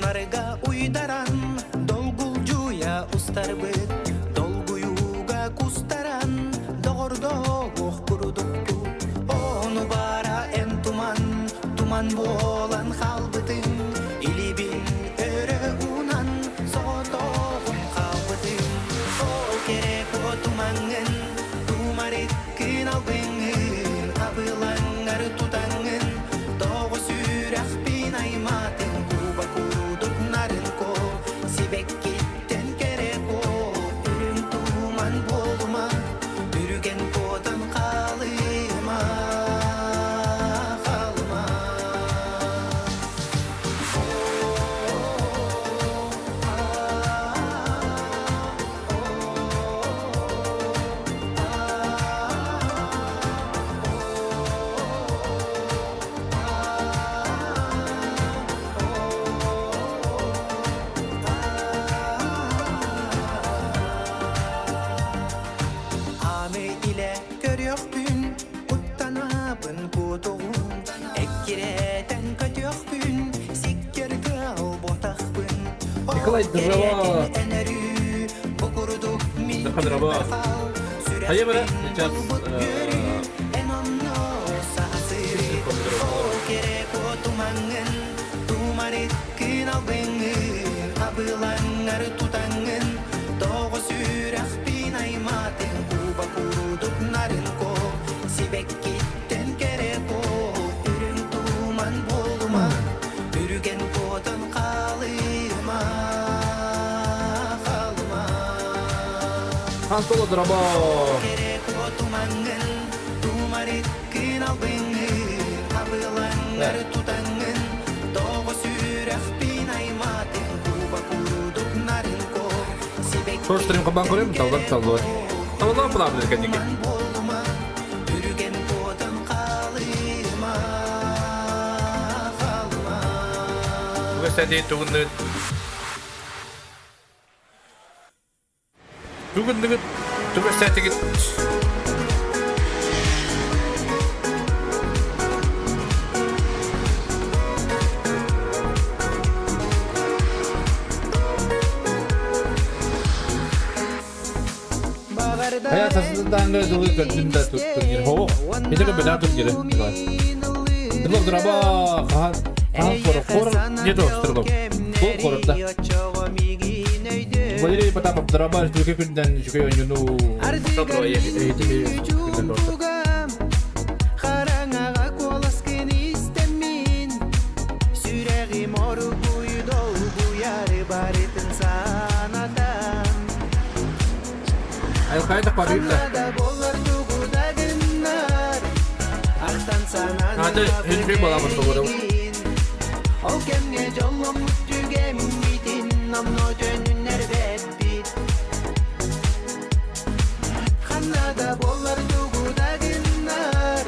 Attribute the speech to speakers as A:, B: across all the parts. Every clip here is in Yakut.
A: Нарыга уйдаран, долгулдьуйа устарбыт, долгуйууга кустаран, доҕордоох курдукпут. Ону баара эн туман, туман буолан хаалбытыҥ, илибин өрө уунан, соҕотоҕун хаалбытыҥ. Ол кэрэ куо тумаҥҥын, тумарыккын албыҥҥын, абылаҥҥар тутаҥҥын, Тоҕо сүрэхпин аймаатыҥ куба курдук нарын куо, сибэккиттэн кэрэ куо, үрүҥ туман буолума, үрүгэн куотан хаалыма, хаалыма. Аны илэ көрүөхпүн, куттанабын куотуҕун, эккирэтэн көтүөхпүн, сиккэргэ алботахпын.
B: Николай Дырова. Дырова. Хайа бара сейчас
A: Сибэккиттэн кэрэ үрүҥ туман буолума Үрүгэн куотан хаалыма, хаалыма.
B: Антола Дроба.
A: Кэрэ куотумаҥҥын, тумарыккын албыҥҥын, абылаҥҥар тутаҥҥын, тоҕо сүрэхпин аймаатыҥ, куба курдук нарын ко,
B: Стрим кабан көрөм, талдан таллыбат. Талдан пылабыдыр кэнники.
A: буолума, үрүгэн куотан хаалыма, хаалыма.
B: Кстати, тугунныгыт тугунныгыт тугастатыгыт Хайа сасыдаҥҥа дылы көрдүм да туттун Хоох, ити бэдаа тургиры. Дылы драба хаан хаан хор хор не то стрелок. Бу хорда. Валерий Потапов драба үчүгэй күндэн үчүгэй оонньууну
A: Хараҥаҕа куоласкын истэммин Сүрэҕим оргуй долгуйары барытын санатан
B: Айылхайда парыта.
A: Болар тугу да гыннар Ахтан санаан
B: Аты хүнү балабын тугу
A: Ол кэмҥэ дьолломмут түгэммитин Номно төнүннэрбэппит Ханна да буоллар тугу да гыннар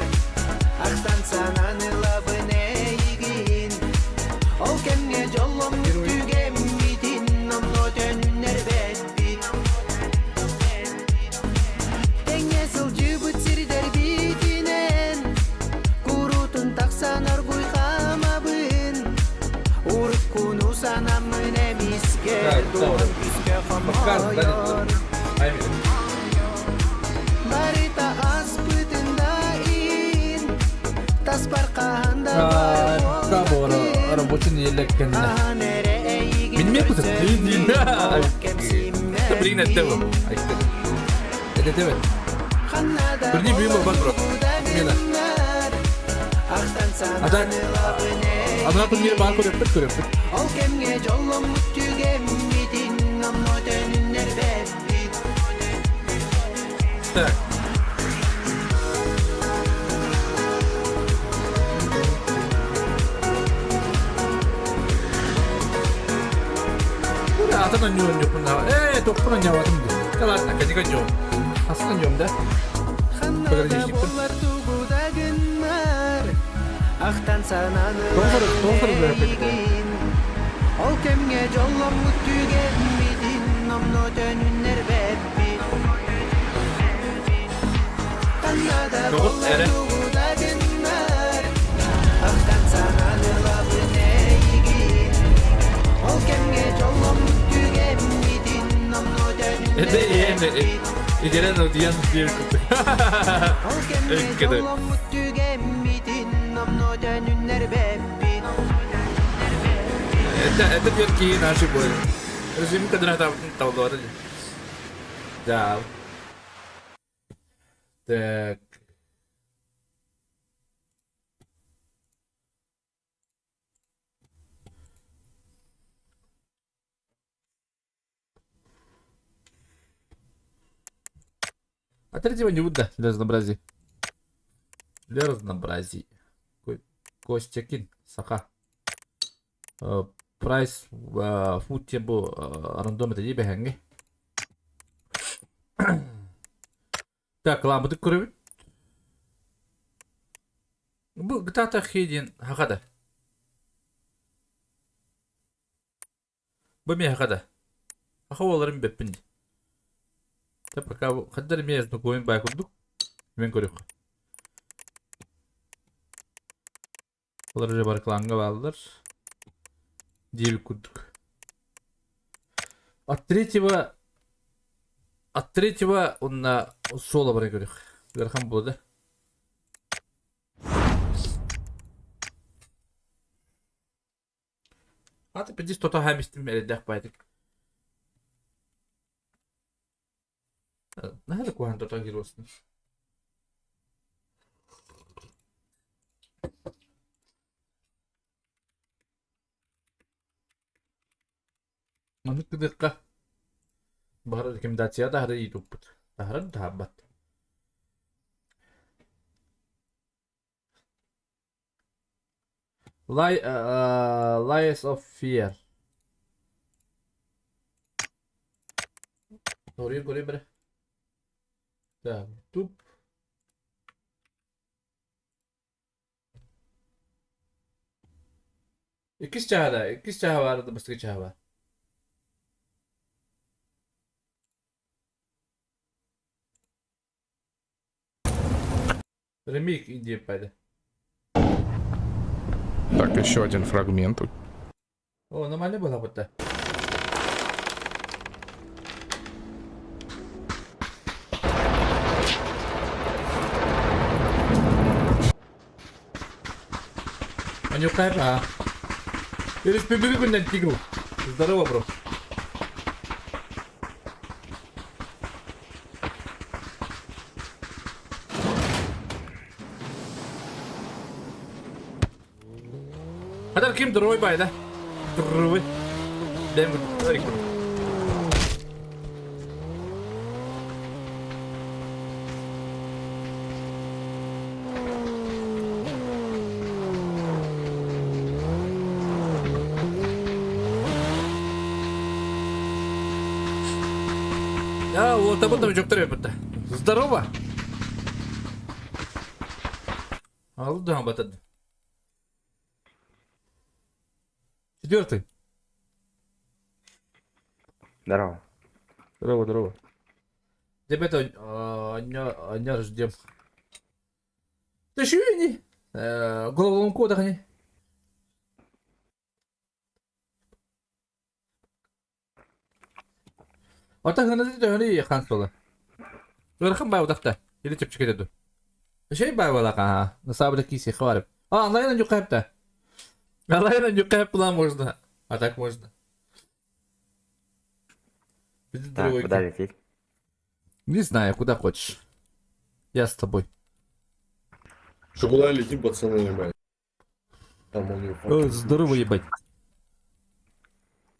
A: Ахтан санаан ылабын эйигин Ол кэмҥэ дьолломмут түгэммитин Номно төнүннэрбэппит Тэҥҥэ сылдьыбыт сирдэрбитинэн Куруутун тахсан оргуй хаамабын Уруккуну санаммын эмискэ Дуон күүскэ хомойор Барыта аспытын да иһин Таспар хаһан да
B: Бар рабочий неделя кэннэ.
A: Мин
B: Мин кутат. Блин, это Это тебе. Бірдей бүйім бар бро. Мена. А так, ана турнир бар көрөппүт көрөппүт.
A: Ол кэмҥэ дьолломмут түгэммитин номно төнүннэрбэппит.
B: Так. Атын онньуон дьоппун ээ топпун онньообатым дии. Ладно, кэтик онньуом. Хасын онньуом да.
A: Ханна боллар тугу да гыннар Ахтан сананыр Ол кэмҥэ дьолломмут түгэммитин номно төнүннэрбэппит Ханна да боллар тугу да гыннар Ахтан сананылабын эйигин Ол
B: Это Идерен одиян диир курдук.
A: Ол кэмҥэ
B: Өйкөдө.
A: дьолломмут түгэммитин номнуо төнүннэрбэппит.
B: Это перки наши бои. Режим кадра тавлары. Да. Так. А третьего не буду, да, для разнообразия. Для разнообразия. Костякин, Саха. Прайс фут бу рандом это бэһэҥҥэ. Так, лампытык көрөбүт. Бу гытаата хи диэн хаха да. Бу миэхэ да. Аха уолларым бэппин дии. Та пока хаддар эмиэ знакомым бай курдук. Мен көрүөххэ. Олар уже барыклаанга бааллар. Диэбит курдук. От третьего от третьего онна соло бара көрүөх. Ыарахан буолла да. Аты пиздец тото хамистим эрэйдээх баайдык. Наһаа да куһаҕан тото геросын. Маннык гыныахха баҕар рекомендация таһары ыйытыппыт. Таһарар таһарбат. Lies of Fear. Торуйа көрөйүм эрэ. Так, туп. Иккис чааһа да, иккис чааһа баар да бастакы чааһа баар. Ремейк Индия пайды.
C: Так, еще один фрагмент.
B: О, нормально было будто. Анюкай, а. Республику тигру. Здорово, бро. Хатар ким дорой бай да? Дорой. Дэм А, вот об этом жөктөр эппитте. Здорово! Алды батады. Четвертый.
D: Здорово.
B: Здорово, здорово. Ребята, аня ждем. Ты не? Головоломку отдохни. Ата төһөнү хан суола. Ыарахан баай утахта. Или чэпчэки этэ дуу. Шей баай буолаха. Насаабыта киси хварып. А, онлайн нюкапта. Онлайн нюкап можно. А так можно.
D: Так, куда лететь?
B: Не знаю, куда хочешь. Я с тобой.
E: Что, куда летим, пацаны, ебать? Там он
B: О, здорово, ебать.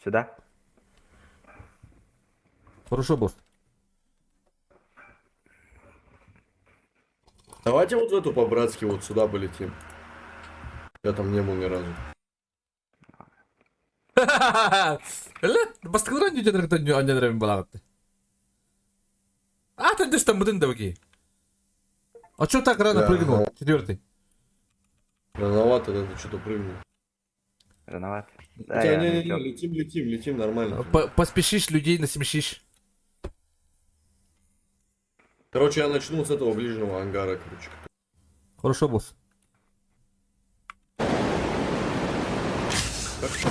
D: Сюда?
B: Хорошо, босс.
E: Давайте вот в эту по-братски вот сюда полетим. Я там не был ни разу.
B: Эле, бастыкыларан дьүдьэнэр анньанарабын балаҕатты. А, ты там мудын да окей. А чё так рано
E: Да,
B: прыгнул?
E: ага.
B: Четвертый.
E: Рановато, да, ты что-то прыгнул.
D: Рановато. Да,
E: Хотя,
D: я
E: не, не,
D: новичок.
E: не, летим, летим, летим, нормально.
B: Поспешишь, людей насмешишь.
E: Короче, я начну с этого ближнего ангара, короче.
B: Хорошо, босс.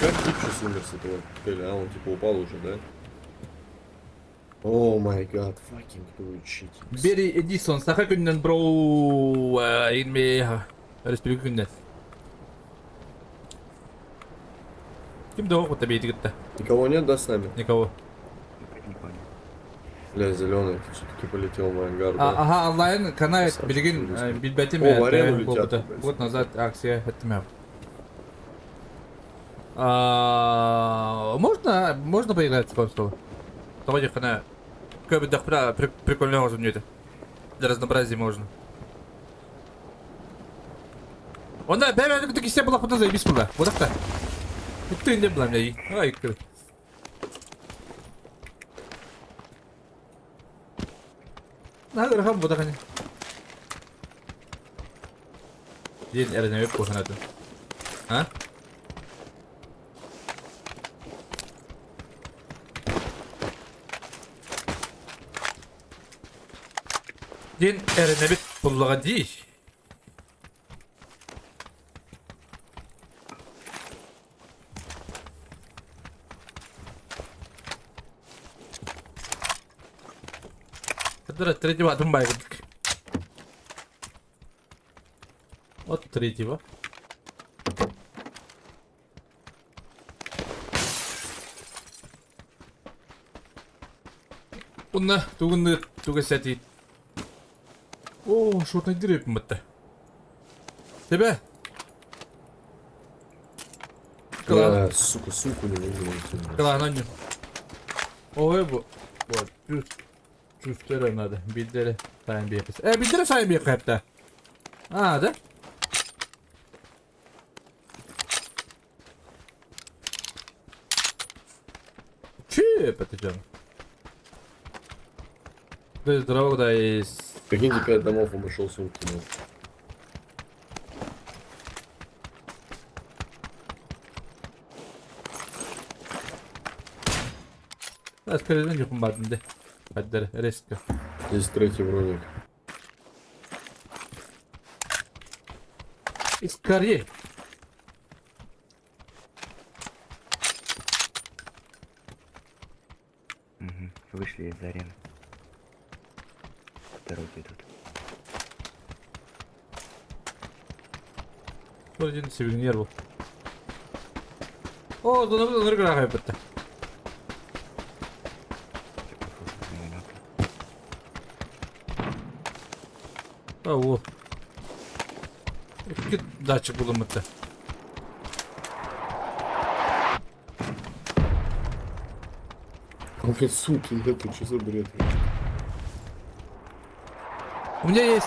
E: Как тип сейчас умер с этого коктейля? А, он типа упал уже, да? Oh my god, fucking do shit.
B: Бери Эдисон, саха күнүнэн бро инме республика күнүнэн. Ким да кытта бэйти кытта?
E: Никого нет, да, с нами?
B: Никого.
D: Не понял.
E: Бля, зеленый, все-таки полетел в ангар, да?
B: Ага, онлайн канал
E: Красавчик,
B: билигин
E: интересно.
B: билбэтим
E: О, в арену летят, блядь.
B: Год назад акция эттим. Можно, можно поиграть в консоль? Тоҕо диэххинэ көбүдэхпинэ прикольно оҥорсун это. Для разнообразия можно. Онда бэбэни кытта киссе булахпытын заебись була. Будахта. Итты инде була мне. Ай, кыр. Наһаа будахани. Диэн эрэнэбит куһанатын. А? Диэн эрэнэбит буллаҕа дии. Которая третьего атын байбыт. От третьего. Уонна тугунны туга сэтиит. Оо, шотнайдыр эппин батта. Тебе?
E: Бля, сука, суку не могу найти.
B: Кылаан онньу. Ой, бу. Вот, түс. Түстері надо. Билдері сайын биэхис. Э, билдері сайын биэхэ А, да? Чип, это что? То есть здорово, да и...
E: Прикиньте, 5 домов обошел сумки. нет.
B: Скорее, не де. Хаддер, резко.
E: Здесь третий броник.
B: Скорее.
D: Угу. Вышли из арены. По дороге идут.
B: Один сувенир был. О, донор бітті. О, Икки датчик булуммутта.
E: А у меня суки нету, что за бред?
B: У меня есть.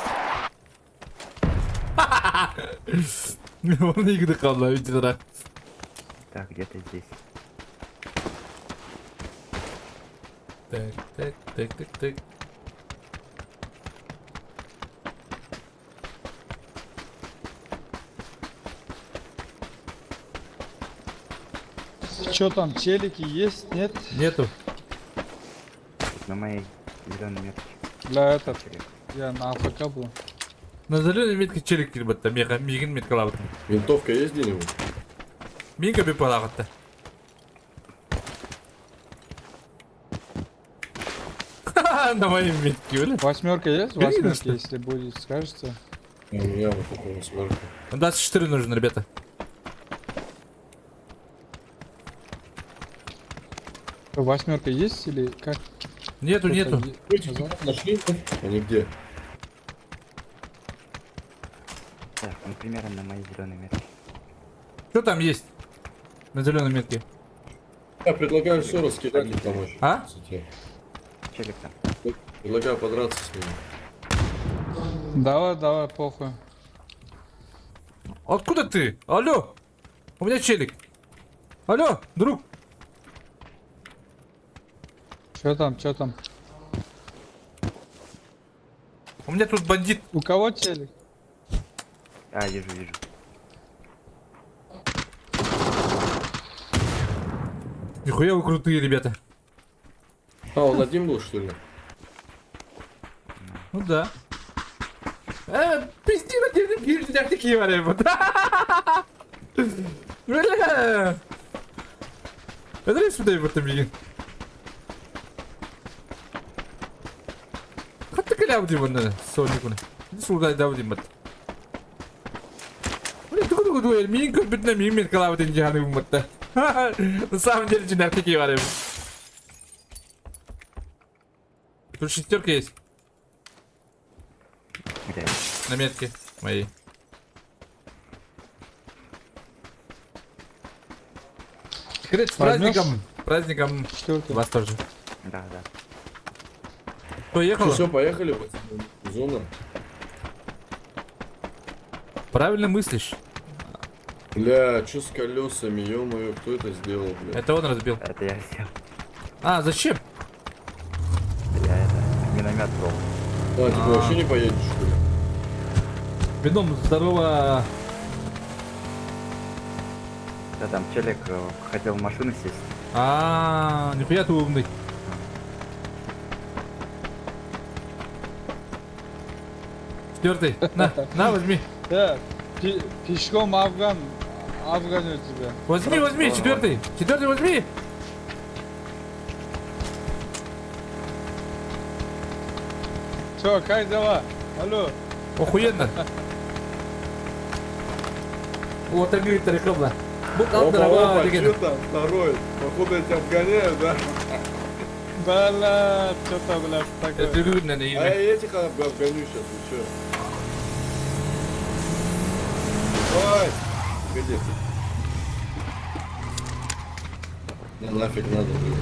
B: Он игры қалды, видите,
D: Так, где-то здесь.
B: Так, так, так, так, так.
F: Что там, челики есть? Нет?
B: Нету.
D: Тут на моей зеленой метке.
F: Для этот,
D: Челик.
F: я на АФК был.
B: На зеленой метке челик кирбатта, мега, мигин меткалабыт.
E: Винтовка есть где-нибудь?
B: Минка би палағытта. На моей метке, бля.
F: Восьмерка есть?
B: Конечно.
F: Восьмерка, если будет, скажете.
E: А у меня вот такая восьмерка.
B: 24 нужен, ребята.
F: Восьмерка есть или как?
B: Нету,
F: Кто-то
B: нету.
F: Назад?
E: Нашли? Они где?
D: Так, ну примерно на моей зеленой метке.
B: Что там есть? На зеленой метке.
E: Я предлагаю все раскидать и помочь.
B: А?
D: Челик там.
E: Предлагаю подраться с ними.
F: Давай, давай, похуй.
B: Откуда ты? Алло! У меня челик. Алло, друг.
F: Что там, что там?
B: У меня тут бандит.
F: У кого челик?
D: А, вижу, вижу.
B: Нихуя вы крутые, ребята.
E: А, он один был, что ли?
B: Ну да. Пизди на тебе, пизди, такие варианты. Бля! Это сюда его там. Дабы манна Соникуна. Сулдай дабы мат. Блин, тугу тугу дуэл миин көрбүтүнэ миин мен калабытын жааны бумматта. На самом деле жинактики бар эми. Тут шестерка есть.
D: Где?
B: На метке моей. Крит, с
F: Возьмешь?
B: праздником! Праздником
F: Четвертый.
B: вас тоже.
D: Да, да.
B: Поехала.
E: Все, поехали, пацаны. Зона.
B: Правильно мыслишь.
E: Бля, что с колесами, ё-моё, кто это сделал, бля?
B: Это он разбил.
D: Это я сделал.
B: А, зачем?
D: Я это, миномет был.
E: А, типа вообще не поедешь, что ли?
B: Бином, здорово.
D: Да там челик хотел в машину сесть.
B: А, нихуя ты умный. Четвертый. На, на, возьми.
F: Пешком Афган, Афганю тебя.
B: Возьми, возьми, четвертый. Четвертый возьми.
F: Че, как дела? Алло.
B: Охуенно. Вот так говорит тариховна. Бут
E: Опа, опа,
B: деген.
E: что там, второй? Походу я тебя обгоняю, да?
F: Бля, что-то, бля, такое.
E: А я этих обгоню сейчас, вы чё? Давай! Погоди. Не, нафиг надо, блин.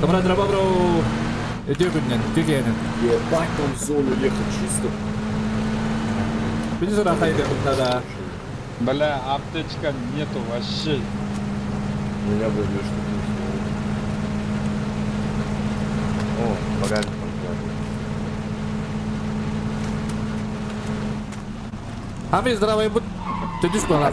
B: Добра, драба, бро. Иди, блин, иди,
E: Ебать, там в зону ехать чисто.
B: Иди сюда, хайде, надо.
F: Бля, аптечка нету вообще.
E: У меня, блядь, две штуки.
D: О, багажник он положил.
B: Ами здравый будь. Ты дишь, пора.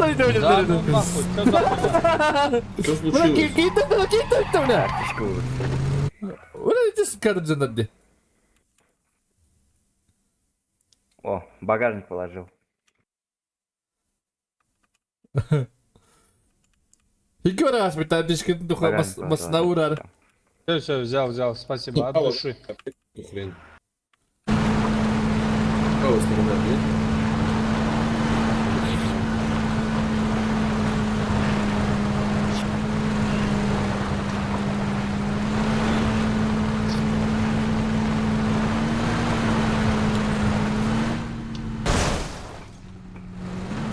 F: Да ну нахуй, что за хуйня?
E: Что случилось?
D: Аптечку выбросил. О, багажник положил. Багажник положил, аптечку.
F: Все, все, взял, взял, спасибо, от души.
E: Ну, хрен. Правая сторона, нет?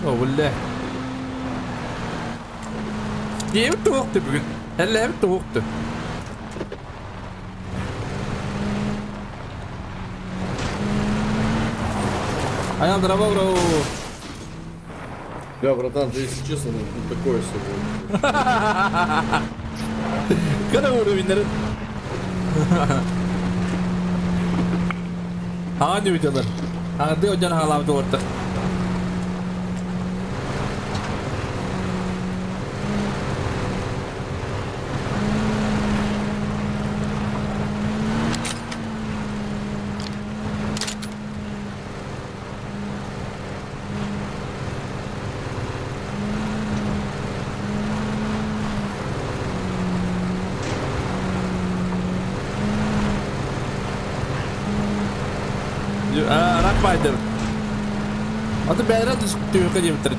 B: О, бля. Дебит туохты бүгүн. Эллэбит туохты. Аян драба, бро.
E: Бля, братан, ты, если честно, ну, такое себе.
B: Когда уровень, А, не видел. А, ты один халав дорта. Ракбайдер. А ты бәйрә түгә дип төр.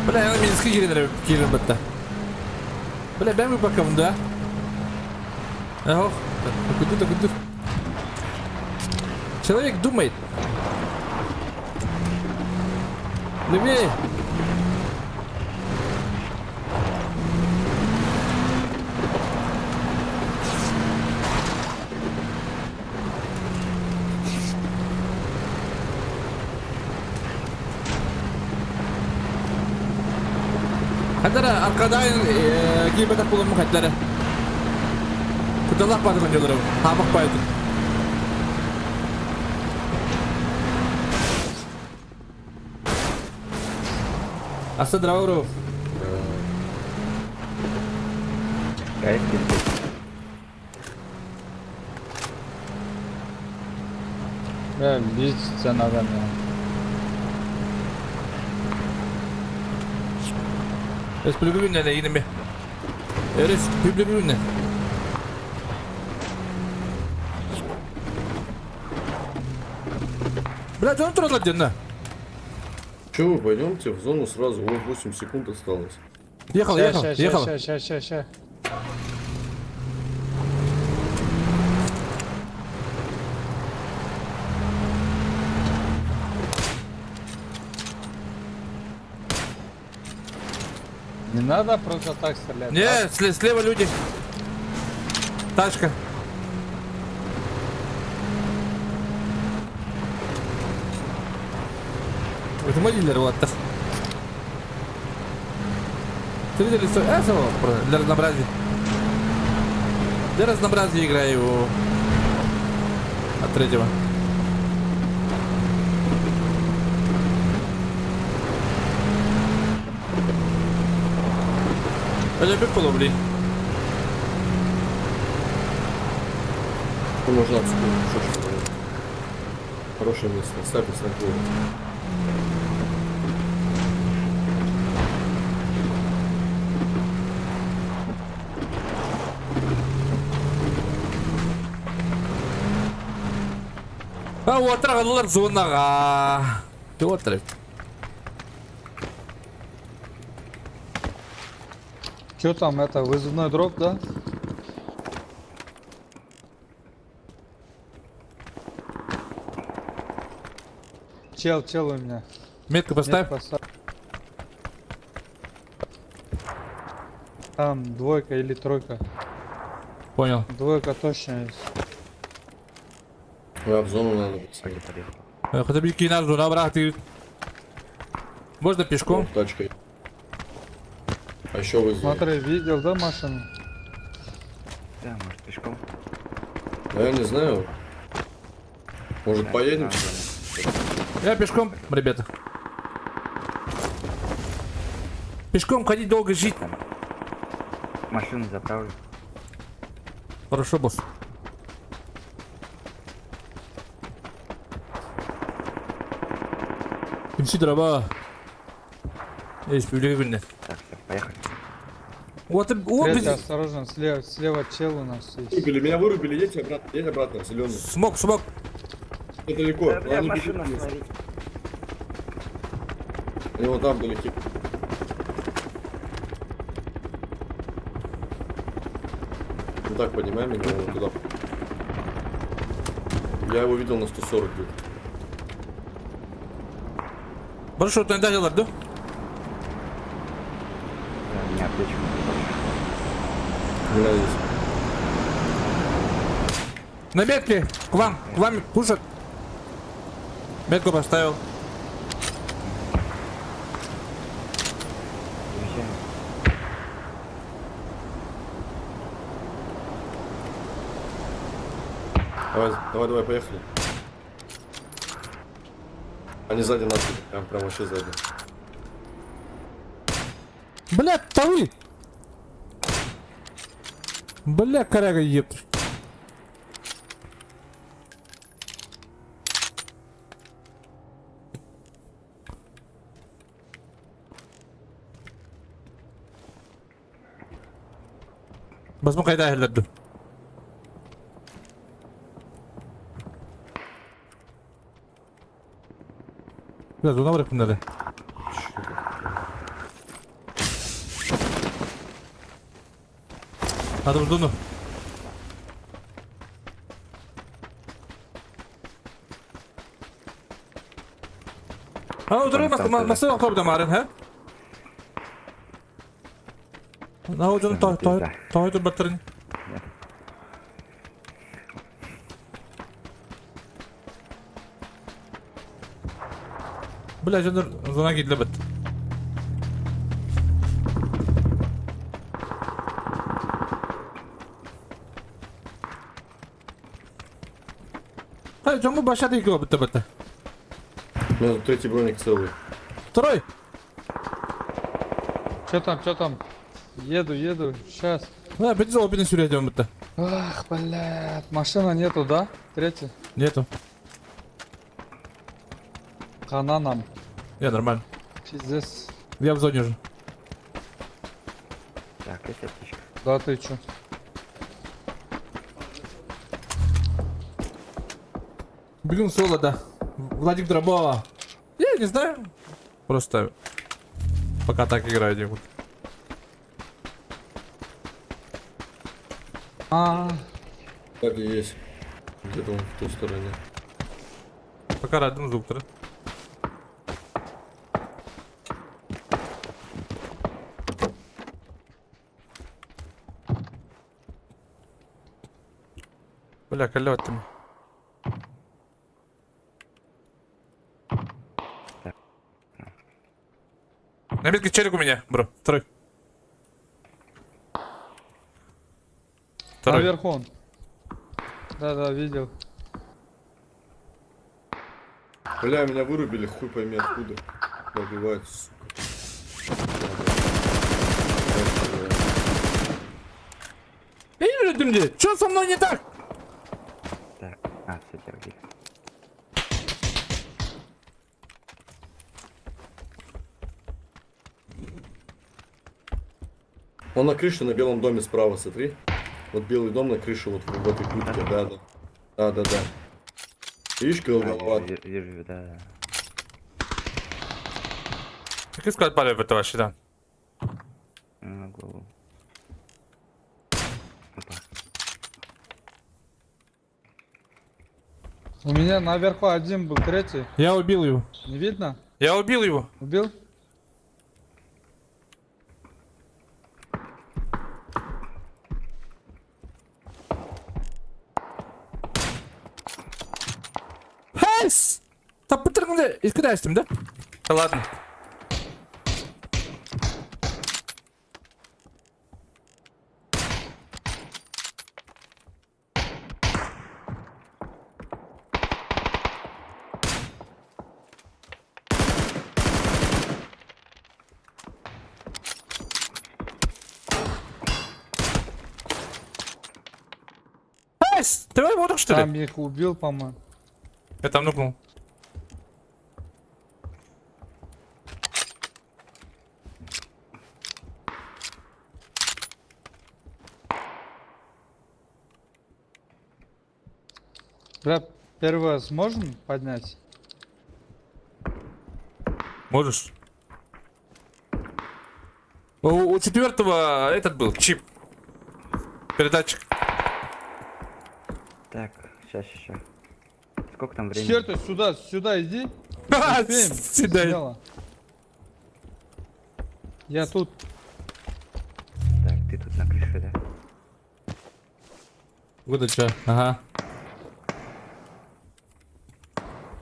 B: Бля, я Минске кирен кирен битте. Бля, бәм бакам да. Ох, куда куда. Человек думает. Левее. Хадара аркадан кийбетек булуму хадара. Кудалак барды конжолору. Хамак байды. Аса дравру.
D: Кайф кэлбит.
F: Бля, лечиться надо мне.
B: Республика günlerine yine mi? Республика günlerine. Бля, дьон тураллар диэн
E: Че вы пойдемте в зону сразу? Вот 8 секунд осталось.
B: Ехал,
F: Ща,
B: ехал,
F: ща, ща,
B: ехал.
F: ща, ща, ща, ща. Не надо просто так стрелять.
B: Не, слева люди. Тачка. Это мой дилер, вот. Ты видели, что... Для разнообразия. Для разнообразия играю от третьего. Это пикколо, блин.
E: Ну, можно отсюда. Что ж вы, Хорошее место. Ставь на
B: А уотар зонаға. Уотар.
F: Че там, это вызывной дроп, да? Чел, чел у меня.
B: Метку поставь.
F: Нет, поставь. Там двойка или тройка.
B: Понял.
F: Двойка точно есть.
E: Да, в зону надо.
D: Пойди, подъехал.
B: Хотя бы кинаш зона, брат, ты. Можно пешком?
E: О, тачкой. А еще вызов.
F: Смотри, видел, да, машину?
D: Да, может пешком?
E: Да я не знаю. Может
D: Да,
E: поедем?
D: да,
B: Я пешком, ребята. Пешком ходить долго жить.
D: да. Машину заправлю.
B: Хорошо, босс. Kimsi дрова. Республика günler.
D: Так, все, поехали.
B: Вот, вот,
F: Третий, осторожно, слева, слева чел у нас есть.
E: Вырубили, меня вырубили, едьте обратно, едь обратно, зеленый.
B: Смок, смок.
E: Это далеко.
D: Да, бля,
E: Они
D: машину
E: бегут.
D: остановить.
E: Они вон там далеки. Ну так, поднимай меня вон туда. Я его видел на 140 где-то.
B: Хорошо, ты не да?
D: Да, у меня аптечка больше.
E: Не надо здесь.
B: На метке! К вам пушат. Метку поставил.
D: Уезжаем.
E: Давай, давай, давай, поехали. Они сзади нас, прям, прям вообще сзади.
B: Бля, тавы! Бля, коряга епт. Басма кайда әһелләрді. Бля, зона bırakın nerede? Hadi vurdun. Ha oturayım
D: Tamam, tamam.
B: nasıl okuyordum Maren ha? Ne hocam ta ta ta ta batırın. Бля, жандыр зона кидлебет. Hayır, canım başa değil ki o bitti bitti.
E: У меня тут третий броник целый.
B: Второй.
F: Че там, че там? Еду, еду, сейчас.
B: Да, опять опять сюря будто.
F: Ах, блядь, машина нету, да? Третий.
B: Нету.
F: Хана нам.
B: Я нормально.
F: Пиздец.
B: Я в зоне уже.
D: Так, есть аптечка.
F: Да ты чё?
B: Бегун соло, да. Владик Дробова. Я не знаю. Просто пока так играю, Димон.
F: А,
E: Так и есть. Где-то он в той стороне.
B: Пока радым звук, да? Бля, колет ты. На метке челик у меня, бро. Второй. Второй.
F: наверху он. Да-да, видел.
E: Бля, меня вырубили, хуй пойми откуда. Добивают, сука.
B: Я не вижу, где. Что со мной не так?
D: Так, а, все, тебя убили.
E: Он на крыше на белом доме справа, смотри. Вот белый дом на крыше, вот в этой будке, да, да. Да, да, да. Видишь,
D: А,
E: голова?
D: вижу, вижу, да, да.
B: Так и сказать, палев это вообще, да.
D: На голову. Опа.
F: У меня наверху один был, третий.
B: Я убил его.
F: Не видно?
B: Я убил его.
F: Убил?
B: Хейс! Тапытырыңды искрястим, да? Да ладно. Хейс! Ты его что ли?
F: Там их убил, по-моему.
B: Я там нукнул.
F: Бля, первое сможем поднять?
B: Можешь? У четвертого этот был чип. Передатчик.
D: Так, сейчас еще. Сколько там времени?
F: Четвертый, сюда, сюда иди.
B: Ха,
F: Успеем.
B: Сюда.
F: Смело. Я тут.
D: Так, ты тут на крыше, да?
B: Выдача. Ага.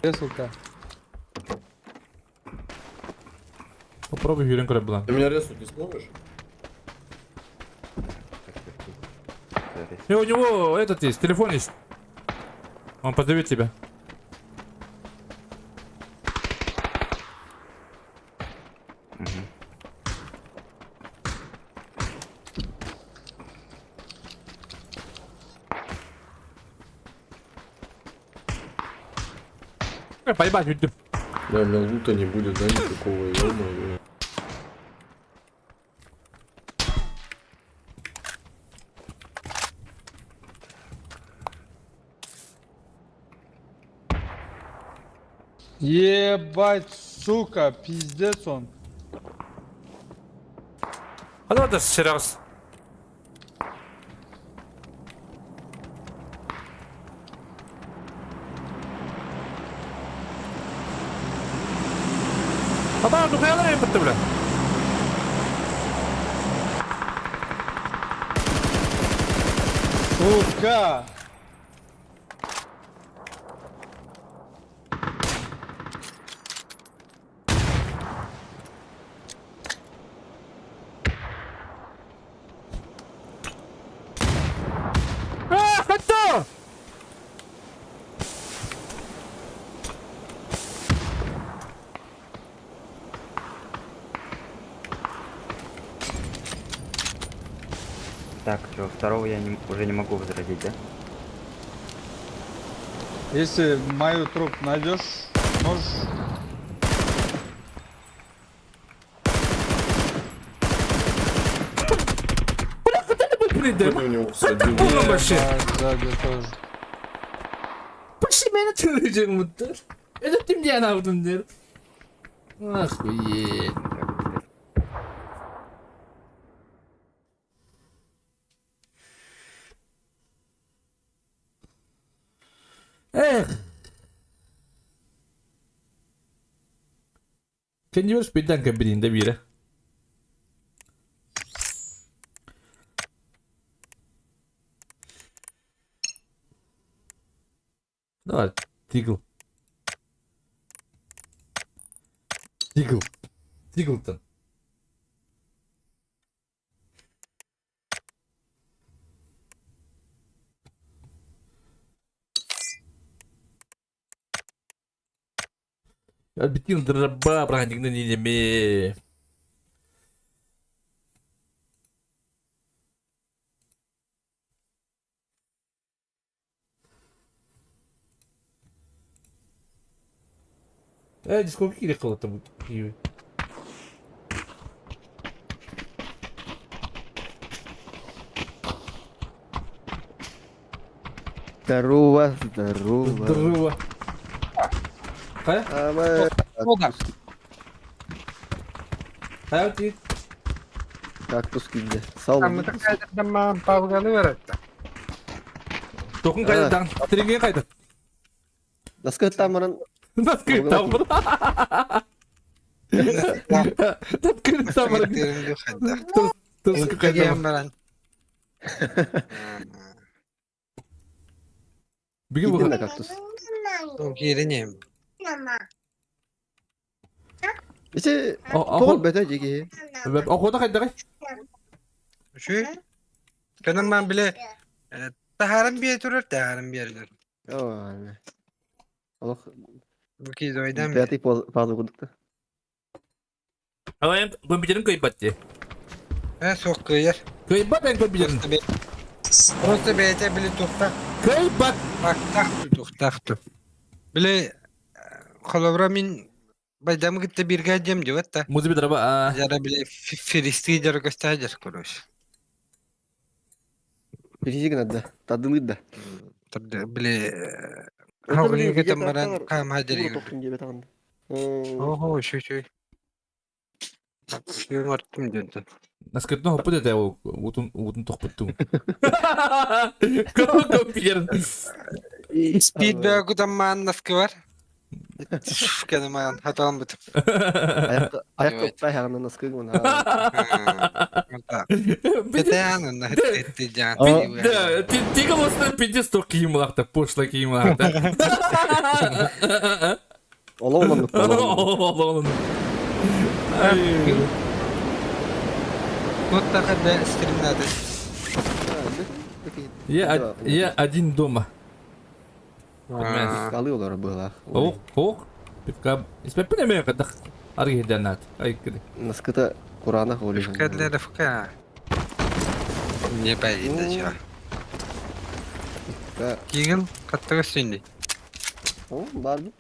F: Креслка.
B: Попробуй Юрин была.
E: Ты меня резнуть не сможешь?
D: Так, так, так. Всё, рез-
B: И у него этот есть, телефон есть. Он позовет тебя.
D: Мгм.
B: Поебать, ведь ты.
E: Да, у меня лута не будет, да, никакого, ё-моё.
F: Ебать, сука, пиздец он.
B: А давай даже раз. Аба, ну хаялар бітті, бля.
F: Сука!
B: А, хто?
D: Так, что, второго я не, уже не могу возродить, да?
F: Если мою труп найдешь, можешь...
E: Вроде у него всадил.
B: Полный вообще.
F: Сзади тоже.
B: Пошли меня төрөжөң Ödüttüm diye ne yaptım der. Охуеть. Эх. Кенниверс бейден кабинінде бире. Давай, Тигл. Тигл. Тиглтон. Битин драба брандигна не ме. Э, дисколько кире кылаты бу киви.
G: Здорово, здорово.
B: Здорово. Кая?
G: Ама
B: Кая ти?
G: кактус кийди. Сау бол.
B: Токун кайда дан? Тренген кайда?
G: Насколько там ран...
B: Насколько там? Насколько там? Насколько кайда? Беги
G: Кийдим на
B: бу.
G: кактус. Ити тоҕо бөтө дьиги.
B: Охота кайда кай?
H: Көнөм биле таһарым бие турар, таһарым биэрилер.
G: Олох
H: Бу киз ойдан
G: пятый пазл кудукта.
B: Алайын компьютерин көйбатты.
H: Э сок кыйар.
B: Көйбат эн компьютерин.
H: Просто бэйте биле тухта.
B: Көйбат.
H: Бактах тухтахту. Биле холобра мин байдам гитте бирге дем дип та.
B: Музыка драба.
H: Жара биле феристи жара көстә жар короче.
G: Перейди надо. Тадылыт да.
H: Турды биле хавгы кетем баран кам хадери. Ого, шүй шүй. Шүй мартым деді.
B: Насколько ну хоппут это утун утун тохпуттум. Компьютер.
H: Спид бәгу тамман наскы бар. Кәне маған хаталам бітіп.
G: Аяққа ұптай ағынан наскы гын.
B: Да, ты голосно пиздец то киим лахта, пошло киим лахта.
G: Олоғынан
B: Олоғынан.
H: Вот так да стримнады.
B: Я один дома.
G: Скалы олар была.
B: Ох, ох. Пивка. Испепене ме кадах. Арги данат. Ай киде.
G: Наскыта Курана холи.
H: Кадлер ФК. Не поедет чё. Кигил каттыга сүнди.
G: О, бар бу.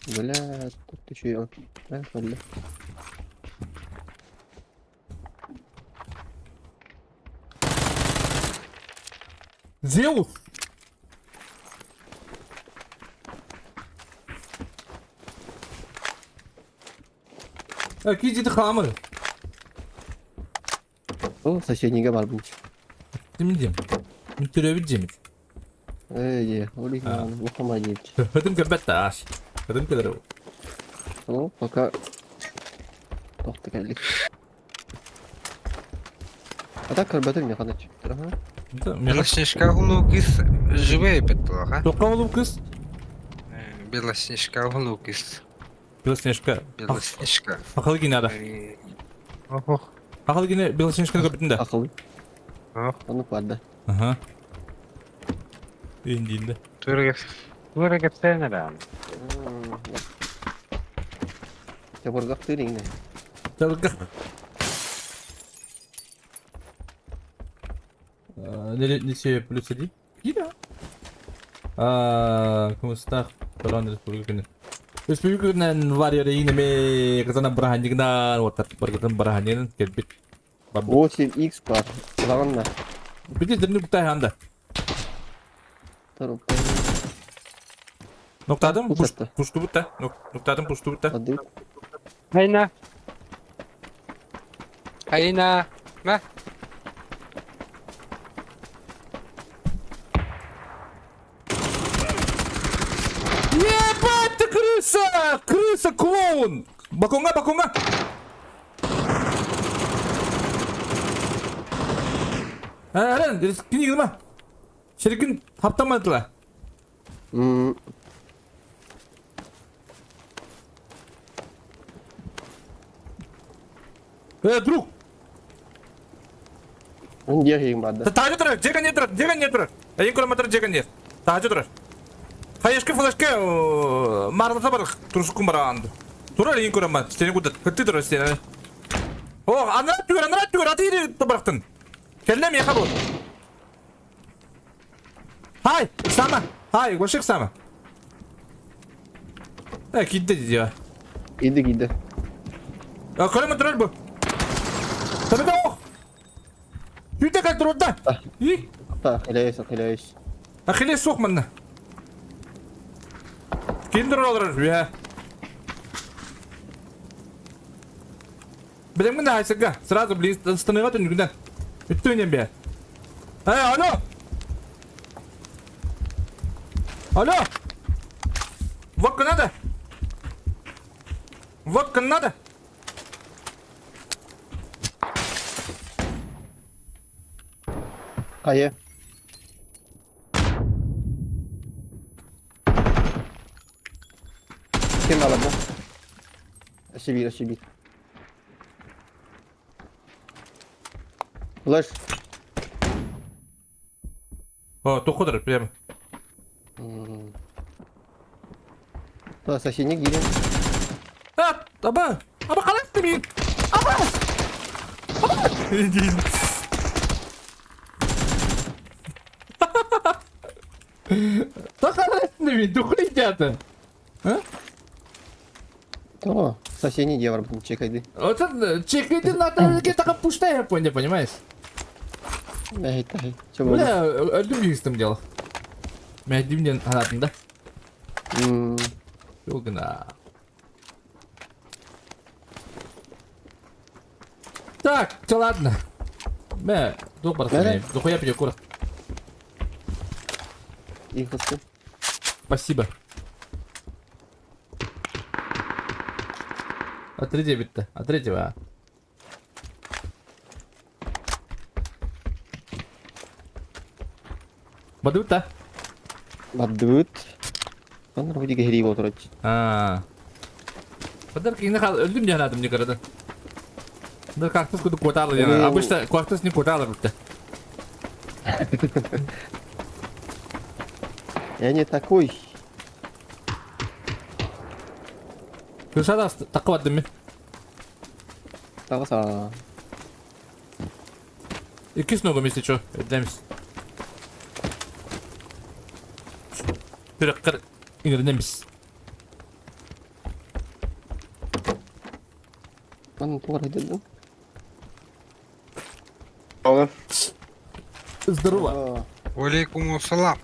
G: Бля, тут еще и он.
B: Зеус. Киджи хамыр.
G: О, соседнийге бар бу.
B: Дим дим. Мүтөрөбүт жемит.
G: Эй, оли, ухама дейт.
B: Хөтүм көрбөт аш. Хөтүм көрөр.
G: О, пока тохты келдик. А так көрбөтүм не кана чыктыр, ага.
H: Белоснежка улуу кыз живые беттулага.
B: Тоққа улуу кыз?
H: Белоснежка улуу кыз.
B: Белоснежка.
H: Белоснежка.
B: Акыл гине ада.
H: Ох.
B: Акыл гине Белоснежканы көрбүтүн да.
G: Акыл.
H: Ох.
G: Аны барда.
B: Ага. Индинде.
H: Тура кепсене да.
G: Чабыргахтыыр иҥнэ.
B: Чабыргах. Не плюс один. Киирэ. Кымыстаах Торон Республика күнү. Республика күнүнэн варьярыйын эмэ кытана быраһанньыгынан уоттар баргытын быраһанньыгынан кэлбит. Барбыт.
G: 8x бар. Ылаҕын да.
B: Бити дырны кутай ханда.
G: Торуп.
B: Ноктадым
G: Пустатты.
B: пустубут да. Ноктадым пустубут да.
G: Адыы.
H: Айна. Айна. Мә.
B: Ебать ты крыса! Крыса клоун! Бакунга, бакунга! Әрен, кини гыма. Шеркин хаптамадыла. Э, друг!
G: Он дьиэ барда.
B: Таһырдьа турар, дьиэ кэнниэ турар, дьиэ кэнниэ турар. Эйин кураматар дьиэ кэнниэ. Таһырдьа турар. Хаешка флешка марлата бар турсукун бараанды. Турар эйин курамат, сени кудат. Кытты турар сени. О, анара түгөр, анара түгөр, аты ири барахтын. Кэллэ миэхэ бу. Хай, сама. Хай, вошик сама. Э, кидде дии.
G: Иди киирдэ.
B: Көрөмө турар бу. Табыта ох. Сүүтэ кэл турда. И?
G: Ахилес, Ахилес.
B: Ахилес суох манна. Ким турар олорор үһэ. Билэммин да хайсырга. Сразу блин станыга түнүгүнэн. Үттүнен бе. Эй, алло! Алло! Водка надо? Водка надо?
G: Хайа. Ким алабы? Өссө биир, өссө биир. Флеш.
B: О, тухудр прямо.
G: То соседний киирэн.
B: А, аба! Аба қалай мен? Аба! Аба! Тахарасны мен, тухлидята. А?
G: То, соседний дьиэ барбытын чекайды.
B: Вот это чекайды надо где-то пустая, понял, понимаешь?
G: Эй, тай. Че болды?
B: Бля, өлдүм дегистим дело. Мен димден анатын да. Yok гына. Так, все ладно. Мэ, дух барсын. Духуя перекур.
G: Их
B: Спасибо. А третьего битте. А третьего. Бадута.
G: Бадут. Анна вроде гри вот
B: А. Подарки не хал, өлдүм диэн аатым никарада. Да кактус куду кварталы диэн. Обычно кактус не кварталы бутта.
G: Я не такой.
B: Күшада такып мен.
G: Таҕаса.
B: Иккис ногом, если что, эдемс. Түрөккер иңирнемис.
G: Манна тугар дедим.
B: Здорово.
H: Алейкум ассалам.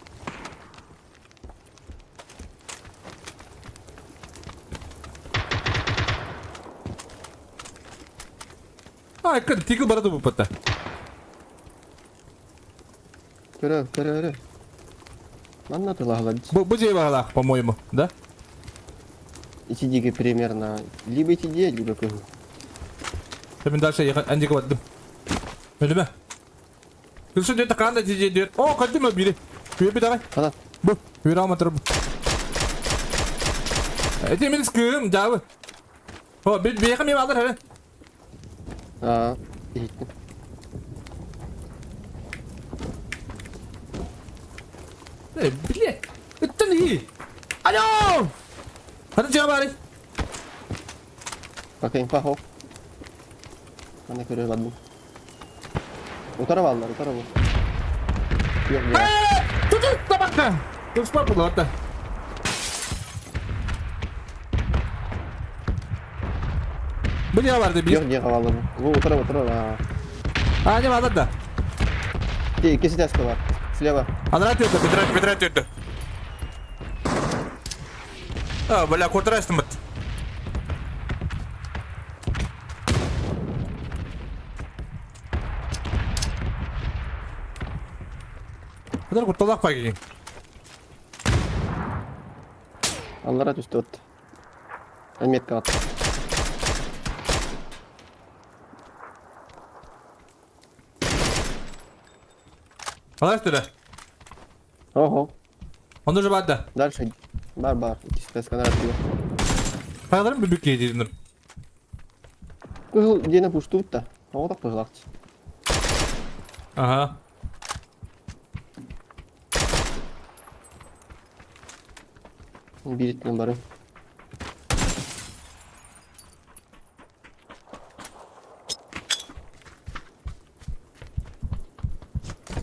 B: А, кад тигл барады бу пата.
G: Көрө, көрө, көрө. Манна тылаһалар.
B: Бу бу же багалах, по-моему, да?
G: Ити примерно либо ити либо көһү.
B: Мен дальше ехать андик бардым. Өлүмө. Күлсө дете канда тиже дер. О, кадым бири. Бүйө давай.
G: Хана.
B: Бу, бүйө алма туруп. Эти мен скым, жабы. О, бир бейхам мен алыр хэ.
G: А, иһиттим.
B: Э, блядь. Это не. Алло! Хана жаба бары.
G: Пока инфа хоп. Манна көрө бардым. Утара бааллар, утара бу. Yok ya.
B: Tutun tabakta. Tutma bunu hatta. Bu ne vardı bir?
G: Yok diye havalı bu. Bu утара утара.
B: А, не надо да.
G: Ти, иккис этээскэ бар. Слева.
B: Анара түрдө, бедрә бедрә түрдө. А, бля, куртырастымыт. Кудар курталак пагин.
G: Аллара түстэ от. Метка ат.
B: Алар түрдө.
G: Ого.
B: Онда же барды.
G: Дальше. Бар бар. Иккис этээскэ анара түстэ.
B: Пагаларым бүбүк кейдинир.
G: Кыһыл диэни пуштуут да. Оҕотох быһылаахчы.
B: Ага.
G: Бириттэн бары.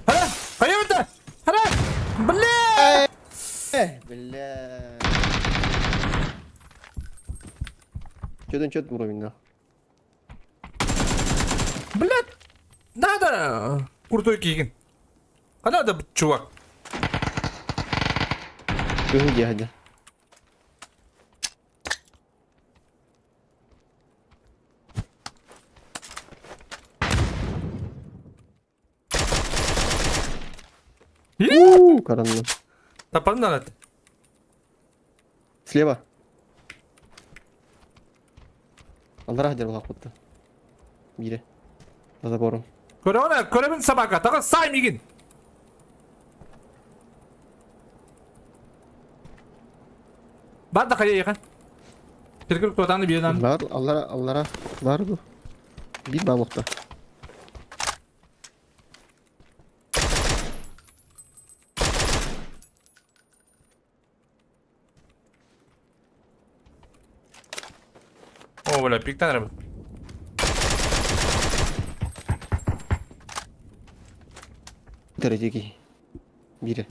B: Хара! Хайа Хара! Бля!
G: Э, бля. Чөдөн чөт уровень да.
B: Блядь! Надо! Крутой кигин. А надо, чувак.
G: Кыһыл дядя. У, Каранна.
B: Тапан надо.
G: Слева. Аллара хадер улааппытта. Биирэ. За забором.
B: Көрөҕүнэ, көрөбүн собака, таҕыс саай миигин. Бар да хайа Тиргир куотааны биэнан.
G: Бар, аллара, аллара. Бар бу. Биир баалыкта.
B: О, бля, пиктан эрэ.
G: Тәрәдеги. Бире.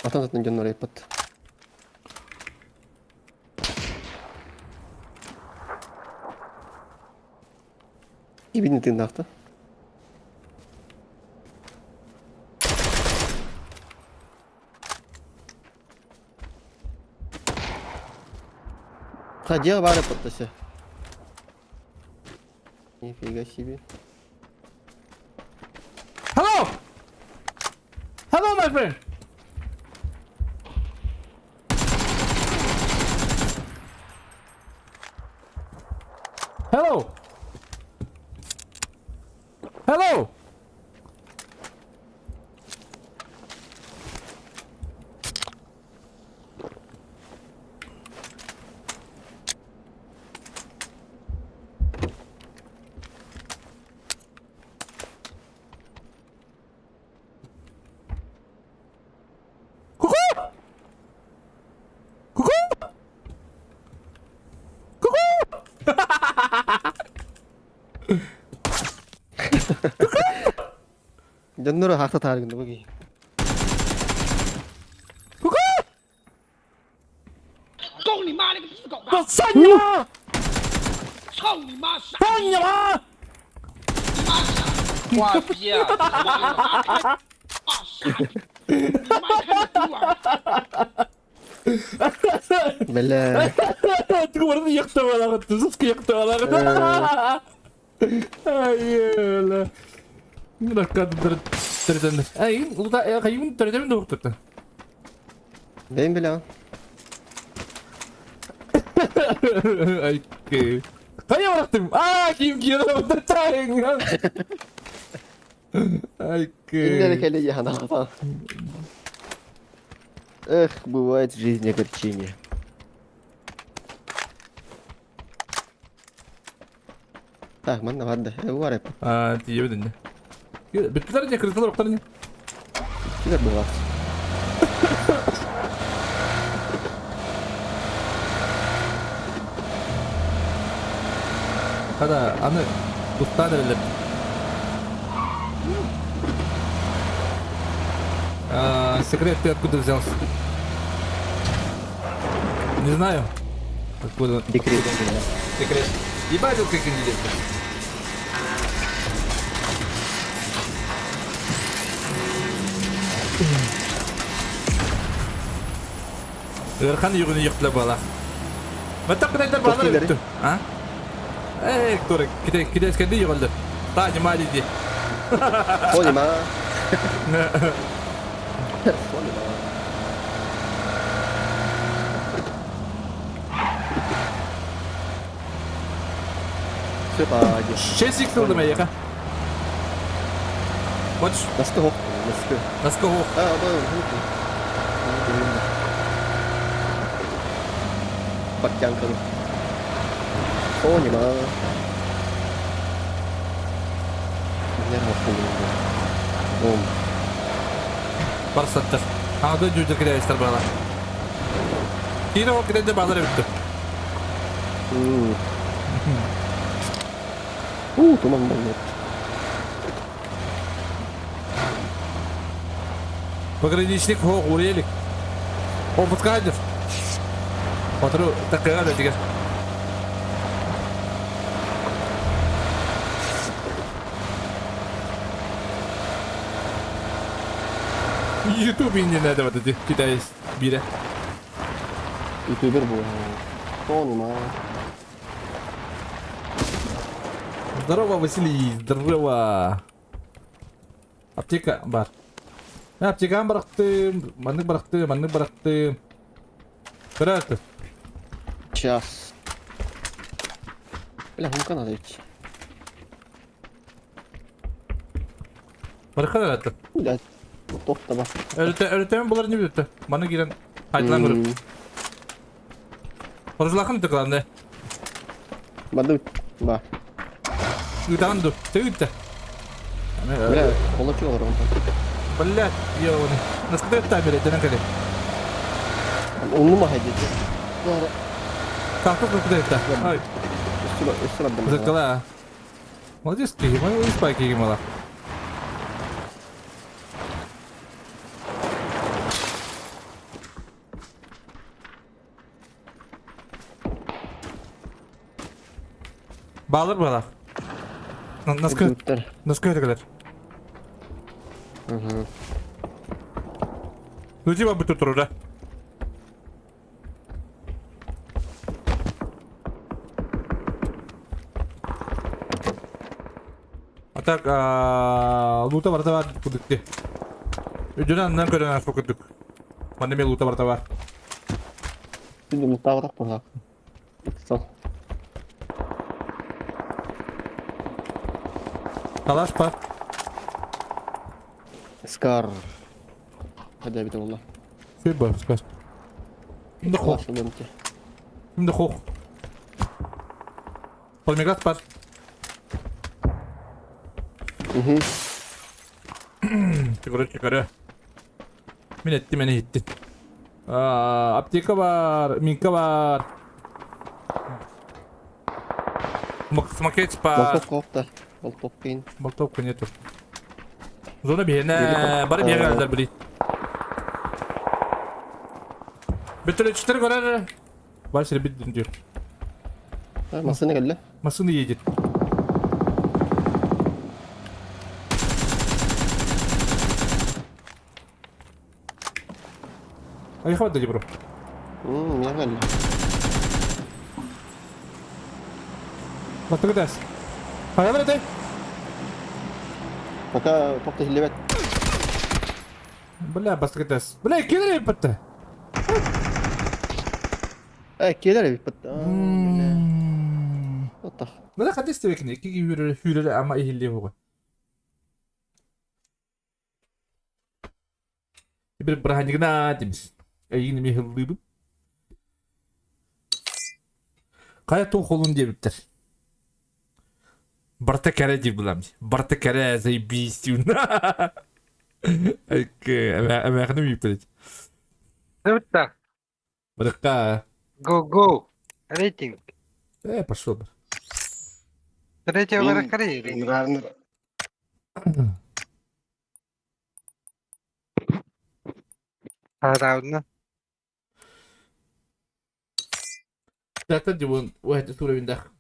G: Атын атын дьоннор ыйыппыт. Ибини тыыннаахта. Ходил бары подтася. Нифига себе.
B: Hello! Hello, my friend! Hello! Hello! Ку-ку! Ку-ку! Ку-ку!
G: Дьоннору хаахта тааргын бу киһи.
B: Ку-ку! Саня! Саня!
G: Бля.
B: Тумарны яктап алагын, тузыска яктап алагын. Ай, ла. Раккадыр төрдөн. Ай, улда кайын төрдөн да уктурду.
G: Бэйм билэҕин.
B: Ай, Кая бараттым? А, ким кире тайын. Ай,
G: Иннere кэлэ яхана. Эх, бывает в жизни огорчение. Так, манна бар да. Э, бар эппит.
B: Аа, тиийэбит инде. Бүттүлэр не, крытылар октар не.
G: Килер буолар.
B: Хада, аны кустаан эрэллэр. А, секрет ты откуда взялся? Не знаю. Откуда?
G: Декрет.
B: Секрет. Ебать, вот как интересно. Ыарахан югуну юктла бала. Маттак кытайдар балар өттү. А? Эй, Виктория, китай китайскайды югалды. Та, не мали ди.
G: Сонима. Сонима.
B: Шесть икс ылдым эйиэхэ. Хочешь?
G: Наскы хоқ. Наскы.
B: Наскы хоқ.
G: А, да, Бактянканы. Сонима.
B: Барсаттар. Ағды жүдір кірәйістер бала. Кейін ол кірәйді балар өтті.
G: У, туман болмайды.
B: Пограничник хоқ урелик. Опускайдыр. Батыру такыға да деген. Ютуб инде деп атады китаец бире.
G: Ютубер бұл. Тонима.
B: Здорово, Василий, здорово. Аптека бар. Аптеканы бырахтым, маннык бырахтым, маннык бырахтым. Көрөтү.
G: Час. Бля, хумка надо идти.
B: Барыха да
G: Бля, тохта бар.
B: Өрүтэ, өрүтэмин булар не бүтүттэ. Маны киирэн айтылан көрүп. Оружлахан үтэ главное.
G: Бады, ба.
B: Ыытаҕын ду, тыытта.
G: Бля, холочу олорон.
B: Блядь, ёбаный. Насколько табели, дэнэн кэлэ.
G: Онну ма хайдет.
B: Тахта куда Ай. Зеркала. Молодец, киһи, испай киһи мала. Баалар баалар. Наскы наскы өтөкөлөр. Ну типа бүтүп турur да. А так, лута барта бар кудыкты. Үдүнэн аннан көрөн аспа курдук. Манна мен лута барта бар.
G: Şimdi лутаабатах буолла. Сол.
B: Талаш бар.
G: Скар. Хадя бит буолла.
B: Сүр бар, скар. Кимде хох? Кимде хох? Полмегат бар.
G: Угу.
B: Чыгыры чыгыры. Мин эттим, мени иттин. Аптека бар, минка бар. Смокетс бар.
G: Болтовка охта. Болтовка ин.
B: Болтовка нету. Зона биһиэнэ, бары биһиэхэ өлөр били. Бөтөлөчтөр көрөр. Бар сири бит диyor.
G: Массыына кэллэ.
B: Массыына едет. Айха бадда бро.
G: Мм, кэллэ.
B: Бастыгы тас. Хайа бар
G: Пока тоқта хиллебет.
B: Бля, бастыгы тас. Бля, келер бітті.
G: Э, келер бит. Оттах.
B: Бля, хадис тебекне. Киги хүрere хүрere ama ihilli буга. Bir браһанигна демис. Эйин ми хыллыбын. Кая туу холун диэбиттэр. Барыта кэрэ диир булам. Барыта кэрэ, заебись. Эмээхини үйүппүт.
H: Сыбытта.
B: Барыкка.
H: Go go. Рейтинг.
B: Э, пошел бы.
H: Третьего бараккары. Хараудна.
B: Дата дивон واحد уровень дах.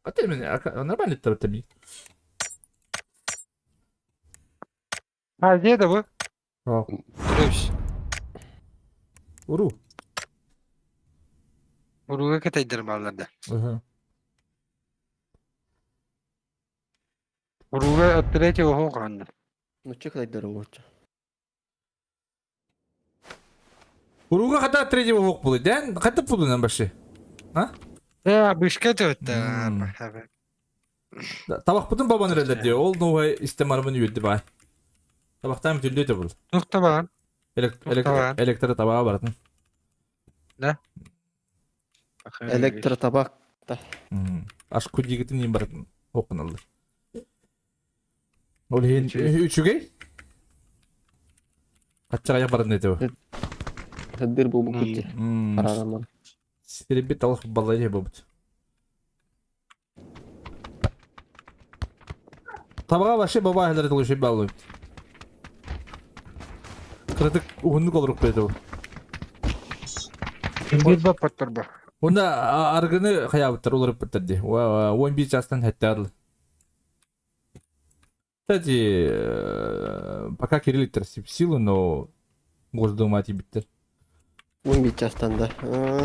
B: Нормально это
H: А где это вы?
B: О.
H: Трөс.
B: Уру.
H: Уруга кытайдар балларда.
B: Ага.
H: Уруга от третьего хоқанна.
G: Ну че кытайдар уоча.
B: Уруга хата третьего хоқ болды. Дән қайтып болды башы.
H: Э, бышка төттә.
B: Табақпытын бабан эрэлэр дии. Ол новай истемармын үөрдү бай. Табақтан бүтүллү өтө бұл.
H: Тух табан. Туох
B: Электро табаға баратын.
H: Да.
G: Электротабак.
B: Аш күдигитин ним баратын. Оқын алды. Ол хин үчүгэй? Каччага баратын ете бу.
G: Саддыр бу бу кутти. Харараман.
B: Сирбит алых балай бобут. Табаға вообще баба хәлер тулы баллы. Кырдык уһуннук олорук бети бу.
H: Бир ба паттар ба.
B: Онда аргыны хаябыттар олар быттар ди. 11 жастан хәтта арлы. Кстати, пока кирилликтер силы, но Госдума тибиттер.
G: 11 жастан да.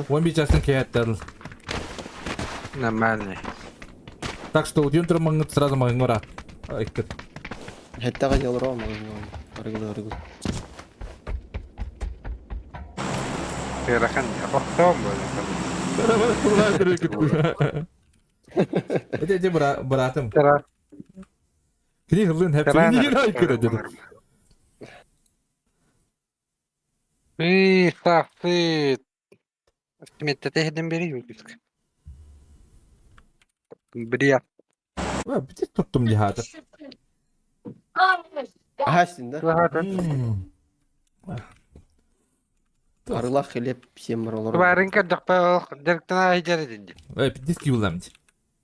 B: 11 жастан кәйәттер.
H: Нормально.
B: Так что уден тұрмаңып сразу мағың бара. Айттыр.
G: Хәттәгә ялыра мағың. Аргылы аргылы.
H: Ыарахан охтоом буолла.
B: Это эти братым. Кини хылын хәп. Кини айкыр деді.
H: Ый, тахты. Сметте бери выпуск. Бред.
B: Бите туттум дихата.
G: Ахастин да? Арылах хлеб всем ролор.
H: Барынка дақпа директна айдер динди.
B: Э, пиздец киулам ди.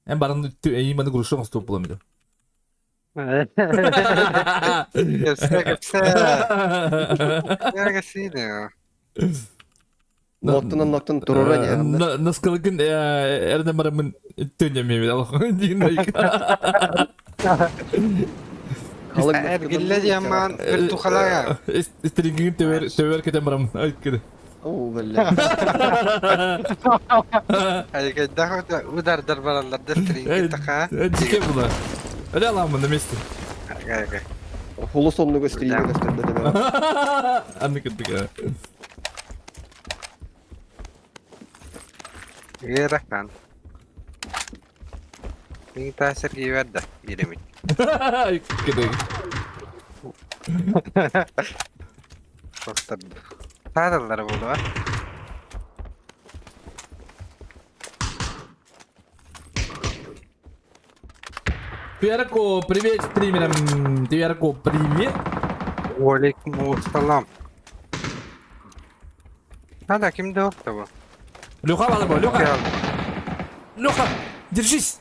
B: Эм барын эйманы грушон стоп булам ди.
H: Кепсе, кепсе. Яргасыны.
G: Ноктунан ноктун турура не.
B: Наскалгын эрден барамын түнем мебел алах. Дин
H: Эргилле диаман виртухалага.
B: Стрингин төбер төбер кетен барам. Айткы.
G: О, бля.
H: Айгайда удардар баралар да стринги така.
B: Дике була. Öyle alamın на месте.
G: Холосомнуга стринги көстөрдө.
B: Анны кеттик.
H: Ыарахан. Мин таасыр киибэр да биремит.
B: Кеттик.
H: Тохторду. Тааталлара буолуа.
B: Тверко, привет стримерам. Тверко, привет.
H: Уалейкум ассалам. Хада ким да охтобу?
B: Леха балабо, Леха. Леха, держись.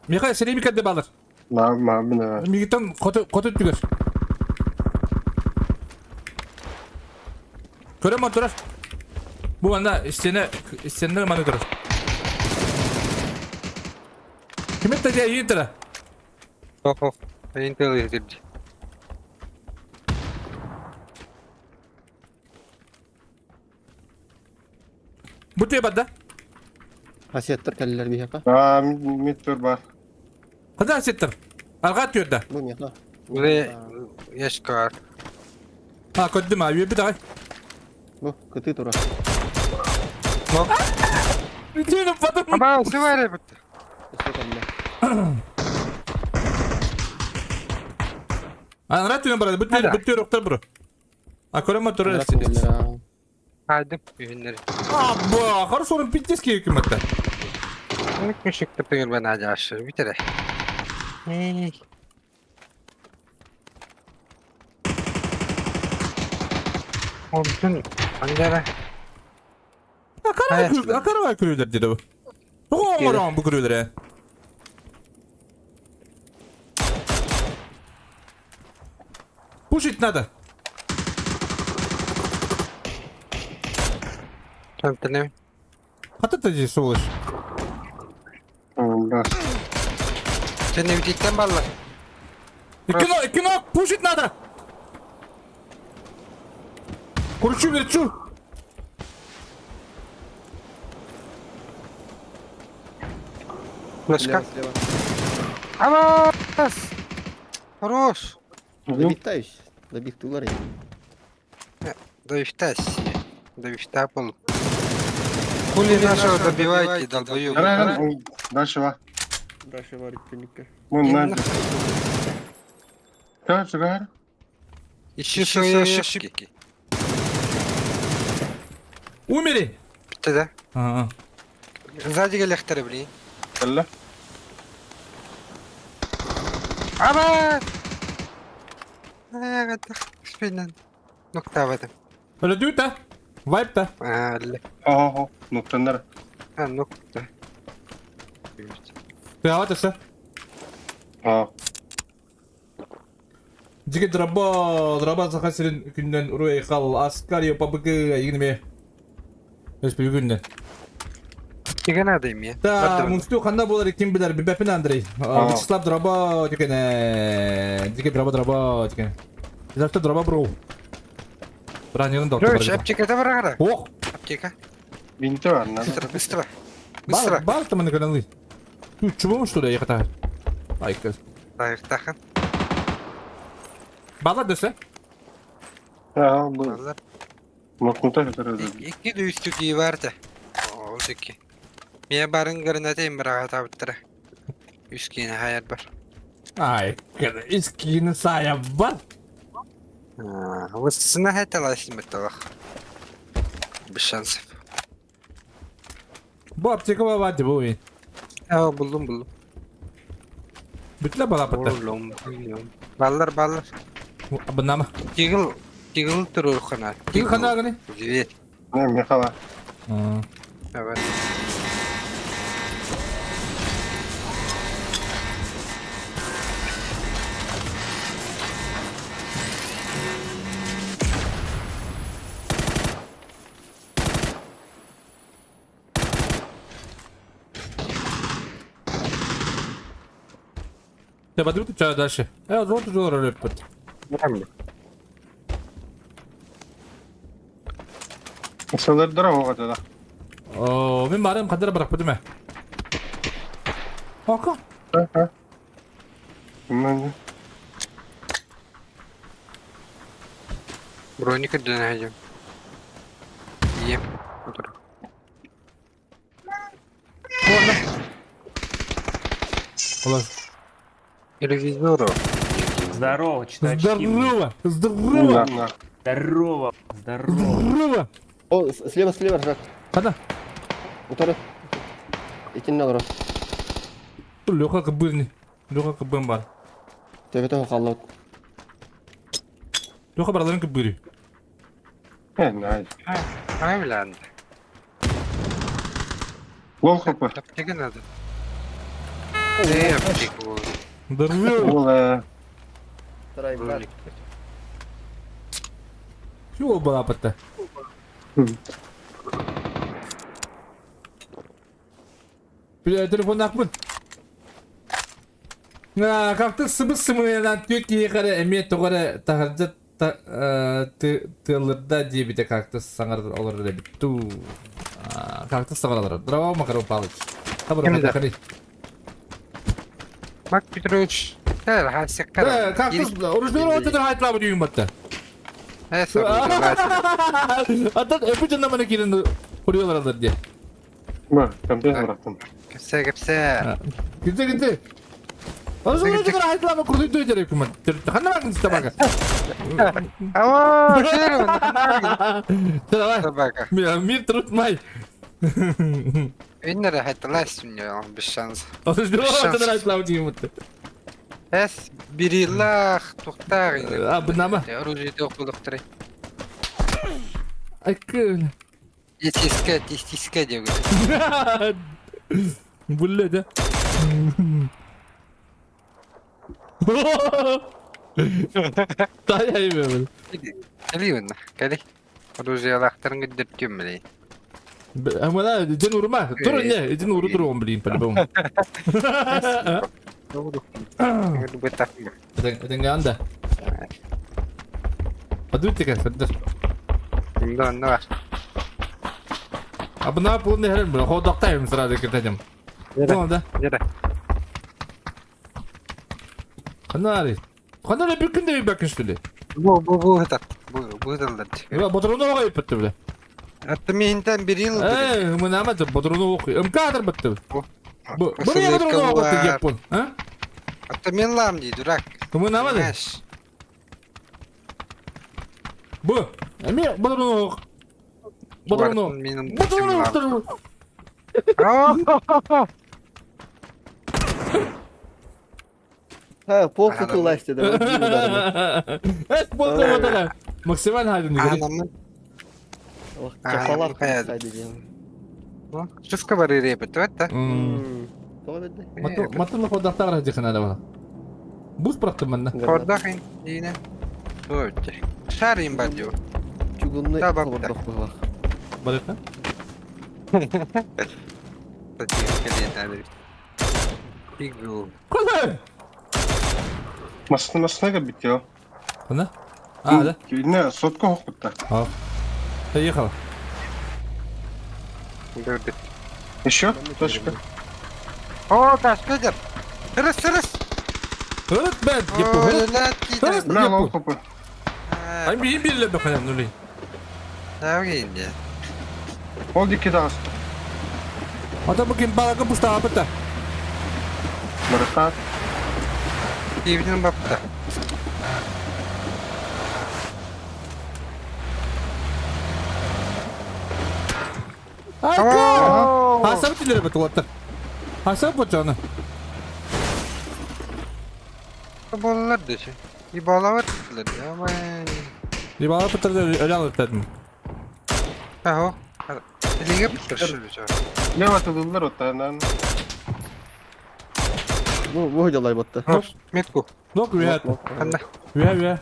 B: Михаил, сиреми кәдде балыр.
I: Ма, ма, мына.
B: Мигитан коты коты түгөр. Көрөм турар. Бу анда стена стена маны турар. Ким это же интера?
H: Ох, ох. Интел издирди.
B: Бу те бада.
G: Хасияттар кәлләр бияка.
I: А, мид тур бар.
B: Када сеттер? Арга түрдө.
G: Бу мияка.
H: Уле яшкар.
B: А, көддүм а, үйөбү давай.
G: Бу кыты тура.
B: Бүтүнү батым.
H: Аба, сыбары бит.
B: Анра түнө барады. Бүт бүт роктор бу. А көрөмө тура.
H: Хайдым үйүннер.
B: Абба, хорошо, он пиздец кийик мэтта.
H: Мүшікті ben aşağı bitire. Hey. O bütün Ankara.
B: Акарабай күрүлэр диде бу. Тоҕо оҥороон бу күрүлэрэ? Пушить надо.
H: Тантаны.
B: Хата ты здесь сволочь?
I: Да.
H: Сен evlilikten ballar.
B: Кино, кино, пушить надо! Кручу, верчу!
H: Флешка.
G: Слева, слева.
H: Авас! Хорош!
G: Добігтаюсь. Добігтулар.
H: Довифтась. Довифта пол. Хули нашего добивайте, долбоёбы.
I: Давай, Дальше ва.
G: Дальше варить пенікка.
I: Вон на. Короче, говоря.
H: Ищи свои ошибки.
B: Умери!
H: Bitti да?
B: Ага.
H: Сзади келехтер, блин.
I: Кэллэ.
H: Авас! Спинен. Нуктабадым.
B: Өлөдүүтэ. Вайпта.
H: Алла.
I: Ого, нуктаннар.
H: А, нукта.
B: Тыаҕа өссө.
I: А.
B: Дьиги драба, драба Саха сирин күнүнэн уруй-айхал, Аскарио ПБГ эйигин эмиэ. Өспү күнүнэн.
H: Киге надо эмиэ.
B: Да, мунсту ханна буолар ким билэр, билбэппин Андрей. Вячеслав драба дикене. Дики драба драба дикен. Завтра драба бро. Бранерын да
H: Лёш, аптека да бар
B: Ох!
H: Аптека.
I: Бинти бар, надо.
H: Быстро, быстро. Быстро.
B: Бар, бар там на Ты чего что ли, ехать? Айка.
H: Так, тахан.
B: Бала дөсө?
I: А, бу. Нуктанта көтөрөдү.
H: Икки дүйүстү кии барды. Ол дики. Мия барын гранатайым бір ағата Үс киini hayat бар.
B: Ай, үс киini сая бар.
H: Высына хайталайсың бетталах. Без шансов.
B: Бу аптека бар бу.
H: А, булдум, булдум.
B: Бүтле бала бітті.
H: Булдум, булдум. Баллар, баллар.
B: Бынама.
H: Тигл, тигл турur хана.
B: Тигл хана гыны?
H: Привет.
I: Не, Михала.
H: Evet.
B: Я подумаю, что дальше. Я вот уже роль пот.
I: Сылыр дорого да.
B: О, мен барым кадыр барак бутуме. Ака.
I: Ага. Ну,
H: Броника дöneceğim. İyiyim. Otur.
B: Olar.
H: Телевизору.
F: Здорово, читачки.
B: Здорово! Здорово!
I: Да.
F: Здорово, здорово.
B: Здорово!
G: О, слева, слева, Жак.
B: Хана.
G: Утары. Итинне олорор.
B: Леха кыбырни. Леха кыбын бар.
G: Төбөтө халлаут.
B: Леха барларын кыбыры.
I: Не, найс.
H: Правильно.
I: Гол хп.
H: Аптека надо. Э, аптека.
B: Здорово!
I: Гол,
G: Тарай, брат.
B: Чего была патта? Телефон акпын. Как-то сыбыс-сымыйынан түөт киһи эрэ эмиэ тоҕо эрэ таһырдьа тыалырда диэбитэ как-то саҥарар олорор эбит дуу. Как-то саҥарар олорор. Здорово, Макарон Павлович.
H: Ким Мак Петрович. Да,
B: Да, как-то уруждур отыр хайтлабы дүйүн батта. Аттан өпү жана кирин куруялар алар дии.
I: Ба, компьютер бырахтым.
H: Кепсе, кепсе.
B: Кирде кирде. Уруждур отыр хайтлабы курдуй дөй күмөн. Ханна багын табака.
H: Ава,
B: Давай.
H: Собака.
B: Мир труд май.
H: Өннere хайталаасым без шанс.
B: Шанс.
H: Эс бириллах тухтаах.
B: А, бынама.
H: Оружие тоқулықтыры.
B: Айкын.
H: Тестиске, тестиске деп.
B: Блядь, а. Тая имя,
H: Кали онна, кали. Оружиялахтарын күддөртүм билей.
B: Амана, ден урма. Тур не, ден уру туру блин, по-любому. Это анда. Подуйте-ка,
H: Да, на.
B: Абына полный хрен, бля, ходоктаем сразу китадим. Ну да.
H: Жара.
B: Ханари. Ханари bir günde bir bakın что ли?
H: Бу бу бу это. Бу бу далдар.
B: Я батрону окуй битти бля.
H: Атты ментен бир yıl.
B: Эй, мы нам это батрону окуй. МК битти. Бу бу не батрону окуй япон, а?
H: Атты мен лам дейді, дурак.
B: Мы нам это. Бу. Эми батрону ок. Батрону. Батрону.
G: Ha, пол кутулаш dedi.
B: Evet, bu da Максимально хайдын.
H: Анамын.
G: Чапалар
H: Хайдын.
G: хайдын.
H: Шуфка бар ирепет, да?
B: Матылы ходақтар дихана да. Бус бырақтым манна.
H: Хордахын дейіне. Өтте. Шарин бар дио.
G: Чугунный
H: Да, бабка.
G: холодок была.
B: Барықа? Қалай?
I: Масына масына бітті.
B: Қана? А, да?
I: Не, сотка хоқпытта.
B: Ал. Поехал.
I: Еще? Точка.
H: О, ташкадер. Сырыс, сырыс.
B: Hırıt ben. Yapı hırıt. Hırıt.
I: Бля, лол
B: Yapı.
I: хп.
B: Ay bir bir le bakalım Nuri.
H: Таугинде.
I: Ол дикке дағысты.
B: Ата bakayım balaka pusta apata.
I: Барақат.
H: Ивнин бапта.
B: Ay Hasap dilere bak ulattar. Hasap bacağını.
H: Болалар десе. И балавар деді.
B: Bir bala pıtır öyle alır dedim.
H: Ахо. Илиге пытыр.
I: Лево атылдылар оттарынан.
G: Бу бу жалай батты.
H: Метку.
B: Нок üye.
H: Анда.
B: Üye üye.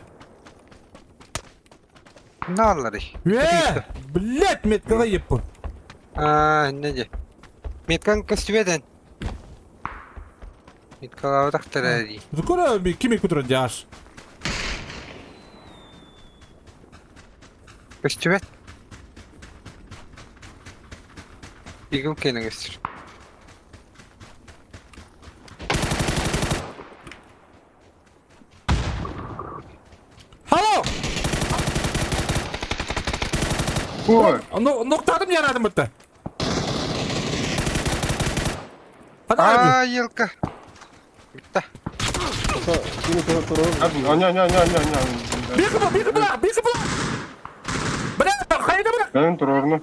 H: Наллары.
B: Üye. Блять меткага yapı.
H: А, неде. Меткан костюмеден. Меткалаудақтар әри.
B: Zukura bir kimi kutura diyaş.
H: Костюмет. Игл кенің өстір.
B: Halo.
I: Ой,
B: Noktadım yaradım bitti. Hadi abi.
H: А, елка. Бітті.
I: аня, аня, аня, аня, аня.
B: Bir kıpı bir kıpı bir kıpı. Bırak haydi bırak.
I: Ben тұрорны.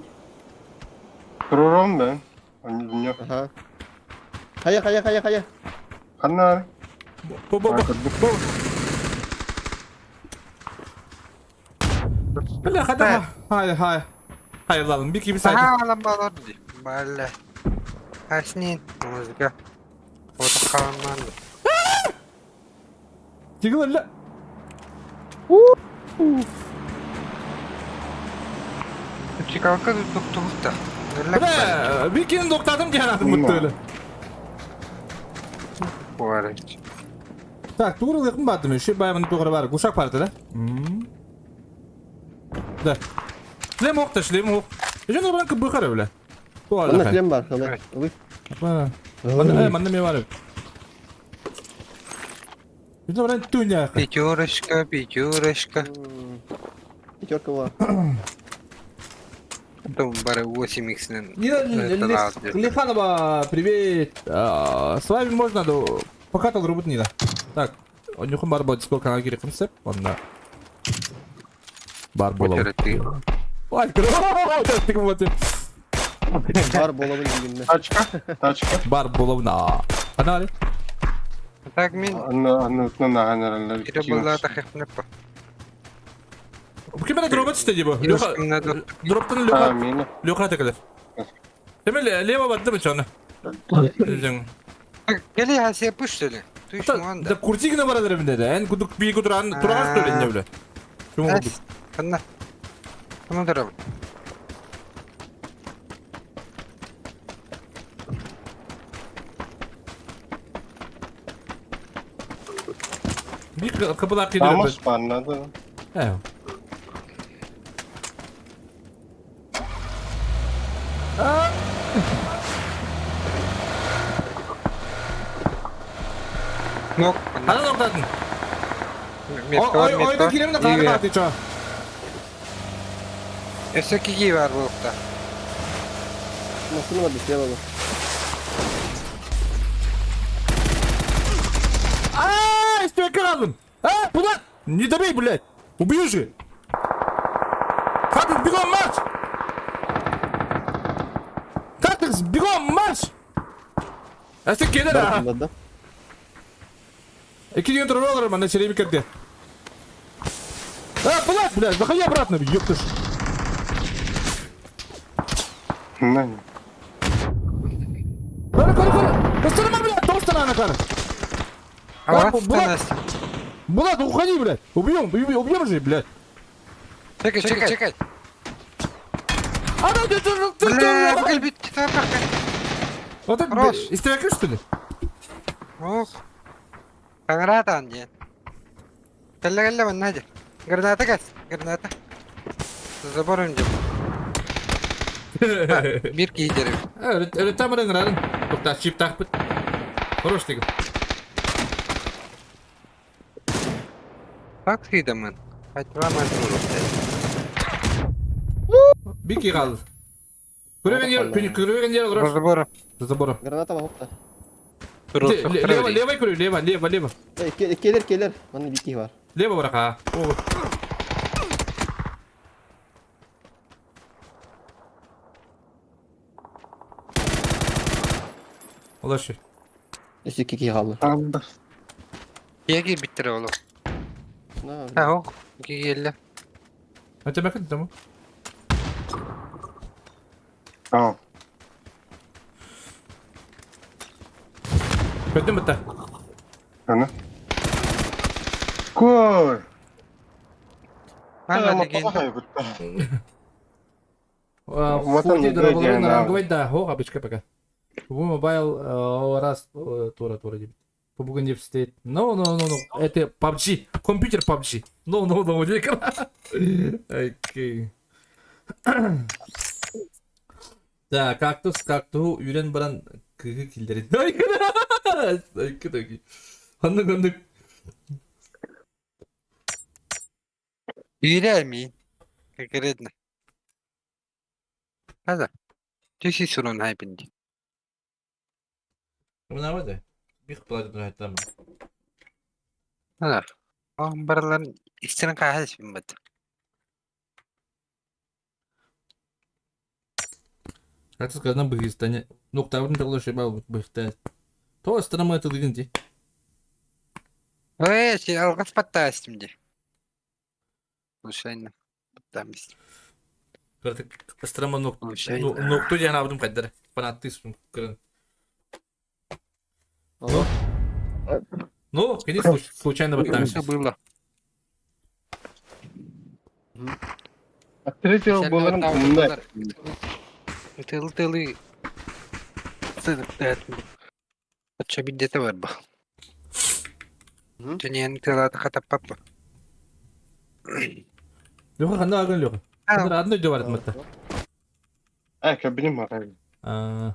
I: Тұрорым ben. Аня,
G: Аха. Хая хая хая хая.
I: Қанна?
B: Bu bu bu. Bu. Bile hadi. Hayır hayır. Hayır lan bir gibi saydı.
H: Aa, балар ди. Балла. Аснин музыка. Отақалманды.
B: Çıkın lan.
H: Чикалка туктугукта.
B: Bile bir kere noktadım ki herhalde mutlu öyle. Так, тугры yakın battım. Şu bayımın тугры бар. Кушак бар да? Да. Шлем ок та шлем ок. Жөн баран кы быхар бile.
G: Манна шлем бар, хала. Ой.
B: Манна манна ме бар. Жөн баран туня.
H: Пятерочка, пятерочка.
G: Пятерка была.
H: Там бары 8 иксінен.
B: Лиханова, привет. С вами можно до пока там робот не да. Так, Онюхун бар бол Discord канал керек кымсып, онда бар болом. Ой, вот.
G: Бар буолабын диигиннэ.
I: Тачка, тачка.
B: Бар буолабын Хана
H: Так мин
I: Аннытынан ааһан эрэллэр.
H: кире буоллаата хехнеппа.
B: Ким эрэ дроба түстэ дии бу. Леха дроптан
I: А,
B: Леха
I: мина.
B: Леха текелер. Темел лево барды бы чоны.
H: Кели хасе пуштали. Ты шманда.
B: Да куртигина барар эбин деди. Эн кудук бии кутуран турагас төлен не биле. Чуң курдук.
H: Ханна. Кому дорог?
B: Бир кыбылак кидер.
I: Тамас барнады.
B: Э.
H: Нок.
B: Хана ноктатын. Ой ой да киремне кары каты чо.
H: Өссө киги бар буолукта.
G: Машина бар слева бар.
B: А, истек алдым. А, куда? Не добей, блядь. Убью же. Катекс, бегом марш! Катекс, бегом марш! Әсте келер,
G: Бар
B: а.
G: да.
B: Эки деген турар олар, мана череби кирди. А, блядь, блядь, заходи обратно, ёптыш.
I: На.
B: Кара, кара, кара. Ыстырма, блядь, тоқстан ана кара.
H: Ала,
B: Булат, Булат, уходи, блядь. Убьем, убьем, убьем же, блядь.
H: Чекай, чекай, чекай.
B: Ана, ты, ты, ты,
H: Бля,
B: ты,
H: кэлбит китапах.
B: Вот это,
H: Хорош.
B: истерика, что ли?
H: Ох. Саҥараатаан диэн. Кэллэ кэллэ манна дьэ. Граната кэс, граната. Забором дьэ. Биир киһи дьэрэ.
B: Өрөттө амырын ырарын. Тоқта чип тақпыт. Хорош деген.
H: Так сыйдамын. Айтыраман
B: Бики қалды. Көреген жер олар.
H: Забором.
B: За забором.
G: Граната бар хопта.
B: Лево, лево көрю, лево, лево, лево.
G: Келер, келер. Манна бики бар.
B: Лево барақ, а. Олар ше.
G: Өссө кики хаалла.
I: Алды.
H: Киэги биттер олу.
G: На.
H: Аho, киэллэ.
B: А тебя как там?
I: А,
B: Көтім бітті.
I: ана. Кой.
H: Манна деген.
B: Фоти дорогой ранговый да, хо, абичка пока. Бу мобайл раз тура тура деп. Бүгін деп істейді. No, no, no, no. Это PUBG. Компьютер PUBG. No, no, no, дейкін. Окей. Да, кактус, какту, үйрен баран кыгы килдерин. Айкын. Ханнык, ханнык.
H: Үүрээ Конкретно. Хада. Түси сурун хайбинди.
B: Мына бады. Бих платит на там.
H: Хада. Оон барыларын истерин каахас бимбат.
B: Кактус казан быгыстане. Ну, таврын таглы шеба быхта. То страма это дыгынти.
H: Ой, си алгас паттаастым ди. Случайно. Паттаамис.
B: Страма нок.
H: Случайно.
B: Нокту жана абдым кайдар. Фанаттыс кырын.
G: Ну.
B: Ну, кини случайно баттамис.
H: Это было.
I: От третьего было умна.
H: Тыл тылы. Ача биддете бар ба. Түнен тылаты хатаппаппа.
B: Леха ханда агын Леха. Ханда одной дёварит матта.
I: А, кабинет морали.
B: А,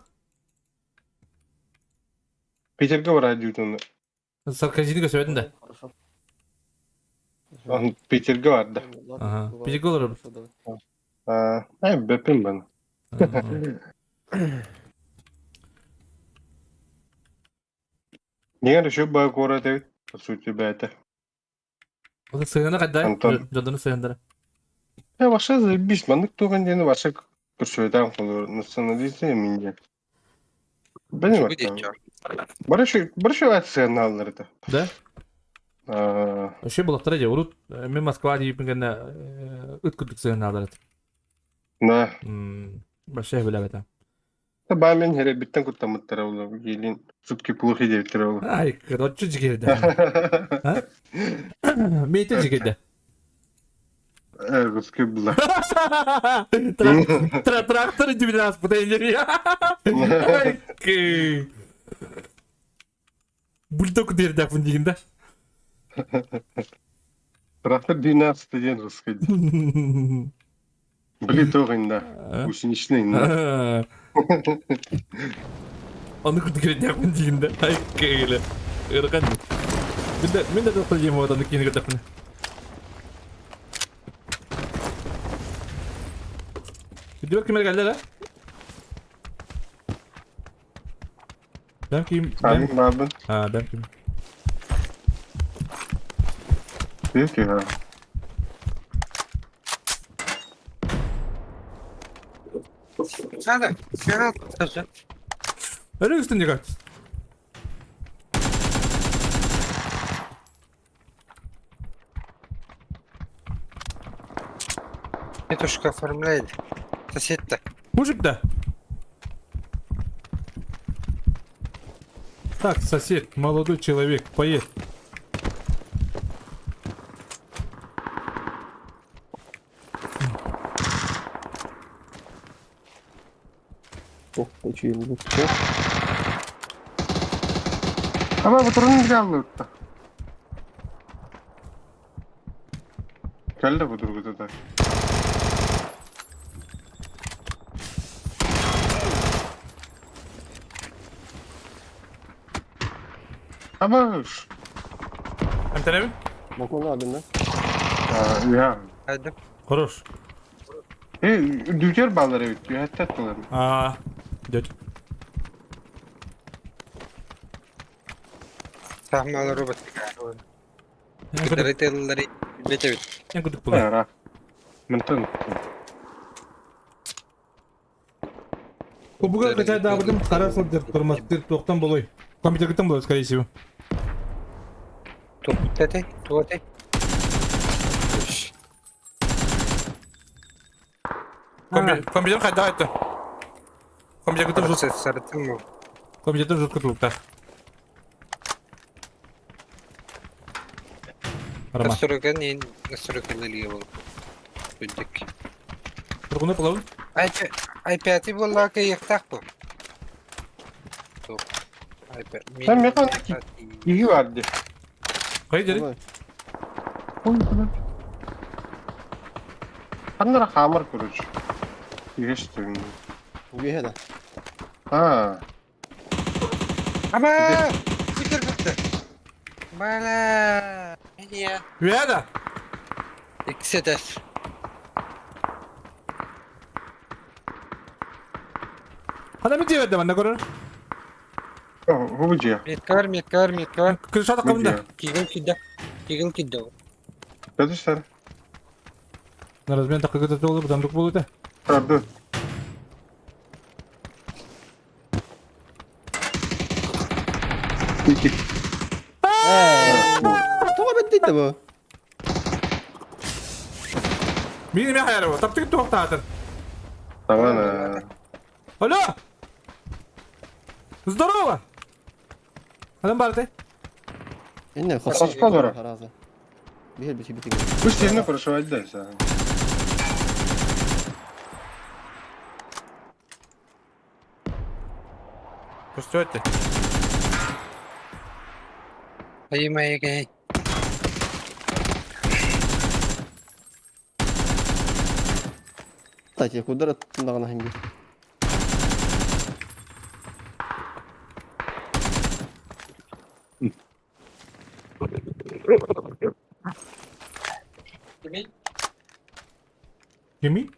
I: Питерге бар дүйдүн.
B: Саркозині көсөбөтүн да.
G: Хорошо.
I: Он Питерге бар да.
B: Ага. Питерге олар.
I: А, ай, бепим бен. Нигер еще бай город по сути бәйті.
B: Ол сыгына кайда?
I: Антон.
B: Жодону сыгындара.
I: Я вообще заебись, маннык туган дені вообще. Көрсүбэтэх холобур национализм мине. Билим Бары сыаналлар это.
B: Да?
I: Аа.
B: Вообще булактара же урут мен Москва дейиппин кэннэ ыт курдук сыаналлар этэ.
I: Да.
B: Вообще билэбэтэ.
I: Ба мен херебиттен куттамыттара ол елин сутки плохи диэбиттэрэ ол.
B: Ай, короче жигерде. Мейте жигерде.
I: Русский была.
B: Трактор 19 Бульдог дердәпін деген да.
I: Трактор 12 ден русский. Били тоғында. Гусеничный.
B: Оны күтгердәпін деген да. Ай, кейлі. Ырқан. Мен де тоқтар жем одан кейін көрдәпін. Видео кемер geldi la? Ben kim? Ben...
I: Amin бабын.
B: Ha ben kim?
I: Видите, ha.
H: Надо, надо.
B: Öyle üstünde kaç.
H: Петушка оформляет. Сосед-то.
B: Мужик да. Так, сосед, молодой человек, поедь.
G: Ох, үчүгэй
I: Ама батырын жаллы. Кәлді бұл тұрғыда да. Ама
B: Эмтенеби?
G: Балконга алдым да.
I: Я.
H: Hadi.
B: Хорош.
I: Э, дүтер балдар бит. Яттаттылар.
B: А, дядь.
H: Сахмалы робот. Кыдырытыллары бете бит.
B: Эн кудук була.
I: Ара. Мынтын.
B: Кубуга качай дабырдым кара сылдыр турмастыр токтон болой. Компьютер болой, скорее всего.
H: Туптете, туоте.
B: Компьютер хайда это. Компьютер жутко.
H: Сарытым.
B: Компьютер жутко тулукта. Рома.
H: Настройка не настройка налево. Бүдик.
B: Тургуну кылабын.
H: Ай пяти буоллака кыйыктаах бу. Туох. Ай
I: Там механ Иги барды.
B: Кай жери?
I: Ханнара хамар, короче. Иги что
G: Үөһэ да.
I: А,
H: Ама! Бүтер бүтті. Бала! Меня.
B: Үөдэ.
H: Иксетес.
B: Хана ми диэбэдэ манна көрөр.
I: Губудия.
H: Метка бар, метка бар, метка бар.
B: Крышата кымда.
H: Кигил кидде. Кигил кидде.
I: Дадыштар.
B: На размен такы көтө болду, бутандык болду да.
I: Правда. Ики.
G: Тоҕо бэттий да бу?
B: Мин эме хайары бу. Таптык туохтаатыр.
I: Давай.
B: Алло! Здорово! Адам бар ты?
G: Инне
I: Хоспа бара.
G: Хараза. Биһир бити бити.
I: Пусть сильно прошивать дальше.
B: Пустёте.
H: Айма эгэй.
G: Кстати, кудара тындагана хинги.
B: Кими?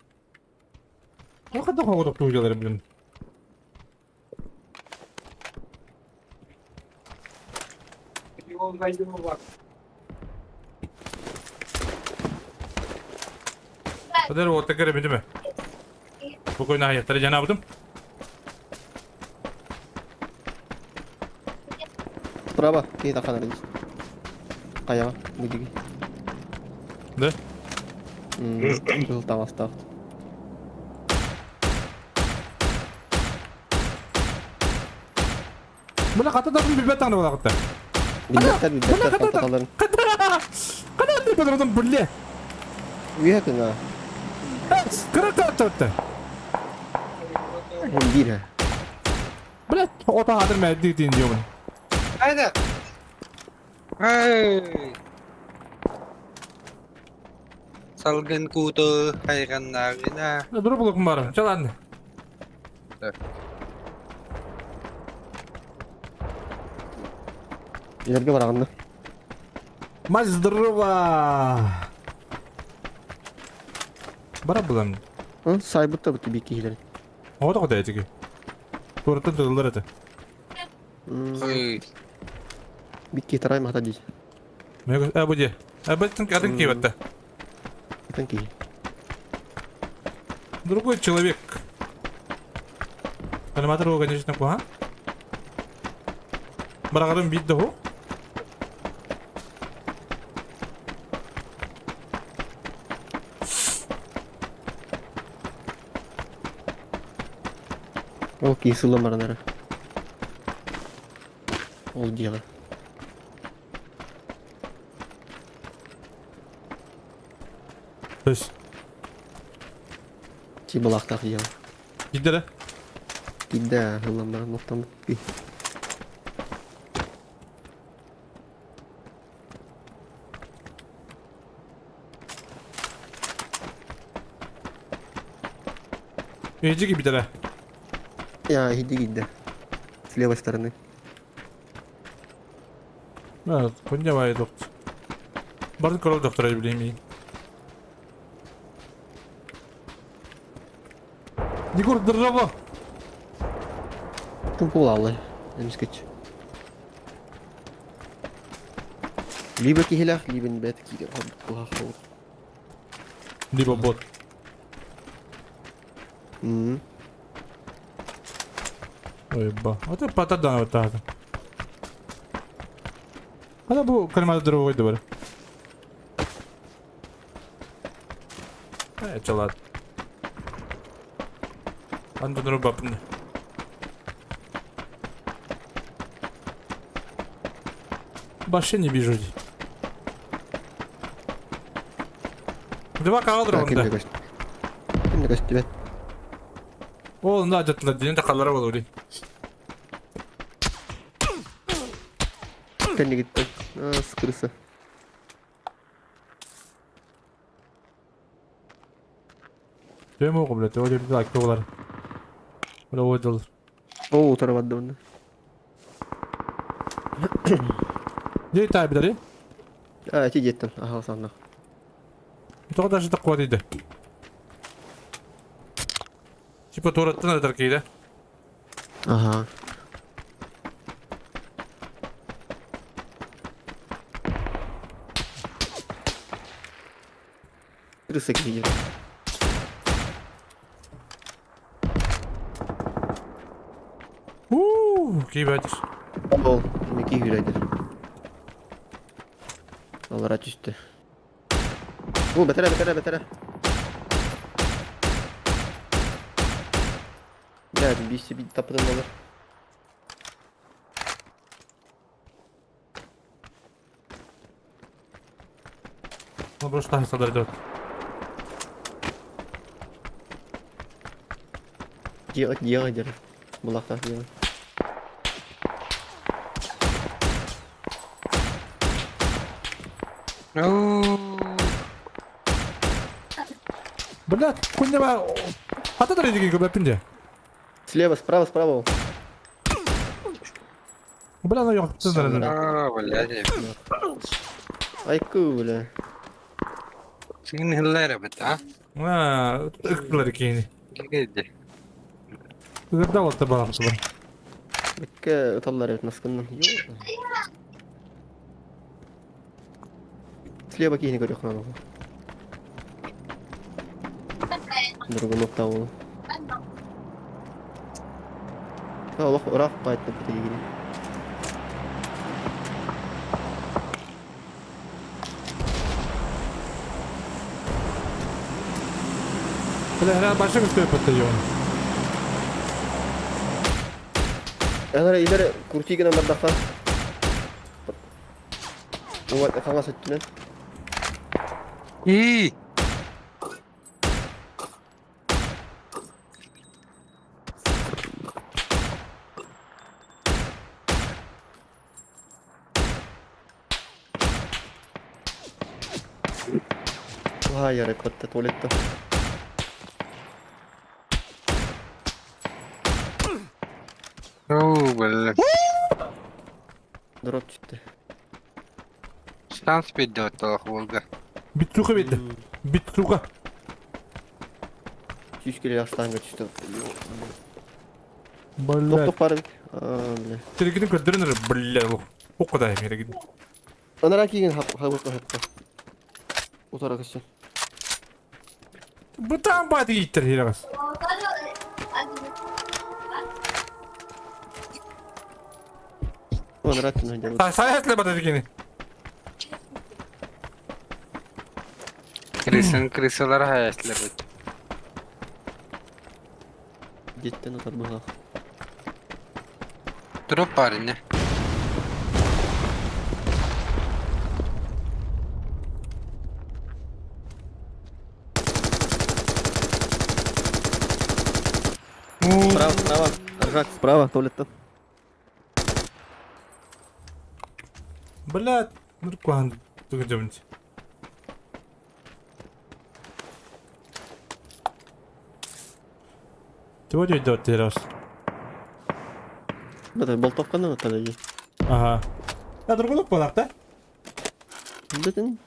B: Хаката хоготок тужилер блин. Хадер вот такая медиме. Спокойно аһыйахтара дьанаабытым.
G: Справа, киһи таххан эрэ Хайаҕа, бу диги.
B: Да?
G: Кыһыл таҥастаах.
B: Бына хата да билбэт таҥна буолаҕытта.
G: Билбэттэр, билбэттэр хантаталарын.
B: Хата билбэт билле.
G: Үөһэ кыҥа.
B: Кыра кыра
G: Биир.
B: Блять, ото хатыр мэрди дин диомун.
H: Айда. Эй. Салгын кууту хайганнаагына.
B: Дуру булукум бар. Чалан.
G: Илэргэ бараҕын да.
B: Мать здорово. Бара булам.
G: Сайбыт да бу би киһилэр.
B: Оҕо тоҕо этиги. Туораттан тыллар этэ.
H: Ой.
G: Бикки тарай мата дии.
B: Э бу дии. Э беттин атын киибетте.
G: Атын киһи.
B: Другой человек. Аниматор его, конечно, куха. Бараҕарын биир да ху.
G: Ол киһи сыллан баран эрэ. Ол диэҕэ.
B: То есть
G: Ти балаахтаах диэҕэ.
B: Киирдэ
G: Киирдэ ыллан баран оттон
B: Иһдьи киирбитэрэ.
G: Я, иһди киирдэ. С левой стороны.
B: Кунья бай доктор. Барын корол доктора билейм. Егор, здорово!
G: Ким буолаллар? Эмискэч. Либо киһилээх, либо бэт киирэр куһах
B: Либо бот.
G: М.
B: Ой, ба. Вот это патадан вот так. Ана бу кальмар другой добр. Э, чалат. Антон Рубапн. Вообще не вижу. Два кадра
G: Ким
B: онда.
G: Ким көстүбэт.
B: Ол на дьаттылар диэн тахаллара болури.
G: Кэннигиттэн. С крыса.
B: Төм оҕу блядь, ол жерде акты олар. Бля, ол жол.
G: Оо, утары барда онно.
B: Дей тай билери.
G: А, эти деттен. Аха, саннах.
B: Тоҕо даже такуа дейді. Типа туораттан ытар киирэ.
G: Ага. Крыса киирэр.
B: Уу, киибэтир.
G: Ол, эмики киирэр. Алара түстэ. О, бэтэрэ, бэтэрэ, бэтэрэ. Блядь, бийсе бит тапыдан болар.
B: Ну просто салдар идет.
G: Дьиэҕэ дьиэҕэ дьэр. Булахтаах дьиэҕэ.
B: Блядь, хуйня Хата дороги көбөппүн дьэ.
G: Слева, справа, справа.
B: Бля, ну ёптын.
H: А, блядь.
G: Айку, бля.
H: Син хиллер эбит, а?
B: А, ыктылар киини.
H: Киирди.
B: Ыгырда олта балахтылар.
G: Бэккэ ыталлар эбит наскыннан. Слева киһини көрүөх наада. Другу ноктаула. Олох ыраах баайттан битигини.
B: Бля, хрен большой какой батальон.
G: Энэр илэр крутигынан бардаха. Уот хаҥас өттүнэн.
H: И.
G: Vay yarı tuvalette.
H: Оо, бля.
G: Дроп çıktı.
H: Станс биэрдэ Волга.
B: Битсуха бит. Битсуха.
G: Сүүс кило штанга түстэ.
B: Бля.
G: Тоқтоқ бар бит. А, бля.
B: Терегин көрдөрөн бля. Окуда мерегин.
G: Анара киген хабы хапка. Утара көстөн.
B: Бутан баты иттер хирагас.
G: Анара түнөн жабы.
B: Саятлы бата дигени.
H: Крысын крысалар хайаслар бит.
G: Жеттен утар быға.
H: Дроп бар ине.
G: Справа, справа. Ржак, справа, туалеттен.
B: Бля, нуркуан тугун жабынч. Чего идет террас?
G: Это болтовканы тогда.
B: Ага. А другой полак, да?
G: Бүтін.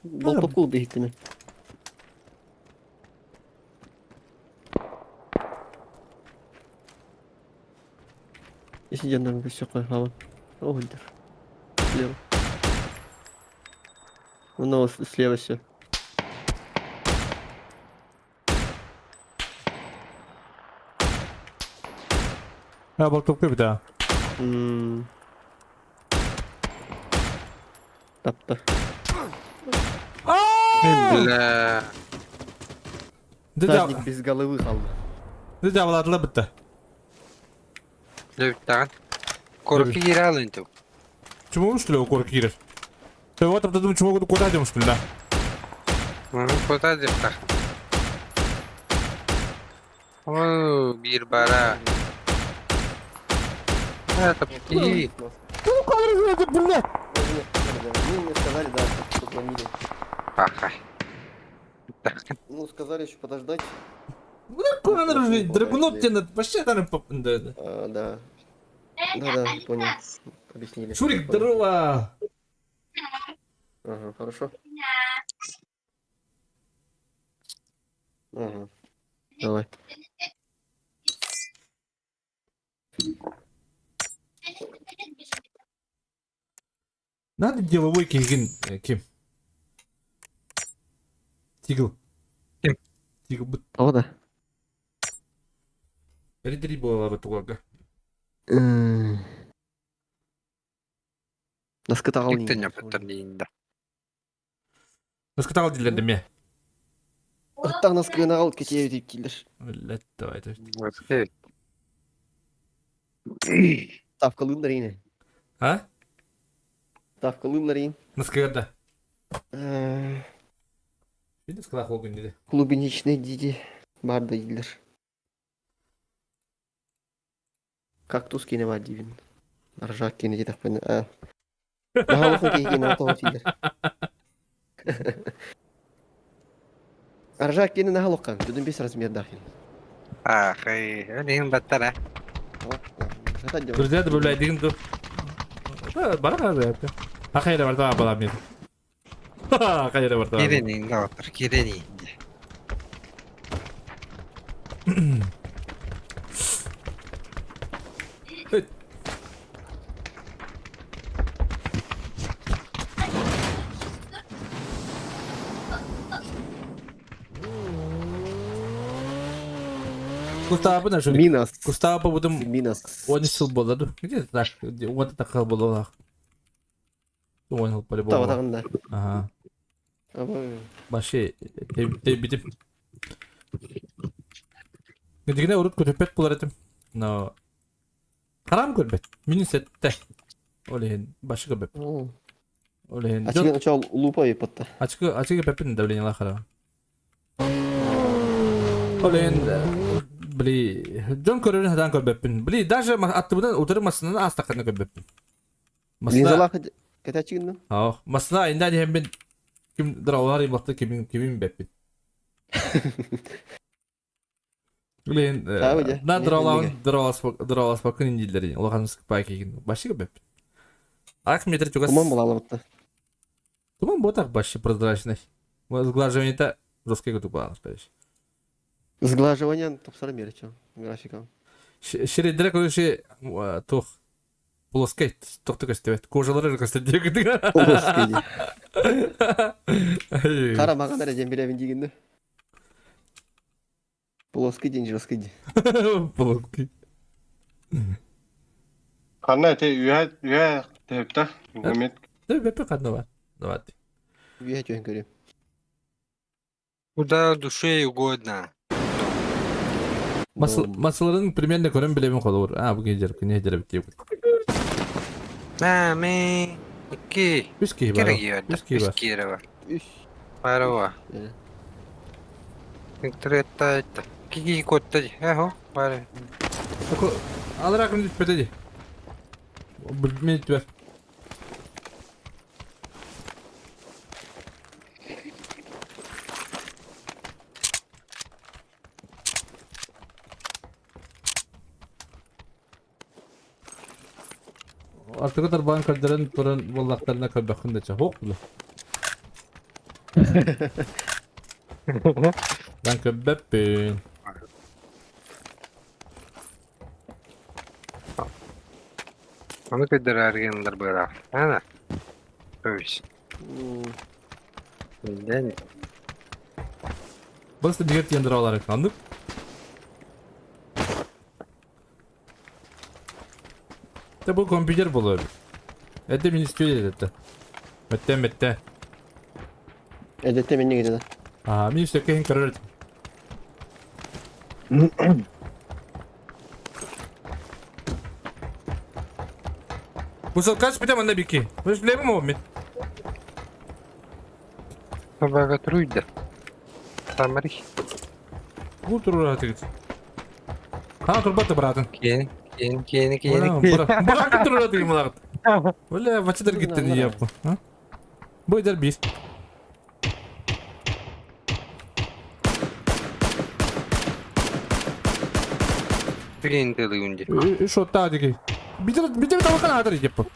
G: Болтовку бейттіме. Если жандарм все қойғалым. Өлдір. Слева. Ну, слева все.
B: А, болтовка да.
G: Тапты.
H: Бля.
G: Всадник без головы қалды.
B: Дедя владла бітті.
H: Лөптаған. Корки кире алын ту.
B: Чему что ли у корки кирер? Ты вот там чему куда идем что ли, да?
H: Маны кота деп тақ. О, бир бара. Это и.
B: Ну, как это, блядь?
G: Мне сказали, да, что звонили.
H: Паха.
G: Ну, сказали еще подождать.
B: Ну, Драгунов тебе вообще там
G: А, да. Да, да, понял. Объяснили.
B: Шурик,
G: Понял.
B: здорово!
G: Ага, хорошо. Ага. Давай.
B: Надо деловой кигин ким? Тигл.
H: Ким?
B: Тигл бут.
G: О, да.
B: Редри буолла бутуга.
G: Наскытағал
H: Тиктен япыттар дейін да.
B: Наскытал дилерди ме.
G: Ырттақ наскыны ал кете деп келдер.
B: Блядь, давай.
H: Вот.
G: Ставкалыылар ине.
B: А?
G: Ставкалыылар ин.
B: Наскыгада. Видишь, сказал холгун диди.
G: Клубничный диди. Бар да дейлер. Кактус кине бар дейбин. Ржак кине дейді ақпен. Мағалықын кейген атауы дейлер. Ржак кине нағалыққан. Жүдін 5 размер дахин.
H: Ахай, әлейін баттар, а.
B: Друзья, добавляй деген ду. Бара да. Ахайра бар та бала мен. Ахайра бар та.
H: Киренин да отыр, киренин.
B: Кустаабын ашыр.
G: Минас.
B: Кустаапа бутум
G: Минас.
B: 10 сыл буолла ду. Где так? Уон такал буоллах. Уон сыл по-любому.
G: Табатаҕын да.
B: Ага.
G: Абы.
B: Баши тэйбитим. Дигине урут көтөппөт булар этим. Но харам көрбөт. Мини сетте. Ол иһин башы көрбөт. Ол иһин
G: Ачыгын очо лупа ыйыппатта.
B: Ачыгы ачыгы пеппин давлениела харам. Ол иһин били дьон көрөрүн сатаан көрбөппүн. Били даже аттыбынан утары массыынаны аастаххына көрбөппүн. Массыына
G: Линзалаах кэтээччигин
B: Ох, массыына айында диһэммин ким дровалар ыйбакта кимин кимин бэппин. Блин,
G: Таабы дьэ.
B: на дровалаабын дроваласпаккын индииллэрин улахан скпай кигин баши көрбөппүн. Ак метр чугас.
G: Туман булаалабытта.
B: Туман ботах баши прозрачный. Сглаживание-то жесткий тупа, короче.
G: Сглаживание тупсара мерече графика.
B: Ширеддere короче туох плоскай тохту көстүбэт. Кожалары көстүбэт.
G: Плоскай дии. Хара маҕан эрэ диэн билэбин диигин Плоский день, жесткий день.
B: Плоский.
I: Ханна ити үһэ үһэ түһүктэ. Гумит.
B: Бэппэ ханна бар. Давай.
G: Үһэ түһэн көрүм.
H: Куда душе угодно.
B: Масыларын примерно көрөн билэбин холобур. А, бу киһи кини дьэрэ бит.
H: На, ми икки.
B: Үс киһи бар. Үс киһи
H: Үс
B: бар.
H: киһи бар.
G: Үс.
H: Барова. Интернетта кики котта эхо бар.
B: Алра күн түспөтө ди. Мен түбэр. Артыгы тарбаан көрдөрөн туран буоллахтарына көрбөххүн да чэ хоох булу. Мен көрбөппүн.
H: Ону көрдөрөр гыннар быраах. Ана. Көбүс. Билден.
B: Просто бигер тиендер алар аннык. Те бу компьютер болор. Это министр это. Мэтте мэтте.
G: Эдетте мен неге деді.
B: А, министр кehen көрөр. Бу сылкач бите манна бики. Вы билеби мо мен?
H: Собака труйда. Тамари.
B: Бу турура тигит. Ха турбаты братын.
H: Киэн, киэн, киэн, киэн.
B: Быра турура тигит мулагыт. Бля, вачыдар гиттен еппу. Бу идер бис.
H: Түгэн тылы
B: Үш отта диги. Битер битер табакан атыр еппу.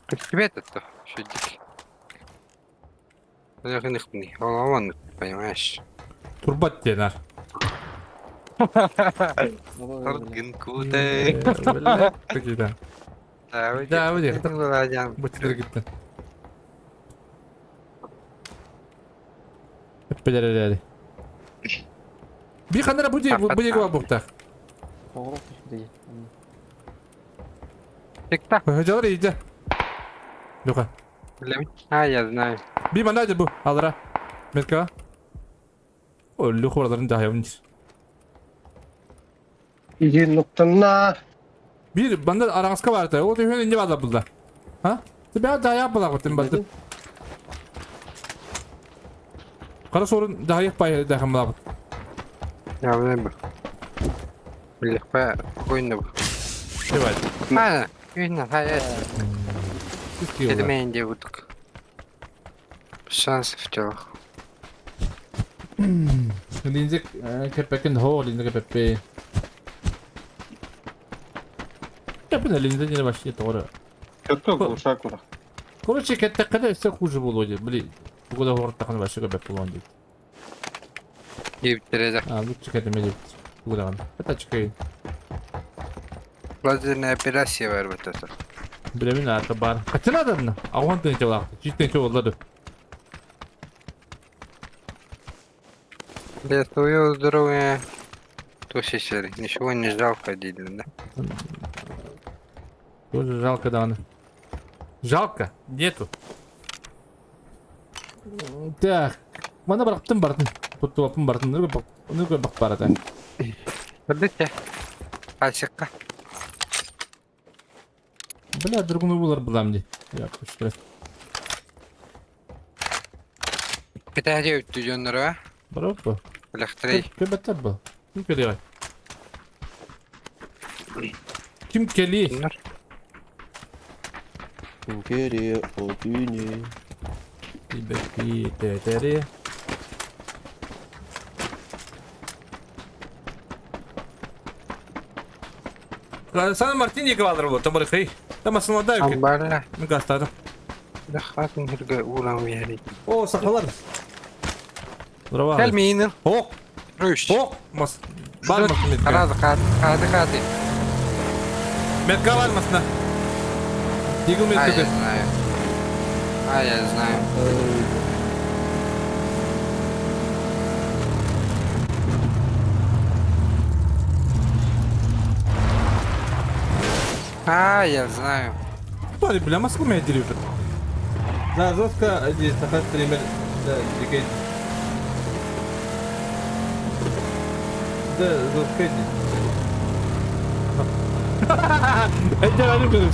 H: Тебе это шедик. Он, понимаешь.
B: Турбат денар.
H: Торгын куте.
B: Такие да. Да, вы Бутер гиттен. Эппелер Би ханара буди буди гва бухта.
H: Тикта.
B: Жалар иди. Люка.
H: А, я знаю.
B: Би мана бу алра. Метка. О, люха ораларын жайым.
I: Иһин нуктанна.
B: Бир банда араңызка бар Ол түйін инде бада булда. А? Тебя дая була гутын барды. Кара сорун дая пай дахым була.
H: Я знаю. Легко, койно.
B: Давай.
H: А, видно, а это. Это меня не будут. Шансов телах.
B: Линзик кепекен хо, линзик кепепе. Кепен линзик не вообще тоже.
I: Kötü глушак ура.
B: Короче, кеттеккеде өссө хуже болуо Блин, бугуда horттахан вообще көбөк болуон дейт.
H: Диптер
B: А, лучше кетеме дейт. Бугудаган. Это чекай.
H: Лазерная операция бар вот это.
B: Билемин аты бар. Качан ададна? Ауан тынча булакты. Читтен болду.
H: Для твоего здоровья. Туох сири, ничего не жалко дииллэр да.
B: Тоже жалко даҕаны. Жалко, нету. Так, маны бырахтым бардым. Туттубаппын бардым. Нүгө бак барата.
H: Көрдүк Пальчикка.
B: Бля, другunu булар булам ди. Я көстөрө.
H: Кэтэһэ үттү дьонноро,
B: Бараппа.
H: Үлэхтэрэй.
B: Көбөттөр бу. Ким келиэй? Ким кели?
H: Дьоннор.
G: Ким отүнү.
B: Тибеки тетери. Сан Мартин екі бу, тамыр хей. Тамасынлада үке.
H: Амбарла.
B: Мен гастадым.
H: Дахатын hirге уран вери.
B: О, сахалар. Здорово.
H: Кел миинин.
B: Ок,
H: Рүш.
B: ок, мас. Бар мас метка.
H: Харады хады хады хады.
B: Метка бар масна. Дигл
H: А, я
B: метка.
H: знаю. А, я знаю. А, я знаю.
B: Пари, бля, маску меня деревья. Да, жестко здесь сахар стример. Да, дикий. Да, жестко здесь. Эдеmedim kızım.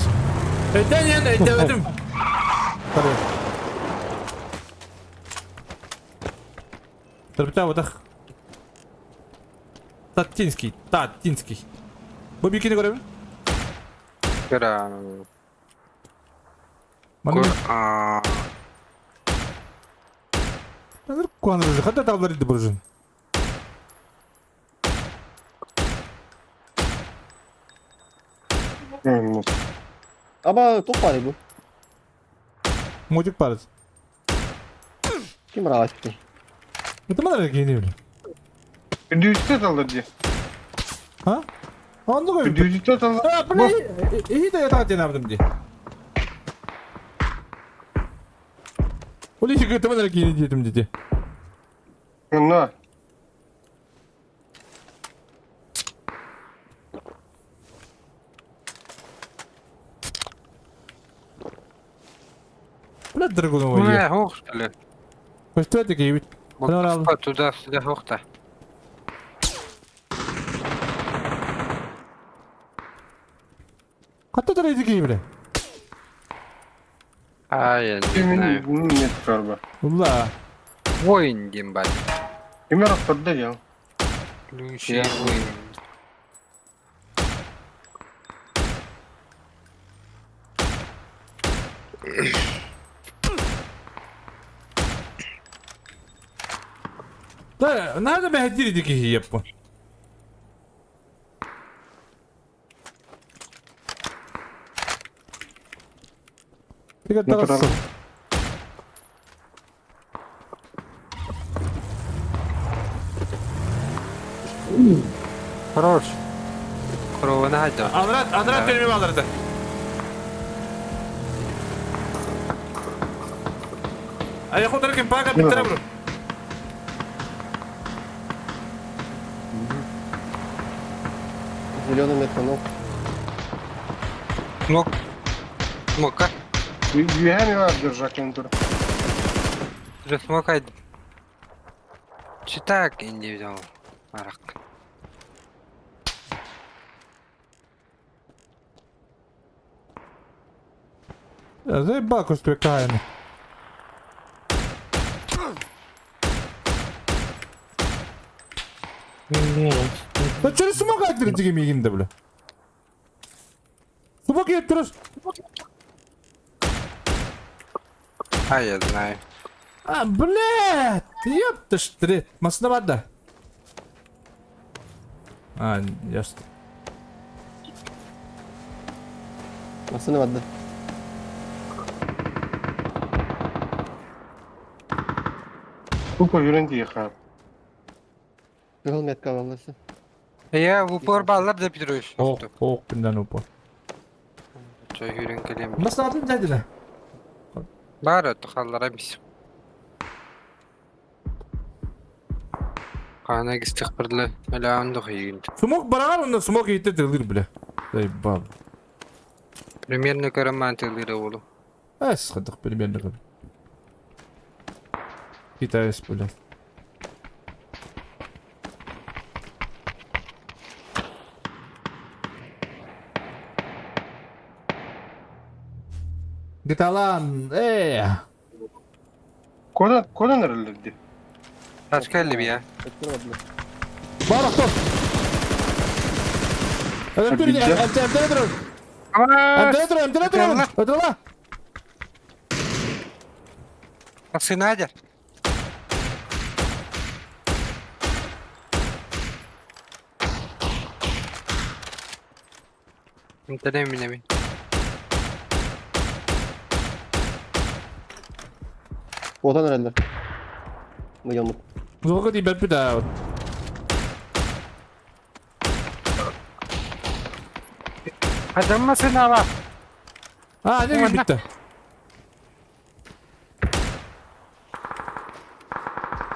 B: Эден edemedim. Tabii. Tabii вот Татинский, Татинский. Бу бикини көрөбүн?
H: Кыра.
B: Маны
H: А,
B: Назар куаныр уже. Хата таблар иди буржун.
G: Аба туох баарый бу?
B: Модик барыз.
G: Ким ыраҕа
B: Это мана кийини бile.
I: Үрдүстэ таллар дии.
B: Ha? Онду кой.
I: Үрдүстэ таллар.
B: А, бля, iyi de yatağa denabdım di. Ол işi kötü bana kiyini dedim dedi.
I: Онно.
B: Бля, дорогой мой.
H: Мэ, хоох что ли?
B: Что это киевит?
H: Вот туда-сюда хоохта.
B: Хатта да иди киевле.
H: А, я не знаю.
I: Нет карба.
B: Ула.
H: Воин диэн баар.
I: Ким эрэ дьон.
H: Лучший воин.
B: Да, надо бы ходили дикие еппу. Тига
I: Ну,
B: тарасы.
H: Хорош. Корованы хайда.
B: Анрат, Анрат бермей алырды. Аяқ отырып пага биттіре бұрын.
G: Зеленый метка ног.
H: Смок. Смока.
I: Үөһэ бар держак тур.
H: Уже смок айды. Читак индивидуал. Арак.
B: Заебал көстүбэ каайны. Да через смог айтыр деген мегинде бля. Смог еп турur.
H: А, я знаю.
B: А, блядь, ёпта штрет. Масына бар да. А, ясно.
G: Массыына барда.
I: Тупо жүрен дии хаар.
G: Кыһыл метка балласы.
H: Я в упор баллар да Петрович.
B: Ох, ох, күнден упор.
H: Чо жүрен келем.
B: Масына атын жайдыла.
H: Бар өтті қаллара бис. Хаана гистихперле өлөөн дохуйгун.
B: Смок бараҕар онно смок иһиттэ тылыр бля. Заебал.
H: Примерно көрөн маан тылыыра уолу.
B: Эс хадах примерно көрөн. Китаец, блядь. Гиталан, э!
I: Куда, куда нэрэллэр дии?
H: Тачка элли я.
B: Бар охтор! Өлтүр, Эмтэрэ турар, эмтэрэ турар, Өтөла!
H: Сынадер. Эмтэрэ минэбин.
G: Уотан эрэллэр. Мыйаммыт.
B: Золото тиийбэппит аа.
H: Адамма сынала.
B: А, не кэлбиттэ.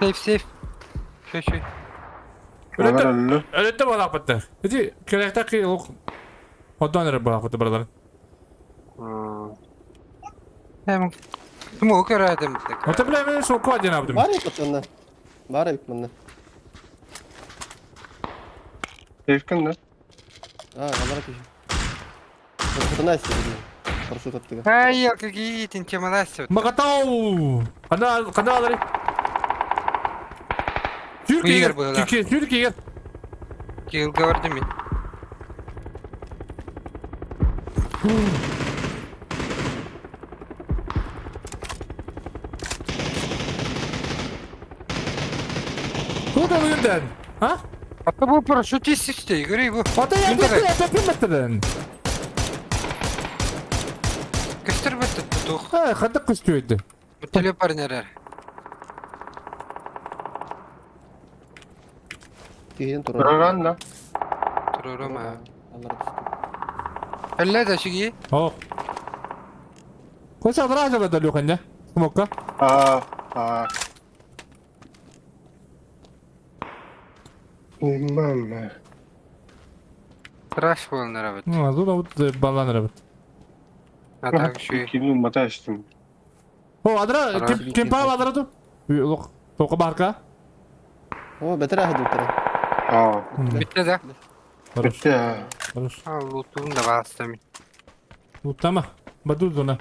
H: Сейф, сейф. Шөй, шөй.
B: Өлөттө, өлөттө буолаахпыттар. Ити кэлэхтэх киһи Хотон эрэ буолаахпыт бараларын.
H: Ким ол көрөөтүм.
B: Ото бля мен суокко диэн аабытым.
G: Баар эбит манна. Баар эбит манна.
I: Сейфкин да?
G: А, алара киһи. Хотона истэ Парашют аттыга.
H: Ай, какие тинчемаласы.
B: Макатау! Кана кана алары. Сүр
H: Киигэр
B: киигэр,
H: быһыылаах.
B: сүр киигэр.
H: Киилгэ бардым мин.
B: Куда вы А?
H: Ата бу парашютист истей, көрүй бу.
B: Ата я беттен.
H: Көстөр бетте тух.
B: Ха, хата көстүөйдү.
H: Теле партнерер.
G: Киһитин турар.
I: Тураран да.
H: Турурум а.
G: Аллара түстү.
H: Элле да шиги.
B: О. Коса вража да люханья. Смокка.
I: А, а. Ой, мама.
H: Тыраш болон рабыт.
B: Ну, азура вот балан рабыт.
H: А так шүй.
I: Кимин маташтым.
B: О, адра, кем пава адра ту? Лох, тока барка.
G: О, бэтэрэ аһы
I: А,
H: Битте да.
B: Хорош.
I: битте.
B: Хорош.
H: А, лутун да баста мин.
B: Луттама. Баду зона.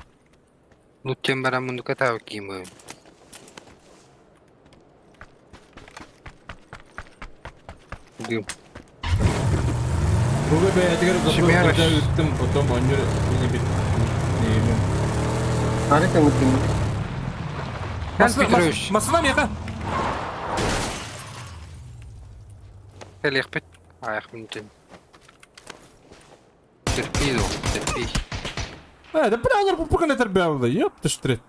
H: Луттен бара мундука тау кийм. Дым.
B: Буга бэйэтигэр
H: Шимяра.
B: ыттым, потом онньор мини бит. Не
I: Арика мытым.
H: Кан Петрович.
B: Масына меха.
H: Кэлиэхпит. Аях мүнтен. Терпи доо, терпи.
B: Э, да бля, олар бу кана тербе Ёпта штрит.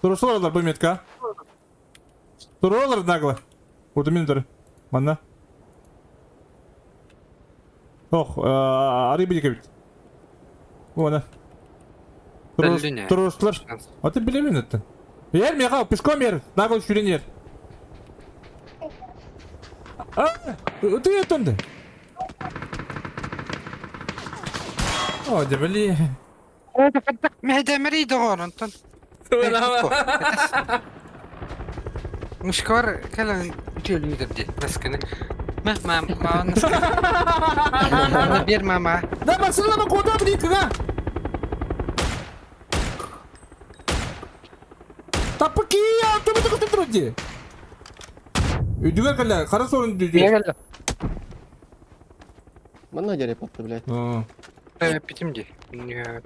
B: Турусулар бу метка. Турулар нагло. Вот минутер. Манна. Ох, ары били кебит. Вона.
H: Бөлүнэ.
B: Турусулар. А ты билемен это. Ер меха, пешком ер, нагло сүүрэн ер. А, ты это О, дебели.
H: Мэхэ доҕор онтон. Мушкар кэлэн үтүөлүүдэр дии наскыны. Ма ма ма наскы. Бер мама.
B: Да, машина куда блин, Тапки, а то мы такой труди. Үдүгэр кэллэ, хара сорун дүдү.
G: Манна дьэрэ патты, блядь.
H: Питим дии. Нет.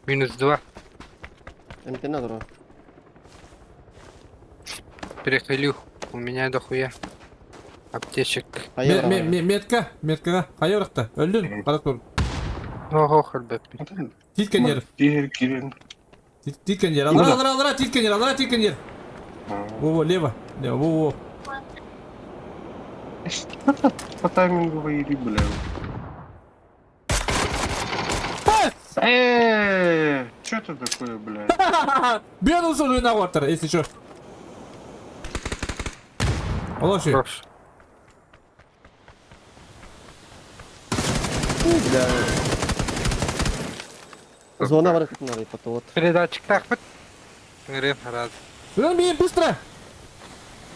H: Минус два.
G: Эмтэнэ турар.
H: Перехилю. У меня дохуя. Аптечек.
G: Хайа
B: Метка, метка, хайырыкта. Өлдүн, хара сорун.
H: Ого, хөлбөт.
B: Титкен ер.
I: Кирин, кирин.
B: Титкен ер. Алара, алара, алара, титкен ер, алара, титкен ер. Во, во, лево. Лево, во, во.
I: По таймингу воили, бля. Э, что это такое, бля?
B: Бен усул на ватер, если что. Олоши.
G: Бля. Зона бар кытынары потот.
H: Передатчиктаахпыт. Ыҥырыам рад.
B: Ulan bir быстро.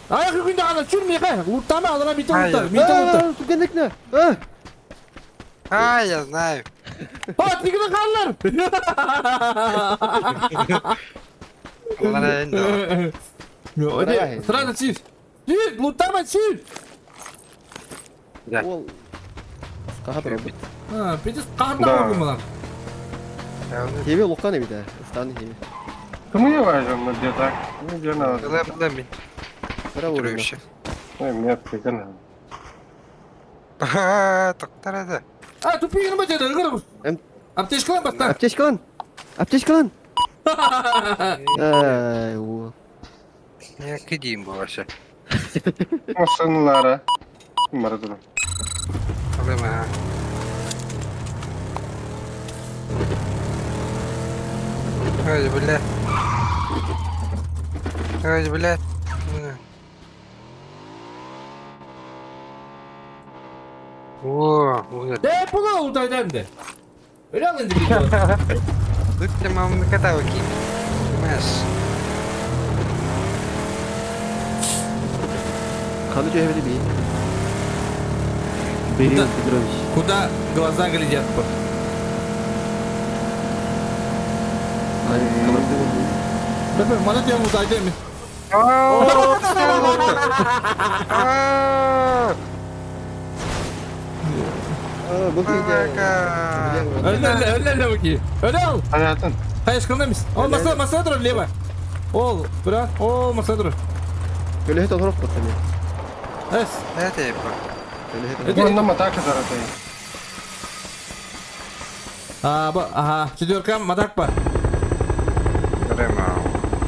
B: Аяқ күнде ана чүр меха. Луттама алара бите луттар. Бите луттар.
G: Түгенлекне. А!
H: А, я знаю.
B: А, тигini қаллар.
H: Алара енді.
B: Öyle сразу чир. Чир, луттама чир.
H: Да.
G: Ол Каха робот.
B: А, пиздец, қанда
I: Да.
B: oldu bunlar.
G: Хеви лукан эбит. Стан хеви.
I: Кому я важен, где так? Ну, где надо?
H: Ылап да мин.
G: Кара урын.
H: Түрүші.
I: Ой, мне прикольно.
H: Тоқтар еді.
B: А, тупигini бачады, ыргыр.
G: Эм.
B: Аптечкалан бастан.
G: Аптечкалан. Аптечкалан. Ай, о.
H: Не кидейін бұл вообще.
I: Машиналара. Мардура.
H: Алым, а. Ой, бля. Ой, бля. О, вот.
B: Де була удайданды. Öyle alındı bir de.
H: Тут ты маму на каталки. Понимаешь?
G: Каны жөһөбү би. Берил Петрович.
B: Куда глаза глядят?
G: Ай, каларды.
B: Бebe, bana diyen udaydı mı?
G: А, бу кийде.
B: Öyle öyle öyle öyle bakayım. Öyle al.
I: Понятно.
B: Hayır kılmamış. Ol masa masa dur leva. Ol, bırak. Ol masa dur.
G: Көлөһө толорук баттан.
B: Evet.
H: Это я
G: Көлөһө
B: Это-
I: Вон нам атака заратай.
B: Aa, bu, aha. Четверка madak ба.
H: Прямо.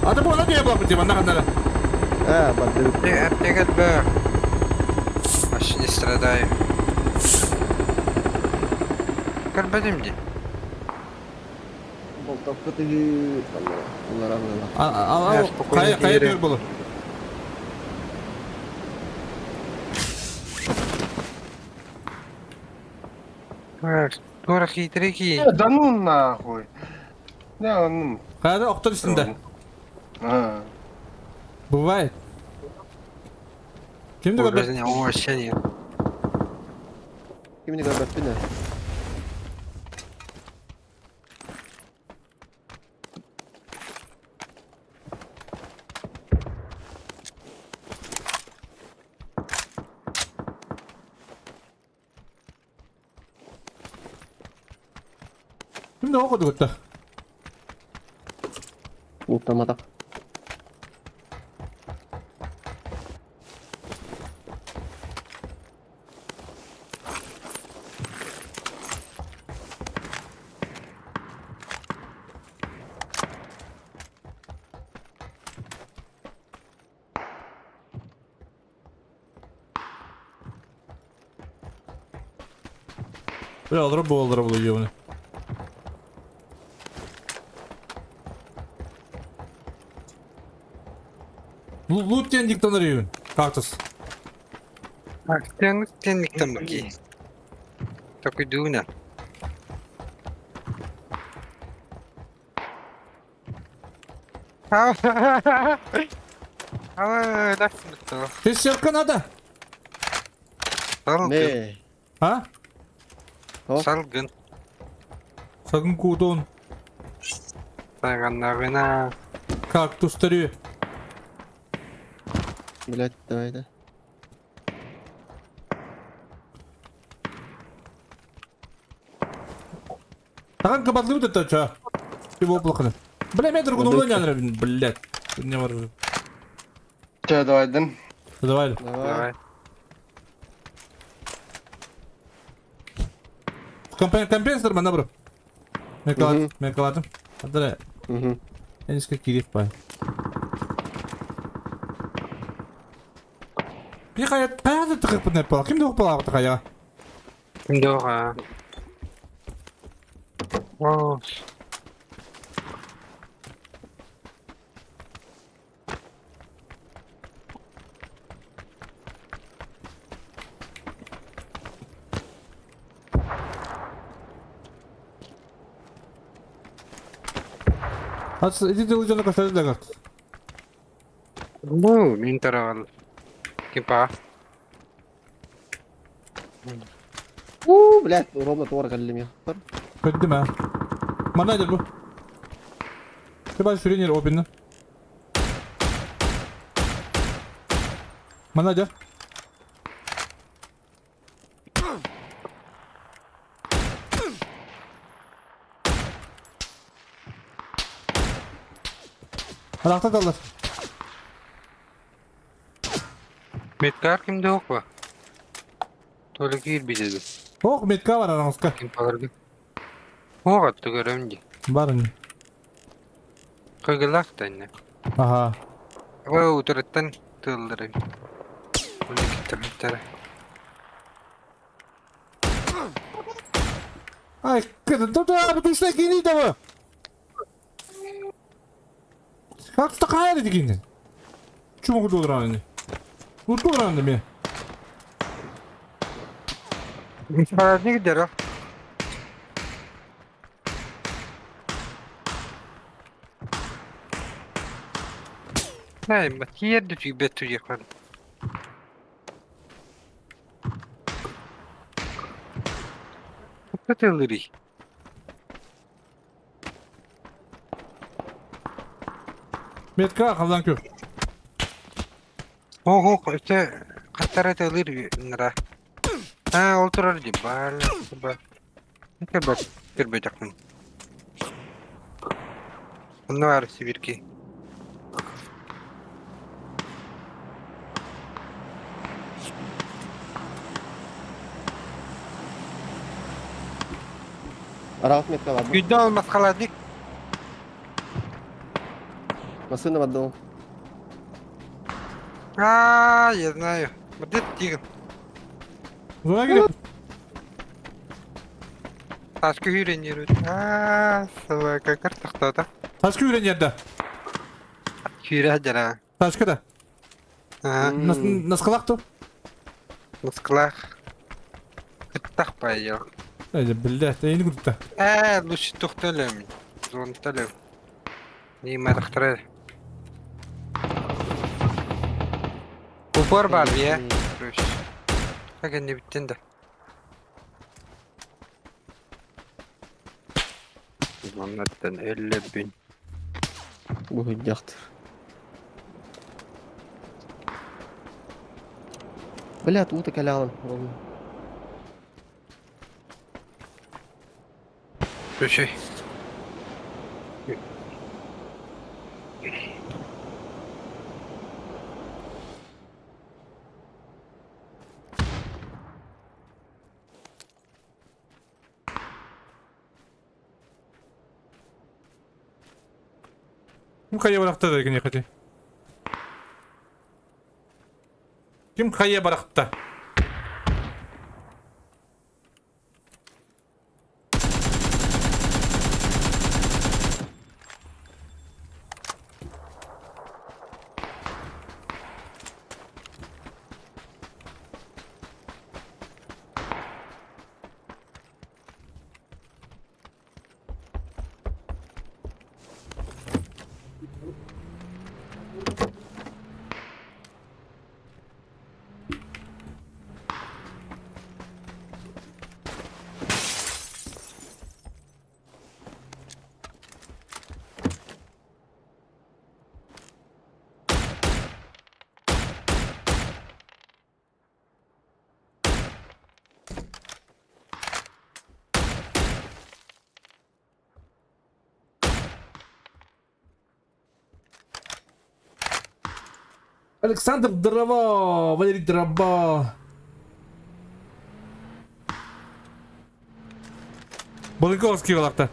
B: Ата bu ona diye bakın diye bana kadar.
G: А, барды.
H: Аптека Б. Вообще не страдаю. Карбадим ди.
G: Болтап көтүгү. Алла рахмет.
B: Al al al.
H: Ya, спокойно
B: Kaya kaya
H: diyelim.
B: diyor bunu.
H: Тура хитрики.
I: Да ну нахуй. Да, ну.
B: Kayada oktar üstünde.
I: А.
B: Бывает. Kimdi bu?
H: Вообще нет.
G: Кимни көрбөппүн.
B: Kimdi o kodu gutta?
G: Уктаматак.
B: Бля, олар bu олар bu yiyor bunu. Лут тен диктаныр үйін. Кактус.
H: Тенник тенник там баки. Такой дуна.
B: Шестерка надо.
H: Салгын.
G: Не.
B: А?
H: Салгын.
B: Сагын кудон.
H: Сайганнарына.
B: Кактус төрү.
G: Блять, давай да.
B: Тагын кабатлы өтө ча. Его плохо. Бля, мен другу новую не блядь. Не бар.
I: Че, давай, дым.
B: Давай.
G: Давай.
H: Давай.
B: Компенсатор мана бро. Мен каладым, мен каладым. Адра,
G: Мгм.
B: эниске кириф бай. Би кая каяда тыгып не пала. Кимде окуп пала кая?
H: Доға. О,
B: Ас ити тылы дьоно көстөр да көрт.
H: Ну, мин таравал. Кипа.
G: Уу, блядь, ровно туора кэллим я.
B: Көттүм аа. Манна дьэ бу. Ты сувенир опинна. Манна дьэ. Арахта таллар.
H: Медкар кимде yok mu? Толи киирбит эбит.
B: Ох, метка бар араҥаска.
H: Ким паларга. Суох атты көрөм дии.
B: Бар ини.
H: Кыгылаах да инне.
B: Аха.
H: Ой, утарыттан тыаллар эбит. Ол диэки
B: Ай, кыды, да, потому что кини того. Как такая дигин? Чему куду раны? Куду раны ме.
H: Парадник дера. Най, киерди түйбет түйекван. Кытылырый.
B: Метка халдан көр.
H: Ого, өтө каттара тылыр нара. А, ол турар ди бар. Ба. Кырбат, кырбат жакын. Онно бар Сибирки.
G: Араҕас метка бар.
H: Үйдө алмас халадик.
G: Массыына бардым.
H: А, я знаю. Вот это тигр.
B: Зона керек.
H: Таска үйренер. А, собака картақтада.
B: Ташка үйренерді.
H: Күйре жара.
B: Ташка да.
H: А,
B: Наскалақ то.
H: Наскалах. Кыттақ байыл.
B: Әйде, білді, енді күтті.
H: Ә, лучше тоқталым. Зонталым. Не мадақтырар. Упор бар, я. Короче. Так, не біттен да. Маннаттан 50 bin.
G: Буһуйдахтыр. Блядь, уута кэлэҕин.
H: Слушай.
B: Ким хайа барахта да не хоти. Ким хайа барахта? Александр Дрова, Валерий Дроба. Балыковский балакта.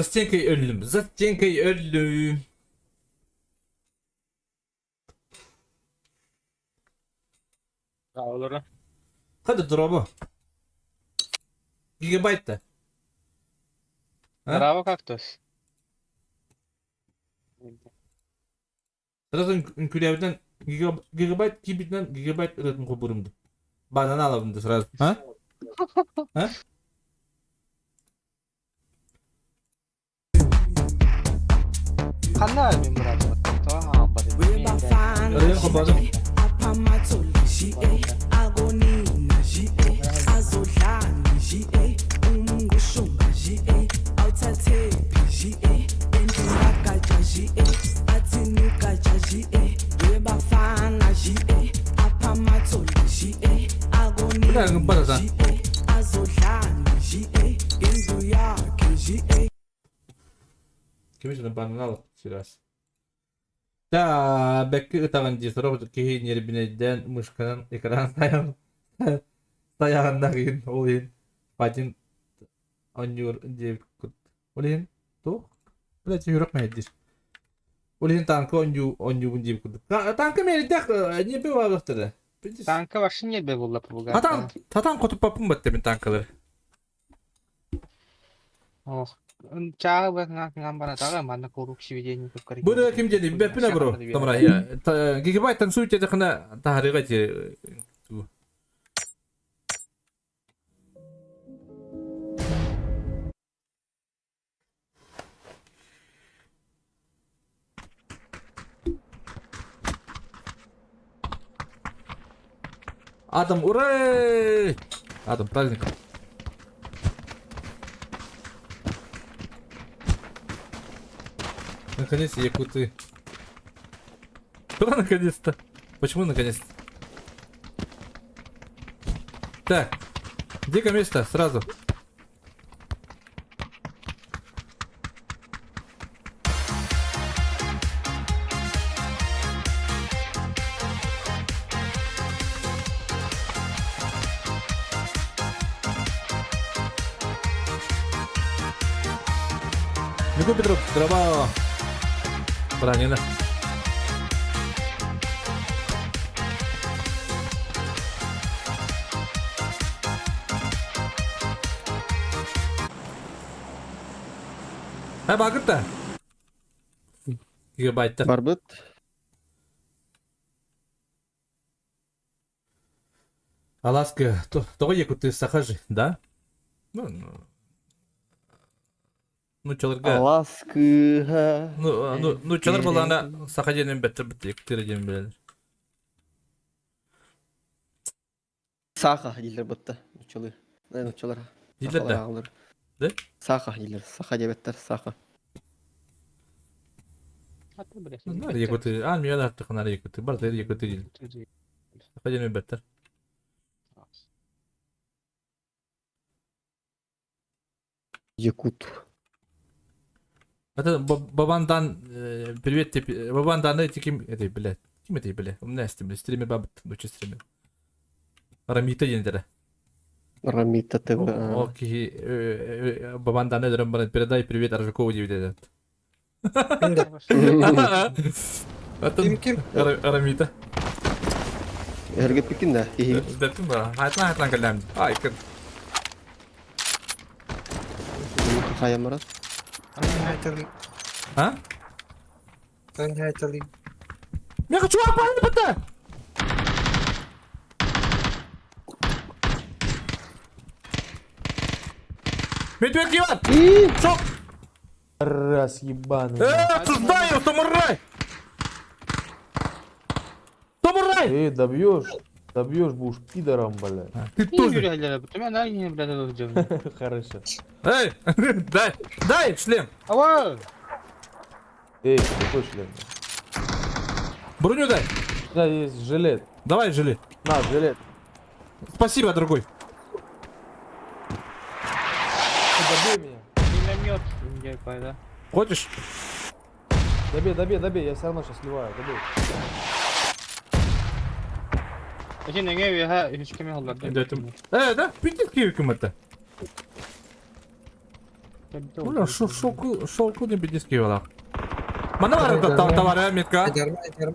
B: За стенкой өллүм, за стенкой өллүм.
F: Олоро.
B: Хады дроба. Гигабайт-то. А?
F: Браво кактус.
B: Сразу үҥкүүлээбитинэн гигабайт киирбитинэн гигабайт ырыатын холбуурум дуу. Банана алабын дуу сразу. А? А?
F: Ханна мин быраатым тоҕо хаалбат
B: Ырыан холбоодум. Бля, бара Кими дьоно бананал сирас. Да, бэкки ытаҕын дии, сорох киһи ньиэрбинэйдээн мышканан экран сайан сайаҕыннах иһин ол иһин патин оонньуур диэбит курдук. Ол иһин туох? Блядь, сүрэх мэһэйдиир. Ол иһин танка оонньуу оонньуубун диэбит курдук. Танка мээрийдэх ньиэрбэ баалыахтара.
F: Танка вообще ньиэрбэ буолла
B: Хатан, хатан хотуппаппын баттым мин танкалары.
F: Ох, чааҕы быһынан баратаҕа манна куруук сведение
B: Бу да ким диэн билбэппин бро. Тамара гигабайт танцуйте диэтэххинэ таһаарыыга ити Адам, ура! Адам, праздник. Наконец-то якуты. Что наконец-то? Почему наконец-то? Так, где место? Сразу. Нику Петров, здорово! Бранина. Ә багыт да. Гигабайттар.
G: Барбыт.
B: Аласка, тоҕо якуты саха же, да? Ну, ну, чаларга...
G: Алас кыыһа.
B: Ну, ну, ну, чалар балана саха диэн бэттэр бит якутыр диэн билэлэр.
G: Саха дииллэр бытта. Нуччалыы. Нуччалар.
B: Дииллэр да? Да?
G: Саха дииллэр. Саха диэбэттэр. Саха.
B: Нар якуты. А, мен артық нар якуты. Бар якуты дииллэр. Саха диэн бэттэр.
G: Якут.
B: Это Бабандан, привет тебе. Бабандан, эти ким, это, блядь, ким это, блядь, у меня стример, стример баб, ночи стример. Рамита диэн
G: Рамита ТВ.
B: Окей, Бабандан передай привет Аржакову диэбит
H: Ким ким?
B: Рамита.
G: Эргеппикин да.
B: Бэппин ба. Хайтан хайтан кэллэм. Ай, кын.
G: Хайамара.
B: А? Я хочу аппарат Медведь Иван! Шок!
J: Раз ебаный.
B: Осуждаю, самурай! Самурай!
J: Эй, добьешь, добьешь, будешь пидором, блядь.
B: Ты тоже.
J: Хорошо.
B: Эй, дай, дай шлем.
J: Эй, какой шлем?
B: Броню дай.
J: Да, есть жилет.
B: Давай жилет.
J: На, жилет.
B: Спасибо, дорогой.
J: Добей меня.
F: Миномет, да.
B: Хочешь?
J: Добей, добей, добей, я все равно сейчас сливаю, добей.
B: Да, да, питерский это. Бля, шо, шоку не бедиски вала. Мана бар товары метка.
H: Айдарма, айдарма.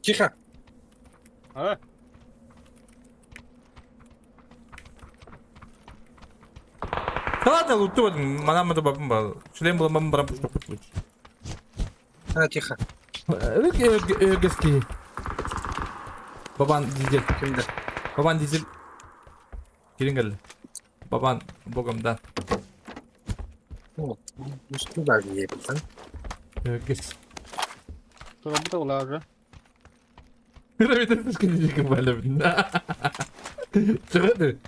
H: Тихо.
B: Ладно, луту, мана мата бабым бар. Шлем була мам барам пушка путуч.
H: А, тихо.
B: Өргески. Бабан дизель.
H: Кимде?
B: Бабан дизель. Кирин geldi. Бабан богомдан.
H: Мускулар диэбитин.
B: Өргес.
F: Турабыта улаары.
B: Рабитер пушка дизель балабин. Чыгады.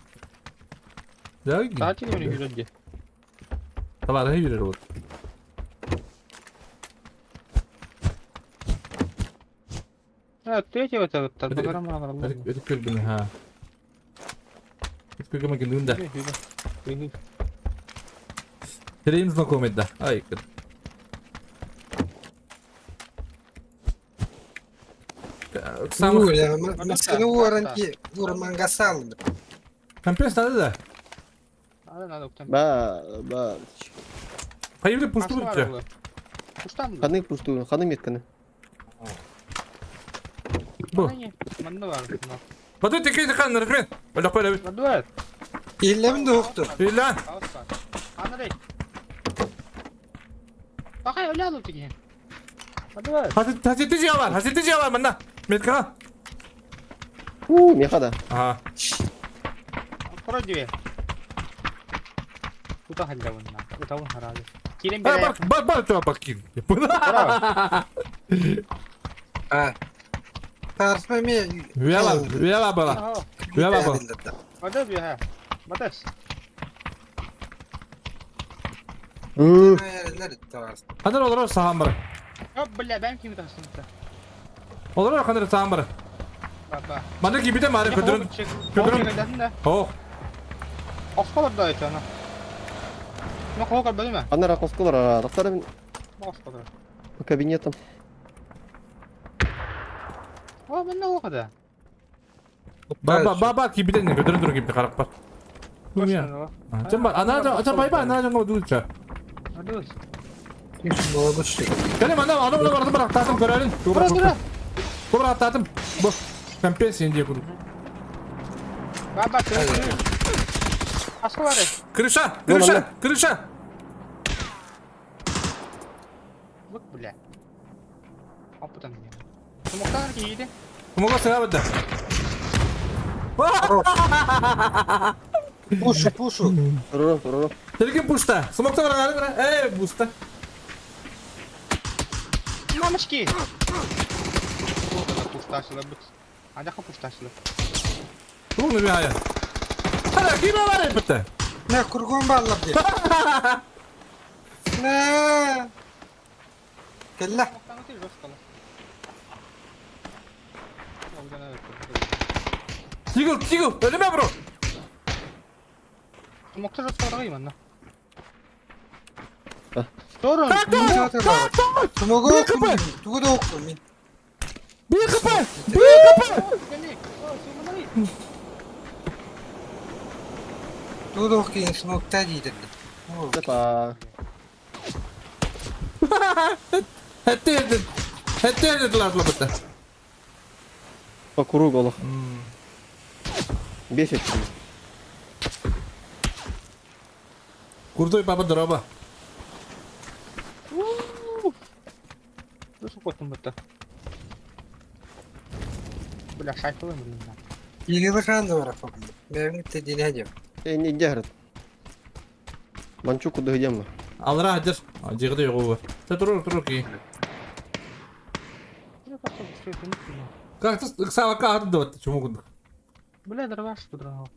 F: Саати не жүрөдү.
B: Товары yürür вот.
F: Третьего это программа.
B: Өтүп көргүн ха. Өтүп көргүн күндүн да. Терейим знакомый да. Ай, кыр. Самых
H: Масканы уоран ки уорманга салды.
B: Компресс надо да.
F: Надо, надо, уктан.
G: Ба, ба.
B: Хайыр пушту бүтчө.
F: Пуштан.
G: Ханы пушту, ханы метканы.
B: Бу.
F: Манна бар.
B: Бatu текей қан рахмет. Бала қой ләбит.
F: Бадуат.
H: Иллемин де укту.
B: Илан.
F: Андрей. Бакай өлө алып деген. Бадуат.
B: Хасетти жия бар. Хасетти жия бар мында. Метка.
G: У, меха да.
B: Ага.
F: Открой дверь. Куда халявын на? Куда он харады? Кирен
B: Бар бар бар бар бар кир.
H: А. Тарсма ми.
B: Вела, вела бала. Вела бала.
F: Бадуат бия. Бадас.
B: Ханыр олар сахан бар.
F: Yok бля, ben kimi taşıdım?
B: Олар ханыр сахан бар.
F: Баба.
B: Манда кибите мари көдөрүн. Көдөрүн. О.
F: Осколор да айтана. Ну кого бөлүмө?
G: Анара косколар, доктор мен
F: Осколор.
G: по кабинетам.
F: О, мен не окуда.
B: Ба ба ба ба кибите не көдөрүн тур кибите карап бар. Чын бар. Ана жа бай ба ана жаңга дулча.
F: Адус.
B: Кәне мана ана мына бардым бірақ татым көрәлін.
F: Тура тура.
B: Бу бірақ татым. Бу. Компенс инде күр.
F: Баба, тура. Осколор.
B: Крыша, крыша, крыша.
F: Бык бля. Опытан мне. Смоктан кийди.
B: Кумага сыға бітті.
H: Пушу, пушу.
G: Туруру, туруру.
B: Телген пушта. Смокта бар гары бара. Эй, буста.
F: Мамочки. Пушташыла бит. Адаха пушташыла.
B: Тугны би ая. Хара, киме бар бітті.
H: Ne kurgun bağla diye. Ne? Kelle.
F: Смоктан өтө жестко.
B: Тигл, тигл, өлеме бро.
F: Смокта жестко баргай манна. Торун.
H: Смогу
B: Bir kapı.
H: Тугу да укту мен.
B: Bir кп, bir кп.
H: Тугу да укту смогта дейді.
G: Опа.
B: Хәтте едin. Хәтте едin бітті.
G: По кругу олох. Бесит.
B: Курдой папа дроба.
F: Дұрыс қойдым бітті. Бля, шайқылым блин.
H: Игілі қанды бар апа. Бәрін тедіне деп.
G: Э, не дяграт. Манчуку дойдем.
B: Алра хадыр. Жиғды yoғы бар. Та тұрыр, тұрыр ки. Как ты сава ады дават, чему кудык.
F: Бля, дроваш тудрал.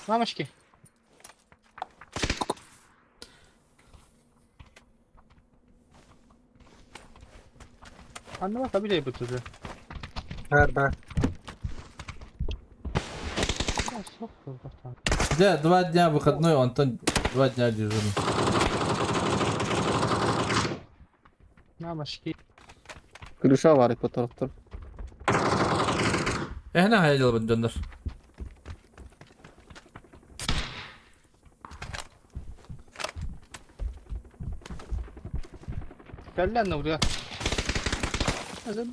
F: Мамочки. Анна обидей будет уже.
H: Бар бар.
B: Да, 2 дня выходной, Антон 2 дня дежурный.
F: Мамочки.
G: Крыша варит по тарафтар.
B: Эхна хайдал бит дондар.
F: Кэллэ анна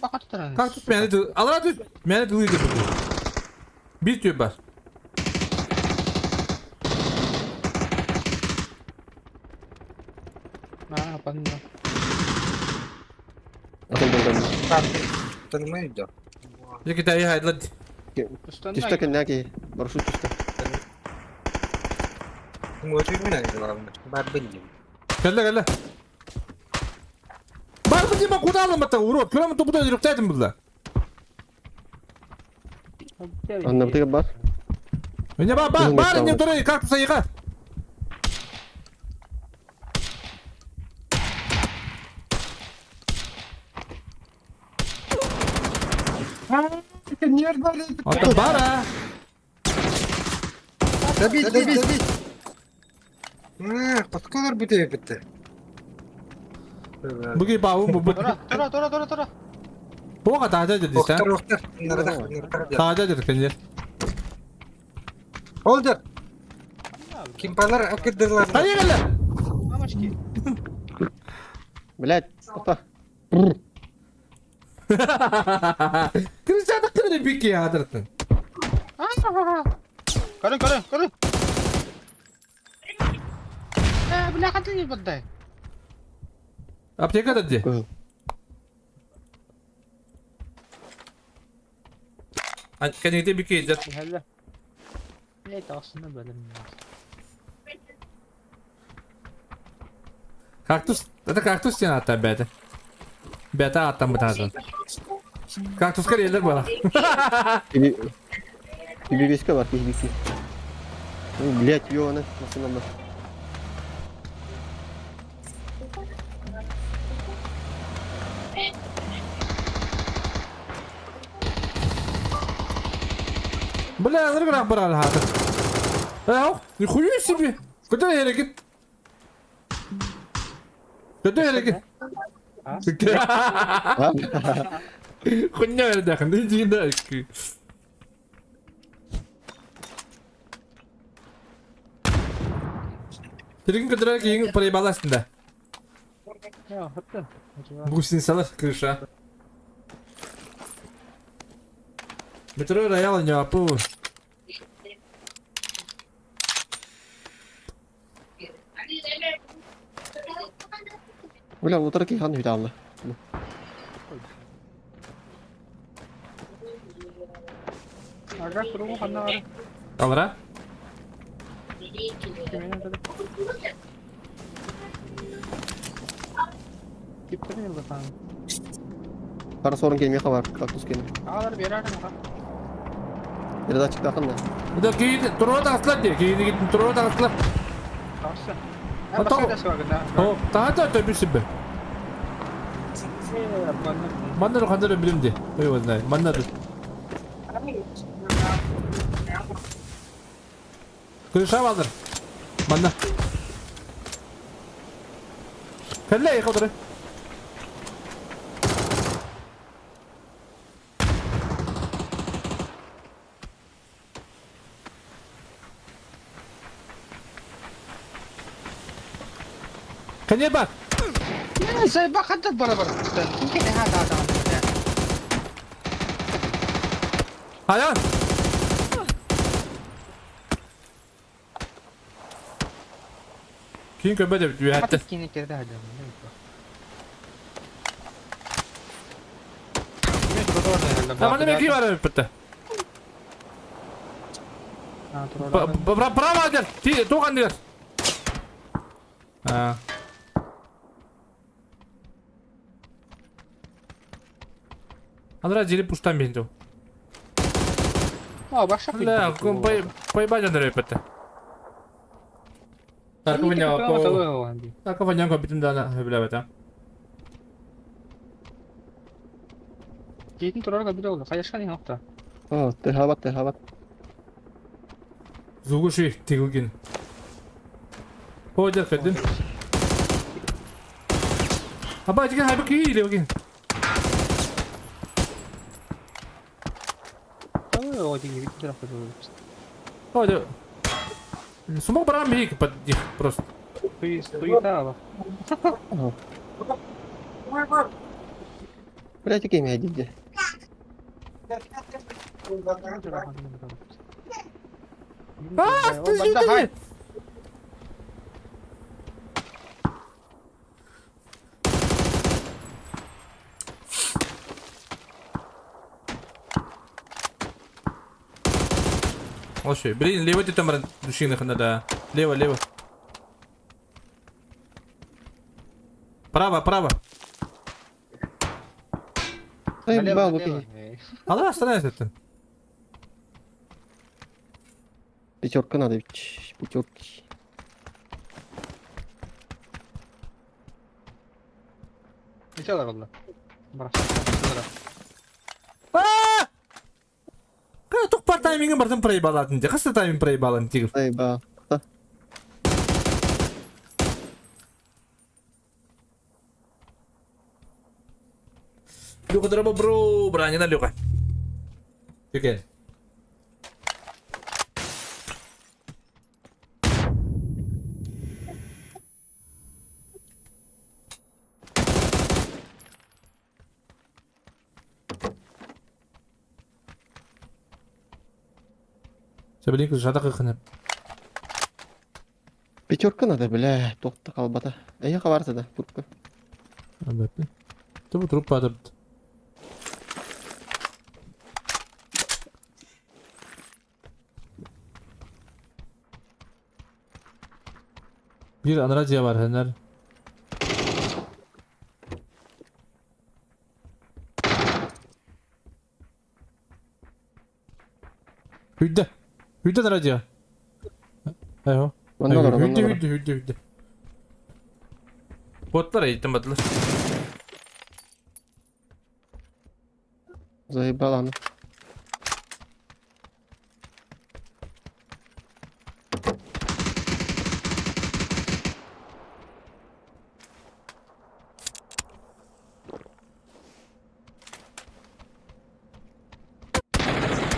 F: Баха тутаран.
B: Кактус мээнэ тыл. Алара түс. Мээнэ тылы ыытар бу. Биир түөп бар.
F: Аа, панна.
H: Танымай да.
B: Дьэ китайы хайдылар.
G: Түстэ кэннэ киһи. Парашют түстэ.
H: Муотуймун главное. Барбын дим.
B: Кэллэ кэллэ. Барбын дима куда аламмата урод. Көрөмүн тупута өлүрүктээтим булла.
G: Аннабытыгар бар.
B: Меня ба ба бар не турай как сайга. Ата бара.
H: Добить, добить, добить. Подколор бүтэ битте.
B: Буги баабын бу.
F: Тура, тура, тура, тура, тура.
B: Бога таажа дедиста.
H: Охтар, охтар. Нарадах, нарадах.
B: Таажа дедик кенер.
H: Холдер. Кимпалар акырдырлар.
B: Хайа кэллэ.
F: Мамочки.
G: Блять, опа.
B: Крысата кыры бики адыртын.
F: Көрү, көрү, көрү. Э, бля, хантан не поддай.
B: Аптека да ди. Кэнигде бики дер.
F: Хәллә. Блять, астына бәлем.
B: Кактус, это кактус сен ата бәті. Бәті аттан бытазын. Кактус карьерлер бала.
G: Бибиска бар, бибиски. Блять, ёбаный, машина
B: Бля, ыргырақ бар әлі хаты. Ау, нихуя себе. Куда әрекет? Куда әрекет? Хуйня әрдәхін, не Телегин көтөрөр кийин проебала астында. Гусеницалар крыша. Метро роял не апу.
G: Бля, утар ки хан хүталла.
F: Ага, кругу ханна.
B: Алра?
G: Хара сорун келмей хабар, кактус келми.
F: Алар берер ха.
G: Передатчик тақын да.
B: Да кейин туроо тағыстылар де, кейин кеттин туроо тағыстылар.
F: Тағысы.
B: О, тағата төбүсү бе. Маннар хандар билим де. Ой, знаю. Маннар. Крыша алыр. Манна. Кэллэ яқылдыры. Кәне бар.
F: Сайба хаттат бара бар. Кене хата хата.
B: Аян. Кейін көбе деп үйәтті.
F: Кене керде хада.
B: Таманы мен күй бар бітті. Право дер. Туған дер. А. Андра жери пуштан бенді.
F: А, баша.
B: Бля, поебать Андрей бітті. Таркова бітім дана бля бітті.
F: Кейтин турарга бир oldu. Каяшкан ең оқта.
G: А, тэхабат, тэхабат.
B: Зугуши тигилгин. О, дер кәдім. Аба, деген хайбы күй или оген.
F: О, деген бит тарапта
B: О, дер. Смог барам бейк под просто.
F: Туйта ала.
G: Блять, какие меня дядя.
B: А, ты же Слушай, блин, лево ты там душиных надо. Лево, лево. Право, право.
G: Заебал, букини.
B: Алла, остановись это.
G: Пятерка надо, пятерки.
F: Ничего олороллор.
B: Тух таймингын бартын проебалатын де. Қасы тайминг проебалатын тигр.
G: Заебал.
B: Люка дроба бро, бранина Люка. Текен. Себелик жадақ қынып.
G: Пятерка надо, бля, тоқта қалбата. Әйе қабарса да, турка.
B: Тубу труп падып. Bir anraciya var henler. Hüdde. Hüdde anraciya. Eyvah.
G: Онна олорор, онна
B: Hüdde
G: олорор.
B: hüdde hüdde hüdde. Botlar eğitim battılar.
G: Заебал аны.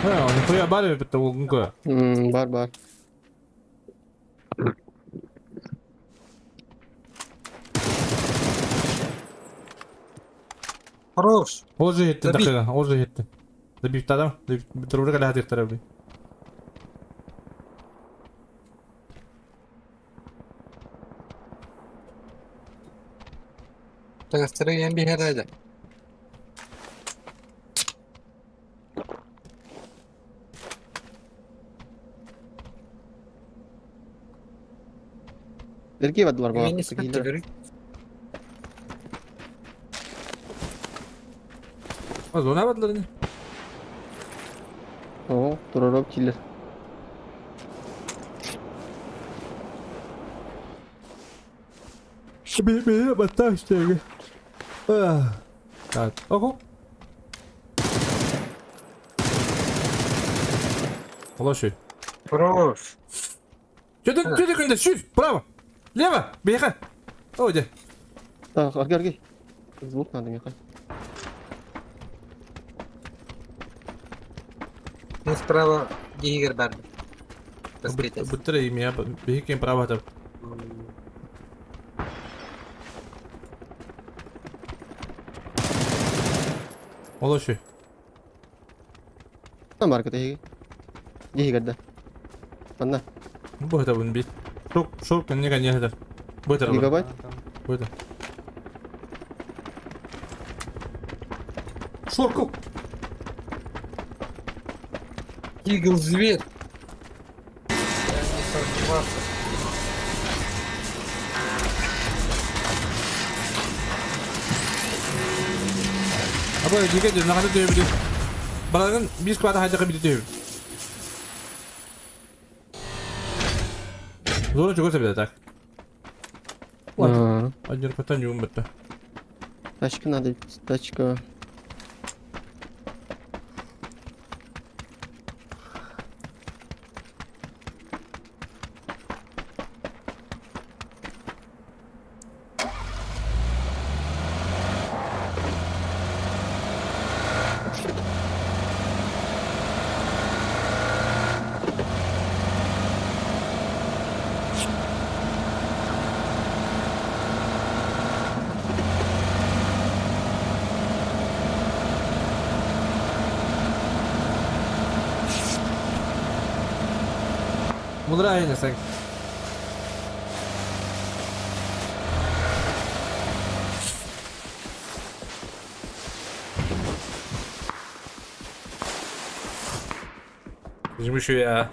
B: Ha, нихуя бар бит ол
G: Бар, бар.
H: Хорош.
B: Ол же жетті
H: Забить.
B: дақиға, ол же жетті. Забив адам, дұрырға ләхат ектір әбді.
H: Таңастыры ен бихер әді.
G: Эрге бадылар бала.
H: Мен испетті көрі.
B: Зона бадылар не?
G: О, туророп киллер.
B: Бе баттақ іштегі. Так, ого. Олашы.
H: Хорош.
B: Чөді, чөді күнде, шүр, право. Лево, бейха. О, де.
G: Так, арги, арги. Звук надо, Михай.
H: Мен справа дигер бар.
B: Бұттыр еме, бейхекен право атап. Олашы.
G: Там бар көтеге. Дихи көрді. Анна,
B: Бұл это бұны бит. Шок, шок, не не это. Бұл это.
G: гигабайт.
B: Бұл это. Шорку.
H: Игл зверь. Я не сомневался.
B: Абы жеке де нағаны түйе біле. Балағын бес квадрат хайдақа біде түйе. Зора чего себе так.
G: А,
B: Один катан юын бітті.
G: Тачка надо, тачка.
B: Мулра айна сәң. Bizim şu ya.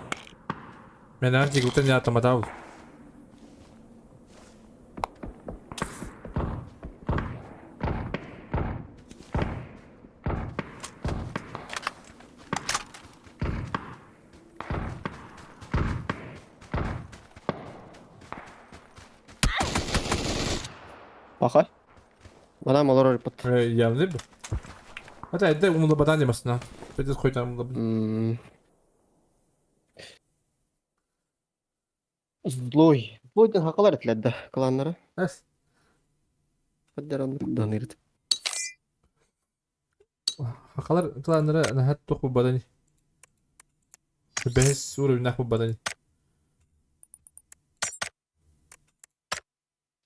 B: Ben her Google'dan ya atamadım.
G: Пахай. Манам олорор иппат.
B: Явны бу. Хата эдде умулабатан демасына. Петес хойтан умулабын.
G: Злой. Злойден хакалар этилер кланнары.
B: Эс.
G: Хаддар данырыт.
B: Хакалар кланнары нахат тоқ бадани. Бәс уровень нах бадани.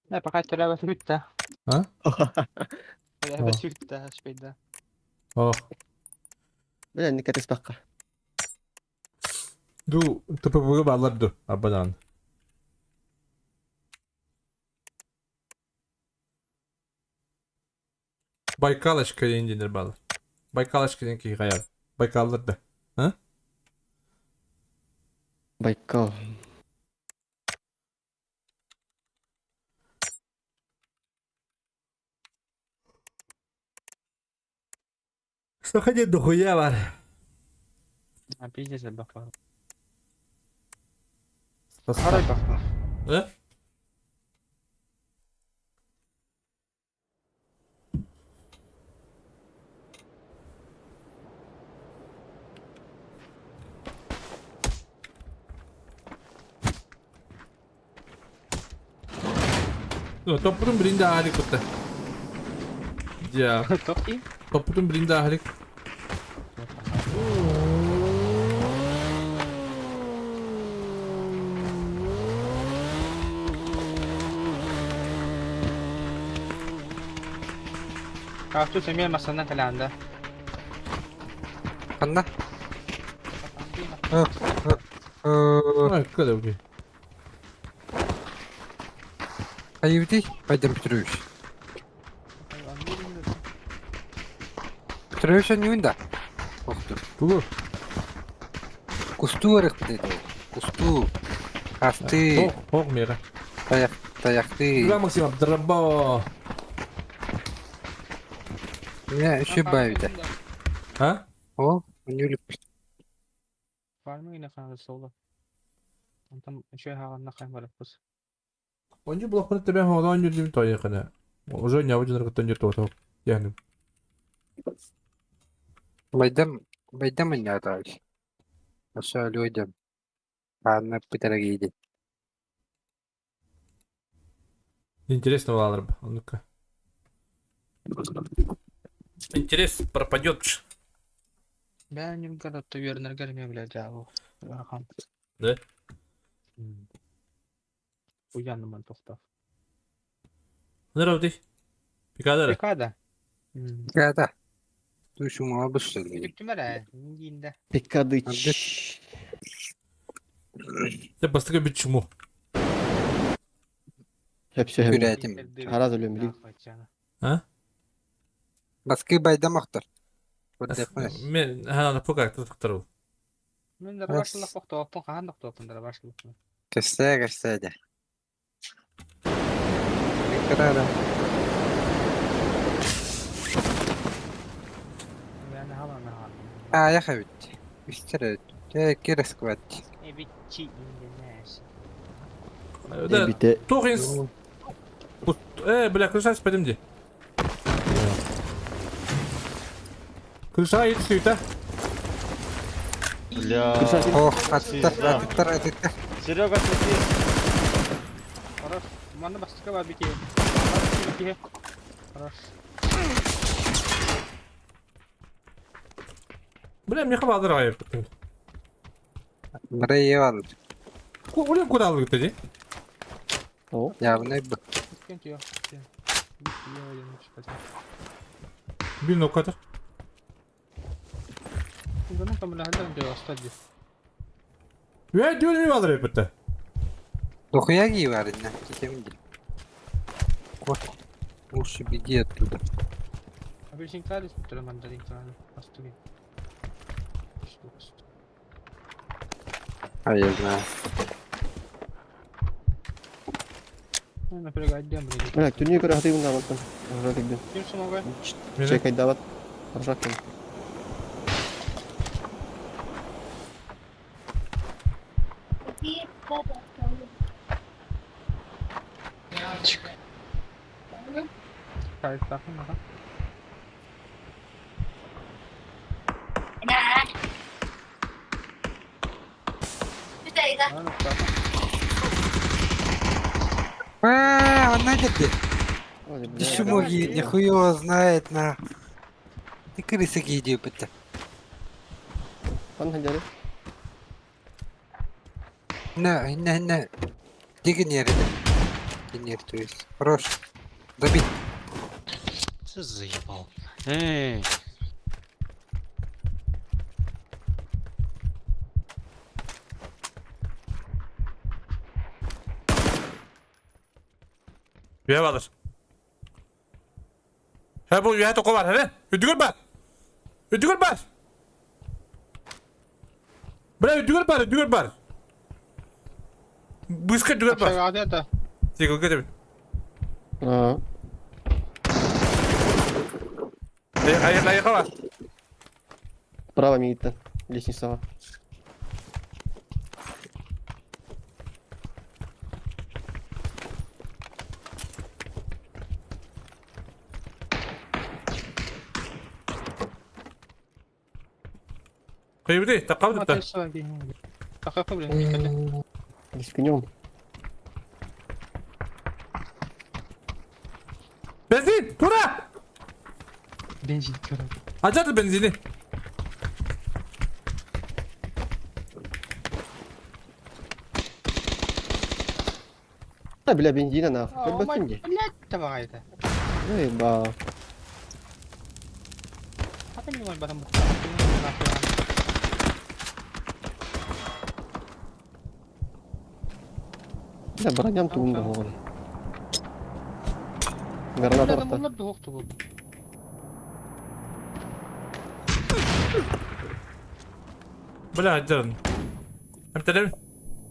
F: Не, пока төлөбөт бүттэ.
B: А?
F: Төлөбөт бүттэ, шпейда.
B: О.
G: Бля, не катыс баққа.
B: Ду ТПБ балар ду абадан. Байкалочка дендер бал. Байкалочка ден ки гаяр. Байкаллар да. А?
G: Байкал.
B: Сахаде дохуя бар.
F: А пиздец бакпа.
B: Состав.
F: Арай бакпа.
B: Э? Ну, топпутун birinde ahalik kuttu. Ya,
F: Тоқи.
B: toputun birinde ahalik.
F: Карту семья масанна каланда.
H: Ханна?
B: Ha, kadar okey.
H: Айыбыты, Пойдем Петрович. Петрович не да. Охту.
B: Тугу.
H: Кусту арык dedi. Кусту. Асты.
B: Хох, хох мера.
H: Таяк, таякты.
B: Ура, Максим, Абдрабо.
H: Не, еще бавит.
B: А?
H: О, у
F: Фармы на соло. Он там еще на камеру пус.
B: Онжу блокны тебе хода онжу дим той кана. Уже не обычно кытын жер тото. Yani.
H: Байдам, байдам не аташ. Аша людям. Анна пытарагиди.
B: Интересно балалар. А ну-ка. Интерес пропадет.
F: Бә Нюргородта вернергер бля жабу. Рахан.
B: Да?
F: Уяныман тоқтав.
B: Здорово ты. Пикадора.
F: Пикада.
H: Да. Тушу мала быстрее.
F: Бүттүмөр Индия.
G: Пикадыч.
B: Ты бастыка бит чуму.
G: Hepsi hem.
H: Күрәтим.
G: Хараз өлөм билим.
B: А?
H: Баскы байдам актар.
B: Мен хана пока тактыру.
F: Мен дарбашлык токтооппун, хаан токтооппун дарбашлык.
H: Кесте, кесте де. Карара.
F: Мен хала на.
H: А, я хавит. Истер. Те кирескват.
F: Эбичи инденеш.
B: Да.
G: Бите.
B: Тухинс. Бля, крыша спадим ди. Крыша yetişiyor
D: Бля.
H: Ох, аттар, аттар, аттар.
D: Серега, смотри.
F: Хорош. Маны бастыка бар бике. Бике. Хорош.
B: Бля, мне хватит рай.
H: Мрейвал.
B: Улем куда алып кетти?
G: О.
H: Явный б.
F: Кем тиё?
B: Бил нокатыр. Үө дүөл mi alır öpütte.
H: Дохуя гивар, на, кем где? Вот. Лучше беги оттуда.
F: Апельсин клали, тура мандарин клали. Бастыгы.
H: А я знаю.
F: Напрягать дем, блядь.
G: Бля, түннүү көрө хатыйбын даабаттан. Ожо тигдин.
F: Ким сумага?
G: Чекайдабат. Аржак кем.
H: А, он найдет ты.
G: Ой,
H: Ты
G: бля.
H: чмо гидя, хуй его знает, на. Ты крыса гидя, это.
G: Хан ханжары.
H: На, на, на. Дегенер, Дегенер, то есть. Хорош. Забить.
K: Ты заебал. Эй!
B: Üye alır. He bu üye toku var he. Üdgür var. Üdgür var. Бля, үдүгөр бар, үдүгөр бар. Быска үдүгөр бар.
F: Это.
B: Тигл кетебин.
G: Аа.
B: Айыр, айыр бар.
G: Право мигиттен. Лестницаға.
B: Кыйбыды, таққабыды та.
G: Рискнем.
B: Бензин, тура!
F: Бензин көрө.
B: Ачады бензини.
G: Да, бля, бензина нахуй.
F: О,
G: Как
F: мать,
G: бензин?
F: блядь, давай это.
G: Эй, ба.
F: А ты не можешь потом
G: Да, броням тугун да оҕон. Граната орта.
F: Bunlar doğuktu bu.
B: Бля, ачарын. Әмтелем.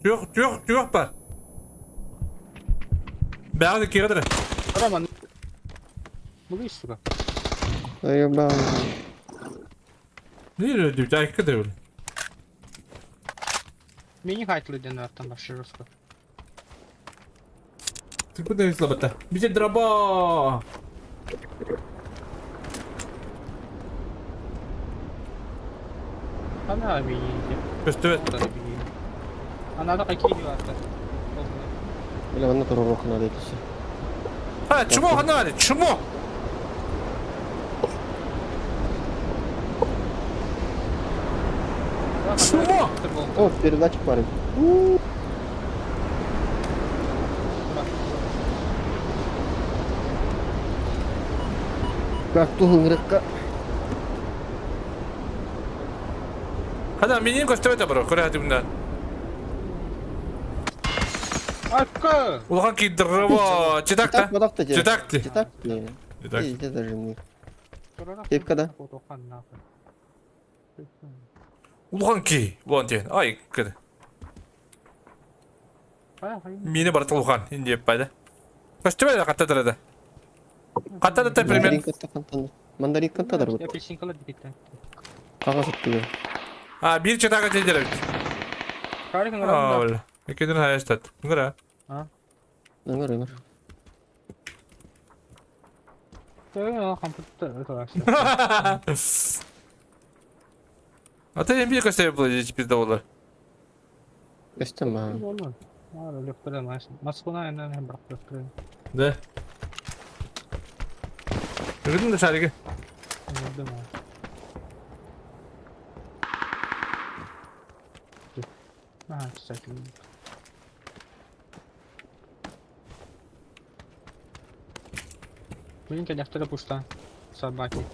B: Жоқ, жоқ, жоқ бар. Бәғді кегедір.
F: Роман. Бугай, сука.
G: Эй, ба.
B: Не öldü? Айқы да өлі.
F: Мени хайтылы ден артан башы жестко.
B: Ты куда слабата? Бизе дроба.
F: Ана мени.
B: Көстөбөт.
F: Ана да какие арта.
G: Бля, манна туру рохна дейтisi.
B: Ha, чмо ханали, чмо. Чмо!
G: О, передача парень. Как тугун рыкка.
B: Хада менин көстөбөт бро, көрө хатымда.
F: Арка!
B: Улахан ки дроба. Читакта.
G: Читак, бодакта же.
B: Читакты.
G: Читак. Не.
B: Читак.
G: Где даже мы. Кепка да?
B: Улахан ки. Вон тен. Ай, кыды. Мени барат улахан. Инде пайда. Көстөбөт каттадыр да. Каттадыр да примерно.
G: Мандарин кантадар бут.
F: Апельсинкалар дикеттен.
G: Кагаз аттыгы.
B: А, бир читага тедер.
F: Карик
B: Ол. Экеден хаястат. Ngара.
G: Ыңыр, ыңыр.
B: А ты бир көстөбөт бул пизда болар.
G: Көстөм а.
B: Да. Көрдүң да шариги.
F: Блин, конечно, пуста. Собаки.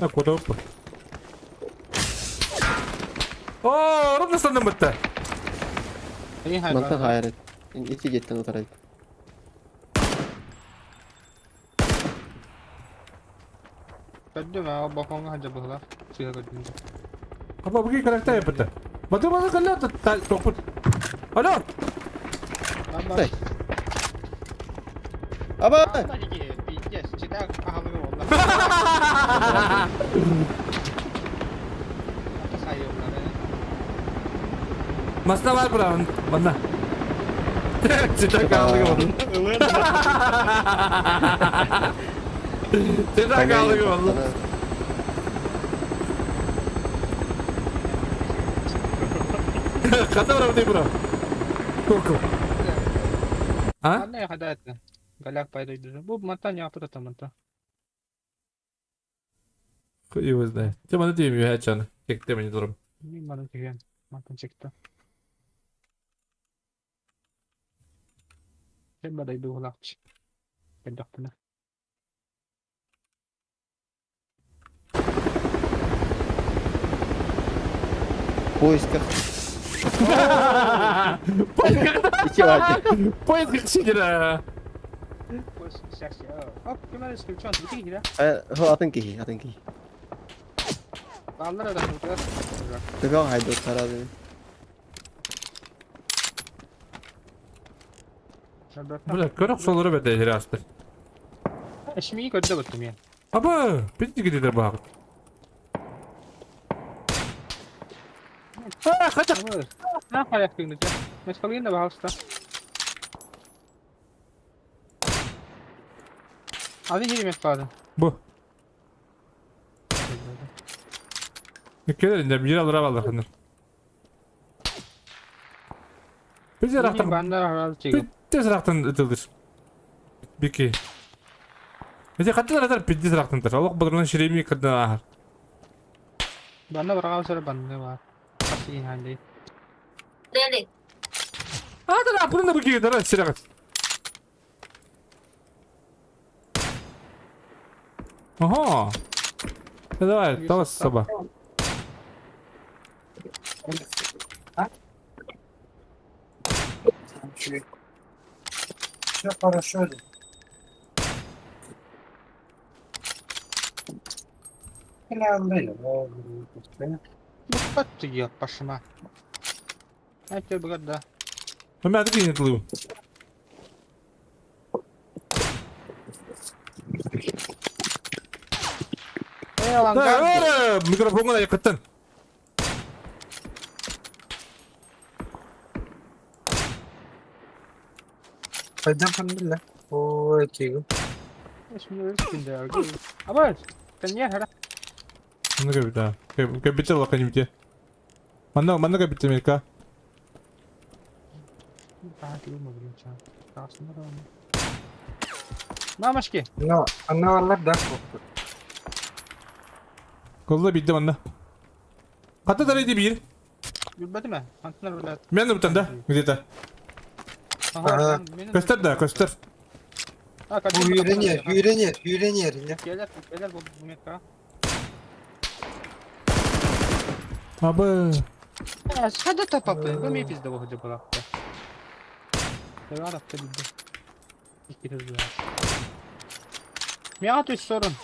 B: А куда опа? Оо, ровно станным бытта.
G: Мантан хайар ити дьиэттэн утарай.
F: Көрдүм аа балкоҥҥа сылдьар быһыылаах. Сыыһа көрдүм.
B: Апа буги каракта yapıttı. Батыр батыр калла топпут. Алло!
G: Дай. Аба!
F: Пиздец, читак аһылыгы буолла.
B: Масна бар бураан манна. Читак аһылыгы буолла. Читак аһылыгы буолла. Хата барабыт бро. Куку. А?
F: Манна хада это. Голяк пайдойду. Бу мантан япыт ата манта.
B: Хуй его знает. Тема на тебе мягачан. Как ты мне дуром.
F: Мин маны деген. Мантан чекті. Сен бадайду улакч. Кэлдэхпинэ.
G: В поисках.
B: В поисках сидера.
G: Атын киһи, атын киһи. Төбөҕө хайдыттара дии.
B: Бля, көрөх солору бэтэ хирастыр.
F: Эшмиги көрдө быттым я.
B: Аба, бит дигидер баҕыт. А, хотя.
F: На порядке гнете. Mescalina, пожалуйста. А вы mescalina.
B: Бу. Кэлэр инде биир алыра баллахыныр. Biz yaraqtan Bitti сырақтан ытылдыр. Бики. Эти хаттылар атар пидди сырақтан тар. Олох бодурунан ширеми кырдан ахар.
F: Банна бараға сөрі банны бар. Қасы ханды.
B: Атар апырын да бики тара сирагат. Ага. Давай, давай саба.
H: Все хорошо.
F: Букпат түйе пашыма. Әйтеуір бүгін да.
B: Мен әді кейін етілу. Да, микрофонға да якыттан.
H: Пойдем фамилия. Ой, тигр.
F: Абар, не хара.
B: Ну кабита. Кабита лаканимте. Манна манна кабита мелка.
F: Мамашки.
H: Но, она алар да.
B: Колла бидде манна. Хата дарайды бир.
F: Билбэтим ээ. Антынар билет.
B: Мен бутан да, где-то. Көстөр да, көстөр.
H: Бу үйренер, үйренер, үйренер.
F: Келер, келер бу метка.
B: Абы.
F: Хада тапапы. Бу ми пизде бу ходжа була. Давай апта бидде. Икки Миа түс сорун.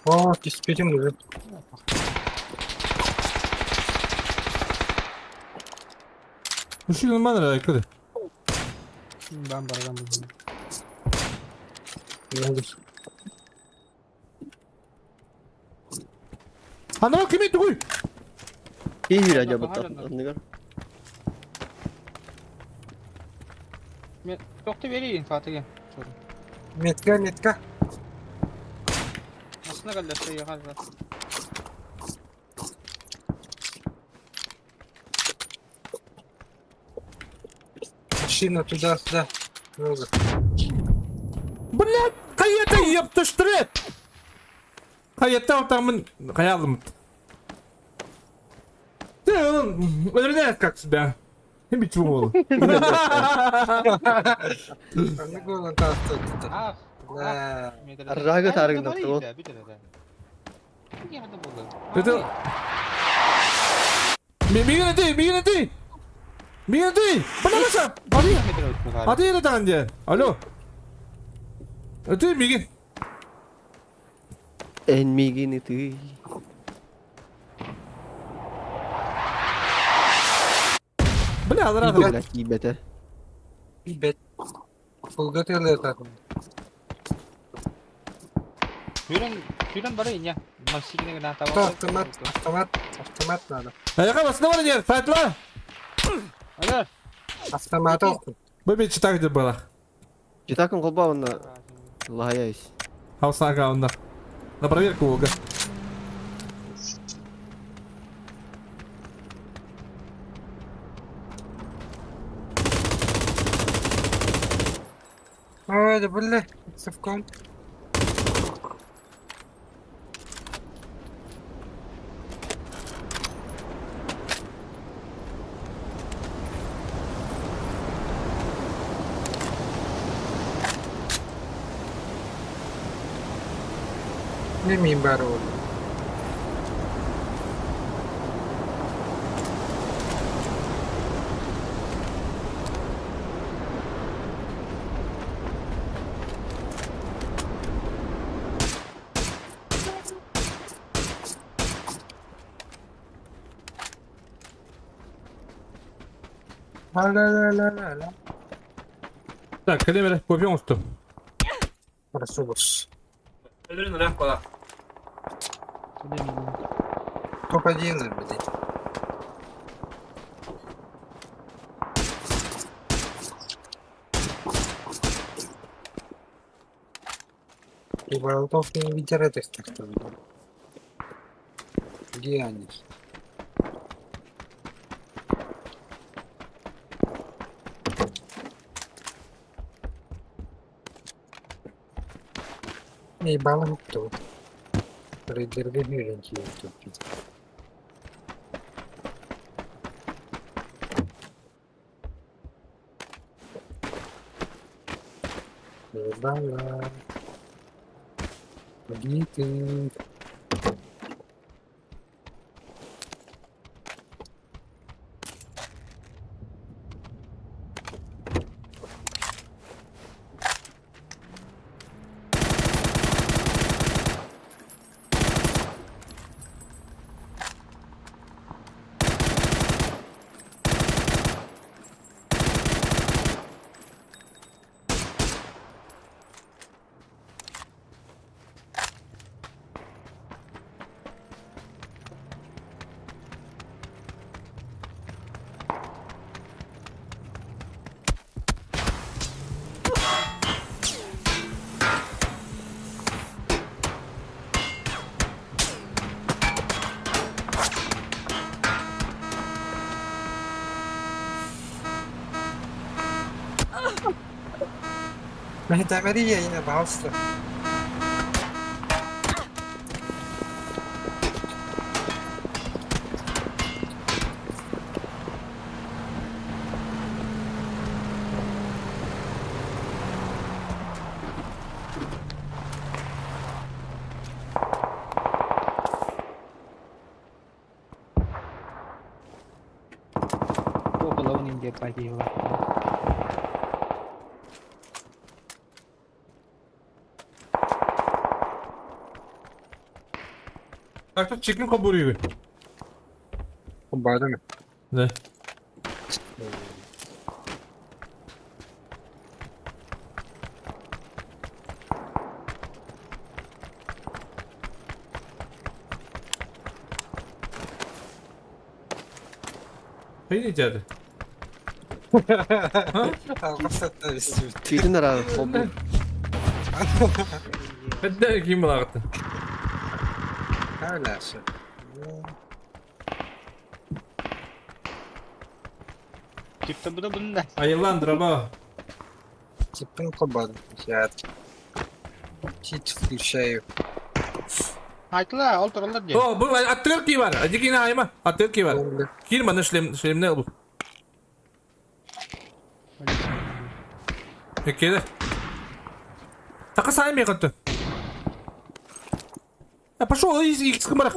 H: О, түспетим уже.
B: Ушул нормально айкыды.
F: Бам барган бу.
B: Ана кими тугуй?
G: Киһи үрэ дьабыт анныгар.
F: Мен тохты берейин Фатыга.
H: Метка, метка.
F: Асына калласы яга.
H: Машина туда-сюда. Много.
B: Блядь, каята ептыштыры. Каята отамын каялым. Ты он как себя. Бич бол.
H: Аны голан тасты. Да.
G: Аржағы тарыгын ол.
B: Это Миигин этий, миигин этий! Миигин этий! Бля, Аты, аты эрэ диэн. Алло. Этий миигин.
G: Эн миигин ытый.
B: Бля, алара.
G: Бля, тиийбэтэ.
H: Билбэт. Фулга тыалыататын.
F: Сүүрэн, сүүрэн бары иньэ. Массыына гына таба.
H: Автомат, автомат, автомат надо.
B: Аяка басына бар диэн, файтла.
F: Алар.
H: Автомат охтун.
B: Бу бит читак деп была.
G: Читакын холба онно лаһайайс.
B: Хаусага онно. На проверку Ога.
H: Ой, да бля, совком. Не мин бар ол. Ла ла ла ла ла.
B: Так, кэлем эрэ, кофе оҥостум.
H: Просубус.
B: Өлөрүн ыраах буолар.
H: Топ-1, блядь. И болтов не ветер этих так-то. Где они? Ебало кто? Рейдерге миленькие тут. Ебало. Где ты? Это Мария, я пожалуйста.
F: Около Индия пойди.
B: Так, тут чикен кобуруйгун.
H: Бардым.
B: Да. Хайди дяды.
G: Читин ара холбу.
B: Хәддә ким булагыты.
H: Öyle.
F: Типта бу да бунда.
B: Айылландыра
H: Типин кобан. Я чит включаю.
F: Айтла, ол туралар дии.
B: О, бу аттыгар ки бар. Дикина айма. Аттыгар ки бар. Кир мана шлем шлемне бу. Кеде. Така сайм якты. А пошел из икс кымара.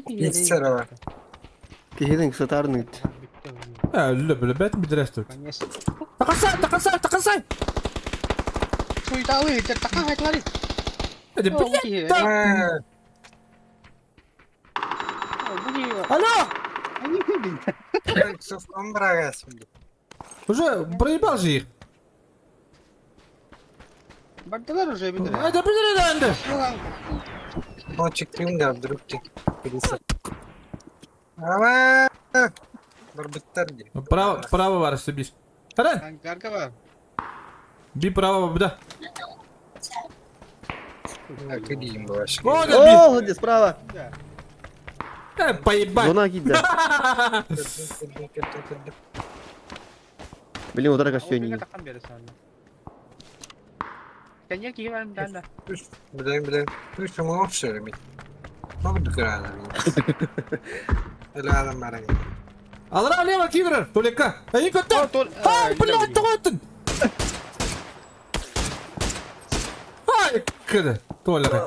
H: Пиццерова.
G: Киһилиҥ сытаарныыт.
B: Өллө билбэт бидрэстүт. Тақасай, тақасай, тақасай!
F: Суйталы, тақа хайтылары.
B: Это блядь, да! Алло! Уже проебал же их.
F: Бардылар уже бит.
B: Это блядь,
H: Мальчик да, вдруг ты Ава! Барбыттар дии.
B: Право, право бар бис. Харан!
F: Ангарка бар.
B: Би право, да.
H: Кадиим была.
G: О, где справа?
B: Поебать.
G: Зона кидда. Блин, удара костюм.
H: Блин, блин. Ты что, молчишь, ребят?
B: Алра лево кивер, Толика. Эй, куда? Ай, блядь, тоғытын. Ай, кіді, Толя.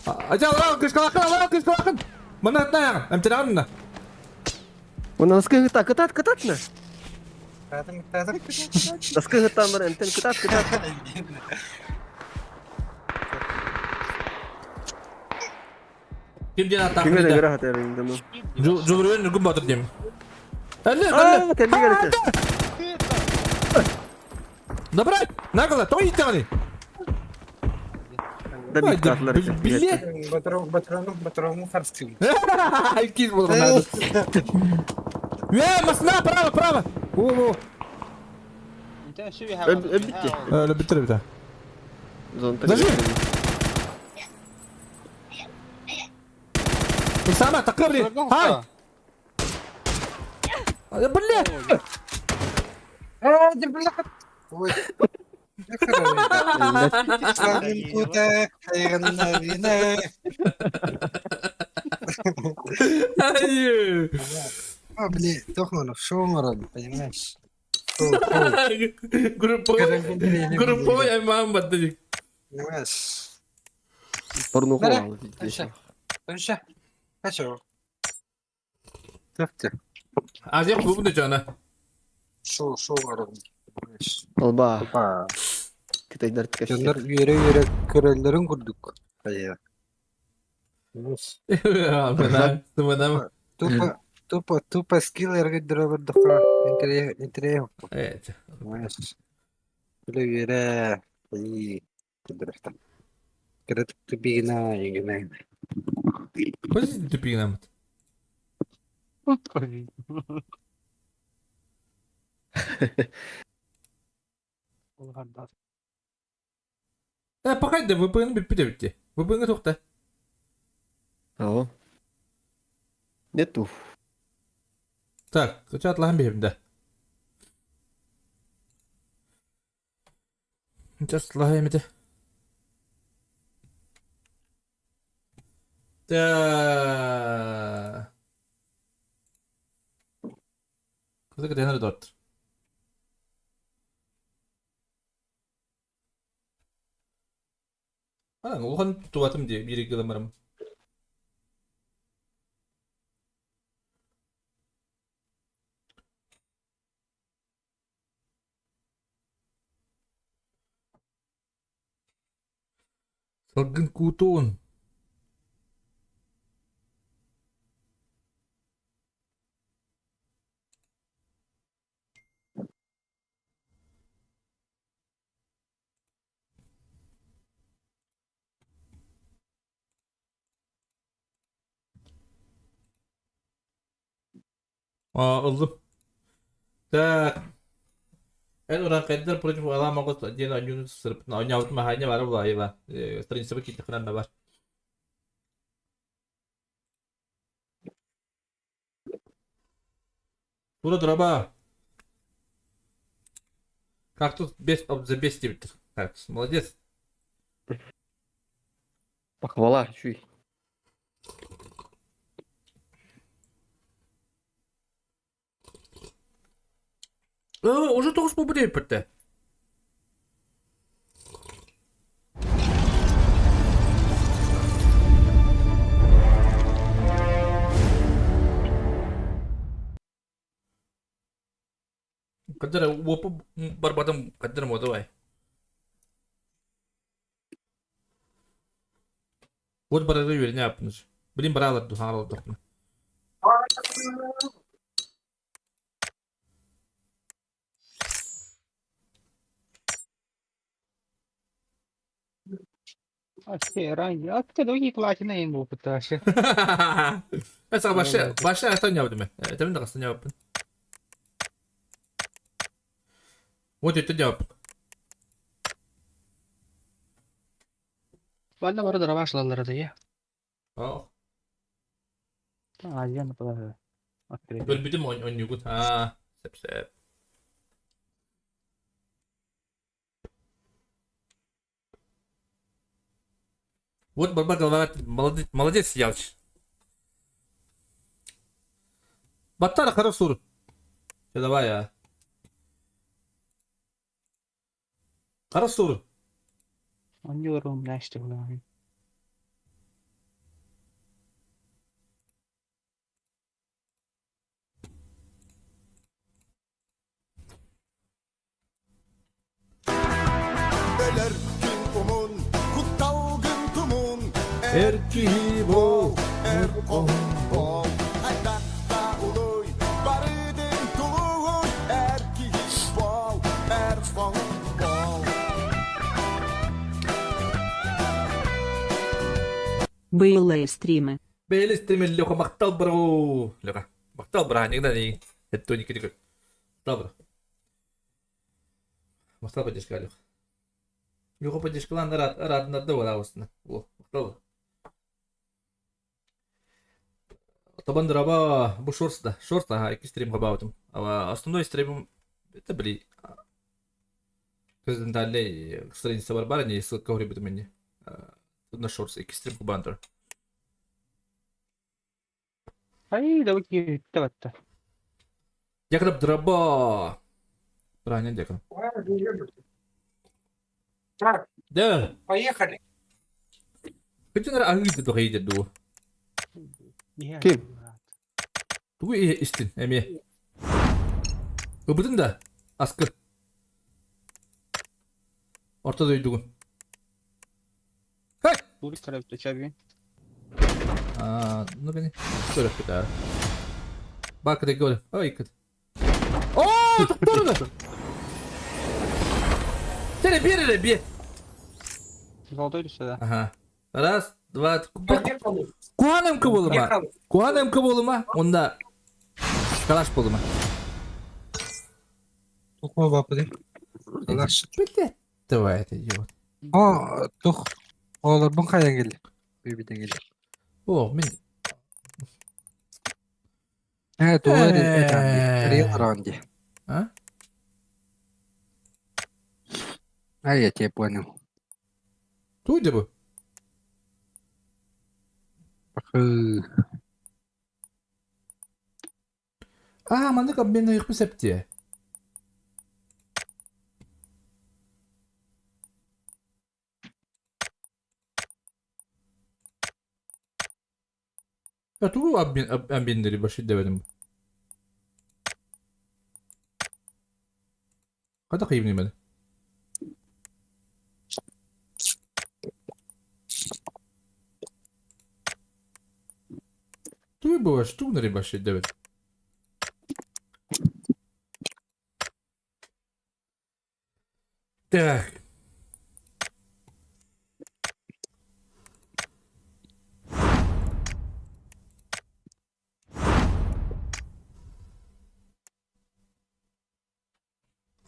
B: Ажа, алра, кышкалақын, алра, кышкалақын. Мына атна аяғын, әмтер
G: Оны наскы гыта, кытат, кытат на. Наскы гыта бар, әмтен кытат, кытат.
B: Кимден аттақ
G: Кимге
B: дейді?
G: де граха терин демо.
B: Жулурен нүгін батыр деймін. Әлі,
G: А,
B: әлі.
G: кәлли кәлли.
B: Добрать! Наголо, той иттіғани.
G: Да бит катлар.
B: Билет!
H: Батрону харстил.
B: Киз болды надо. Е, масна, право, право. О, о.
G: Битти.
B: Әлі бітір бітір.
G: Зон
B: Зажми. Сама, тақыр Ай! Бля!
H: Ой. А, блин, Тохманов, шоу понимаешь?
B: Групповой, групповой айман баттык.
H: Понимаешь?
G: Порнуху алды.
H: Дальше. Дальше. Төптө.
B: Азия бүгүн жана.
H: Шоу, шоу
G: Алба. Кытайдар ткашты.
H: Дьоннор үөрэ-үөрэ көрөллөрүн курдук. Тупо, тупо, тупо скилл эргиддеребердохо интере
B: Evet.
H: Үлэ үөрэ и кудурахта. Кырат тупигина игина.
B: Қойсы тупигина мыт. Пока да VPN биппит битти. VPN тоқта.
G: Ау. Нету.
B: Так, чатлаһын бейбимде. Just лаһы Да. Кызык денер дот. Ана, улхан туатым ди бири гыламарым. Салгын кутун. Ылдым. Так. Эн уран кайдар против Алама гос отдельно анюну сырып. Ойнабыт махайня бар була айла. Страница бу китте хынан бар. Тура дроба. Кактус без об за без тебе. Кактус, молодец.
G: Похвала, чуй.
B: Уже тоғыз болып бітті бітті. Кадара уопу барбатым кадара модавай. Вот барары үөрэнэ аппыныш. Билин баралар ду хаҥар олордохпуна.
F: Атка доги платина им был пыташы.
B: Mesela başa başa ayaktan yaptım ben. Temin de kastın yaptım. Вот это yaptım.
F: Валла бары дырабашлалары да я.
B: Oh.
F: Азияны пылары.
B: Өлбүтүм ойнугут. Ha. Сеп сеп. Вот барба голова молодец, молодец Ялч. Баттара қара сур. Давай я. Қара сур.
F: Онюрум нэшти булан.
B: Эрки бол,
L: Были стримы.
B: Бейлистим Леха мактал бро. Леха, мактал бра, никогда не это не крик. Мактал бро. Мактал поддержка Леха. Леха поддержка лан рад рад на два осна. О, мактал бро. Табан драба бу шорс да. Шорс ага, икки стрим габаутым. А основной стрим это бли. Президентальный страница барбара не ссылка говорит мне. На шорс икки стрим габантер.
F: Ай, давай таватта.
B: Дякрап драба. Правильно, дякрап.
H: Так,
B: Да.
H: поехали.
B: Хотя на агыты только едет ду.
G: Ким?
B: Тугу истин, эме. Ыбытын да. Аскы. Орта дойдугун. Хей!
F: Бурик карап чаби.
B: А, ну бени. Көрөп кетер. Бак да көр. Ой, кыт. О, токтор да. Тере бер эле бер.
F: Золотой сюда.
B: Ага. Раз, два,
H: Поехали.
B: Куан МК болума.
H: Поехали.
B: Куан МК болума. Онда калаш болума.
H: Тухма бапы Алаш.
B: Блять, давай это идиот.
H: О, тух. Олар бун каян келди. Бибиден келди.
B: О, мен
H: Э, дуар
B: Э.
H: Реал ранди.
B: А?
H: А я тебя понял.
B: Туйды бу.
H: Бакы.
B: А, маннык обменный их септе. Я тугу обмен обменнери баши дебедим. Када кыйып немеди? Тугу баш, тугу нари баши дебед. Так.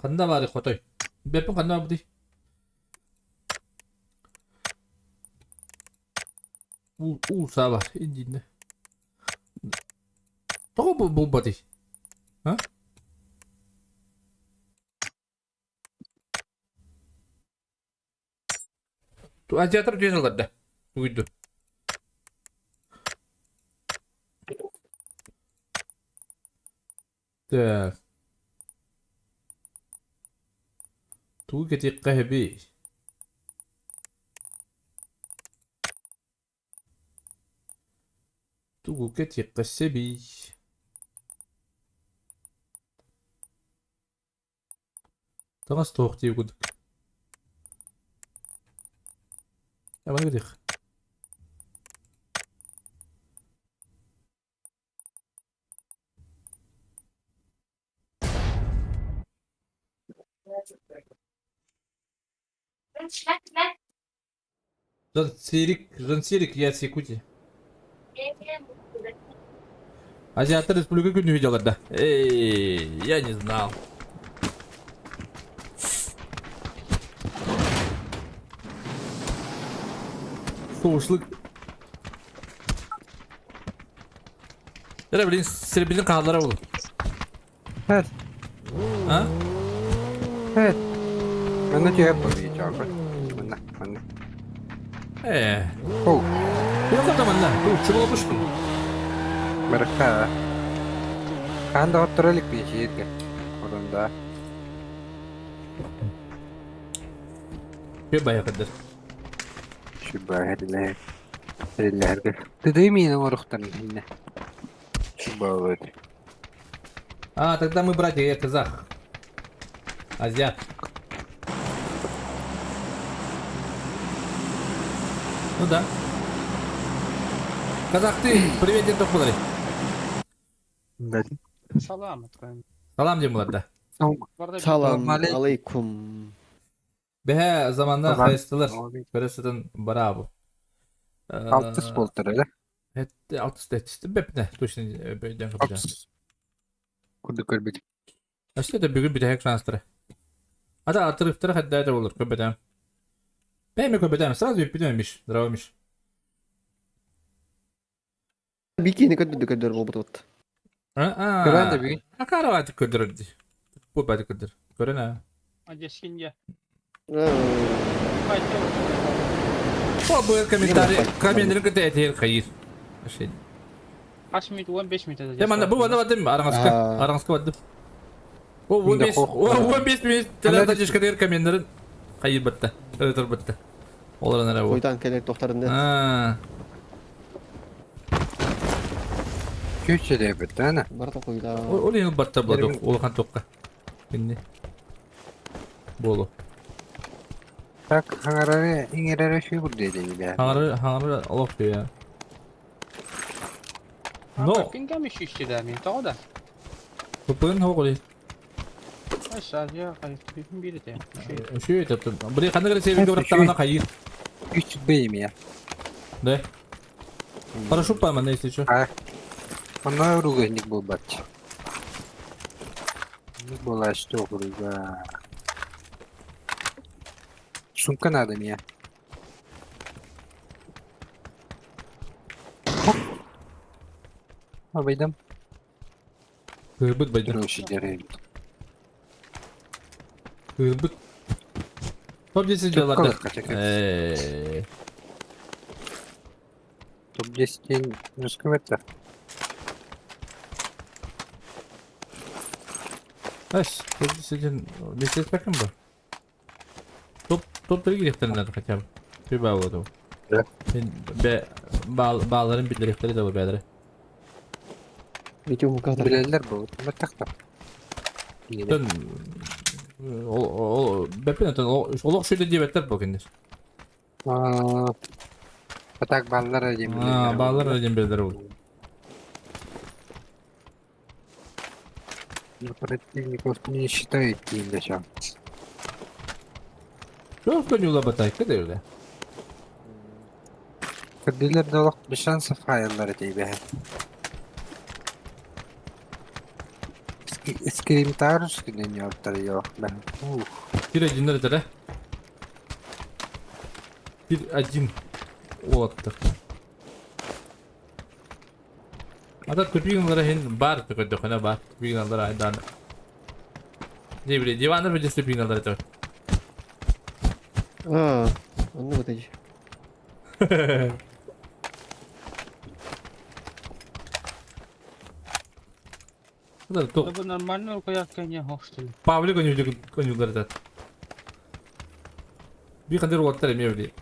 B: Ханна бары хотой. Беппин ханна бudi. У у саба индинне. Того бу бу бати. А? Ту азиатар дүйен да. Уйду. Так. Тугу кэтиэххэ Тугу кэтиэххэ сөбүй? Таҥас туох дии курдук. Маны гыдых. Жансерик, Жансерик, я с Якутии. Азиаттар республика күнү видеоларда. Эй, я не знал. Soğuşluk. Эрэ билин сирбитин хааллара булun.
H: Evet.
B: А?
H: Evet. Манна түһэ буолуо Манна, манна.
B: Ээ.
H: Оу,
B: Туох манна? Туу, чубулапышпын.
H: барыха. Хаан да отторо илик биэчииргэ. Орунда.
B: Үө байакыдыр.
H: Сүбэһэрилэһэр. Эриллэһэргэ. Тыдыы миин оҥоруохтарын иннэ. Сүбэбит.
B: А, тогда мы братья, я казах. Азиат. Ну да. Казах ты, привет, дед Тохпулари.
F: Салам.
B: Салам дем да.
G: Салам
H: Алейкум.
G: алейкум.
B: Бэһэ заманна
H: Салам.
B: хайыстылар. Көрөсөтөн браво.
H: Алтыс буолтар эле.
B: Хетте алтыс дэтчисти бепне. Точно бөйден капыжа.
H: Алтыс. Курдук көрбүт.
B: Өстө да бүгүн бүтэһик шанстара. Ата атырыптара хадда да болор көбөтөм. Бэйме көбөтөм сразу үппүтөмүш, здравомиш.
G: Бикини көдү көдөр болбут вот.
B: Аа.
H: Көрөн да бүгүн.
B: Акара атып көдөрөр ди. Бу баты көдөр. Көрөн а.
F: Одесскинге.
B: Бу бу комментарий комментарий көтө этер хайыр. Ашын.
F: 8 минут 15 минут.
B: Я манда бу бада бадым араңызга. Араңызга бадым. О 15 о 15 минут телефон тешкедер комментарий хайыр батта. Өтөр батта. Олар нара бу.
G: Койдан келер тохтарында.
B: Аа.
H: Күчө дебит ана.
G: Барда койда.
B: Ол енді батта болады улахан тоққа. Инне. Болу.
H: Так хаңарары иңерere шүй курду дейби.
B: Хаңары хаңары олох я. Но.
F: Кингами шишти да мен тоҕо да.
B: Тупын хоғули.
F: Ай сазия кай бүтүн бирите.
B: Үшүй этеп. Бри ханны гре себеге бараттагана кайыр.
H: Үч бейм я.
B: Да. Хорошо паман, если что.
H: А. Онно ругайник болбат. Не была что руга. Сумка надо мне. Хоп. Обойдем.
B: Кырбыт байда.
H: Короче, деревья.
B: Кырбыт. Топ-10 делар.
H: Э. Топ-10 не скрывать-то.
B: Ась, топ-10 месяц бакым ба. Топ топ-3 директоры надо хотя бы. Прибавил этого.
H: Да.
B: Бе бал балларын bir direktörü de bu beyleri.
G: Видео мукатар.
H: Билелер бу. Маттакта.
B: Төн ол ол бепен төн олох шүйдө дебеттер бу киндер.
H: А так баллар дем.
B: А баллар дем белдер бул.
H: Противников не считает дейм дача.
B: Çok көнүлө батайка дейбиле.
H: Кырдилер долок бешансы файллары дейбе. Скримтарус күнен yok ben. Ух.
B: Бир один да? Бир один олаттыр. Ата тупигин хин бар төкөдө бар. Тупигин айдан. Не биле, дивандар бир тупигин алар это.
G: А, онны вот эти.
B: Да, то.
F: Бу нормально рукоятка не хоштул.
B: Павлик конюлар это. Би кандыр олаттар эме биле.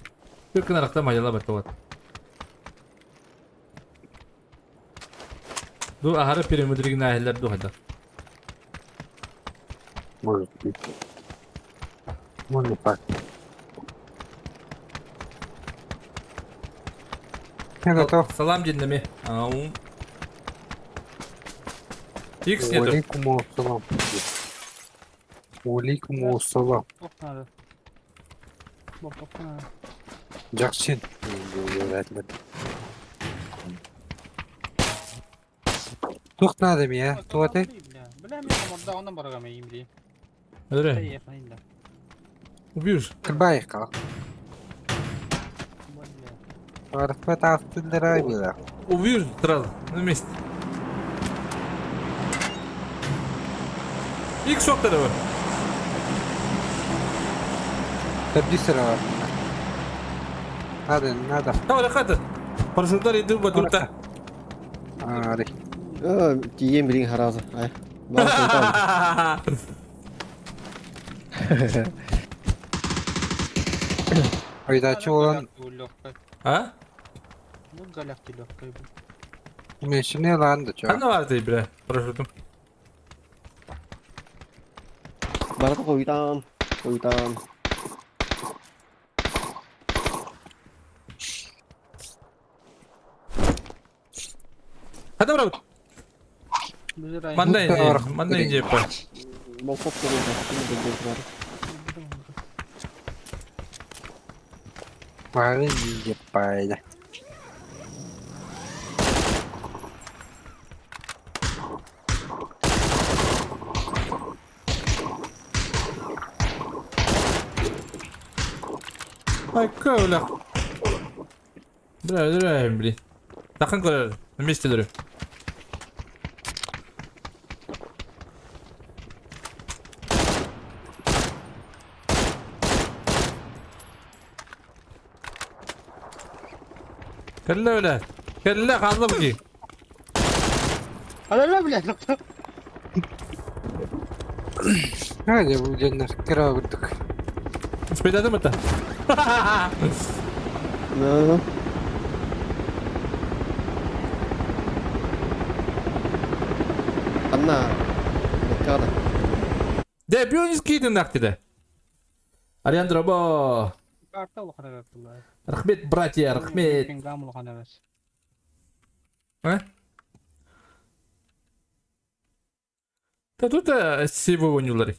B: Бир кын аракта маяла баттабат. Ду ахара перемудригин ахиллер ду хада.
H: Может быть. Вон так. Я готов.
B: Салам деднами. Ау. Икс нету.
H: Алейкум ассалам. Алейкум ассалам.
F: Ох надо. Бок, ох надо.
H: Жакшин. Тух надо мне, туаты.
F: Бля, мен морда онан барагам имри.
B: Өре. Убьешь.
H: Кырбайка. Арфат автындырай было.
B: Убьешь сразу, на месте. Икс оқтары бар.
H: Продюсера. Надо, надо.
B: Давай, рахат. Парашютар иду батута.
H: Ари.
G: Тием билин хараза. Ай. Бар султан.
H: Айдачы olan
B: А?
F: Ну, галяхти легкая.
H: Меншine lan da çok.
B: Қандай бар дейді бля, парашютым.
G: Барата қойтан. Қойтан.
B: Қандай бар? Мандай, мандай деп бар.
G: Болсақ көреді.
H: Бары деп пайда.
B: Ай, көйлі. Бля, бля, блин. Тақын көрер, на месте дұры. Кәллә өлә. Кәллә қалды бұки.
F: Алла, блядь,
H: Hadi bu cennet kira vurduk.
B: Спайдады ма та?
G: Анна. Беккада.
B: Де, бионис кейдің нақтыда. Ариандра бо.
F: Карта улахана баттылар.
B: Рахмет, братья, рахмет.
F: Пингам улахана бас.
B: А? Да тут всего вонюлары.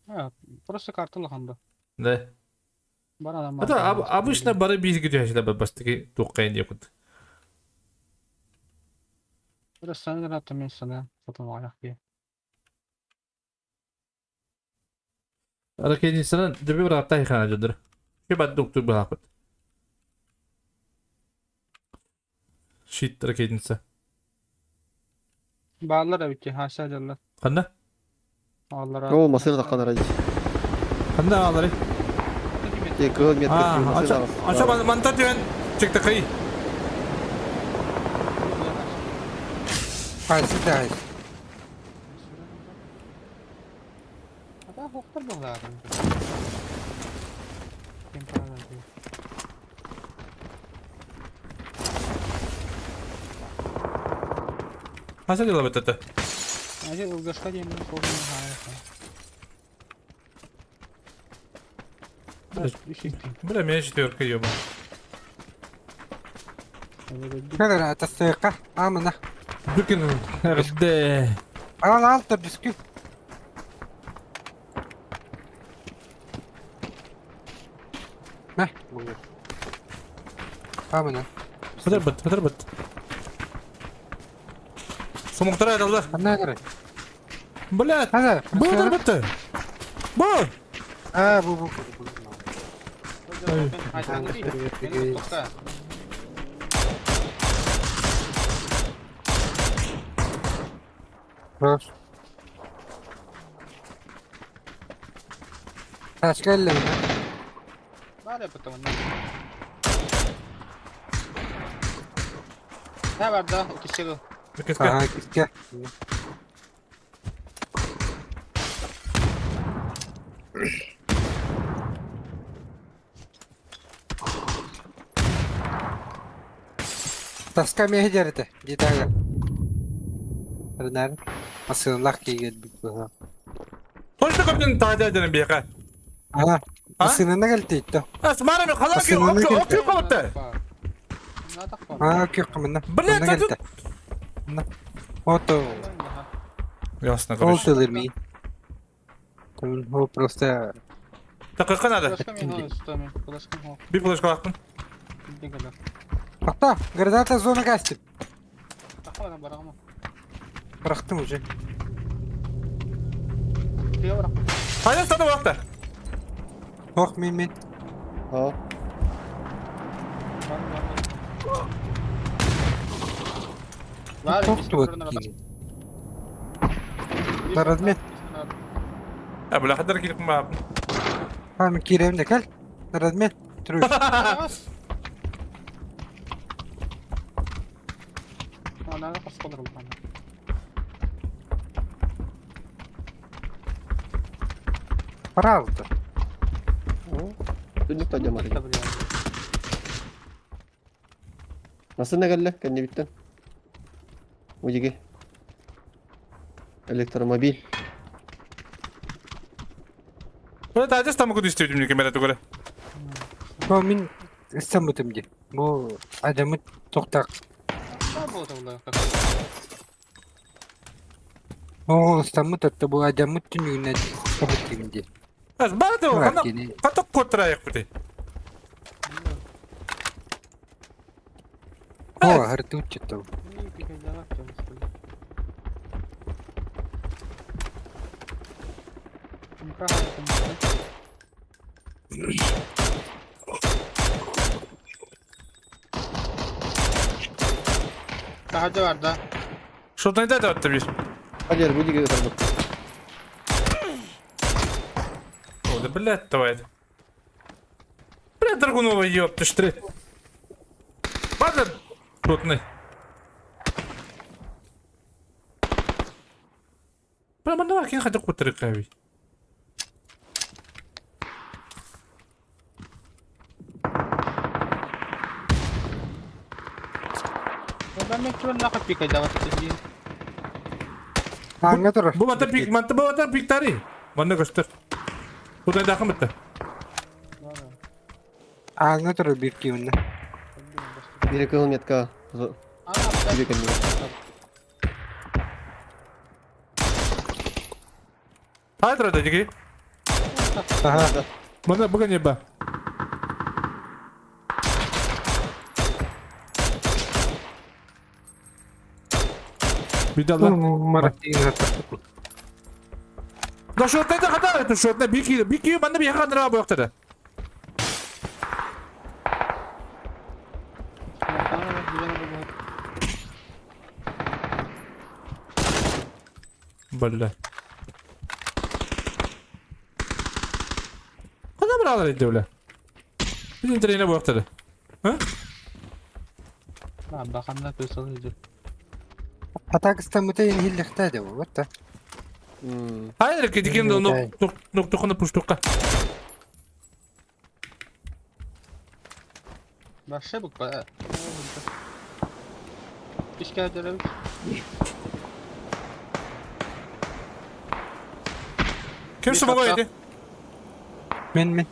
F: А, просто карта улахан
B: Да.
F: Бар адам.
B: А то обычно бары бизге түһәшілер бастыки туққайын деп күт.
F: Просто сана мен сана потом аяқ ки.
B: Ракетницаны дөбе бір аттай хана жодыр. Кебат доктор бұлақыт. Щит ракетница.
F: Баалар битти, хаша жалла.
B: Қанда?
F: Аллара.
G: О, масына таққан арай.
B: Қанда алары?
G: Те кыл метр.
B: А, аша манта түйен чекті қай.
H: Kaysı da kaysı.
F: Ата хоқтар болар.
B: Қанша дела бітті?
F: Әже ылгашка деймін, қолын
B: Бля, меня четверка ёба.
H: Kadar atasıyka. Amına.
B: Бүкін әрді.
H: Al al da bisküvi. Meh. Amına.
B: Қыдыр біт, қыдыр біт. Сумықтар айдалды.
H: Anne göre.
B: Бля,
H: Hadi.
B: бұл бітті. Бұл!
H: Ha bu bu. bu. Rus. Kaç geldi mi?
F: Бар потом. Ne var da? Ötesi
B: Кеске.
H: Aha gel. Таска мехдерде. Гитара. Nerede? Asıllar ki gel bir
B: Точно көптен тағда әдені бейқа.
H: А, Массыынаны кэлтийтэ.
B: Асмара мен қалай окей қалыпты.
H: А, күйік мына.
B: Блин,
H: Мына келді. Мына. Ото.
B: Ясно,
H: Ол
B: короче.
H: төлермей. Ол просто
B: Такырка надо. Bir флешка лақтым.
H: Тоқта, граната зона гастит. Бырақтым уже.
B: Қайда ұстады уақта?
H: Ох, мен мен.
G: Ha.
H: Тоқты вот кейін. Нарадмен.
B: А, бля, қадар келіп ма?
H: А, мен киремін де кәл. Нарадмен. Түрі. Правда.
G: Түннүк та жамар. Массыына кэллэ, кэннибиттэн. Удиги. Электромобиль.
B: Бля, тажас тамы күді істеудім неке мәрәті көрі.
H: Бу мин ыстаммытым дии. Бу адамыт тоқтақ. Ол ыстаммыт атта бу адамыт түнүгүнэн ыстаммыт дигин дии.
B: Аз, барды ол,
H: Бар
B: қана
H: кини.
B: қатық көттір аяқ біте.
H: О, хартут читал.
B: Шотын айтады атты бір.
G: Хадер, будиги ытарбыт.
B: О, да, блядь, давай. Бля, Драгунова, ёпты, штри. Барды, шотный. Бля, манда кин хотя көттір қайби.
H: Аңа турар.
B: Бу мата пик, манта бу мата пиктари. Манда көстөр. Шотын айтақын бітті.
H: Аңа турар бир киунна.
G: Бири кыһыл метка. Бири кэннигэ.
B: Хайдра да диги.
H: Аха.
B: Манда бүгін не ба? Бидалла.
H: Маратин
B: Да шотны да хата, это шотны бики, бики манда би хандра бу яктада. Бля. Када бралар иди бля. Bizim trene bu яктада. Ha?
H: Атак ыстаммыта инхиллэхтээ дэ бу.
B: Hayır ki dikin de nok nok nok dokunu puştukka. Kim smoke yedi?
H: Мен мен.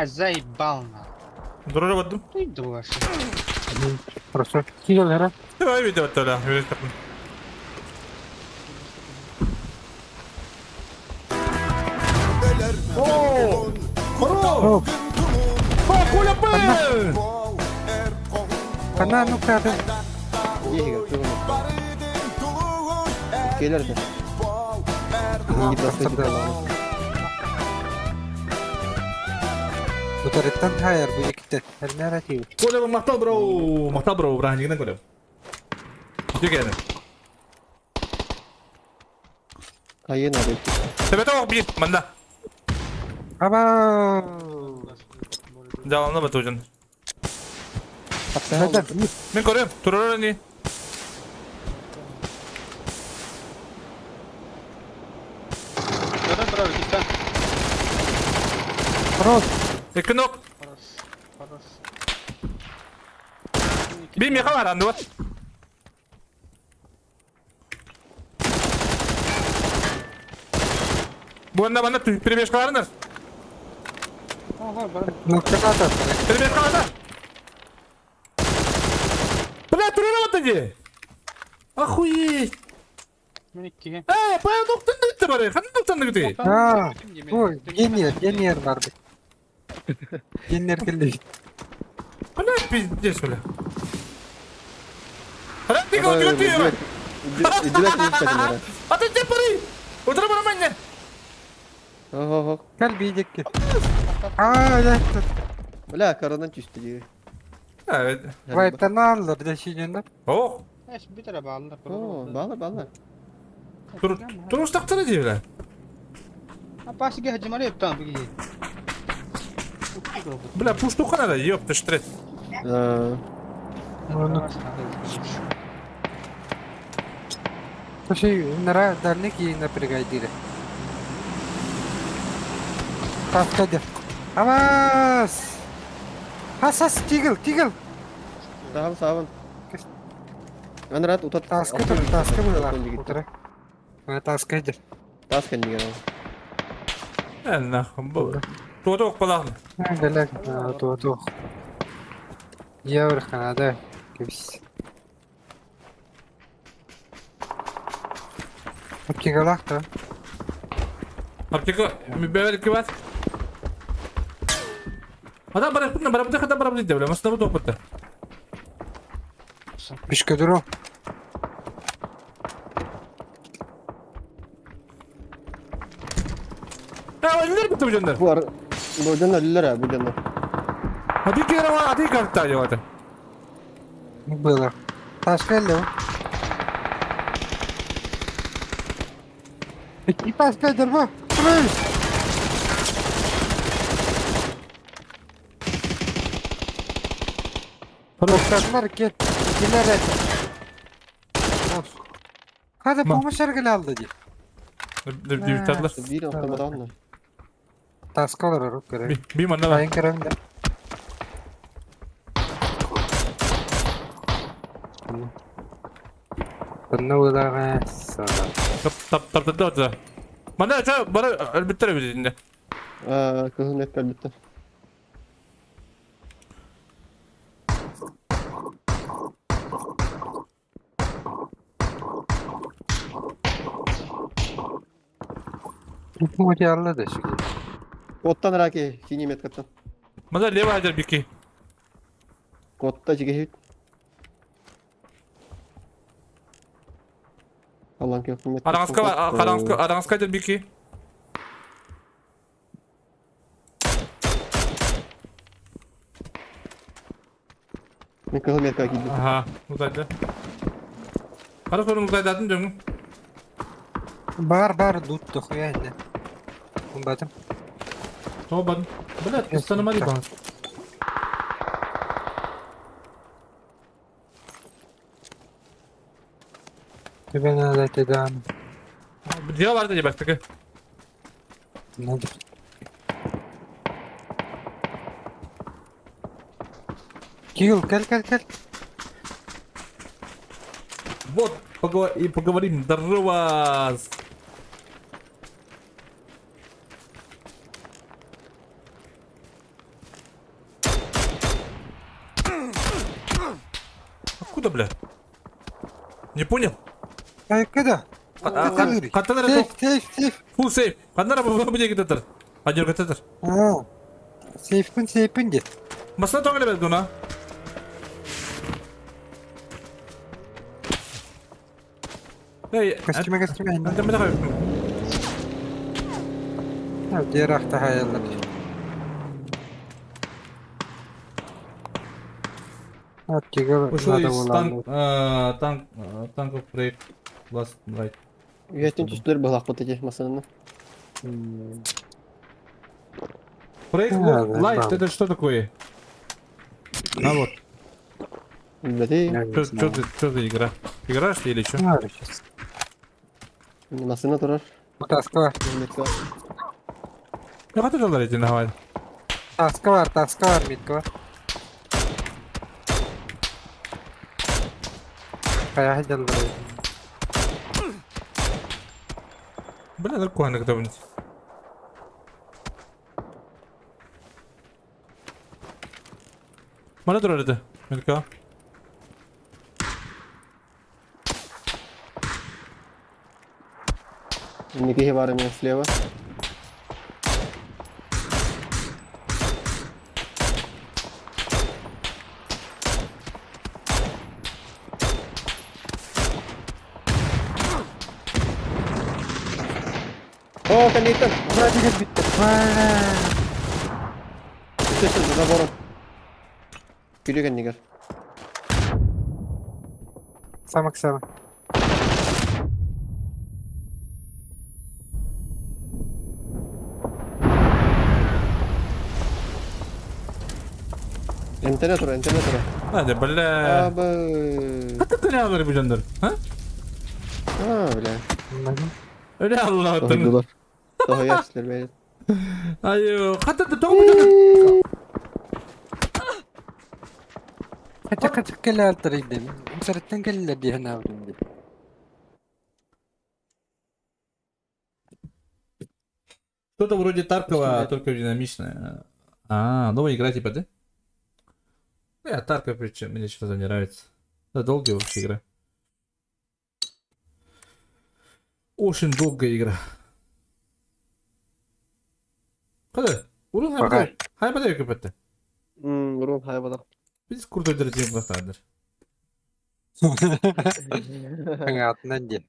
F: Заебал на.
B: Durara battım.
F: Ты дуешь.
H: Просто кигелера.
B: Давай video attı la. Yürü takım. Oo! Koro! Kola pe!
H: Ана ну кады.
G: Иһигэр кыһыл. Келер де.
H: Утарыттан хайар бу еките. Эрнара тиу.
B: Коля мактал бро, мактал бро, браһанигинен коля. Жүгені.
G: Айын ары.
B: Тебете ок бир, манда.
H: Аба.
B: Жаланна батужын.
H: Хата.
B: Мен көрөм, турар ни.
H: Рот.
B: Эки нок. Би меха бар анды бар. Буонна манна перебежкаларынар.
H: Нуктата.
B: Перебежкаларда. Бля, турара дии. Охуеть.
F: Мен иккиге.
B: Э, пая доктан да битте бары. Ханны доктан да битте.
H: А, Ой, генер, генер бар бит. Генер келди.
B: Бля, пиздец, бля. Хрен ты кого ты А ты где бары? Утро бара мене.
G: Ого,
H: Кел бийдекке. А, да.
G: Бля, кородан түстү дии.
H: Вайтан аллар да шиненде.
B: Ох,
F: Эс битер бааллар.
G: О, балар, балар.
B: тур тур устактары дии, бля.
F: Апасыга хажымары эптан буги.
B: Бля, пуштуха надо, ёпта штрет.
H: Слушай, нара дальник и напрягай дире. Таскады. Авас! Хасас, тигл, тигл.
G: Сабын, сабын. Анрат утат.
H: Таска тур, таска была. Утра. Таска иди.
G: Таска не
B: Э, нахуй, бу. Туотук балаҕын.
H: Белек, ту ту. Евро Канада. Кепс. Аптекалах та.
B: Аптека бэбэрки бар. Адам бараппын, бараппын, хата бараппын деп, масына бу топпутта.
H: Бишке дуру.
B: А, өллөр битте бу дьоннор.
G: Бу бу дьон өллөр бу дьоннор.
B: Ати кире ати карта жогата.
H: Было. Таска эле. Ики таска дербо. Трус. Токтатылар кет. Килер это. Hadi помощь эргеле алды ди.
B: Дибитарлар.
G: Биир автоматанна.
H: Таскалар оруп керек.
B: Би манна бар.
H: Айын керем да. Бұны ойлаған саған.
B: Тап тап тап тап тап. Манна ча бара өлбүттер бит инде.
G: Аа, кыһын эт битте.
H: Материалы да шүге.
G: Оттан раки синий меткаттан.
B: Манна лево хадер бики.
G: Котта жиге Аллан кеп.
B: Араңызка араңызка араңызка хадер бики.
G: Мен кыһыл метка кийдим.
B: Аха, утайды. Кара сорун утайдатын дөңү.
H: Бар бар дут дохуя инде. Умбатым.
B: Тобан. Блядь, останови бан.
H: Тебе надо тебя.
B: Дело бар да бастыгы.
H: Надо. Кил, кел, кел, кел.
B: Вот, и поговорим. Здорово! Откуда, бля? Не понял?
H: Ай, куда?
B: Каттанара
H: Сейф, сейф, сейф.
B: Фул сейф. Каттанара бу бу жеге татар. Ажыр каттатар.
H: А. Сейфпин, сейфпин де.
B: Масна тоңгеле бер дуна. Эй,
H: Костюме, костюме.
B: Анда мен кайып.
H: Дерахта хаялар. Аптека
B: Ушул
H: надо
B: из
H: было.
B: танк, танк, танков проект last right.
G: Үһәттен түстүлөр балакпыт эти масананы.
B: Проект
H: Да,
B: Light,
H: да.
B: это что такое? А вот,
G: Билбэтий.
B: что за игра? Игра что ли или что?
H: Надо сейчас.
G: Масына турар.
H: Таска бар.
G: Метка.
B: Я хотел эти нахуй.
H: Таска бар, таска бар, метка бар. Хайа сылдьаллар.
B: Бля, нарконы кто-нибудь. Мана турар это. Мелка.
G: Инники баар эмиэ слева. О, кэнниттэн! Түстэ, забором. Күлүү кэннигэр.
H: Самак сама.
G: Эмтэнэ тура, эмтэнэ тура.
B: Hadi бля.
G: Абы.
B: Хата кынаалар бу дьоннор. А?
G: А, бля.
B: Öyle Allah'tan.
G: Тоһуйдулар. Тоһуйар силэр бэйэ.
B: Айы, хата да тоҕу бу дьоннор.
H: Хача хача кэлээр идэм. Сарыттан кэллэр дии санаабытым дии.
B: Что-то вроде Таркова, только динамичное. А, новая игра типа, да? Я Тарков, причем, мне что-то не нравится. Да, долгая вообще игра. Очень долгая игра. Hadi. Urun
H: Bakar.
B: hayba da köpette.
G: Урун хайбадах.
B: Biz kurt öldüreceğim baktandır.
H: Хаҥаатынан диэн.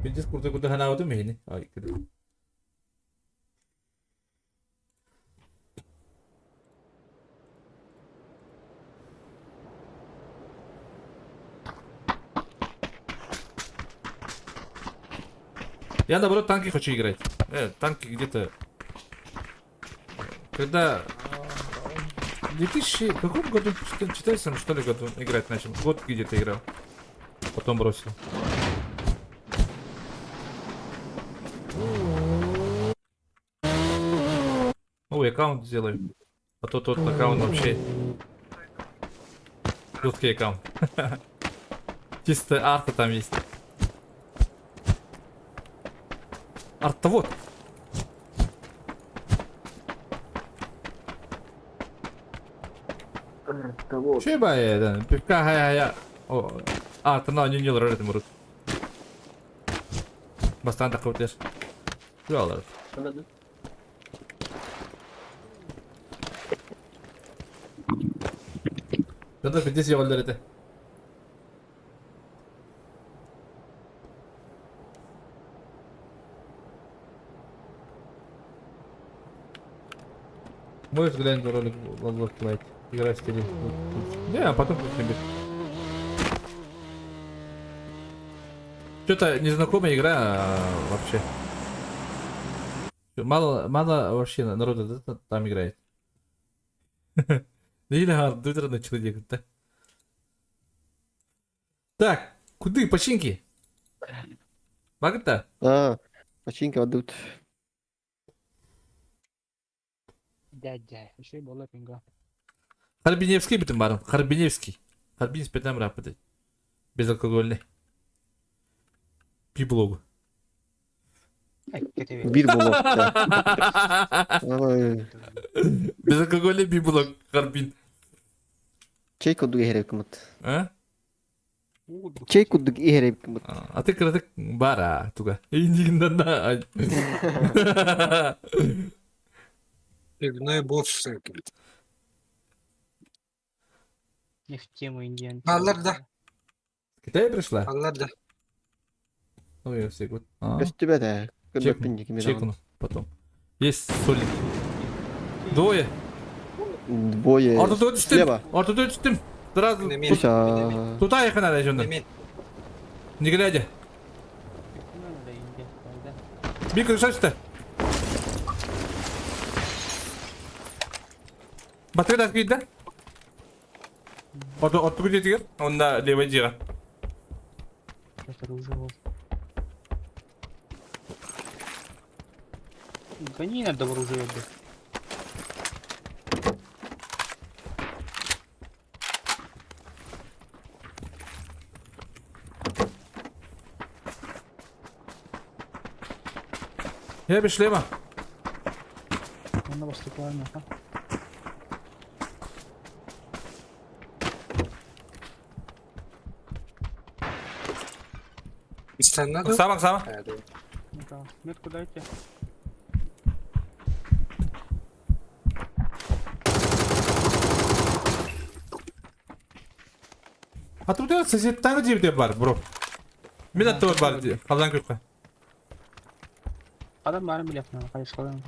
B: Biz kurda kurda hana mı yine? Ay kırdı. Я наоборот танки хочу играть. Танки где-то. Когда в 2000 каком году? 14 что ли году играть начал? Год где-то играл. Потом бросил. Новый аккаунт сделаю. А то тот аккаунт вообще... Жуткий аккаунт. Чисто арта там есть. Арта вот. Чебай, да, пивка хая хая. О, арта на не не лорет мурут. Бастан такой вот Жалор. Да да, здесь я это. Можешь глянуть ролик Love Light? Игра в стиле. Не, а потом как-нибудь. Что-то незнакомая игра а, вообще. Мало, мало вообще народа да, там играет. Или дуйдер человек, да? Так, куды починки? Багта?
G: А, починка отдают.
F: Дядя, еще и была пинга.
B: Харбиневский бүтүн барым. Харбиневский. Харбин спетам рапыды. Безалкогольный. Пиблогу.
G: Бир булок. Ой,
B: Безалкогольный библог Харбин.
G: Чей кудук иһэрэ кымыт.
B: А?
G: Чей кудук иһэрэ кымыт.
B: А ты кратык бара туга. Индигиндан да.
H: Пивной босс.
F: Не в тему индиан.
H: Аллар да.
B: Китай пришла?
H: Аллар да.
B: Ну я все год.
G: Көстүбэ да.
B: Чек-
G: Көрбөппүн дии
B: Чекну потом. Есть солик. Двое.
G: Двое.
B: Ортада түстүм.
G: Слева.
B: Ортада түстүм. Сразу.
H: Неме.
G: Туся.
B: Туда ехать надо еще.
H: Неме.
B: Не глядя. Бик решайся. Батарея открыть, да? От, от где теперь? Он на левой дира.
F: Это уже был. Гони на добру уже, блядь.
B: Я бешлема.
F: Онно бастакылар миэхэ.
H: Истэннэ ду?
B: Сама, сама.
F: Метку дайте.
B: А тут соседтан диэбитэ бар, бро. Мин аттыбар бар дии. Халлан күркэ.
F: Адам баарын билиэхпин, хайысхаларын.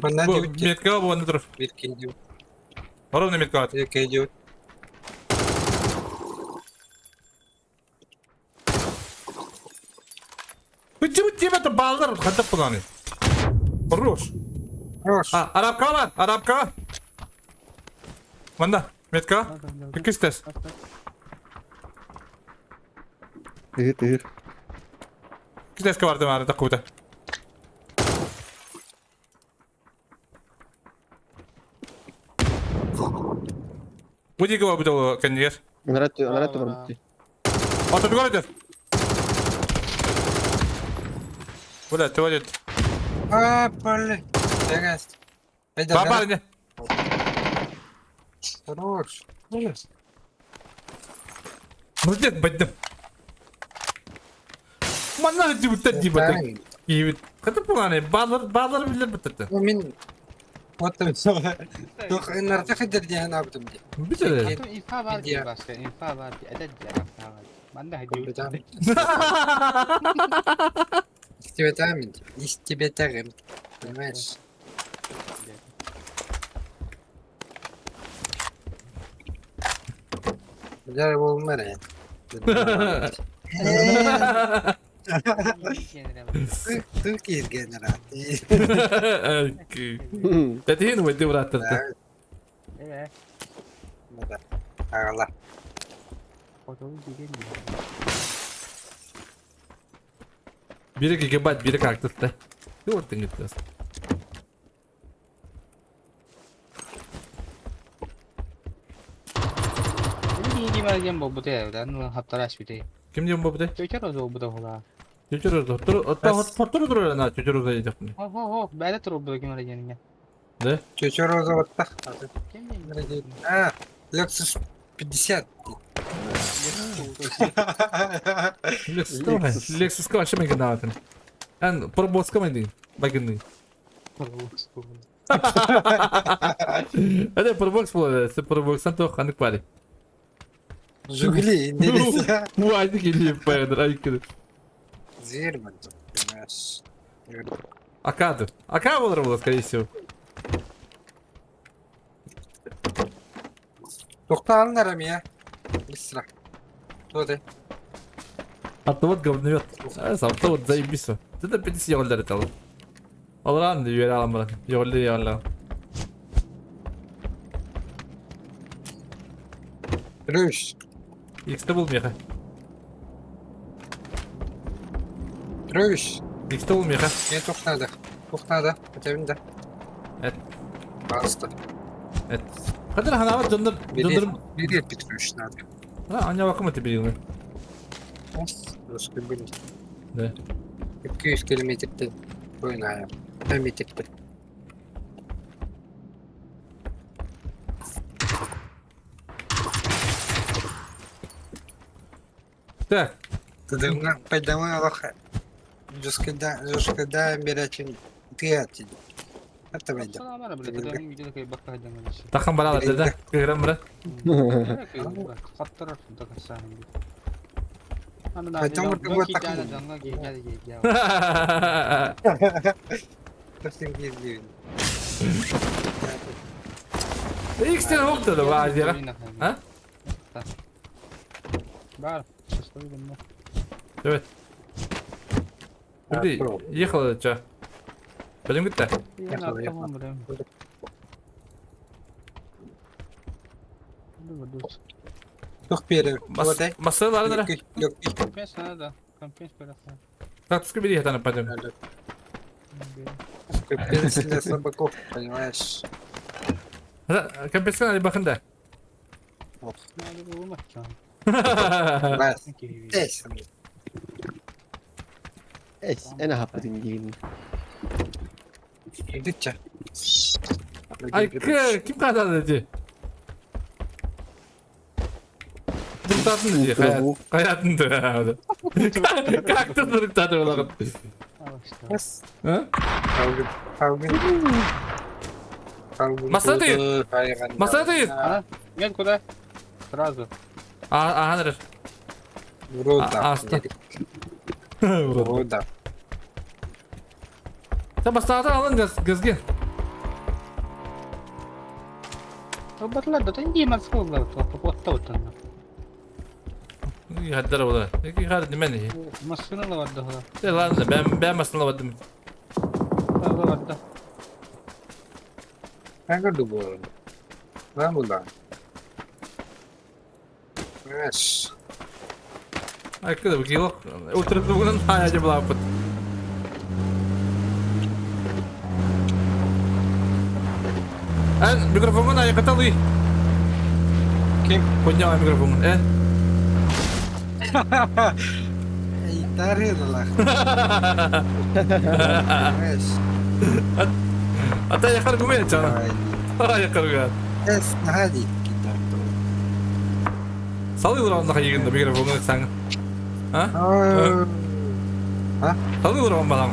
H: Манна
B: Бу
H: диэбит дии.
B: метка буолан турар.
H: Бир киһи
B: Ровно метка бар.
H: Бир киһи диэбит.
B: Бу диэбит баллар хантап буланы. Хорош.
H: Хорош.
B: А, арабка бар, арабка. Манда, метка. Иккис тест.
G: Тыгыр тыгыр.
B: Иккис тестке бардым ары такута. Бу диэки барбыт ол кэннигэр.
G: Анарат анарат барбыт дии.
B: Ортотугар өтөр. Бля, ты водит.
H: А, блин. Тэгээс.
B: Бабар не.
H: Хорош.
B: Молодец, баддым. Манна дибүттэ дибүттэ. Киибит. Хата пуланы балар балар билер битте.
H: Мин Вот Тух иннарта хидер диэн абытым ди.
B: Билер.
F: Инфа бар дии баска, инфа бар дии, эдэр дии инфа бар. Манна дии.
H: Истибетамин. Истибетагым. Понимаешь? Билер болмар. Ты киргенера.
B: Тэтин выйди братты.
H: Ағала.
B: Бири гигабайт, бири кактытты. Вот ты не тест. Ким диэн буолбутай?
F: Чөчөр буолбута буолаа.
B: Чөчөр Хоттору турар на чөчөр уза диэхпин.
F: Хо-хо-хо, бэйэтэ турбута ким эрэ диэниҥҥэ.
B: Да?
H: Чөчөр оза
F: Ким диэн?
H: А, Lexus 50.
B: Lexus Lexus вообще майгындаатын. Эн пробоска майдын. Майгынды. Это пробокс буолар, се пробоксан то ханык пари.
H: Жигули, интересно.
B: Уайды келип пайдыр, айкыр.
H: Зверь, понимаешь.
B: Акады. Ака болар буолар, скорее всего.
H: Тоқтағандар я. Быстро. Туды.
B: А то вот говновет. А то вот заебись. Ты да 50 евро это. Алран юер алам брат. Йолли йолла.
H: Рүш.
B: Иксте был меха.
H: Рүш.
B: Иксте был меха.
H: Не тоқтады. Тоқтады. Бітемін да.
B: Эт.
H: Басты.
B: Эт. Кадыр ханава дондар дондар.
H: Бери Петрович надо.
B: А, аня вакым это билгин. Да.
H: 200 километрде ойнайым. Метрде.
B: Так.
H: Тыдымга пайдамы алаха. Жускада, жускада берәчим тыятин. Это вайда.
B: Тахан барала да? Кыграм бара. Икстен оқтады ба, А?
F: Бар, шестой гынна.
B: Давай. Подожди, ехала ча. Пойдем гитта.
H: Ехала, ехала. Тух пере.
B: Масса лары да.
F: Компенс надо, компенс переход.
B: Так, түскө бери хатаны пойдем.
H: Капец для слабаков, понимаешь?
B: Компенсация бахында.
H: Раз. Здесь.
G: Эс, эн аһаппытын диибин.
H: Идите.
B: Ай, ким кадады ди? Дұрықтатын ди, қаятын ды. Как ты дұрықтады олағын? Масады! Масады!
F: Нет, куда? Сразу.
B: Ага, нырыр.
H: Врода.
B: Аста.
H: Врода.
B: Sen бастағыдан алын газге.
F: Батлар да тенди масхулар, то попоттау там.
B: Хаддар ола. Ки хар демен.
F: Машина лаварда.
B: Ладно, ben машина лавардым.
F: Лаварда.
H: Kanka bu. Lan bu lan. Evet.
B: Айкыда бу Отырып бүгін ая деп лапыт. Эн микрофонун айкаталы.
H: Ким?
B: Подняла микрофон. Э?
H: Тарыдылар.
B: Ата якар гүмел чана. Якар гүмел.
H: Эс нади.
B: Салый уран да егенде микрофонун саң. А?
H: А?
B: Салый уран балам.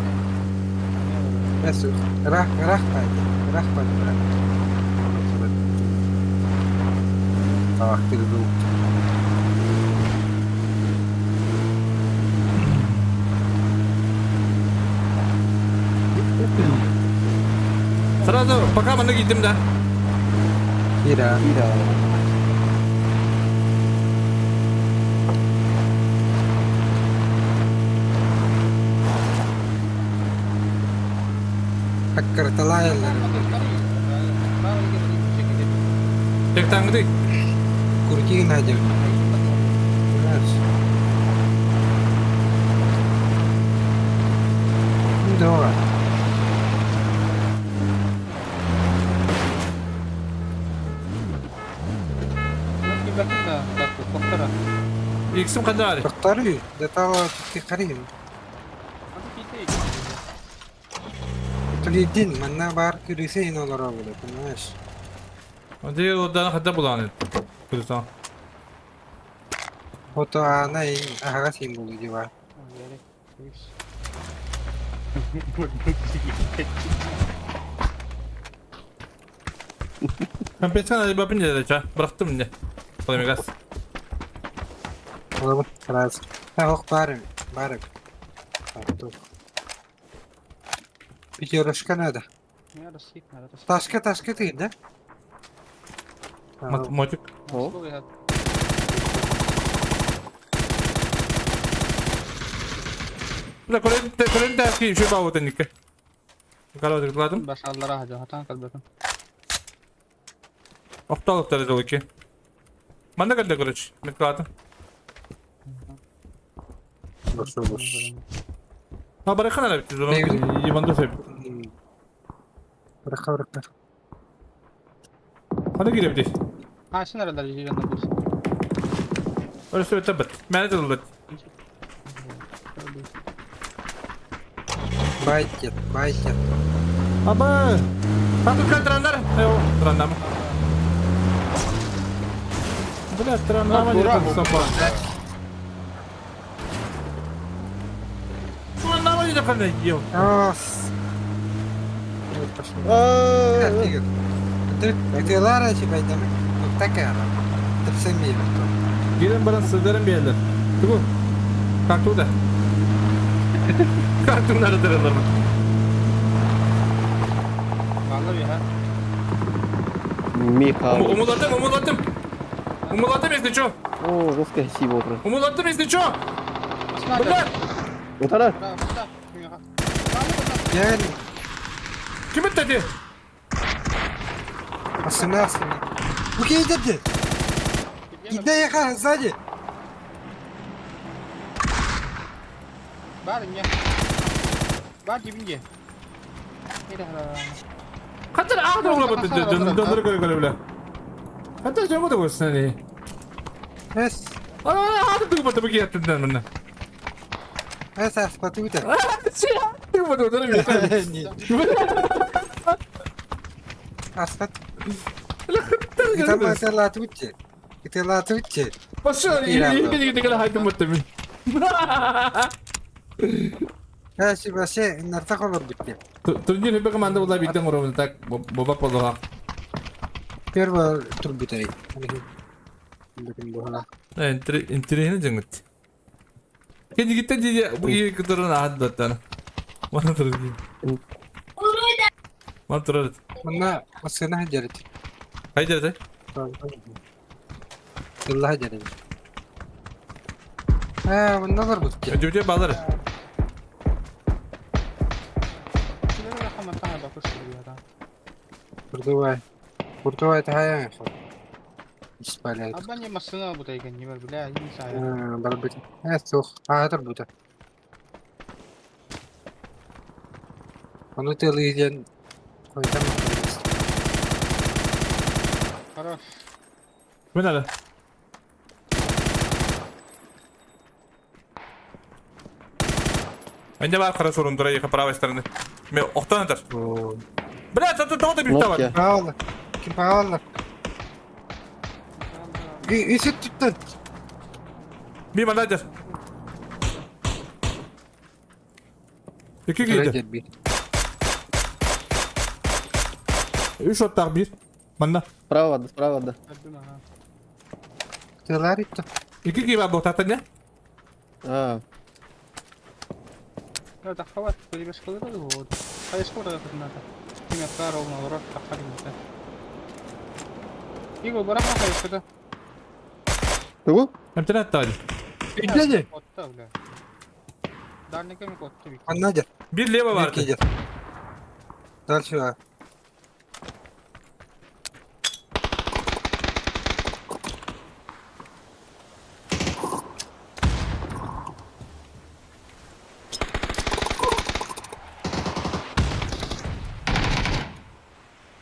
H: Эс рах рах пайды. Рах пайды. Ах ты дух.
B: Сразу пока мы гидим да.
H: Кира.
G: Кира.
H: Аккарталайлар.
B: Тек таңды.
H: Курки надев. Давай.
B: Иксим кадар.
H: Тохтары, да того ты харим. Тулидин, манна бар күрүсейин олар олар, понимаешь?
B: Ди одан хада буланы. Күрсәң.
H: Ото ана ин ага символу дива.
B: Компенсация бапын деді ча. Бырақтым не. Солай газ.
H: Олар сразу. Ох, барым, барым. Пятерочка надо. Ташка, ташка ты, да?
B: Мотик. Бля, көрен тәски үші бауы тәнікке. Қарау дегладым.
F: Баш аллара хажа, хатан калбатын.
B: Оқталық тәрі жол еке. Манда кәлді, короче, меткаладым.
H: Бош, бош.
B: А барахан әлі бітті, ебанды сөйіп.
H: Бырака, бырака.
B: Қанда келе бітті?
F: А, сен аралар жегенде болсын.
B: Өрісі өтті біт. Мәні дылды.
H: Байтет, байтет.
B: Аба! Тату кәл трандар. Айо, трандамы. Бля, трандама не сапа. Трандама не қандай ел.
H: Ос. Ты Лара тебя идем. Такая. Тепсемир.
B: Gelin bana sığdarım bir yerler. Tugu. Kalktı da. Kalktım nerede dırılır mı?
F: Vallahi ha.
G: Миха.
B: Умулаттым, умулаттым. Умулаттым, если чё.
G: О, жесткая сила уже.
B: Умулаттым, если чё. Бля!
G: Утара.
H: Я
B: Ким это
H: 18. Окей, дядя. Кидай я сзади.
F: Бар не. Бар дибинде.
B: Хантан аах да улабыт дьоннору көрө-көрө билэ. Хантан дьоҥҥо да көрсүнэн ии.
H: Эс.
B: Аах да бата бу киэттэн манна.
H: Эс аспаты бүтэ. Аспат. Италааты бүтче. Италааты бүтче.
B: Пошел, иги хайдым баттым.
H: Эс вообще нарта холор бүтче.
B: Турнир хебе команда була биттен оромун так боба полоха.
H: Первый тур бүтей.
B: Интересно жеңгит. Кенигиттен дии бу ии кытырын ааддаттан. Мана турар. Мана турар.
H: Манна массыына сылдьар этим.
B: Хайда этэй?
H: Тылла сылдьар этим. Ээ, манна олорбут дии.
B: Өдүбүтэ балар.
H: Курдубай. Курдубай таһайан Испаляет.
F: Абани массына бу тайган не бар, бля, не знаю.
H: Барбыт. Э, суох. Аатыр бута. Ону тылы диэн хойдам.
F: Хорош.
B: Мен ала. Менде бар қара сорун тұра екі правой стороны. Мен оқтан атар. Бля, тут тоғыта bir
G: Нокия.
B: бар.
H: Паалар. Ким паалар? Үсүт түттен.
B: Bir manager. İki giydi. Үш оттақ bir. Манна.
G: Справа вода, справа вода.
H: Тылар итті.
B: İki giy бар бұқтақтан не?
G: А,
F: Да, хават, перебежкалары вот. Хайшкора надо. Киме ровно урок тахарин. Иго, барама хайшкада.
G: тугу?
B: Әмтен атты
H: Үддеді.
F: Отта, бля. Дальний кемик отта бик.
H: Анна дер.
B: Bir лево барды.
H: Дальше бар.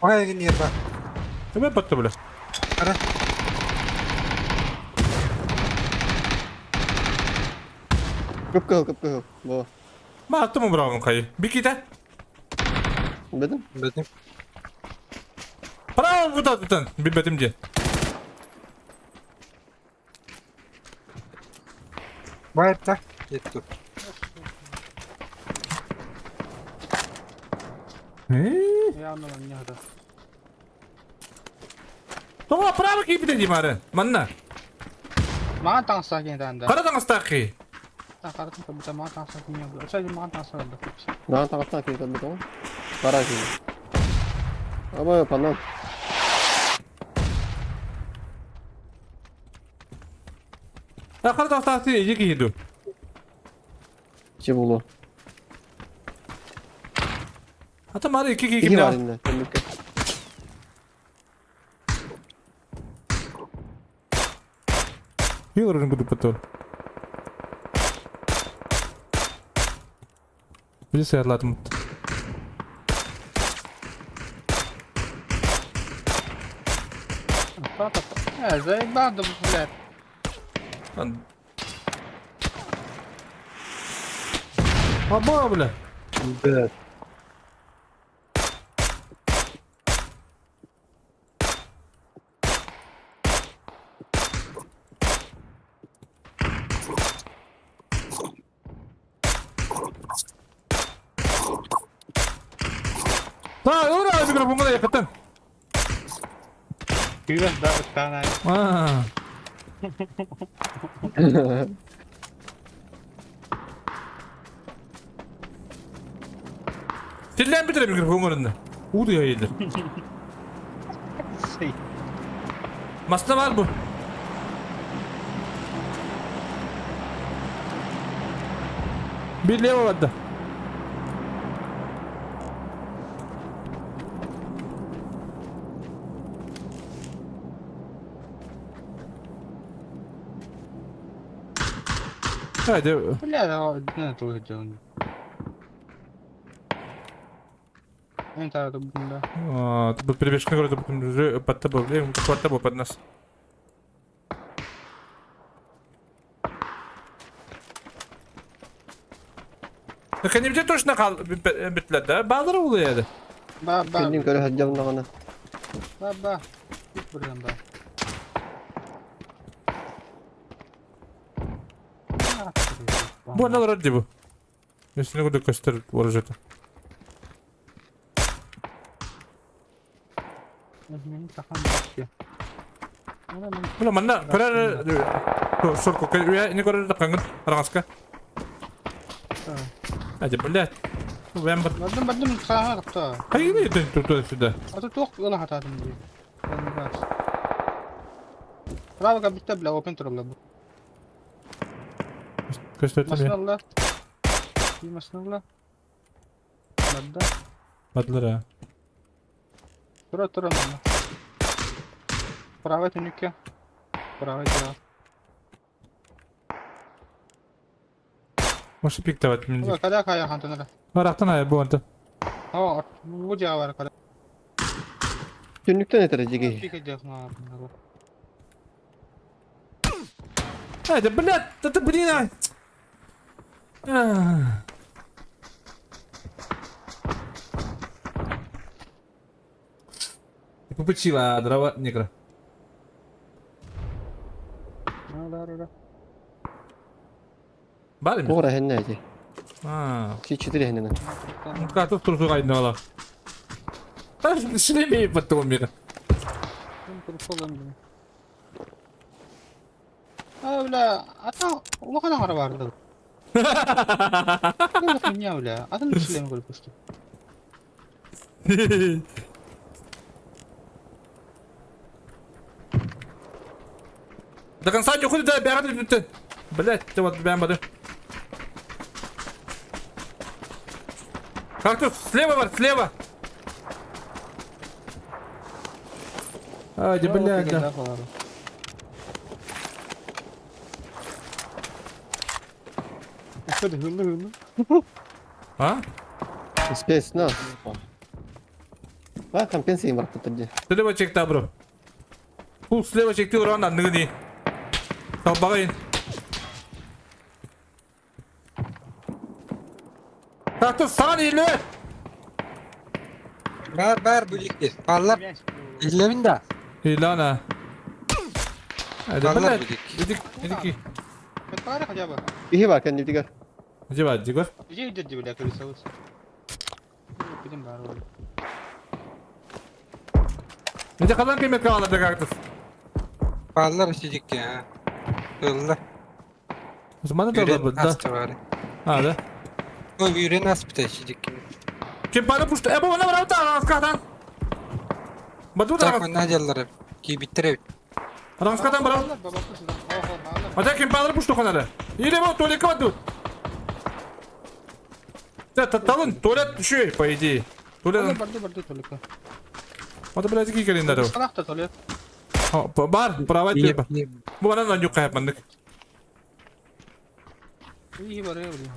H: Ой, не бар.
B: Hemen battı bile.
H: Ара.
G: Кып-кыһыл, кып-кыһыл. Во.
B: Ма атты mı бравын кайы? Bir ките.
G: Бедим?
H: Бетим.
B: Право бұта тұтан. Bir бетім де.
H: Байырта. Кетті.
F: Я ну не надо.
B: Тоға право кей бите дейм ары. Манна.
F: Маған таңса екен да.
B: Қара таңыстақ кей.
F: Қаратын кабыта маған таңса екен. Өсәй маған таңса да.
G: Да, тағастан келіп бітті ғой. Бара келді. Абай, панан.
B: Қара таңыстақ кей екі еду.
G: Че болу?
B: Ата мары екі кей
G: Iki
B: кімде
G: бар енді. Көмекке.
B: Yılların күдіп бітті. Bizi sayarladım.
F: Э, заебал, да, блядь.
B: Аба, бля.
H: Да.
B: Та, ура, микрофонға да яқыттан.
F: Күйбес да ыттан
B: Аа. Тиллен бітірі микрофон орында. Уды яйылды. Масына бар bu. Bir лево барда. Haydi.
F: Бля, не то дело. Мен тағы да.
B: А, Перебежка говорит, под тобой, под тобой, под нас. Кэннибитин точно хаал бүттүлэр да? Баалар улуйады.
F: Ба ба.
G: Кэннин көрө сылдьабын даҕаны.
F: Ба ба. Үс бырыан ба.
B: Бу аны олорор дии бу. Үстүнэ курдук көстөр оружиета. Бula манна көрөр сорку не көрөр да каңын арагаска. Hadi блядь. Ben bak.
F: Бардым бардым саҕа кытта.
B: Hayır туда сюда.
F: А то туох ыла хатаатым дии. Право бүттэ бля опен туралла бу.
B: Көстөтүм.
F: Машиналла. Машиналла. Барда.
B: Бадлар а.
F: Тура тура манна. Право түнүккэ. Право дьиэҕэ.
B: Может пиктовать мне.
F: Када кая хантанара.
B: Барахтан ай бу онта.
F: О, бу дьиэҕэ бар када.
G: Түннүктэн этэр дьигий.
F: Пика дьиэх
B: Ай, да блядь, да ты блин, ай. Попучила дрова негра. Барым.
G: Туора хэннэ эти.
B: А.
G: Си-4 хэннэ.
B: Катов турсуга айдала. Шлеме потом мира.
F: А, бля, ата улахан аҥара баар Хуйня, бля, атын шлем көрбүстүм.
B: До конца не уходит, да, бягат ты. Блять, ты вот бям бады. Как тут? Слева, бар, слева. Ай, да, блядь, да. А?
G: Спецназ. Ба компенсия барып дии.
B: Слева чекти, бро. Бул слева чекти уран анныгы Салбагайын. Так тут сан или?
H: Бар бар бу дикки. Баллар. Иллебин да.
B: Илана. Hadi
H: Баллар
B: блядь.
H: бу дикки.
B: Иди, иди.
F: Бары хотя бы.
G: Киһи бар кэннибитигэр.
B: Где бар, Дигор?
F: Где идет, бля, колесо? Будем бары.
B: Где кадан кемет калады как-то?
H: Баллар дикки ha. Ылла.
B: Заманы да
H: Үрен
B: да.
H: асты бар.
B: А, да.
H: Ой, үрен аспыта дикки.
B: Кем пары пушты? Э, бу она браута, араскадан. Баду
H: Так,
B: да.
H: онна дьаллары. Кийбиттер эбит.
B: Араскадан брау. А кем пары пушты ханары. Или вот туалетка баду. Да, талын туалет еще, по идее. Туалет.
F: Барды барды только.
B: Вот, блядь, какие календари.
F: Страх-то туалет.
B: Бар, права тебе. Бу анан юк кайпмандык.
F: И бары, бля.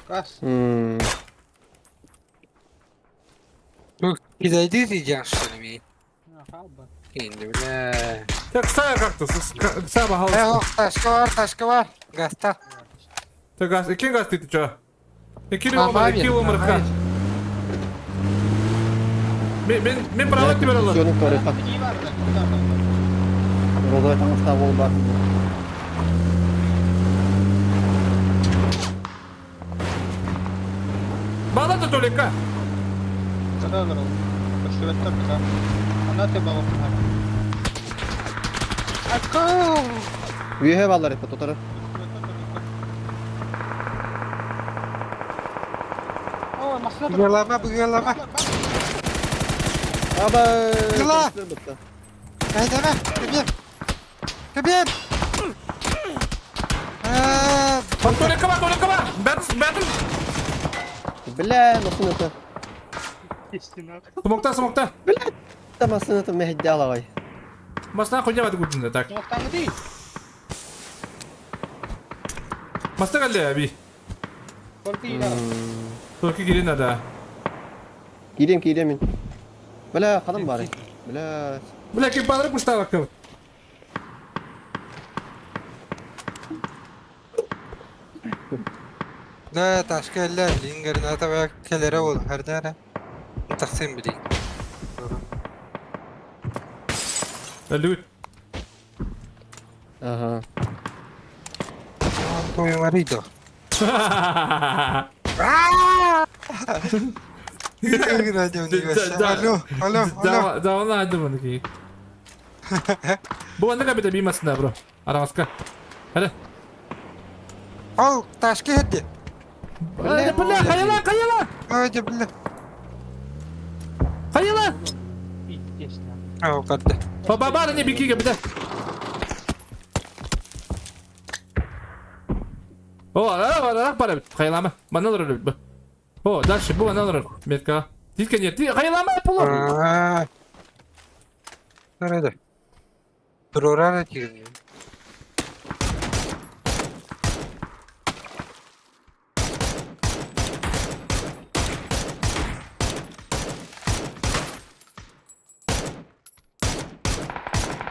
F: Кас.
H: Ну, кидайды диян что ли? Енді бля.
B: Так, сая как-то, сая
H: Э,
B: бахал.
H: ох, ташка бар, ташка бар. Гаста.
B: Так, газ, кин газ ты чё? Кило
H: Мама,
B: кило мрка. Мен мен мен права тебе дала.
G: Сионун көрө Розовый таҥастаах уол баар.
B: Бала да толика.
G: Үөһэ бааллар эппит утары.
H: Быгалама, быгалама.
G: Аба!
H: Кыла! Айдама, кебем. Кебем. Э,
B: Толика ба, толика ба. Бәт, бәт.
G: Бля, масыната.
B: Смокта, смокта.
G: Бля, та масыната мэһэдде алагай.
B: Масна хуйня бат гудында так. Маста калле аби. Только кирин надо.
G: Киириэм, киириэм мин. Бля, ханан баарый? Бля.
B: Бля, ким баалары пуштаабаккабыт.
H: Да, таска эллэр, лингерната бак келере ол, хардара. Тахсын билин.
B: Өлүт.
G: Ага.
H: Твой marido. Алло, алло, алло.
B: Давно айдым ки. Бу анда кабита бимасында, бро. Арагаска. Hadi.
H: Ал, ташка хедди.
B: Бля, бля, хайала, хайала.
H: Haydi бля.
B: Хайала.
F: Пиздец.
H: Ау, кадды.
B: Баба не бики кабита. О, ара, ара, хайалама. Маналар бу. О, дальше бу аналар метка. Титка нет, ты хайалама пуло.
H: Nerede? Dururara girdi.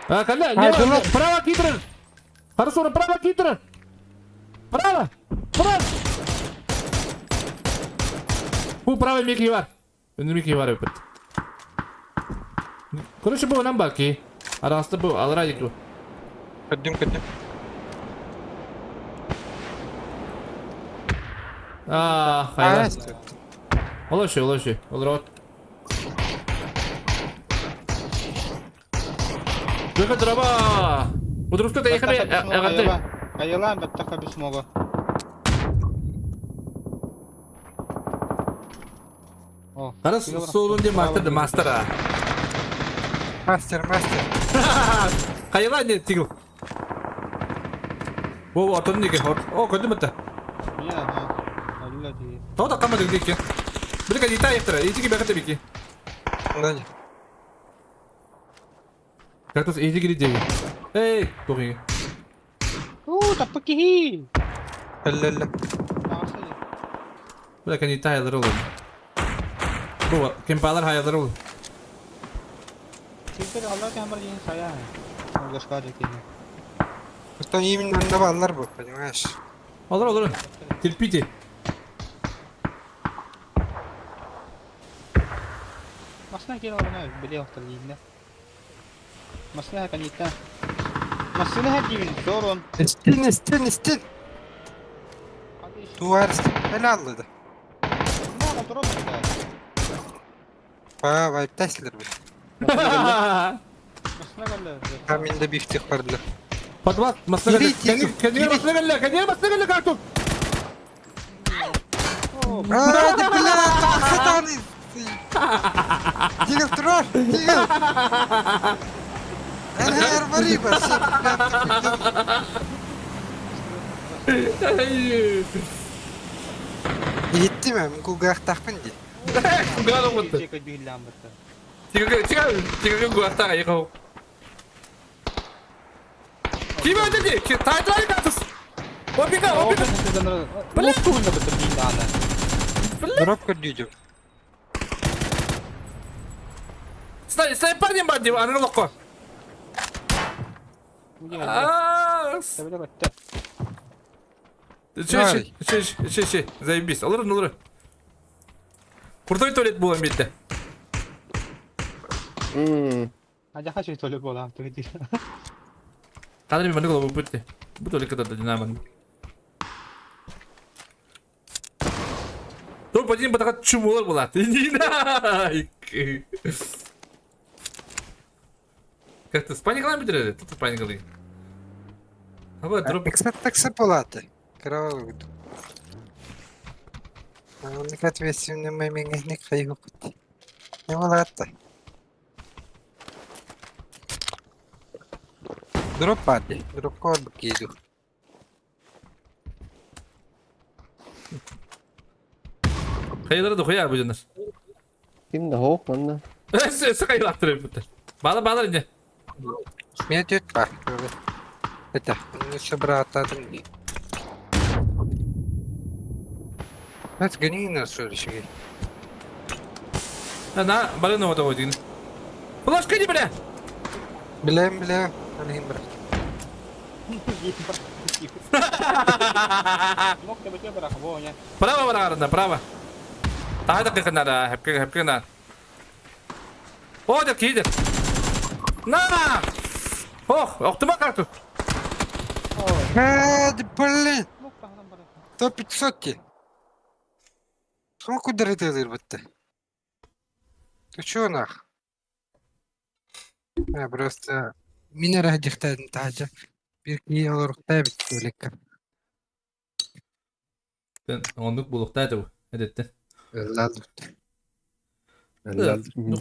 B: А, калля, лево, право китрер. Хорошо, право китрер. Право, право. Бу правый мики бар. Өнү мики бар өпөт. Короче, бу нам баки. Араста бу, алра дик бу.
H: Көдүм көдүм.
B: А, хайра. Олоши, олоши. Олрот. Выход дроба! Удружка доехали, эгаты.
F: Айылаан баттаха бисмога. О.
B: Харас солун де мастер, мастер. а.
H: Мастер, мастер.
B: Хайла не тигл. О, отон неге. О, көдүм бітті.
F: Я, да. Алла ди.
B: Тода камады деки. Билка дита ектер. Итиги бекете бики.
H: Мына
B: Кактус итиги диги. Эй, тоги.
F: У, таппаки.
H: Эллелле.
B: Билка дита хаялар olur. Бу кемпалар хаялар olur.
F: Силдер алла камер дейін сая. Гашка декен.
H: Что именно на баллар был, понимаешь?
B: Olur olur. Терпите.
F: Масына кел алына биле оқтыр дейін да. Масына канитта. Масына дейін зорон.
H: Стен, стен, стен. Duvar helal
F: Мына дроп да.
H: Ба, вай теслер бит.
F: Масына калла.
H: Каминде бифтик барды.
B: Подвал, масына
H: Кири,
B: кәнер
H: кири.
B: масына кәллә, кәнер масына кәллә кактус.
H: А, да бля, сатаны. Тигл трор, тигл. Эр мариба. Gitti mi? Google тахпын ди.
B: Куганы бутты.
F: Чека билләм бітті.
B: Тигр, тигр, тигр гуахтага ехал. Ким öldürdü? Тайтылар кактус. Опика, опика.
F: Бля, тугында бітті дейін аны.
H: Дроп көрдү.
B: Стай, стай парнем бар деп, аны лоққа. Аа, Че, че, че, че, заебись. Алыр, алыр. Крутой туалет был битте.
F: Ажаха шүй туалет болам түгedi.
B: Қазір мен мында болып бітті. Бұл туалетке да динаман. Топ один батаға чумолар болады. Как-то спаникалан бітіреді? Тут паникалай. Аба, дроп.
H: Эксперт таксы болады. Кровавый. Ответственный момент не хайгу. Не болады. Дроп паде. Дроп код киду.
B: Хайылары да хуя бұжыныр.
G: Ким да хоқ манна.
B: Сі қайылақтырып бітті. Бала, бала не?
H: Мен төт бар. Это, не собрата. Это гнина, что ли,
B: На, бары ну вот один. Флешка не бля!
H: Билэм, билэм. Аныгын бырах.
B: Право бараарына, право. Таһа даккыкынара, хэпке хэпке на. О, да киидер. На! Ох, охтума карту.
H: Э, блин! Сто 500 ти. Сколько кудры бытты? Ты чё нах? Я просто... Мин эрэ дьихтээдин таһдьа. Биир киһи олоруктаа эбит туалекка.
B: Оннук булуктаа этэ бу. Эдеттен.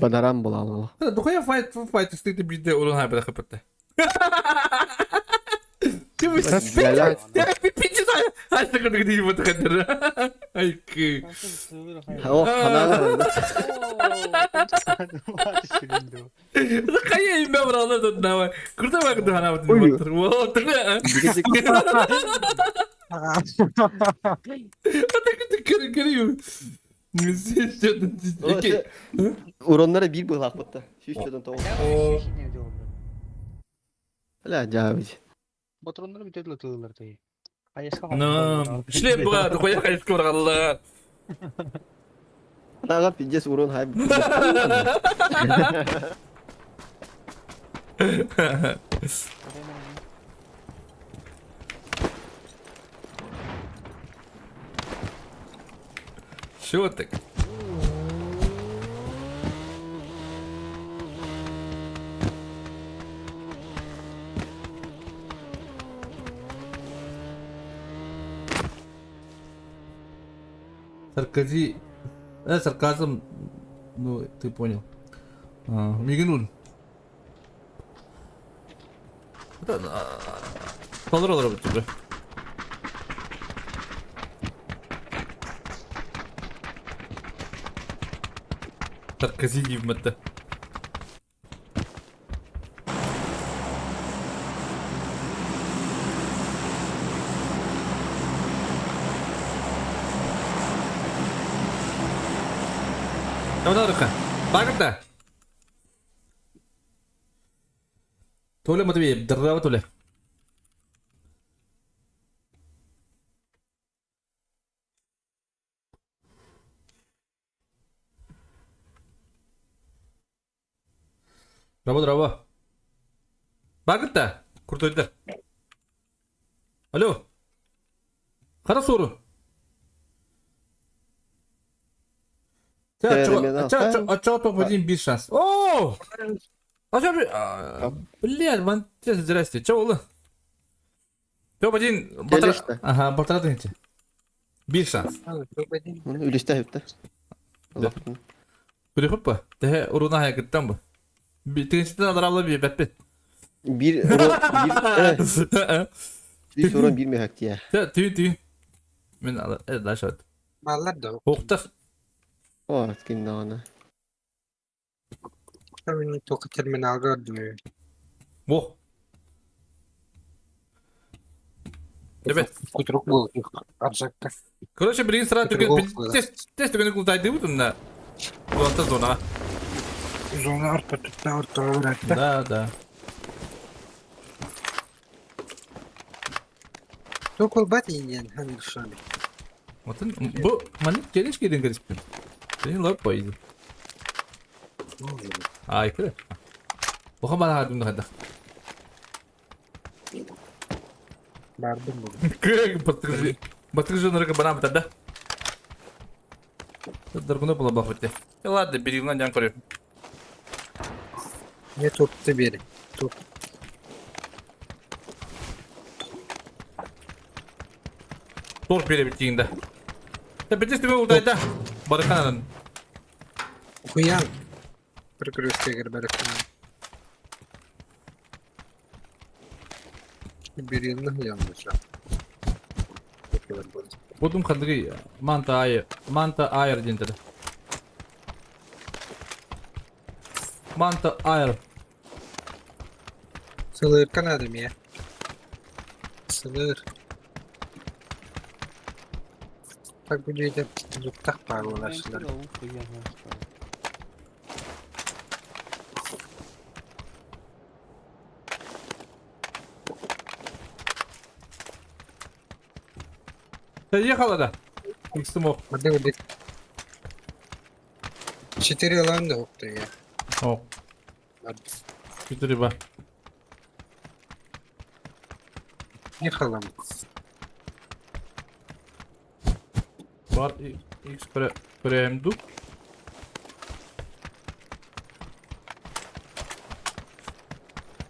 G: Бадаран булалла.
B: Духая файт файт стыты биде урун хайбада хапатта.
G: О, ханаа. Уроннара биир быһаахпытта. Сүүс чодон тоҕус. Бля, дьаабыч.
F: Ботроннары бүтөдүлө тылылар тыйы.
B: Шлем буга духая хайыска баргалла.
G: Ханаага пиздец урон хай.
B: Чего так? Саркази... сарказм... Ну, ты понял. А, Мигнул. Толор олор бит Саркази диибмэтэ. Давай, Багырда. Толя Матвеев, здорово, Толя. Здорово, здорово. Багырда, крутой Алло. Хара сору. Ача топ-1 без шанс. О! А чё, блядь, вон, здрасте, чё было? Топ-1, батара... Ага, батара Биир шанс.
G: Үлүстэ хөптө.
B: Күрүхүп Тэһэ уруна хайгыттан бу. Тыгынчытын адаралла би бэппит.
G: Биир урон биир Биир урон биир мөһөктиэ.
B: Түү түү. Мен дальше.
H: Баллар да.
B: Уктар.
G: О, ким даҕаны.
H: Мен только терминалга көрдүм.
B: Во. Ребят.
H: Кутурук был аржакка.
B: Короче, блин, сразу түген тест тест түген култайды бутунна. Кулатта зона.
H: Зона орто тутта орто уратта.
B: Да, да.
H: Токол бат инген хан шами.
B: Вот бу маник келиш келин кириспин. Сени лап бойду. Ай, кире. Оха бана хадым хада.
H: Бардым бу.
B: Кэг батыржы. Батыржы нырга бана бата да. Даргуна була бахвате. Ладно, бери на нян көрөм.
H: Не топты бери. Топ.
B: Торт бере битигинде. Та битес түбө удайда. Барыканан.
H: Хуян. Бір күрескегер барыканан. Беренни хуян буша.
B: Будум хандыгы манта айы, манта айр дентер. Манта айр.
H: Сылыр канады ме. Сылыр. Так будет дуктах паролашылар.
B: Ехала да. Иксимок.
H: Барды барды. Четыре ланда я.
B: О. Четыре ба.
H: Ехала.
B: Бар X премду.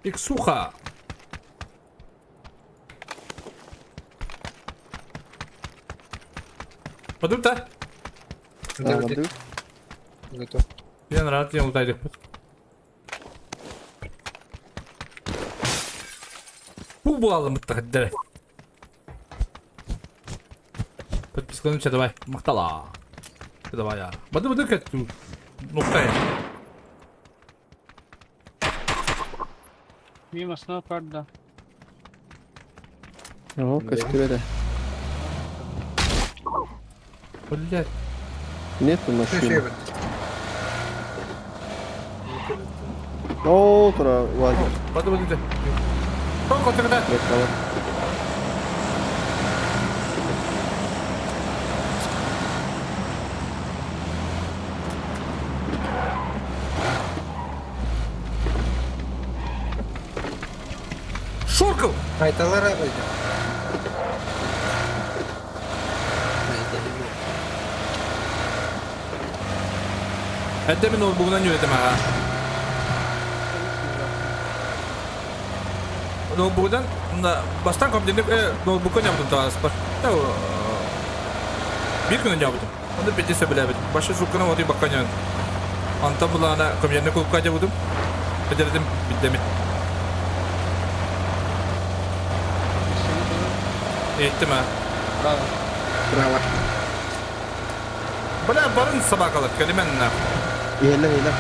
B: Иксуха. Подумта.
G: Да, воды.
H: Готов.
B: Я рад, я ударил. Бу буолалым ыттахаддere. Подпискаланымча давай. Мактала. Давай я. Бады бады кетту. Нуктай.
F: Мимо снова да.
G: О, көстүбэтэ.
B: Блять.
G: Нету машины. О, тура лагерь.
B: Бады бады. Тоқо тогда. Шурков!
H: Айталар абайда.
B: Это мен ноутбугунан үөрэтим аха. Ноутбугунан бастан компьютерник ноутбукка ньябытым таҕаспар. Биир күнү ньябытым. Онно пяти сөбүлээбит. Башы суукканы отуй бакка ньябытым. Онтон булаана компьютерник клубка дьабытым. Бэдэрдим биддэмит. Иһиттим аа.
F: Браво.
H: Браво.
B: Бля, барын собакалар, кэлимэн на.
G: Иһэллэр, иһэллэр.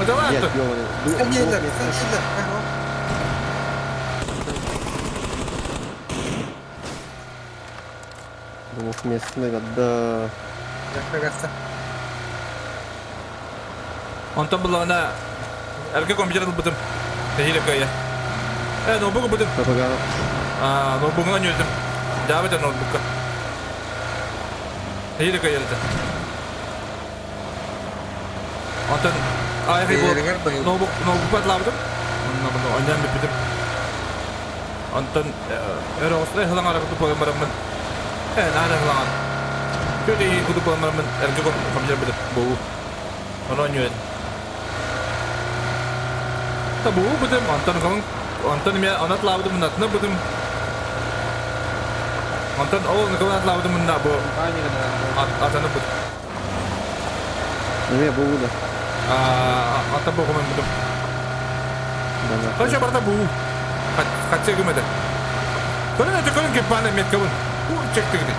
B: Давай,
G: Нет,
B: Антон.
G: ёбаный.
H: Иһэллэр, иһэллэр.
G: Двухместный, да.
H: Жақсы.
B: Онтон буллаҕына эргэ компьютер ылбытым. Тэһиилэ кыайа. Э, ноутбук ылбытым.
G: Пропаганда.
B: Аа, ноутбугунан үөрдүм. Дьаабыта ноутбукка. Тэһиилэ кыайар этэ. Онтон аайы
H: Бэйэлэригэр быйыл.
B: ноутбук ноутбукка атлаабытым. Онно онньоон бүппүтүм. Онтон өр оҕустара ыһылаҥ арахытып буолан бараммын э наар ыһылаҥан күн ыйы кудук буолан бараммын эргэ компьютер бытым буу ону оонньуу Та буу бытым онтон калын онтон эмиэ ону атлаабытым муннатына бытым онтон ол калын атлаабытым мунна бу атаны бут
G: Эмиэ буу да.
B: ата бу хомон бутум Короче, барда буу. Хатча гымады. Көрін өте көрін кеппаны меткабын. Ур чекті гidi.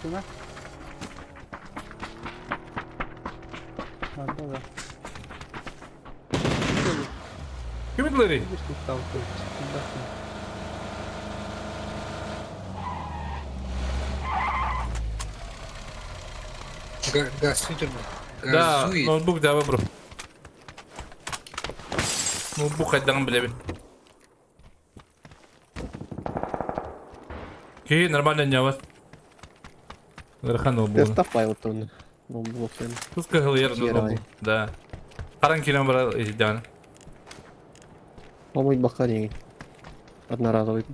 F: Киме? Да, да.
B: Ким этилери?
H: Газует.
B: Да, ноутбук да бро. Ноутбук хайдаҕын билэбин. Киһи нормально ньават. Ыарахан ноутбугун.
G: Тестап вот он. Ноутбук.
B: Тус кыһылыйар ноутбук. Да. Харан киирэн барар иһийдэҕинэ.
G: Помыть бакарей. Одноразовый.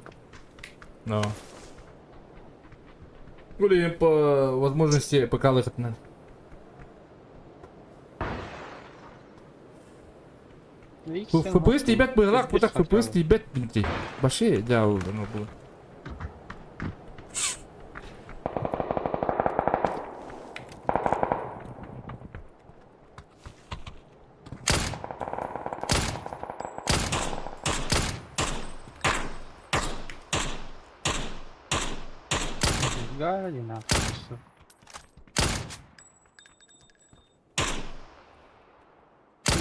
B: Но. Или по возможности пока выход надо. FPS тиийбэт быһылаах бутах FPS тиийбэт бинти. Баши дьаабыл ноутбук.
F: Гадина.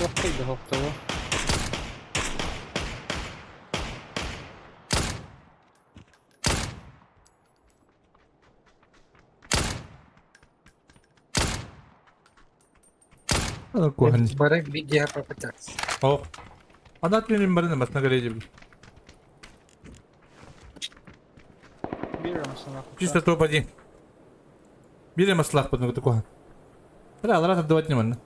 F: Легкий дохтово.
B: Куһан.
H: Бары видео попытаться.
B: О. Ана түнүн барын басна көрөйдүм.
F: Биир массыына.
B: Чисто топ-1. Биир маслах потом куһан. Бля, алара отдавать не можно.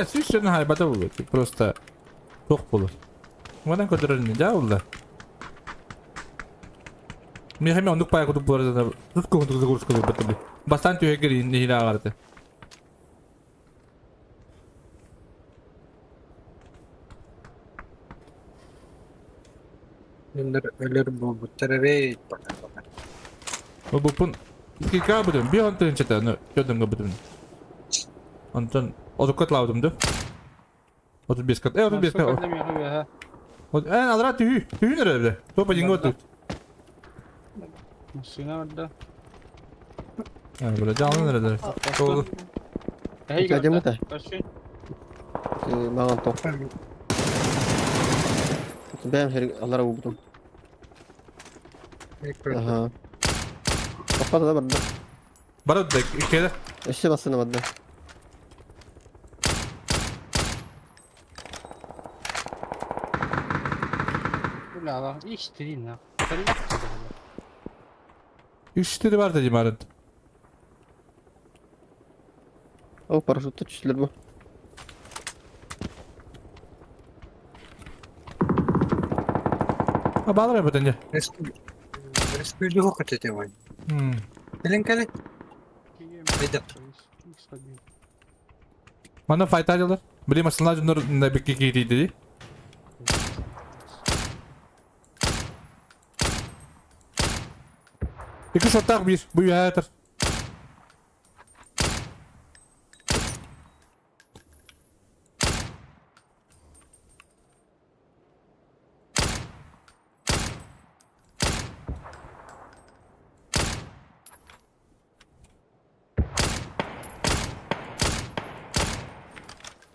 B: Сүүстерин хайбата булу. Просто тоқ болу. Манан көтөрөр дьа булла. Михами оннук пая кутуп буолар тут кухунтук загрузка баттабы. Бастан түһэ кири нихила агарты.
H: Өлөр өлөр буолбуттар эбит.
B: Буппун скика бутум, би онтон чета, ну, чөдөнгө бутум. Онтон отукка тлаудум ду. 35 кат. 35 кат. Вот, алра түһү, түһү нөрөбү. Топа динго тут.
F: Массыына барда.
B: А, бля, жалын нөрөдө. Толу.
G: Кәдеме та? Маған тоқ. Бәм хер алара убутум. Ага. Топпа да барда.
B: Барат да, кеде.
G: Өссө басына барда.
F: Бля, X3 на.
B: Үч бар да димарыт.
G: О, парашютта түстүлөр бу.
B: А балар бутын же.
H: Республика хотите вань. Кэлин кэлин. Айда.
B: Мана файта жылар. Били масылна жундар на бикки кийди. Екі шоттақ bir. Bu yatır.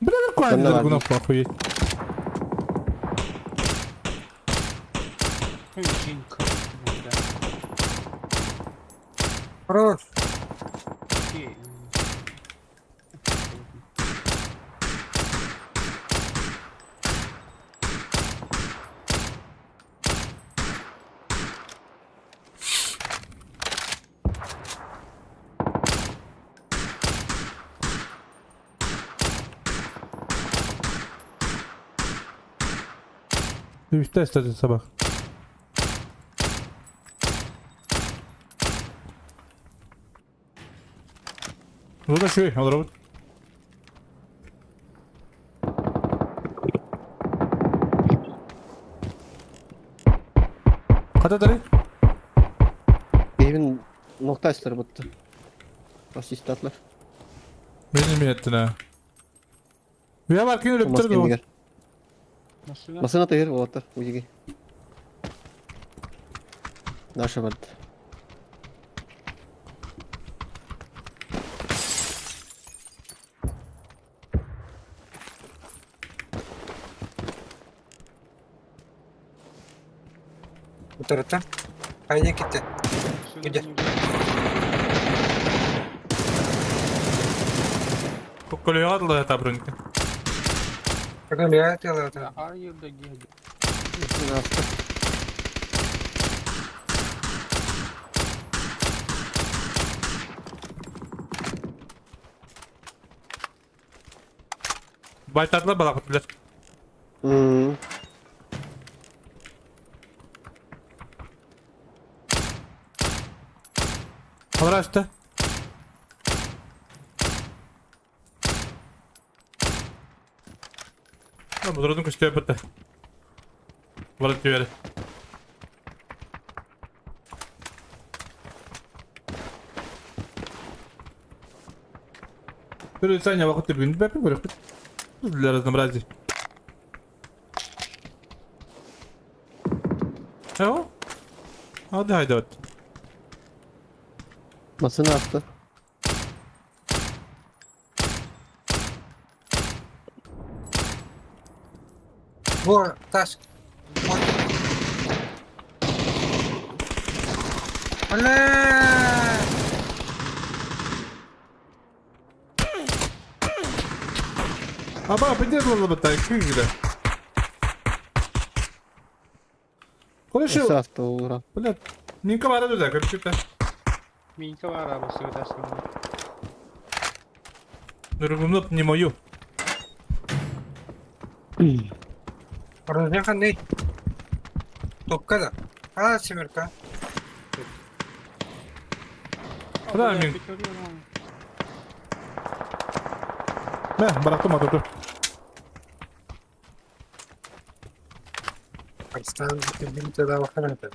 B: Бля, нормально, гунов охуеть.
H: Хорош.
B: Üste istedin sabah. Burada şey, olur. Kata tarı.
G: Бейбин нокта истер бутты. Ассистатлар.
B: Beni mi ettin ha? Ya var ki öyle bitirdi
G: Маска Масына тегер болаттар, уйги. Наша барды.
H: Утарата. Хайда китте. Где?
B: Колеға да бронька.
H: Колеға да.
B: Байтарлар балақ бітілер. Алра үсті. Бұдырудың күшті бітті. Барып түйері. Bir saniye vakit bir gün ben görüp для разнообразия. О, Hadi haydi hadi.
G: Masını attı.
H: Бу тас. Бля!
B: Аба, поддерживала бы так, кыгда. Хорошо.
G: Сафта ура.
B: Бля, минка бара туда, как что-то.
F: Минка бара бу сыгытасың.
B: Другумнуп не мою.
H: Оружие ханный. Топка да. А, семерка.
B: Бля, мин. Мә, барактым ату.
H: Арстан, ты да ваханата.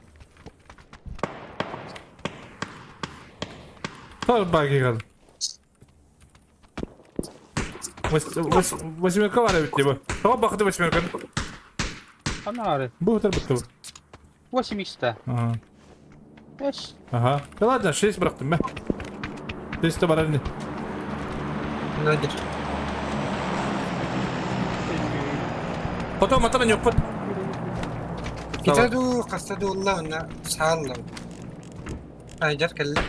B: Тар баги гал. Восьмерка бара битти бу. Тоҕо бакыты восьмерка.
F: Анары.
B: Бу өтөр битти бу.
F: 8 икста.
B: Ага.
F: Эш.
B: Ага. Да ладно, 6 бырахтым мэ. 6 бар инде.
H: Надир.
B: Потом атан yok.
H: Китаду кастаду Аллах саалла. Айжар кэллэ.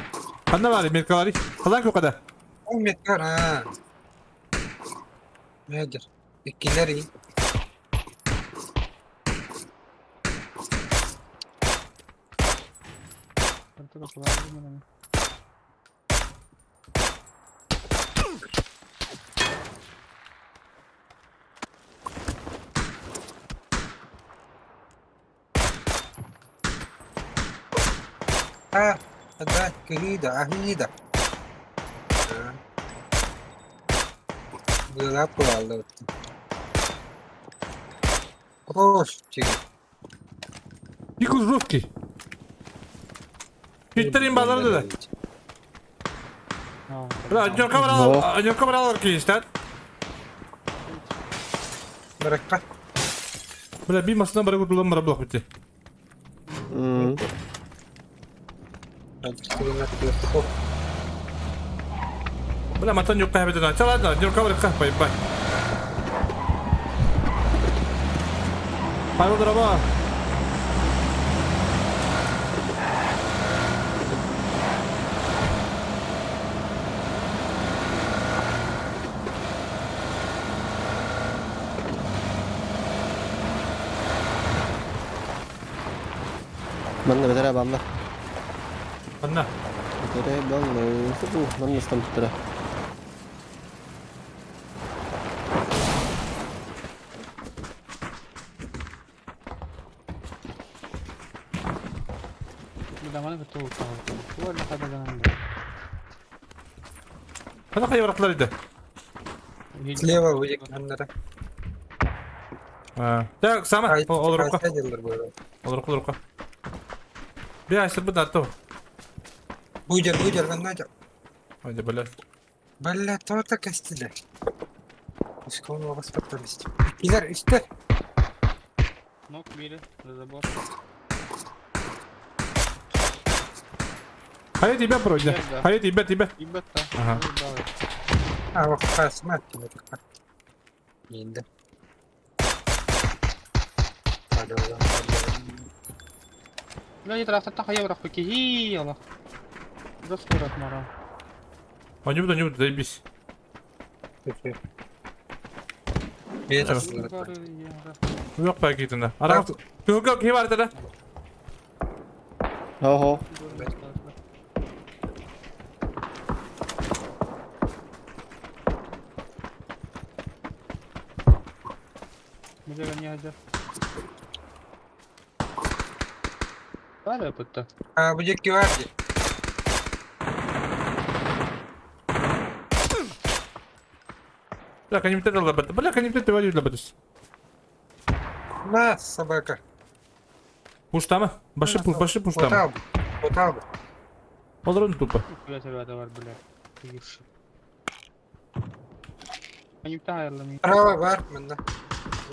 B: Ханна бар, метка бар. Халан көкада.
H: Ол меткар а. Надир. Иккилери. А, да, кида, ахида. Лапу алла. Ош, чиги.
B: Никул жесткий. Питтерин баларды да. Бля, однерка брал, кейстат.
H: Баракка.
B: Бля, би масына бара кутулан бара блок битти. Бля, матан yok kaybeden. Çal ладно, однерка бар кай бай. Павел дроба.
G: Манна бэтэрэ баллар.
B: Анна.
G: Бэтэрэ баллар. Субу манна стамтыра.
B: Хана кай бараклар иде.
H: Слева выйдет аннара.
B: Так, сама. Ол рукка. Ол рукка, рукка. Би айсыр бу датто.
H: Буйдер, буйдер, Надя.
B: Ойде, бля.
H: Бля, то-то костыля. Исконного воспитанности. Илер, истер.
F: Нок бири, за забор.
B: Хайа тебя пройдя. Хайа тебя, тебя.
F: Ибетта.
B: Ага.
H: А, вот хас, мать, Инде.
F: Бля, я хайа брак ки. Аллах. Заскорат мара.
B: А не буду, не буду, заебись. Yok belki gittin Ara Yok yok kim var dedi.
G: Хо-хо.
F: Бара бутта.
H: А, будет гвардия.
B: Бля, они битет лабат. Бля, они битет валют лабат.
H: На, собака.
B: Пуштама. Баши пуш, баши пуштама.
H: Потал. Потал.
B: Олорун тупо.
F: Бля, ребята бар, бля. Юрши. Они тайрлами.
H: Право, бар, мында.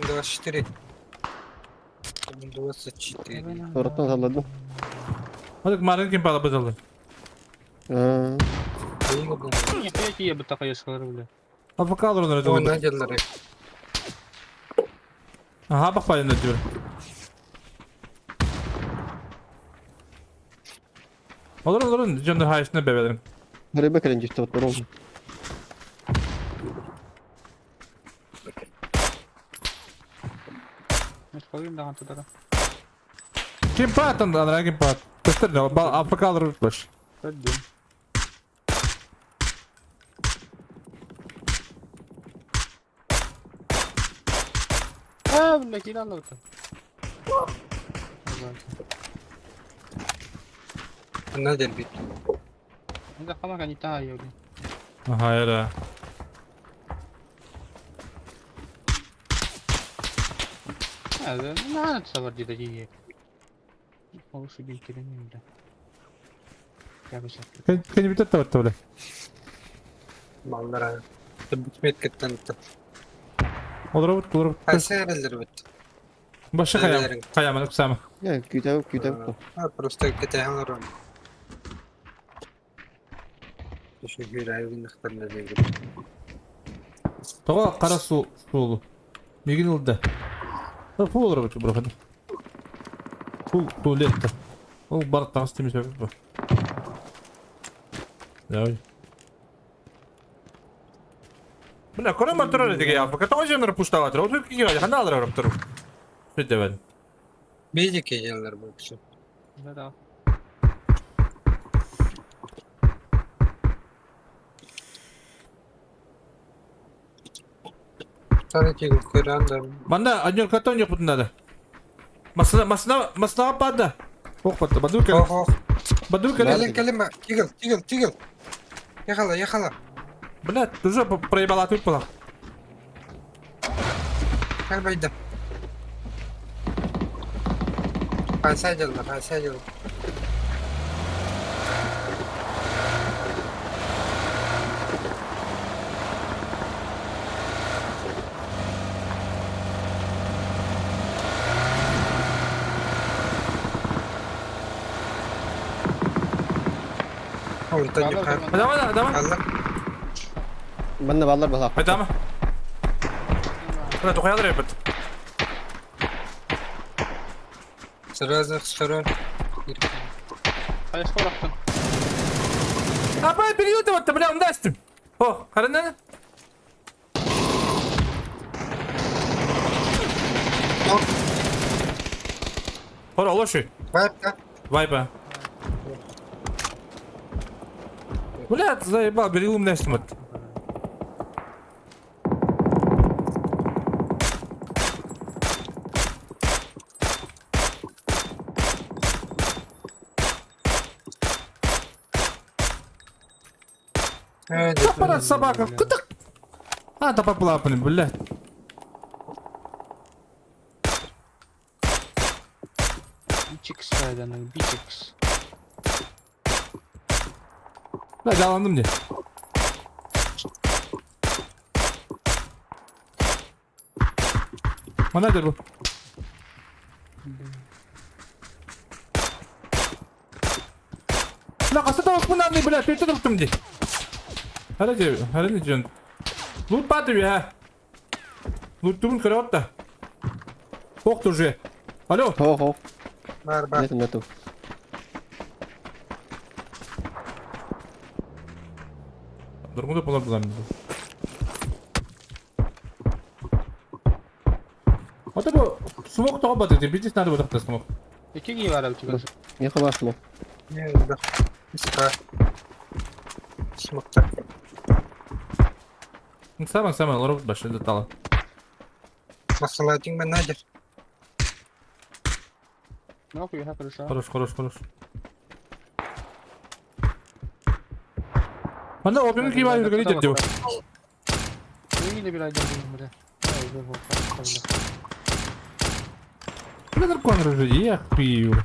H: 24. 24.
G: Торттан салладым.
B: Hadi марын ким бала базалы.
G: Аа.
F: Не, я бутта хайа скалар, бля.
B: Афка олорун
H: О,
B: öyle.
H: Надя,
B: Aha bak bayın diyor. Олорун олорун дьоннор хаайысына бэбэлэрин.
G: Рыба кэлэн дьүстэ отторун.
F: Koyayım da тудара.
B: Ким паатан анараа ким паат. Көстөр Африкалар баш.
F: Көрдүм. Аа, бля, киирэн аллыбыта.
H: Она дербит.
F: Это хамака не та, ёли.
B: Аха, эра.
F: Наана сабар дида дии. Олус үдүйкелен бля.
B: Кени бүтөт табатта бля.
H: Маллара. Бүтмет кеттен.
B: Олоробут, олоробут.
H: Кайсы эрелер бит.
B: Башы хаям. Хаямын ыксама.
G: Я күүтэ күүтэ.
H: А просто кетехалар.
B: Тоҕо хара суолу. Мигин ылда. Фу олоробут бұрақын. Фу туалетта. Ол бар тағыс темес бу. Давай. Бля, көрө мотор диге Африка тоҕо жонор пуштаватыр. Ол киге ханда алыр орып тур. Сөйтебен.
H: Бейдеке елдер бұл кісі.
F: Да, да.
H: Тары тегіл көрән
B: Манда однер катон жоқ надо. Масына масына масына пада. Ох, патта, бадука.
H: Ох, ох.
B: Бадука.
H: Кәлем, кәлем, тигл, тигл, тигл. Ехала, ехала.
B: Бля, уже проебала тут была.
H: Кәл байда. Қайсы әделді, қайсы әделді. Онтан юқар.
B: Давай, давай.
H: Алла.
G: Манна баллар балак.
B: Айтама. Бля, тухаялар епет.
H: Сразу сторон.
F: Хайсы орақтан.
B: Апай, период вот, бля, он даст. О, харана. Хора, лоши.
H: Вайпка.
B: Вайпа. Бля, заебал, бери ум даст вот. Аппарат собака. Кытык. А, да поплапали, блядь.
F: Бичикс айдан, бичикс.
B: Бля, жаландым мне. Мана дер bu. Бля, қасы тауық мынаны, бля, төртті тұптым де. Хара же, хара не жөн. Лут баты бе, Лут түбін кіріп атты. Оқты уже. Алло.
G: Хо хо.
H: Бар, бар.
G: Нету нету.
B: Дұрғында болар бұлар. Ата bu смок тоға баты де, бидес надо бұдақта смок.
F: Эки кии бар әбі
G: Не хабасмы.
H: Не, да. Иска. Смокта.
B: Саман, саман, робот башы тала.
H: Масаладин мен надер.
F: Ну, хуя, хорошо.
B: Хорош, хорош, хорош. Манда опимин киіп алып жүрген деп.
F: Үйіне бір айдан деймін, бля. Ай, бля, бля.
B: Бля, наркон уже, я пью.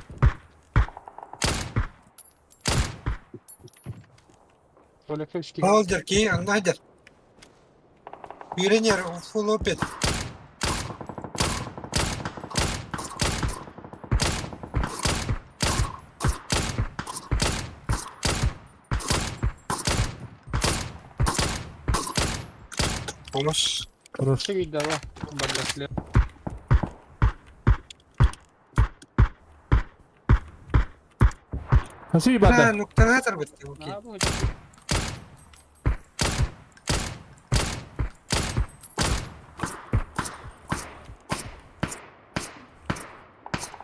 H: Холдер, ки, надер. Юренер, фул опет. Помощь.
B: Хорош. Nasıl ibadet?
H: Ha, noktalar tarбытты окей.
F: А, бу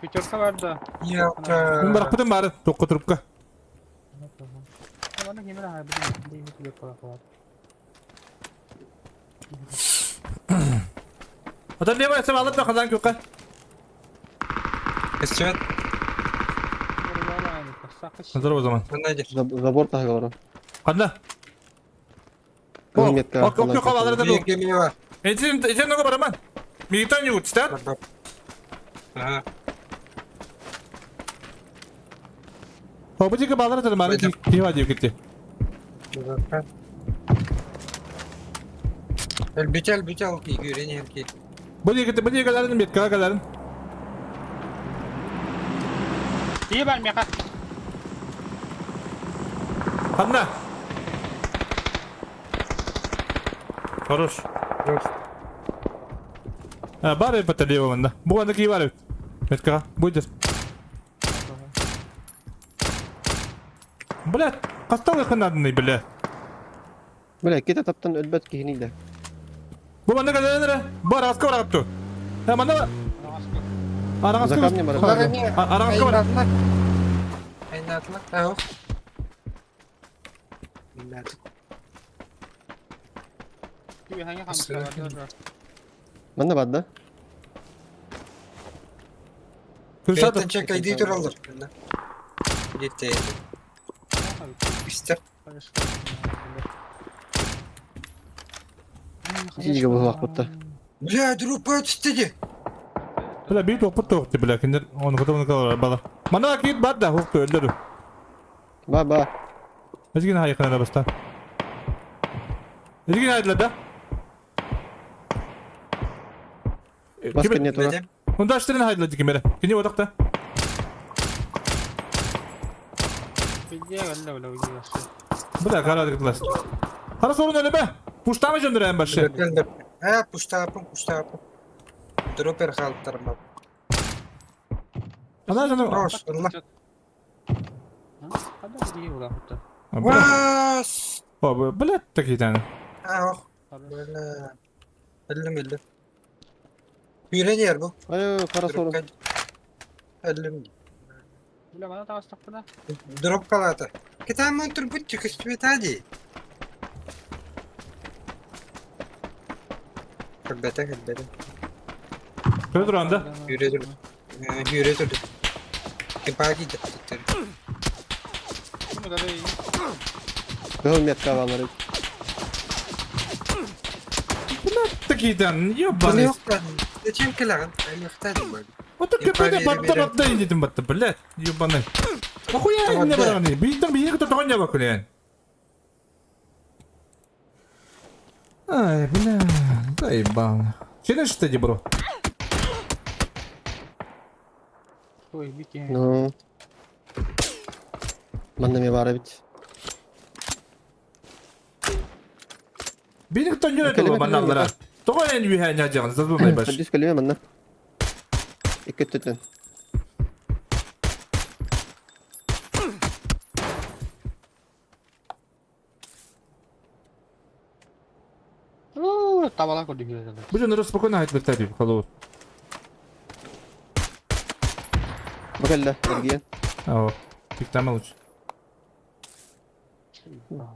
F: Пятерка бар да.
B: Мин
H: Ялта.
B: барахпытым бары токко трубка.
F: Аны кемер ага бу дейм түгеп кала.
B: Ата не бар, алып да казан көккә.
H: Костюм.
B: Здорово zaman.
H: Мына
G: Забор таһыгар.
B: Канда?
G: Кызыл метка.
B: Ок, ок, ок, алар да.
H: Биге мева.
B: Эчен, эчен нога бараман. Мигитан югут, стат.
H: Ага.
B: Бабычыка балар да мары ки кива дип китте.
H: Бүтәл, бүтәл ки, күренер ки.
B: Бу егете, бу егеләрен метка галарын.
F: Тие бар меха.
B: Канда? Хорош. А, бар бит лево мында. Бу анда ки бар бит. Метка, будешь. Блядь, кастал ханадны, бля.
G: Бля, кете таптан өлбөт киһини да.
B: Бу манда галарын. Бар аска бар апту. Ха, манда
G: За
B: Арагаска.
G: камнем бар.
B: Арагаска бар.
H: Айнатлар. Ау. Айнатлар.
F: Тие ханга хамса бар.
G: Манна бар да.
B: Күрсәт.
H: Беттен чек айди туралар. Дите. Истер.
G: Сиге булак бутта.
H: Бля, друпа түстеде.
B: Бля, бит опыт тоқты, бля, киндер, оны кыты оны калар, бала. Мана кит бар да, хуқты өлдөрү.
G: Ба ба.
B: Эзгин хайкына баста. Эзгин хайдла да.
G: Баска не тура.
B: Онда аштрын хайдла дикемере. Кине одакта.
F: Бизде әллә белә үзе.
B: Бля, кара дигилас. Кара сорун эле бе. Пуштамы жөндүр эм башы.
H: Ha, пуштапын, пуштапын. Дропер халттарма.
B: Ана жөндүр.
H: Рош, алла.
F: Када бие була хутта.
H: Вас!
B: О, бля, такитан.
H: Ах, бля. Эллим, эллим. Үйренер бу.
G: Ай, кара сорун.
H: Эллим.
F: Бля, мана тагыстык бuna.
H: Дроп калата. Кетамын турбут чыкыстыбетади. Калбета, калбета.
B: Көдөр анда.
H: Үйренер. Үйренер. Кепаги жаттыр.
F: Ким да бей.
G: Кызыл метка балар.
B: Бля, такитан, ёбаный.
H: Зачем келаган? Айлыктады бу.
B: Вот так кепеде батта батта дедим батта, блядь, ёбаный. Нахуя не барганы? Бийтен бийге тотогон жаба күлен. Ай, бля, заебал. Челлендж ты, бро?
F: Ой, бики.
G: Ну. Манна ме бар бит.
B: Бийге тотогон жаба
G: Көлеме,
B: баналлара. Тогон эн үйхә ня жаган, задумай баш.
G: Дис көлеме манна. Ике төтен.
F: Оо, табала көрдүк эле.
B: Бу жөн спокойно айтып бектер холо.
G: Бакалла, эрген.
B: О, пиктама лучше.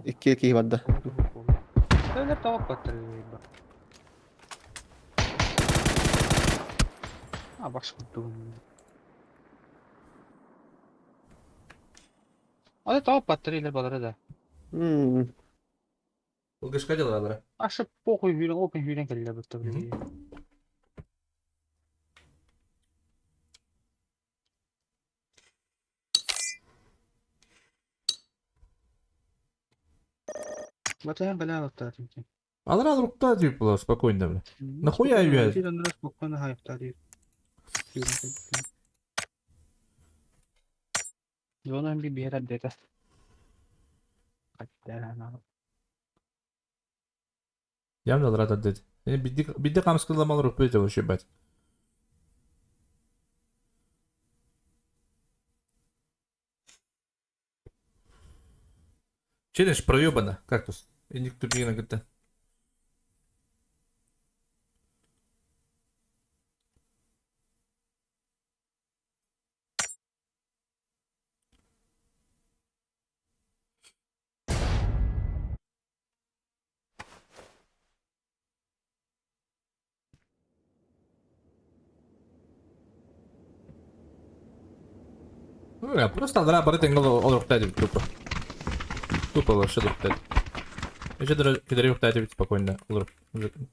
G: Икки киһи бар да.
F: Төлөр табап баттыр. А, баш кутту. Аны табап баттыр эле балары да.
G: Мм.
B: Улгышка делалар.
F: Ашы похуй хүрен, опен хүрен келе битти. Батахан белә алыптар.
B: Алар алар укта дип була спокойно бля. Нахуя я?
F: Спокойно хайпта дип. Зона би бера дета.
B: Явно рада деди. Бидди бидди камскыламалар укпай деп вообще бать. Челлендж проебано, кактус. Иник тупигина кытта. Просто аллараа бары тэҥҥэ олоруохтаах этибит тупо. Тупо вообще олоруохтаах этибит. Еще даже кидериэхтээх этибит спокойно олоруп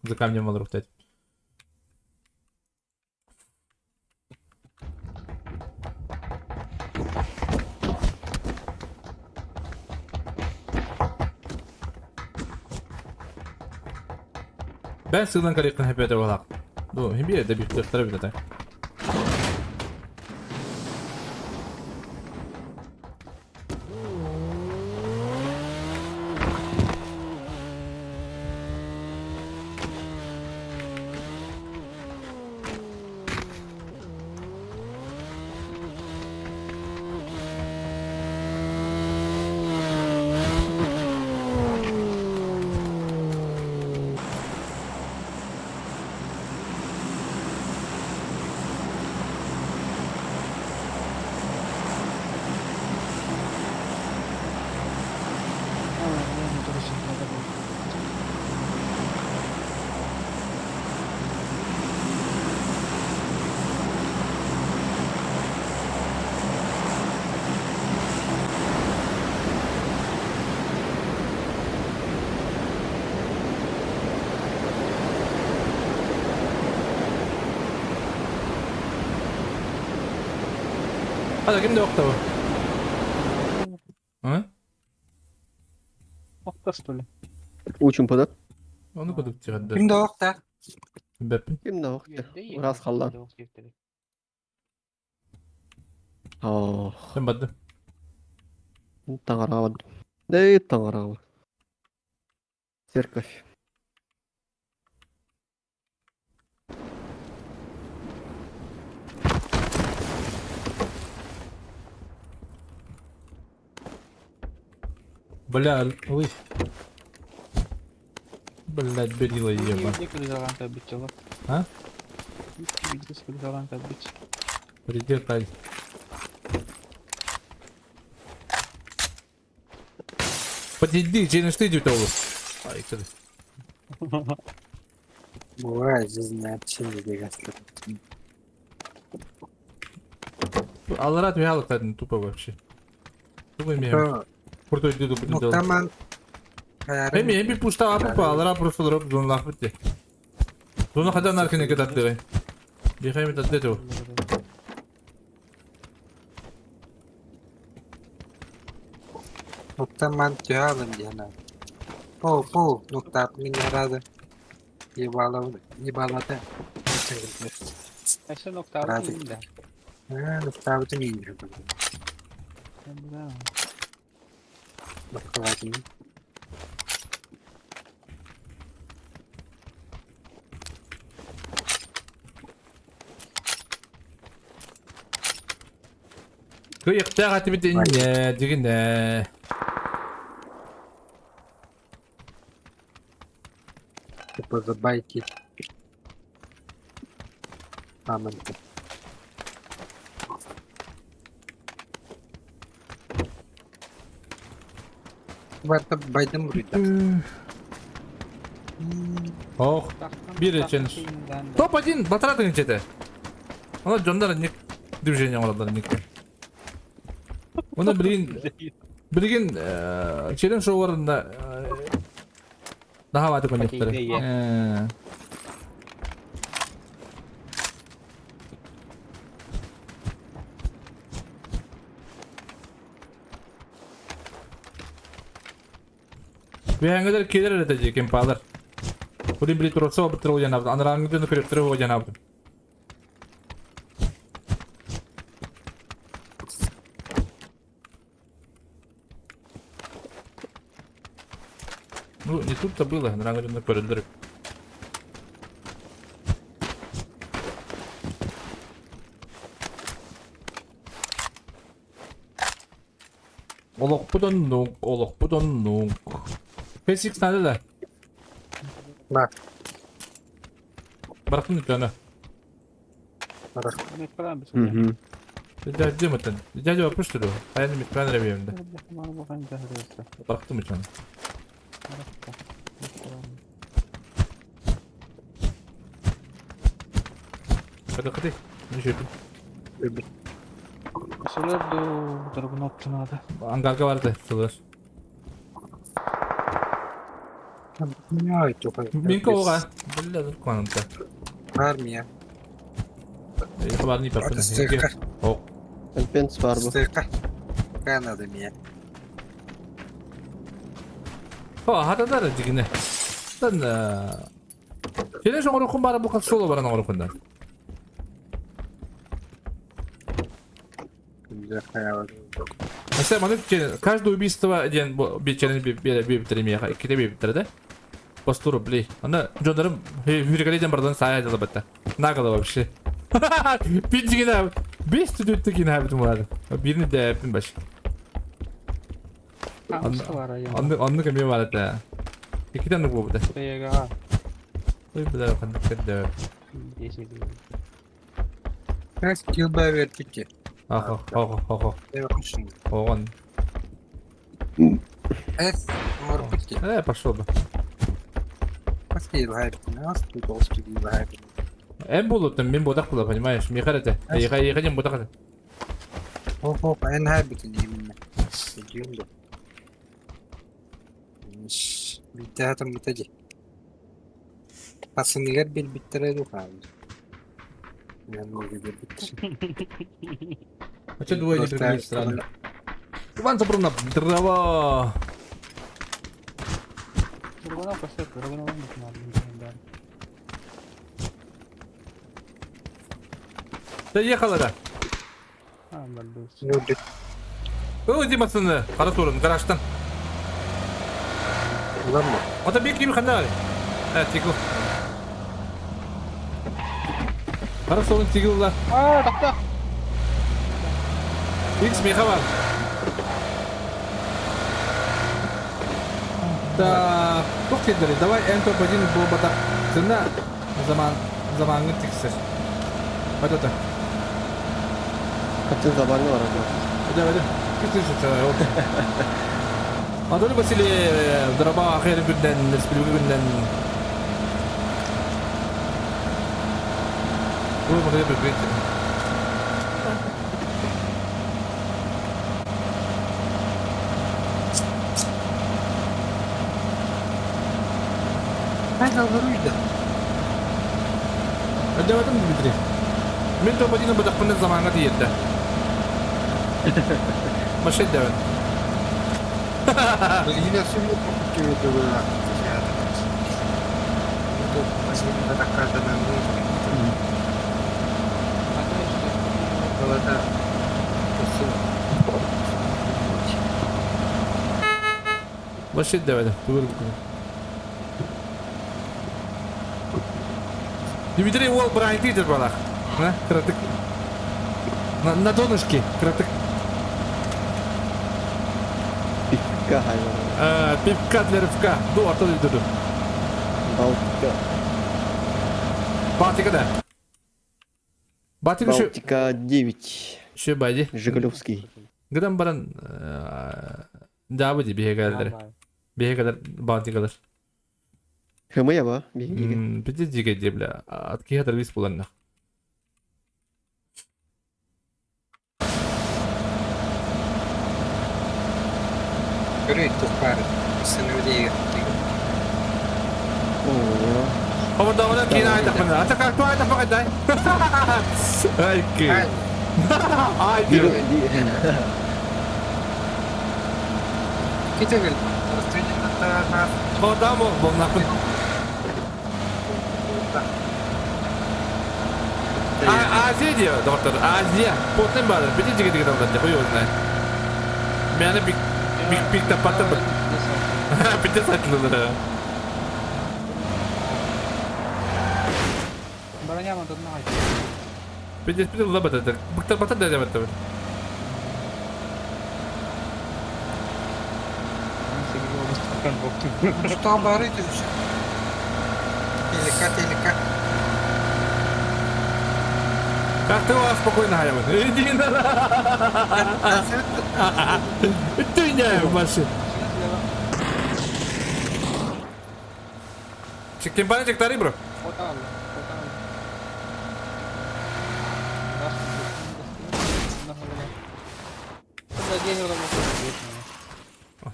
B: за камнем олоруохтаах этибит. Бэн сыылан карыйкын хэппэтэ буолаах. Бу химбиэ да биир бит Hadi ким да октава? А?
F: Охто что ли?
G: Учим подат.
B: Ону кудук тиҕэрдэр.
H: Ким да охта?
B: Бэппин.
G: Ким да охта. Раз халлан. Ох.
B: Ким барды?
G: Таҥараҕа бардым. Дэй таҥараҕа. Церковь.
B: Бля, ой. Блядь, берила еба. А? Приди, Кай. Подойди, челлендж ты идет Ай, кстати.
H: Бывает, жизнь общение бегать.
B: Алларат михалыктарын тупо вообще. Тупо имеем. Крутой деду блин делал.
H: Муктаман.
B: Эми эми пушта апа аллара просто дроп зон лахпытте. Зона хада наркине кетаттыгы. Бихайми татты
H: Муктаман тюалым диана. Пол, пол, нуктап минерады. Ебало, ебалата.
F: Өссө ноктаабыт иһин да.
H: Аа, нуктаабытын иһин.
F: Да.
H: Нуктаабытын.
B: Кыйыктаах этибит иннэ, дигинэ.
H: Типа за байки. Мамонты. Барта байдым буруйда.
B: Ох, бир челлендж. Топ-1 батыратын чете. Она дьоннор ник движение оҥороллор ник. Оны билигин билигин челлендж шоуларында наһаа бааты коннектары. Биһэҥҥэлэр киирэр эрэ дии кемпалар. Кулин били туруорса обыттар уодьанаабыт. Анарааҥҥы дьону көрүөхтэрэ уодьанаабытым. Ну, не тут-то было, анарааҥҥы дьону көрөллөр. Олохпут оннук, олохпут оннук. Фесикс надо да?
H: Бар.
B: Барахтын үтөөнө.
H: Бар.
B: Дядя мытын. Дядя вопрос что Хайаны митпен ребемде. Барахтым үтөөнө. Hadi hadi. Ne şey
F: Сылыр ду, дорогун надо.
B: Ангарга барды сылыр. Минка оға. Бля, dur kanımda.
H: Var mı ya?
B: Хабарны ипапын.
H: Стыка.
B: О.
G: Пенс бар бу.
H: Стыка. Канада мия.
B: О, хатадар дигине. Тан Келе жоңорукун бары бу соло баран оңорукунда. Mesela маны каждое убийство ден бечерин бир икките бир да? По 100 рублей. Ана жондарым хүргелейден бардан сая дала батта. Наголо вообще. Бир беш түтүттү кин хабитим бар. Бирини да эпин баш. Анны анны кеме бар это. Икитен бу бу. Ой, бля, кандай кеде.
H: Kaç kill verdik ki?
B: Аха, аха, аха. Оған.
H: Evet, орбит ki.
B: Пошел бы.
H: Kaç kill verdik? Nasıl bir dost gibi verdik?
B: Эм болуттум, мен бодак була, понимаешь? Мехар это. Еха, еха дем бодак.
H: Hop hop, en her bütün yeminle. Ediyorum da. Bitti hatım bitecek. Aslında bir bittere yok abi. Yani o gibi bitti.
B: А что двое не прибили странно? Иван Сапрунов, дрова! Доехала, да. Ой, Дима, сыны, қара сорын, гаражтан.
H: Ulan mı?
B: Ата бек кеме қандай? Ә, тигл. Қара сорын тигл
F: А, тоқта.
B: Икс меха бар. Так, тоқ келдері. Давай М топ-1 бұл батақ. Цена заман заманны тиксер. Вот это.
G: Хотел забанил арада.
B: Давай, давай. Күтүн шуча. Анатолий Васильев, драба ахир күнден, республика күнден. Ой, могли прикрыть.
H: Ben alırıydı.
B: Давай там, Дмитрий. Мен топ-1 бұдақпын заманға тиетті. Машин давай.
H: Yine sürüyor gibi duruyor.
B: Машин давай. Дмитрий Уолл Брайан Питер балах. На, кратык. На донышке, кратык.
G: Пивка хайван.
B: Пивка для рывка. Ду, артыл дүрді.
G: Балтика.
B: Балтика да. Балтика еще...
G: Балтика 9.
B: Еще байди.
G: Жигалевский.
B: Гыдан баран... Дабы ди бейгелер. Бейгелер Балтикалар.
G: ХМЯ ба? Бейгеге.
B: Бите диге ди бля. Атки хатар вис буланна.
H: Görüyor tukar. Sınırı değil.
G: О,
B: Хабарда кейін айтақ міне. Ата как айтақ бақайдай. Ай, ки. Ай, ки.
H: Кете кел.
B: Хабарда бол нақын. Азия диyor, доктор. Азия. Потен бар. Бите диге диге доктор. Хуй его знает. Мені бик бик бик тапаты бір. Бите сатылды.
F: Броня тут нахай.
B: Бите бите лабата. Бик тапаты да деп.
H: Что бары түмсү. Телека, телека.
B: Как ты у вас спокойно хаябын? Иди на Ты не в машине. Кимпаны чектари, бро?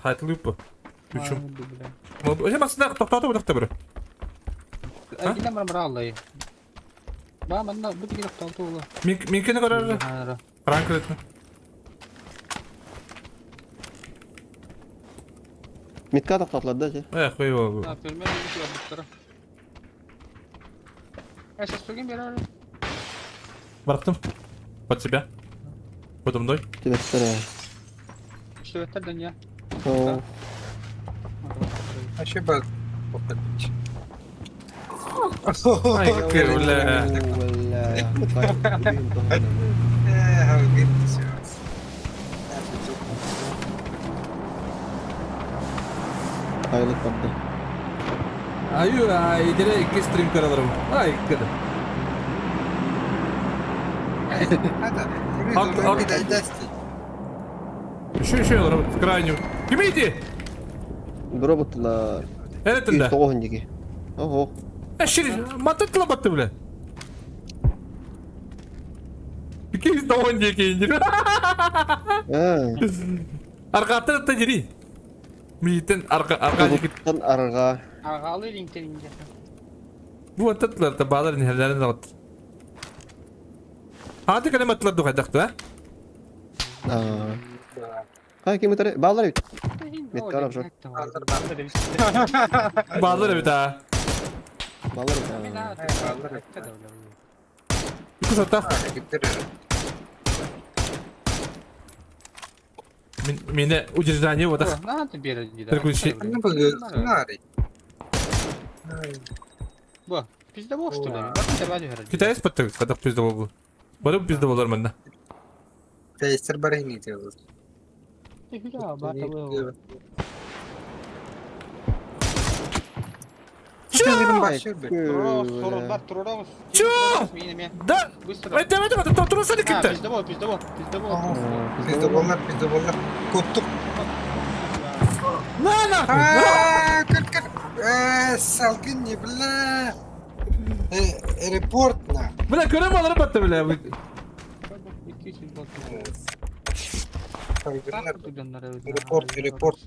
B: Хайтлыппа. Үчүм. Өсе масына тоқтатып отырды бір. Менкені көрер. Ранг өтті.
G: Митка тоқтатылады да, же.
B: Эх, хуй его. Барақтым. Под себя. Подо мной.
G: Түбәттер. О,
H: Вообще бы...
B: Ай, бля.
G: бля. Айлык барды.
B: Аю, ай, итере икки стрим көрөлөрүм. Ай, кыды. Еще, еще, робот, крайнюю. Кимите!
G: Роботлар.
B: Эретинде.
G: 109 диги. Ого.
B: Э, шири, матытла батты, бля. 209 диэки.
G: Э.
B: Аркаттан та дири. Миитен арка арка диэки.
G: Роботтан арга.
B: Бу аттылар та баалар нехерлерин дагыт. Хаты кэлем аттылар духайдахты, а?
G: Аа. Кай ким өтөр? Баалар бит. Митка обзор.
B: Баалар эбит, а.
G: Баалар бит.
B: Кусата. Меня удержание вот так. Переключи. Китаец подтвердит, когда пиздовал был. Барып пиздовалар манна.
H: Тестер бар не делают.
B: Чё? Чё? Да! Это это это трусали кипті.
H: Пиздоболлар, пиздоболлар. Коттук.
B: На нахуй!
H: А, кыр кыр. Э, салкын не, бля. Э, репорт на.
B: Бля, көрем алырып атты, бля.
H: Репорт, репорт.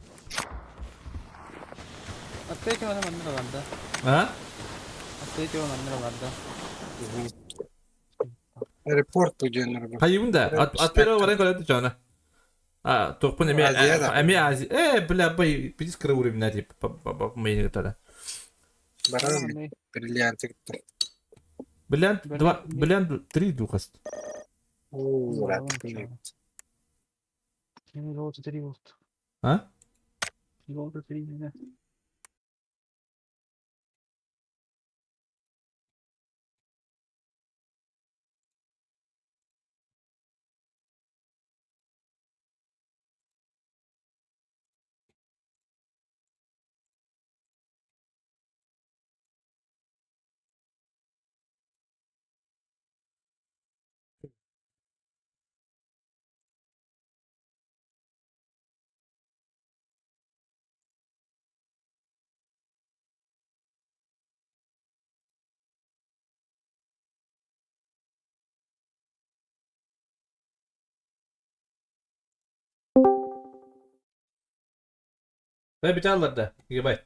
B: А?
H: Репорт будем.
B: Хайыбын да. От первого варианта көреді жана. А, тоқпын эме
H: Азияда.
B: эме Азия. Э, бля, бай, пиздец кыры уровень на тип. Мейни тогда.
H: Баран бриллианты.
B: Бриллиант 2, бриллиант 3 духаст. А? Бай бит аллар да. Егебай.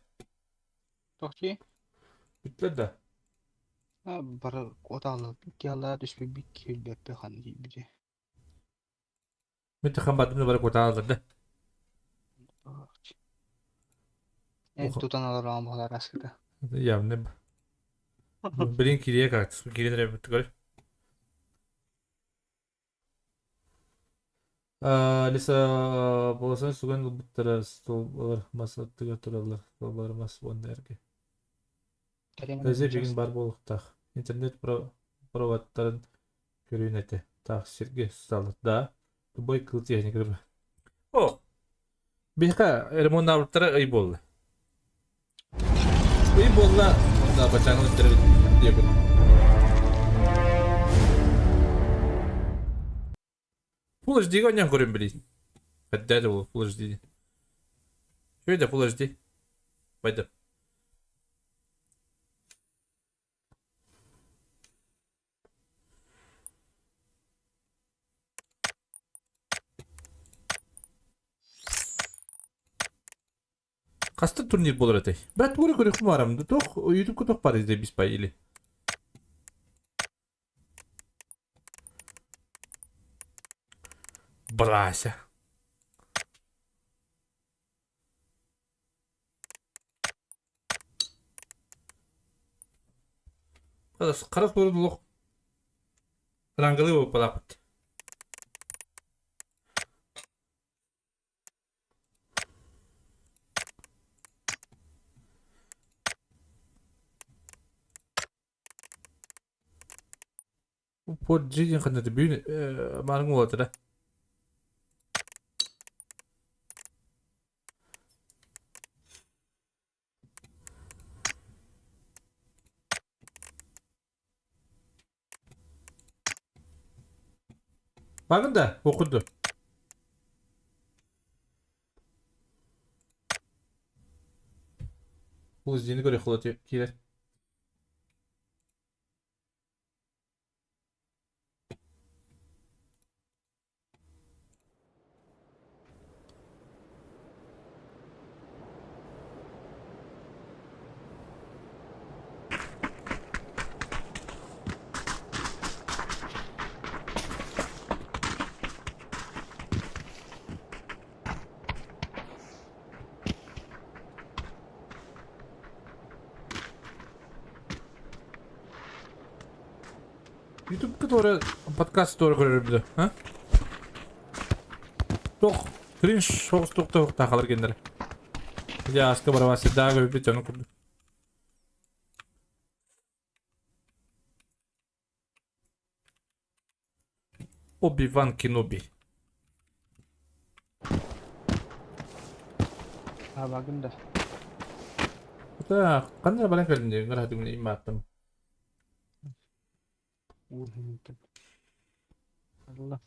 B: Битлер да. Мен тахан бадымны барып көтә алдар да. Явно. Блин, кирия как кирия бит көр. Лиса болосын суган буттара столбалар мас аттыга тураллар столбалар мас уонна эргэ. Өзі билигин баар буолуохтаах. Интернет проводтарын көрүүн этэ. Таах сиргэ сыталлар. Да, тупой кыл техника. О! Биһиэхэ ремоннаабыттара ый буолла. Ый буолла, онно бачааны үттэрэбит диэбит. Full HD-га оонньоон көрүм билиин. Эрдээ да буолуо Full HD. Үчүгэй да Full HD. Пойду. Хаста турнир буолар этэй? Брат, тугу эрэ көрүөхпүн баҕарабын. Туох YouTube-ка туох баар или бис или? Брася. Хара суорун олох рангалыы буолбатахпыт. Port G диэн ханна бүгүн маарыҥ уолаттара. Баҕын да, окуду. Бу издиини көрүөх киирэр. Ютубка туора подкаст туора көрөрбүт а? Туох кринж соҕус туох таахалар геннere. Дьэ ааска барабаас сирдээҕи көрбүт дьону курдук. Оби-Ван Кеноби.
F: Абагын да.
B: Так, ханна баран кэллин диэн ыраатыгын имааттым.
F: Allah.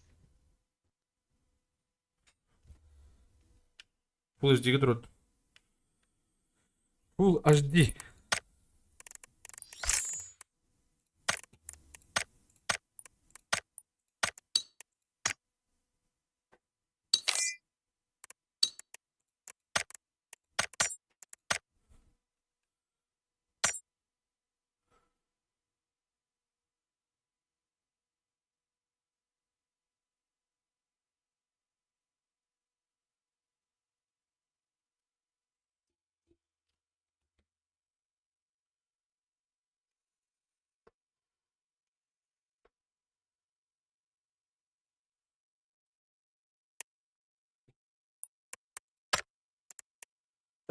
B: Full HD-ге турат. Full HD.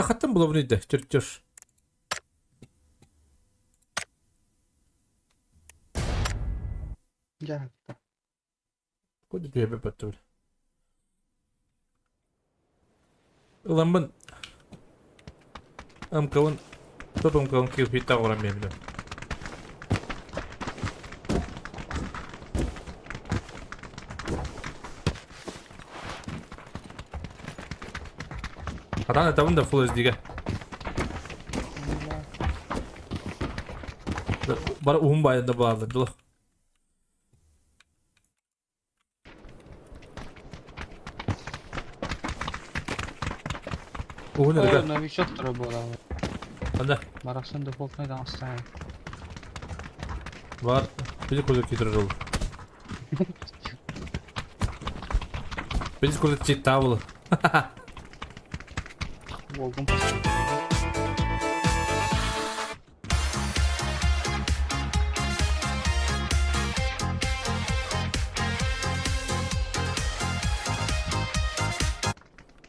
B: Хаттан булабын да, чертеж.
F: Дьаһалта.
B: Куда түһэбэ баттыбын. Ыламмын МК-бын топ МК-бын килфиттаах оҕорон биэрбитим. Хатаан этабын да Full HD-гэ. Бары уһун баайда бааллар дылы. Уһун
F: О,
B: эргэ.
F: новичок турар буолаҕын.
B: Анда
F: Барахсан дефолтнай таҥастаах.
B: бар били курдук киирэр ол. Били курдук читтаабылы.
F: Уолгум.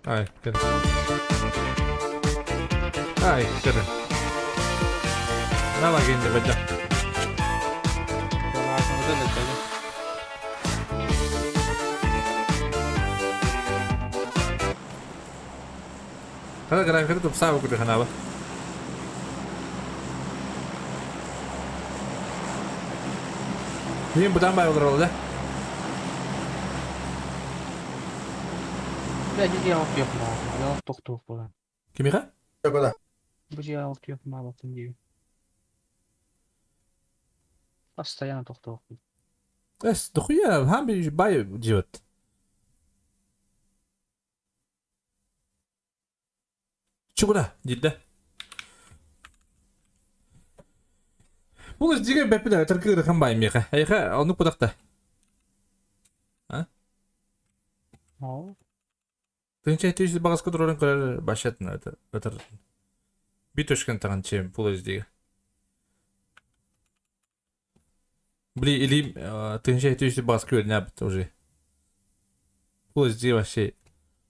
B: Ай, көр. Ай, көр. Давай, генде, бача. Хата графиката тупсаабы курдук ханаба. Мин бутан бай олоролу да.
F: Бля, дьиэ алтыах маалатын, тохтуох буолан.
B: Кимиха?
G: Куда?
F: Бу дьиэ алтыах маалатын дии. Постоянно тохтуохпун.
B: Эс, дохуя, хам бай живет. Чугуна, диде. Бұл дьигэ бэппит өтөргө ыарахан баай миэхэ. Эйиэхэ оннук бытахта. А?
F: Ол.
B: Тыынча 700 баҕаска турарын көрөр башатын өтөр. Bir төшкен таҕан чем Full HD-гэ. Били илиим тыһыынча 700 баҕаска үөрэнээбит уже. Full HD вообще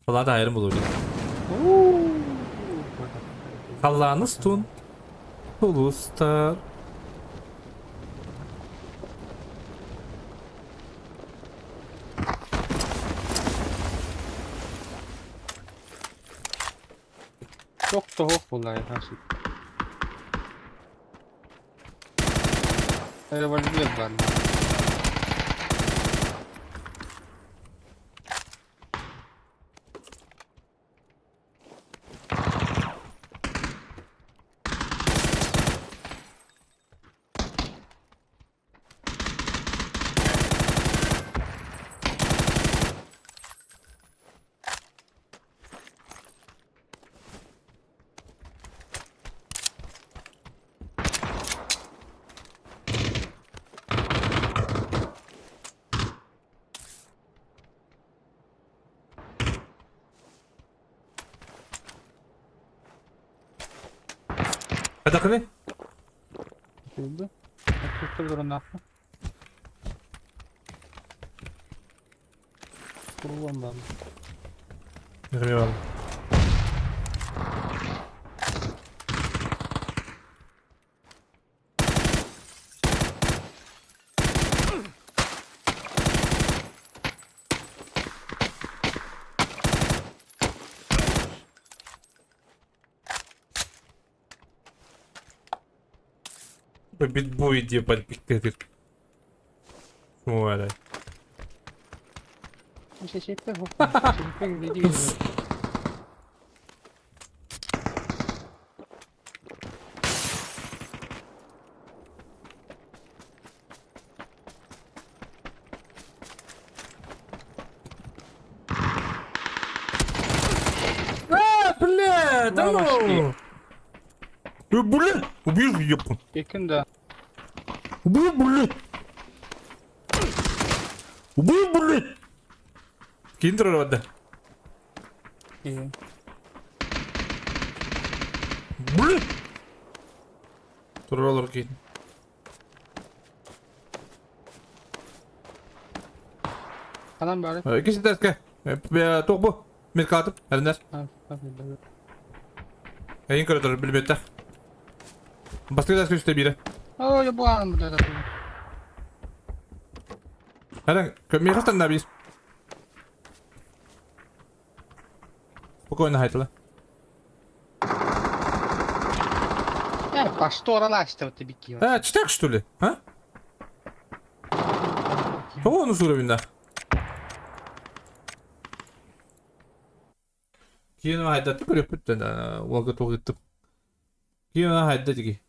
B: Палата айырым булуу Халлааны устун улуустар
F: Тохтоһуох буоллаҕай хаасыт. Револьвер баар.
B: Хатахыны?
F: Булду. Туттар туруннаахпын. Курулуом баҕар.
B: Нырмевал. Битбой ебать, пиктетит. Ой, А, бля, да ну! Бля, убью, ёпта.
F: Yakın да.
B: Убью, блядь! Убью, блядь! Киин турар барда. Блядь! Турар олор киин.
F: Ханан бары.
B: Иккис этээскэ. Туох бу? Миркаатып, эрэнэр. Эйин көрө турар, билбэттэх. Бастакы этээскэ үстэ биирэ.
F: Ой, буаным бу
B: Эрэн, миэхэ станна биир. Спокойно хайтыла.
F: По что ралась-то ты бики?
B: А, читак что ли? А? Кого он уровень, да? Киин хайда көрөппүт да уолга туох Киин хайда диги.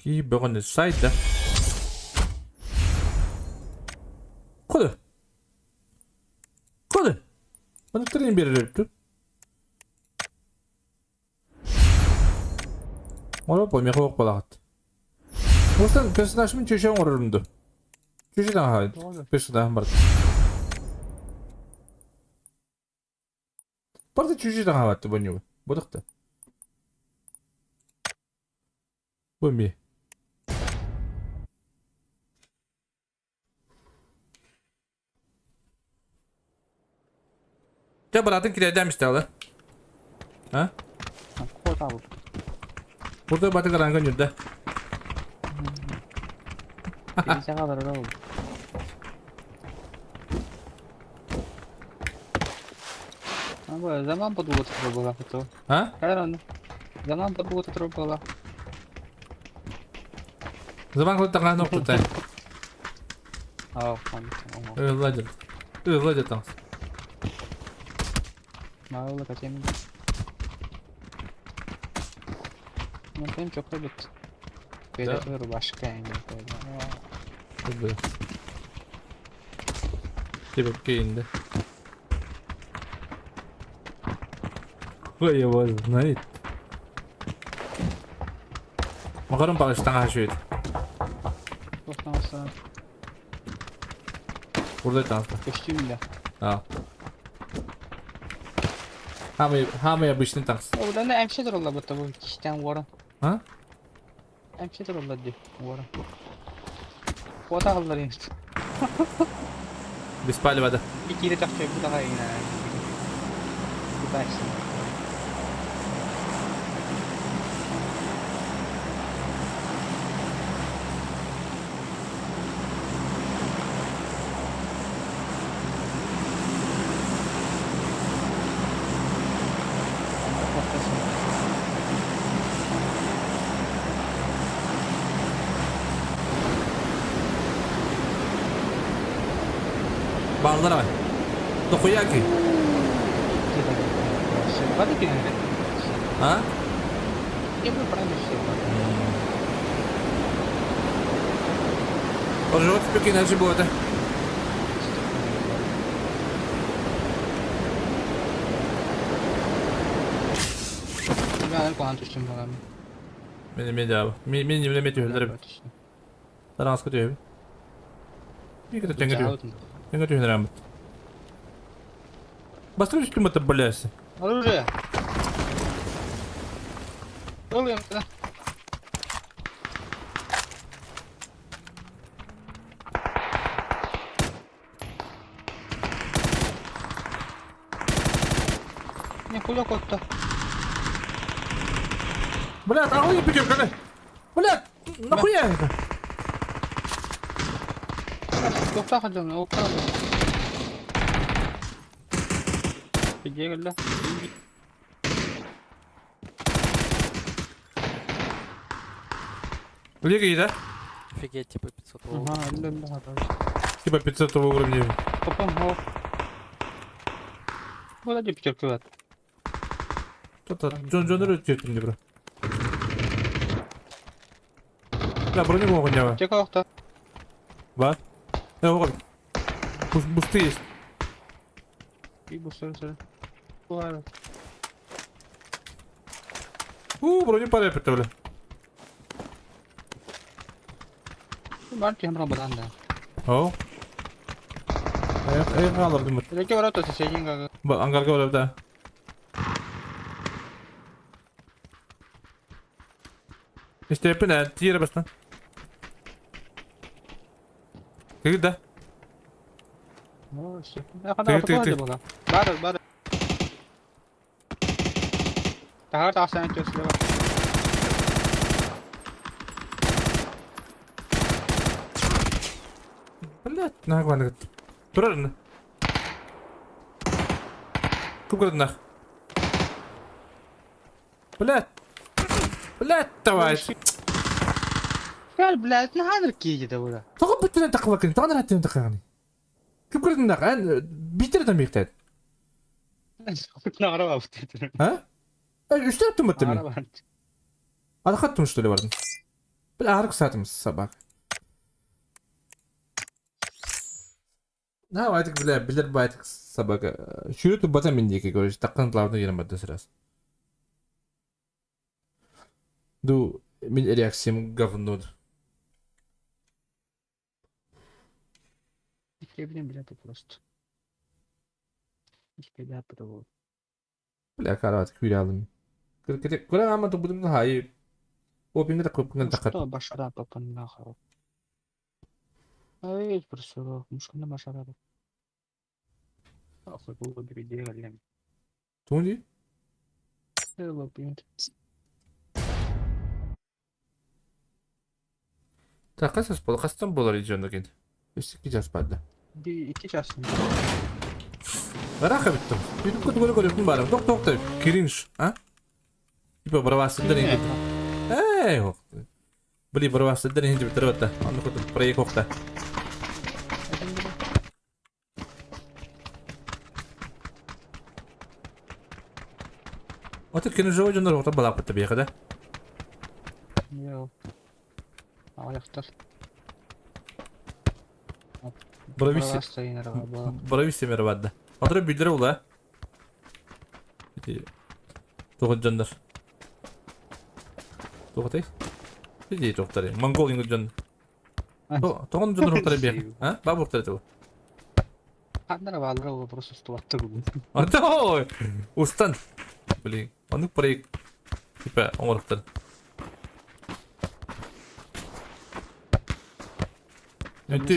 B: Кии бөҕөнү сайда. Коды. Коды. Манныктарын биэрэр эбит Оро миэхэ ох балаҕат. Остан персонажмын чөчө оҥорорум ду. Чөчө таҥаһа персонажым барда. Барда чөчө таҥаһабатты бу Бодохта. Бу ми. Дьэ быраатын кириэдэм истэҕэ. А?
F: Куотаабыт.
B: Бурда баты гаранга ньурда.
F: Пенсияҕа барара ол. Заман подвод была то.
B: А?
F: Правильно? Заман подвод была.
B: Заман кылтаҥа нохтутай.
F: Аа,
B: Владимир. Владимир там.
F: Маула катем. Ну, там что ходит?
B: Да.
F: Перед рубашка, я не
B: Да. Типа кейнде. Ой, его знает. Макарон Павлович таҥаһа үчүгэй.
F: Таҥаса.
B: Бурдай таҥаста.
F: Көстүүм да.
B: А. Хамый, хамый обычный таҥас.
F: Одан эмче тураллар бу бу киштен уоран.
B: А?
F: Эмче тураллар ди уоран. Куота халлар инст.
B: Без палева да.
F: Икире тахча бу даға ина. Кутайсың.
B: Бааллар абай. Дохуяки. А? Ожог спекин же было. Мен мен Мен мен не метю хөлдөр. Тараска түйөбүн. Микро теңге түйөбүн. Теңге түйөбүн рамыт. Бастырып түшкүн бата блясы.
F: Оружие. Ылыйм да. Не куда кот-то?
B: Блядь, а он пятерка, Блядь, нахуя это?
F: Тоқта қадам, оқта. Где
B: Лига, да?
L: Офигеть, типа 500
F: Ага, да.
B: Типа 500 уровня.
F: Потом, Вот один пятерка.
B: Кто-то Джон Джон өтөтүм деп бро. Да, броню могу не.
F: Тек оқта.
B: Бар. Да, вот. Бусты есть.
F: И бусты, сэр.
B: У, броню пара бля.
F: Бар кем бадан да.
B: О. Аяк алырдым.
F: Леке барат соседин
B: Ба, ангарга барып да. Истепин, тире бастан. Кигди да.
F: О, все. Ты, ты, ты. Бар, бар. Тахар тахсан чөслө.
B: Блять, нагван. Турар. Куп нах. Блять. Блять, давай.
F: Кал, блядь, наханыр кийди да була.
B: Тоҕо бүттүнэн тақылакын, тоҕо нараттын тақағаны. Кып көрдүн ан битер там бихтет.
F: Нагара бабыт.
B: А? Үстә түм битте мин. Адахаттым что ли бардым. Бля, арык сатым собак. На, айтык, бля, билер байтык собака. Шүрі бата мен деке, короче, таққан главный ерім барды сразу. Ду, мен реакциям говно.
F: Блин, бля, ты просто.
B: Бля, карат, күрә алдым. Күрә ама тубудым хай. Опинге такып күнгән такат.
F: Что башара папан нахуй. Ай, просто, мушканы башара.
B: Тугун дии? Так, хас буолар? Хастан буолар дьоннукин? Үс икки час барда.
F: Икки час.
B: Ыраах эбиттим. Ютубка тугу көрүөхпүн баарым. Тох тох да кринж, а? Типа бравастыдан иһин. Эй, Били бравастыдан иһин дебиттер батта. Онну кутуп проект охта. Ото киножоо дьоннор оҕото балааппыт биэхэ да.
F: Йоо. Аҕыйахтар.
B: Брависсимера барда. Отро билдер була. Тоҕо дьоннор. Тоҕотай? Иди тоқтары. Монгол ингер дьон. Тоҕон дьоннор тоқтары биэх. А? Бабуктары тыл.
F: Ханнара баалара ол просто устубатта бүгүн.
B: Ой, устан. Блин, оннук проект типа оҥоруктар. Үнтү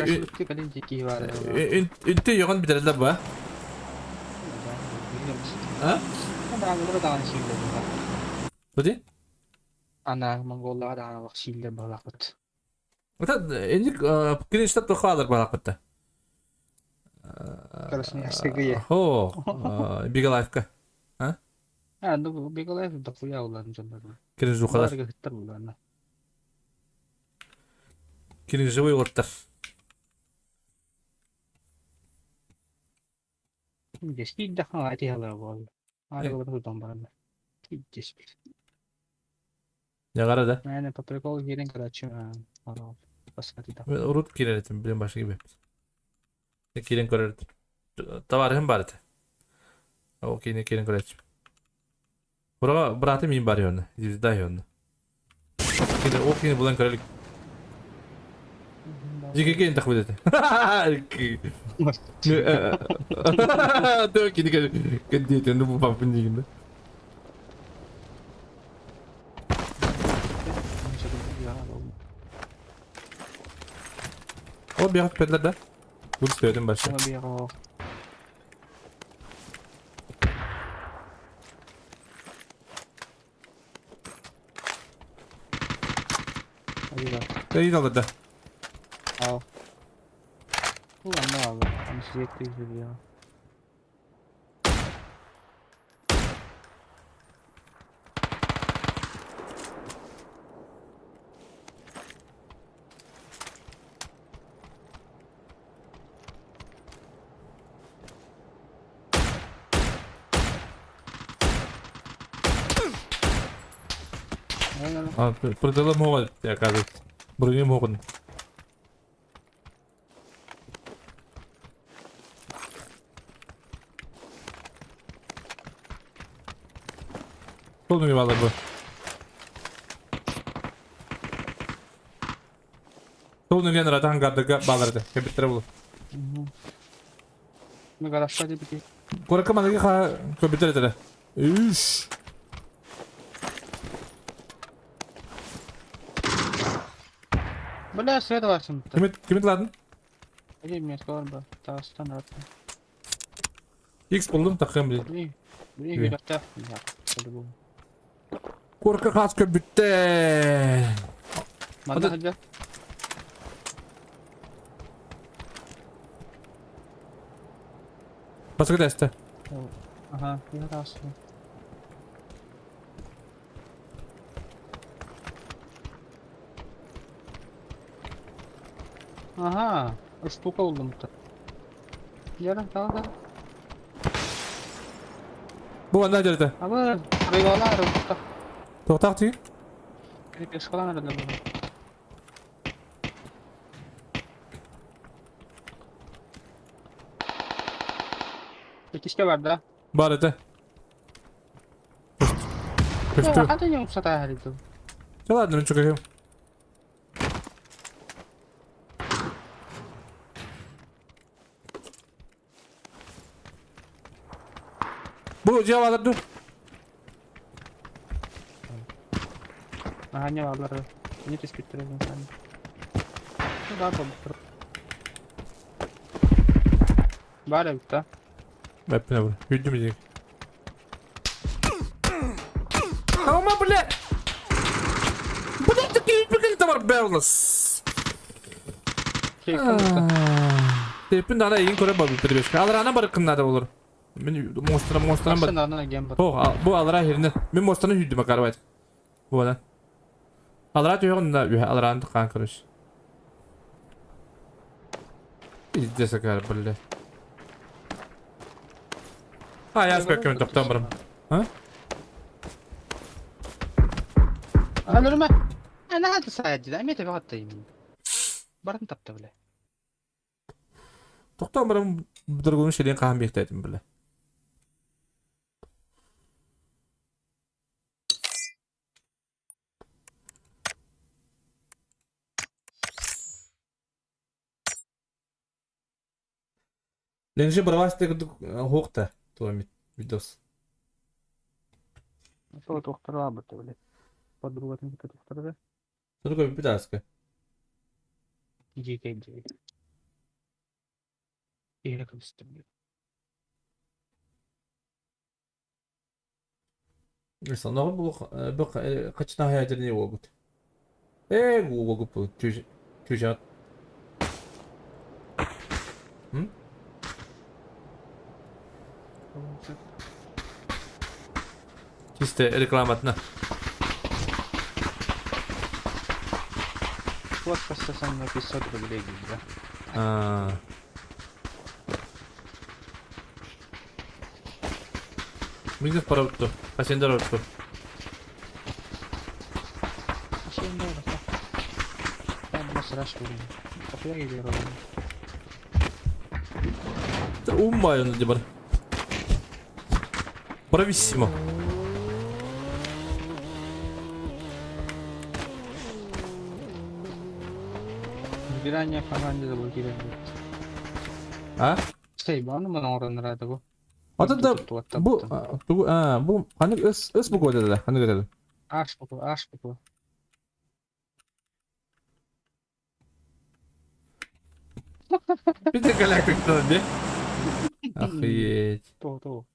B: йоҕон бүтэрэллэр ба? А? Туди?
F: Ана монголлаға даҕаны сииллэр баалаахпыт.
B: Это инник киринштат тухаалар баалаахпытта.
F: Красноярская.
B: Хо, Бигалаевка. А?
F: А, ну Бигалаев дохуя улан дьоннор.
B: Кирин жухалар.
F: Барыга хыттар уланна.
B: Кирин живой уоттар.
F: Десит да ати хала бол. Ары тутан баран. Десит.
B: Яғара да.
F: Мен по приколу киирэн короче, баскатыта.
B: Урут киирэр этим, билин башка киирбэппит. Киирэн көрөр товарыһым бар этэ. Ол киини киирэн көрөөччүм. Бураға братым мин бар онно, звезда онно. Кини ол кини булан көрөлүк. Жеке кин тахбыт этэ. Төө кини кэдиэтин бу папын дигин да. Ол биэҕэ педлер да? Бу сөйдүм башы. Эй, алды да.
F: Ал. Бу анна алды. Аны сиетти жүр
B: А, продала мова, оказывается. Броню могут. Полный вала бы. Полный венера тангардыга баларды. Кебиттер булу.
F: Ну, гаражка деп бити.
B: Куракка маныгы ха көбүтер этеле. Үш.
F: Бля, свет барсын.
B: Кимит кимит ладын?
F: Иди мне скоро ба. Тастан ратты.
B: X булдум такым били.
F: Бли. Бли биракта.
B: Куракка хас көбүттэ.
F: Манна хадя.
B: Баскы тесте.
F: Ага, я раз. Ага, штука улымта. Яра, да, да.
B: Бу анда жерде.
F: Абы, рыгалар, уста.
B: Тоқтақ тиги.
F: Крепешкалан арада бу. Иккиске бар да.
B: Бар это. Көстү.
F: Хата не усата хариду.
B: Да ладно, ну что, Бу дьиэ ду.
F: Ага, не баллар. Не түспүттэр эбин. Ну да, бу. Бар эбит да.
B: Бэппинэ бу. Үрдүм дии. Ама, бля! Бля, такие прикольные бар бэрлас. Теппин дана иин көрө бар бит Алрана бар кыннада болор. Мен монстра монстра бар. О, бу алра хирне. Мен монстраны хүдүмө карабайт. Буона. Алра түйөгүн да үһэ алраан тыкаан көрүш. Пиздец акар, бля. А, я спеккөмүн топтон барам. А?
F: Алырма. Ана хаты саядды. Эме тебе хаттайым. Барын тапты, бля.
B: Тоқтон барам другун шелен кахан бихтетим, бля. Ленжи барабасты хуокта туамит видос.
F: Сол тохтара бата, бля. Подругатын кыта тохтара.
B: Только питаска.
F: Жеке жеке. Ире кыбыстым.
B: Санағы бұл бұл қачна хаядерне болбут. Э, гугу бу түжат. М? Чисто рекламатна.
F: Вот просто сам на 500 рублей, да.
B: А. Мигнев пара бутtu. Хасендар бутtu. Уммайон di бар. Bravissimo.
F: Избирание в команде заблокировали.
B: А?
F: Сейбаны мына орын бу.
B: Ата да бу бу а бу ханнык өс өс бу көдө да ханнык өтөдү.
F: Аш бу, аш бу.
B: Бите галактик ди. Охуеть.
F: То, то.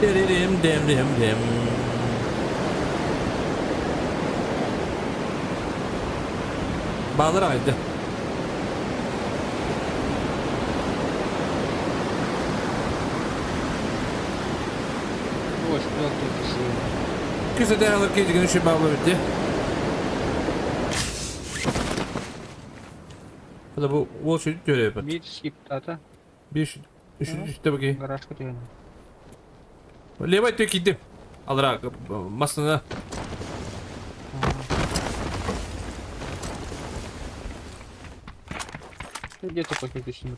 B: Dem dem dem dem. Bağlar aydı.
F: Ой, что тут
B: Küse de alıp gece günü şu bağlı bitti. Bu da bu Wall Street görev yapar.
F: Bir skip ата.
B: Bir şu üstte bakayım.
F: Гараж көтөрөн.
B: Левай тök gittim. Алра масына.
F: Где-то пакет еще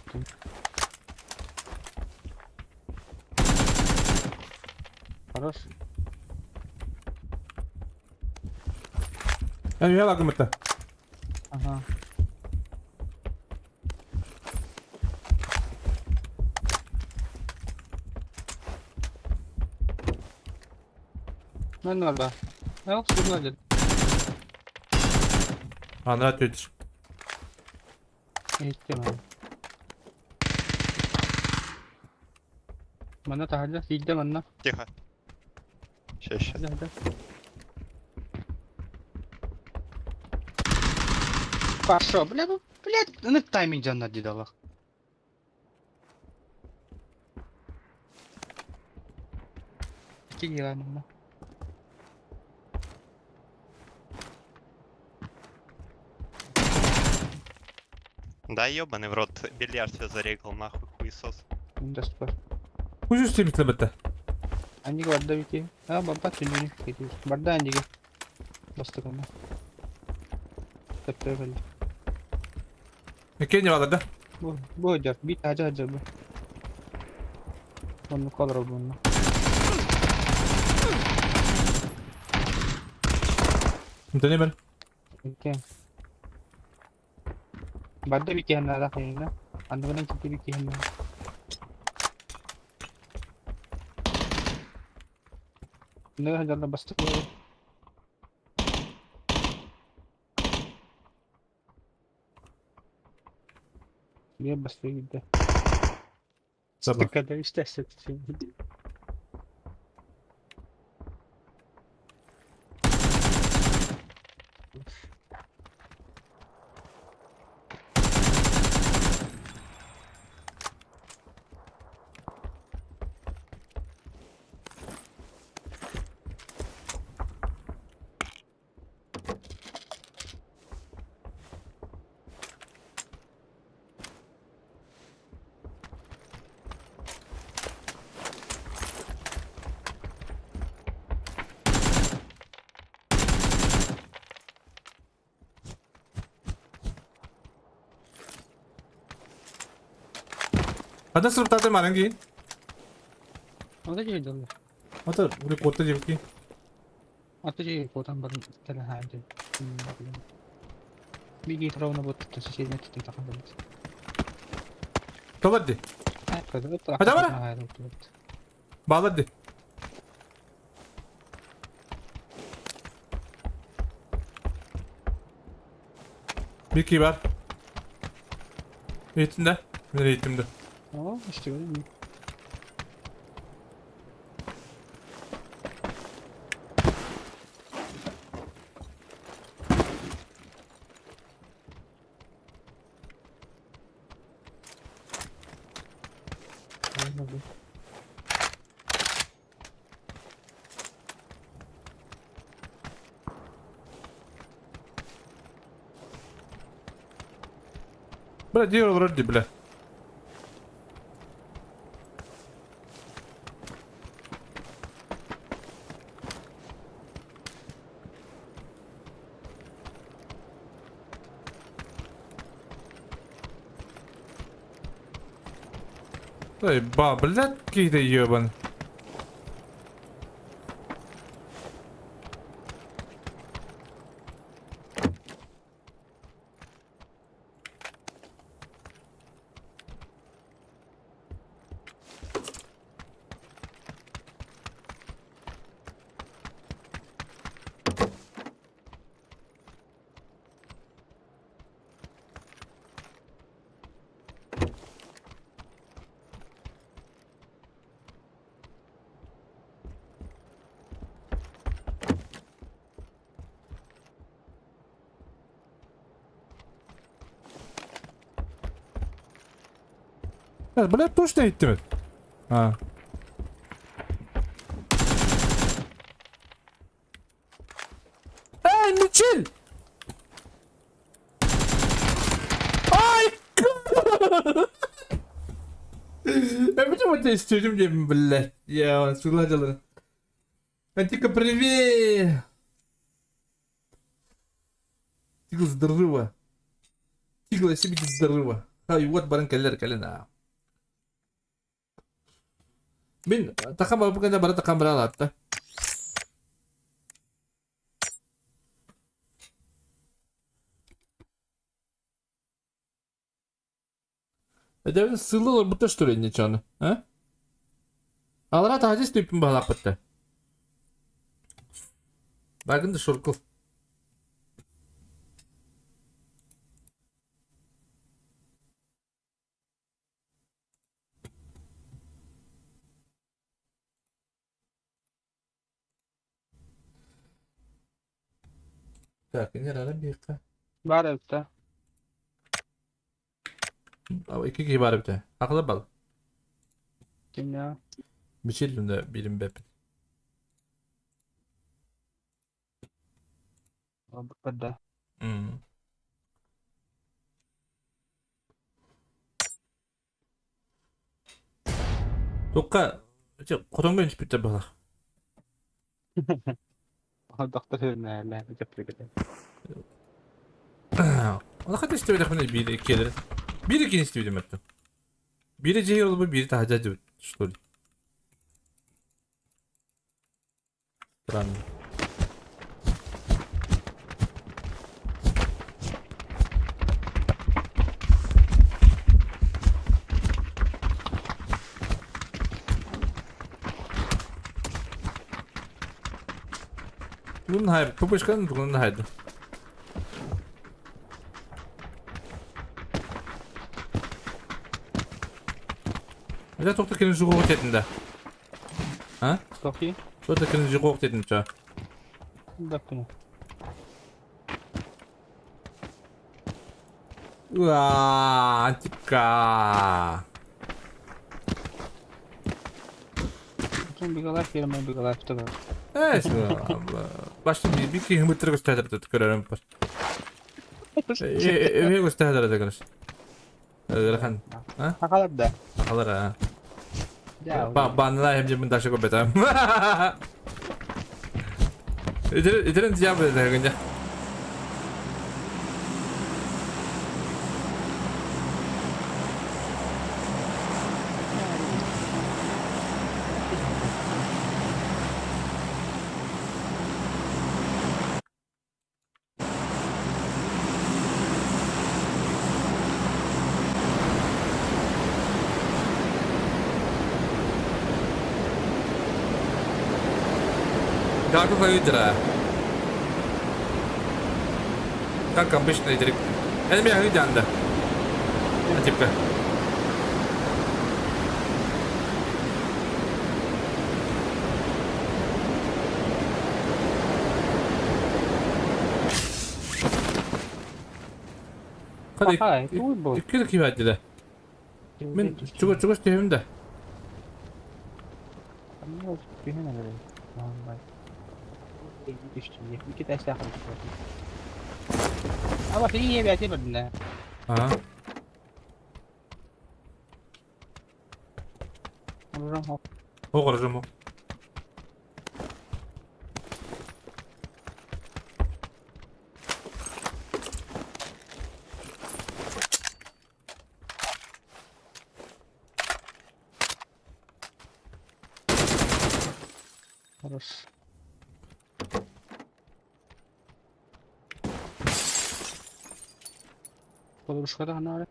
F: Хорош.
B: Я лагым это.
F: Ага. Ну, да. Ал, сюда
B: Анра төтүр.
F: Иттем. Мана тахарда, сидде манна.
M: Тихо. Сейчас, сейчас.
F: Да, да. Пошел, бля, ну, блядь, ну тайминг жанна дедалах. Кигила манна.
M: Да ебаный в рот, бильярд все зарегал, нахуй, хуесос.
F: Достар.
B: Күз үстü битте.
F: Аннига барда бити. А, бабба түнүнү кети. Барда аннига. Бастыгына. Тепте бел.
B: Кене бар да.
F: Бу, бу жар, бит ажа ажа бу. Онну колор бунну.
B: Мтани бер.
F: Окей. Барда bir kenara kayına. Anladın ki bir kenara. Ne kadar bastık. Niye bastık gitti?
B: Sabah.
F: Kadar işte
B: Ханна сырыптаата манан киин?
F: Ата жей дылы.
B: Ата ули куотта диэбиккин.
F: Ата жей куотан баран кэлэн хаалдым. Биги травна бот сосед тахан барбыт.
B: Толор ди. Хата бара? Баалар ди. Bir key бар. Eğitimde. Мен eğitimde.
F: О, işte öyle.
B: Бля, диир олорор ди, бля. Эй, ба, блядь, какие-то ебан. Бля, точно иттимит. А. Эй, Мичель! Ай! Я почему тебя истерим, где, блядь? Я сгладил. Антика, привет! Тигл, здорово. Тигл, себе здорово. Ай, вот баран калер калина. Мин тахам бабы бара тахам бара латта. Это сылылар бутта что ли ничего, а? Алара тахадис түпін балақ бітті. Багынды шуркыл. Так, не рара бейқа.
F: Бар эбит
B: Икки киһи баар эбитэ. Акыла бал.
F: Кимнэ?
B: Бичиллүнэ бирим бэппит.
F: Да.
B: Тукка, хотоҥҥо түспүттэр быһалаах.
F: Доктор нэ жапрыгыта.
B: Олохо истибэтэхпинэ биир иккиэлэр. Биир иккини истибитим өттүм. Биирэ дьиэ олбу, биири таһырдьа дьыбыт, что ли. Странно. Тугун хайр, пупышканы тугун хайды. Хотя тоқта кирин жугугу тетинде. А?
F: Тохи?
B: Тоқта кирин жугугу тетинче.
F: Да, понял.
B: Уа, антипка.
F: Потом бегалар фирма бегалар что
B: Э, башта би киһи мыттыр көстәдер көрөрөм бар. Эбе көстәдер да көрөс. Ырахан. А?
F: Хакалар да.
B: Хакалар а. Ба банна hem жемин дашы көп бетем. Итерен итерен дьявол да гынja. Как выйдера? Как обычно, итерик. Это меня выйдет, да. Типа. Икки кибәдиле. Мин чуга чуга түһүм да. Ага. О, хорошо.
F: Хорош. Подружка надо.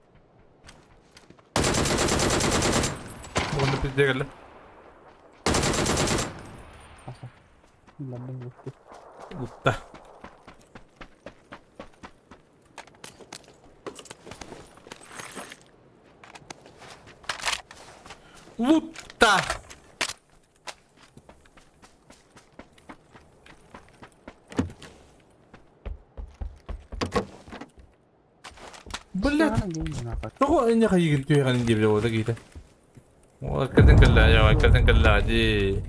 B: Оны пизде келді. Лутта. Лутта! Блядь! Тоҕо инньэ хайыгын түһэҕин диэбитэ буолла киһитэ. Кэлэн кэллэ, кэлэн кэллэ дии.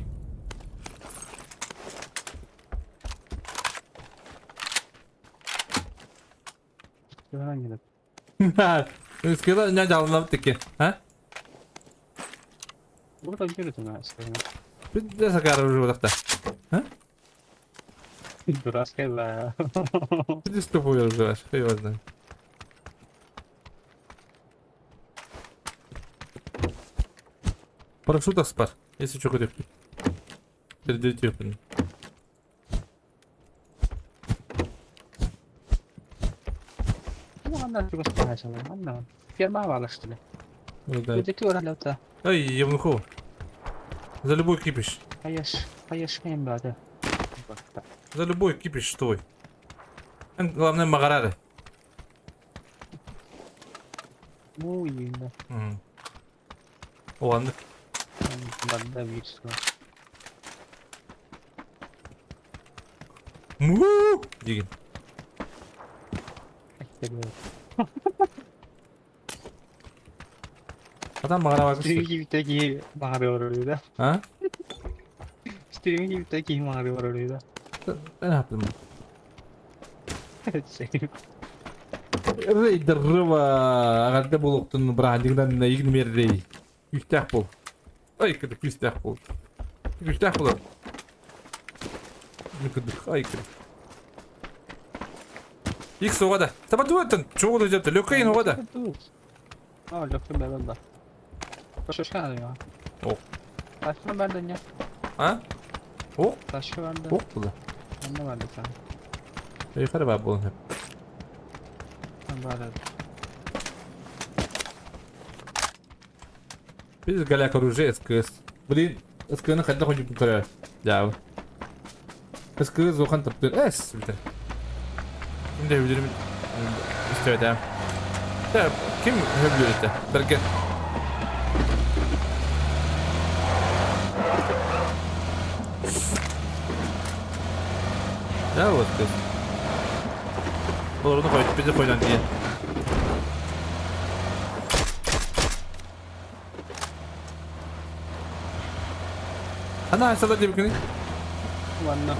B: Скила не дал таки, а? Бид сакара уже вот А?
F: Дурацкая, да.
B: Ты с тобой уже, хуй его знает. Парашют спар, если что хотел. Перед
F: Ферма вала, что ли?
B: Ай, евнуху. За любой кипиш. За любой кипиш, стой. Главное, магарары.
F: Ну, именно.
B: Ладно. Му! Дигин. Адам мағара
F: Такие мағара да?
B: А?
F: Стримги такие мағара да?
B: Ne yaptım? Рейдеррыва агарда булуктун брандингдан игнмердей. Күстәк бул. Ай, кыды күстәк бул. Күстәк бул. Кыды, ай, кыды. Икс оғада. Таба дуэтен, чоғыды жапты. Лөкейін оғада.
F: А, лөкейін бәбәл Пошушка надо его.
B: О.
F: Пошла бәрден
B: А? О,
F: Ташка бар да.
B: ох була.
F: Онно бар да саҥа.
B: Өйхөр бар буолан сөп.
F: Бар.
B: Biz голяк оружие СКС. Блин, СК-ны хайдах ойдуппун көрөр. Дьаабы. СКС улахан таптыыр. Эс, бүтэр. Ким да өбүлүрүм истибэтээм. Ким өбүлүр этэ? Бэргэн. Да, вот кыз. Олорну қойды, бізді қойдан деген. Ана айсалар деп күні.
F: Манна.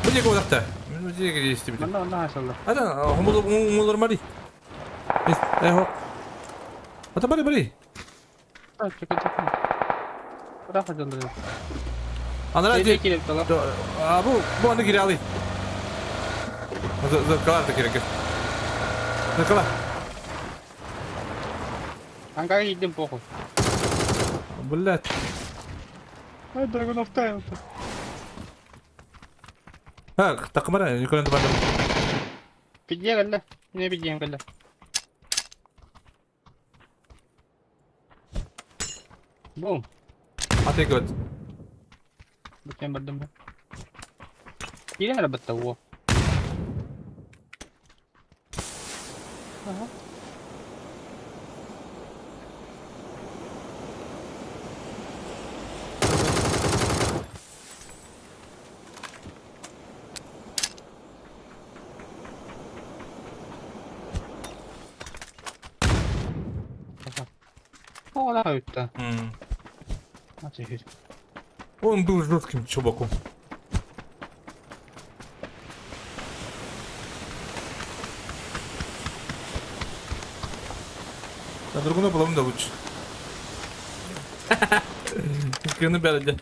B: Бұл екі одақта. Мен бұл жерге естіп
F: Манна онна айсалар.
B: Ата, хумулар мари. Э, Ата бari бari. Анара
F: Дей келіп тала.
B: А бу бу аны кире алый. Зыркалар да керек. Зыркалар.
F: Аңға идем похуй.
B: Блять.
F: Ай, Dragon of Time.
B: Ha, takımara yukarıda bardım.
F: Пидия кэллэ. Не пидия кэллэ. Бум.
B: Атый көт.
F: Бүтэн бардым бу. Киирэн эрэ батта уо. Ага. О, да, это.
B: Он был жестким чуваком. На другую половину да лучше. Кını berdi.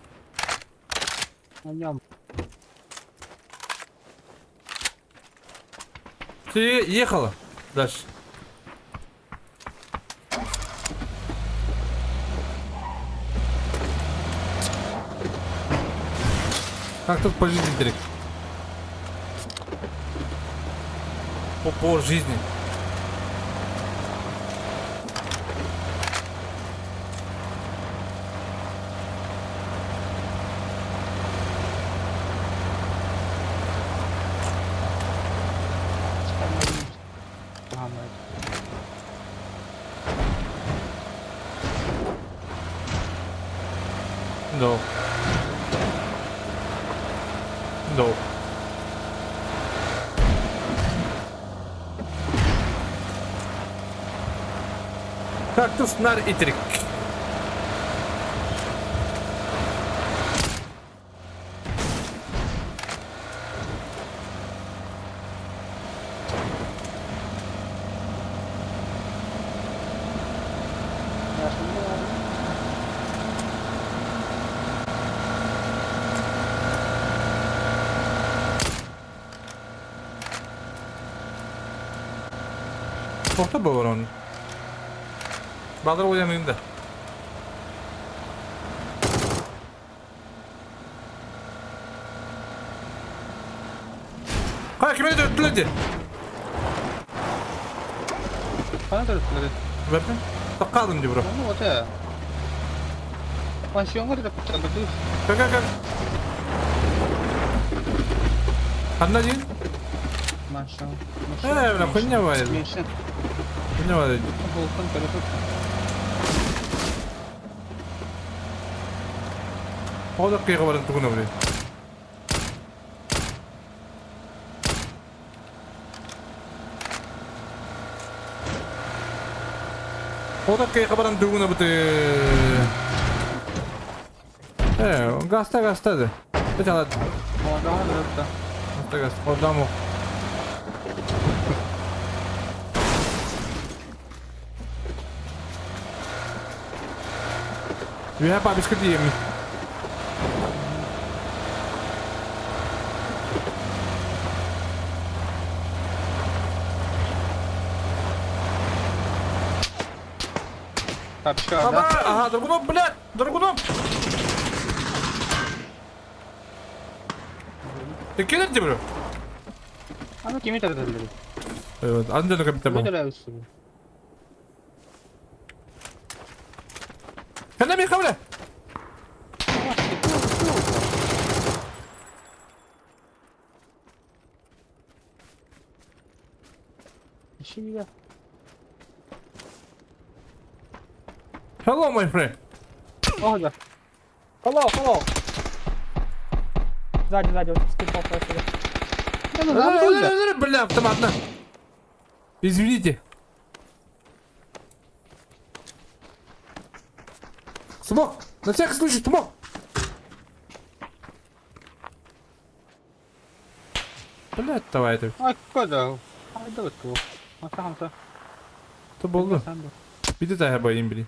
B: Ты ехала дальше. Как тут по жизни, Дерек? По жизни. No. No. Кактус нар итрик. Tohta var onun. Baldır oynamıyım da. Kaya kime dörtledi?
F: Bana dörtledi.
B: Verdim. Takalım diyor bro.
F: Ne oldu? Pansiyon var da kurtardı.
B: Kalk kalk kalk. Anla değil.
F: Mansiyon.
B: Э, бля, хуйня var.
F: Меньше.
B: Хуйня var.
F: Volkan tarafı.
B: O dakikaya varın tuğuna buraya. O dakikaya varın tuğuna bu Э, гаста гаста да. Это ладно. Гаста гаста. Одаму. Vi har bare beskyttet hjemme. Ага, ага, Драгунов, блядь, Драгунов! Кэлэр дии бро.
F: Аны кими төрөтөллөр?
B: Аны дьону кэптэ
F: Кими
B: бу.
F: төрөөбүссүн?
B: Кэнэ миэхэ бля.
F: Ищи
B: Hello, my friend.
F: О, да.
J: Hello, hello. Сзади, сзади, вот скинул сюда.
F: Да ну, нам пульда.
B: Бля, автомат на. Извините. Смог! На всякий случай смог! Блядь, давай это.
F: Ай, куда? Ай, да вот кого. Хамса, хамса.
B: Это болды. Биде тая байым били.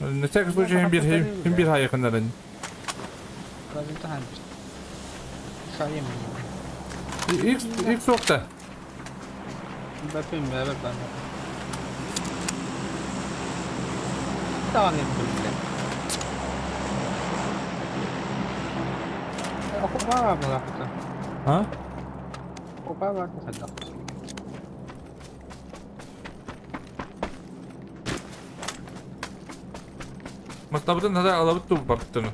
B: На всякий случай hem bir hem bir yakınların. İlk ilk soğukta.
F: Bakayım beraber ben. Tamam yapayım.
B: А? Мастабытын хата алабыт туу баппыттыны.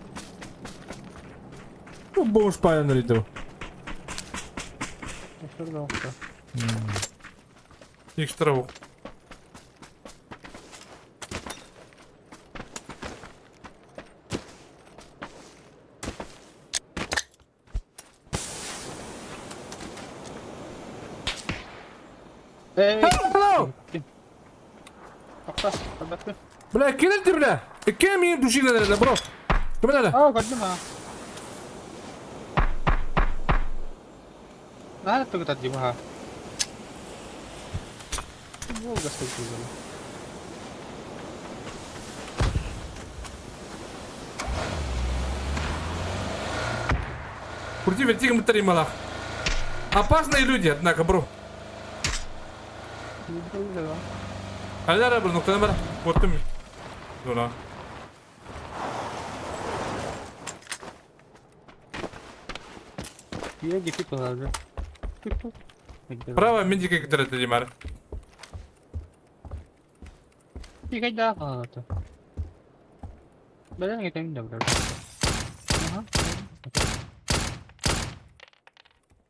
B: Бу бомж паяныр иди. Экстра
F: Эй!
B: Hello! Бля, килерди бля! Кем мени душилер бро? Ким эле?
F: А, көрдүм а. Наһаа тугутар дии баха. Волга столкнула.
B: Крути верти малах. Опасные люди, однако, бро. Аляра бро, нуктаны бар. Корктум. Дура. Право, медика китерет димар.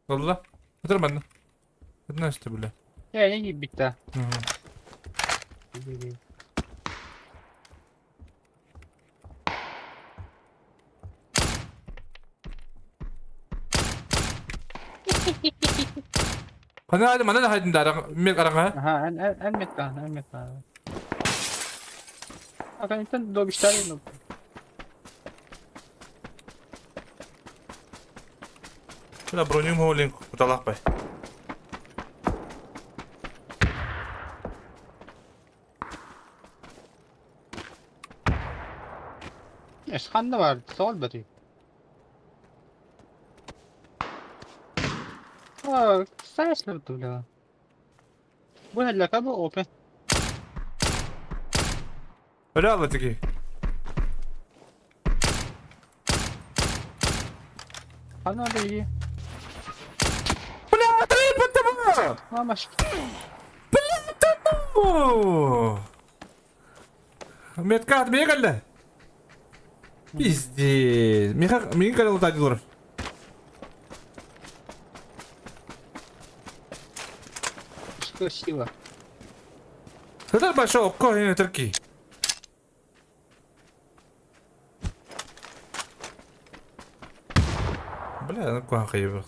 B: Валла. Нормально. Одна бля.
F: Я не битта.
B: Хана хadi mana хадин дара мек аранга.
F: Аха, эн эн мек эн мек дан. Ака интен добиштар ну.
B: Бля бронюм холинг куталах бай.
F: Эш ханна бар, сол бати. А, сайс бля. Бу хәлләкә бу опен.
B: Бля таки.
F: Ханна да и.
B: Бля, три потому.
F: Мамаш.
B: Бля, ну. Метка бегалла. Пиздец. Миха, миха калал тадилор.
F: Что сила?
B: Это большой окко турки. Бля, ну куан хайбер.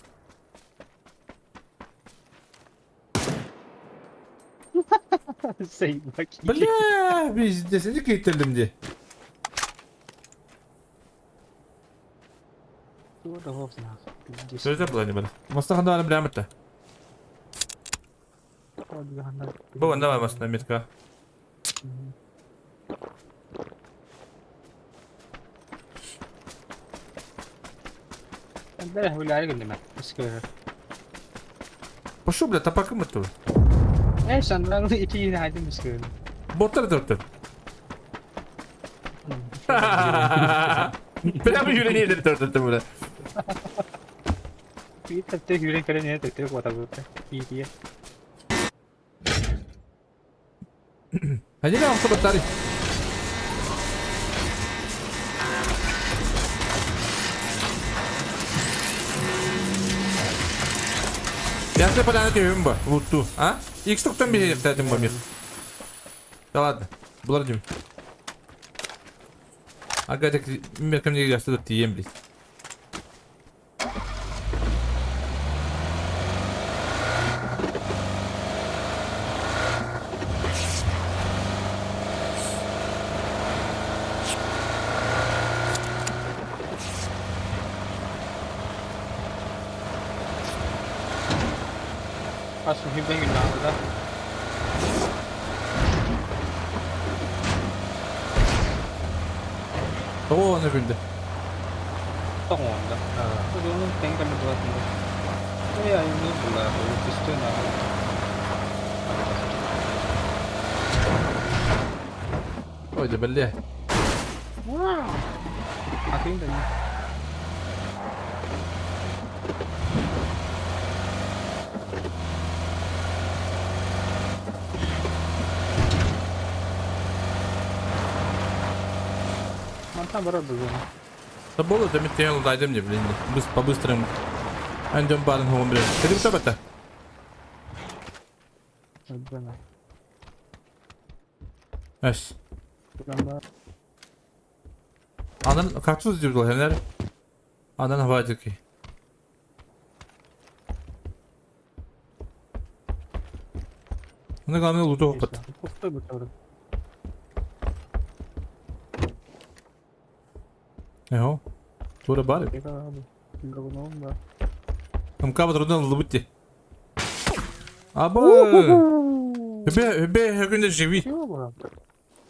B: Бля, пиздец, иди кетелим де. Сөзө була не бала. Мастаханда бля мытта. Бу давай масна метка. Пошел, бля, тапак мытты.
F: Эй, сандал ити хайдым искер.
B: Боттар төрттөр. Прямо юренейлер төртөттө бу.
F: Биир төттө сүүрэн кэлэн иһэ төттөрү куотабыта. Тиийэ.
B: Hadi lan автобуттары. Ясны поляна түйүм бу, лутту, а? Икс токтон бир этим бу мир. Да ладно, булар дим. Ага, так мир ко мне ясны тием, блядь.
F: Хас үһүбэн күннээҕи
B: Тоҕо оны күндэ?
F: Тоҕуонда. Удуунун тэҥ кэмэ буолатында. Эй, айымныы булаа, көстөн аҕай.
B: Ой, да бэллэ.
F: Атын да не. Мантан барар быгын.
B: Да было, да мен дайдым не, блин. По-быстрому. Андем барын хугум, блин. Кедим табата? Эс. Анан кактус деп жол хенер. Анан хватики. Ну главное луту опыт. Эго. Тура бары. МК батруден лутти. Аба. Бе бе күндө живи.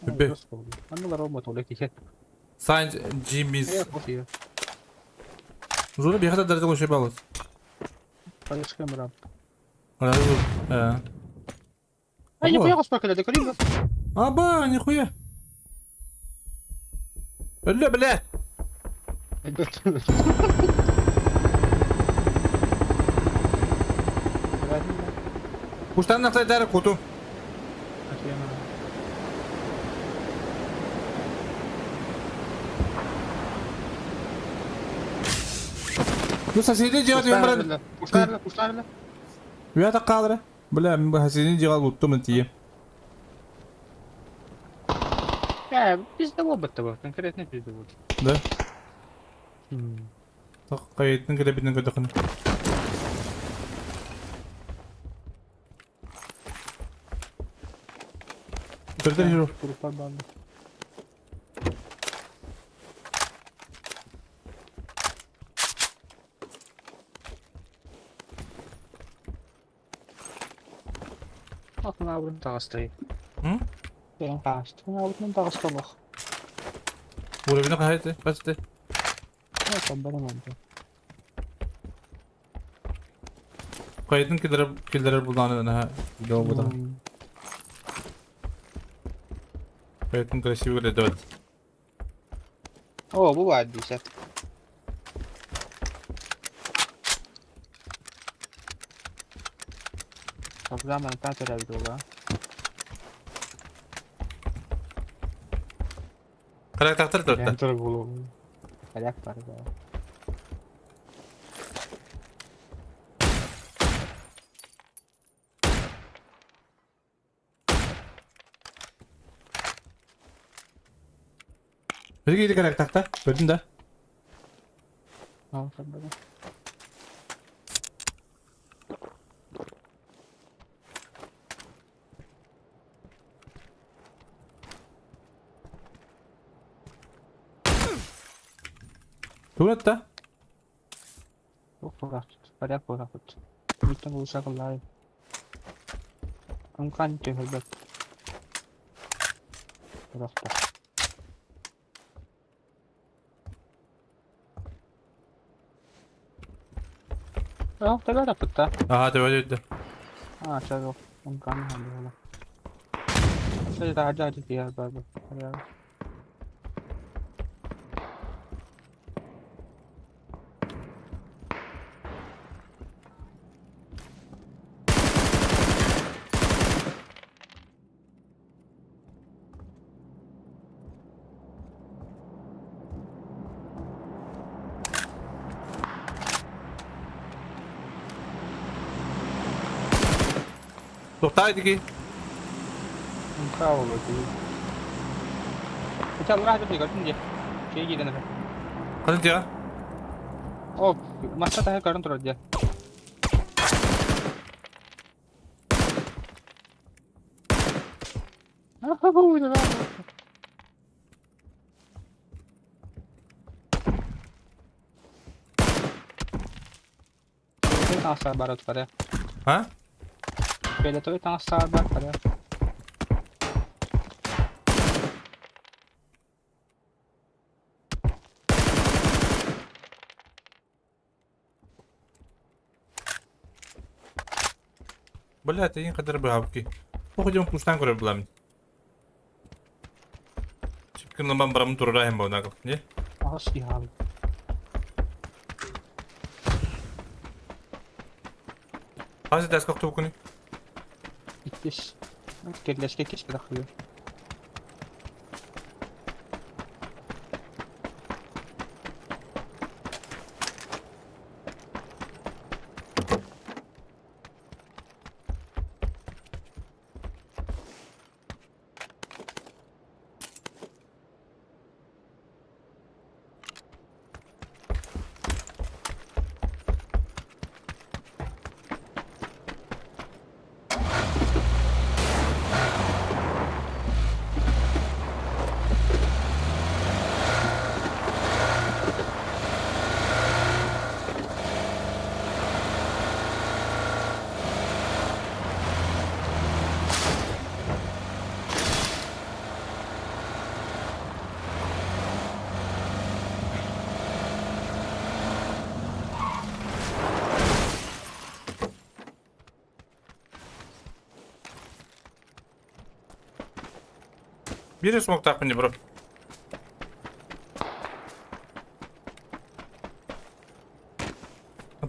B: Бе. Сайн Джиммис. Зура бихата дәрәҗә куйшы балыз.
F: Ай, нихуя господи, да калин.
B: Аба, нихуя. Өллө, бля. Куштан нахтай куту. Ну соседи делать юм
F: Куштарла, куштарла.
B: Я так кадры. Бля, мен соседи делал луттум тие.
F: Я пизда оба конкретно пизда вот.
B: Да? Так, кайытын келе битен көтөкөн. Төрдөр жүрү.
F: Группа банды. Атын тағастай.
B: М?
F: Бен тағасты. Абытын тағасталық.
B: Уровень кайты, касты. Кайтын килдерер килдерер булданы на видео буда. Кайтын красивый выглядит.
F: О, бывает десят. Программа на видео,
B: Карак тактыр төрттө.
F: Порядок бар, да.
B: Бирге иди карак такта. Көрдүң да.
F: Ал, сабада.
B: Туратта.
F: Порядок, порядок. Бүтін улушакылай. Ымкан төһөлбөт. Просто. О, тогда пытта.
B: Ага, давай, давай.
F: А, чего? Ымкан ханды. Сәй да ажа жи бар бар.
B: Туохтаах итики?
F: Мха ол дии. Ити аллараа дии көрдүм дии. Чэй киирэн эрэ.
B: Ханнык дьиэҕэ?
F: О, масса таһы көрөн турар дии. Фиолетовый таҥастар баар отпары.
B: А?
F: Фиолетовый таҥастар баар пары.
B: Бля, это қадар быһабыки. Походим кустан көрөр буламын. Чипкин барамын турара hem бу Не?
F: Аҕыс киһи хаалбыт.
B: Хас этээс кохтубукуни?
F: Иккис. Кэллэскэ иккис кэлэх
B: Биир смоктаахпын бро.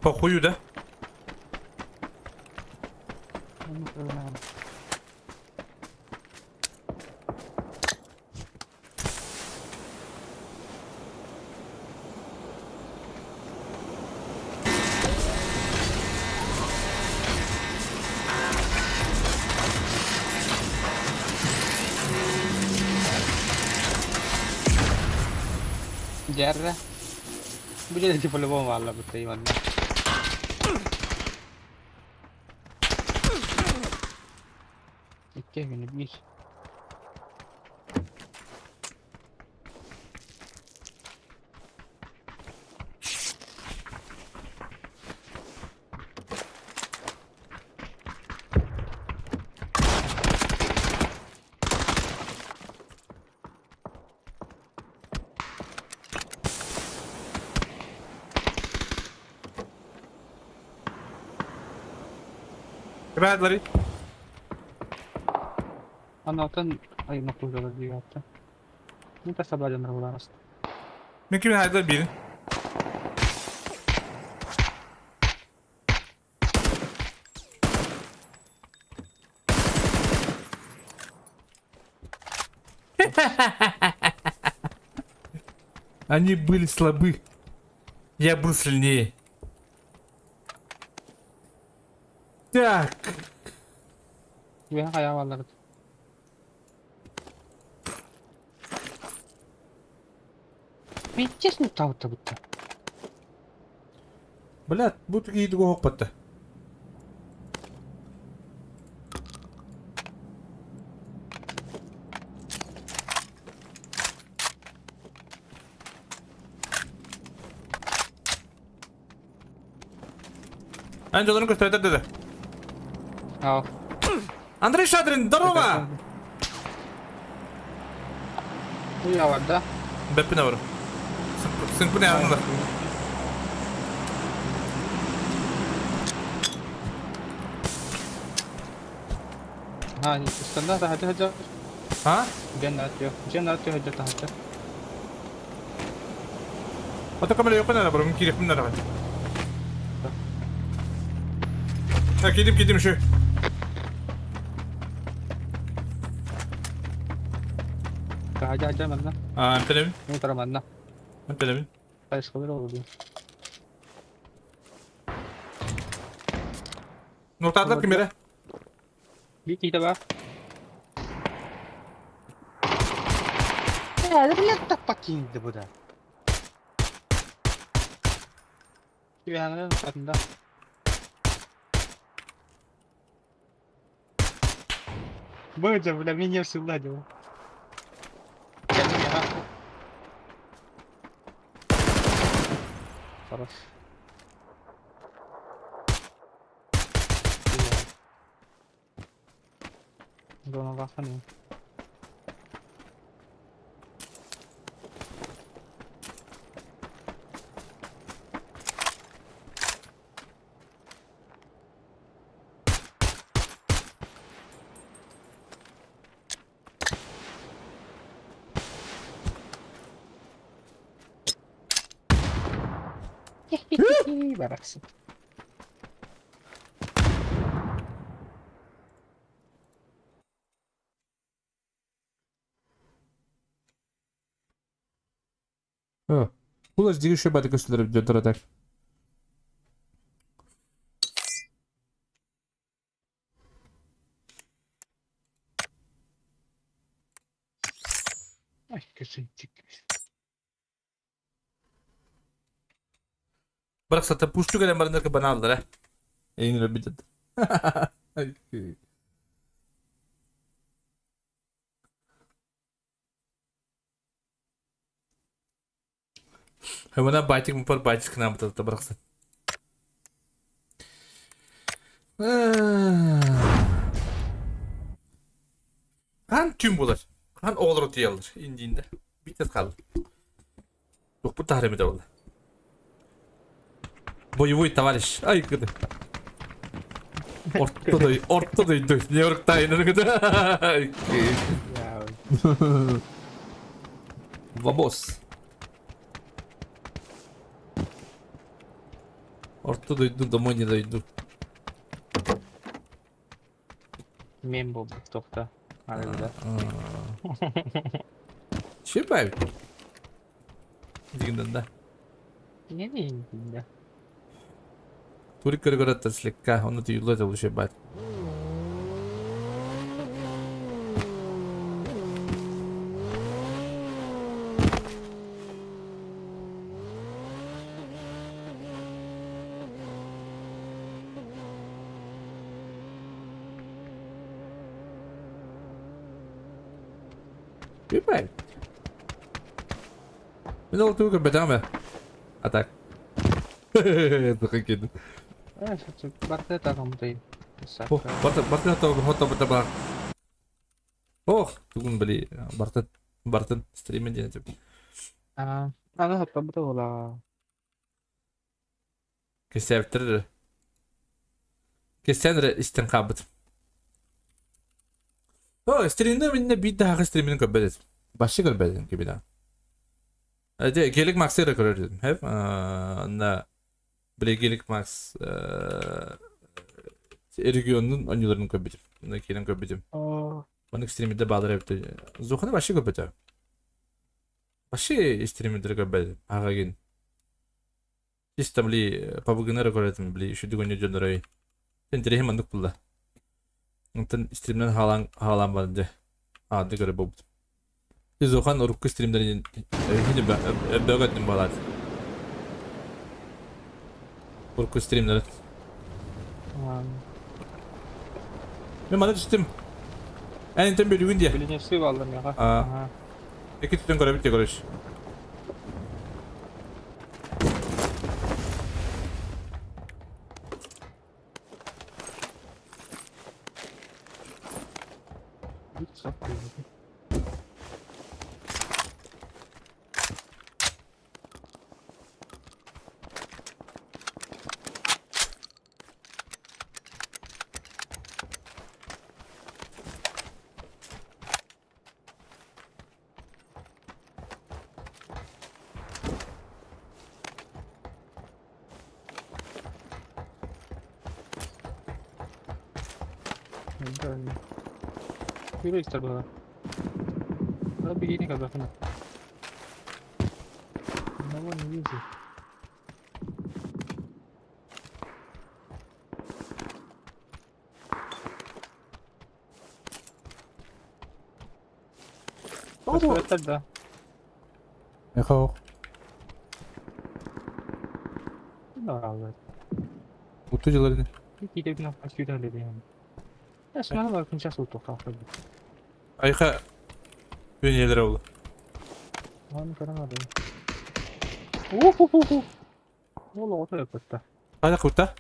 B: Похую, да?
F: Дьэррэ. Бу дьиэ по-любому бааллар бутта манна. Икки күнү биир.
B: Ребят, Ларри.
F: Анатан ай макулдалар дии hatta. Ну та сабладанар булараст.
B: Мен кимин хайдар бирин. Они были слабы. Я был сильнее. Так.
F: Үөһэ хайа бааллар. Пиздец нуттаабытта бутта.
B: Блядь, бу киһи хоппатта. Эн дьолорун көстөөтөр деді.
F: Аа.
B: Андрей Шадрин, здорово!
F: Уя бар да.
B: Бэппин авыр. Сыҥпын яғыңлар.
F: Ha, стандарт хача хача.
B: А?
F: Жен атıyor хача хача.
B: Ата камера yok nere bro? Киреп nere? Ha, кидим кидим şu.
F: Хача хача манна.
B: А, эмтелебин.
F: Ну тара манна.
B: Эмтелебин.
F: Хайскалар oldu.
B: Нотадлар ким бере?
F: Биир киһитэ баар. Э, блядь, так покинь да буда. Түһэҥҥэ аттында. Быдьа, бля, меня всегда делал. Хорош. Доно. Барахсан.
B: Бұл диги шөбәді көстілер дьонтор так.
F: Ай, косынчик.
B: Барахсата пушту кэлэн бараннарга банааллар э. Эйин өлбүтет. Хэмана байтик мупар байтик нам бутата барахсан. Хан түн болар. Хан оғлар отуялар индиинде. Битет қалды. Жоқ, бұл тахремеде болды. Боевой товарищ. Ай, кыды. Ортодай, ортодай дөс. Нью-Йорк тайныр кыды. Вабос. Орто дойду, домой не дойду.
F: Мен был тоқта. Арада.
B: Че бай? Дигенден да.
F: Не не да.
B: Турик көргөрөттөр слегка, оны түйүлө да уже бай. Бай. Мен ол тугы бетаме. А так. Дыхы
F: Барты тағымдай.
B: Ох, барты барты хото хото бата бар. Ох, тугун били барты бартын стримен диэн деп.
F: А, аны хото бата ола.
B: Кесәптер. Кесәнре истен кабыт. О, стримде минне бит дахы стримин көбөдет. Башы көрбөдүм кибина. Эде гелик максыра көрөдүм. Хеп, анда биле гелик макс регионун онюларын көбөдүм. Мына келин көбөдүм. Маны стримде баалар эбит. Зуханы башы көбөдү. Башы стримдер көбөдүм. Агаген. Системли пабыгынары көрөтүм били шүдүгөнү жөнөрөй. Тен мандык булла. Онтон стримнен халан халан барды. Ады көрө болбут. Зухан урукку стримдерин хини бөгөттүм балат. Урукку стримдер. Мен мана түстүм. Әнин бөлүгүн дия.
F: Билинеси балдым яга.
B: А. Эки түтөн көрө бит көрөш.
F: Yürü ister bana. Bana bir yeni kadar. Ne var ne yüzü. Көстүбэттэр да.
B: Эхо.
F: Бааллар.
B: Уту дьыларын.
F: Киитэ сүүрэн үлэлиэм. Эсмана бар күн час утуохтаахтар.
B: Айха Күнелер ол.
F: Аны көрөн алайын. Уху-ху-ху. Ол оҕото өппөттө.
B: Хайда кута?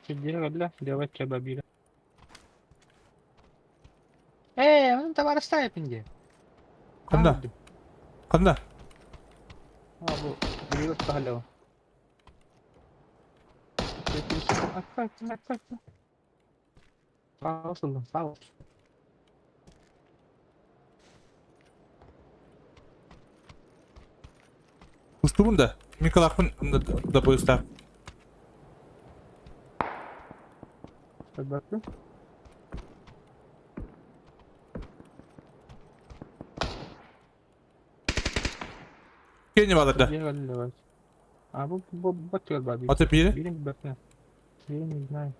F: Сирдире кэллэ, левай чаба биирэ. Ээ, onun товарыстаайыпын дии.
B: Ханна? Ханна?
F: А, бу билигэ тутаһаллаҕа. Саҕа сылдым, саҕа.
B: Устубун да. Миколаахпын да поезда.
F: Көрбөппүн.
B: Кені баларда.
F: А бу бу бу бар.
B: Аты бири?
F: Бирин билбэппин. Бирин не знаю.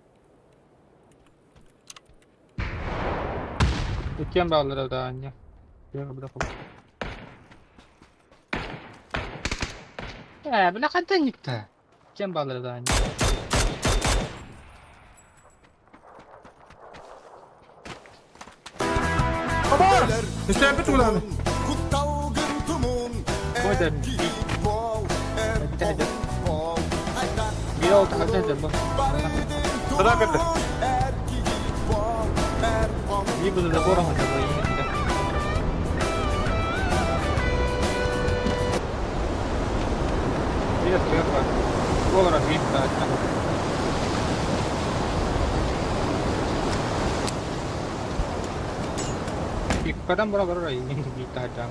F: Иккиэн бааллара да анньа. Ээ, бля хантан никта. Иккиэн бааллара да анньа.
B: Истээппит улааны. Сада кэллэ.
F: Kadang bara-bara ini kita ada.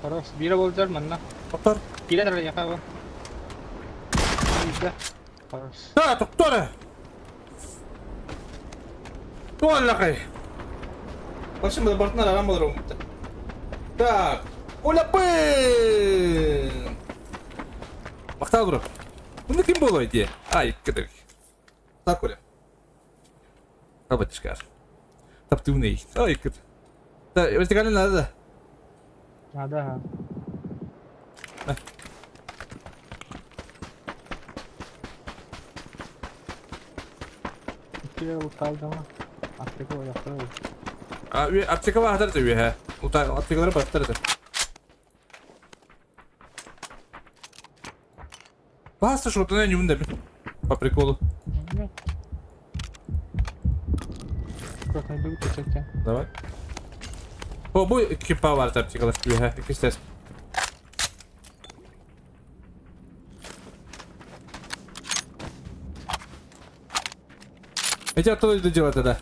F: Хорош, биирэ болдьор манна.
B: Тоқтор.
F: Киирэн эрэр яха Хорош.
B: Да, тоқтор. Туаллақай. Башым бартынан арам болар оңыпты. Так, Оляпын! Мақтал бро. Бұны кім болой де? Ай, кідір. Так, Оля. Табатышкар. Таптывный. Ай, кід. Да, вертикально надо.
F: Надо.
B: А, аптека бар хатар төбе, Ута аптекалары бар хатар. Баста что-то не умда. По приколу. Давай. О, бу кипа бар аптекалар төбе, икистес. Эти оттуда иду делать тогда.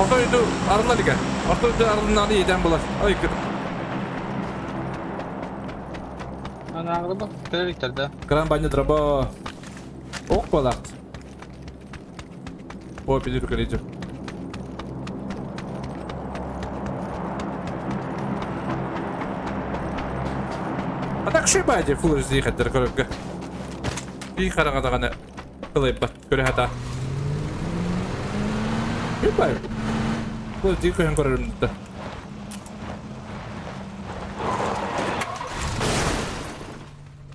B: Орто иду арылар ике. Орто иду арылнаны еден булар. Ай кыт.
F: Ана бак да.
B: Кран баня дроба. Ок балакт. О, пилиру колледжи. А так шибади фул заехать коробка. И харага Кылайбат көрө хата. Шибай. Бу дикө хэн көрөрүм да.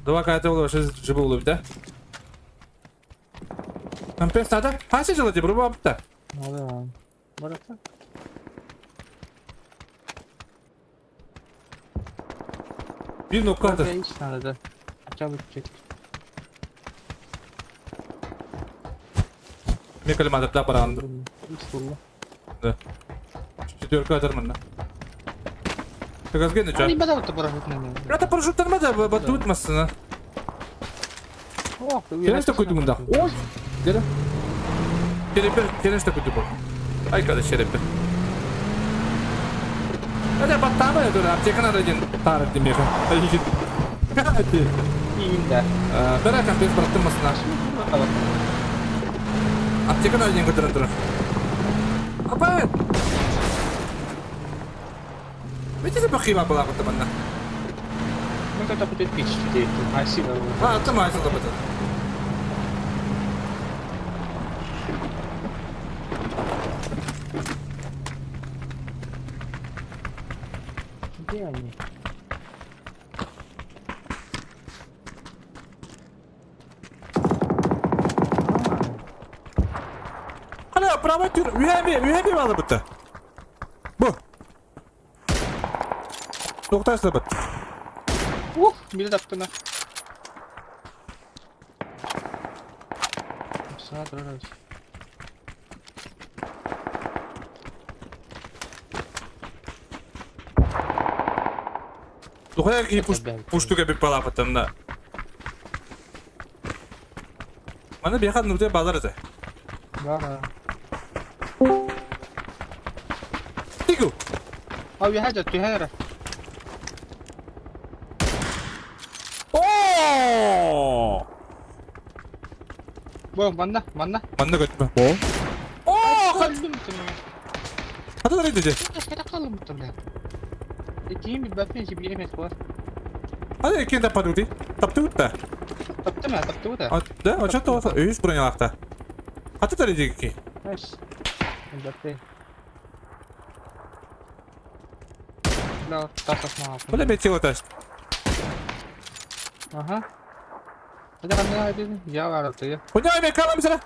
B: Давай ката боло шыз жыбы болуп да. Компенсата? Хасы жылы деп руба апта.
F: Да. Барата.
B: Bir nokta.
F: Hiç надо. Хотя бы чек.
B: Мекалематырда баранды. Да. Четверка атармын. Газген
F: ча. Это
B: парашют нема да батут масына.
F: О,
B: Келеш такой думында. Ой. Дere. Şerefler, келеш такой думында. Ай када şerefler. Hadi battama ya dur аптеканы да ден тарып демеге. Ай Hadi.
F: İyiyim
B: Бәрі компьютер бараттым масына. Аптеканы ден көтөрөн тур. Апа! Видите, бахима была вот манна.
F: Ну это будет пич, спасибо.
B: А, это мать это будет.
F: Где они?
B: Hala prava tür ühemi ühemi var bu. Bu. Doktor бит.
F: Ух, били таптына.
B: Тухайар киһи пуштуга бит балаапаттанна. Маны биэхэ нуутэ баалар этэ.
F: Да.
B: Тигу!
F: А үөһэ түһэн эрэ.
B: Оо!
F: Бу манна, манна.
B: Манна көтмө. Оо!
F: Өлдүм
B: Хата дии.
F: Хата қалым бля. Икиин билбэппин сибиир эмес буолар.
B: Hadi иккиэн таппатыгытый. Таптыбыт да.
F: Таптым ээ, таптыбыт ээ.
B: Да, очо үс бронялаахта. Хата дии.
F: Эс. Билбэппин. Бля, тасасмаа.
B: Бля, метело тас.
F: Ага. Это ханна дедин? Я бараты.
B: Хуйня мен калам сара.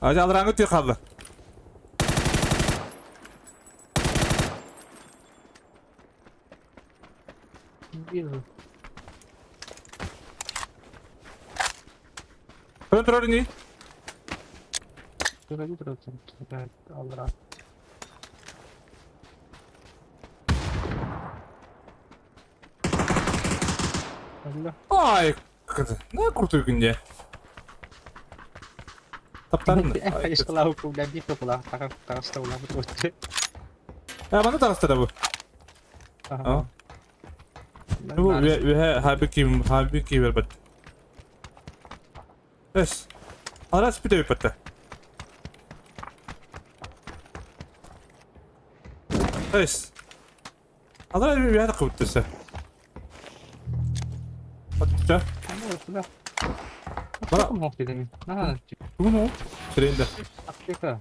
B: Ажа алраңы түй қалды.
F: Вижу.
B: Көрін тұрар не?
F: Выходи, Алра.
B: Ай, на крутой күнде. Таптарын. Мана тарастара бу.
F: Ага.
B: Бу үһэ хабики хабики бербет. Эс. Арас бите биппетте. Эс. Алара үһэ кыбыттыса. Атта.
F: Бара. Ага.
B: Бүгүн о. Сиренде.
F: Аптека.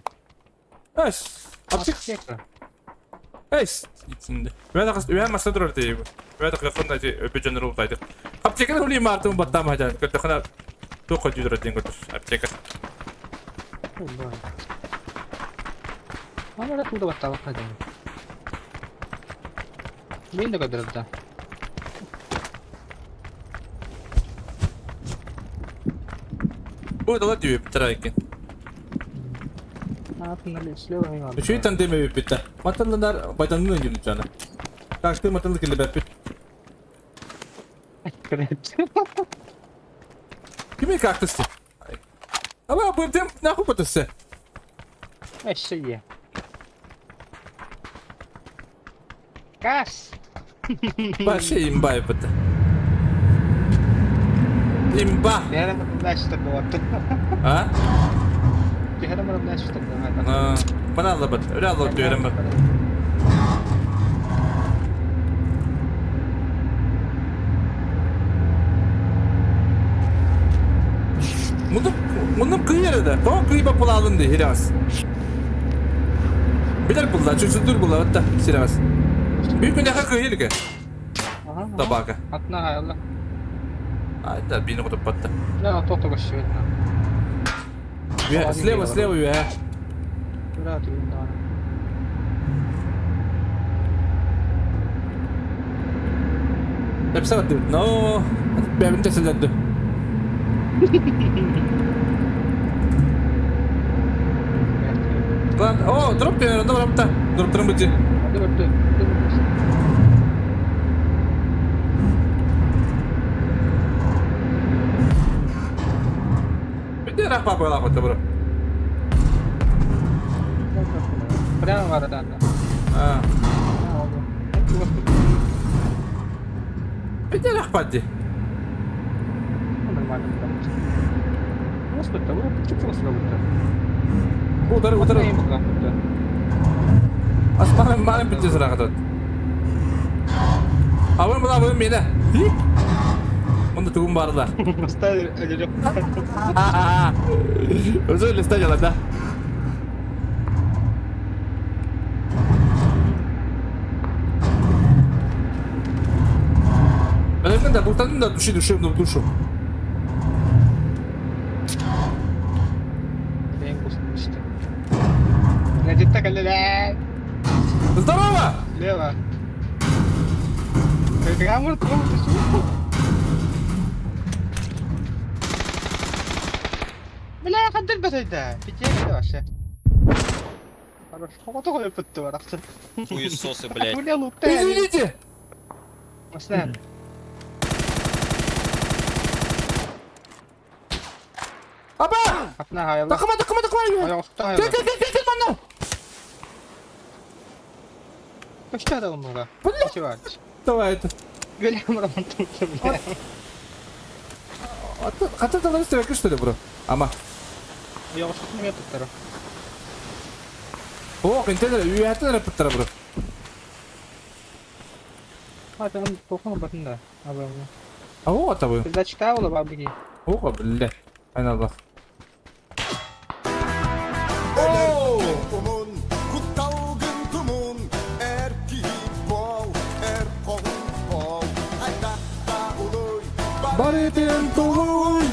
B: Эс. Аптека. Эс. Итсинде. Үһэ кыз үһэ масса турар дейби. Үһэ кыркында өпө жонор ултайды. Аптеканы ули мартын баттам хажан. Көттөхына туқ жүдүрө ден көтүр. Аптека.
F: Ана туда батталак кайдан. Мен да көдөрдө.
B: Бу дала дүйүп тара экен. Үчүй тандеме биппитте. Маталланар байтанын өнүрү жана. Такты маталлы келе беппит. Кими кактысы? Ала бу дем нахуй потысы.
F: Эшее. Газ.
B: Вообще имба это. Имба. А? Бана алла бат. Öyle алла diyorum ben. Мундум кыйыр да. То кыйба пулалын ди хирас. Билер пулла, чүсүдүр пулла атта сирас. Büyük günah кыйыр ке. Табака.
F: Атна алла.
B: Айда бини кутуп батты.
F: Да, тото көшөт.
B: Слева, слева, я.
F: Да, ты да.
B: Написал ты, но бэбин теселденди. Lan, о, дроп diyor, onda var Дроп дроп бити. Бити рах папа лах бро.
F: Прямо бар да.
B: А. Бити рах пати.
F: Нормально. Господи, вы чуть чуть.
B: Утары, утары. Маны бүтүн сырахатат. Абын була абын мені. Мұнда тугум барда. Өзі листа жалада. Мен да бултандым да души душевную в душу. Здорово!
F: Лево. Бля, қандыр бәтайда. Петя вообще. Хорош. Хого пытты бар ақсы.
M: Хуесосы, блядь.
F: Бля, луттай.
B: Извините!
F: Машина.
B: Аба!
F: Апна хайла.
B: Такыма, такыма, такыма! Кел, кел, кел, кел, кел, манна!
F: Что это он
B: Бля! Давай это.
F: Бля, бля.
B: Хата талар истебекке что ли, бро? Ама.
F: Я уж не туттара.
B: О, контейнер, үйәтен репеттер, бро.
F: А, там тохон батында. Аба.
B: А о, табы.
F: Передачка була бабыги.
B: О, бля. Айналах. Барытын тулуй!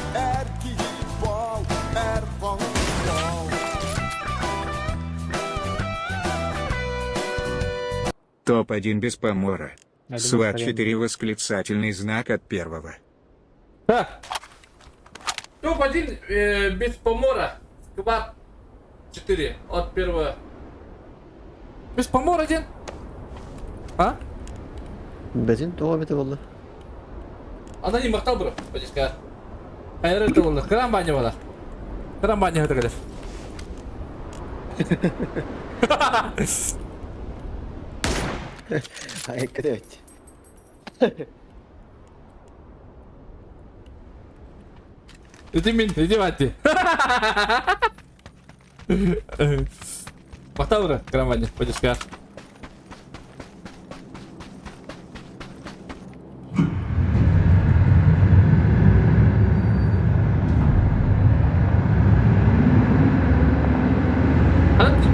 N: Топ-1 без помора. Сват 4 восклицательный знак от первого.
B: Так. Топ-1 без помора. Сквад 4 от первого. Без помора один. А?
G: Бәтин тоға бете болды.
B: Она не мақтал бро. Подиска. Айры болды. Крам баня бала. Крам баня это говорит.
G: Ай, кәдәт.
B: Иди мин, иди вати. Мақтал бро. Крам баня. Подиска.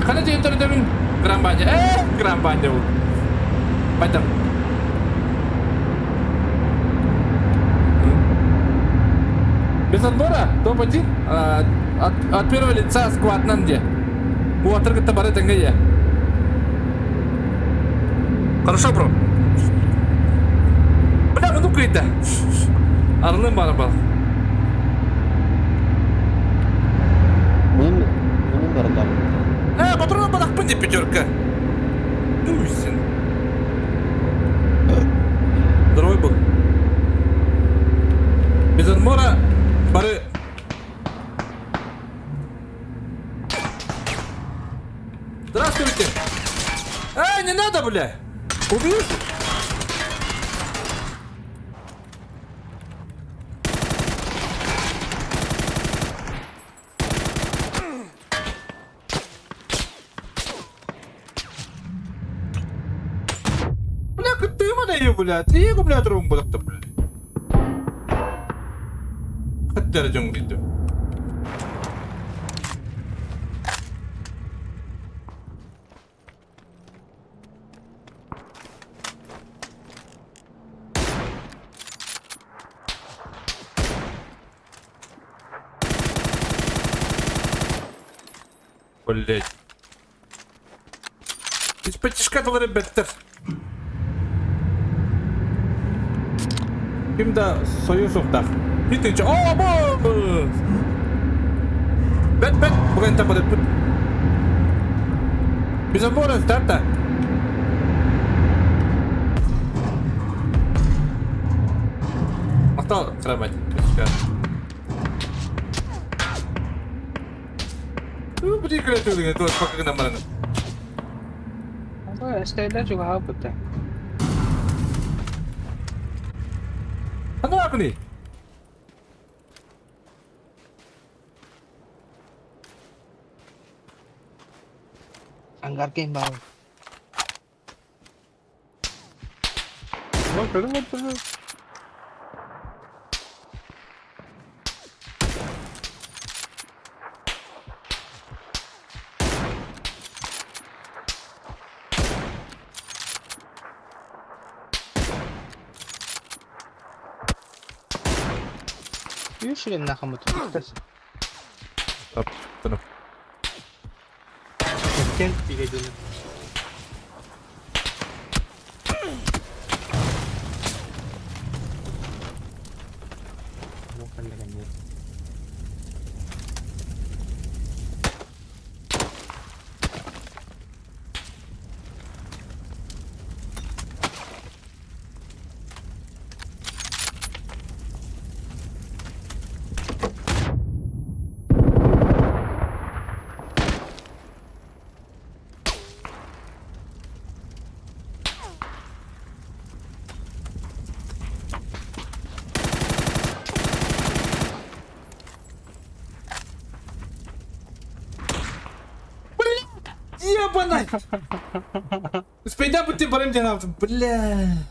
B: Қана деген түрде мен гран баня. Гран баня ол. Пойдем. Без отбора топ-1 от первого лица сквад нанде. У отрыга бары теңге. Хорошо, бро. Бля, ну кыйда. Арылым бар бал.
G: Bunun bunun барылар.
B: Патрон балақпын деп пятерка. Туйсин. Здоровый был. Без армора бары... Здравствуйте. Эй, не надо, бля. Убьешь? Бля, ты меня, бля, ты бля, трум, бля, бля. Хаттар жоңдойду. Блять. Из-под ребята. Ким да союз уктах. Битинче. О, бу! Бет, бет, буген табы бет. Без отбора старта. Мактал крамать. Ну, прикрытый, это пока на марана.
F: Эстейлер жуга бутта.
B: Ano ako ni?
F: Anggar game baru. Үс нахамы tuttu.
B: Таптырып.
F: Кент дигәдүн.
B: Ебаный! Успейда бутты барым диэн аптым. Бля.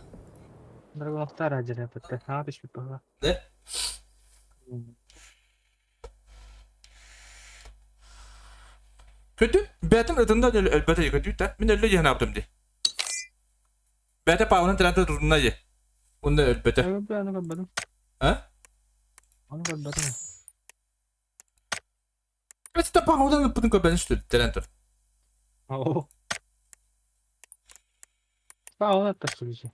F: Драгоновтар адьыры бытты. Haa түспүт баҕа.
B: Да? Көтү бээтин ытында өлбөтө көтү та. Мин өллө диэн аптым ди. Бээтэ паунан тирантэ тутунна ди. Онда өлбөтө.
F: Аны көрбөтүм.
B: А?
F: Аны көрбөтүм.
B: Это паунан ыппытын көрбөтүн что тирантер.
F: Оо. Пауна тасулжи.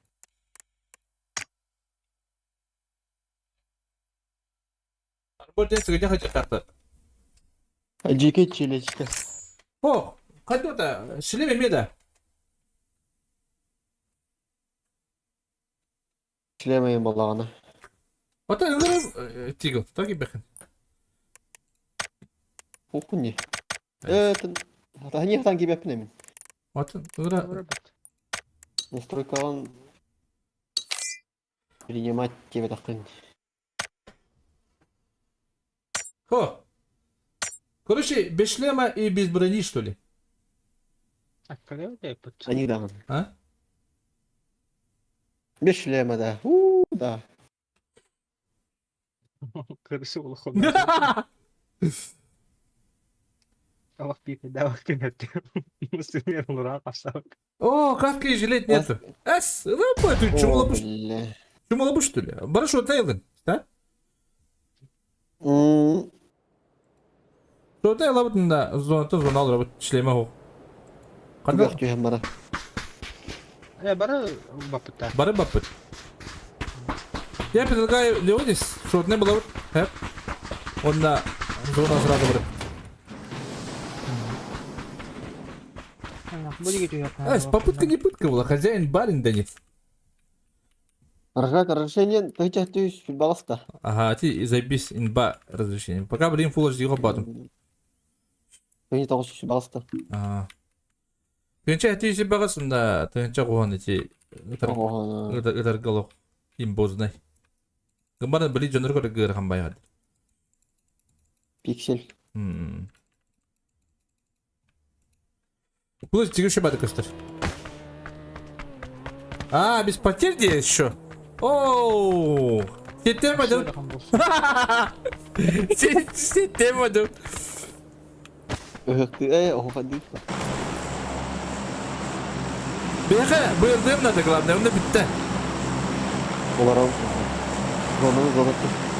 B: Арбор ден сыгыня хачактакты.
G: Жеке чилечке.
B: О, кайда шлем эме да.
G: Шлемейин балагана.
B: Ата ыңгырым тигл, так и бэхэн.
G: Ухуни. Это не там кибепнемин.
B: Ата ыңгыра
G: Настройкалан принимать тебе такын.
B: Хо. Короче, без шлема и без брони, что ли?
G: Они да.
B: А?
G: Без шлема, да. У, да.
F: Кырысы улахан. Алах пипи да кенет. Мусульман улура касак.
B: О, каски и жилет нету. Эс, ну, ты чумала бы, чумала бы, что ли? Барыш отайлын, да? Что ты да, зона то зона алыр, шлема хо.
G: Кандай түйем бара?
F: Э, бары бапыта.
B: Бары бапыт. Я предлагаю Леонис, что не было хэп. Он на зона сразу барып. Эс, попытка не пытка была, хозяин барин да нет.
G: Рахмат, разрешение, ты ты баласта.
B: Ага, ты заебись инба разрешение. Пока, блин, фул HD батым.
G: Ты не того баласта.
B: Ага. Тынча ти багасында, тынча гуан эти ытар галок имбознай. Гымбара били жонор көрө гыр хамбай хад.
G: Пиксель.
B: Плюс тигүшө бады көстөр. А, без потерь здесь еще. Оу! Система да. Система да.
G: Э, охо
B: Беха, бырдым надо, главное, он битте.
G: Олар зонаны зонаты.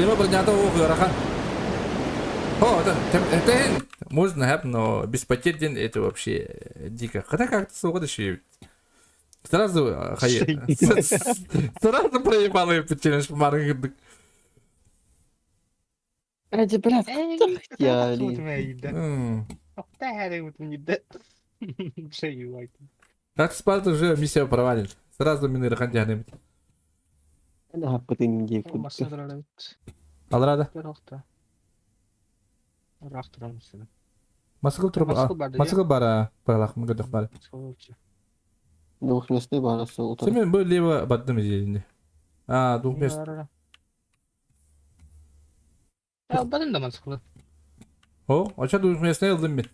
B: Либо бронята угорахан. О, это, это можно, хэп, но без потерь день это вообще дико. Хотя как-то свобода еще Сразу хае. Сразу проебал ее печенье шмаргы.
G: Эти, блядь, я
B: Так Спарта уже миссия провален. Сразу мины рахантяны. Алрада.
F: Ыраах турар массыына.
B: Масыкыл туруп
F: Масыкыл бар дии.
B: Масыкыл бара паралах мгдох бар.
G: Двухместный бар өссө утары.
B: Семен бу лево бардым дии. А, двухместный.
F: Албадым да масыкылы.
B: О, оча двухместный ылдым мин.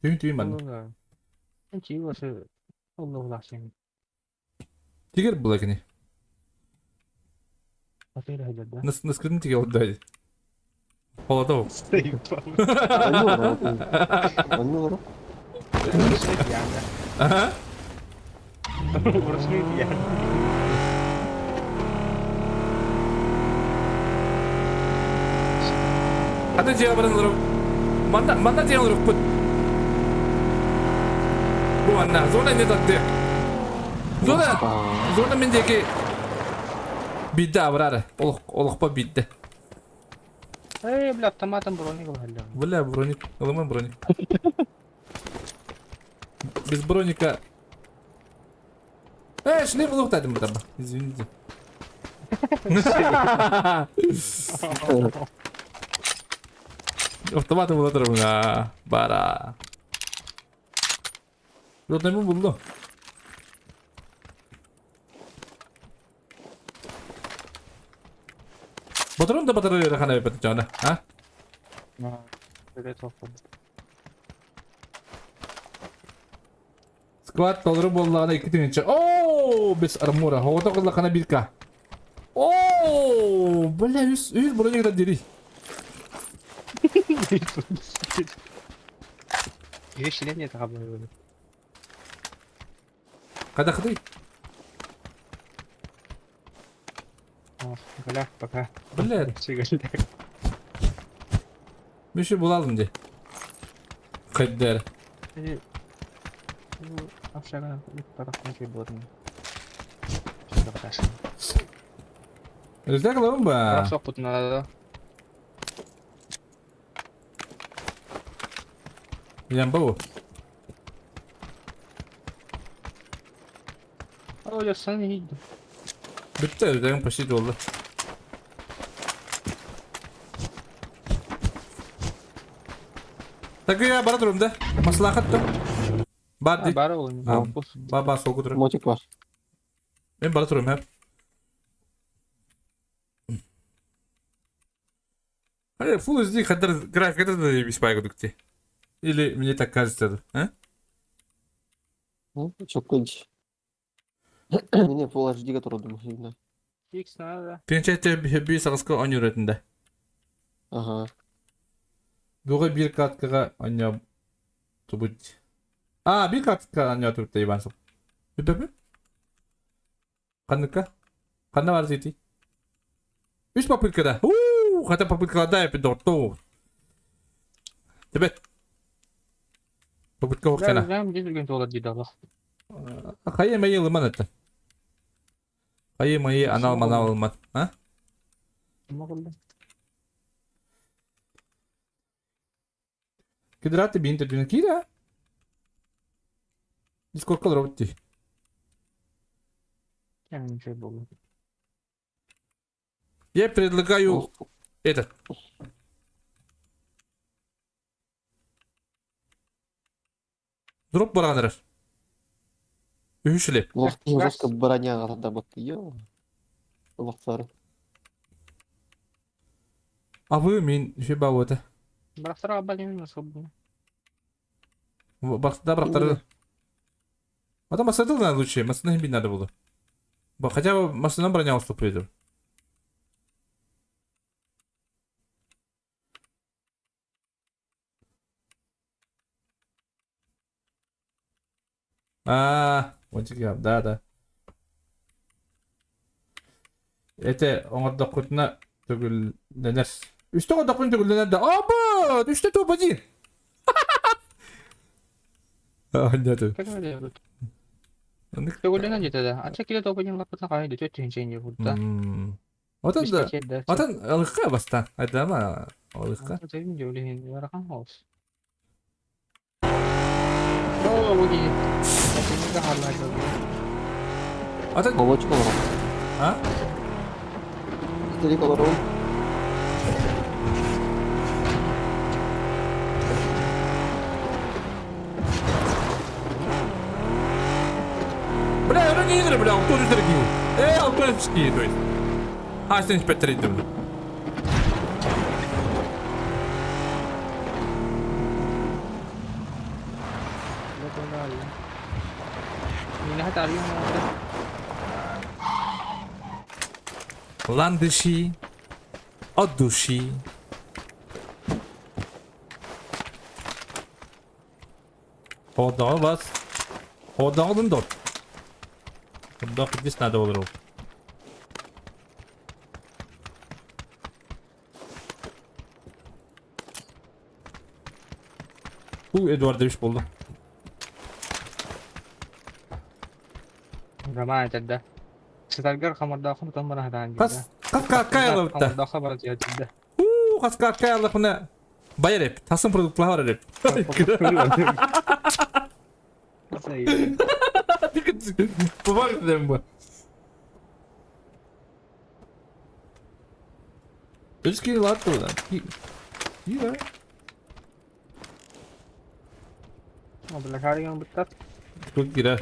B: Түйін түйін бардым.
F: Чи осы оллоғласың.
B: Тигер була кини. Нас наскрин тиге отдай. Холодов. Ага. Аны дьиэҕэ баран олорор. Манна, манна дьиэҕэ олорукпут. Бу манна. Зона не таттыа. Зона, зона мин диэки биирдэ абыраар. Олох, олохпо биирдэ.
F: Эй, бля, автоматом броник ылаллар.
B: Бля, броник. Ылыман броник. Без броника. Э, шлем улуктадым бутаба. Извините. Автоматы була турабына. Бара. Родноймун булду. Батырын да батыры рахана бепет жана, а? Склад толору буоллаҕына икки тыһыынча. Оо, без армора. Оҕото кыллахана бирка. Оо, бля, үс үс броник дери.
F: Вещи нет, работаю.
B: Кадахты.
F: Бля, пока.
B: Бля. Мүші буlalım де. Кайдер. Рюкзак ылабын ба?
F: Соқпутун
B: Билэн бу.
F: Ой, сан иһийдим.
B: Бүттэ, рюкзагым почти долду. Такая бара турум да? Маслахат то. Бар ди.
F: Бара ол.
B: Ба ба солгу турар.
G: Мотик бар.
B: Мен бара турум хәп. Hayır, Full HD kadar grafikte de bir spike dukti. Или мне так кажется, а?
G: Ну, Çok genç. Не, Full HD который думаю,
F: X надо.
B: Пенчете bir сағысқа ойныр
G: Ага.
B: Дуға bir каткаға ойнап тубут. А, bir катка ойнап тубут Иван соп. Бүпәпі? Қанныка? Қанна бар зейти? Үш попыткада. Ууу, хотя попыткаларда я пидорту. Тебет. Попытка оқтана. Хайы майы ылыман это. Хайы майы анал манал ылыман. А? Кедраты бин тердүнө кира. Дискордка робот ти. Я предлагаю этот. Дроп барганыр. Үһүшлеп.
G: Жестко броня да вот ё. Лохтары.
B: А вы мен еще бауыты.
F: Брахтара абалин особо.
B: Да, брахтары. А там масса надо лучше, масса не надо было. Хотя бы массана броня уступит. А, вот да, да. Это оңордоккутуна төгүллэнэр. Үстэ оҥордохпун төгүллэнэр да. Аба! Үстэ топ один! А, нет.
F: Төгүллэнэн дете да. Ача киле топ один лаппытын кайы дөтө түнчен бурда.
B: Отан да. Отан алыкка бастан. Айдама алыкка.
F: Төгүн жөлүн барахан холс. О, буги.
B: Отан
G: Молочко бар.
B: А?
G: Старик олорон.
B: 63 киһи. Э, 63 киһи, то есть. А, 75 трейдим. Ландыши от души. Ходаҕа бас. Ходаҕын дот. Ходох здесь надо было. У Эдуардович буолла.
F: Роман этэрдэ. Сытаргар хамардаахын тутан баран сатаан
B: Хас хас какая лапта.
F: Хамардаахха бара тиэрдэ.
B: У хас какая лапна. Байар эп. Тасын продуктлар бар эп. Бабак дем бу. Үскей латты да. Ира.
F: Бля, быттат.
B: Тут гира.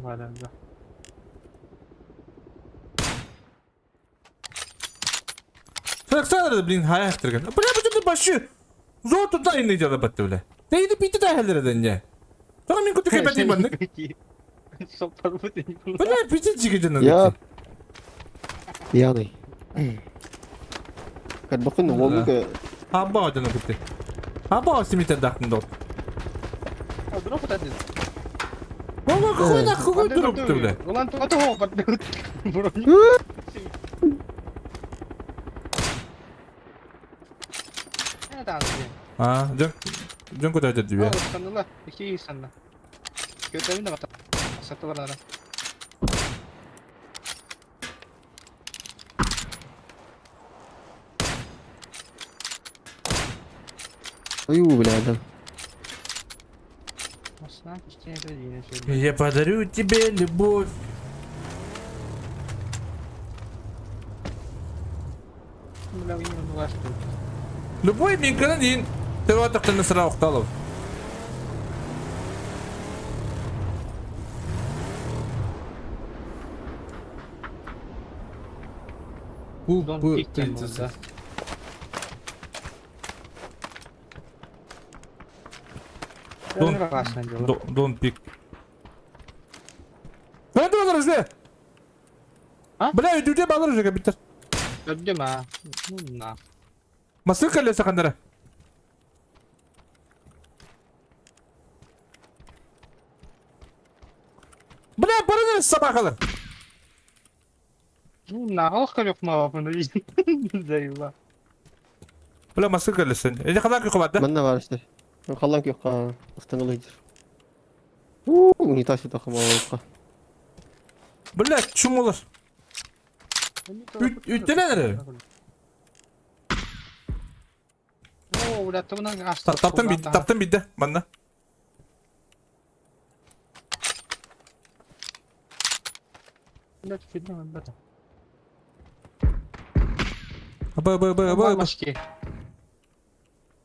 F: Ладно, да.
B: Александр, блин, хайахтырган. Бля, бу башы. Зор туда инне жала батты, бля. Тейди бити да хеллер ден. Тора мин куту кепети баннык. Бля, бити жиге жана.
G: Я пьяный. Кэрбэххин уоллук
B: Аба жана куту. Аба симитер дахтын дот.
F: Дроп один.
B: Ола какой да какой дроп ты, бля.
F: Улан то бат.
B: А, жон жон куда деді бе.
F: Санныла, iki sanna. Götürün de bak. Sattılar ara.
G: Ой, бля, да.
B: Я подарю тебе любовь. Любой мен кынан дейін Тәуатықтың сыра оқталып. Бу, бу, Дон, дон пик. Ne diyorlar işte?
F: А?
B: Бля, өйдүде балыр уже капитан.
F: Öldüm ha. На.
B: Масыр колеса кандара. Бля, бараныр собакалар.
F: Ну, на ох, как мало, заебал.
B: Бля, масыр колеса. Эди калан күйі да?
G: Манна бар işte. Халан күйі ыстаңылы У, унитаз это хамалыққа.
B: Бля, чум олар. Үттелер.
F: О, бля, ты мына
B: Таптым бит, таптым бит, манна. Б, Б, Б, Б.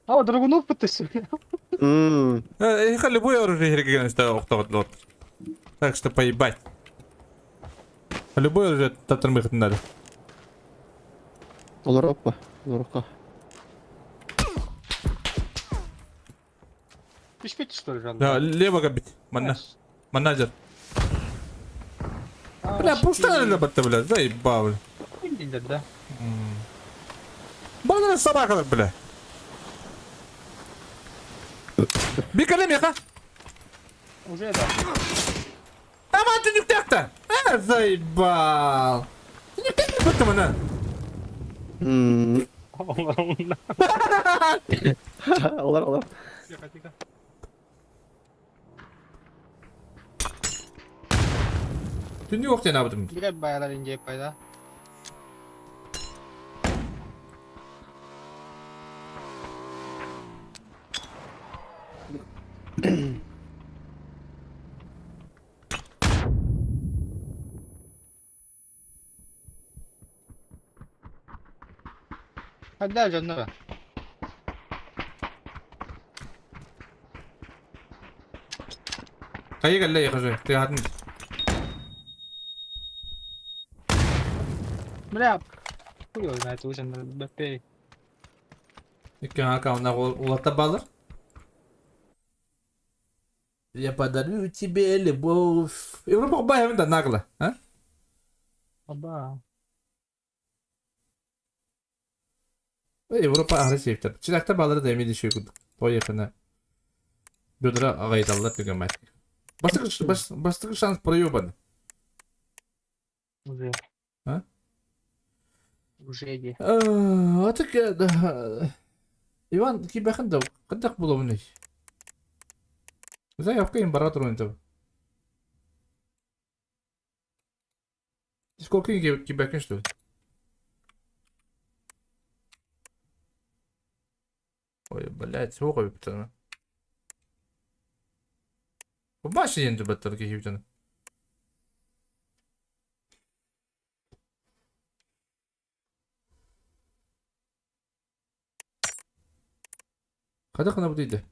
F: А, драгунов пытайся.
B: Их любое оружие оқтағыт. Так что поебать. Любое оружие татырмых надо.
G: Олар опа, олар
F: Түшпейді, что ли, жанна?
B: Да, лево габить. Манна. Маннажер. Бля, пустая лево бля, заебал, бля.
F: Да.
B: Бана собака, бля. Бикалем яха.
F: Уже да.
B: Аман ты не втяхта. А, заебал. Ты не втяхта, будто мана.
G: Олар, олар.
F: Тихо, тихо.
B: Ты не охтен абдым.
F: Билет баялар инде пайда. Hadi canım.
B: Кайы кэллэ яхажы. Ты хатын.
F: Бля, хуй его знает, уже на БП.
B: Икки аккаунтах улатта балыр. Я подарю тебе любовь. Европа баһым да нагло, а?
F: Оба.
B: Европа аһары септер. Чилакта балары да эмиэ диши курдук. Поехали. Бедра аҕайдаллар деген мать. Бастакы бастакы шанс проебан.
F: Уже.
B: А?
F: Уже иди.
B: Атык Иван кибэхэн да кындак булабыный. Заявка им бара турун это. Сколько кибэхэн что ли? Ой, блядь, суох эбиттэр. Баш диэн түбэттэр киһибитин. Хайдах гына бу диде?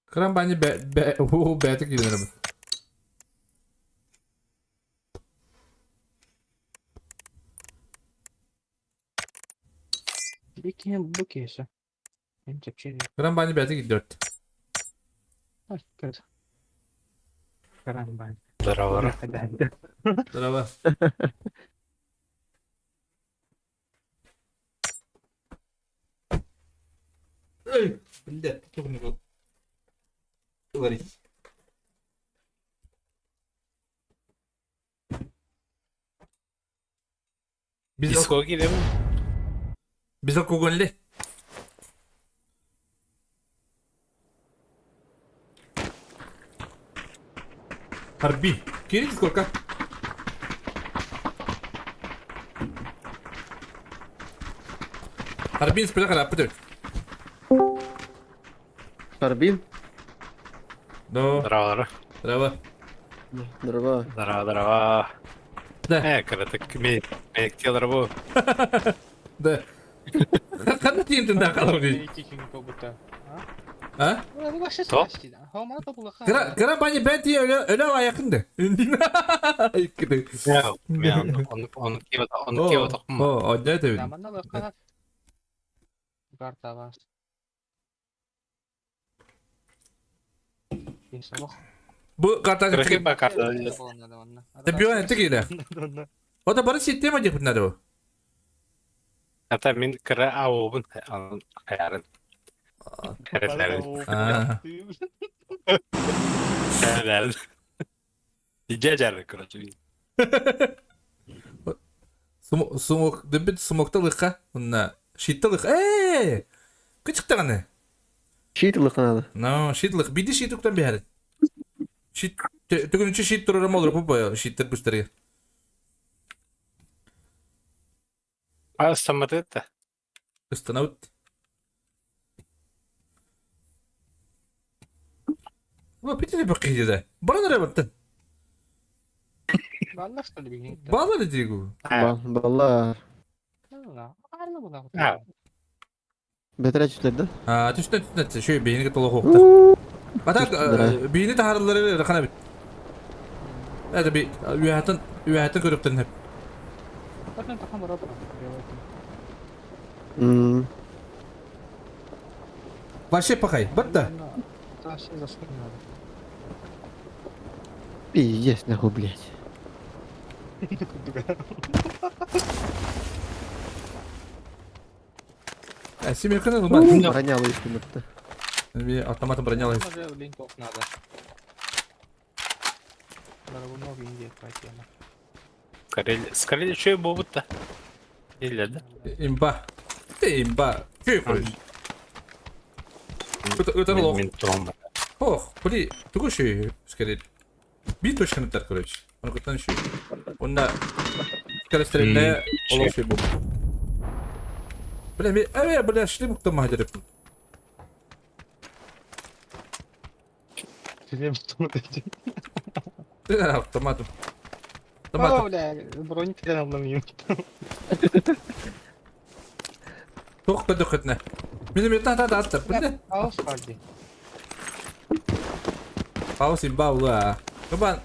B: Кыран бани бэ бэ оо бэйэтэ киирэн эрэбин.
F: Бикин бу киһи. Мин чэпчиир.
B: Кыран бани бэйэтэ киирдэ
F: Көр. Кыран бани.
K: Здорово.
B: Здорово. Эй, блядь, тугун говорить. Biz
K: Диско киирем.
B: Biz алкогольли. Харби. Кирилл сколько? Харбин спилах рапыт.
G: Харбин?
B: Да.
K: Здорово.
B: Здорово.
G: Здорово.
K: Здорово, здорово.
B: Да.
K: Э, кыратык мектелер бу.
B: Да. Ханна тиентин да калар дейт. А?
K: То?
B: Кыра бани бәти өлө өлө аякынды.
K: Мен оны оны кип оны кип отокмун.
B: О, одна это. Бу карта
K: Кыракы карта.
B: Чемпион это киле. Ота бары система деп надо бу.
K: Ата мин кыра ауыбын хаярын.
B: А.
K: Хараларын. Дижа короче.
B: Сумок, дебит смокталыха, онна шитталых. Э! Кычыктаганы.
G: Щит надо.
B: Но шитлых, биди шит уктан бихәрет. Шит төгүнчү шит турар молор бу шиттер бустары.
K: А самотета.
B: Установить. Бу пити бу киде. Баран рабаттан.
F: Баллар что ли бигин?
B: Балар дигу.
G: Баллар.
K: А.
G: Бетере түстер да?
B: А, түстен түстен шөй бейниге толық оқты. Атак бейни тахарылары рахана бит. Это би үәтен үәтен көрөптөрүн хеп. Вообще пахай, батта.
G: Пиздец, нахуй, блядь.
B: Семерканы луман.
G: Броня лысый, батта.
B: Мне автоматом броня лысый.
F: Надо.
K: Скорее, что будто. Или да?
B: Имба. Ты имба. Күй короче. Это лох. Ох, блин, тугу шүй, скорее. Би точканы тар, короче. Он кутан шүй. Онда скорострельная олох шүй бу. Бля, ми, а бля, шлем кто махдереп.
F: Шлем что
B: Ты автоматом.
F: О, бля, броник рядом
B: Тух көдөхөтнө. Мени мен та та та. Бля.
F: Аус барды.
B: Хаос имба була. Кабан.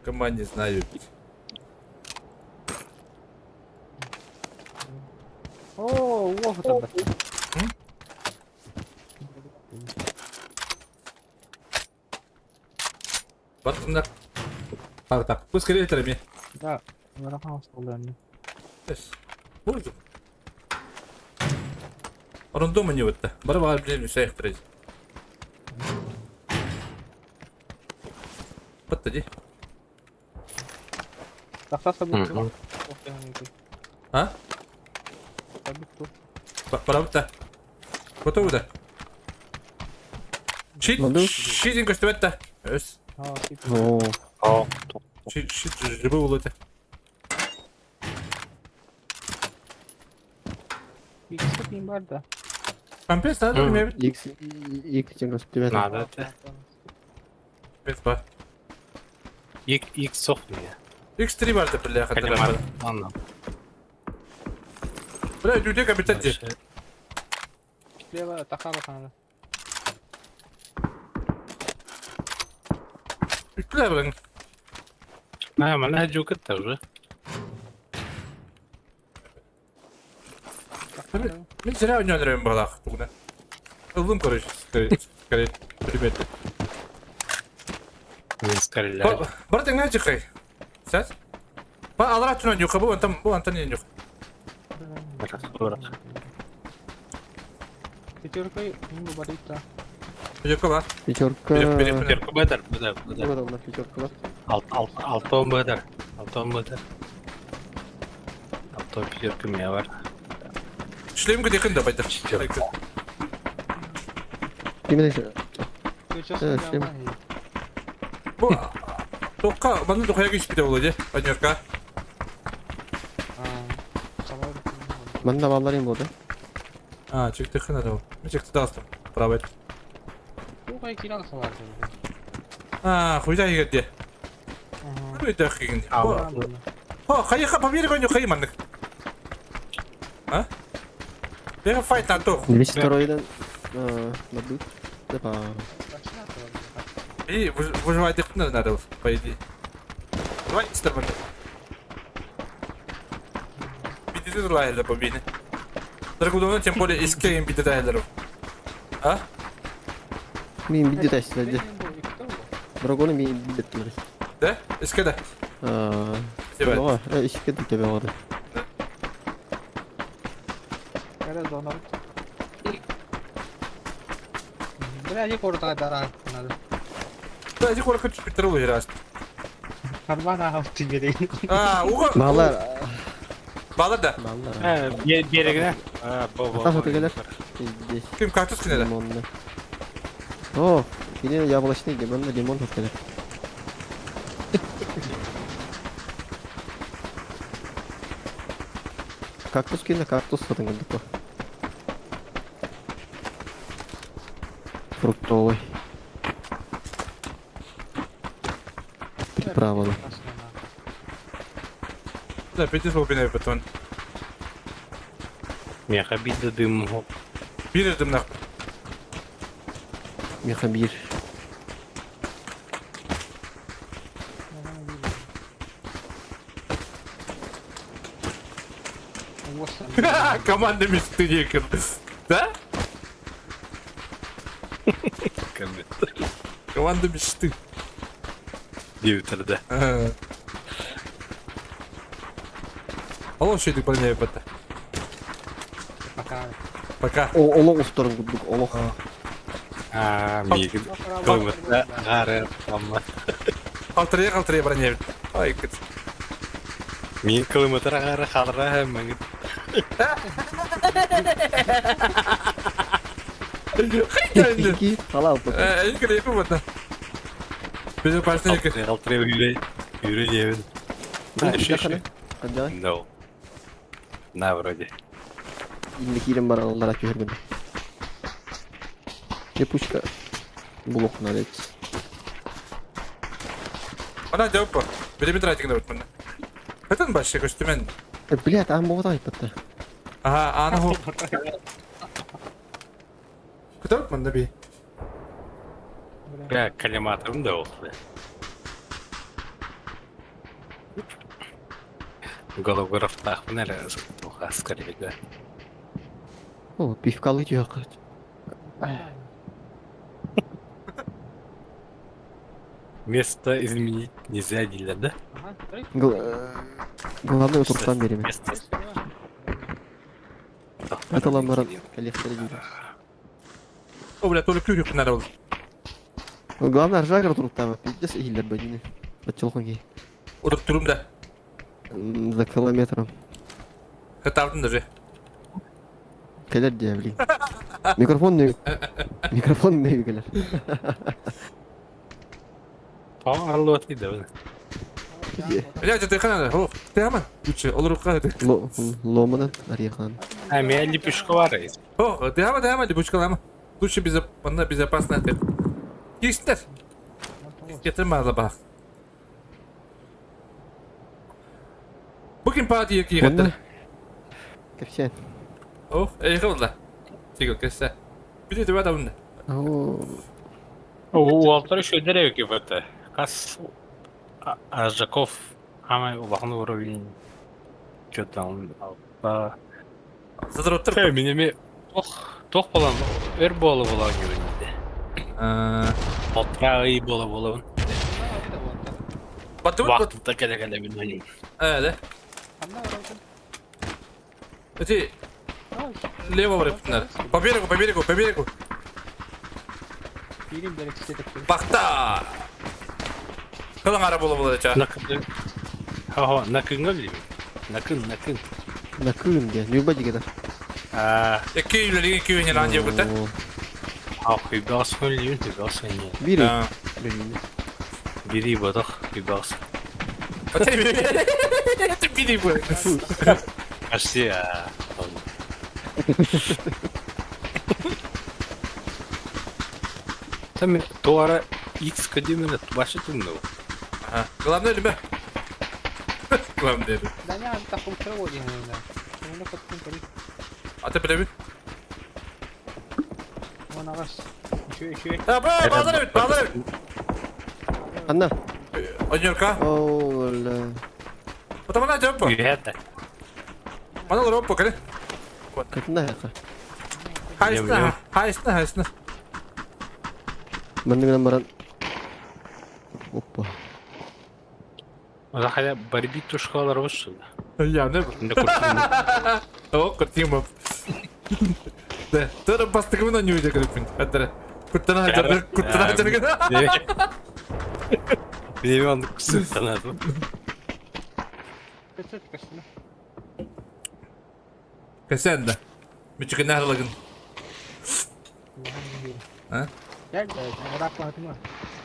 B: Кабан не знаю.
F: Оо, уох утарбат.
B: Баттыннар. Так, так. Пусть скорее это
F: Да, ыарахан остолларны.
B: Бурдук. Орон дома не вот-то. Бары бағар білем үсәйік тұрады. Батта ди.
F: Тахта сабыт.
B: А? Барабытта. Готовы да? Щит, щит көстүбэт Өс.
G: Оо.
B: Щит, щит жибы болот.
F: Икс бар да.
B: Компенс надо мне.
G: X X көстүбэт.
K: Надо это.
B: Компенс бар.
K: X сохмия.
B: X3 бар деп бля
K: Калимар. Ладно.
B: Бля, дүде капитан де.
F: Слева тахара канада.
B: Үткілер білің.
K: А, мана жукат уже.
B: Мен зря ойнадырым балақ тугна. Ылым, короче, скорее, предмет.
K: Мен скорее.
B: Бар теңне чыкай. Сәс? Ба алара түнөн юк, бу антан бу антан юк.
F: Пятерка не барыта.
B: Пятерка бар.
G: Пятерка.
K: Пятерка бадар, бадар, бадар.
G: Бадар, пятерка бар.
K: Алт, алт, алтон бадар. Алтон бадар. Алтон пятерка меня бар.
B: Шлемге декин да байдар.
G: Кимде? Шлем.
B: Бу Тоққа, баны тоқая кеш бите болады, панерка.
G: Манна баллар им болды.
B: А, чекти хына да. Мен чекти дастым. Правый.
F: Тоқай киран салар.
B: А, хуйда егерде. Хуйда кигин. О, хайха побери коню хайманнык. А? Бега файт на то.
G: 202-ден набут. Опа.
B: И выживать их надо, по идее. Давай, сторман. Бидите лайла по бине. Драгудовна тем более искренне бидите лайлеров. А?
G: Мин бидите тастады. Драгоны мин бидеттилер.
B: Да? Искеде.
G: Аа. Тебе. Искеде тебе алды.
F: Бля, не коротко дара надо.
B: Да, не коротко чуть питеру раз.
F: Кармана алты берейин.
B: А, уга.
G: Балар.
B: Балар да.
G: Балар.
K: Берегine. А, бо бо.
G: Тас өтөгелер. Здесь.
B: Ким кактус кинеде?
G: Лимонный. О, кине яблочный, лимонный лимон өткелер. Кактус кине, кактус сатын кылдык Фруктовый. Приправа.
B: Да, пятис был бинай потом.
K: Меха бидде дым.
B: Бир дым нах.
G: Меха бир.
B: Команда мечты некер. Да? Команда мечты.
K: Девятер, да.
B: Алло, что это парня это?
F: Пока.
B: Пока.
G: Олох усторын кудук, олох.
K: А, миг. Кылмытта гары тамма.
B: Алтырыя алтырыя броня. Ай, кыт.
K: Мин кылмытра гары халра һәм маңыт.
B: Хайда.
G: Халал.
B: Э, не вот. Безопасно.
K: Алтырыя үйрө үйрө дебин.
G: Кадя?
K: No. На вроде.
G: Инде кирем бар аллара көһөргөн. Лепучка. Блок налет.
B: Ана жауап. Билеметр айтыңдар вот мына. Хатан башы көстүмен.
G: Блядь, ан болот айтпатты.
B: Ага, аны хо. Күтәп мында би.
K: Бля, коллиматорым да ол. Голографтаахпын эрэ туох скорее.
G: О, пивкалы түһэххэ.
K: Место изменить нельзя дииллэр да?
G: Главное утуртан береме.
K: Место.
G: Аталан баран коллектор диир.
B: О, бля, только күүрүк надо был.
G: Главное ржагар туруктаабы. Пиздец иһиллэр бадины. Баччалхан киһи.
B: Удук турум да.
G: За километром.
B: Хатаабытын даже.
G: Кэлэр дии, блин. Микрофон не... Микрофон не кэлэр.
K: Арыллыбат да.
B: Бля, ты хана, о, ты ама. Лучше, олорука.
G: Ломанан, Арьяхан.
K: А, меня липешка бар.
B: О, ты ама, ты ама, липучка лама. Лучше безопасно, безопасно. Кистер. Кистер мало бах. Booking party кииреттер.
G: Кэпсээн.
B: Ох, эйхэ булла. Тигил кэссе. Били түбэ табынна.
K: Уолтар үшөйдер эбики бата. Кас Аржаков хамай улахан уровень. Что там?
B: Задроттар.
K: Минеме тох тох болан өр бола болан кебинде. Алтра ый бола болан. Вакытта келе келе билмейм.
B: Э, Эти лево барып По берегу, по берегу, по берегу. Бахта! Кылың ара бола бола ча.
K: Хо, накынга билим. Накын, накын.
G: Накын де, Нюрба дигәдә.
K: А,
B: Эки үйлерге эки үйне лан жеп көтә.
K: А, хуйбасын лим, хуйбасын.
G: Бири.
K: Бири бодох, хуйбасын.
B: Это бири бу.
K: Ашси, Там туара X кадимene башы тунну.
B: Ага. Главное любэ. Главное.
F: Да не, так утро
B: А ты билеби?
F: Вон арас. Еще, еще.
B: А, базар бит, базар бит.
G: Анна.
B: Однерка.
G: О, ла.
B: Потому на жопу.
K: Үйәтә.
B: Мана роппу, кәле.
G: Катна яка.
B: Хайсна, хайсна, хайсна.
G: Манны гынан баран. Опа.
K: Захая барби тушкалар вышел.
B: Я не. О, картина. Да, тора бастыгымын не үйде кіріппін. Әттірі. Куттана хачар, куттана хачар.
K: Бейбі анды күсіп танады.
B: Кәсән да. Мүчікі нәрлігін. А?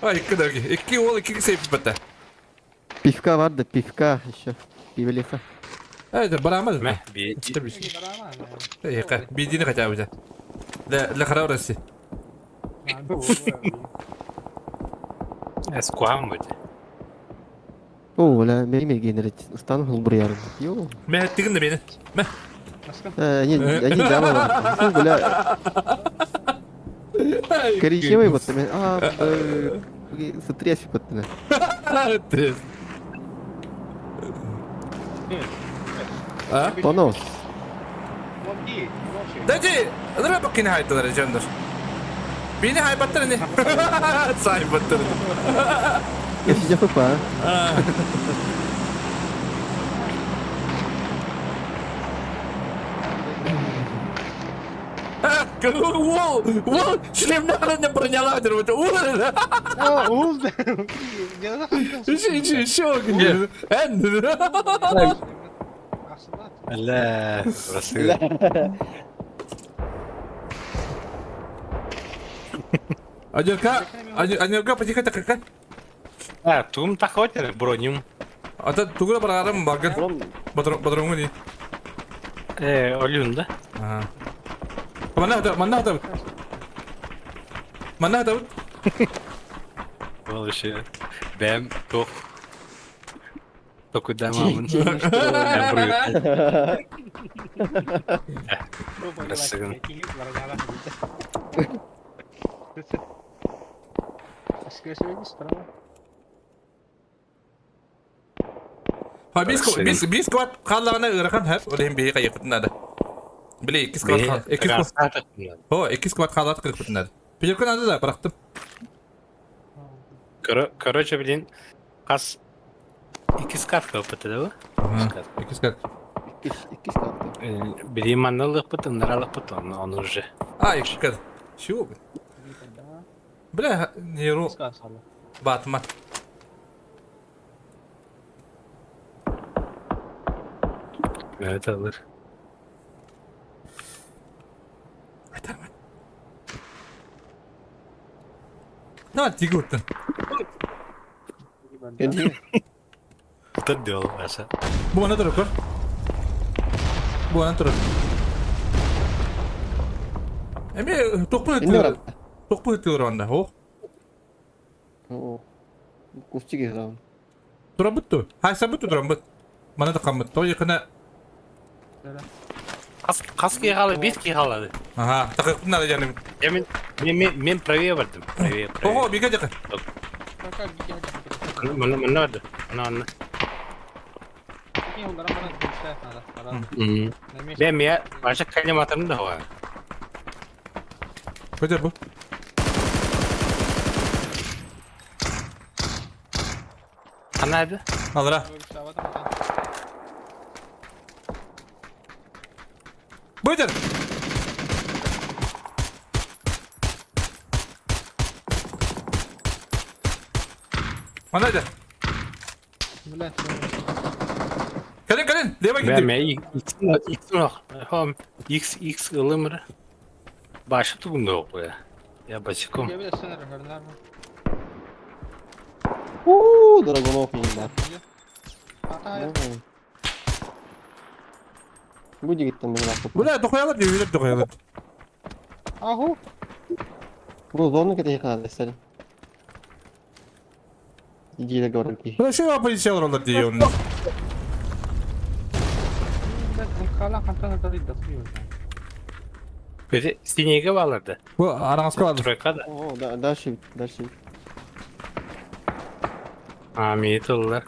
B: А, екі дәгі. Екі ол, екі сейф бітті.
G: Пивка бар да, пивка еще. Пивелиха.
B: Это барамыз. Мә, би. Ека, бидини хотя бы. Для для храбрости.
K: Эскуам бит.
G: О, ла, мен генерит. Стану хулбурьярым. Йо.
B: Мә, тигин мени. Мә.
G: Они, они дама. Фу, бля. Коричневый вот мен. А, сотрясь вот
B: Трес. А?
G: Понос.
B: Дәди, нұры баққин хайтылар жандыр. Бені хайбаттыр не? Сайбаттыр.
G: Я сидя хп, а?
B: Уол, уол, шлемнарын броняла дыр.
F: Уол.
B: Еще, еще, еще. Эн.
K: Әллә, расы.
B: Адерка, адерка, потихо так как?
K: А, тум тахотер броним.
B: А то тугура барарым багыр. Батрон, батрон не.
K: Э, олюн, да?
B: Ага. Манна да, манна да. Манна да.
K: Ол еще бәм тох. Току дамамын. Расыгын.
F: Скорее справа.
B: Ha biz biz biz квад хааллаҕына ыарахан хэп, ол иһин биһи хайыахпытын наада. Били иккис квад хаал, иккис квад. О, иккис квад хаалаат кырыхпытын наада. Пятерка надо да, бырахтым.
K: Короче, блин, хас иккис катка ыппыта да
B: Иккис кат.
G: Иккис катка.
K: Били манна ылыахпыт, ыннара ылыахпыт, ону уже.
B: А, иккис кат. Чего? Бля, неру. Батма.
K: Evet alır.
B: На, тигуртан.
K: Утар диол аша.
B: Буона турар көр. Буона турар. Эми тохпун
G: Инне
B: тохпун ытыыр онда. О.
G: О. Кустик играл.
B: Турабыт ту. Хайсабыт ту турабыт. Мана да каммыт. То якына.
K: Хас хас ки халы, бит ки халы.
B: Ага, такыппын надо жаным.
K: Я мен мен мен мен правее бардым. Правее.
B: Ого, биге жакы.
K: Мана мана барды. Мана мана. Мен мен баша калиматым да бар.
B: Көтөр бу.
K: Канайды?
B: Алра. Бөтер! Манайда. Кэлин, кэлин, лево
K: Мен
B: киирдим.
K: мен X X Хом X X ылымыр. Башы тугунда окуя. Я босиком.
G: Уу, Драгунов не да. Бу дигиттен бир рахат.
B: Бля, дохуялар диye, билеп дохуялар.
F: Аху.
G: Бу зону кете хана десел. Иди горки.
B: Бля, что полициялар олар диye onu.
K: Бери синеге баларды.
B: Бу араңызга барды.
K: Тройка да.
G: О, да, дальше, дальше.
K: А, мейтыллар.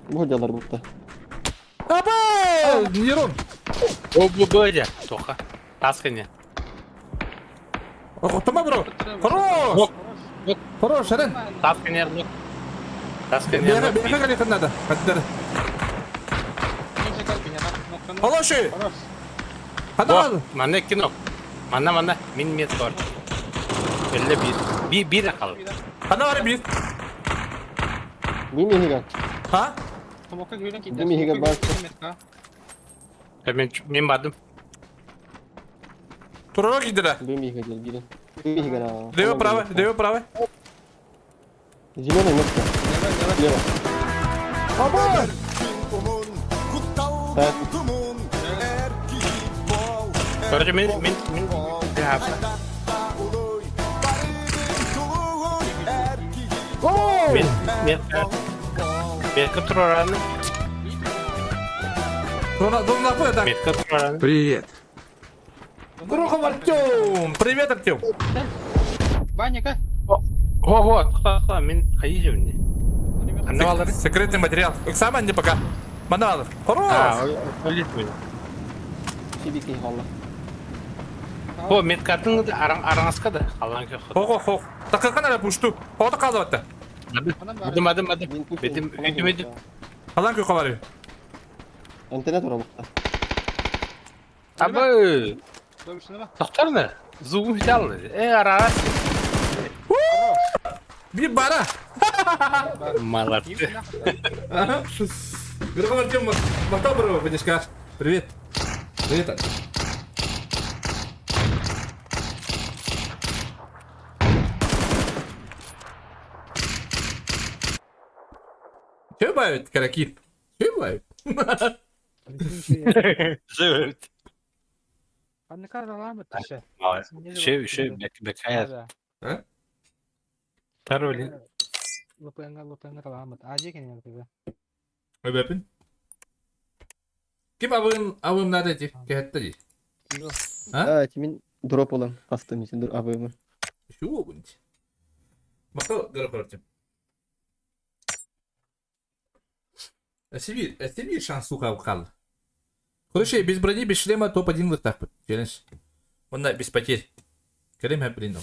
G: Бу делар бутта.
B: Аба! Нерон.
K: О, бу бөдө. Тоха. Таскыне.
B: Тома бро. Хорош! Хорош, Шарен.
K: Таскыне. Таскыне.
B: Бега, бега калихын надо. Хаттар. Хороший! Ханал!
K: Манна кино. Манна манна мин мет бар. Элле бир. Би бир акал.
B: Ханал бир.
G: Бу миһига.
B: А?
G: Бу миһига бар.
K: Мен мен бардым.
B: Турара кидера.
G: Бу миһига дел бир. Бу миһига.
B: Лево право, лево право.
G: Зеленый метка. Лево.
B: Аба!
G: Так.
K: Короче, мен мен мен Мен мен Метка турараны. Метка турараны.
N: Привет.
B: Другом Артем! Привет, Артем!
F: Баня,
K: О, вот, ха-ха, мен хайжым.
B: Секретный материал. Сама не пока. Манал. Хорош!
K: А, олит мен.
G: Сибики халла.
K: О, меткатын араңаска да. Аллаң кө.
B: Хо, хо, хо. Такыркан ара пушту. Хода калды батта.
K: Адым, адым, адым. Бетим, өтүм, өтүм.
B: Аллаң кө кабары.
G: Антенна тура букта.
K: Абы. Токтарны. Зугум жалды. Э, араңас.
B: Bir бара.
K: Молодцы.
B: Другом Артем, махтал бро, бадишка. Привет. Привет. Артем. Че бывает, каракит? Че бывает?
K: Живет. Шö, шö, бекая.
B: А?
K: Тароли.
B: Өбөпүн. Ким абын абым надо ти? Кәтті ди.
G: А, мин дроп олам. Кастым исин абымы.
B: Үчүгэй буолбун дии. Махтал көрө Сибирь, Сибирь шанс сука хаалла. Короче, без брони, без шлема топ-1 лыктаахпыт. Челлендж. Онно без потерь. Кэлим блин.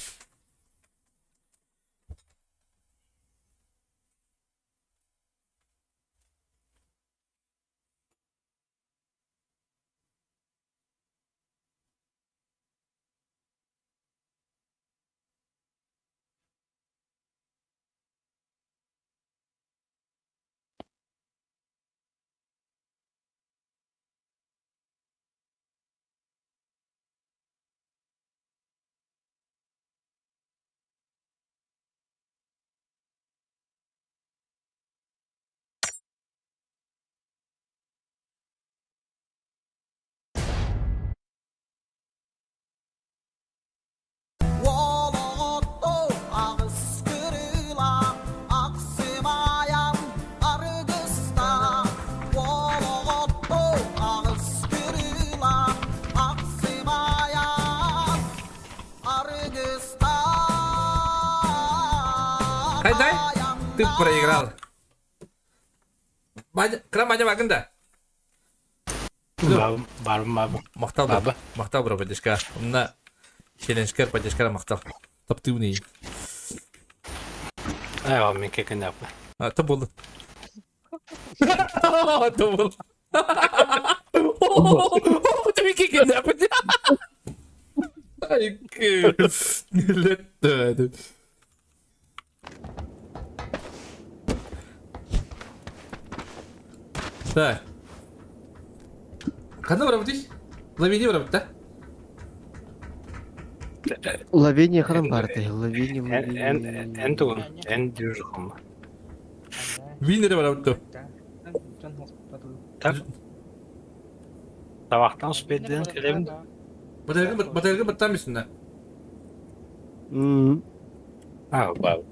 A: Олоҕотто аҕыс кырыылаах ахсымайан аргыстаах Олоҕотто аҕыс кырыылаах ахсымайан аргыстаах
B: Хайдай, ты проиграл. Кыра Мадя багын да?
K: Барым бабы.
B: Махтал баба. Махтал бро поддержка. Онна челленджкер поддержка махтал. Таптыыбын iyi.
K: Айва мен кекен апы.
B: А, то болды. То болды. Ты кекен апы. Ай, Летті. Так. Ханна барабытый? Лавини барабыт, да?
G: Лавиния ханан баартай, лавиния,
K: Эн
G: лавиния.
K: эн тугун, эн дюжухум.
B: Винере барабыт.
K: Так. Табақтан успедден келемин.
B: Батарейка батарейка баттан мисин да?
K: А, бабы.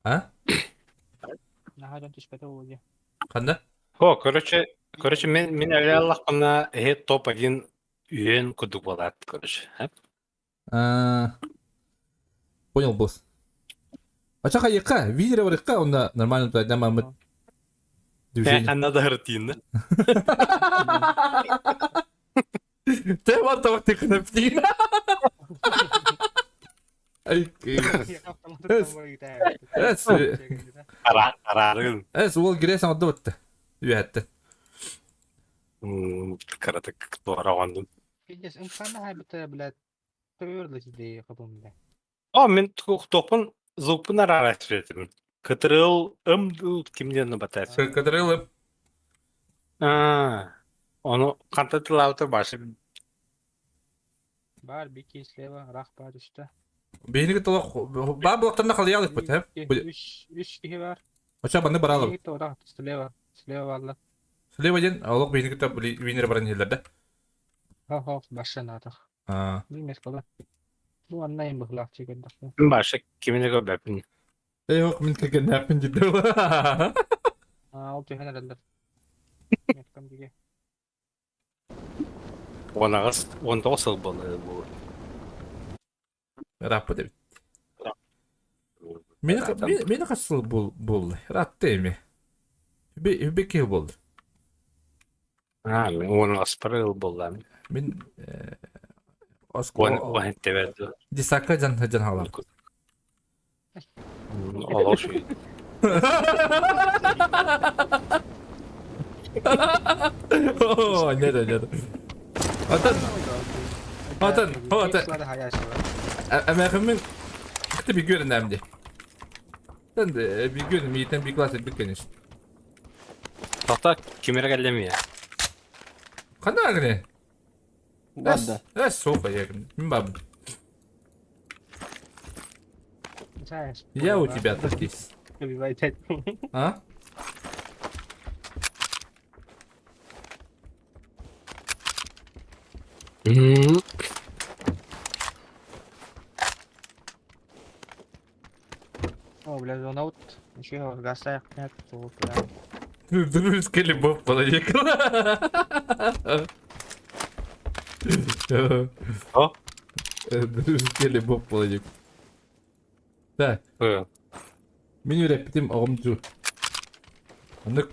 B: А? Ханна?
K: О, короче, короче, мен мен әлі э топ-1 үйен кудук болат, короче.
B: Понял, босс. А чаха яка? Видео барыкка, онда нормально туда мамы движение.
K: Анна да рутина.
B: Ты вот так ты кнопки. Ай, Эс.
K: Арарын.
B: Эс, ол киресен отды бітті. Үйәтті.
K: Каратык туарагандым.
F: Пиздец, инфана хайбыта, блядь, твердо сидей кабым, бля.
K: О, мен топун зупун арара светим. Кытырыл ым кимден батат.
B: Кытырыл.
K: А, оны канта тылауты башы.
F: Бар, бики слева, рах бар үстә.
B: Бейниги толох ба блоктарына халыялык бит, һә?
F: Үш, үш киһи бар.
B: Оча баны баралым.
F: Бики тора, слева, слева барлар.
B: Слева ден, алок бейниги та винер баран еллер да.
F: Хо-хо, башын атах.
B: А.
F: Билмес кала. Бу аннайын быхлак чегендак.
K: Башы кимине көбәпин.
B: Эй, ок, мин кекен нәпин диде.
F: А, ол түһән әрәлләр. Меткам диге.
K: Онагыз, он тоғыз сыл болды бу.
B: Раппы деп. Мени мени касыл бул бул. Ратты эми. Үбе үбе кел болды.
K: А, мен он аспарыл болды.
B: Мен
K: Он он теберди.
B: Дисака жан жан халар.
K: Олар шуй.
B: О, нет, нет. Атын. Атын, атын. Әмәхіммен кітті bir görün әмде. Sen de bir görün, мейтен bir класс ettik конечно.
K: Тоқта кимере келдеми я.
B: Қандай әгіне?
G: Банда.
B: Әс, соқа егін. Мен бабым. Я у тебя тут есть. А?
F: О, бля, зона вот. Ничего, гасая, нет, бля.
B: Дружеская любовь поехала.
K: О?
B: Келе боп болайық. Так, мин үрэппитим оҕом дуу. Оннук.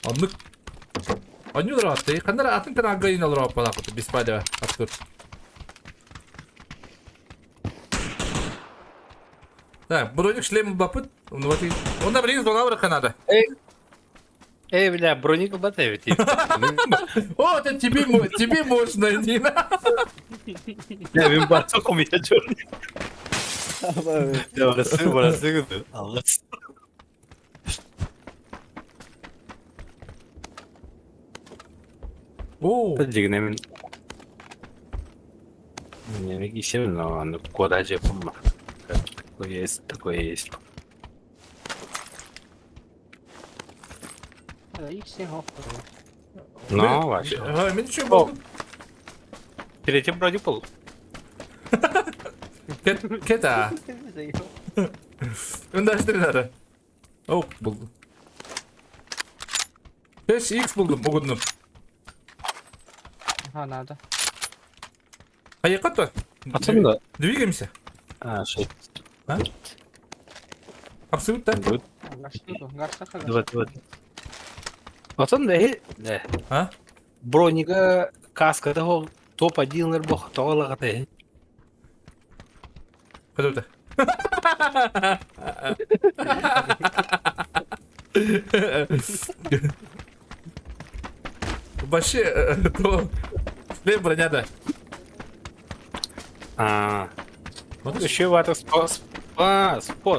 B: Оннук. Онньуулар ааттый. Ханнара атын каналга иин олорор аппалаахпыт. Беспалево. Артур. Так, броник шлем бапыт. Онда блин, зона барыха надо.
K: Эй, бля, броник ылбат эбит.
B: О, это тебе, тебе можно, Нина.
K: Ya ben barsak olmayacağım. Ya orası burası gibi. Allah.
B: О,
K: Дигнемин. Не кисем, но аны куда же помма. Такое есть, такое есть.
F: Икс хоп.
K: Ну, вообще.
B: Ага, мен еще был.
K: Третий броник был.
B: Кета. Өндөштүрүнары. Оп, булдум. 5x булдум, угундум.
F: Ага, надо.
B: Поехать то?
K: Атын да.
B: Двигаемся.
K: А, шесть.
B: А? Абсолютно.
K: Два, два. Атын да, да.
B: А?
K: Броника каска да топ-1 бох тоғалағаты.
B: Куда Вообще, то шлем броня да.
K: А. Вот еще в это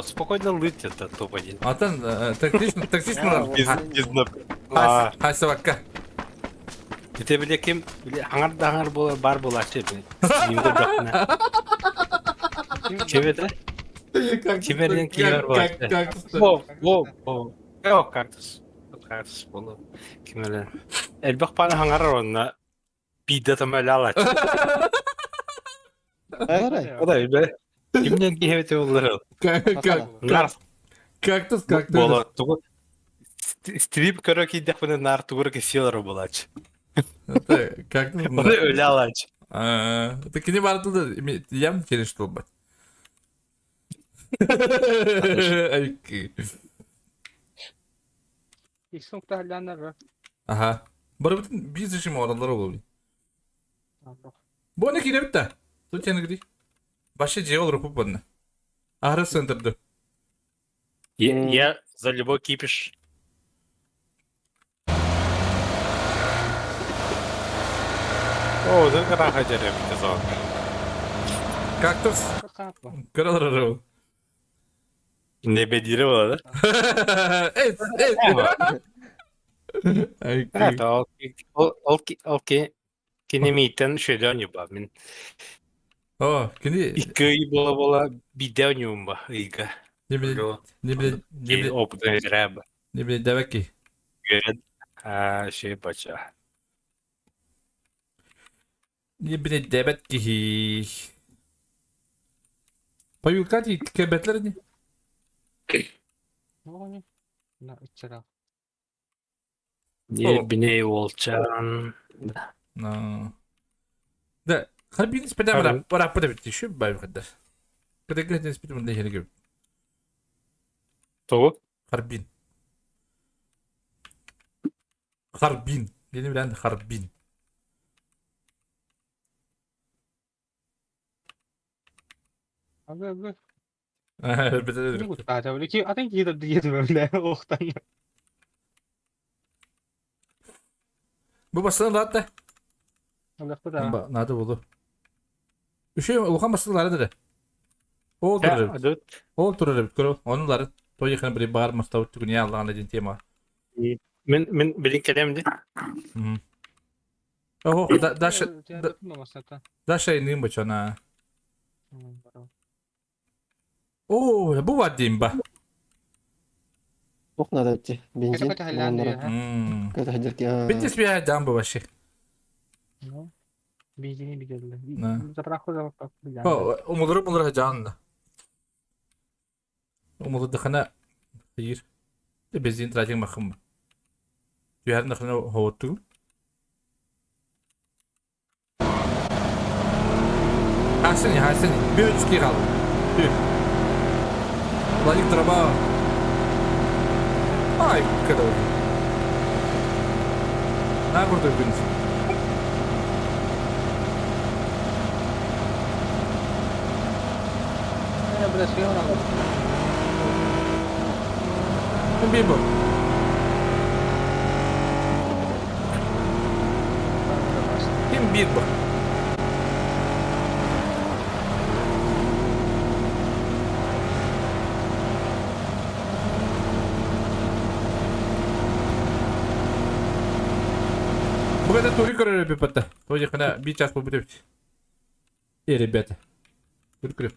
K: спокойно лытит это топ-1.
B: А там тактично, тактично.
K: А.
B: Хасавакка.
K: Это бile ким бile аңар да аңар бола бар болачы бile. Чебеде? Кимерден кимер болачы. Во, во, во. О, кактус. Кактус болу. Кимерден. Элбэх паны аңар онна бидде тамал алач. Ода бе. Кимден кибете болар.
B: Как кактус, кактус.
K: Бола, тугу стрип көрө кийдек буну нар тугур кесиялар болач.
B: Кактус.
K: Оны өлө алач.
B: Так не бартылды, явно через что бать. Ага. Барыбытын биз ишим оралар болу. Бу не киреп та. Тут я нигди. Башы же ол рупу ਬੰна. Ахры центрды.
K: Я за любой кипиш. О, да раха жерем казал.
B: Кактус. Көрөлөр.
K: Не бедире да?
B: Эй, эй.
K: Это ол ол кинемитен шөдөн юба мин.
B: О, кини
K: Икки ый бола бола биден юба ыйга.
B: Не биле, не биле, не биле.
K: Опытын рэб.
B: Не биле даваки.
K: А, шей бача.
B: Не биле дебет ки. Паюлкати кебетлер не?
K: Не бине волчан.
B: Да, харбин спедам рап рап бит еще бай хаддар. Когда говорит спедам да херге.
K: Того?
B: Харбин. Харбин. Бени билен Харбин.
F: Ага, ага.
B: Бит. Бу басынан да. Надо булу. Үшө улахан басылары да. Ол турар. Ол турар көрө. Онулары той яхын бир бар мастау түгүн ялган ден тема.
K: Мен мен билин келемди.
B: Ого, даша даша иним бачана. О, бу вадим ба.
G: Ох, надо идти. Бензин.
B: Битис бия дамба вообще.
F: Бензини билелер. Заправка заправка.
B: О, умулары булар жанна. Умулы дыхана хир. Бензин тратин махым. Түһәрин дыхана хотту. Хасыни, хасыни. Бөчки хал. Владик траба. Ай, когда На курдук күн. Бибо. Ким Бибо? Бу это тури көрөр эбиппата. Тоди хана би час побудет. Э, ребята. Тури көрөр.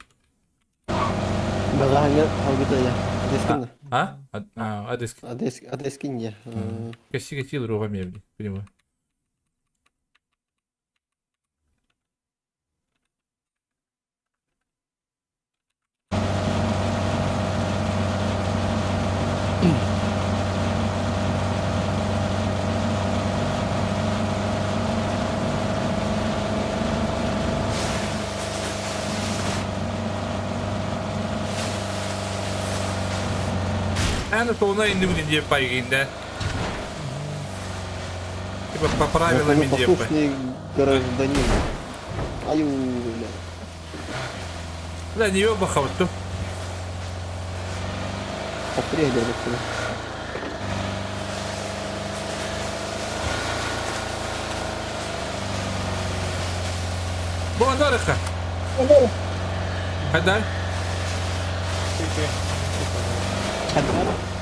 G: Бәҕэһээҥҥи хаалбыта я. Адескин
B: А? А, адеск.
G: Адеск Адескин я.
B: Кэси кэси руга мебли. Понимаю. Эн туона иннибин диэп пайгинде. Типа по правилам индиэп.
G: Послушный гражданин. Аю, бля.
B: Бля, не ёбахавту.
G: Попрегер бэттэ.
B: Бу андарыха. Хайдай.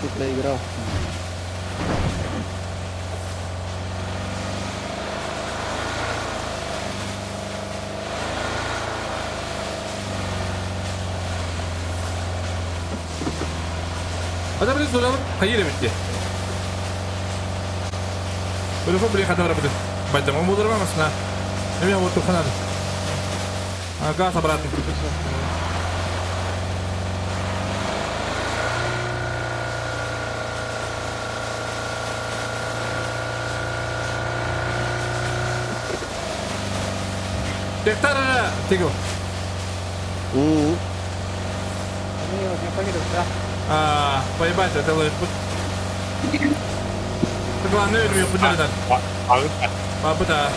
G: Ты проиграл.
B: Ада биле суралып хайыр битти. Бөлөхө биле хада барабыт. Байдам булдырма масна. Эме вот туханады. А газ обратно. Тектара тигл. А, поебать, это ловит. Главное, я подержать. Папа, да.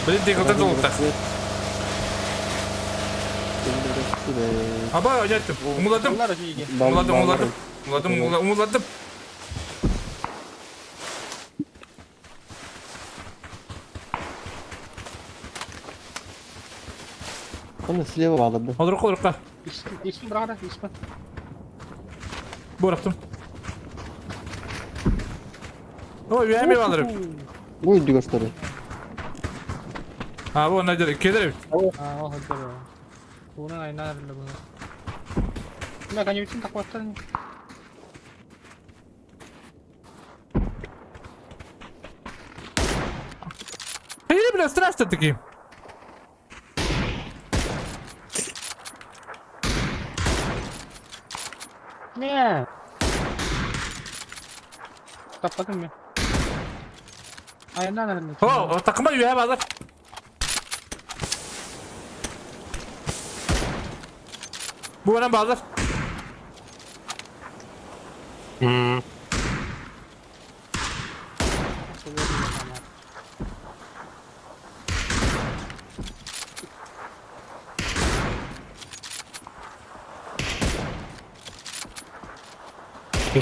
B: Блин, тигл, ты долго. Аба, яттым. Умуладым. Умуладым, умуладым. Умуладым, умуладым.
G: Он слева валып.
B: Олорукка, олорукка.
F: Исми брата, исми.
B: Бораптым. Ой, үйәме алырым.
G: Ой, дүгәштәре.
B: А, бу надер, келер.
F: А, ол хәдер. Уны айнар бу. Мә, конюшин такваттан.
B: Или, бля, страшно такие.
F: Не. Таппадым мен. Айнар
B: О, такыма үйә базар. Бу анан базар.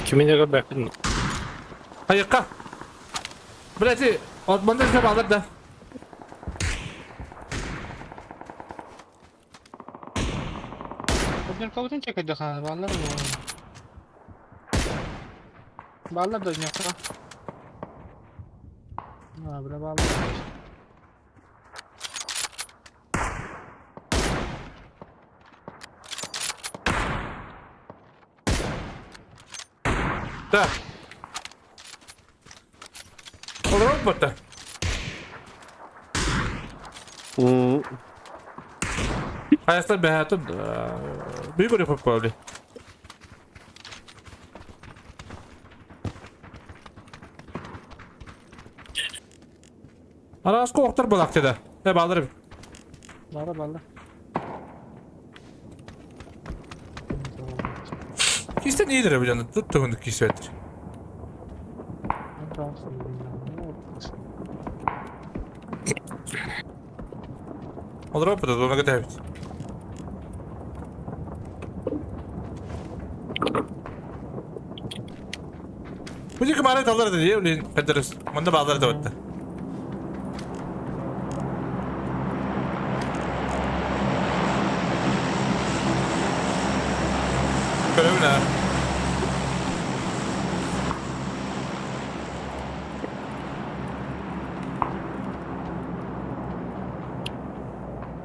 K: Кимин жага бәпин.
B: Айыкка. Блядь, от бандаж базар да.
F: Однер кабытын чекайды хан, баллар. Баллар да не А, бля, баллар.
B: Так. Олорот батта. Хайастар бәһәтін бүйгөрі көп қойды. Арасқы оқтар болақ деді. Ә, балдырып.
F: Бара балла.
B: Кистен iyidir abi canım. Tut tuğunu kisvettir. Olur abi da ona kadar evet. Bu diki mara tallar da diye ulin kadarız. Manda bağlar da battı. Көрөбүн аа.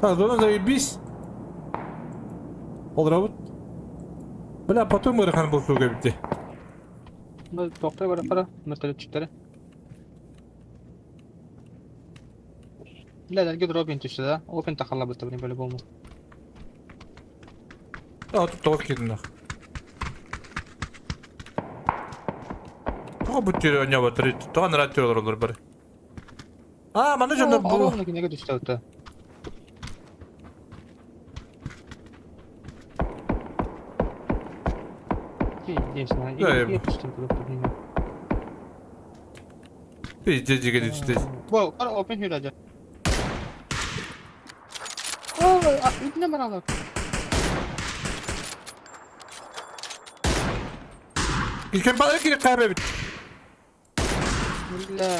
B: Так, зона заебись. Ол робот. Бля, потом ыарахан булсууга эбит.
F: Тохтой барахтара, вертолетчиктары. Бля, әлгі дробин түсті да. Опен тақалла бітті, блин, по-любому.
B: А, тут тоғыз кидің нах. Тоға бүттері ойнап отыр. Тоға нырат олар бір. А, мана жонда бу.
F: Ол неге түсті өтті.
B: Пиздец, деген түсті.
F: Бо, қара опен хүрәді. Ой, үтіне баралы.
B: Кем балары керек қайбай бит.
F: Бля.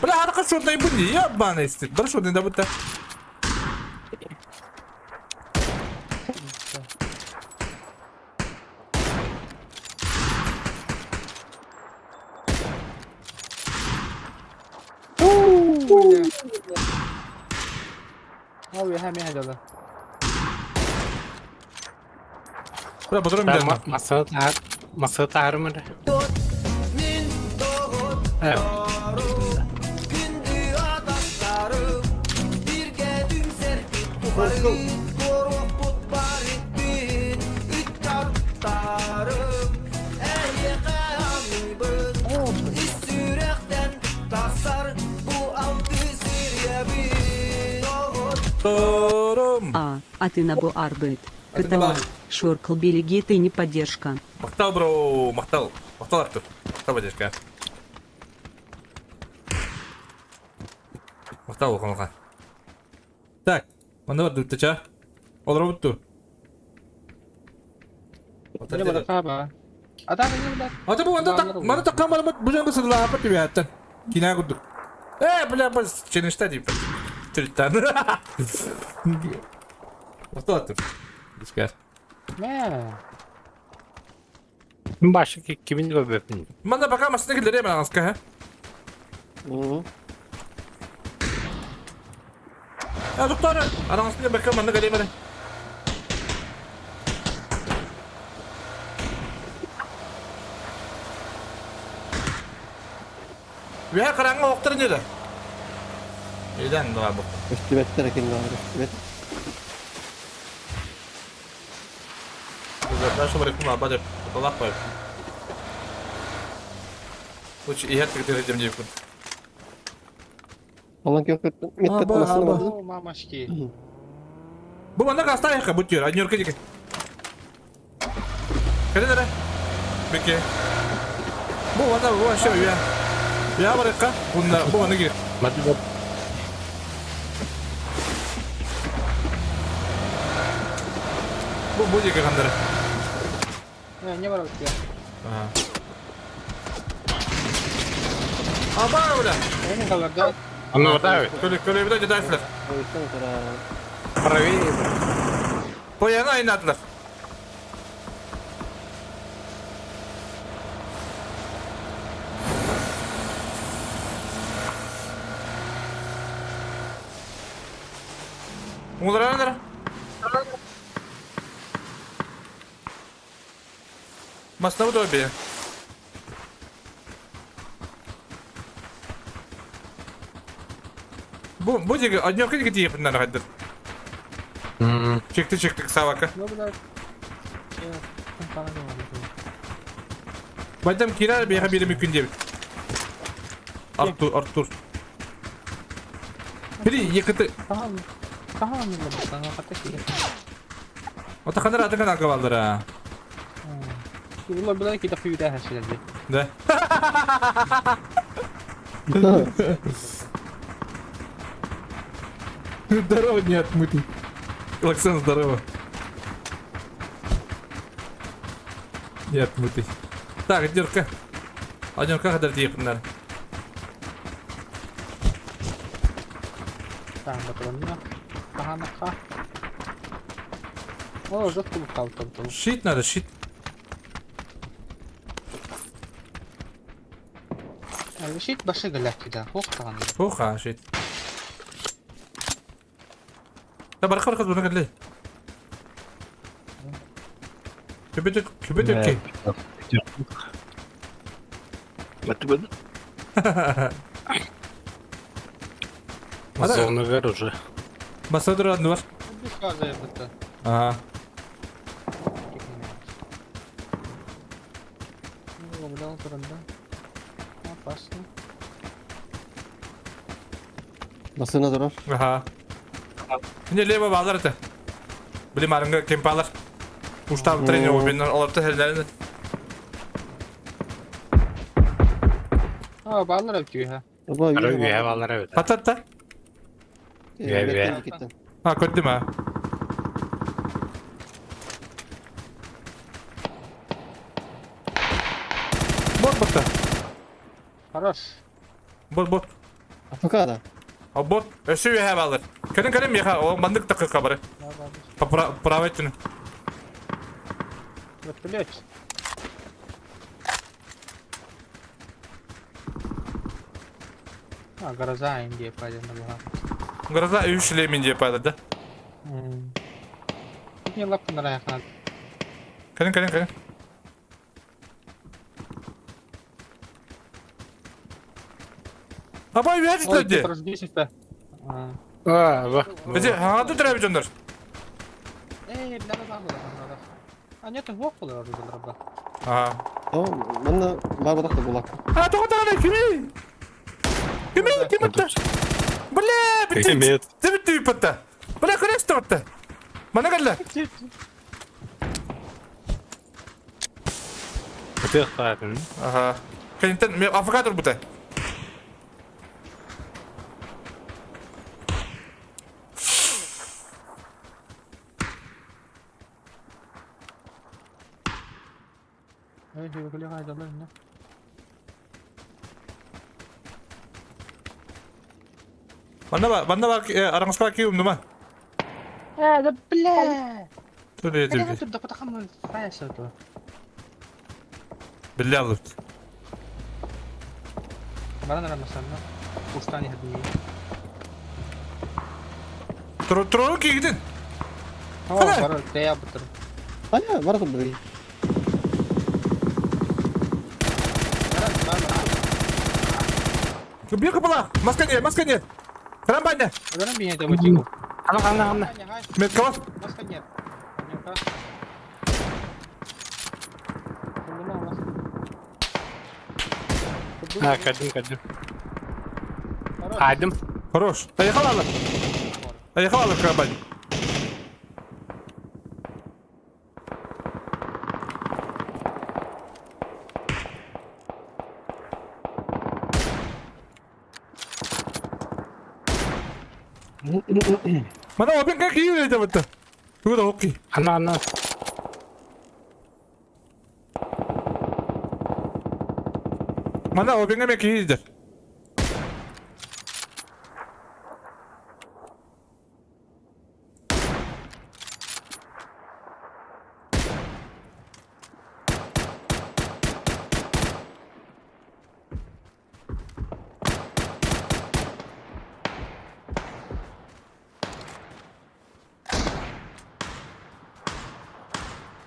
B: Бля, арқа шотный бұ не ебаный стыд. Бір шотный да бұтта.
F: Ой, ха, мен хадала.
B: Бля, бұдырым білемін.
K: Масада таар, масада таарым эле. Э,
B: Торум.
O: А, а ты на арбит.
B: А ты на
O: КТЛ. Шоркл береги ты не поддержка.
B: Мақтал, бро, мақтал. Мақтал, Артур. Мақтал, поддержка. Мақтал, оған Так, манда бар дүтті ча. Ол робот ту.
F: Не бар қаба. Ата не бля.
B: Ата бу анда так, манда таккан бар бу жаңы сыдыла апа тебе аттан. Кина курдук. Э, бля, бас челленджта дейм. Түрттан. Мақтал, Артур. Дискар.
F: Мә.
K: Башы кимин көбөпүн.
B: Манда пока машина келер эме аңаска, ха? Я доктор, анаска бака манда келе эме. Вя караңга октыр неде? Эден да бу.
G: Өстүбэттэр экен баар, өстүбэт.
B: Дальше барып ма бадып, талак бар. Лучше и это где идем деп.
G: Алан кеп меткет
B: Аба,
G: масына
B: аба.
G: барды.
F: О, мамашки.
B: Бу манда каста яка бу тир, однерка дике. Кәле Беке. Бу манда бу вообще я. Я барыкка, бунда бу манда кир.
K: Мады
B: Бу бу дике кандыр.
F: Не, не бар өтті.
B: Ага. Аба, бля.
F: Не қаларда.
K: Аны отабы.
B: Көле көле бит дайфлер.
G: Ойттан тура.
K: Правее.
B: Пояна айнадылар. Оңлар Масна удобие. Бу бу диге однёрка диге тиеп нар хадыр. Чекти чектик савака.
F: Ну, бля.
B: Байдам кирар бияга бири мүмкүн деп. Артур, Артур. Били екіті. Отаханар атын каналга балдара. Да. Здорово, не отмытый. Лаксан, здорово. Не отмытый. Так, дерка. Однерка хадар диэхиннэр. Щит надо, щит.
F: Щит башы галактида. Ох, таган.
B: Ох, а, щит. Да барха барха буна кэллэ. Күбүтүк күбүтүк
K: Зонагар уже.
B: Басадыр адны бар. Ага.
F: Опасно.
G: Басына турар.
B: Ага. Не лево балар это. Били марынга кемпалар. Уштаб тренер обиннар оларты херлерин.
F: А, баллар өтүүһэ.
G: Оба
K: Ары үһэ баллар эбит.
B: Ататта.
K: Үһэ үһэ.
B: А, көрдүм а. Бот ботта.
F: Хорош.
B: Бот бот.
G: АФК да.
B: А бот өсө үһэ баллар. Кэлин кэлин миэхэ о маннык такка бары. По правой түнү.
F: Вертолет. А, гроза Индия пойдет на буга.
B: Гроза үш лемин деп пайда да.
F: Не лапка на раях надо.
B: Кэлин кэлин кэлин. Абай үһэ
F: Ой,
B: түлөдү.
F: ты прожгись-то.
K: А, ба.
B: Бизи хаҥа түтүрэ дьоннор.
F: Эй, бля, надо, надо. А нет, вот было уже дроба.
B: Ага.
G: О, манна бар батак булак.
B: А, тоҕо даҕаны кими? Кими ким атта? Бля, бит. Ты бит патта. Бля, кырыс тотта. Мана кэллэ.
K: Ытыах таатын.
B: Ага. Кэнтен ме африкатор бута.
F: Эй,
B: Манна ба, манна ба араҥаска киум дума.
F: Э, да бля.
B: Түле
F: Да
B: түле.
F: тут да потахам это.
B: Билле алып.
F: Баран рамасанна. Устани хадни.
B: Тру тру кигдин.
F: О, бар, тея бутыр.
G: Аня, бар тут бери.
B: Бирка была. Маска нет, маска нет. Карамбаня.
F: Баран бия это бутику.
K: Ана ана ана.
B: Меткова.
F: Маска нет.
K: А, кадым кадым. Кадым.
B: Хорош. Поехала она. Поехала в карабане. Мана опен как ее это вот. Куда окей.
K: Ана ана.
B: Мана опен как ее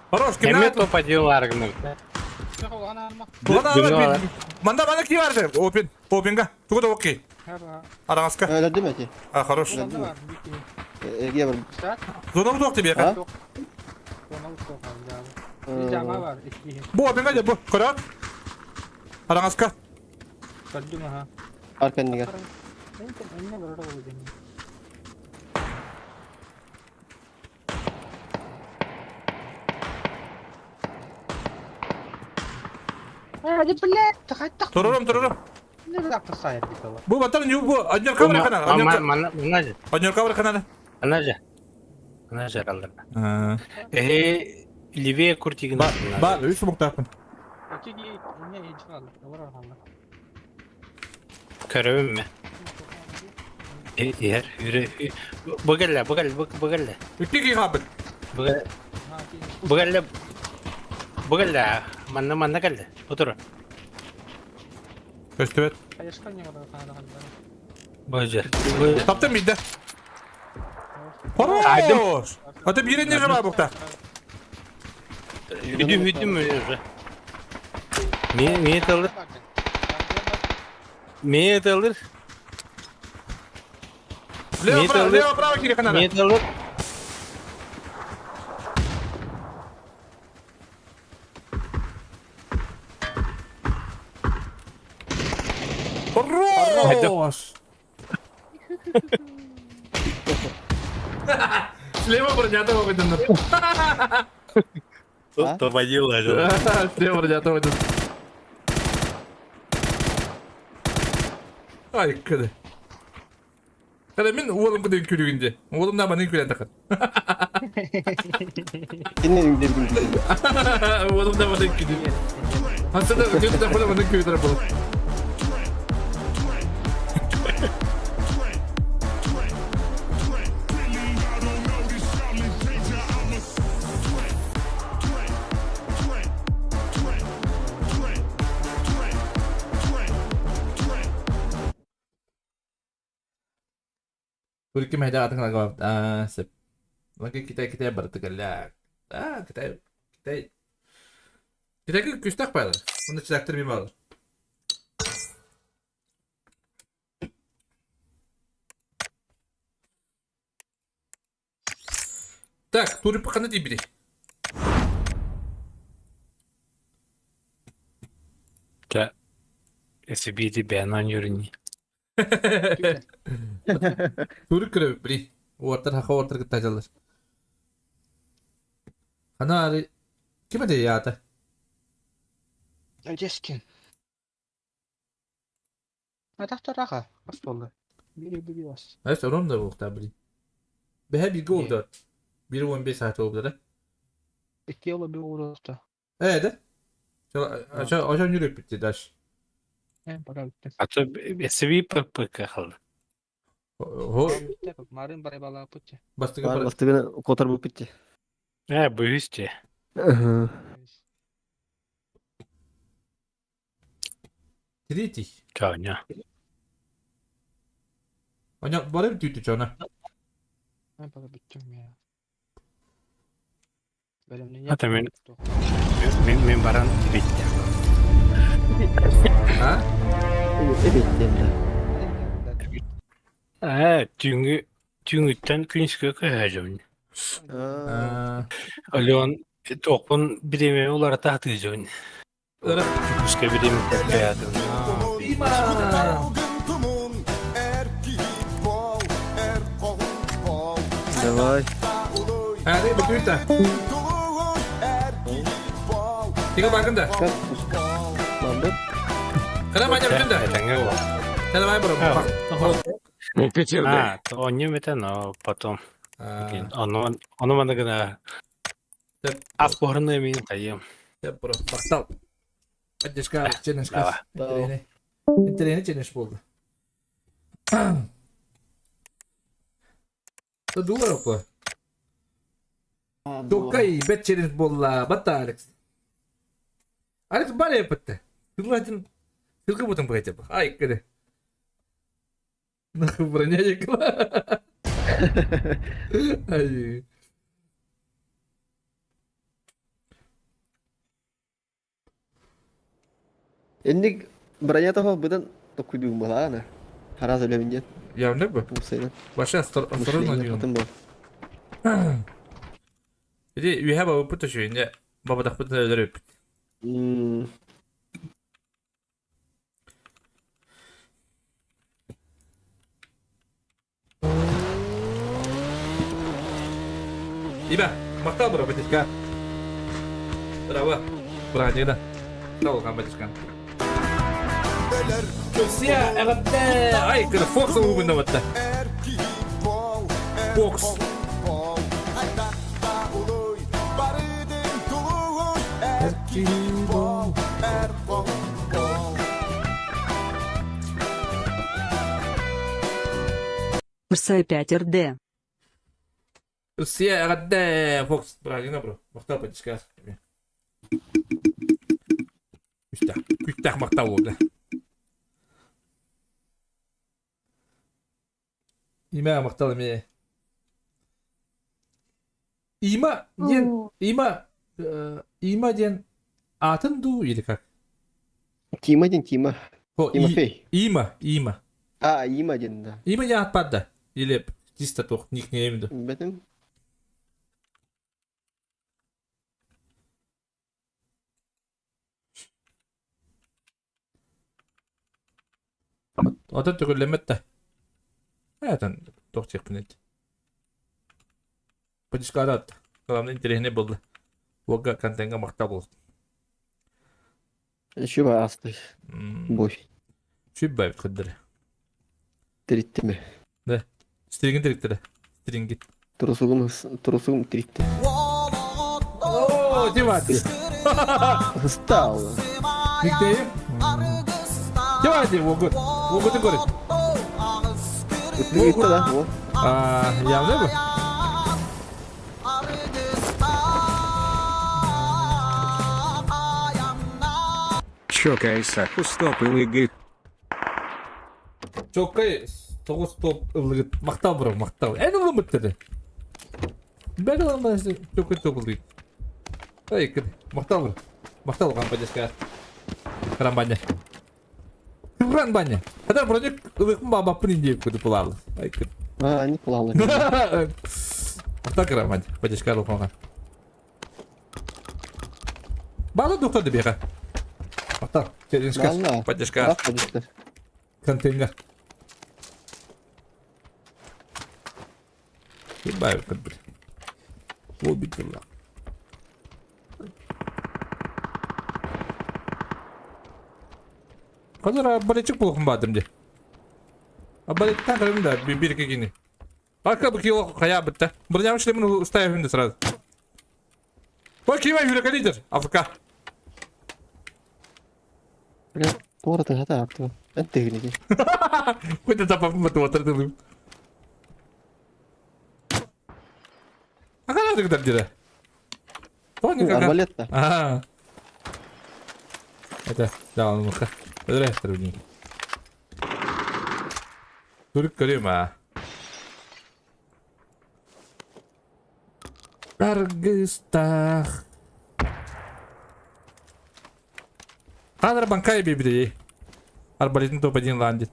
B: Хорош, ким
K: Эме то подел аргныр.
B: Манда манда киварды. Опен, опенга. Тугуда окей. Араҥаска.
G: Өлөрдүм эти.
B: А, хорош.
G: Эрге бар.
B: Зона удок тебе. Бу опенга де бу. Көрөт. Араҥаска.
G: Арканнига.
B: Турурум, турурум. Бу батар нью бу однерка бар канал. Однерка бар канал.
K: Она же. Она же аллар. Э, левее куртигин.
B: Ба, үс муктаапын.
K: Көрөбүм ме. Иһэр, үрэ, бу кэллэ, бу кэллэ, бу кэллэ.
B: Икки киһи хаалбыт.
K: Бу бу кэллэ, бу кэллэ, манна манна кэллэ. Бу тур.
B: Көстүбэт.
K: Бу жер.
B: Таптым биирдэ. Хорош! Ата биир не жаба букта.
K: Үдүм үдүм уже. Мие мие тылыр. Мие тылыр.
B: Лево право, лево право кири ханара.
K: Мие тылыр.
B: Хорош! Слева бронята выйден.
K: Товодила.
B: Слева бронята выйден. Ай, кыды. Kada мин уолум кыды күлүгүнде. Уолум да маны күлэн тахат.
G: Кине үндер күлүгүндө.
B: Уолум да маны күлү. Хасыда өтөт да маны күлү болот. Турки мэһдэ атын аа сеп. Лаки Китай Китай барыты кэллэ. Аа Китай Китай Китай күстэх байлар. Уну чилактыр бим алар. Так, тури паканы дибири.
K: Та SBD бэнан юрни.
B: Тури көрөбүт бри. Уортар хаха уортар кытта дьаллар. Ана ары ким этэй аата?
F: Дескин. Атахтараха, бас болду. Бири бири бас.
B: Эс ором да буохта бри. Бэһэ бииргэ уолдуот. Биир уон биэс саата уолдара.
F: Икки ола бир уолуста.
B: Ээ да? Ача ача нүрөппүт даш.
F: Э, пока бүттү.
K: А то SB ППК халды.
B: Хо
F: Марын барай бала путча.
B: бастыгы
G: Бар бастыгы котор бу питти.
K: Э, бүйүсте.
B: Третий.
K: Чаня.
B: Аня бары түүтү чона.
F: Э, пока бүттүм я. Бөлөмнү
K: Ата мен мен мен баран битти.
B: А?
G: Эбет да.
K: Э, түүнгү түүнгүттен күнүскө көһөжөмүн. Ален тоқпун биреме улар таатыжын. Күнүскө биреме көһөжөм.
G: Давай.
B: Hadi бүтүтэ. Тига бакында.
G: Мамбет.
B: Кара маня бүтүндө. Давай бро.
K: А, онню мете, но потом. Оно оно мана гына. Ас порны мин кайым.
B: Деп бро. Бактал. Поддержка, ченешка. Интернет ченеш болду. Да дура по. Токай бет челлендж болла. Батта Алекс. Алекс бар епетте. Тылатын тылкы бутын байтып. Ай, кеде. Нахуй броня екла. Ай.
G: Энник броня того быдан токуйдугум балаана. Хараз өлөмүн
B: Явно бы.
G: Пусайдан.
B: Вообще осторожно
G: Мышление был.
B: Иди, we have a put a shoe in there. Баба так пут өлөрүп. Иба, мактал бро, бетишка. Браво. Браво, да. Долган батишкан. Все, эҕэрдэ! Ай, кыр Фокс ылбын батта. Фокс.
O: Рсай 5 РД.
B: Все, эҕэрдэ! Фокс, правильно, бро. Махтал поддержка. Күстээх, күстээх махтал буолда. Имэ махтал эмиэ. Има диэн Има Има диэн аатын дуу или как?
G: Тима диэн Тима.
B: О,
G: Тимофей.
B: Има, Има.
G: А, Има диэн да.
B: Има диэн аат баар да? Или чисто туох никнейм ду?
G: Бэтим.
B: Ото төгүллэммэт да. Этэн туох диэхпин эт. Подискараат. Главное интэриэһинэй буолла. Уолга контеҥҥа махтал буолуо.
G: Еще асты. Бой.
B: Сүббэ кыддыры.
G: Тириттими.
B: Да. Стрингин тириттэрэ. Стрингит.
G: Трусугум трусугум тиритти.
B: О, Тимати.
G: Ыстал.
B: Никтейм. Тимати, угут. Угутун көрүт.
G: Үттэ да, о.
B: А, явно бу?
N: Чокай саху стоп ылыгыт.
B: Чоккай тоҕус топ ыллыгыт махтал бро махтал. Эн ылыммыт dedi. Ben ылыммын чоккай топ ыллыгыт. Ай кыр махтал бро. Махтал улахан поддержка. Карамбаня. Кыранбаня. Хата вроде ылыхпын баабаппын индиеп курдук булаалы. Ай кыр.
G: А, они пулалы.
B: Махтал карамбаня. Поддержка улахан. Баала доктор да биэхэ. Махтал. Челлендж Поддержка. Контейнер. Ебаю, как бы. Обидела. Қазір арбалетчик болғым бадым де. Арбалеттен қараймын да, бір кегені. Арка bu кило хая бітті. Броня шлемін ставим да сразу. Ой, кима юрека лидер. АФК.
G: Бля, туора тыгата артыга. Эн тыгынеги.
B: Хоть это папа отырдым. А когда ты когда где? Тони как.
G: Арбалет да.
B: А. Это, да, он муха. Ödre Түрік көрем а. Аргыстах. Ханар банкай бибри. Арбалетин топ-1 ландит.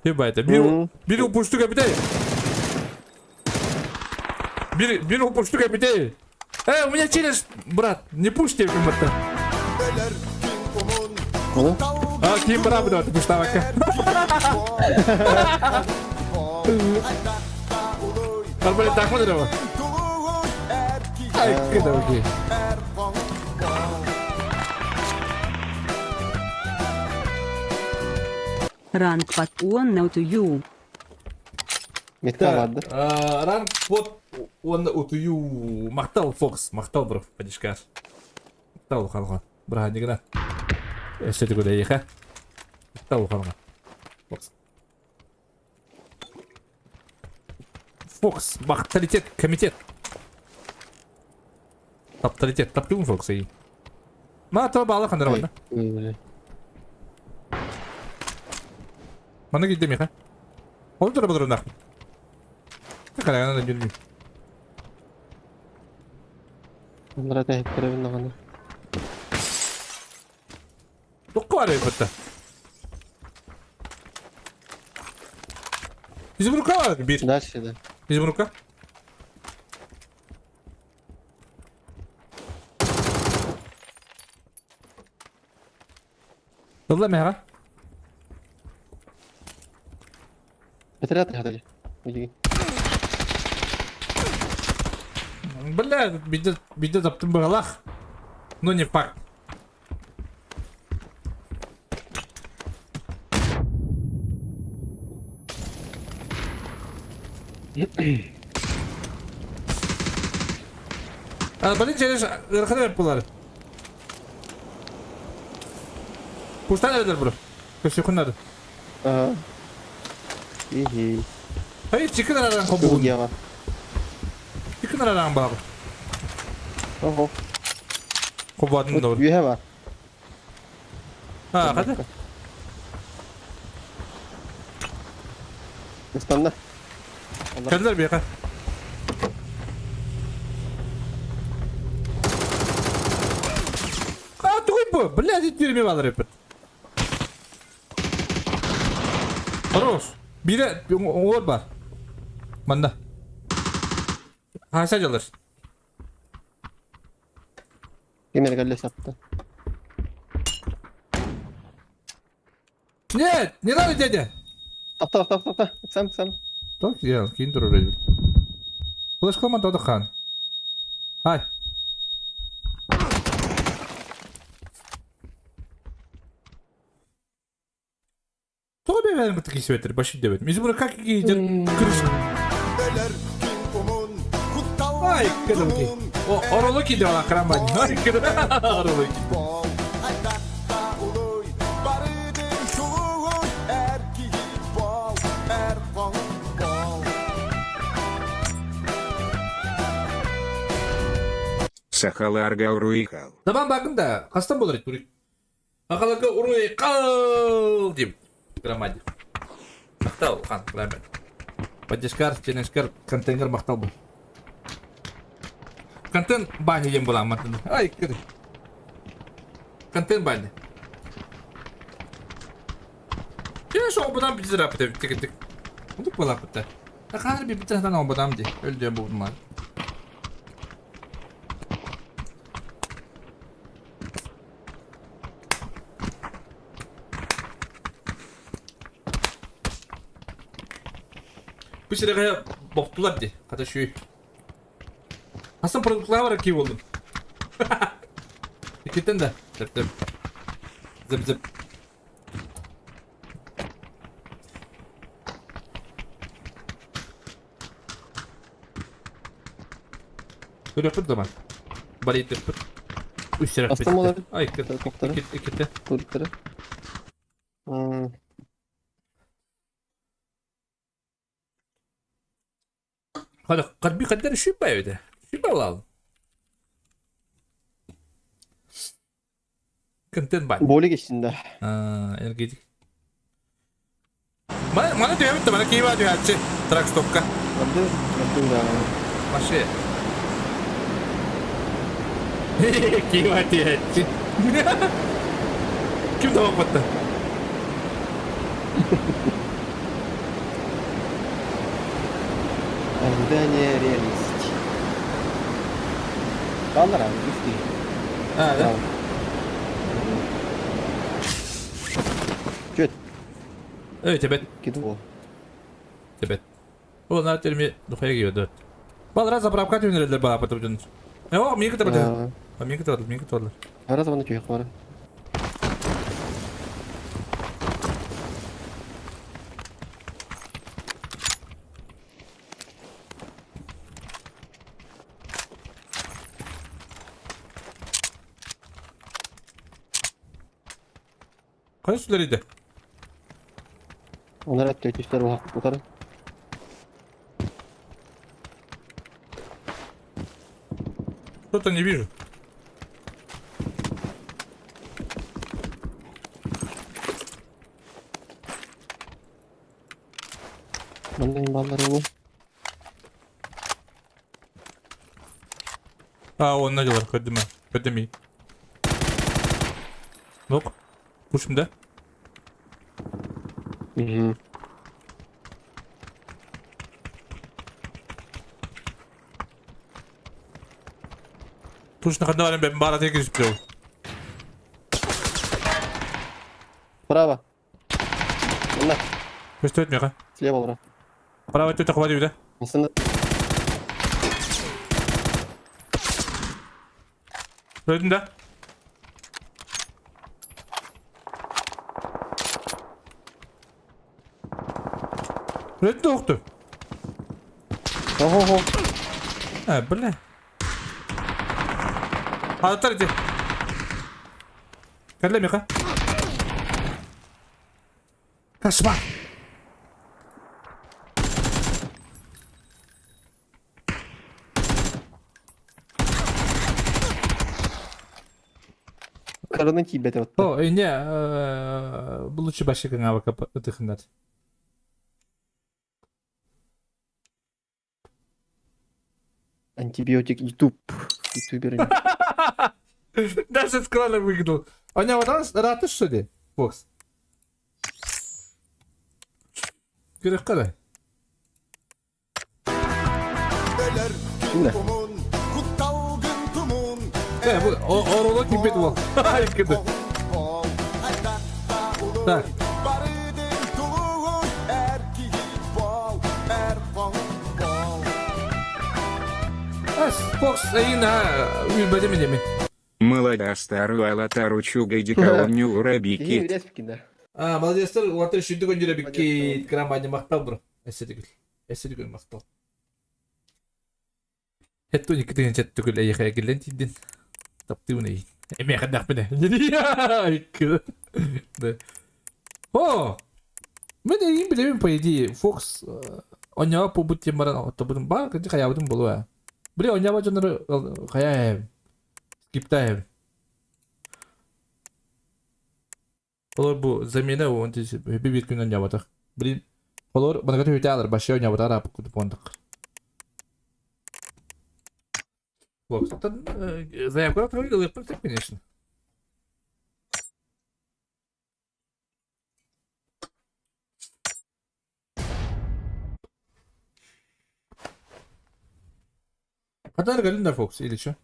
B: Ебать, бир бир упушту капитан. Бир бир упушту капитан. Эй, у меня челлендж, брат, не пушьте это. А, ким брат, ты пуштавака. Арбалет так смотрел. Ай, когда окей.
O: Ранг под он на утую.
G: Метка барды.
B: Ранг под он утую. Махтал Фокс, махтал бро, подишкаш. Махтал халга. Бра, не гна. Что ты куда еха? Махтал халга. Фокс. Фокс, махталитет, комитет. Тапталитет, таптым Фокс и. Ма то бала хандар банда. Мана киде миха. Ол тура бұдыр нахуй. Такая она не
G: Онра тәһиттеребин даҕаны.
B: Токко бар бітті. Изумрука бар bir.
G: Дальше да.
B: Изумрука. Ылла мэҕэ.
G: Бэтэрэ тахатали. Билигин.
B: Бля, биде биде таптым быгалах. Но не факт. Блин, через ыарахана бэрт буолар. Кустан эрэлэр бро. Көсүөхүн надо.
G: Ага. Ихи.
B: Hayır çıkın aradan kobuğun.
G: Диэҕэ.
B: Çıkın aradan баҕа.
G: Ого.
B: Кобуатын да
G: Үөһэ бар.
B: Ha, hadi.
G: Ыстанна.
B: Кэллэр биэхэ. А, тугуй бу? Блядь, иттерме балар эпит. Хорош. Бире оңор бар. Манда. Хаса жалар.
G: Ким эрэ кэллэ сапта.
B: Нет, не надо, дядя.
G: Тохто, тохто, тохто. Сам, сам.
B: Так, я кийин турар эбит. Флешкалма тода хан. Хай. Тоҕо бэйэлэрин кытта киирсибэттэр, башит диэбит. Миз бура как идет крыша. Ай, кэдэмки. О, оролу киде ола крамбан. Ай, кэдэ. Оролу киде.
N: Сахаларга уруйхал.
B: Табан бакын да, хастан болар ит Ахаларга уруйхал дип. Громаде. Мактал, хан, рахмет. Поддержкар, челленджкар, контейнер мактал бу. Контент бани диэн буламматын. Ай, кыр. Контент бани. Кээ соҕобутан бизирапыт эбит тик Удук буолаппыта. Ханар биппитен сатан оҥбутам дии. Өлдүөн бугунмар. Бу сирэҕэ бохтулар дии. Хата шүй. Асан продуктлар бар ки болдум. Иккитен да. Зып-зып. Зып-зып. Көрөппүт да Балитыппыт. Үс
G: Астан болар.
B: Ай, икките.
G: Тоқтары.
B: Икките.
G: Туриктары.
B: Хада карби каддар шипа эбите. Шипа булал. Контент бан.
G: Боли кечтин да.
B: Энергетик. Мана түһэбит да, мана киива түһээччи. Трак стопка.
G: Абды, абды да.
B: Маши. Киива түһээччи. Ким да баппатта?
G: Ожидание реальность. Баллар abi, үс киһи.
B: А, да?
G: Чөт.
B: Эй, тебет.
G: Киду.
B: Тебет. Ол на терми духая киюдө. Балра заправка түнерелер баа потом дьон. Э, о, миги табады. А миги табады, миги табады.
G: Ара заманы чөйөх бары.
B: Кайсы сүлер иде?
G: Onlar hep төйтүстер утары.
B: Что-то не вижу.
G: Манна баллар ол.
B: А, он надел, көдүмө. Көдүмүй. Нок. Пушим, да?
G: Угу.
B: Точно ханда баран бен бара текер үстү.
G: Право. Манна.
B: Көстөт мега.
G: Слева олора.
B: Право өтө хватит, да?
G: Мисында.
B: Өтүн да? Өтүн оқту.
G: Ого-го.
B: А, бля. Атар ити. Кэллэ миэхэ. Кошмар!
G: Караны тиийбэтэ отто.
B: О, не, лучше башик навыка ытыхыннар.
G: Антибиотик Ютуб. Ютубер.
B: Даже с клана выгнал. У него раты что ли? Фокс. Көрөх
G: Кимнэ?
B: Э, бу ороло кимбит уол. Кыды. Так. Фокс, айына үлбәдеме деме.
N: Молода старую алатару чугайдикаонню
G: Киһи
N: урабикит.
G: үрэспикин да.
B: А, молодецтер, улаттар шүрді көндүрө бикки грамманя мактал бро. Эсседигил. Эсседигил мактал. Хетту никитин четтүгүл эйхэ киллен тиддин. Таптыын эй. Эме хаднах бine. Да. О! Мен эйин билебин по идее Фокс онява побут тем баран отобудум ба кыжы хаябытым болуа. Биле онява жонору хаяем. Скиптаем. Олор бу замена он би бир күн оñабатах. Блин, олор банагат үтэ алар башы оñабатар ап кутуп ондык. Фокс, заявка отправили, конечно. Хатар галин да Фокс или что?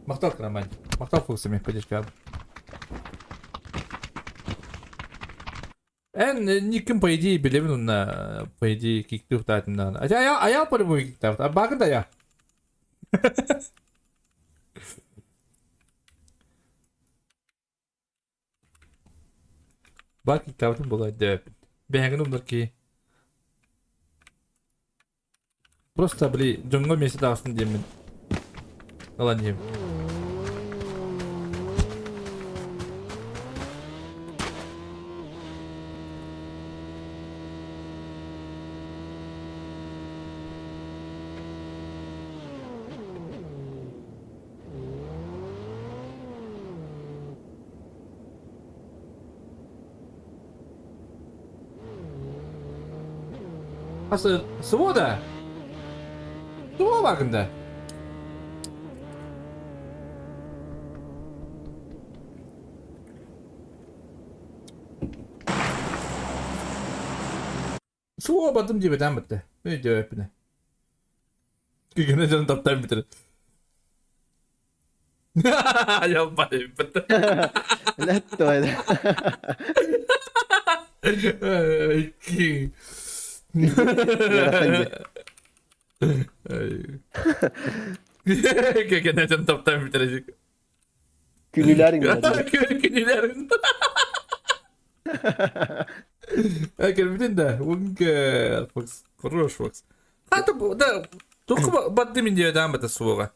B: Махтал Крамань. Махтал Фоксами поддержка. Эн никим по идее билебин на по идее киктух таатын на. А я а я по-любому киктав. А багы да я. Бар киктавтын була деп. Бәгін умдар ки. Просто бли дьоҥҥо миэстэ таҕыстын диэммин. Ылан иһим. Хас свобода? Туга бакында? Суға бардым деп айтамын бітті. Мен деп айтпын. Күйгені жан таптайын бітір. Ялбай бітті.
G: Ләтті
B: Күйгені жан таптайын бітір.
G: Күнүләриң.
B: Күнүләриң. Кэлбитин да, уҥкэр Фокс, хорош Фокс. А то да, только бадды мин диэдaan бата суоҕа.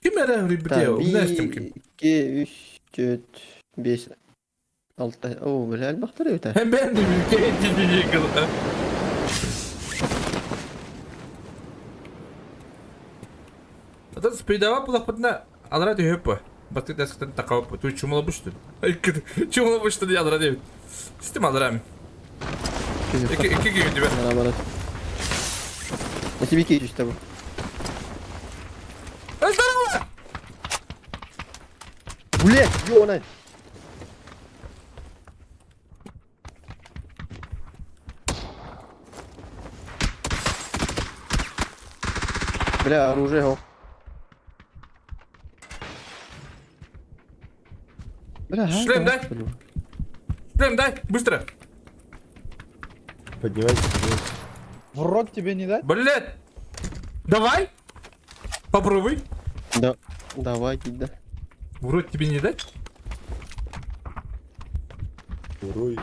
B: Ким эрэ рибитиэ, умнастым ким.
G: 2, 3, 4, 5, 6. О, бля, элбэхтэр эбит.
B: Бен де Ата спидава булахпытына алара төһөп Батык дәсктен такап ту чумала бушту. Чумала бушту ди алара дип. Систем аларам. Ики ики ким дип.
G: Бара Спасибо, Кирич, тобой.
B: Здорово!
G: Блять, ёна! Бля, оружие, го. Бля,
B: Шлем дай! Шлем дай! Быстро!
J: Поднимайся, поднимайся.
F: В рот тебе не дать?
B: Блять! Давай! Попробуй!
G: Да, давай, да.
B: В рот тебе не дать?
J: Уруй.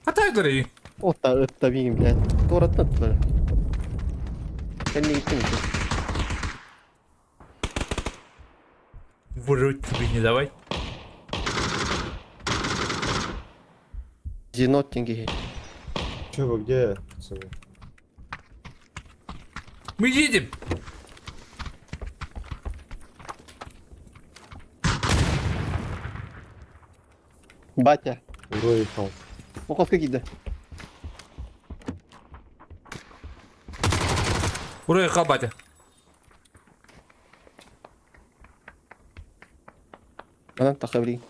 B: Hatayları.
G: Отта ытта бигин, блядь. Туораттан ыттылар. Кэннигиттэн ыттылар.
B: В рот тебе не давай.
G: Зенот диэн киһи.
J: Че вы где, пацаны?
B: Мы едем.
G: Батя.
J: Уруйхал.
G: Моховка киирдэ.
B: Уруйхал, батя.
G: Манан тахса билигин.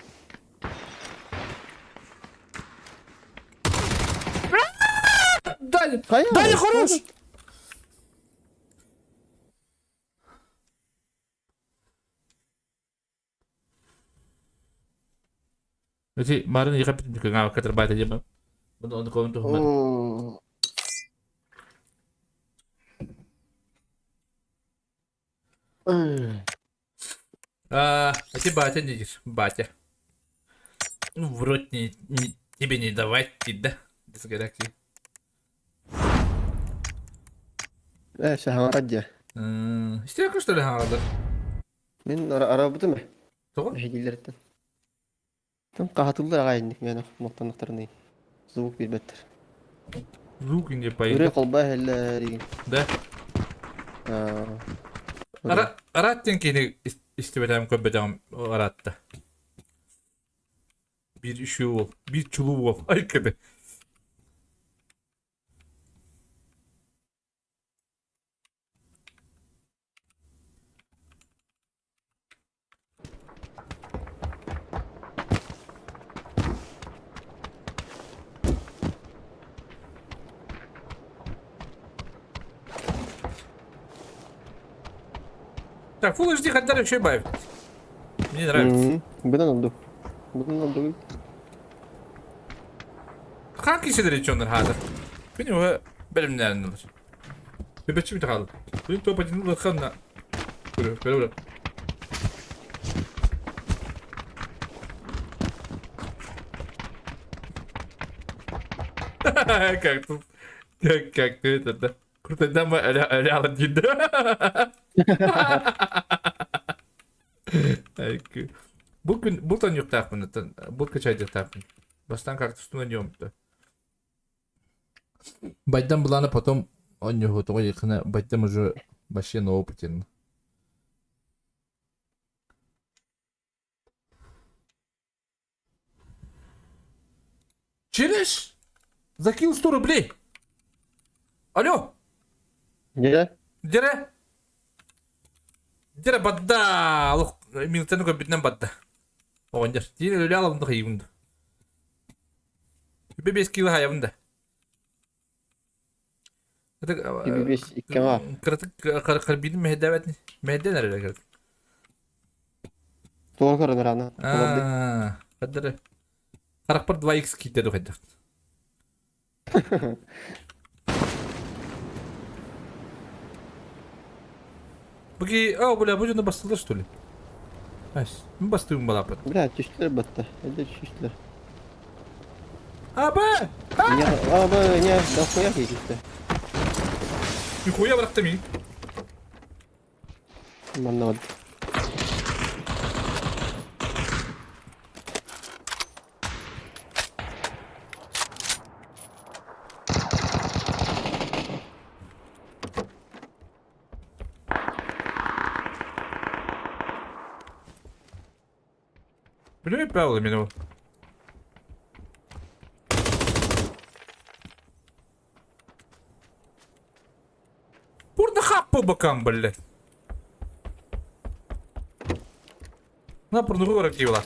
B: Дали!
G: Хайа!
B: Дали хорош! Ити марын ихэппитин кыҥаабакка тарбаата диэн оннук туһунан. А, эти батя не диир, батя. Ну, в рот не, не, тебе не давать, да? Дисгаракти.
G: Ээ, саһаҥарар дьэ.
B: Истиэххэ что ли хаҥараллар?
G: Мин арабытым ээ.
B: Тоҕо?
G: Эһигилэриттэн. Тым хаһатыллар аҕай инник мээнэ муттаннахтарыныы. Звук биэрбэттэр.
B: Звук не
G: Ырыа
B: поедет.
G: холбоо иһэллэр игин.
B: Да?
G: Аа. Ырыа.
B: Араат диэн киһини истибэтэҕим көрбөтөҕүм араатта. Биир үчүгэй уол, биир чулуу уол. Ай кэбэ. Так, Full HD хандар үчүгэй баайбыт. Мне нравится.
G: Быдан ордук. Быдан ордук.
B: Хаан киселер ичоннор хаатар. Күн уһа бэлэмнээн ылар. Бэбэччи бүтэ хаалла. Күн топ один ылыхханна. Көрө, көрө көрө. Как тут, как, как ты это, да? Круто, да, мы аля один, да? Бу күн бу тонньуктаахпын, бу кычайдыктаахпын. Бастаан кактустун ойнуом Байдам булана потом онньуһу тоҕо диэххинэ Байдам уже вообще на опыте. Челеш! Закинул 100 рублей! Алло!
G: Дьэ?
B: Дерэ! Дерэ бадда! Олох минутаны көрбүтүнэн барда. Оҕонньор, тиин өлө алабын да хайыыбын да. Үбэ 5 кило хайабын да.
G: Үбэ 5 иккэҕэ.
B: Кыратык карбидин мэһэйдээбэт мэһэйдээн эрэр кыратык.
G: Туох көрөн аны?
B: Аа, хаддары. Харахпар 2x киирдэ дуо хайдах. Буги, о, бля, бу дьону бастылар что ли? Ась, мы бастыым балаппыт.
G: Бля, түстүлэр батта. Эдэ түстүлэр.
B: Аба!
G: Не, аба, не, да хуя киирдэ.
B: Нихуя бырахта мин.
G: Манна барда.
B: Билбэт правила мин ол. Порнохаб по бокам, блядь. На порнуху активла.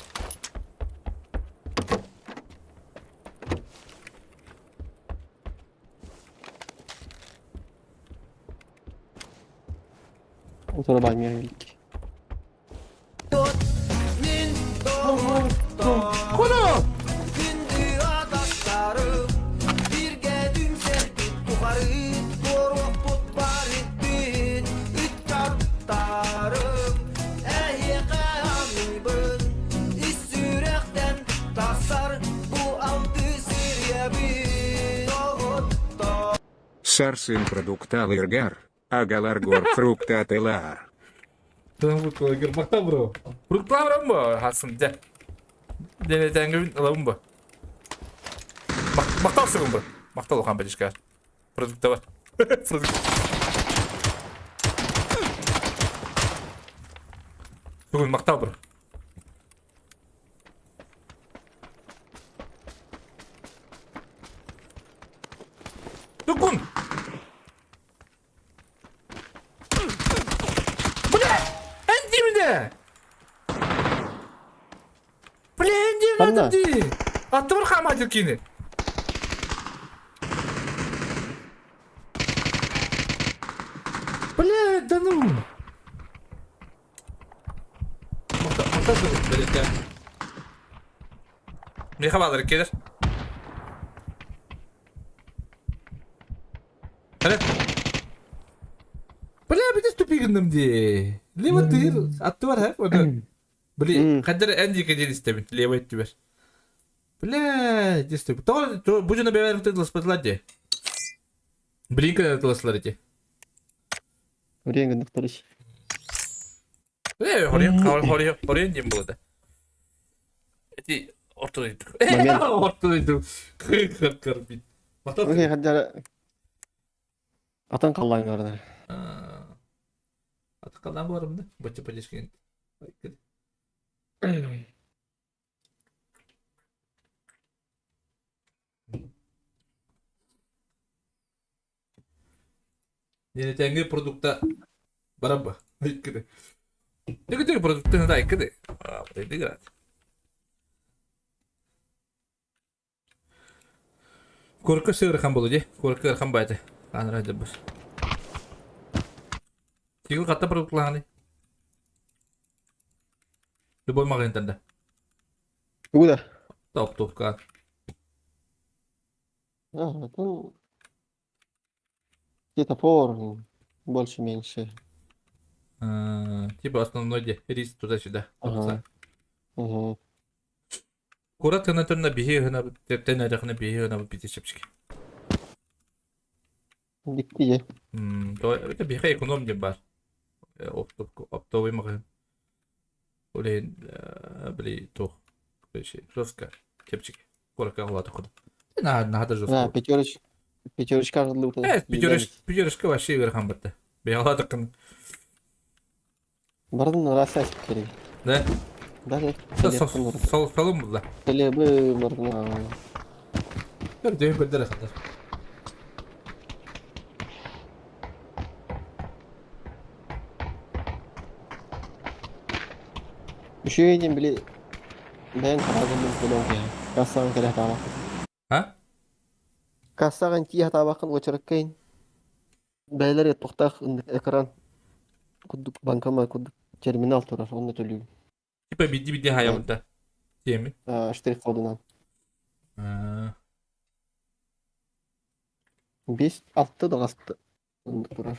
G: Утары бааймыйа илик.
B: Куну!
N: Сарсын продукталыргар, агаларгор фруктателаар.
B: Махтал бро. Фрукталарым бо, хасым дьэ. Дэнэтээҥҥибин ылабын бо. Махтал сыгын бро. Махтал улахан бадишка. Продуктовар. Продукт. Бүгүн махтал бро. Тукун! Бля! Эн димде! Бля, эн
G: Ханна?
B: димде ди! Аттыбар хаамаадыр кини. Бля, да ну! Миэхэ баалар иккиэлэр. Эрэ. Бля, бүтүс тупик гынным дии. Лево тыыр, аттыбар һэ, оны. Били, хаддар эн диэки диэн истэбин, левый өттүбэр. Бля, дистик. Тоҕо бу дьоно бэйэлэрин тылласпатылар дии. Блин, тылласлар ити.
G: Время гынныктарыш.
B: Э, хорьон, хорьон, хорьон диэн буолла. Эти ортодойдук.
G: Момент.
B: Ортодойдук. Кыр-кыр бит.
G: Окей, хаддара. Атын қаллаң бардар.
B: Аты қалдан барым да. Бача падешкен. Ненетеңги продукта барабба. Айкыды. Тыгы продукты да айкыды. А, вот это играть. Корка сыырхан болу ди. Корка ырхан байды. Анра дебус. Тигил катта продуктлағаны. Любой магазинтан да.
G: Куда?
B: Топ топка.
G: А, ну, где топор, больше-меньше.
B: Типа основной де рис туда-сюда.
G: Ага. Угу.
B: Курат гына төннө биһи гына тептен эрехне биһи гына бити чепчики.
G: Дикти
B: То это биһи эконом деп бар. Оптовый магазин. Оле били то. Жестко чепчики. Курак алла тоқыды. На на
G: Да,
B: жестко.
G: пятерочка. Пятерочка жылы
B: Пятерочка пятерочка вообще ыарахан бытты. Беяла тақын.
G: Бардын раса керек.
B: Да?
G: Да, да.
B: Сол солым булла.
G: Телебы бардын.
B: Бер дөйін көрдер ақындар.
G: Үшейден биле бән қарағын төлөм Кассаған келе табақ.
B: А?
G: Кассаған тия табақын очырыккейн. Бәйлер тоқтақ экран. Кудук банкома кудук терминал турар, онны төлүү.
B: Типа бидди бидди хаябыта. Теми.
G: Штрих кодунан. 5 6 да касты. Онды турар.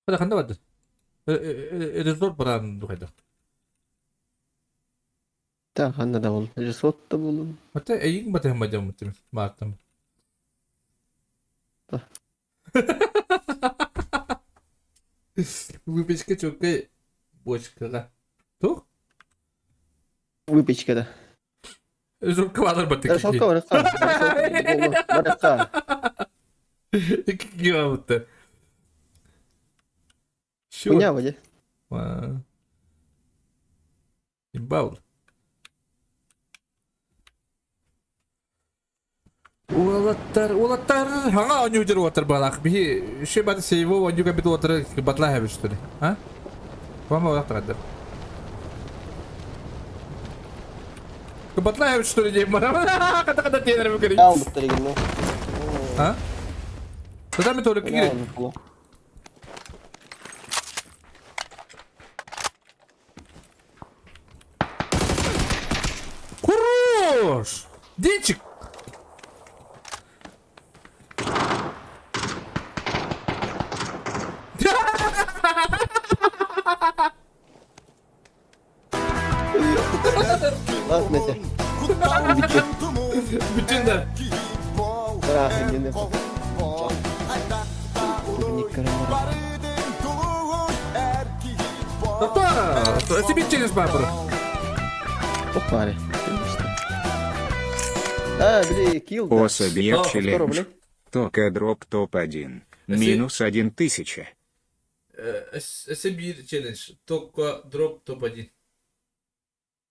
B: Хада ханда барды. Резорт баран духайда.
G: Та ханна да бол. Ресот да болун.
B: Хата эйин баты хамадям мутим. Мартам. Выпечка чокай бочкага. Тух?
G: Выпечка да.
B: Резорт квадр баты.
G: Ресотка барыкка. Барыкка.
B: Киа бутта.
G: Хуйня воде.
B: Имбаул. Уолаттар, уолаттар, хаңа оню жер уолаттар балах. Бихи ши баты сейво оню капит уолаттар батла хэбиш что ли? А? Вама уолаттар гаддар. Батла хэбиш что ли дейм бара. Ката ката тенер букери.
G: Ал буттар егин.
B: А? Тада ми толы кире. Хорош! Денчик!
G: Ладно, те.
B: Бүтүн да. Опа! Тебе через бабру.
G: Опа, А, бли, килл. да.
N: Особи
B: О,
G: Скоро,
N: челлендж.
G: блядь.
N: Тока дроп топ-1. Минус 1000.
B: Өссө биир челлендж. Только дроп топ-1.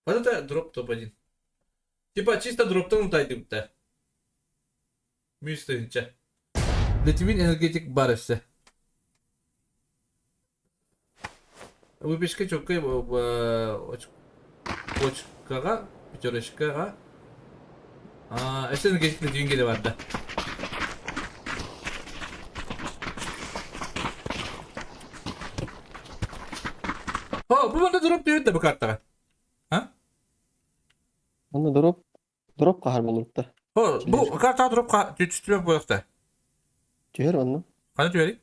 B: Вот это дроп топ-1. Типа чисто дроптан утайдыбыта. Мүстүнчэ. Литвин энергетик бар өссө. Выпечка чоккай очкаға, пятерочкаға. Өссө энергетик Литвин келе барда. О, бу манда дроп диэбит да бу картаҕа. А?
G: Онно дроп, дроп хаһар буолуохта.
B: О, бу картаҕа дроп түстүбэт буолуохта.
G: Түһэр онно.
B: Хана түһэрий?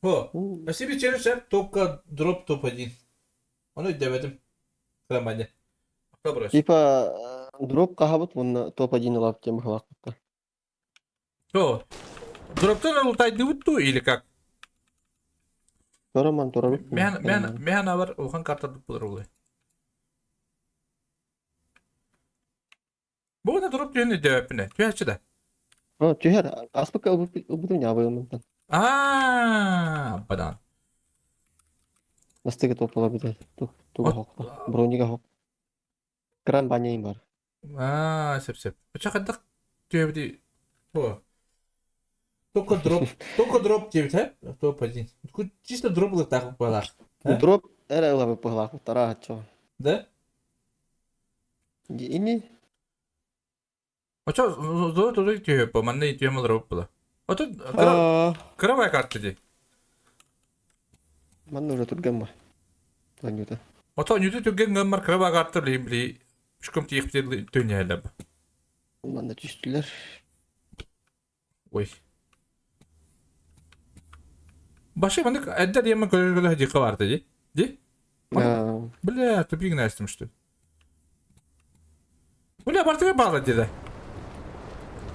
B: О, спасибо челлендж только дроп топ-1. Ону өйдөөбөтүм. Кыраманньа. Добро.
G: Типа дроп хаһабыт уонна топ-1 ылап диэн быһалаахпыттар.
B: О, дроптан ултайдыбыт дуу или как?
G: Тороман турабыт.
B: Мен мен мен авар улахан карта булар улай. Бу да дроп түһэн өйдөөбөппүнэ. Түһээччи да.
G: О, түһэр. Аспыкка ылбытым нябыйыммын.
B: Аа, бадан.
G: Настыгы топ була бит. Туга хок. Бронига хок. Кран баняйым бар.
B: Аа, сөп сөп. Оча хайдах түһэбити. О. Только дроп, только дроп диэбит, һэ? Топ-1. Чисто дроп ылыктаах буолар.
G: Дроп эрэ ылабыт быһалаах тарааччы.
B: Да?
G: Ини
B: Оча зоо тудуй түһэп, манна түһэм дроп була. Ото кыра карта ди.
G: Манна уже түргэн ба. Анюта.
B: Ото нүтү түргэн гыммар кыра карта били били үшкөм тиихпте төньялап.
G: Манна түстүлэр.
B: Ой. Башы мандык әддә диеме көрөр хадика барды ди. Ди? Бля, тупик настым что. Бля, бартыга баглы диде.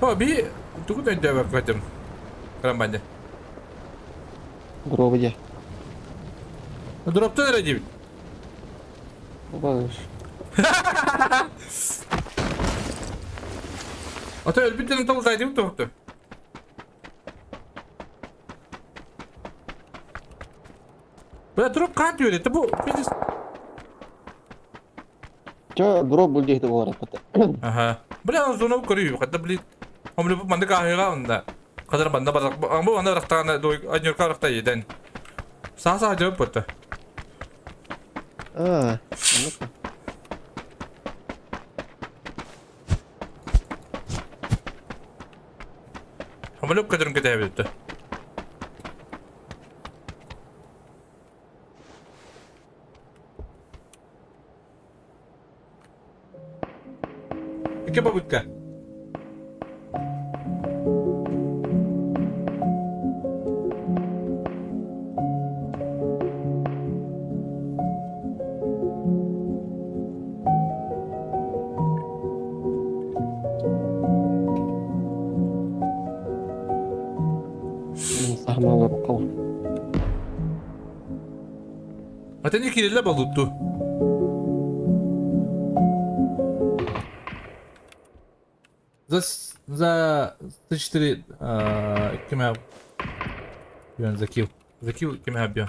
B: О, би тугун өйдө бар көтүм. Карамбанды.
G: Дроп где?
B: Дроптан эрэ диэбит.
G: Оба.
B: Ото өлбүттэн толгайдым тоқту. Бля, дроп каан түөрэтэ бу. Пиздец.
G: Чё, дроп был где-то болар аппата.
B: Аха. Бля, зона көрүү, хатта били. Омлы бу манды каһыга онда. Кадар банда барак, бу анда рахтана дой аньорка рахта еден. Саа-саа жабып бутта.
G: А, ну-ка.
B: Омлы көтөрүн кетебит. Икки попытка.
G: Сахмалы кал.
B: Ата не кириле болутту. За за 104 кеме бьен за килл. За килл кеме бьен.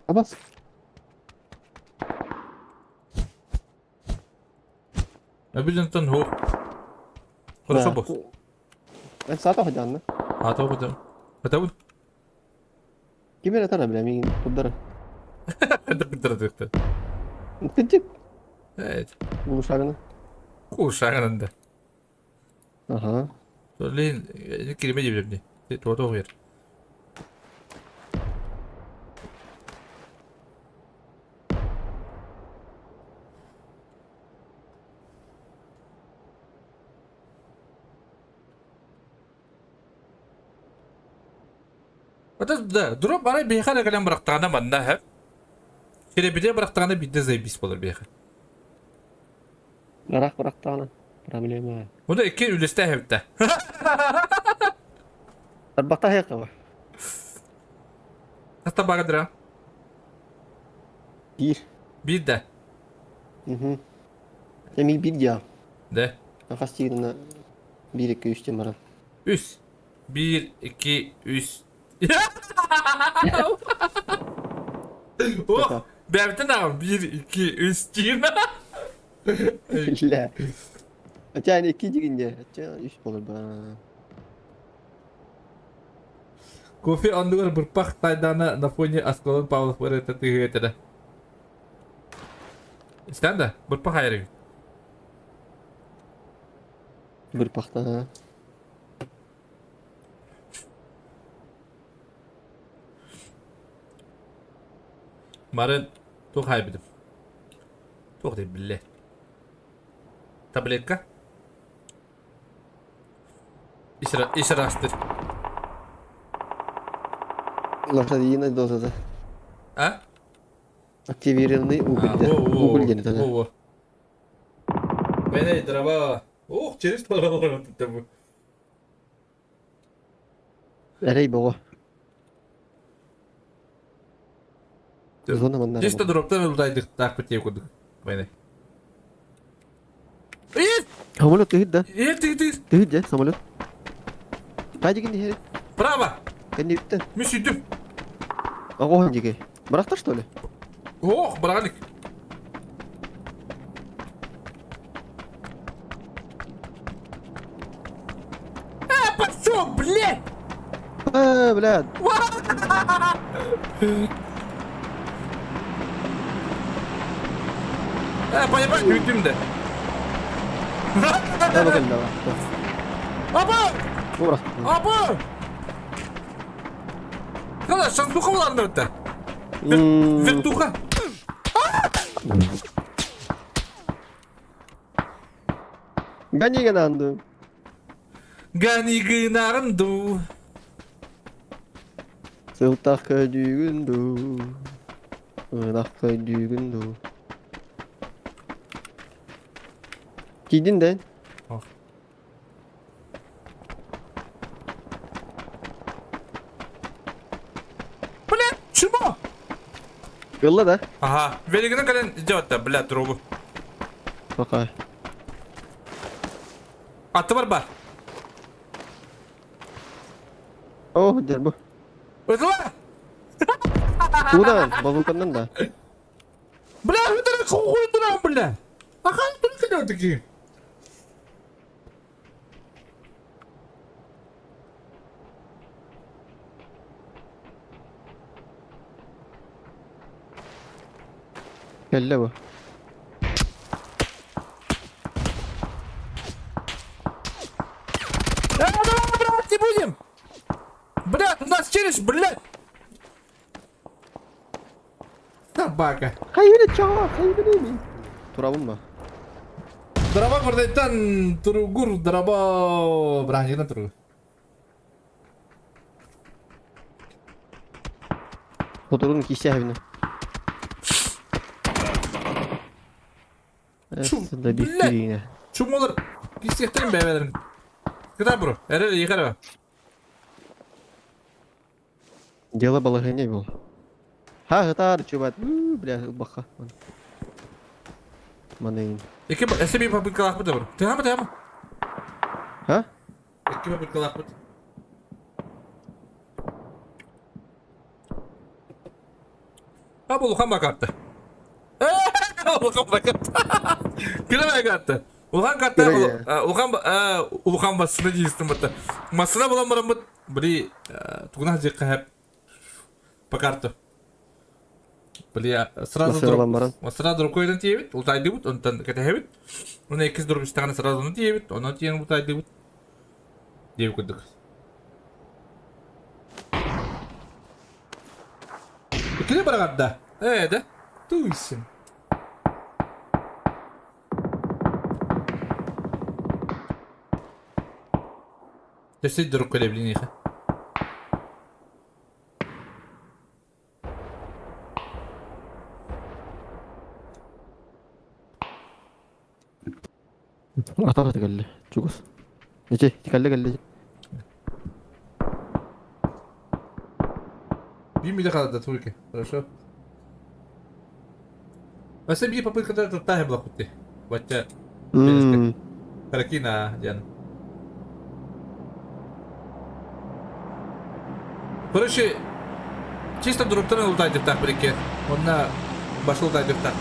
G: Абас.
B: Обиден хо. Хорошо босс.
G: Эн саата ходжанна.
B: А то потом. Это
G: Ким эрэ тара бля миигин куддара.
B: Это
G: Кыдьык.
B: Evet.
G: Булушагына.
B: Кушагында.
G: Аха.
B: Лин кириме диэбитим дии. Туота уһуйар. Это да, дроп арай биһиэхэ эрэ кэлэн бырахтаҕына манна һэ. Сирэбитэ бырахтаҕына биирдэ заебись буолар биһиэхэ.
G: Ыраах бырахтаҕына проблема.
B: Bunu икки үлэстээх эбит
G: Тарбахта хайакка
B: Хата багадыра.
G: Биир.
B: Биир да.
G: Угу. Эми биир дьаа.
B: Да.
G: Хас тиирина биир икки үс диэн баран.
B: Үс. Биир, икки, үс. Ох, бэйэбитин ааҕым. Биир, икки, үс диир.
G: Бля. Хотя они икки дигинде, хотя үс болор ба.
B: Кофе оннугар бырпах тайдаана на фоне Аскалон Павлов ырыата тыаһыа Истэн да, бырпах айарыгын.
G: Бырпахта.
B: Марын туох айбытым? Туох диэн биллэ. Таблетка? Ис ыраастыр.
G: Лошадиная доза,
B: А?
G: Активированный уголь, да. Уголь диэн это, да.
B: Во-во. Бene дрова. Ох, через дрова бу.
G: Эрэй боҕо. Зона манна.
B: Чисто дроптан ылдайдыктаах битие курдук. Бene.
G: Самолет тыһыт да.
B: Ир тыһыт тыһыт.
G: Тыһыт дьэ, самолет. Қай деген иһэр?
B: Право!
G: Кэнниттэн.
B: Мин сүттүм.
G: Оҕоһун диги. Бырахта что ли?
B: Ох, быраҕаник. А, пошел, блядь!
G: А, блядь.
B: Э, понимаешь, күүтүм да.
G: Да, бакын, давай.
B: Апа!
G: Ура.
B: Апа! Кала, шантуха буларны өттө. Вертуха.
G: Гони гынанду.
B: Гони гынанду.
G: Сылтах көдүүгүн дуу. Ынах көдүүгүн дуу. Тиийдин да?
B: Блядь, чмо?
G: Ылла да?
B: Ага, велигинен кэлэн дьэ блядь, дробу.
G: Пока.
B: Аттыбар бар.
G: О, дербу.
B: Ытыла!
G: Тугунан, базуканнан да.
B: Бля, это хуй туда, бля! Ага, только такие.
G: Кэллэ бу.
B: Да, давай, брат, не будем! Брат, у нас через, блядь! Собака.
G: Хайбили чаа, хайбили ми. Турабын ба?
B: Драба курдайтан туругур драба бранжина туругур.
G: Хотурун кисяхина.
B: Блядь! Чумолар кисехтерин бэбэлэрин. Кыта бро, эрэ ехара.
G: Дело балаһыанньа был. Ха, ытаар чубат. Бля, баха. Манайын.
B: Икки эссе би попыткалаахпыт да бро. Тыһама тыһама.
G: Ха?
B: Икки попыткалаахпыт. А бұл улахан бакатты. Улахан бакатты. Кіре бакатты. Улахан карта, улахан улахан массына дейістім бұтты. Массына болан баран бұт, били тугуна жекка хэп по карту. Били сразу дроп, сразу дропкойдан тиебит, ултайдыбыт, онтон кэтэһэбит. Уна иккис дроп истэҕинэ сразу ону тиебит, онон тиийэн ултайдыбыт. Диэбит курдук. Иккини быраҕарда. Ээ да. Туйсын. Төсөй дұрып келе білейін
G: Атаҕа кэллэ, чугас. Ити, кэллэ кэллэ.
B: Биир мүнүүтэ хаалла турики. Хорошо. Өссө биир попытката таттааһы булахпыт Бачча Каракина диэн. Короче, чисто дуруктан ылтайдыктаах бирикке. Онна башыл ылтайдыктаах.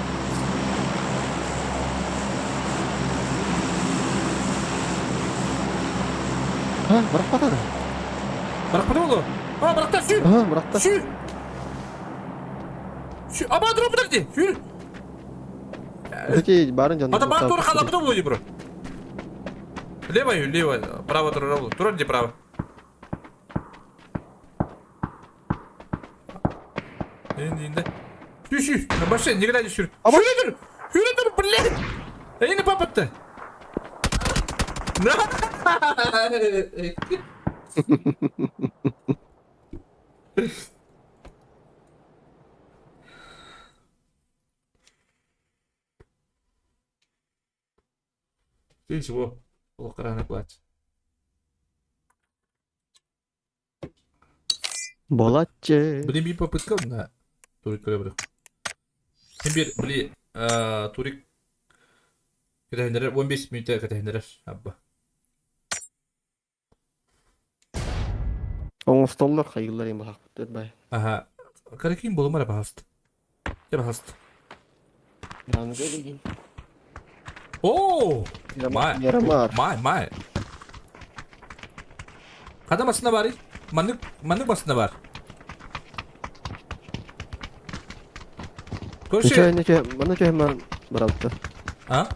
G: А, бырахпата да.
B: Бырахпата болу. А, бырахта, сүүр!
G: Ага, бырахта.
B: Сүүр! Сүүр! Аба, дроп дерди! Сүүр!
G: Эти барын жанына.
B: Ата бар тур халапта болу бро. Лево, лево, право тур, тур где право. Инде. Сүү, сүү, на машине, не глядя сүүр. Сүүр тур! Сүүр тур, блядь! Эйни папатты. На! Ты чего? Охрана плачет.
G: Болатчы.
B: Блин, би попытка на Турик көрө Бир, били, Турик кэтэһиннэрэр 15 мүнүүтэ кэтэһиннэрэр абба.
G: Оҥостоллор хайыыллар им баһахпыт бай.
B: Аха. Каракин болумара баһаст. Я баһаст. О! Май. Май, май. Хада басына бар? Маннык, маннык басына бар. Короче,
G: Манна түһэн баран баралта.
B: А?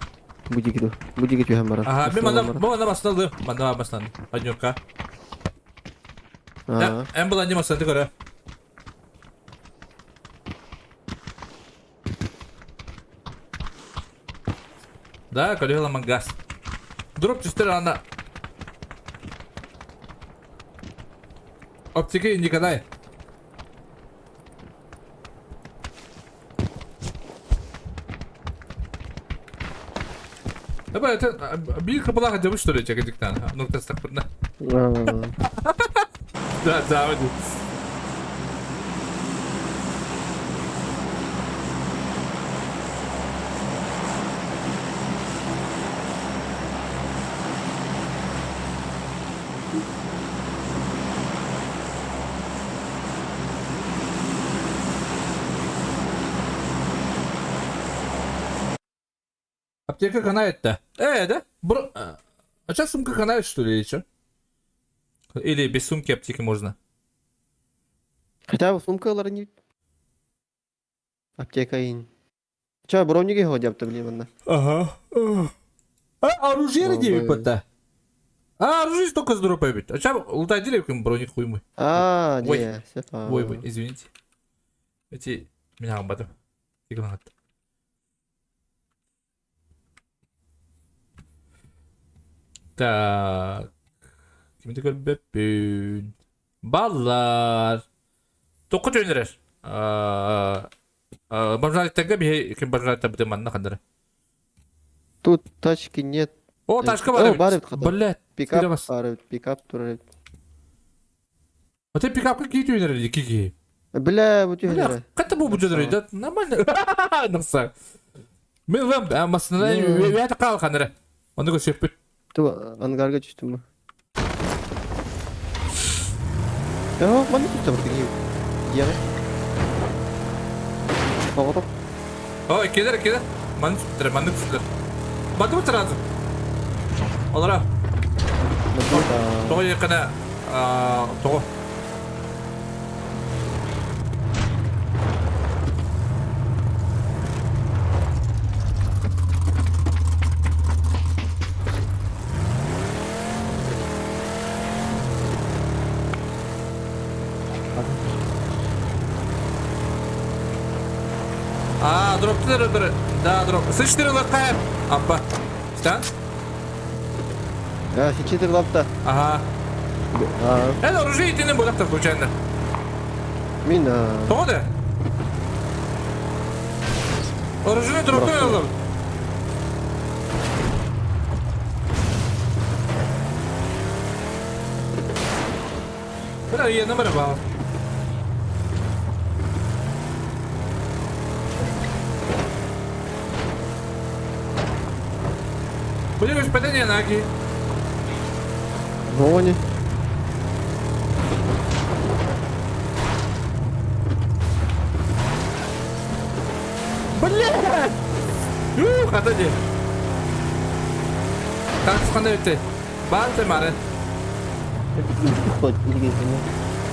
G: Бу диги бу диги түһэн баран.
B: Ага, мен манна, манна басына алды. Манна басына. Однёрка. Эн была не басына көрө. Да, колёла мангас. Дроп түстер ана. Оптики Николай. Давай, это биир капалаха дебы что ли, чекадиктан. Ну, тастақпырна. Да, да, вот. Аптека канает-то. Да? Бро... А сейчас сумка канает, что ли, или что? Или без сумки аптеки можно?
G: Хотя бы сумка не... Аптека ин. Че, броники ходят, блин, манна.
B: Ага. А, оружие не то А, оружие столько здорово ведь. А чем лутай деревья броник хуй мой.
G: А, не,
B: Ой, ой, извините. Эти меня об этом. Так. Кимди көрбөппүн. Баллар. Тоққа төнөрөр. Бомжараттарга биһи ким бомжараттар бутын манна хандара.
G: Тут тачки нет.
B: О, тачка бар.
G: Бар.
B: Блядь.
G: Пикап бар, пикап турар.
B: А ты пикап какие төнөрөр, какие?
G: Бля, бу төнөрөр.
B: Ката бу бу төнөрөр, да нормально. Нахса. Мен лам, масына вята кал хандара. Оны көсөппүт.
G: Ту ангарга түстүм. О, маны түстүм бир. Я. Тоғытып.
B: Ой, келер, келер. Маны түстүр, маны түстүр. Баты сразу. Олара. Тоҕо якына тоҕо. Өтөр Да, дроп. С4 лаккайып. Аппа. Стан?
G: А, С4 лапта.
B: Ага. Это оружие итинен болактар случайно.
G: Мин
B: Тоҕо да? Оружие дроптан алым. Бля, я номер бал. Будешь падение наги.
G: Гони.
B: Блядь! Ух, отойди. Так, сханевте. Баал ты мары.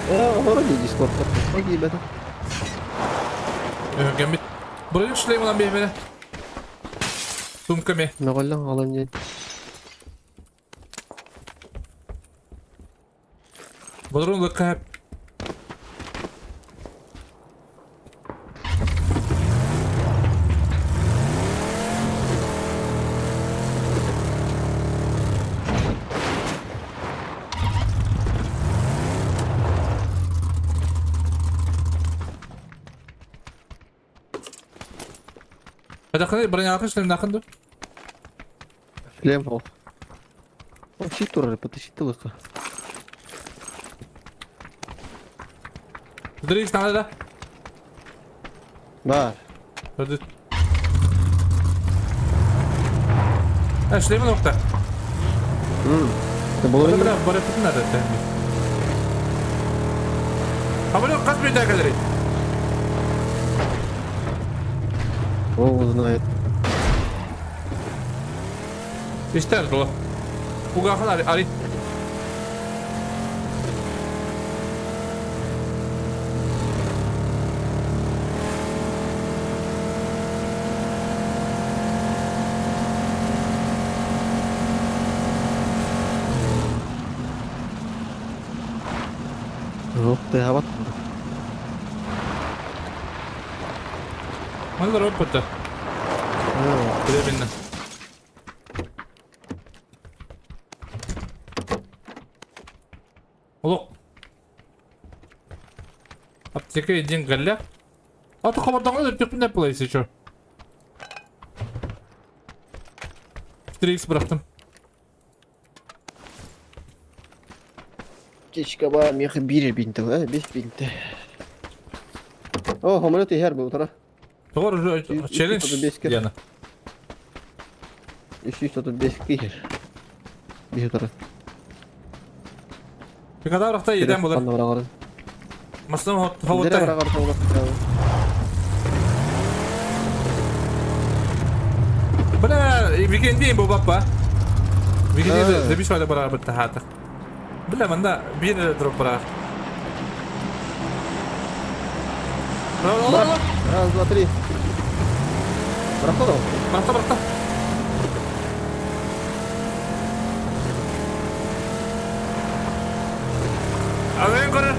G: Вроде Дискорд. Ребята.
B: Гамбит. Броню шлем нам беймере. Сумками.
G: Мөҕүллэн хаалан диэн.
B: Бодрун лыкка. بدخل броня шлем нахынды.
G: Шлем ол. Ол щит турар, потащи лыка.
B: Дрикс надо да?
G: Бар.
B: Hadi. Ha шлем nokta.
G: Бұл
B: Бля, бара надо А бля, қас bir dakika
G: О, знает.
B: İster dolu. Угахан ари ари.
G: Жоқ, ты хабат.
B: Мана ропота. Временно. Олох. Аптека един галля. А то хабардаҥҥа өлтөхпүн да если чё. 4x bıraktım.
G: Птичка ба, мех бирер бинті, а, бес бинті. О, хомрет ихер был, тара.
B: Doğru, челлендж Яна.
G: 335 кихер. Бихи тара.
B: Пикада рахта еден булар. Масына хаватта. Бля, викендейм бу баппа. Викенде дебиш вада барар битта хата. Бля, манда бир дроп барар.
G: Раз, два, три. Бырахта
B: Бырахта, бырахта. Алын көрөр.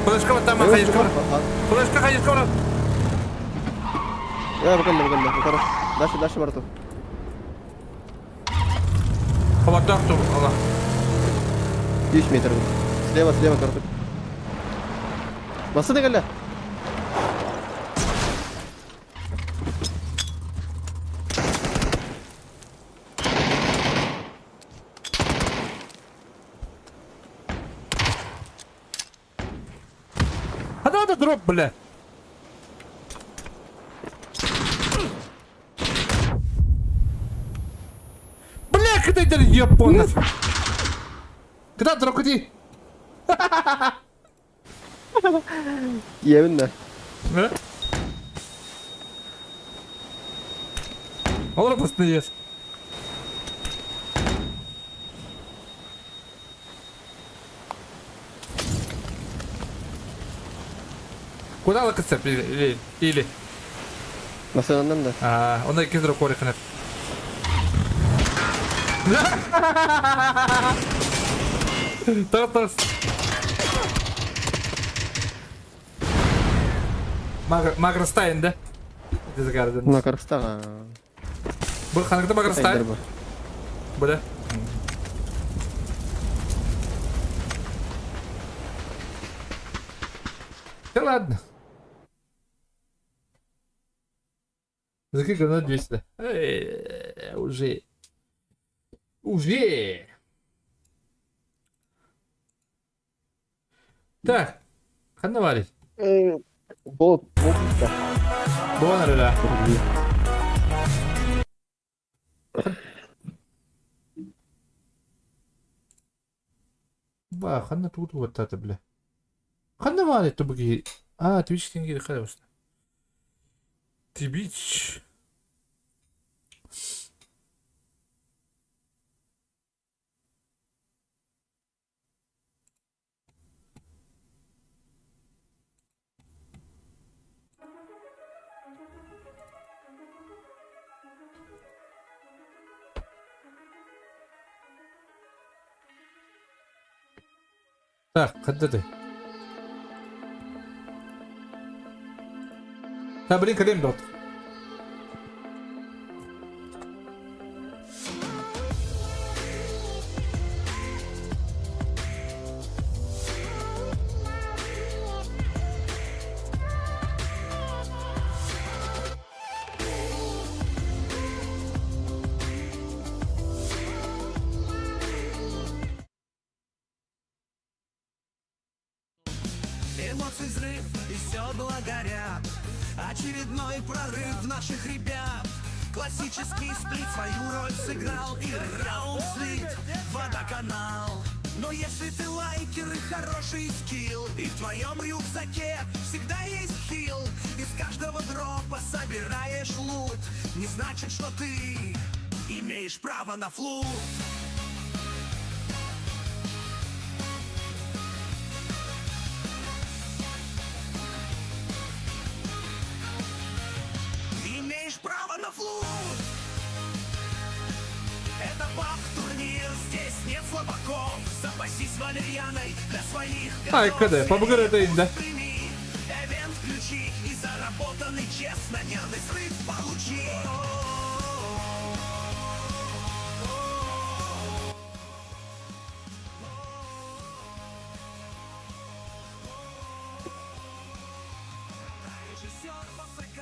B: Флешка баттама, хайышка бар. Флешка хайышка бар.
G: Я, бакалла, бакалла, бакалла. Дальше, дальше барту.
B: Хабаттақ Алла.
G: 3 метр. Слева, слева, короче. Басты дегеле.
B: Hadi дроп, бля. Бля, когда это японец? Когда дроп иди?
G: Иэбин да.
B: Олар басты ес. Куда лакаться или или?
G: Масынаннан да.
B: А, онда икки дроп корихынып. Тар тар. Макростайн, да? Дизгарден.
G: Макарстаҕа.
B: Бу ханыкта Макарстай? Бу да. Да ладно. Закрыть на 200. Эй, уже. Уже. Так. Ханна баарый?
G: Бол, бол
B: Буон эрэ. Ба, ханна тугу тугаттаата бile. Ханна баарый тубу киһи? А, Twitch тингири хайабысна. Twitch. Так, хаддаты. Та, блин, калем дот.
A: Эмоций взрыв и седла горят. Очередной прорыв наших ребят. Классический сплит свою роль сыграл и раунд слит водоканал. Но если ты лайкер и хороший скилл, и в твоем рюкзаке всегда есть хил, из каждого дропа собираешь лут, не значит, что ты имеешь право на флут. Имеешь право на флут. Это паб-турнир, здесь нет слабаков. Запасись валерьяной для своих
B: Ай, когда? Побугар это инда.
A: Прими, эвент включи и заработанный честно нервный срыв получи. Режиссер ПФК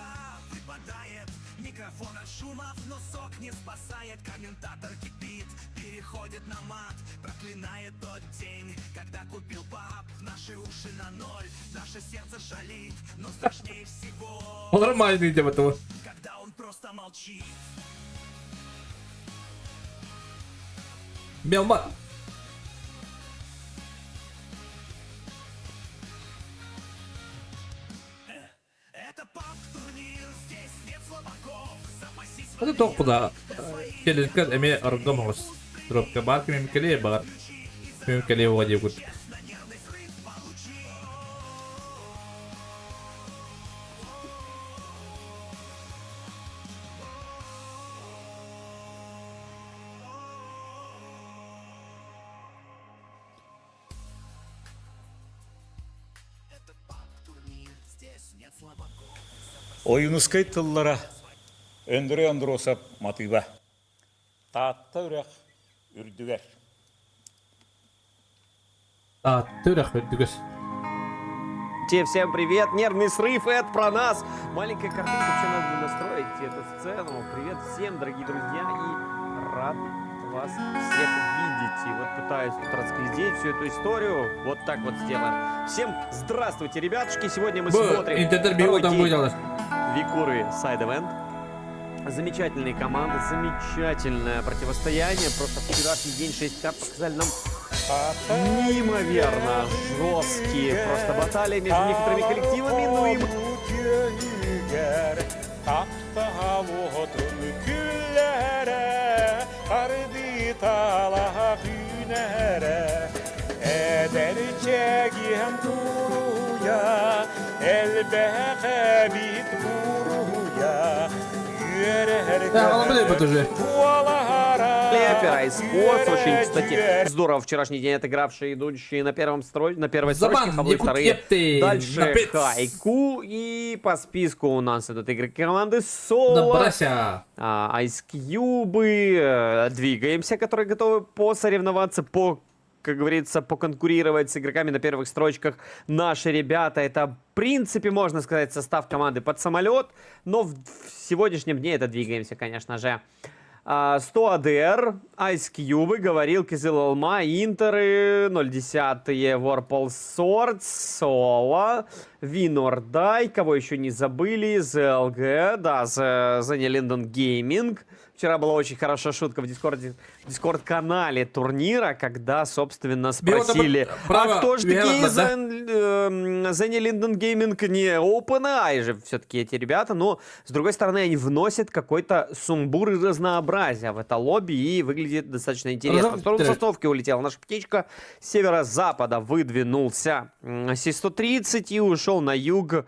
A: выпадает, микрофон от шумов, но сок не спасает. Комментатор кипит, переходит на мат, проклинает тот день, когда купил паб. Наши уши на ноль, наше сердце шалит, но страшнее всего,
B: Нормальный идем этого.
A: когда он просто молчит.
B: Мелмат.
A: Это паб-турнир, здесь нет слабаков. Запасись
B: Это тоқ куда. Келинкер эме рандом хос. Дропка бар ким келе бар. Ким келе води гут.
P: Ойуунускай тыллара, Өндөрөй Андросов матыыба. Таатта үрэх үрдүгэр.
B: Таатта үрэх үрдүгэр.
Q: Те, всем привет! Нервный срыв, это про нас! Маленькая картинка, вообще надо было настроить эту сцену. Привет всем, дорогие друзья, и рад вас всех видеть. И вот пытаюсь тут разглядеть всю эту историю. Вот так вот сделаем. Всем здравствуйте, ребятушки! Сегодня мы
B: Бу
Q: смотрим
B: интернет
Q: второй
B: там
Q: день
B: будет.
Q: Викуры Side Event. Замечательные команды, замечательное противостояние. Просто вчерашний день 6 карт показали нам неимоверно жесткие просто баталии между некоторыми коллективами. Ну и
P: Таптаал отун күллэрэ, ардыталаах үүнэрэ. Эдэр чэгиэн туруйа, элбэх эбит буруйа. Үөрэр
B: Да, он будет уже.
P: буолара.
Q: Клепера и Спортс. Очень, кстати, здорово вчерашний день отыгравшие, идущие на первом строй, на первой строчке,
B: Забан,
Q: Хавлы вторые.
B: Якутепты,
Q: Дальше
B: Напец.
Q: Хайку. И по списку у нас идут игроки команды Соло.
B: Набрася.
Q: Ice Cube, двигаемся, которые готовы посоревноваться, по, как говорится, поконкурировать с игроками на первых строчках. Наши ребята, это, в принципе, можно сказать, состав команды под самолет, но в сегодняшнем дне это двигаемся, конечно же. 100 АДР, Ice Cube, говорил, Кизыл Алма, Интеры, 0.10, Warpol Swords, Соло, Винордай, кого еще не забыли, ЗЛГ, да, The Linden Gaming. Вчера была очень хорошая шутка в Дискорде, в Дискорд-канале турнира, когда, собственно, спросили, а кто же такие The Linden Gaming, не OpenAI же все-таки эти ребята, но, с другой стороны, они вносят какой-то сумбур и разнообразие в это лобби, и выглядит достаточно интересно. В сторону Сосновки улетела наша птичка, с северо-запада выдвинулся Си-130 и ушел на юг.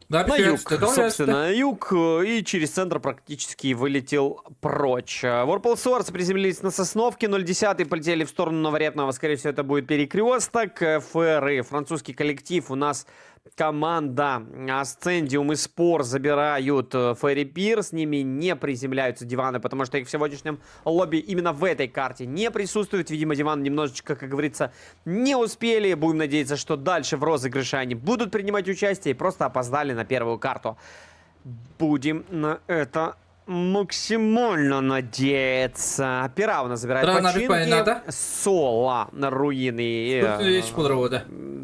B: Да,
Q: На юг,
B: пипец,
Q: собственно, на юг, и через центр практически вылетел прочь. Warpol Swords приземлились на Сосновке, 0.10 полетели в сторону Новорепного, скорее всего, это будет перекресток. ФР и французский коллектив у нас команда Ascendium и Спор забирают Ферри Пир, с ними не приземляются диваны, потому что их в сегодняшнем лобби именно в этой карте не присутствует. Видимо, диваны немножечко, как говорится, не успели. Будем надеяться, что дальше в розыгрыше они будут принимать участие и просто опоздали на первую карту. Будем на это максимально надеяться. Пира у нас забирает починки. Соло на руины.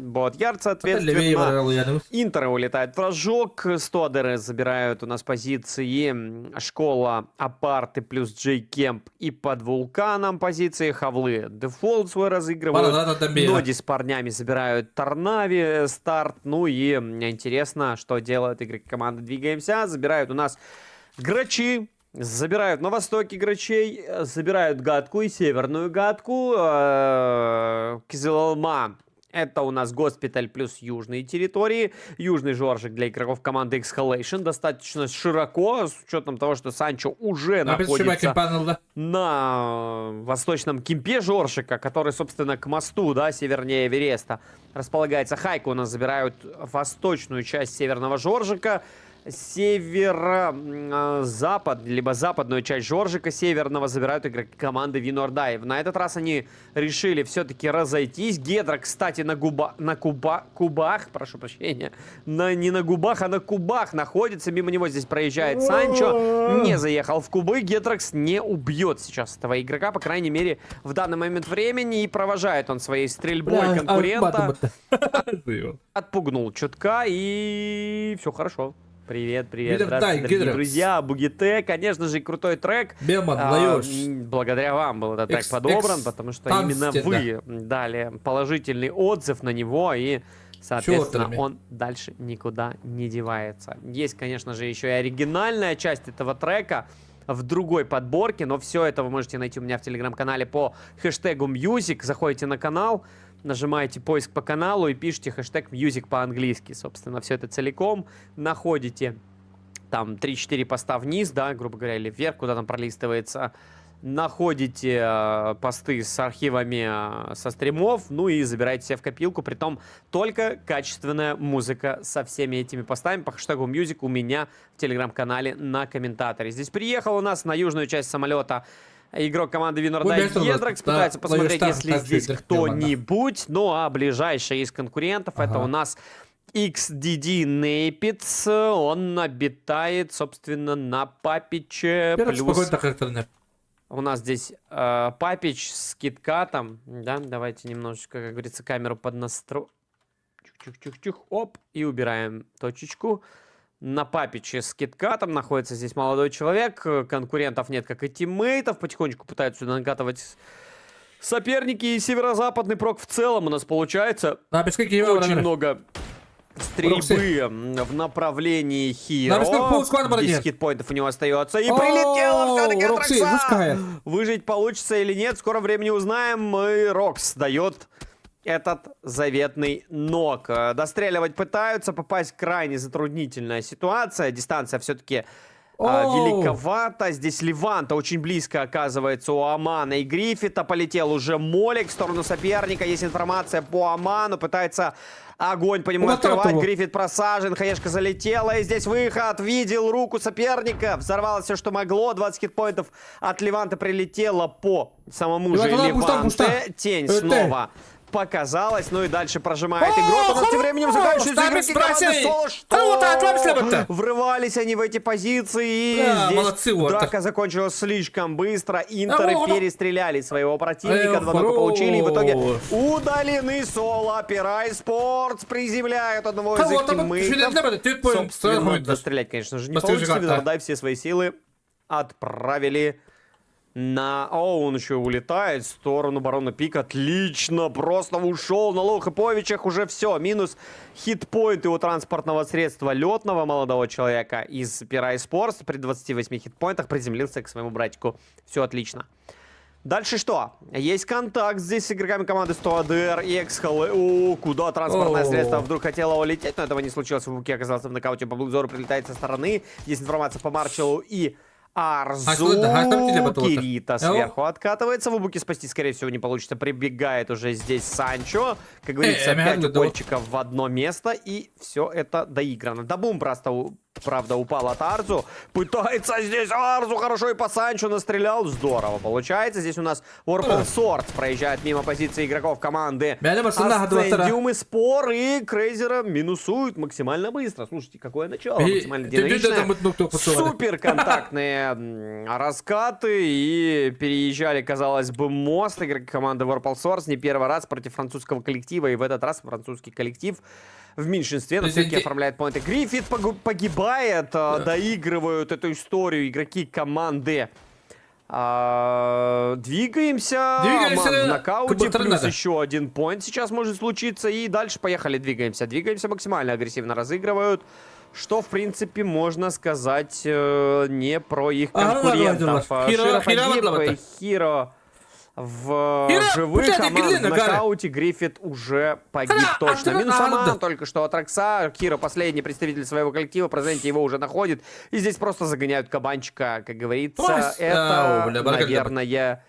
Q: Вот, Ярд, соответственно. Интеры улетают в рожок. 100 забирают у нас позиции. Школа, Апарты плюс Джей Кемп и под вулканом позиции. Хавлы дефолт свой разыгрывают. Ноди с парнями забирают Торнави старт. Ну и интересно, что делают игроки команды «Двигаемся». Забирают у нас Грачи. Забирают на востоке грачей, забирают гадку и северную гадку. Кизылалма. Это у нас госпиталь плюс южные территории. Южный Жоржик для игроков команды Exhalation достаточно широко, с учетом того, что Санчо уже находится на восточном кемпе Жоржика, который, собственно, к мосту, да, севернее Эвереста располагается. Хайку у нас забирают восточную часть северного Жоржика. Северо-запад, либо западную часть Жоржика северного забирают игроки команды Винордаев. На этот раз они решили все-таки разойтись. Гедра, кстати, на губа, на куба, кубах, прошу прощения, на, не на губах, а на кубах находится. Мимо него здесь проезжает Санчо. Не заехал в кубы. Гедракс не убьет сейчас этого игрока, по крайней мере, в данный момент времени. И провожает он своей стрельбой конкурента. Отпугнул чутка, и все хорошо. Привет, привет, здравствуйте, дорогие друзья, Бугите, конечно же, крутой трек.
B: Беман,
Q: благодаря вам был этот трек подобран, потому что именно вы дали положительный отзыв на него, и, соответственно, он дальше никуда не девается. Есть, конечно же, еще и оригинальная часть этого трека в другой подборке, но все это вы можете найти у меня в телеграм-канале по хэштегу Music. Заходите на канал, нажимаете поиск по каналу и пишите хэштег Music по-английски. Собственно, все это целиком находите. Там 3-4 поста вниз, да, грубо говоря, или вверх, куда там пролистывается. Находите посты с архивами со стримов, ну и забирайте себе в копилку. Притом только качественная музыка со всеми этими постами по хэштегу Music у меня в телеграм-канале на комментаторе. Здесь приехал у нас на южную часть самолета игрок команды Винордай Гедракс. Пытается посмотреть, если здесь кто-нибудь. Ну а ближайший из конкурентов это у нас XDD Нейпиц. Он обитает, собственно, на Папиче. Плюс у нас здесь Папич с киткатом. Да, давайте немножечко, как говорится, камеру поднастроим. Чух-чух-чух-чух. Оп, и убираем точечку. На Папиче с киткатом находится здесь молодой человек. Конкурентов нет, как и тиммейтов. Потихонечку пытаются накатывать соперники. И северо-западный прок в целом у нас получается. Очень много стрельбы в направлении Хиро. 10 хитпоинтов у него остается. И прилетело все-таки от Рокса. Выжить получится или нет, в скором времени узнаем. И Рокс дает этот заветный нок. Достреливать пытаются, попасть крайне затруднительная ситуация. Дистанция все-таки Великовато. Здесь Леванта очень близко оказывается у Амана и Гриффита. Полетел уже Молик в сторону соперника. Есть информация по Аману. Пытается огонь по нему
B: Вот
Q: открывать.
B: этого.
Q: Гриффит просажен. Хаешка залетела. И здесь выход. Видел руку соперника. Взорвалось все, что могло. 20 хитпоинтов от Леванта прилетело по самому же
B: Леванта, пушта, пушта.
Q: Леванте. Тень
B: Э, ты.
Q: снова показалась. Ну и дальше прожимает игрок. У нас тем временем заканчиваются игроки команды Соло. Что? Врывались они в эти позиции. И
B: Да,
Q: здесь
B: молодцы, вот.
Q: драка закончилась слишком быстро. Интеры
B: А, вот, вот.
Q: перестреляли своего противника.
B: Эх,
Q: Два нока получили. И в итоге
B: хорош.
Q: удалены Соло. Пирай Спортс приземляют одного из их тиммейтов. Собственно, дострелять, конечно же, не получится. Визардай все свои силы отправили на... О, он еще улетает в сторону Барона Пик. Отлично, просто ушел на low хэповичах. Уже все, минус хитпоинты у транспортного средства летного молодого человека из Пирай Спортс. При 28 хитпоинтах приземлился к своему братику. Все отлично. Дальше что? Есть контакт здесь с игроками команды 100 АДР и Эксхал. О, куда транспортное
B: О.
Q: средство вдруг хотело улететь, но этого не случилось. Вуки оказался в нокауте по Блэкзору, прилетает со стороны. Есть информация по Марчелу и Арзу. Кирита сверху откатывается. В Убуке спасти, скорее всего, не получится. Прибегает уже здесь Санчо. Как говорится, 5 укольчиков в одно место. И все это доиграно. Дабум просто, правда, упал от Арзу. Пытается здесь Арзу хорошо и по Санчо настрелял. Здорово получается. Здесь у нас Warpal Swords проезжает мимо позиции игроков команды Ascendium и Спор. И Крейзера минусуют максимально быстро. Слушайте, какое начало. Максимально динамичное. Супер контактные раскаты. И переезжали, казалось бы, мост игроки команды Warpal Swords не первый раз против французского коллектива. И в этот раз французский коллектив в меньшинстве, но все-таки оформляет поинты. Гриффит погибает, да. Доигрывают эту историю игроки команды. Двигаемся.
B: Двигаемся.
Q: Аман в нокауте. Плюс еще один поинт сейчас может случиться. И дальше поехали, двигаемся. Двигаемся максимально агрессивно разыгрывают. Что, в принципе, можно сказать не про их конкурентов. Широ погиб, Хиро в живых, Аман в нокауте, Гриффит уже погиб точно. Минус Аман только что от Рокса. Кира последний представитель своего коллектива, Презенти его уже находит. И здесь просто загоняют кабанчика, как говорится. Это, наверное,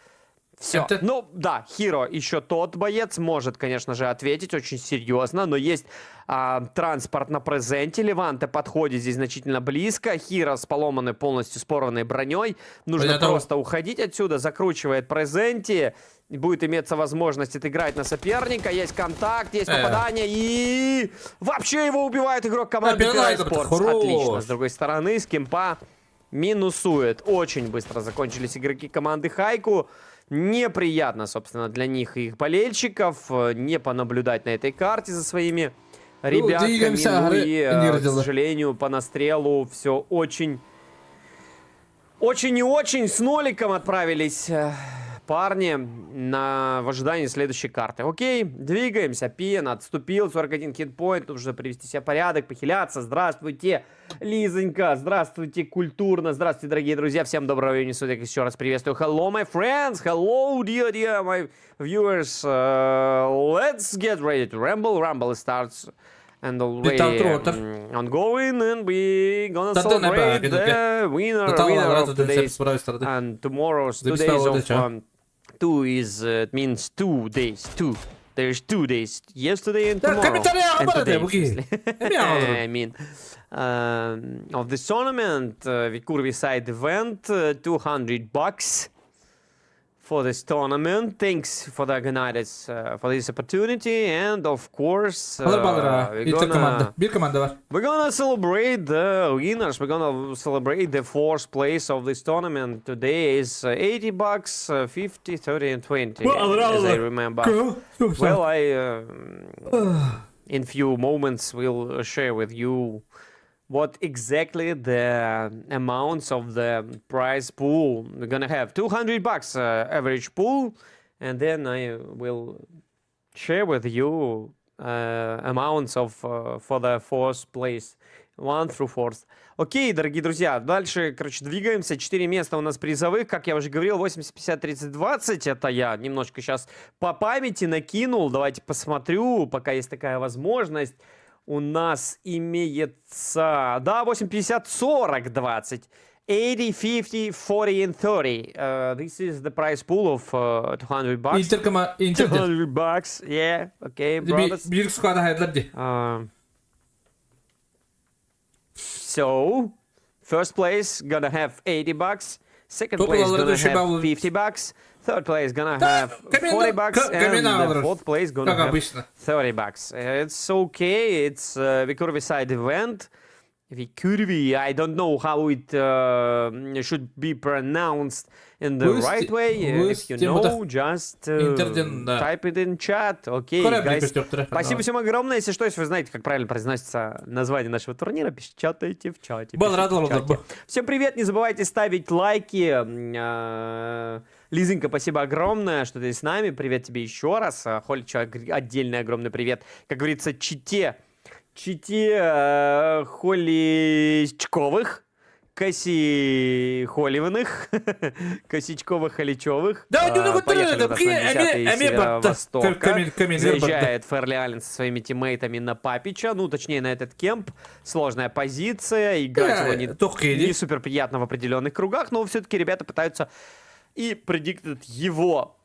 Q: все. Ну, да, Хиро еще тот боец, может, конечно же, ответить очень серьезно, но есть транспорт на презенте. Леванте подходит здесь значительно близко. Хиро с поломанной, полностью с порванной броней. Нужно просто уходить отсюда. Закручивает презенте. Будет иметься возможность отыграть на соперника. Есть контакт, есть попадание. И вообще его убивает игрок команды Пирай Спортс. Отлично. С другой стороны, с кемпа минусует. Очень быстро закончились игроки команды Хайку. Неприятно, собственно, для них и их болельщиков не понаблюдать на этой карте за своими ребятками. Ну и, к сожалению, по настрелу все очень, очень и очень с ноликом отправились парни в ожидании следующей карты. Окей, двигаемся. Пен отступил, 41 хитпоинт. Нужно привести себя в порядок, похиляться. Здравствуйте, Лизонька. Здравствуйте, культурно. Здравствуйте, дорогие друзья. Всем доброго времени суток. Еще раз приветствую. Hello, my friends. Hello, dear, dear, my viewers. Let's get ready to rumble. Rumble starts and already ongoing, and we gonna celebrate the winner of today's and tomorrow's 2 days of two is it means 2 days, two. There's 2 days, yesterday and tomorrow. And today, I mean, of this tournament, the Kurvi side event, $200 for this tournament. Thanks for the organizers for this opportunity, and of course, we're gonna celebrate the winners. We're gonna celebrate the fourth place of this tournament. Today is $80, 50, 30, and 20, as I remember. Well, I in few moments will share with you what exactly the amounts of the prize pool. We're gonna have $200 average pool, and then I will share with you amounts of for the fourth place, 1 through 4. Окей, дорогие друзья, дальше, короче, двигаемся. 4 места у нас призовых, как я уже говорил, 80, 50, 30, 20. Это я немножко сейчас по памяти накинул. Давайте посмотрю, пока есть такая возможность. У нас имеется, да, 8, 50, 40, 20. 80, 50, 40 and 30. This is the prize pool of $200.
B: Интер кама Интер
Q: $200, yeah, okay, brothers.
B: Биир склада хайдылар ди.
Q: So, first place gonna have $80. Second place gonna have $50. Third place gonna have $40, and the fourth place gonna have $30. It's okay. It's Vicurvi side event. Vicurvi, I don't know how it should be pronounced in the right way. If you know, just type it in chat. Okay, guys. Спасибо всем огромное. Если что, если вы знаете, как правильно произносится название нашего турнира, печатайте в чате. В чате. Всем привет, не забывайте ставить лайки. Лизонька, спасибо огромное, что ты с нами. Привет тебе еще раз. Холич, отдельный огромный привет. Как говорится, чите. Чите Холичковых. Коси Холивных, Косичковых Холичевых.
B: Да,
Q: Поехали у нас на 10 северо-востока. Заезжает Ферли Аллен со своими тиммейтами на Папича, ну, точнее, на этот кемп. Сложная позиция, играть его не супер приятно в определенных кругах, но все-таки ребята пытаются и предиктят его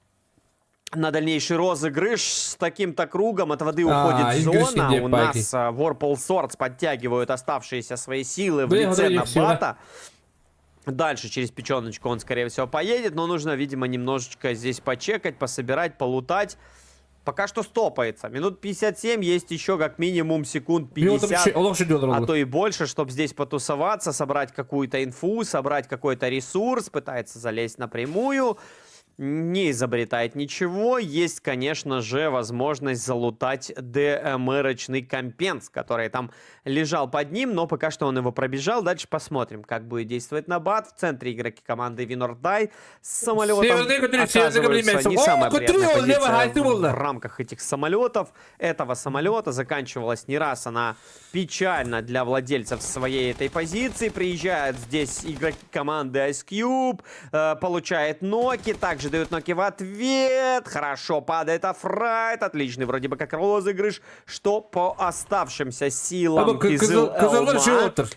Q: на дальнейший розыгрыш с таким-то кругом. От воды уходит зона. У нас Vorpal Swords подтягивают оставшиеся свои силы в лице Набата. Дальше через печеночку он, скорее всего, поедет. Но нужно, видимо, немножечко здесь почекать, пособирать, полутать. Пока что стопается. Минут 57, есть еще как минимум секунд 50, а то и больше, чтобы здесь потусоваться, собрать какую-то инфу, собрать какой-то ресурс, пытается залезть напрямую. Не изобретает ничего. Есть, конечно же, возможность залутать ДМРочный компенс, который там лежал под ним, но пока что он его пробежал. Дальше посмотрим, как будет действовать Набат. В центре игроки команды Винордай с самолетом оказываются не самая приятная позиция в рамках этих самолетов. Этого самолета заканчивалась не раз она печально для владельцев своей этой позиции. Приезжают здесь игроки команды Ice Cube, получает ноки, также дают ноки в ответ. Хорошо падает Афрайт. Отличный вроде бы как розыгрыш. Что по оставшимся силам Кизыл Элма?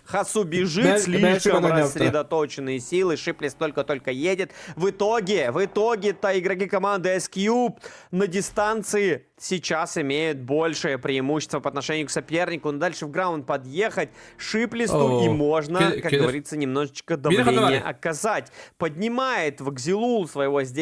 Q: Хасу бежит, слишком рассредоточенные силы. Шиплес только-только едет. В итоге-то игроки команды Ice Cube на дистанции сейчас имеют большее преимущество по отношению к сопернику. Но дальше в граунд подъехать Шиплисту и можно, как говорится, немножечко давление оказать. Поднимает Вакзилул своего здесь.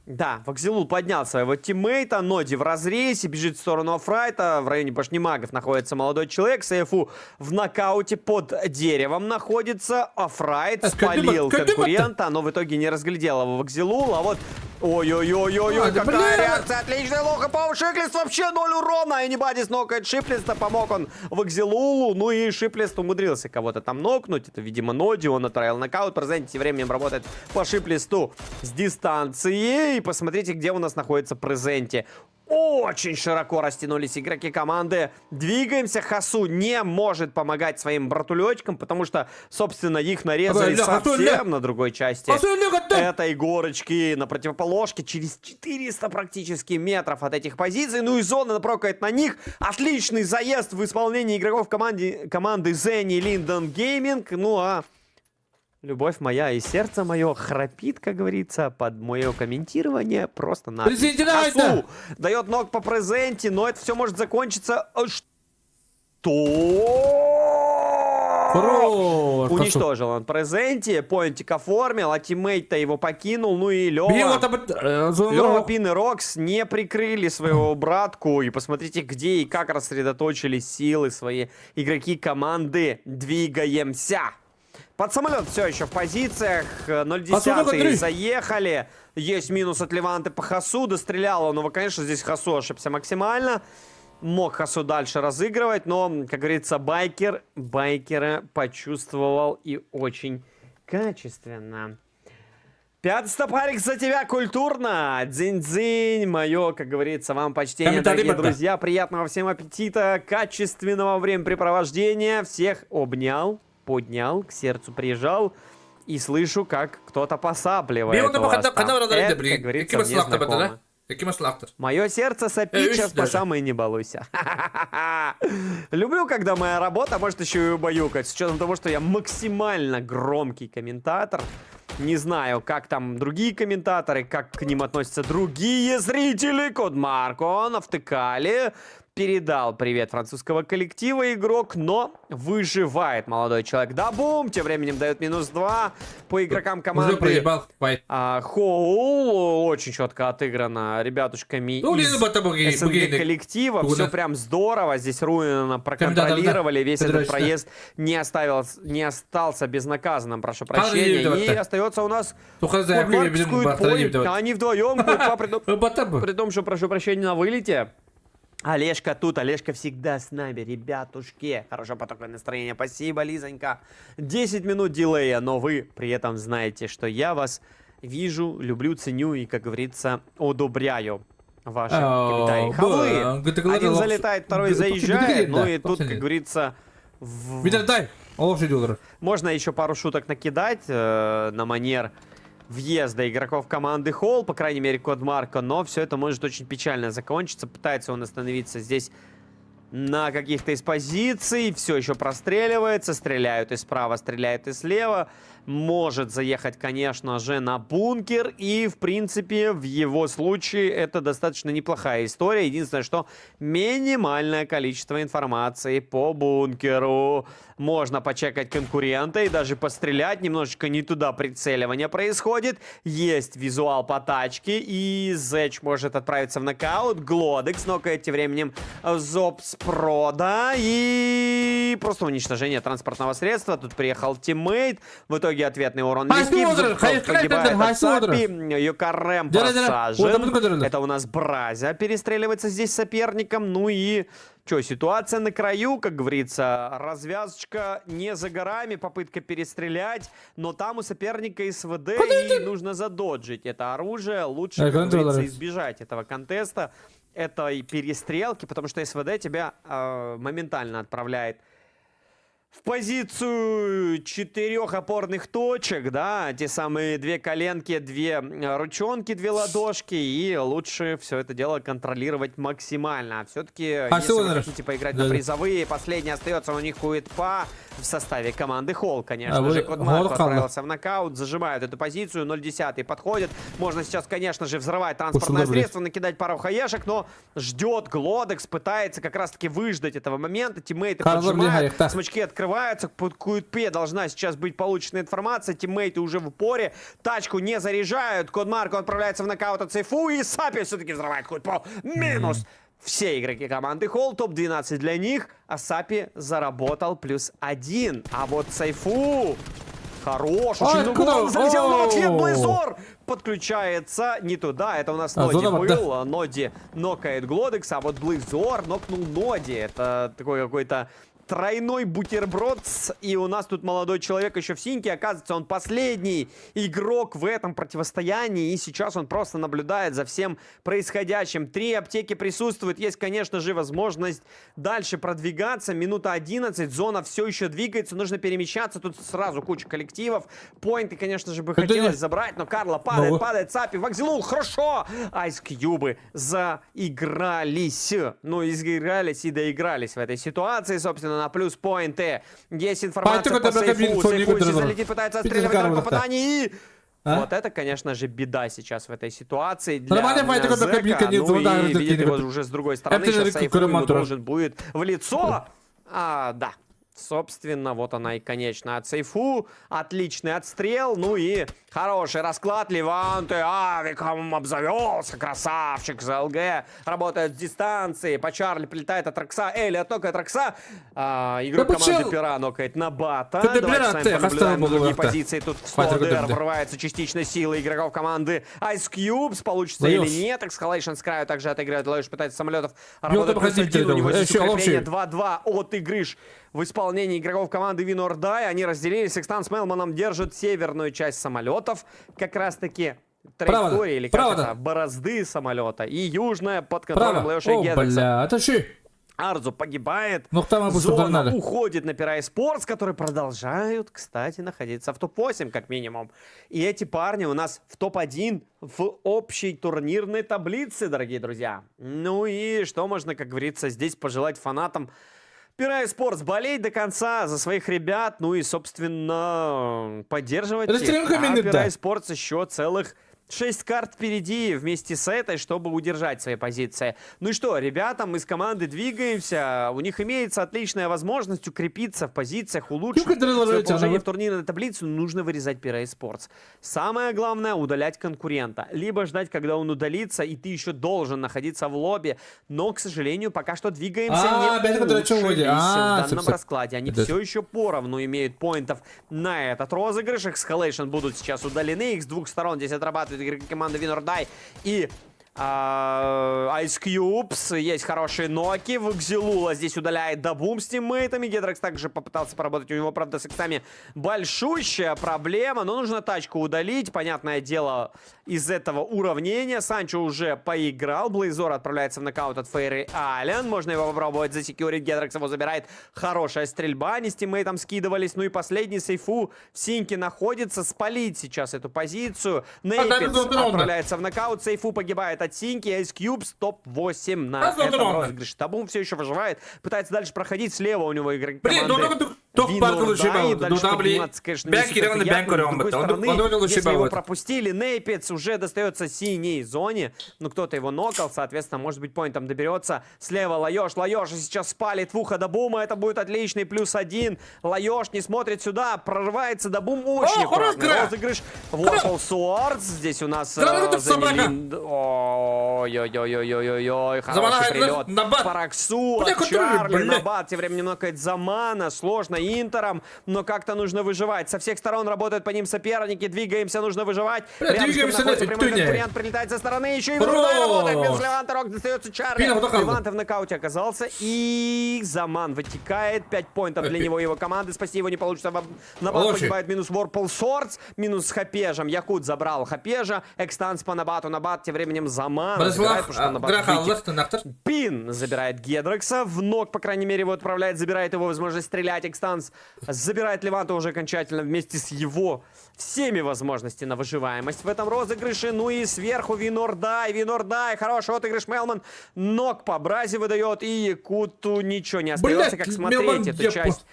Q: Да, Вакзилул поднял своего тиммейта. Ноди в разрез, бежит в сторону Афрайта. В районе башни магов находится молодой человек. Сейфу в нокауте под деревом находится. Афрайт спалил конкурента, но в итоге не разглядел его Вакзилул. А вот... Ой-ой-ой-ой-ой, какая реакция! Отличная лоха по Шиплист, вообще 0 урона! Энибадис нокает Шиплиста, помог он Вакзилулу, ну и Шиплист умудрился кого-то там нокнуть. Это, видимо, Ноди, он отправил нокаут. Презенти тем временем работает по Шиплисту с дистанции. И посмотрите, где у нас находится Презенти. Очень широко растянулись игроки команды. Двигаемся. Хасу не может помогать своим братулечкам, потому что, собственно, их нарезали совсем на другой части этой горочки, на противоположке, через 400 практически метров от этих позиций. Ну и зона прокает на них. Отличный заезд в исполнении игроков команды Зенни Линдон Гейминг. Ну а... Любовь моя и сердце мое храпит, как говорится, под мое комментирование. Просто на Хасу дает ног по презенте, но это все может закончиться. Что? Уничтожил он презенте, поинтик оформил, а тиммейт-то его покинул. Ну и Лева, Лева, Пин и Рокс не прикрыли своего братку. И посмотрите, где и как рассредоточили силы свои игроки команды. Двигаемся! Под самолет все еще в позициях. 0,10 заехали. Есть минус от Леванты по Хасу. Дострелял он его, конечно, здесь Хасу ошибся максимально. Мог Хасу дальше разыгрывать, но, как говорится, байкер байкера почувствовал и очень качественно. Пятый стопарик за тебя культурно. Дзынь-дзынь, мое, как говорится, вам почтение, дорогие друзья. Приятного всем аппетита, качественного времяпрепровождения. Всех обнял, поднял, к сердцу прижал. И слышу, как кто-то посапливает у вас там. Это, как говорится, мне знакомо.
B: Икки маслаахтар.
Q: Мое сердце сопит
B: Үс
Q: сейчас по
B: даже.
Q: самой не балуйся. Люблю, когда моя работа может еще и убаюкать. С учетом того, что я максимально громкий комментатор. Не знаю, как там другие комментаторы, как к ним относятся другие зрители. Код Марко навтыкали. Передал привет французского коллектива игрок, но выживает молодой человек. Да, бум! Тем временем дает минус 2 по игрокам
B: Уже
Q: команды.
B: проебал файт.
Q: А, Хоул очень четко отыграно ребятушками
B: Ну,
Q: из
B: Лена Бата Буги-
Q: СНГ
B: Бугейник.
Q: коллектива.
B: Тугуна.
Q: Все прям здорово. Здесь Руинена проконтролировали. Весь этот
B: Петрович, да.
Q: проезд не, оставил, не остался безнаказанным, прошу прощения.
B: Карли
Q: И
B: Давата.
Q: остается у нас
B: Туха за
Q: Курмарк с
B: Якуб
Q: Куитпой.
B: Бартарин.
Q: Они вдвоем. Куитпа, при том-
B: Бата бу.
Q: при том, что, прошу прощения, на вылете. Олежка тут, Олежка всегда с нами, ребятушки. Хорошего потока настроения, спасибо, Лизонька. 10 минут дилея, но вы при этом знаете, что я вас вижу, люблю, ценю и, как говорится, одобряю ваши комментарии. Хавлы! Один залетает, второй заезжает, ну и тут, как говорится, в-
B: Видер дай. Олох жидулар.
Q: можно еще пару шуток накидать на манер въезда игроков команды Холл, по крайней мере, код Марко, но все это может очень печально закончиться. Пытается он остановиться здесь на каких-то из позиций, все еще простреливается, стреляют и справа, стреляют и слева. Может заехать, конечно же, на бункер, и, в принципе, в его случае это достаточно неплохая история. Единственное, что минимальное количество информации по бункеру. Можно почекать конкурента и даже пострелять. Немножечко не туда прицеливание происходит. Есть визуал по тачке, и Зэч может отправиться в нокаут. Глодекс нокает тем временем Зоб с прода. И просто уничтожение транспортного средства. Тут приехал тиммейт. В итоге ответный урон
B: Хайсы
Q: летит.
B: Уотерер,
Q: Зубков
B: хай-
Q: погибает
B: хай-
Q: от
B: хайсы
Q: Сапи.
B: Уотерер.
Q: Йокарем
B: Дера, дера.
Q: просажен.
B: Вот, вот, вот, вот.
Q: Это у нас Бразя перестреливается здесь с соперником. Ну и что, ситуация на краю, как говорится. Развязочка не за горами, попытка перестрелять. Но там у соперника СВД и нужно задоджить это оружие. Лучше,
B: Э,
Q: как говорится,
B: контроллеры.
Q: избежать этого контеста, этой перестрелки, потому что СВД тебя моментально отправляет в позицию четырех опорных точек, да, те самые две коленки, две ручонки, две ладошки, и лучше все это дело контролировать максимально. А все-таки,
B: А
Q: если вы
B: всё,
Q: хотите поиграть
B: да,
Q: на
B: да.
Q: призовые, последний остается у них Куитпа в составе команды Холл, конечно
B: А вы-
Q: же. Код
B: Холл
Q: Марко
B: Холл.
Q: отправился в нокаут, зажимают эту позицию, 0-10 подходит. Можно сейчас, конечно же, взрывать транспортное
B: Пусть блядь.
Q: средство, накидать пару хаешек, но ждет Глодекс, пытается как раз-таки выждать этого момента. Тиммейты
B: Карло
Q: поджимают,
B: Блигаев, да.
Q: смычки открываются, под QP должна сейчас быть получена информация, тиммейты уже в упоре, тачку не заряжают, Код Марко отправляется в нокаут от Сейфу, и Сапи все-таки взрывает Куитпо. Минус! Все игроки команды Холл, топ-12 для них, а Сапи заработал плюс один. А вот Сайфу хорош, очень
B: Ай,
Q: много
B: куда?
Q: урона залетел, но ответ
B: Оу.
Q: Блейзор подключается не туда. Это у нас
B: А,
Q: Ноди
B: зона, да.
Q: был, Ноди нокает Глодекс, а вот Блейзор нокнул Ноди. Это такой какой-то тройной бутерброд. И у нас тут молодой человек еще в синьке. Оказывается, он последний игрок в этом противостоянии. И сейчас он просто наблюдает за всем происходящим. Три аптеки присутствуют. Есть, конечно же, возможность дальше продвигаться. Минута 11. Зона все еще двигается. Нужно перемещаться. Тут сразу куча коллективов. Поинты, конечно же, бы
B: Это
Q: хотелось
B: не-
Q: забрать. Но Карла падает,
B: Ну.
Q: падает. Цапи Вакзилул. Хорошо! Айс-кьюбы заигрались. Ну, изыгрались и доигрались в этой ситуации. Собственно, на плюс поинты. Есть информация
B: Пайтыка
Q: по
B: табака
Q: сейфу.
B: бин,
Q: Сейфу
B: сони
Q: здесь залетит, пытается
B: Питер
Q: отстреливать
B: Карл,
Q: на попадании. И
B: А?
Q: Вот это, конечно же, беда сейчас в этой ситуации для
B: Нормально, Пайтыка
Q: Зека.
B: табака бин, конец,
Q: Ну
B: вот так,
Q: и
B: вот,
Q: видит
B: вот.
Q: его уже с другой стороны.
B: Это
Q: Сейчас
B: же
Q: Сайфу ему
B: Караматура.
Q: должен будет в лицо. А, да. Собственно, вот она и конечная от Сейфу. Отличный отстрел. Ну и хороший расклад. Леванте авиком обзавелся. Красавчик за ЛГ. Работает с дистанции. По Чарли прилетает от Рокса. Элли нокает Рокса. А, игрок
B: Да
Q: команды
B: почему?
Q: Пера нокает на Бата.
B: Ты
Q: Давайте с
B: Пера,
Q: вами
B: ты,
Q: понаблюдаем
B: хастал
Q: другие
B: был,
Q: позиции. Тут в 100
B: Хватит
Q: ДР
B: какой-то.
Q: врывается частично силы игроков команды Ice Cubes. Получится
B: Даешь.
Q: или нет. Escalation с краю также отыгрывает. Лэш пытается самолетов
B: Ёлка,
Q: работать плюс
B: проходи,
Q: один. У него
B: э,
Q: здесь
B: щё,
Q: укрепление
B: ловчи.
Q: 2-2 от игры ж в исполнении игроков команды Win or Die. Они разделились. Секстан с Мелманом держат северную часть самолетов. Как раз-таки
B: Право,
Q: траектории или как
B: право.
Q: это, борозды самолета. И южная под контролем
B: Право.
Q: Леоши
B: О,
Q: Гедрекса.
B: бля, отошли.
Q: Арзу погибает.
B: Нуктама бу
Q: Зона
B: надо.
Q: уходит на Пирай Спортс, которые продолжают, кстати, находиться в топ-8, как минимум. И эти парни у нас в топ-1 в общей турнирной таблице, дорогие друзья. Ну и что можно, как говорится, здесь пожелать фанатам Пирай Спортс? Болеть до конца за своих ребят, ну и, собственно, поддерживать их.
B: Растренка
Q: А
B: минутта.
Q: Пирай Спортс еще целых 6 карт впереди вместе с этой, чтобы удержать свои позиции. Ну и что, ребята, мы с команды двигаемся. У них имеется отличная возможность укрепиться в позициях, улучшить свое положение в турнирной таблице. Но нужно вырезать Пирай Спортс. Самое главное – удалять конкурента. Либо ждать, когда он удалится, и ты еще должен находиться в лобби. Но, к сожалению, пока что двигаемся
B: А,
Q: не
B: опять это чё
Q: улучшились
B: вроде? А,
Q: в данном
B: сөп-сөп.
Q: раскладе. Они
B: Это-
Q: все еще поровну имеют поинтов на этот розыгрыш. Escalation будут сейчас удалены. Их с двух сторон здесь отрабатывают игроки команды Win or Die и Ice Cubes. Есть хорошие ноки. Вакзилула здесь удаляет Дабум с тиммейтами. Гедракс также попытался поработать. У него, правда, с иксами большущая проблема. Но нужно тачку удалить. Понятное дело, из этого уравнения. Санчо уже поиграл. Блейзор отправляется в нокаут от Фейры Аллен. Можно его попробовать засекьюрить. Гедракс его забирает. Хорошая стрельба. Они с тиммейтом скидывались. Ну и последний Сейфу в синьке находится. Спалить сейчас эту позицию. Нейпец отправляется в нокаут. Сейфу погибает от синьки. Ice Cubes топ-8 на этом розыгрыше. Табум все еще выживает. Пытается дальше проходить. Слева у него игрок
B: Блин,
Q: команды
B: топ
Q: Win
B: парк
Q: or
B: лучше
Q: Die.
B: был.
Q: Дальше
B: Ну, там, блин,
Q: подниматься, конечно, не
B: бэнк
Q: супер
B: Ирана,
Q: приятно.
B: бэнк
Q: Но, с
B: Ирана,
Q: другой
B: он-
Q: стороны,
B: он лучше
Q: если его
B: был.
Q: пропустили, Нейпец уже достается синей зоне. Ну, кто-то его нокал, соответственно, может быть, поинтом доберется. Слева Лаёш, Лаёш сейчас спалит в ухо до бума. Это будет отличный плюс один. Лаёш не смотрит сюда, прорывается до бум. Очень
B: О, хорош
Q: аккуратный
B: игра!
Q: розыгрыш. Warpal Swords. Здесь у нас
B: Граната в собака!
Q: заняли- Ой-ой-ой-ой-ой-ой.
B: Замана,
Q: Хороший прилет.
B: Набат.
Q: Параксу
B: Бля,
Q: от
B: который,
Q: Чарли.
B: бля.
Q: Набат тем временем нокает Замана. Сложно Интером, но как-то нужно выживать. Со всех сторон работают по ним соперники. Двигаемся, нужно выживать.
B: Бля,
Q: Рядышком
B: двигаемся,
Q: находится
B: на-
Q: прямой
B: тюня.
Q: конкурент. Прилетает со стороны. Еще и
B: Хорош!
Q: Врунай работает. Минус Леванта. Рок достается Чарли.
B: Пина, вот
Q: Леванта в нокауте оказался. И Заман вытекает. 5 поинтов для него и его команды. Спасти его не получится. Набат
B: Лоши.
Q: погибает. Минус Warpal Swords. Минус с Хапежем. Якут забрал Хапежа. Экстанс по Набату. Набат тем временем Заман забирает, потому что Набат вытек. Пин забирает Гедрекса. В ног, по крайней мере, его отправляет. Забирает его возможность стрелять. Экстанс забирает Леванта уже окончательно вместе с его всеми возможностями на выживаемость в этом розыгрыше. Ну и сверху Винордай. Винордай. Хороший отыгрыш Мелман. Ног по бразе выдает. И Якуту ничего не остается,
B: Блядь,
Q: как смотреть
B: Мелман,
Q: эту
B: я
Q: часть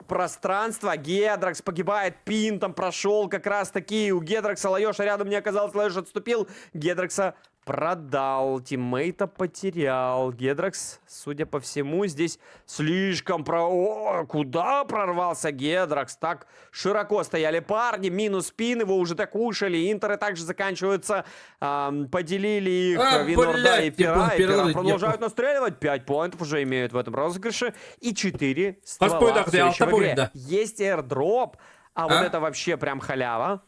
Q: пространства. Гедракс погибает. Пин там прошел как раз таки. У Гедракса Лаеша рядом не оказалось. Лаеш отступил. Гедракса продал. Тиммейта потерял. Гедракс, судя по всему, здесь слишком про... О, куда прорвался Гедракс? Так широко стояли парни. Минус пин. Его уже так кушали. Интеры также заканчиваются. Поделили их
B: А,
Q: Винорда
B: блядь,
Q: и
B: я
Q: Пера.
B: понял,
Q: И Пера
B: Пера, я
Q: продолжают настреливать. 5 поинтов уже имеют в этом розыгрыше. И 4 ствола
B: поинтах,
Q: всё
B: да,
Q: еще в игре.
B: да.
Q: Есть airdrop, а вот
B: А?
Q: это вообще прям халява.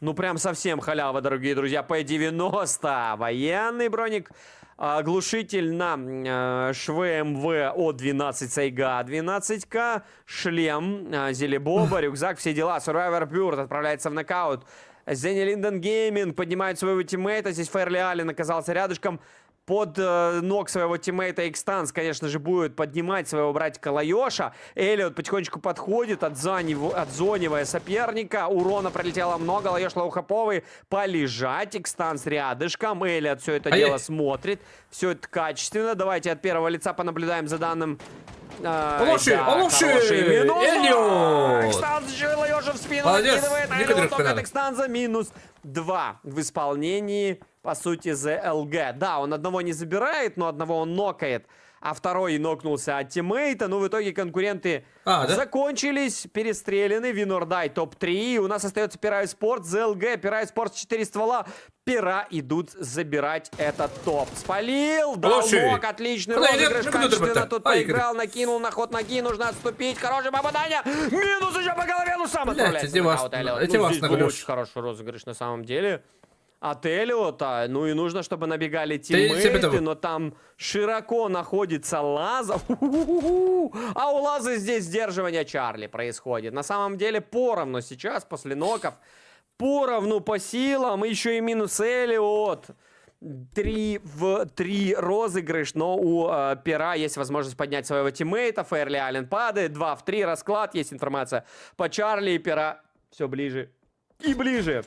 Q: Ну, прям совсем халява, дорогие друзья. П-90. Военный броник. Глушитель на ШВМВ О12 Сайга 12К. Шлем, Зелебоба, рюкзак, все дела. Survivor Bird отправляется в нокаут. Зенни Линден Гейминг поднимает своего тиммейта. Здесь Ферли Аллен оказался рядышком. Под ног своего тиммейта Экстанс, конечно же, будет поднимать своего братика Лайоша. Эллиот потихонечку подходит, отзонивая соперника. Урона пролетело много. Лайош лоухаповый полежать. Экстанс рядышком. Эллиот все это
B: Ай-яй.
Q: дело смотрит. Все это качественно. Давайте от первого лица понаблюдаем за данным...
B: Лоши,
Q: да,
B: лоши!
Q: хороший минус.
B: Эллиот!
Q: Экстанс еще и Лайоша в спину
B: Молодец!
Q: накидывает.
B: Некоторых
Q: Эллиот только от
B: надо.
Q: Экстанза минус 2 в исполнении, по сути, ЗЛГ. Да, он одного не забирает, но одного он нокает. А второй нокнулся от тиммейта. Но в итоге конкуренты
B: А, да?
Q: закончились, перестреляны. Винордай топ-3. У нас остается Пирай Спорт, ЗЛГ, Пирай Спорт 4 ствола. Пира идут забирать этот топ. Спалил, дал
B: Лоши.
Q: нок, отличный
B: Куда идет?
Q: розыгрыш,
B: Ну, куда ты
Q: качественно
B: это?
Q: тут
B: Ай,
Q: поиграл, накинул на ход ноги, нужно отступить. Хорошее попадание. Минус еще по голове, ну сам
B: Блядь,
Q: отправляется
B: эти
Q: в
B: вас-
Q: нокаут Эллиот.
B: эти
Q: Ну,
B: вас
Q: здесь был
B: наглешь.
Q: очень хороший розыгрыш на самом деле. От Эллиота. Ну и нужно, чтобы набегали
B: себе
Q: тиммейты,
B: того.
Q: но там широко находится Лаза. Ху-ху-ху-ху. А у Лазы здесь сдерживание Чарли происходит. На самом деле поровну сейчас, после ноков, поровну по силам, еще и минус Эллиот. 3 в 3 розыгрыш, но у Пера есть возможность поднять своего тиммейта. Фэрли Аллен падает. 2 в 3 расклад. Есть информация по Чарли. И Пера все ближе и ближе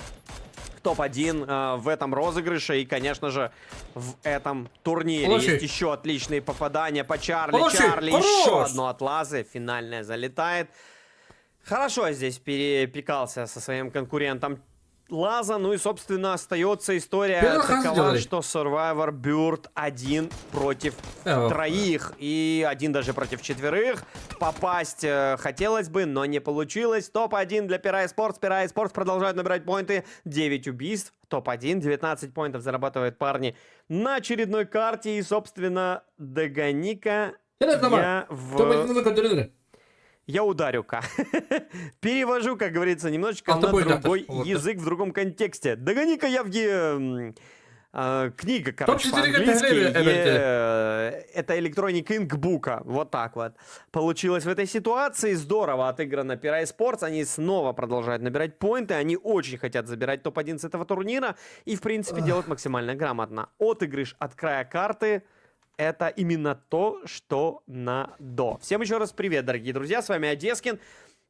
Q: к топ-1 в этом розыгрыше и, конечно же, в этом турнире.
B: Хороший.
Q: Есть еще отличные попадания по Чарли.
B: Хороший.
Q: Чарли еще
B: Хорош.
Q: одно от Лазы. Финальная залетает. Хорошо здесь перепикался со своим конкурентом Лаза. Ну и, собственно, остается история
B: Первый раз
Q: такова,
B: сделали.
Q: что Survivor Bird один против
B: Э,
Q: троих и один даже против четверых. Попасть хотелось бы, но не получилось. Топ-1 для Пира Спортс. Пира Спортс продолжают набирать поинты. 9 убийств. Топ-1. 19 поинтов зарабатывают парни на очередной карте. И, собственно, догони-ка
B: Кэлэ
Q: я
B: тамар.
Q: в...
B: Топ-1 көрдөрөлөр.
Q: Я ударю-ка. Перевожу, как говорится, немножечко на
B: Алта поинт
Q: другой
B: автор.
Q: язык, в другом контексте. Догони-ка я в книга, короче,
B: Топ-4
Q: по-английски.
B: это
Q: Это Electronic Ink Book. Вот так вот. Получилось в этой ситуации. Здорово отыграно Пирай Спортс. Они снова продолжают набирать поинты. Они очень хотят забирать топ-1 с этого турнира. И, в принципе, делают максимально грамотно. Отыгрыш от края карты это именно то, что надо. Всем еще раз привет, дорогие друзья. С вами Одескин.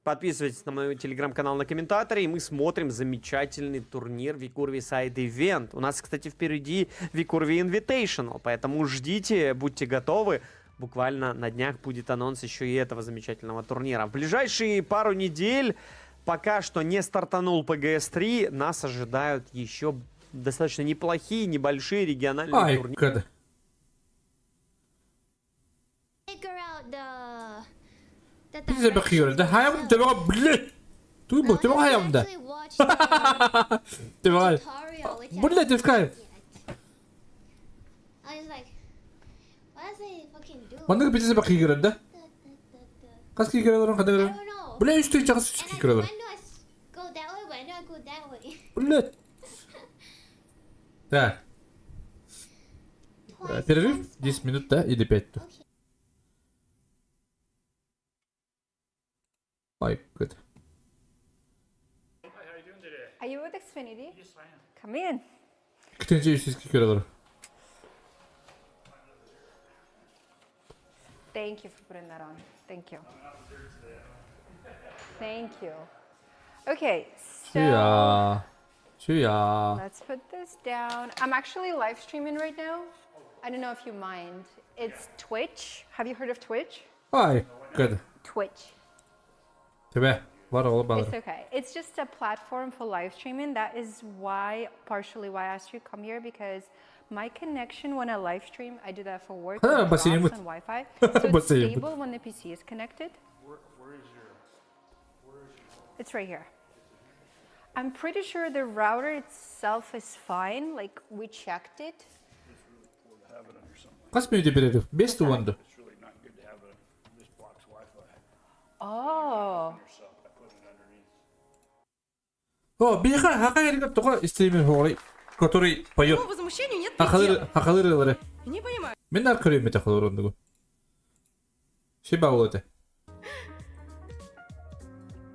Q: Подписывайтесь на мой телеграм-канал на комментаторе, и мы смотрим замечательный турнир Викурви Side Event. У нас, кстати, впереди Викурви Invitational, поэтому ждите, будьте готовы. Буквально на днях будет анонс еще и этого замечательного турнира. В ближайшие пару недель, пока что не стартанул PGS-3, нас ожидают еще достаточно неплохие, небольшие региональные
B: Ай,
Q: турниры.
B: кад. Бизе бакыйыр. Да хаям төбөгө блядь. Туй бу төбөгө хаям да. Төбөгө. Блядь, искай. Маннык бизе бакыйыр да. Кас кийгерелер кадыр. Бля, үстү чагыс кийгерелер. Блядь. Так. Перерыв 10 минут, да, или 5? Ай, good.
R: Are you with Xfinity? Yes, I am. Come in.
B: Күтенче үстү кийгерелер.
R: Thank you for putting that on. Thank you. Thank you. Okay, so
B: Шуя. Шуя.
R: let's put this down. I'm actually live streaming right now. I don't know if you mind. It's Twitch. Have you heard of Twitch?
B: Ай, good.
R: Twitch.
B: Төбө. Бар олы
R: It's
B: балыр.
R: okay. It's just a platform for live streaming. That is why, partially why I asked you to come here because my connection when I live stream, I do that for work.
B: Ah,
R: it
B: бассейн
R: drops
B: бут.
R: on Wi-Fi. So it's
B: Бассейн бут.
R: stable when the PC is connected. It's right here. I'm pretty sure the router itself is fine. Like we checked it.
B: Кас мүнөтө перерыв? 5 туганды.
R: Oh.
B: О, биха хака эргеп туга стример хоорой, который поет.
S: Моему возмущению нет
B: Хахалыр
S: предела.
B: хахалыр
S: Не понимаю.
B: Мен нар көрөм эте холор ондугу. Шиба болот.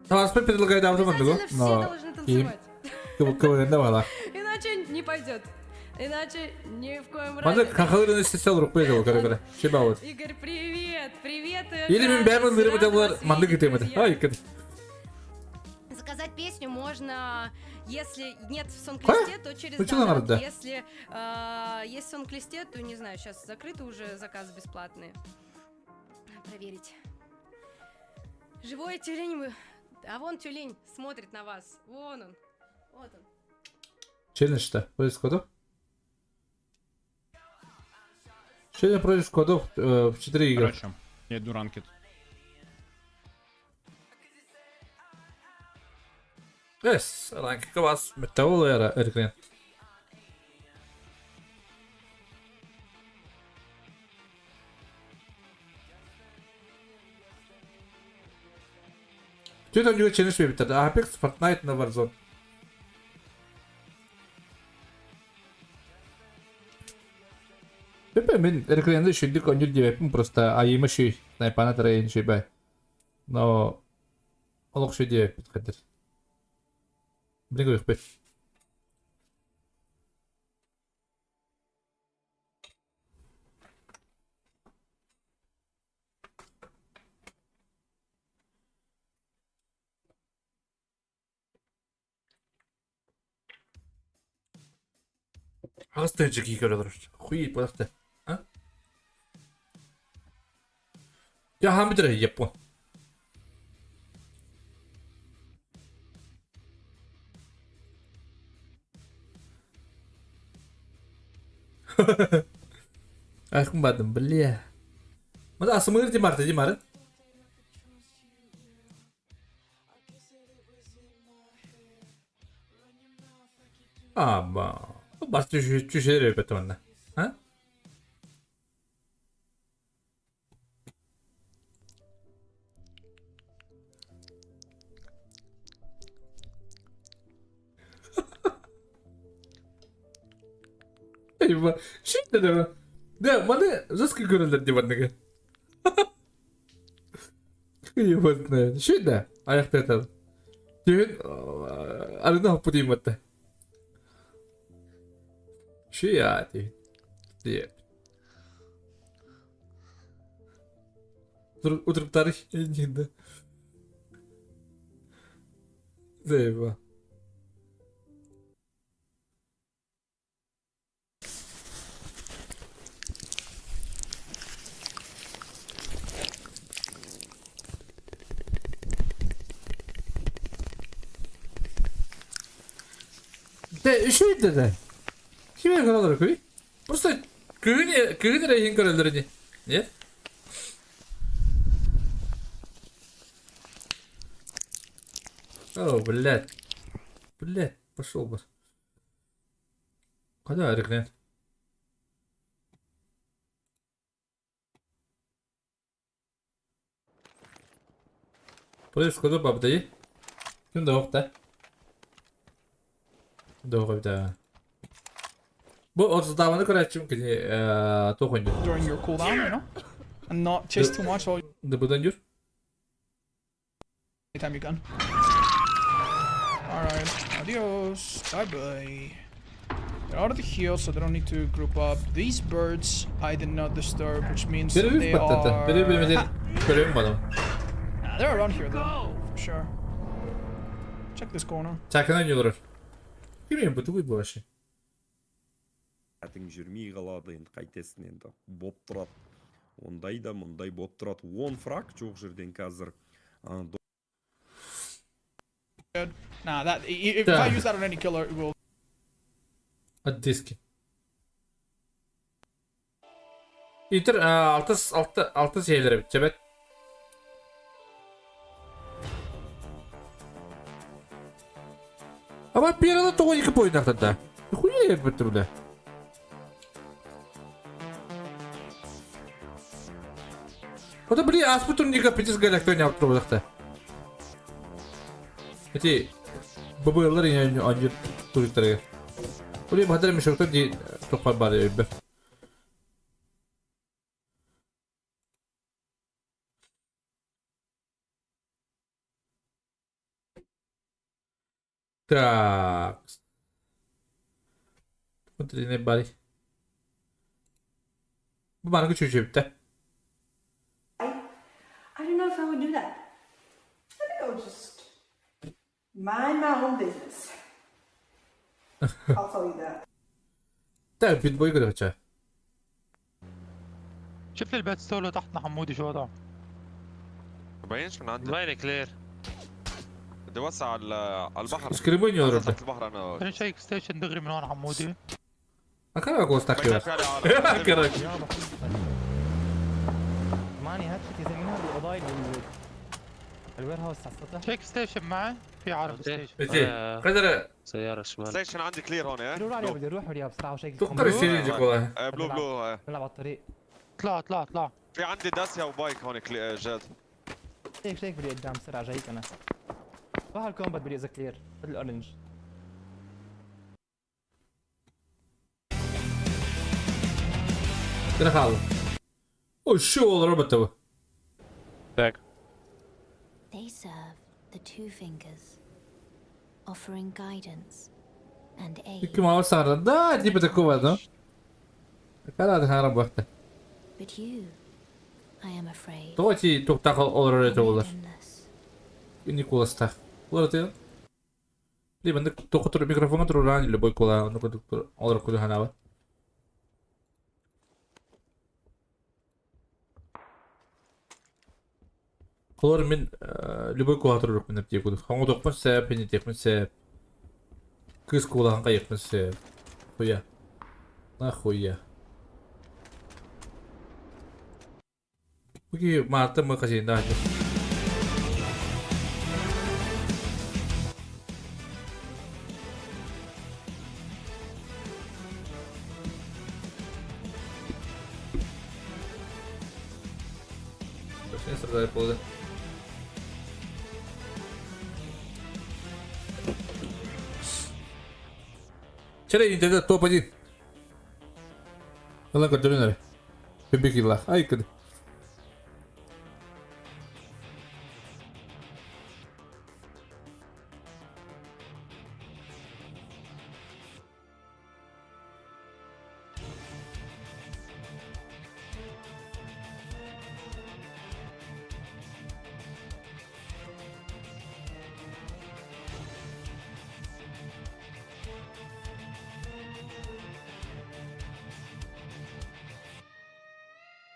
B: Транспорт предлагает автомат
S: Обязательно все
B: но
S: должны танцевать.
B: КВН бала.
S: Иначе не пойдет. Иначе ни в коем
B: Манда
S: разе.
B: хахалырын истесе рук бейді ол көрө Шиба болот.
S: Игорь, привет! Привет!
B: Или мен бәрін
S: Рада
B: ырым
S: вас
B: булар манда
S: видеть,
B: кетемedi.
S: друзья.
B: Ай, кет.
S: Заказать песню можно, если нет в сонг-листе, то через
B: Ну, чё
S: донат.
B: надо, да?
S: Если есть в сонг-листе, то не знаю, сейчас закрыты уже заказы бесплатные. Надо проверить. Живой тюлень вы. А вон тюлень смотрит на вас. Вон он. Вот он.
B: Челлендж-то против сквадов? Челлендж против сквадов в 4 игры.
T: Короче, я иду ranked.
B: Yes, rank вас металлера эркрен. Түт онжуга челлендж бебиттерди. Apex, Fortnite на Warzone. Пепе мен эркренде шүндүк онжур дебеппин просто айыма шүй найпана тарайын шүйбай. Но олох шүй дебеппит кадыр. Билин көрүкпөт. Аҕыс тыһыынча киһи көрө олорор. Хуй буолахта. А? Я хаан бүтэрэ япон. Айхын бардым, бля. Мада асымыр димар димар. Аба. Бас түшер өпөт онна. А? Шит да. Да, маны жестко көрөлөр деп анныгы. Ебать, Шит да. Аяқта айтады. Түһүн арына хоппу дейм батта. Шия дейм. Деп. Утуруптары инде. Заеба. Дэ үчүгэй да. Ким эрэ көрө олорор Просто күһүн күһүн эрэ иһин көрөллөр ини. Нет? О, блядь. Блядь, пошел бы. Куда регрен? Плюс куда бабды? Ким да да? Doğru да. Бу отуздаваны көрәчүм кини тоқойду.
T: During your cooldown, and not chase too much all
B: Дыбыдан жүр.
T: time you gun. Alright, adios. Bye bye. They're out of the heal, so they don't need to group up. These birds I did not disturb, which means
B: Biri
T: they
B: bir patlattı.
T: are.
B: Biri bilmedi.
T: Ha,
B: Görevim bana.
T: nah, they're around here though, for sure. Check this corner.
B: Çakından yolur. Bilmiyorum bu bu вообще.
U: Әтің жүрмей қалады енді, қайтесің енді, боп тұрады ондай да, мұндай боп тұрады. 10 фраг жоқ жерден қазір ы,
T: Good. Nah, that if I use that on any killer, it will
B: От диски. Итер алты алты алты şeyleri bitecek. Ama bir arada тоғы екі бойын да. Хуя бітті бля. Ота били аспы турнирга пятис галактон yaptı bu Эти ББЛар анжыр туристерге. Були бадар мешоктор ди топар бар өбө. Так. Смотри, не бари. Бу баны күчүчү
R: I don't know if I would do that.
V: I think I would just mind my own business. I'll tell you that.
B: Так, битбой көрөчө.
W: شوف لي البات سولو تحتنا حمودي شو وضعه؟
X: مبينش من عندي.
W: باين كلير.
X: بدي اوسع على على البحر.
B: Скрибы не
X: نزلت تحت البحر انا.
W: خلينا نشيك ستيشن دغري من هون حمودي.
B: А как голос так Короче.
Y: ماني هاتفك يا زلمه بالقضايا اللي الوير هاوس على السطح.
W: شيك ستيشن معي في عرب ستيشن.
B: Эти, кадары
X: سيارة شمال ستيشن عندي كلير هون. اه
Y: روح عليها، بدي اروح وريها بسرعه وشيك.
B: تقدر تشيل جوا.
X: بلو بلو آه.
Y: نلعب على الطريق.
W: اطلع اطلع اطلع.
X: في عندي داسيا وبايك هون كلي... آه، جاد.
Y: شيك شيك بدي قدام بسرعه، جايك انا. روح على الكومبات بدي اذا كلير مثل الاورنج.
B: Кырахал. О, шо ол робот bu.
K: Так.
Z: They serve the Two Fingers, offering guidance and aid.
B: Ким алсар. Да, типа такого, да? Карады харам бакты.
Z: But you, I am afraid,
B: Тоти токтак олар это олар. Николас так. Олар ты. Маннык тохотор микрофоҥҥа туруораан любой куолаан оннук курдук олорор курдук санаабат. Холор мин любой куолаан туруорукпун эптиэ курдук. Хоҥотуохпун сөп, инитиэхпин сөп. Кыыс куолаһын хайыахпын сөп. Хуя. Нахуя. Бу Марта мы хозяин Чэрэ интернет топ-1. Ылан көрдөрүн эрэ. Бибикиллах. Ай кыды.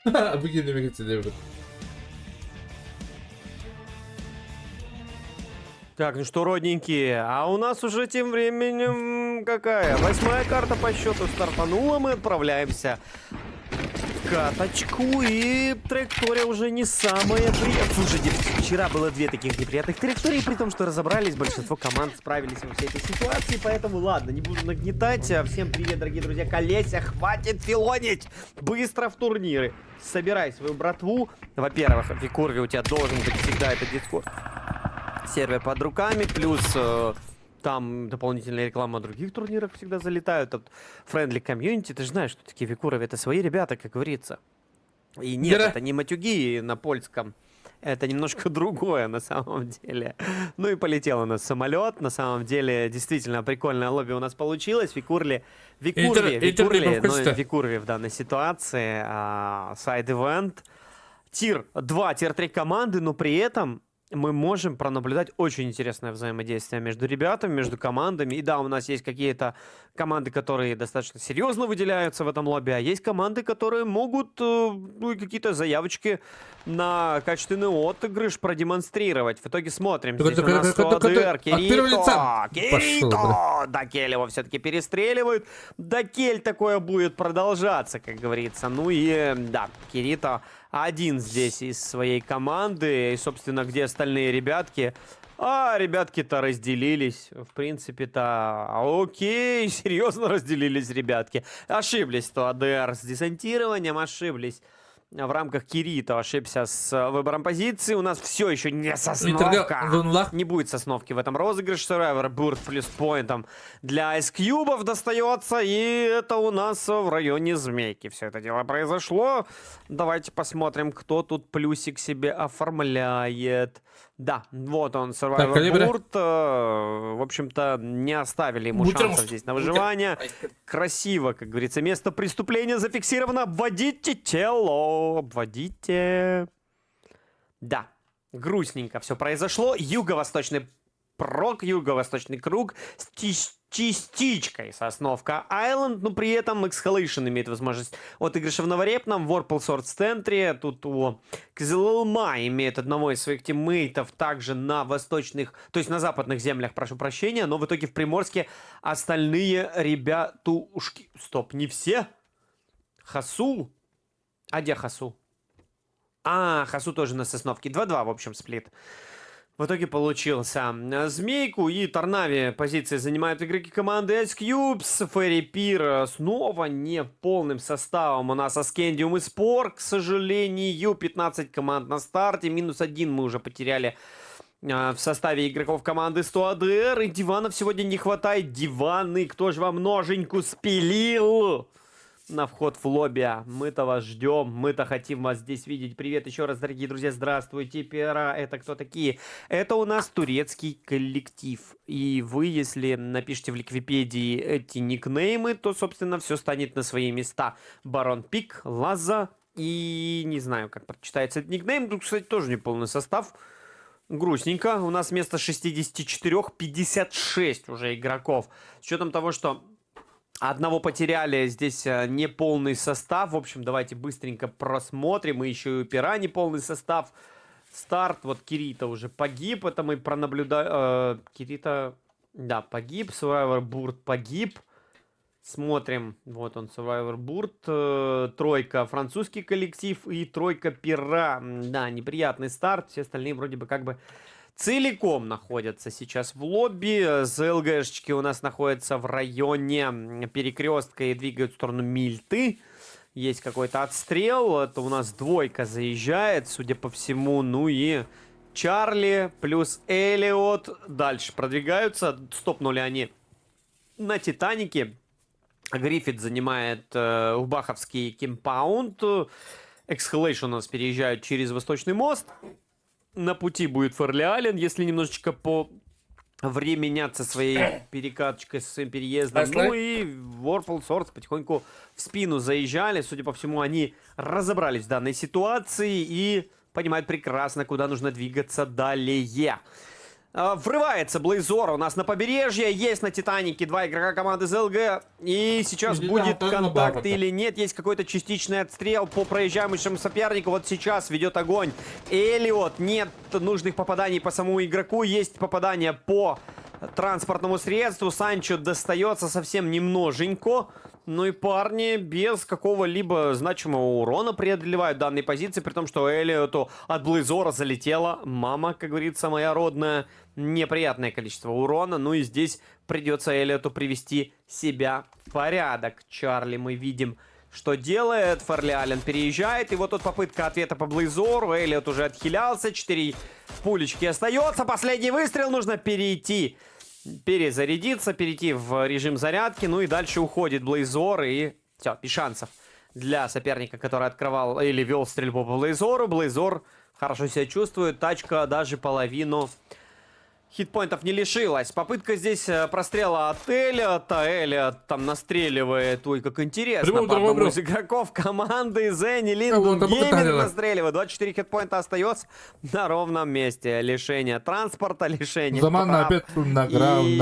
B: Бу киһини мегицинебит.
Q: Так, ну что, родненькие, а у нас уже тем временем какая? Восьмая карта по счету стартанула, мы отправляемся в каточку, и траектория уже не самая приятная. Слушайте, вчера было две таких неприятных траектории, при том, что разобрались, большинство команд справились во всей этой ситуации, поэтому ладно, не буду нагнетать. Всем привет, дорогие друзья, колеся, хватит филонить! Быстро в турниры! Собирай свою братву. Во-первых, в Викурве у тебя должен быть всегда этот дискорд сервер под руками, плюс там дополнительная реклама других турниров всегда залетают. От Friendly Community, ты же знаешь, что такие Викуровы, это свои ребята, как говорится. И нет,
B: Гера.
Q: это не матюги на польском. Это немножко другое на самом деле. Ну и полетел у нас самолет. На самом деле, действительно, прикольное лобби у нас получилось. Викурли, Викурви,
B: Интер
Q: Викурли, ну, Викурви в данной ситуации. Side event. Tier 2, tier 3 команды, но при этом мы можем пронаблюдать очень интересное взаимодействие между ребятами, между командами. И да, у нас есть какие-то команды, которые достаточно серьезно выделяются в этом лобби, а есть команды, которые могут ну, какие-то заявочки на качественный отыгрыш продемонстрировать. В итоге смотрим. Здесь у нас 100 Кирито! Кирито! Дакель его все-таки перестреливают. Дакель такое будет продолжаться, как говорится. Ну и да, Кирито один здесь из своей команды. И, собственно, где остальные ребятки? А, ребятки-то разделились. В принципе-то, окей, серьезно разделились ребятки. Ошиблись то АДР с десантированием, ошиблись в рамках Кирита, ошибся с выбором позиции. У нас все еще не сосновка. Не будет сосновки в этом розыгрыше. Survivor Bird плюс поинтом для Ice Cube достается. И это у нас в районе Змейки. Все это дело произошло. Давайте посмотрим, кто тут плюсик себе оформляет. Да, вот он, Survivor Bird. В общем-то, не оставили ему шансов здесь на выживание. Красиво, как говорится. Место преступления зафиксировано. Обводите тело. Обводите. Да, грустненько все произошло. Юго-восточный прок, юго-восточный круг с частичкой Сосновка Айленд, но при этом Exhalation имеет возможность отыгрыша в Новорепном, Warple Sword в центре, тут у Кзылылма имеет одного из своих тиммейтов также на восточных, то есть на западных землях, прошу прощения, но в итоге в Приморске остальные ребятушки... Стоп, не все? Хасу? А где Хасу? А, Хасу тоже на Сосновке. 2-2, в общем, сплит. В итоге получился. Змейку и Торнави позиции занимают игроки команды Ice Cubes. Ферри Пир снова не полным составом. У нас Аскендиум и Спор, к сожалению. 15 команд на старте. Минус 1 мы уже потеряли в составе игроков команды 100 АДР. И диванов сегодня не хватает. Диваны, кто же вам ноженьку спилил? На вход в лобби. Мы-то вас ждем, мы-то хотим вас здесь видеть. Привет еще раз, дорогие друзья, здравствуйте. Пера, это кто такие? Это у нас турецкий коллектив. И вы, если напишите в Ликвипедии эти никнеймы, то, собственно, все станет на свои места. Барон Пик, Лаза и не знаю, как прочитается этот никнейм. Тут, кстати, тоже не полный состав. Грустненько. У нас вместо 64 56 уже игроков. С учетом того, что одного потеряли, здесь неполный состав. В общем, давайте быстренько просмотрим. И еще и у Пера неполный состав. Старт. Вот Кирита уже погиб. Это мы пронаблюдаем. Кирита, да, погиб. Survivor Бурт погиб. Смотрим. Вот он, Survivor Бурт. Тройка французский коллектив и тройка Пера. Да, неприятный старт. Все остальные вроде бы как бы целиком находятся сейчас в лобби. ЗЛГшечки у нас находятся в районе перекрестка и двигают в сторону Мильты. Есть какой-то отстрел. Это у нас двойка заезжает, судя по всему. Ну и Чарли плюс Элиот дальше продвигаются. Стопнули они на Титанике. Гриффит занимает Убаховский compound. Exhalation у нас переезжают через Восточный мост. На пути будет Ферли Аллен, если немножечко по временяться своей перекаточкой, со своим переездом. Ну и Warfall Swords потихоньку в спину заезжали. Судя по всему, они разобрались в данной ситуации и понимают прекрасно, куда нужно двигаться далее. Врывается Блейзор у нас на побережье. Есть на Титанике два игрока команды ЗЛГ. И сейчас будет контакт или нет. Есть какой-то частичный отстрел по проезжающему сопернику. Вот сейчас ведет огонь Элиот. Нет нужных попаданий по самому игроку. Есть попадание по транспортному средству. Санчо достается совсем немноженько. Ну и парни без какого-либо значимого урона преодолевают данные позиции, при том, что Элиоту от Блейзора залетела мама, как говорится, моя родная. Неприятное количество урона. Ну и здесь придется Элиоту привести себя в порядок. Чарли мы видим, что делает. Ферли Аллен переезжает. И вот тут попытка ответа по Блейзору. Элиот уже отхилялся. 4 пулечки остается. Последний выстрел. Нужно перейти. Перезарядиться, перейти в режим зарядки. Ну и дальше уходит Блейзор. И все, без шансов для соперника, который открывал или вел стрельбу по Блейзору. Блейзор хорошо себя чувствует. Тачка даже половину хитпоинтов не лишилась. Попытка здесь прострела от Эллиота. Эллиот там настреливает. Ой, как интересно. По одному из игроков команды Зенни Линдон Гейминг настреливает. 24 хитпоинта остается на ровном месте. Лишение транспорта, лишение прав.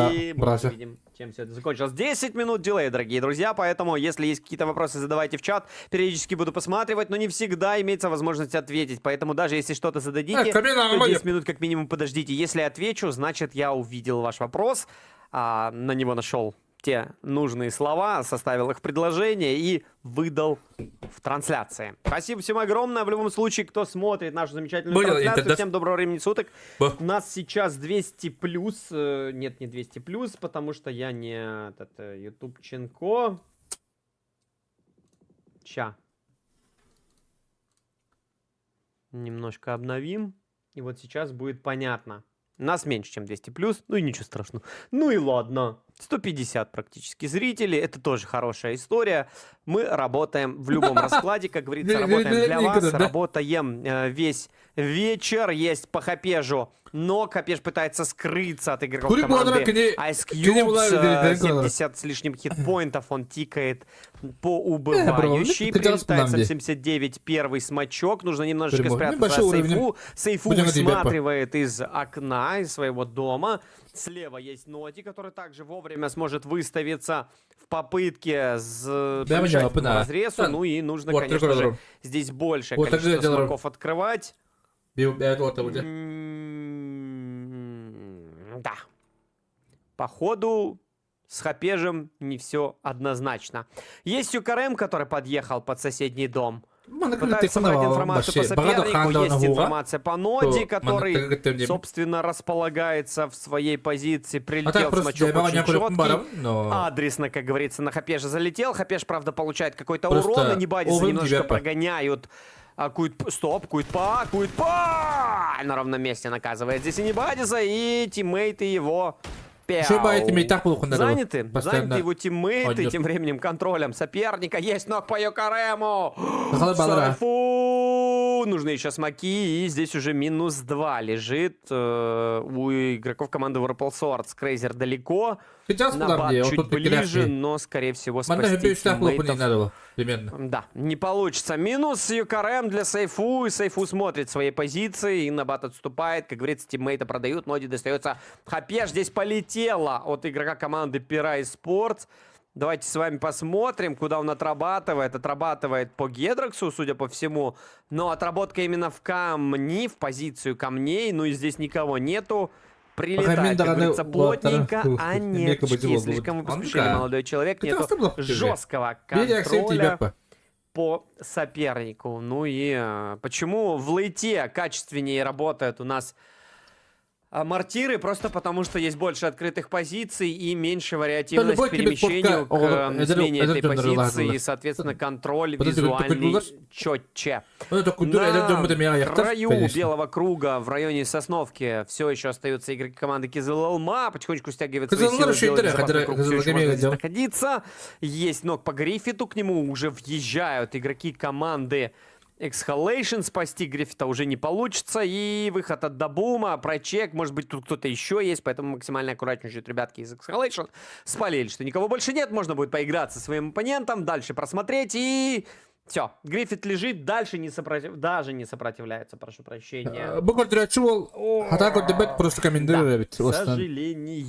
Q: И мы видим, чем все это закончилось. 10 минут delay, дорогие друзья, поэтому, если есть какие-то вопросы, задавайте в чат. Периодически буду посматривать, но не всегда имеется возможность ответить. Поэтому даже если что-то зададите, то 10 минут как минимум подождите. Если отвечу, значит, я увидел ваш вопрос, на него нашел те нужные слова, составил их в предложение и выдал в трансляции. Спасибо всем огромное. В любом случае, кто смотрит нашу замечательную трансляцию, всем доброго времени суток. У нас сейчас 200 плюс. Нет, не 200 плюс, потому что я не этот ютубченко. Ща. Немножко обновим. И вот сейчас будет понятно. Нас меньше, чем 200 плюс. Ну и ничего страшного. Ну и ладно. 150 практически зрителей. Это тоже хорошая история. Мы работаем в любом раскладе, как говорится, работаем для вас. Работаем весь вечер. Есть по Хапежу. Но Хапеж пытается скрыться от игроков команды Ice Cubes. 70 с лишним хитпоинтов он тикает по убывающей. Прилетает 79 первый смачок. Нужно немножечко спрятаться от Сейфу. Сейфу высматривает из окна, из своего дома. Слева есть Ноти, который также вовремя сможет выставиться в попытке помешать разрезу. Ну и нужно, конечно же, здесь большее количество смоков открывать. Да. Походу, с Хапежем не все однозначно. Есть ЮКРМ, который подъехал под соседний дом. Пытаются собрать информацию по сопернику. Есть информация по Ноди, который, собственно, располагается в своей позиции. Прилетел смачок очень четкий. Адресно, как говорится, на Хапеже залетел. Хапеж, правда, получает какой-то урон. И Небадиса немножко прогоняют. Стоп, Куитпа! На ровном месте наказывает здесь и Небадиса, и тиммейты его Заняты его тиммейты, тем временем контролем соперника. Есть ног по Йокарему. Фу, нужны еще смоки, и здесь уже минус 2 лежит у игроков команды Purple Swords. Крейзер далеко.
B: Сейчас
Q: На
B: куда
Q: бат
B: мне? Вот
Q: чуть
B: тут
Q: ближе, но, скорее всего,
B: Манна
Q: спасти
B: хөппө үстээх лопун
Q: тиммейтов
B: надо примерно.
Q: Да, не получится. Минус ЮКРМ для Сейфу. И Сейфу смотрит свои позиции. И Набат отступает. Как говорится, тиммейта продают. Ноди достается. Хапеш здесь полетела от игрока команды Пирай Спортс. Давайте с вами посмотрим, куда он отрабатывает. Отрабатывает по Гедроксу, судя по всему. Но отработка именно в камни, в позицию камней. Ну и здесь никого нету. Прилетает, как говорится, плотненько, а нет, слишком вы поспешили, молодой человек. Нету жесткого контроля по сопернику. Ну и почему в лейте качественнее работают у нас мортиры? Просто потому, что есть больше открытых позиций и меньше вариативность
B: любой
Q: к перемещению, к
B: тебе
Q: смене этой позиции и, соответственно, контроль визуальный четче. На краю белого круга в районе Сосновки все еще остаются игроки команды Кизыл-Алма. Потихонечку стягивает свои силы, белый безопасный круг все еще можно здесь находиться. Есть ног по Гриффиту, к нему уже въезжают игроки команды Exhalation. Спасти Гриффита уже не получится. И выход от Дабума, прочек. Может быть, тут кто-то еще есть, поэтому максимально аккуратничают ребятки из Exhalation. Спалили, что никого больше нет. Можно будет поиграться своим оппонентом, дальше просмотреть и... Все, Гриффит лежит, дальше не сопротив... даже не сопротивляется, прошу прощения.
B: Бу көрдөрөөччү уол хата көрдөбөт просто комментирует.
Q: К сожалению,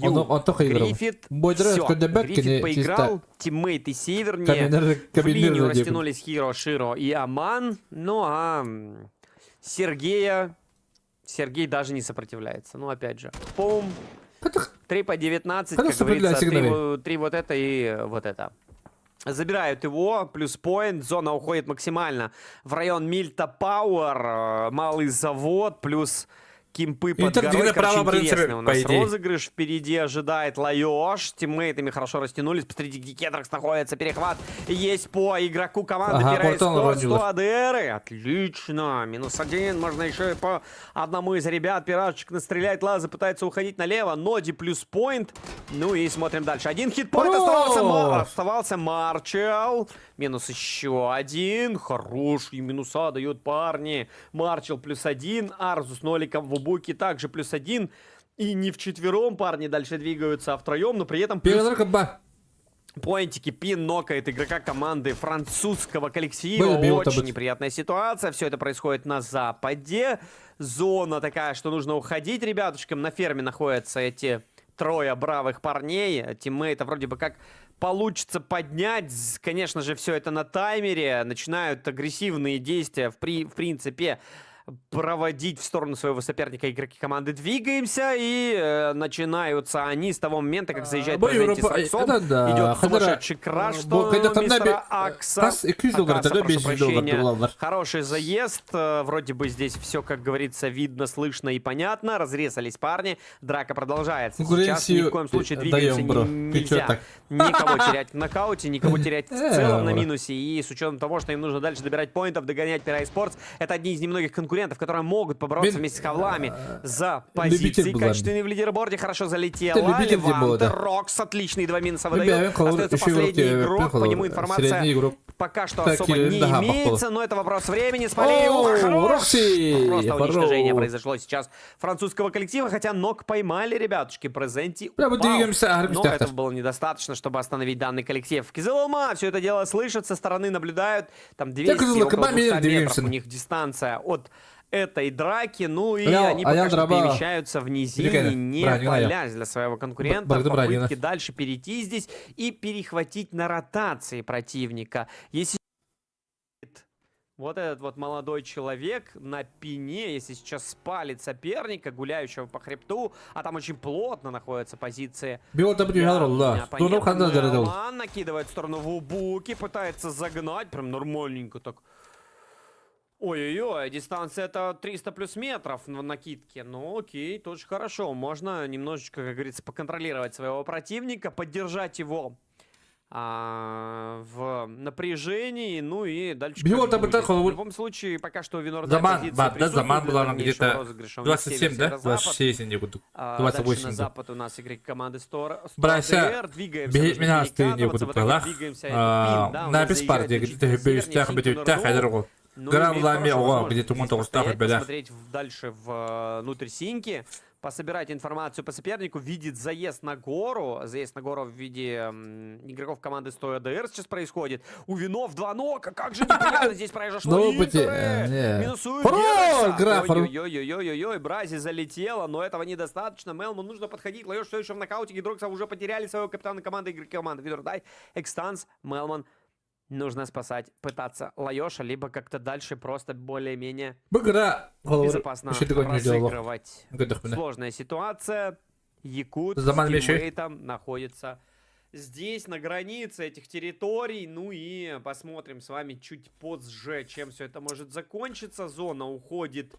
Q: Гриффит, все, Гриффит поиграл, тиммейты севернее, в линию растянулись Хиро, Широ и Аман, ну а Сергея, Сергей даже не сопротивляется, ну опять же, пум, 3 по 19, как говорится, 3 вот это и вот это. Забирают его, плюс поинт, зона уходит максимально в район Мильта Пауэр, малый завод, плюс кимпы под горой. Короче, интересный у нас розыгрыш. Впереди ожидает Лайош. Тиммейтами хорошо растянулись. Посмотрите, где Кетракс находится. Перехват есть по игроку команды
B: Ага,
Q: Пирай
B: Портал
Q: 100 АДР. Отлично. Минус один. Можно еще и по одному из ребят. Пиражечек настрелять. Лаза пытается уходить налево. Ноди плюс поинт. Ну и смотрим дальше. Один хитпоинт оставался. Оставался Марчел. Минус еще один. Хороший минуса дают парни. Марчел плюс один. Арзу с ноликом в Убуке также плюс один. И не вчетвером парни дальше двигаются, а втроем, но при этом плюс поинтики. Пин нокает игрока команды французского коллектива. Очень неприятная ситуация. Все это происходит на западе. Зона такая, что нужно уходить ребятушкам. На ферме находятся эти трое бравых парней. Тиммейта вроде бы как получится поднять. Конечно же, все это на таймере. Начинают агрессивные действия в, в принципе проводить в сторону своего соперника игроки команды «Двигаемся», и начинаются они с того момента, как заезжает Презенти с Роксом. Идет сумасшедший краш в сторону мистера Акса. Акаса, прошу прощения. Хороший заезд. Вроде бы здесь все, как говорится, видно, слышно и понятно. Разрезались парни. Драка продолжается. Сейчас ни в коем случае «Двигаемся» нельзя. Никого терять в нокауте, никого терять в целом на минусе. И с учетом того, что им нужно дальше добирать поинтов, догонять Пира Спортс, это одни из немногих конкурентов, которые могут побороться вместе с Хавлами за позиции качественные в лидерборде. Хорошо залетела. Леванте, Рокс, отличные два минуса выдает. Остается последний игрок, по нему информация пока что особо не имеется, но это вопрос времени. Спалили. Просто уничтожение произошло сейчас французского коллектива, хотя ног поймали, ребятушки. Презенти упал, но этого было недостаточно, чтобы остановить данный коллектив. Кизылалма все это дело слышат, со стороны наблюдают. Там 200, около 200 метров у них дистанция от этой драки. Ну и они пока что перемещаются в низине, не палясь для своего конкурента. В попытке дальше перейти здесь и перехватить на ротации противника. Если вот этот вот молодой человек на пине, если сейчас спалит соперника, гуляющего по хребту, а там очень плотно находятся позиции. Ман накидывает в сторону Вубуки, пытается загнать, прям нормальненько так. Ой-ой-ой, дистанция это 300 плюс метров на накидке. Ну окей, тоже хорошо. Можно немножечко, как говорится, поконтролировать своего противника, поддержать его в напряжении, ну и дальше. В любом случае, пока что у Винорда позиция
B: Заман была где-то 27, да? 26, не буду. 28.
Q: на запад у нас игроки команды Стор.
B: Брася,
Q: двигаемся,
B: не буду На беспарде, где-то
Q: Ну,
B: Грамм лами, ого, где-то
Q: Посмотреть дальше внутрь синьки. Пособирать информацию по сопернику, видит заезд на гору. Заезд на гору в виде игроков команды 100 АДР сейчас происходит. У Винов два нока. Как же неприятно здесь произошло.
B: Ну, бути,
Q: Интеры
B: не.
Q: минусуют
B: Хорош,
Q: Геракса.
B: граф, хорош.
Q: Ой-ой-ой-ой-ой-ой, Брази залетела, но этого недостаточно. Мелму нужно подходить. Лаешь все еще в нокауте. Гидрокса уже потеряли своего капитана команды, игроки команды. Видурдай, Экстанс, Мелман. Нужно спасать, пытаться Лаеша, либо как-то дальше просто более-менее
B: Бу кыра холобур
Q: безопасно
B: үчүгэй оонньуу
Q: разыгрывать.
B: Көрдөхпүнэ.
Q: Сложная ситуация. Якут с
B: Заман меши.
Q: тиммейтом находится здесь, на границе этих территорий. Ну и посмотрим с вами чуть позже, чем все это может закончиться. Зона уходит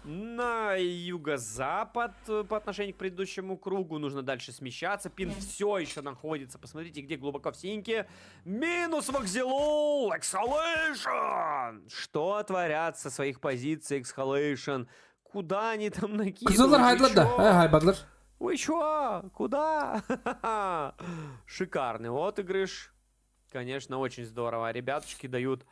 Q: на юго-запад по отношению к предыдущему кругу. Нужно дальше смещаться. Пин все еще находится. Посмотрите, где глубоко в синьке. Минус Вакзелул! Exhalation! Что творят со своих позиций Exhalation? Куда они там накидывают?
B: Кызыллар
Q: Вы
B: хайдылар да.
Q: чё?
B: Э, хайбадылар.
Q: Вы чё? Куда? Шикарный отыгрыш. Конечно, очень здорово. Ребятушки дают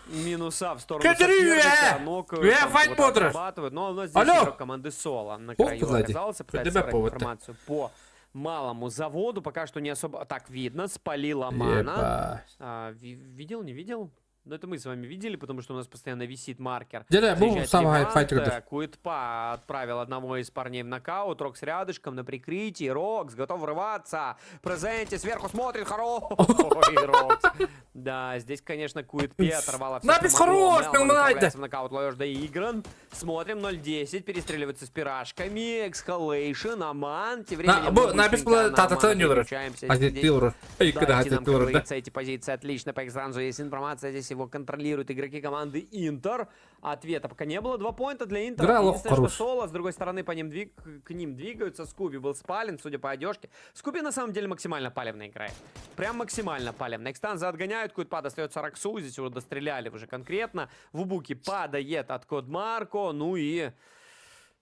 Q: минуса в сторону
B: Катерина!
Q: соперника. Нокают,
B: Я
Q: там
B: файт
Q: кого-то
B: бодрый.
Q: отрабатывают. Но у нас здесь
B: Алло!
Q: игрок команды Соло на
B: Ох,
Q: краю
B: сзади.
Q: оказался. Пытается
B: Тебя
Q: собрать
B: повод-то.
Q: информацию по малому заводу. Пока что не особо так видно. Спалила мана.
B: Ебать.
Q: А, видел, не видел? Но это мы с вами видели, потому что у нас постоянно висит маркер.
B: Дядя, был
Q: Заезжает
B: самый
Q: Левант,
B: файтер.
Q: Куитпа отправил одного из парней в нокаут. Рокс рядышком на прикрытии. Рокс готов врываться. Презенте сверху смотрит. Хорош! Ой, Рокс. Да, здесь, конечно, Куитпе оторвала всё,
B: Напис
Q: что могло.
B: хорош,
Q: Мелман
B: Мелман,
Q: отправляется в нокаут. Лоешь доигран. Смотрим 0-10. Перестреливаются с пирожками. Эксхалейшн, Аман. Тем временем
B: На, бу,
Q: мы
B: напис
Q: быстренько
B: была
Q: на
B: татата
Q: Амана
B: нюлар.
Q: переключаемся.
B: А
Q: Здесь
B: ты ур. Эй, когда
Q: Дайте нам,
B: ты
Q: как
B: ур, да?
Q: говорится, эти позиции отлично. По Экстранзу есть информация, здесь его контролируют игроки команды Интер. Ответа пока не было. Два поинта для Интера.
B: Игра лох
Q: Единственное, что
B: хорош.
Q: Соло, с другой стороны, по ним двиг... к ним двигаются. Скуби был спален, судя по одежке. Скуби на самом деле максимально палевно играет. Прям максимально палевно. Экстанза отгоняют, Куитпа достается Роксу. Здесь его достреляли уже конкретно. В Убуке падает от Код Марко. Ну и...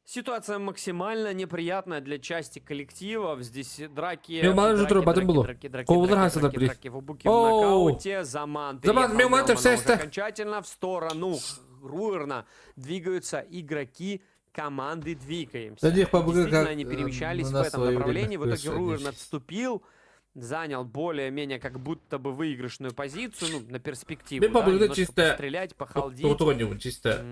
Q: Ситуация максимально неприятная для части коллективов. Здесь драки,
B: Мелман же
Q: драки,
B: тур, батын
Q: драки,
B: булу.
Q: драки, драки,
B: Ковулар
Q: драки,
B: хасада
Q: драки,
B: бри.
Q: драки. В Убуке в
B: Оу.
Q: нокауте. Заман
B: Заман,
Q: переехал
B: Мелман
Q: Мелмана уже
B: все
Q: окончательно в сторону Руэрна двигаются игроки команды «Двигаемся».
B: Да них побыга
Q: Действительно,
B: как,
Q: они перемещались
B: на
Q: в этом
B: свое
Q: направлении.
B: время
Q: В итоге Руэрн
B: присоединились.
Q: отступил, занял более-менее как будто бы выигрышную позицию, ну, на перспективу,
B: Мен
Q: да,
B: побыгда
Q: немножко
B: чисто
Q: пострелять, похалдить.
B: Тотуган чисто.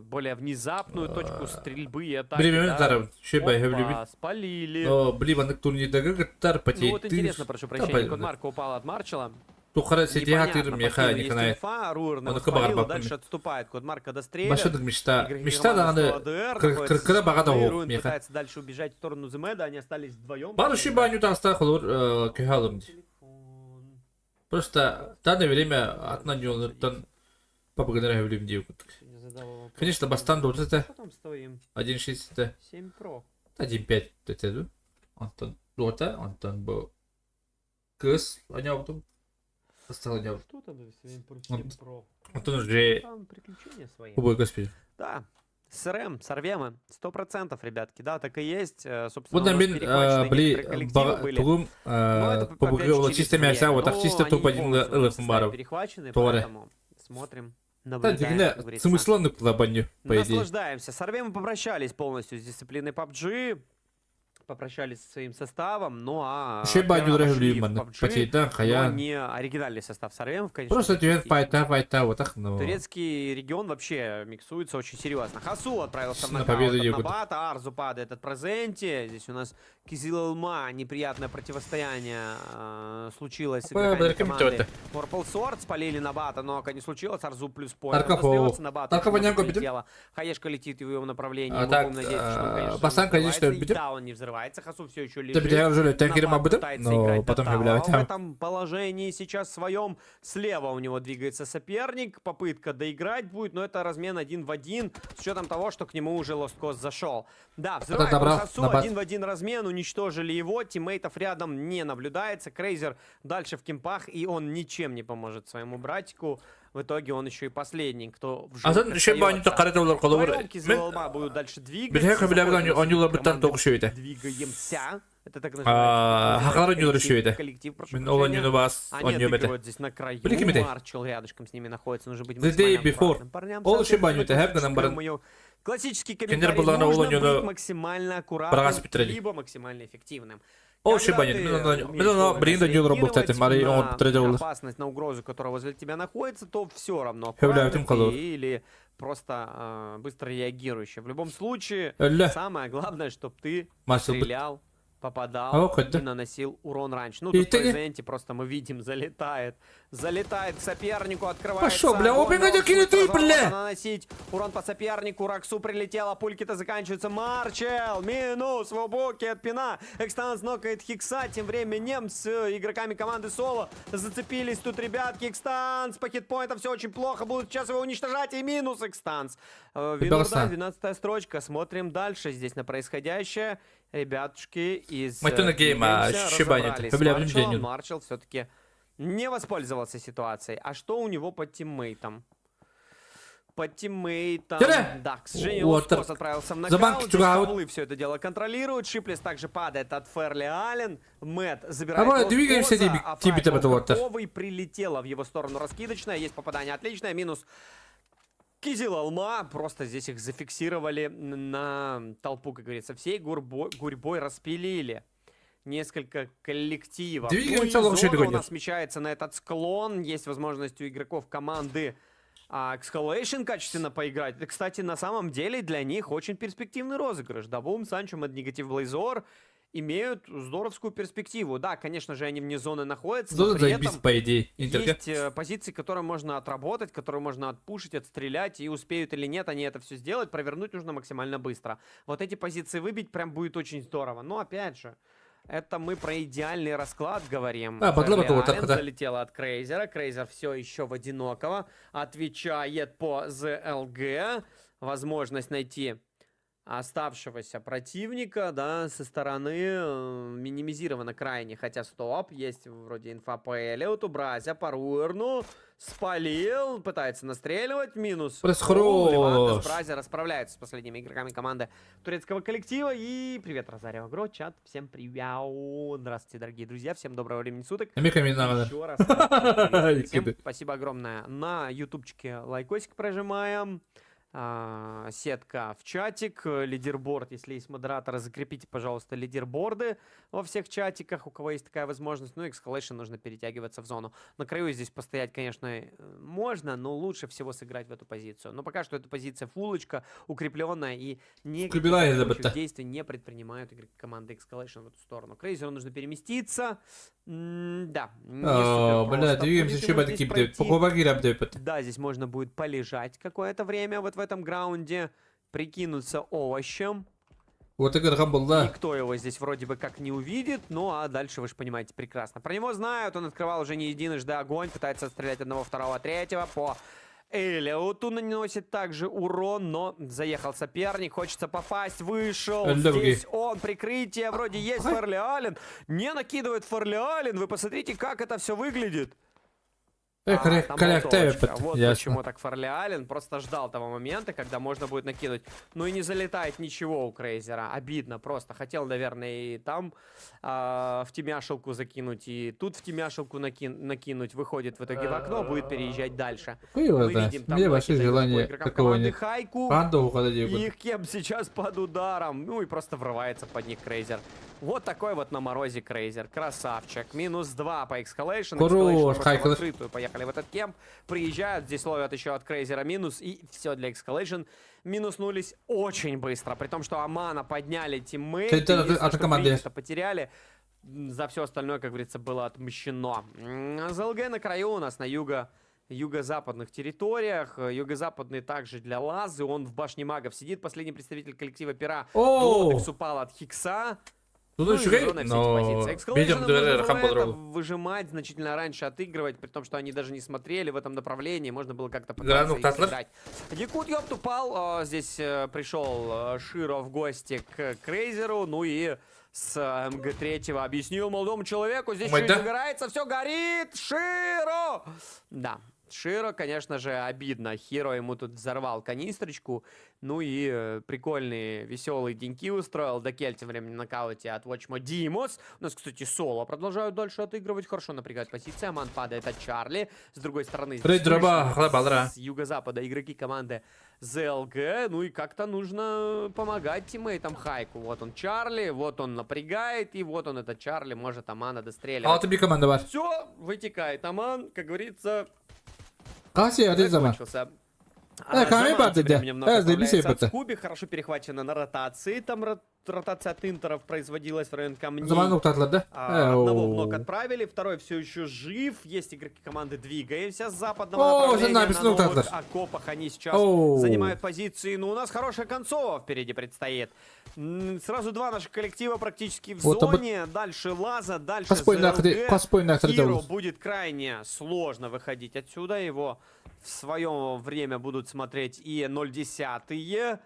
Q: Более внезапную точку стрельбы и атаки.
B: Биремен
Q: да.
B: тарам, шөй бай
Q: Опа,
B: хөблүбүт.
Q: спалили.
B: Но били баннык турнирдагы кыттар
Q: Ну вот интересно, прошу прощения, Код Марко упал от Марчела.
B: Тухара сети
Q: Непонятно,
B: хатыр
Q: по
B: меха
Q: киллу есть
B: никанай.
Q: инфа, Руэрн
B: Оны
Q: его
B: кыбар
Q: спалил,
B: баппын.
Q: дальше отступает. Код Марко дострелен.
B: Башыдык мечта.
Q: Игроки
B: Мечта
Q: команды
B: даганы
Q: 100 АДР находятся
B: кыркыра
Q: со
B: бага да
Q: спины.
B: ол
Q: Руин
B: меха.
Q: пытается дальше убежать в сторону Земеда, они остались вдвоем.
B: Бар үші баню таста холор көһалым ди. Просто в данное время атынан жолуттан папагынара хөблүм дип куттук. Конечно, бастан доты это
Q: Что там стоим?
B: 1.6 это
Q: 7 Pro.
B: 1.5 это Онтон дота, онтон бу кыз аняутум. Бастал аняут.
Q: Что там за 7 Pro? 7 Pro?
B: Онтон уже
Q: Там приключения свои.
B: Ой, господи.
Q: Да. СРМ, Сорвемы, 100%, ребятки, да, так и есть. Собственно,
B: Вот
Q: у нас
B: мен
Q: перехвачены
B: били
Q: некоторые коллективы были.
B: тугум
Q: Но это, опять
B: побугы
Q: же,
B: ола
Q: через
B: чисто мяса,
Q: время.
B: вот так
Q: Но
B: чисто
Q: они
B: топ
Q: не
B: один
Q: полностью в
B: ылых
Q: составе
B: баров.
Q: перехвачены,
B: Торе.
Q: поэтому смотрим,
B: Да,
Q: наблюдаем,
B: дигне
Q: как говорится.
B: смысланнык баню, по идее.
Q: Наслаждаемся. С Арвемом попрощались полностью с дисциплиной PUBG. Попрощались со своим составом. Ну а...
B: Еще баню
Q: первым
B: дорогу
Q: вошли в
B: любим,
Q: PUBG,
B: потейдан,
Q: но
B: хаян.
Q: не оригинальный состав Сарвемов, конечно.
B: Просто
Q: же,
B: түен пайта, пайта, вот так, но...
Q: Турецкий регион вообще миксуется очень серьезно. Хасу отправился в
B: На
Q: нокаут
B: победу
Q: от
B: Якутов.
Q: Набата, Арзу падает от Прозенти. Здесь у нас Кизил-Элма, неприятное противостояние случилось с
B: Ба,
Q: игроками
B: баракам
Q: команды
B: тёта.
Q: Purple Sword. Спалили Набата, но не случилось. Арзу плюс поинт
B: Тарков,
Q: остается.
B: о,
Q: Набат
B: Тарков
Q: очень
B: Ванянко
Q: много
B: бедит.
Q: прилетело. Хаешка летит в его направлении.
B: А
Q: Мы
B: так,
Q: будем надеяться, что он, конечно,
B: Басан,
Q: не
B: конечно,
Q: взрывается. И
B: бедит.
Q: Да, он не взрывается. Хасу все еще
B: Да,
Q: лежит.
B: бля, я уже танкером
Q: Набат
B: об этом,
Q: пытается
B: но
Q: играть
B: потом
Q: до
B: объявляют.
Q: Тала. В этом положении сейчас своем. Слева у него двигается соперник. Попытка доиграть будет, но это размен один в один. С учетом того, что к нему уже Lost Cause зашел. Да, взрывает он
B: добрал,
Q: Хасу.
B: Набат.
Q: Один в один размен. Уничтожили его. Тиммейтов рядом не наблюдается. Крейзер дальше в кемпах, и он ничем не поможет своему братику. В итоге он еще и последний, кто в
B: Атын
Q: живых
B: еще баню
Q: остается.
B: тақары олар қолы
Q: Вдвоем Кизыл-Алма будут дальше двигаться.
B: Бирхе хөбүләбит
Q: Заходим
B: онюлар
Q: с
B: буттан
Q: командой
B: тоғыш өйді.
Q: Двигаемся. Это так
B: А,
Q: называется.
B: хақалар онюлар
Q: Коллектив,
B: өйді.
Q: коллектив, прошу
B: Мен ол
Q: прощения.
B: онюны бас
Q: Они
B: онюм
Q: отыгрывают здесь на краю.
B: Били кимите?
Q: Марчел рядышком с ними находится. Нужно быть
B: The day
Q: максимально
B: before.
Q: аккуратным парням.
B: Ол еще баню
Q: Соответственно,
B: тәһәп гынан барын.
Q: мою. Классический
B: Кинилэр
Q: комментарий.
B: буллаҕына ол
Q: Нужно
B: оонньууну
Q: быть максимально аккуратным,
B: быраҕас бүтэрэ дии.
Q: либо максимально эффективным.
B: Ол
Q: Когда
B: шибанит.
Q: ты
B: Мин онно
Q: умеешь
B: мин онно
Q: вовремя
B: билигин да оонньуу
Q: среагировать
B: олорбуттар арый
Q: на
B: оҥорбуттара дьэ буоллар.
Q: опасность, на угрозу, которая возле тебя находится, то все равно
B: Сөбүлээбитим
Q: аккуратный ты
B: холобур.
Q: или просто быстро реагирующий. В любом случае,
B: Өллө.
Q: самое главное, чтобы ты
B: Мас ылбыт.
Q: стрелял, попадал
B: Оо, көрдө.
Q: и наносил урон раньше. Ну, тут
B: Иһиттиҥ
Q: по просто мы видим, залетает. Залетает к сопернику, открывается
B: Пошел, бля,
Q: огонь,
B: опинга
Q: но он
B: кинь
Q: будет
B: ты,
Q: разворот
B: бля!
Q: наносить урон по сопернику. Раксу прилетела, пульки-то заканчиваются. Марчел, минус, в обоке от пина. Экстанс нокает Хикса, тем временем с игроками команды Соло зацепились тут ребятки. Экстанс по хитпоинтам все очень плохо, будут сейчас его уничтожать и минус Экстанс. Винурда,
B: Бегасан.
Q: 12 строчка, смотрим дальше здесь на происходящее. Ребятушки из
B: Майтона гейма,
Q: Двигаемся
B: шибанит.
Q: разобрались с
B: Сөбүлээбитим
Q: Марчелом.
B: дьиэ
Q: Марчел все-таки не воспользовался ситуацией. А что у него по тиммейтам? По тиммейтам.
B: Тире!
Q: Да, к сожалению,
B: Уотер.
Q: Лоскос отправился в
B: За банк
Q: нокаут. Здесь
B: чугаут.
Q: Павлы все это дело контролирует. Шиплес также падает от Ферли Аллен. Мэтт забирает
B: А мы двигаемся,
Q: Лоскоза,
B: тиби-
Q: а
B: тиби
Q: фраг
B: тебе
Q: был
B: Уотер.
Q: готовый. Прилетела в его сторону раскидочная. Есть попадание отличное. Минус Кизил Алма. Просто здесь их зафиксировали на толпу, как говорится. Всей гурьбой распилили несколько коллективов.
B: Двигаемся,
Q: Ну и
B: лучше
Q: зона у
B: догонит.
Q: нас смещается на этот склон. Есть возможность у игроков команды Exhalation качественно поиграть. Это, кстати, на самом деле для них очень перспективный розыгрыш. Дабум, Санчо, Мад Негатив, Блейзор имеют здоровскую перспективу. Да, конечно же, они вне зоны находятся, но
B: Зона
Q: при
B: заебись,
Q: этом
B: по идее. Интерка.
Q: есть позиции, которые можно отработать, которые можно отпушить, отстрелять, и успеют или нет они это все сделать, провернуть нужно максимально быстро. Вот эти позиции выбить прям будет очень здорово. Но опять же, это мы про идеальный расклад говорим.
B: А, подло
Q: Ферли
B: потом вот так
Q: Аллен
B: вот, да.
Q: залетела от Крейзера. Крейзер все еще в одинокого. Отвечает по ЗЛГ. Возможность найти оставшегося противника, да, со стороны минимизирована крайне. Хотя стоп, есть вроде инфа по Элиоту, Бразя по Руэрну, спалил, пытается настреливать, минус.
B: Пресс
Q: Оу, Левантес,
B: хорош.
Q: Бразя расправляется с последними игроками команды турецкого коллектива. И привет, Розарио Агро, чат, всем привет. Здравствуйте, дорогие друзья, всем доброго времени суток.
B: Эмиэ камин
Q: Еще раз рад всех приветствовать. Всем
B: Киды.
Q: спасибо огромное. На ютубчике лайкосик прожимаем. Сетка в чатик, лидерборд, если есть модераторы, закрепите, пожалуйста, лидерборды во всех чатиках, у кого есть такая возможность. Ну, Exhalation нужно перетягиваться в зону. На краю здесь постоять, конечно, можно, но лучше всего сыграть в эту позицию. Но пока что эта позиция фулочка, укрепленная, и никаких
B: Укрепила,
Q: атакующих
B: Елизабета.
Q: действий не предпринимают игроки команды Exhalation в эту сторону. Крейзеру нужно переместиться. Да, не
B: О,
Q: супер
B: бля,
Q: просто
B: двигаемся
Q: будет
B: еще
Q: ему
B: такие
Q: здесь пройти.
B: Покупай кираб
Q: Да, здесь можно будет полежать какое-то время вот в этом граунде, прикинуться овощем.
B: Вот это был, да.
Q: Никто его здесь вроде бы как не увидит, ну а дальше вы же понимаете прекрасно. Про него знают, он открывал уже не единожды огонь, пытается отстрелять одного, второго, третьего по Элиоту наносит также урон, но заехал соперник, хочется попасть, вышел.
B: Легкий.
Q: Здесь он, прикрытие вроде есть, Ферли Аллен. Не накидывает Ферли Аллен, вы посмотрите, как это все выглядит.
B: Э,
Q: Там
B: коллег,
Q: болтовочка. Вот
B: ясно.
Q: почему так Фарли Аллен просто ждал того момента, когда можно будет накинуть. Ну и не залетает ничего у Крейзера. Обидно просто. Хотел, наверное, и там в темяшилку закинуть, и тут в темяшилку накинуть. Выходит в итоге в окно, будет переезжать дальше.
B: Хуй его
Q: Мы
B: знает.
Q: видим, там
B: Мне
Q: лохи
B: вообще
Q: дают бой
B: желания
Q: игрокам
B: такого
Q: команды
B: нет.
Q: Хайку.
B: Панду уходить я буду.
Q: Их кем сейчас под ударом. Ну и просто врывается под них Крейзер. Вот такой вот на морозе Крейзер. Красавчик. Минус 2 по Exhalation.
B: Хорош,
Q: Exhalation просто в
B: Хайкл.
Q: открытую поехали в этот кемп. Приезжают, здесь ловят еще от Крейзера минус. И все для Exhalation. Минуснулись очень быстро. При том, что Амана подняли тиммейты.
B: Это
Q: Единственное,
B: от
Q: что
B: команды.
Q: Крейзера потеряли. За все остальное, как говорится, было отмщено. ЗЛГ на краю у нас на юго-западных территориях. Юго-западный также для Лазы. Он в башне магов сидит. Последний представитель коллектива Пера
B: Оу!
Q: Глотекс упал от Хикса.
B: Тут
Q: Ну и
B: еще
Q: зона все эти
B: но
Q: позиции. Exhalation
B: видим,
Q: нужно
B: дуэль
Q: было
B: Рахам
Q: это
B: подругу.
Q: выжимать, значительно раньше отыгрывать, при том, что они даже не смотрели в этом направлении, можно было как-то
B: Гранул
Q: пытаться их
B: Татлер.
Q: сыграть. Якут ёпт упал, здесь пришел Широ в гости к Крейзеру, ну и с МГ-3 объяснил молодому человеку, здесь
B: Мать,
Q: что
B: да?
Q: загорается, все горит, Широ! Да. Широ, конечно же, обидно. Хиро ему тут взорвал канистрочку. Ну и прикольные, веселые деньки устроил. Дакель тем временем на нокауте от Watchmo Димос. У нас, кстати, соло продолжают дальше отыгрывать. Хорошо напрягают позиции. Аман падает от Чарли. С другой стороны, здесь
B: Рейд дроба,
Q: слышно
B: хлеб алра.
Q: с юго-запада игроки команды ЗЛГ. Ну и как-то нужно помогать тиммейтам Хайку. Вот он Чарли, вот он напрягает, и вот он этот Чарли может Амана достреливать.
B: 6-1 команда бар.
Q: Все, вытекает Аман, как говорится,
B: Касия один zaman.
Q: закончился.
B: Камень
Q: Заман
B: барды,
Q: тем
B: да.
Q: временем много
B: Э, заебись,
Q: отправляется от
B: ебать.
Q: Скуби, хорошо перехвачено на ротации. Там ротация от Интеров производилась в район камней.
B: Заман уктатлар да.
Q: Одного в нок
B: Э,
Q: отправили, второй все еще жив. Есть игроки команды «Двигаемся» с западного
B: О,
Q: направления.
B: написано
Q: На новых
B: уктатлар.
Q: окопах они сейчас
B: Оу.
Q: занимают позиции. Но у нас хорошая концова впереди предстоит. Сразу два наших коллектива практически в
B: Вот,
Q: зоне. Дальше Лаза, дальше
B: Каспой нахри-
Q: ЗЛГ.
B: Каспой нахри
Q: Хиро
B: дал.
Q: будет крайне сложно выходить отсюда. Его в свое время будут смотреть и 0,10,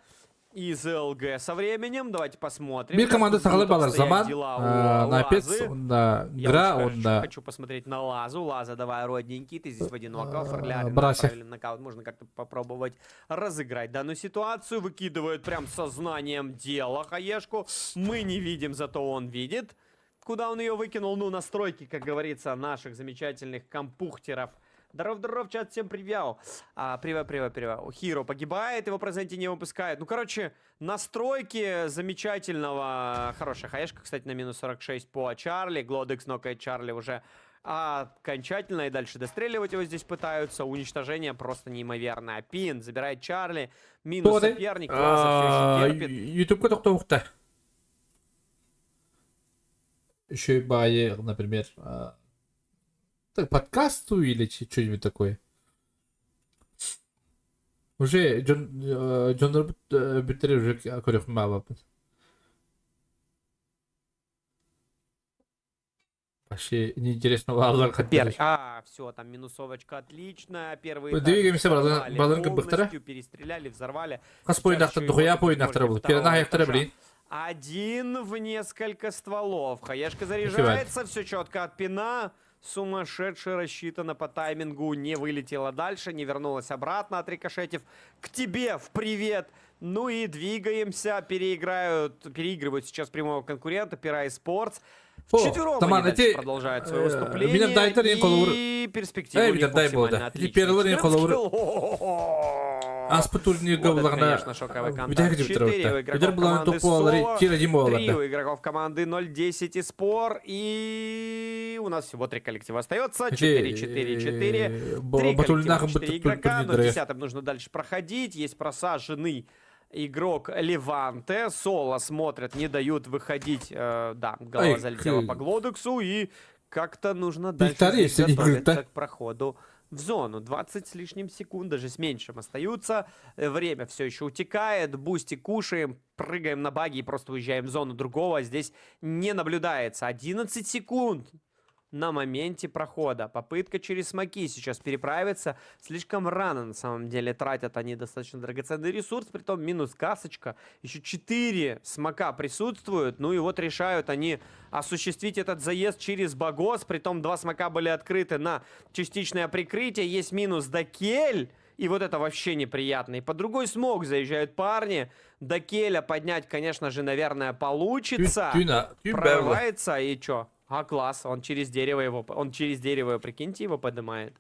Q: и ЗЛГ со временем. Давайте посмотрим.
B: Bir
Q: как
B: команда
Q: тут
B: сахалар
Q: будут
B: балар
Q: обстоять
B: zaman.
Q: дела у
B: Напец,
Q: Лазы.
B: онда
Q: Я
B: Гра,
Q: очень
B: онда
Q: хочу посмотреть на Лазу. Лаза, давай, родненький, ты здесь в одиноко. Форлярина
B: Брася.
Q: отправили на нокаут. Можно как-то попробовать разыграть данную ситуацию. Выкидывают прям сознанием дела хаешку. Мы не видим, зато он видит. Куда он ее выкинул? Ну, настройки, как говорится, наших замечательных компухтеров. Здоров, здоров, чат, всем привет. Привет, привет, привет. Хиро погибает, его проценте не выпускает. Ну, короче, настройки замечательного. Хорошая хаешка, кстати, на минус 46 по Чарли. Глодекс нокает Чарли уже окончательно. И дальше достреливать его здесь пытаются. Уничтожение просто неимоверное. Пин забирает Чарли. Минус
B: Тоды.
Q: соперник. Лаза все еще терпит.
B: Ютубка тоқтауқта. Еще и бае, например, так, подкасту или что-нибудь такое. Уже Джон бүттері уже көрөкм бабапын. Вообще неинтересно балалар
Q: Первый. А, все, там минусовочка отличная. Первый этаж
B: Двигаемся,
Q: взорвали
B: баланка быктыра.
Q: полностью, перестреляли, взорвали.
B: Хас
Q: Сейчас
B: пойнахтар,
Q: еще и
B: дохуя
Q: вот
B: пойнахтар был.
Q: второго
B: Перена яхтара,
Q: этажа.
B: блин.
Q: Один в несколько стволов. Хаешка заряжается, все четко от пина. Сумасшедше рассчитано по таймингу. Не вылетела дальше, не вернулась обратно, отрикошетив к тебе в привет. Ну и двигаемся. Переигрывают сейчас прямого конкурента Пирай Спортс. Вчетвером
B: Таман,
Q: они дальше
B: эти,
Q: продолжают свое
B: минем
Q: выступление.
B: дайтар ең қолы
Q: И перспективы
B: Эй,
Q: у них
B: минем дай
Q: максимально
B: болды.
Q: отличные.
B: Перлер ең қолы
Q: 14 килл.
B: Аспы турнирге
Q: Вот это,
B: булағына
Q: конечно, шоковый контакт.
B: бүтәк деп
Q: 4 у
B: тұрады.
Q: игроков
B: Өдер булағына
Q: команды
B: топ болалары
Q: Соло,
B: тира дим
Q: 3
B: болаларды.
Q: у игроков команды 0-10 и Спор. И у нас всего три коллектива остается.
B: Эти,
Q: 4-4-4. Три коллектива,
B: Батулинахым
Q: 4 игрока. Но
B: турнирдері.
Q: десятым нужно дальше проходить. Есть просаженный игрок Леванте. Соло смотрят, не дают выходить. Да, голова
B: Ай,
Q: залетела
B: хы.
Q: по Глодексу. И как-то нужно дальше
B: Виктория,
Q: здесь
B: сидит, говорит,
Q: готовиться
B: да?
Q: к проходу в зону. 20 с лишним секунд, даже с меньшим остаются. Время все еще утекает. Бусти кушаем, прыгаем на баги и просто уезжаем в зону. Другого здесь не наблюдается. 11 секунд на моменте прохода. Попытка через смоки сейчас переправиться. Слишком рано, на самом деле, тратят они достаточно драгоценный ресурс. Притом минус касочка. Еще 4 смока присутствуют. Ну и вот решают они осуществить этот заезд через Багос. Притом 2 смока были открыты на частичное прикрытие. Есть минус Дакель. И вот это вообще неприятно. И по другой смог заезжают парни. Дакеля поднять, конечно же, наверное, получится.
B: Тюна, тюн бәрлі.
Q: Прорывается и чё? А, класс, он через дерево его, он через дерево, прикиньте, его поднимает.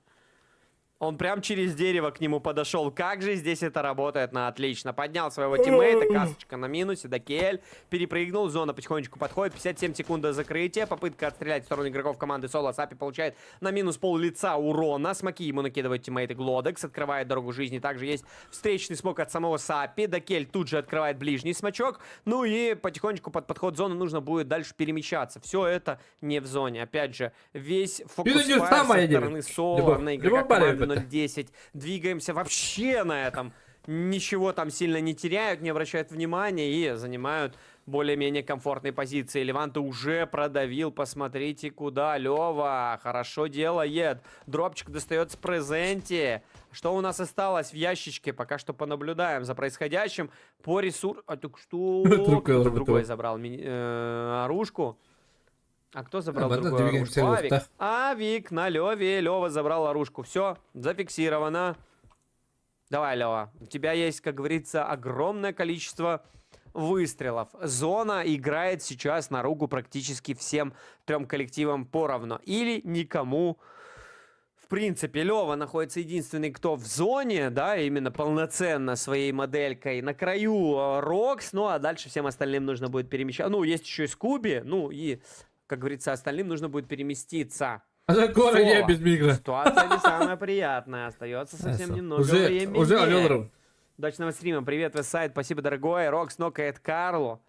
Q: Он прям через дерево к нему подошел. Как же здесь это работает на отлично. Поднял своего тиммейта, касочка на минусе, Дакель перепрыгнул, зона потихонечку подходит. 57 секунд до закрытия. Попытка отстрелять в сторону игроков команды Соло. Сапи получает на минус пол лица урона. Смоки ему накидывают тиммейты Глодекс, открывает дорогу жизни. Также есть встречный смок от самого Сапи. Дакель тут же открывает ближний смочок. Ну и потихонечку под подход зоны нужно будет дальше перемещаться. Все это не в зоне. Опять же, весь фокус
B: не
Q: файр
B: самое
Q: со
B: дело.
Q: стороны Соло
B: Любовь-
Q: на игрока
B: Любовь Бариева
Q: команды
B: это.
Q: 0-10. Двигаемся вообще на этом. Ничего там сильно не теряют, не обращают внимания и занимают более-менее комфортные позиции. Леванте уже продавил, посмотрите куда. Лева хорошо делает. Дропчик достается презенте. Что у нас осталось в ящичке? Пока что понаблюдаем за происходящим. По ресурсу... А так что?
B: Другой
Q: Кто-то другой
B: работал.
Q: забрал оружку. А кто забрал
B: Манна
Q: другую
B: двигаемся
Q: оружку? Авик.
B: луфта.
Q: Авик на Леве. Лева забрал оружку. Все, зафиксировано. Давай, Лева. У тебя есть, как говорится, огромное количество выстрелов. Зона играет сейчас на руку практически всем трем коллективам поровну. Или никому. В принципе, Лева находится единственный, кто в зоне, да, именно полноценно своей моделькой. На краю Рокс, ну а дальше всем остальным нужно будет перемещаться. Ну, есть еще и Скуби, ну и, как говорится, остальным нужно будет переместиться.
B: А за горы я
Q: Соло.
B: без микро.
Q: Ситуация не самая приятная. Остается совсем
B: Хорошо.
Q: немного
B: Уже-
Q: времени.
B: уже Алёнров.
Q: Удачного стрима. Привет, Вестсайд. Спасибо, дорогой. Рокс нокает Карлу.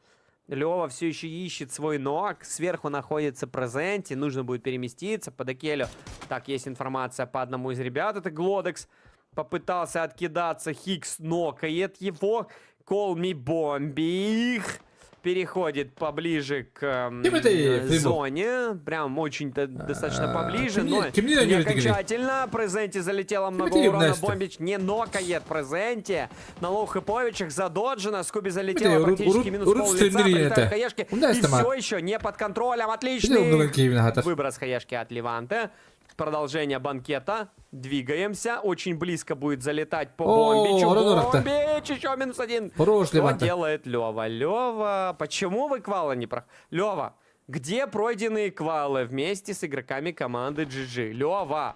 Q: Лева все еще ищет свой нок. Сверху находится Презенти. Нужно будет переместиться по Декелю. Так, есть информация по одному из ребят. Это Глодекс. Попытался откидаться. Хикс нокает его. Call me Бомбих. Переходит поближе к
B: Кем это Фрибург?
Q: зоне. Прям очень достаточно поближе,
B: кем
Q: но
B: не- кем не
Q: не
B: они такие?
Q: окончательно. Презенти залетело много
B: это
Q: урона.
B: Настя?
Q: Бомбич не нокает Презенти. На лоу-хэповичах задоджено. Скуби залетело
B: Это
Q: практически минус
B: урут
Q: пол лица.
B: стримери
Q: Прилетают
B: это.
Q: хаешки.
B: У нас
Q: И
B: там, а.
Q: все еще не под контролем.
B: Или он
Q: Отличный
B: на Киеве
Q: выброс хаешки от Леванте. Продолжение банкета. Двигаемся. Очень близко будет залетать по
B: О,
Q: Бомбичу.
B: Роноров-то.
Q: Бомбич еще минус один.
B: Хорош,
Q: Что
B: Леванте.
Q: делает Лева? Лева, почему вы квалы не про... Лева, где пройденные квалы вместе с игроками команды GG? Лева,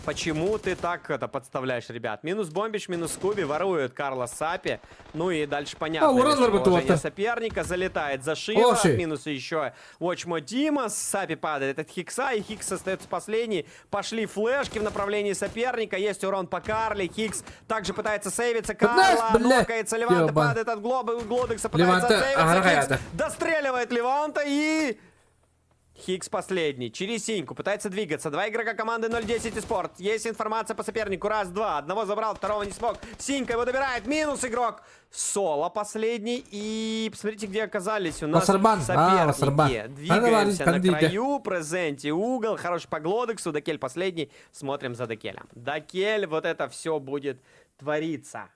Q: почему ты так это подставляешь, ребят? Минус Бомбич, минус Скуби, ворует Карла Сапи. Ну и дальше понятно.
B: А, урон
Q: местоположение
B: вырвет
Q: соперника залетает за шиворот.
B: Оши.
Q: Минус еще Watchmo Димас. Сапи падает от Хикса, и Хикс остается последний. Пошли флешки в направлении соперника. Есть урон по Карле. Хикс также пытается сейвиться. Карла
B: бля,
Q: нокается. Леванта
B: ёбан.
Q: падает от Глоба. Глодекса пытается
B: Леванте,
Q: сейвиться.
B: ага,
Q: Хикс
B: да.
Q: достреливает Леванта и... Хикс последний. Через синьку. Пытается двигаться. Два игрока команды 0-10 и спорт. Есть информация по сопернику. Раз, два. Одного забрал, второго не смог. Синька его добирает. Минус игрок. Соло последний. И посмотрите, где оказались у нас
B: Вассербан. А,
Q: соперники.
B: Вассербан.
Q: Двигаемся на
B: Кондите.
Q: краю. Презенте угол. Хороший по Глодексу. Декель последний. Смотрим за Декелем. Декель, вот это все будет твориться.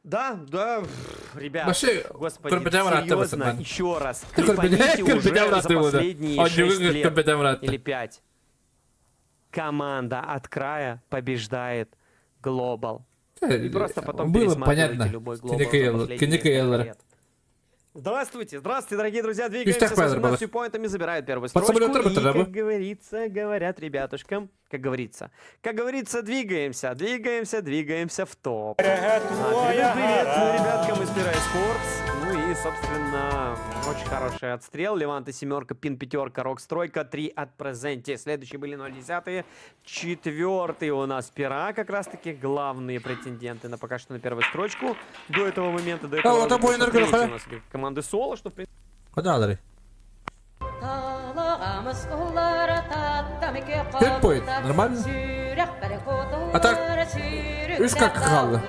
Q: Да, да, пф, ребят,
B: Вообще,
Q: господи,
B: Курбедям рад тебе,
Q: серьезно,
B: Вассербан.
Q: еще раз,
B: Ты Курбедям-
Q: клепаните уже
B: Курбедям рад
Q: за
B: его, да.
Q: последние
B: Он не
Q: 6
B: выиграет
Q: лет
B: Курбедям рад.
Q: или 5. Команда от края побеждает Глобал. И просто потом
B: Было
Q: пересматривайте
B: понятно.
Q: любой Глобал за
B: Кинекейлор.
Q: последние
B: Кинекейлор.
Q: лет. Здравствуйте, здравствуйте, дорогие друзья, двигаемся
B: Кистях
Q: с
B: Пайдер был.
Q: 18 поинтами, забирают первую
B: Под
Q: строчку.
B: самолет
Q: И,
B: работает, да,
Q: как говорится, говорят ребятушкам, как говорится, как говорится, двигаемся, двигаемся, двигаемся в топ. А, передаю привет ребяткам из Пирай Спортс. Ну и, собственно, очень хороший отстрел. Леванта семерка, пин пятерка, Рокс тройка, 3 от Презенти. Следующие были 0,10. Четвертый у нас Пира, как раз-таки главные претенденты на пока что на первую строчку. До этого момента, до этого
B: А, вот
Q: розыгрыша
B: обои
Q: третий
B: энергорухая.
Q: у нас команды Соло, что в принципе
B: Кадалары. Пинпоинт, нормально? А так, видишь, как хало.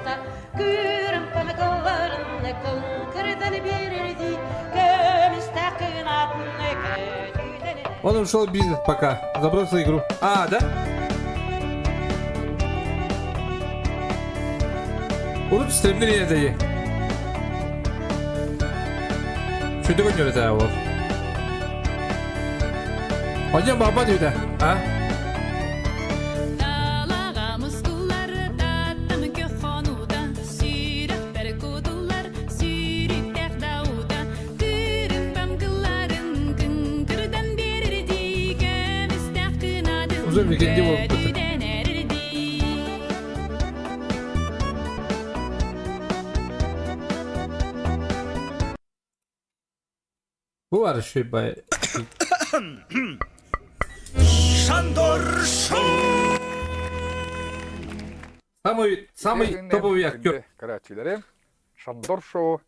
B: Он ушел в бизнес пока, забросил игру. А, да? Урут стримнер не Что ты гонишь это вот? Пойдем баба да? А? Уже викенди болып бітті. Bu var şey bay.
A: Шандор Шоу!
B: Самый самый топовый актер.
C: Көрөөччүлэри Шандор Шоу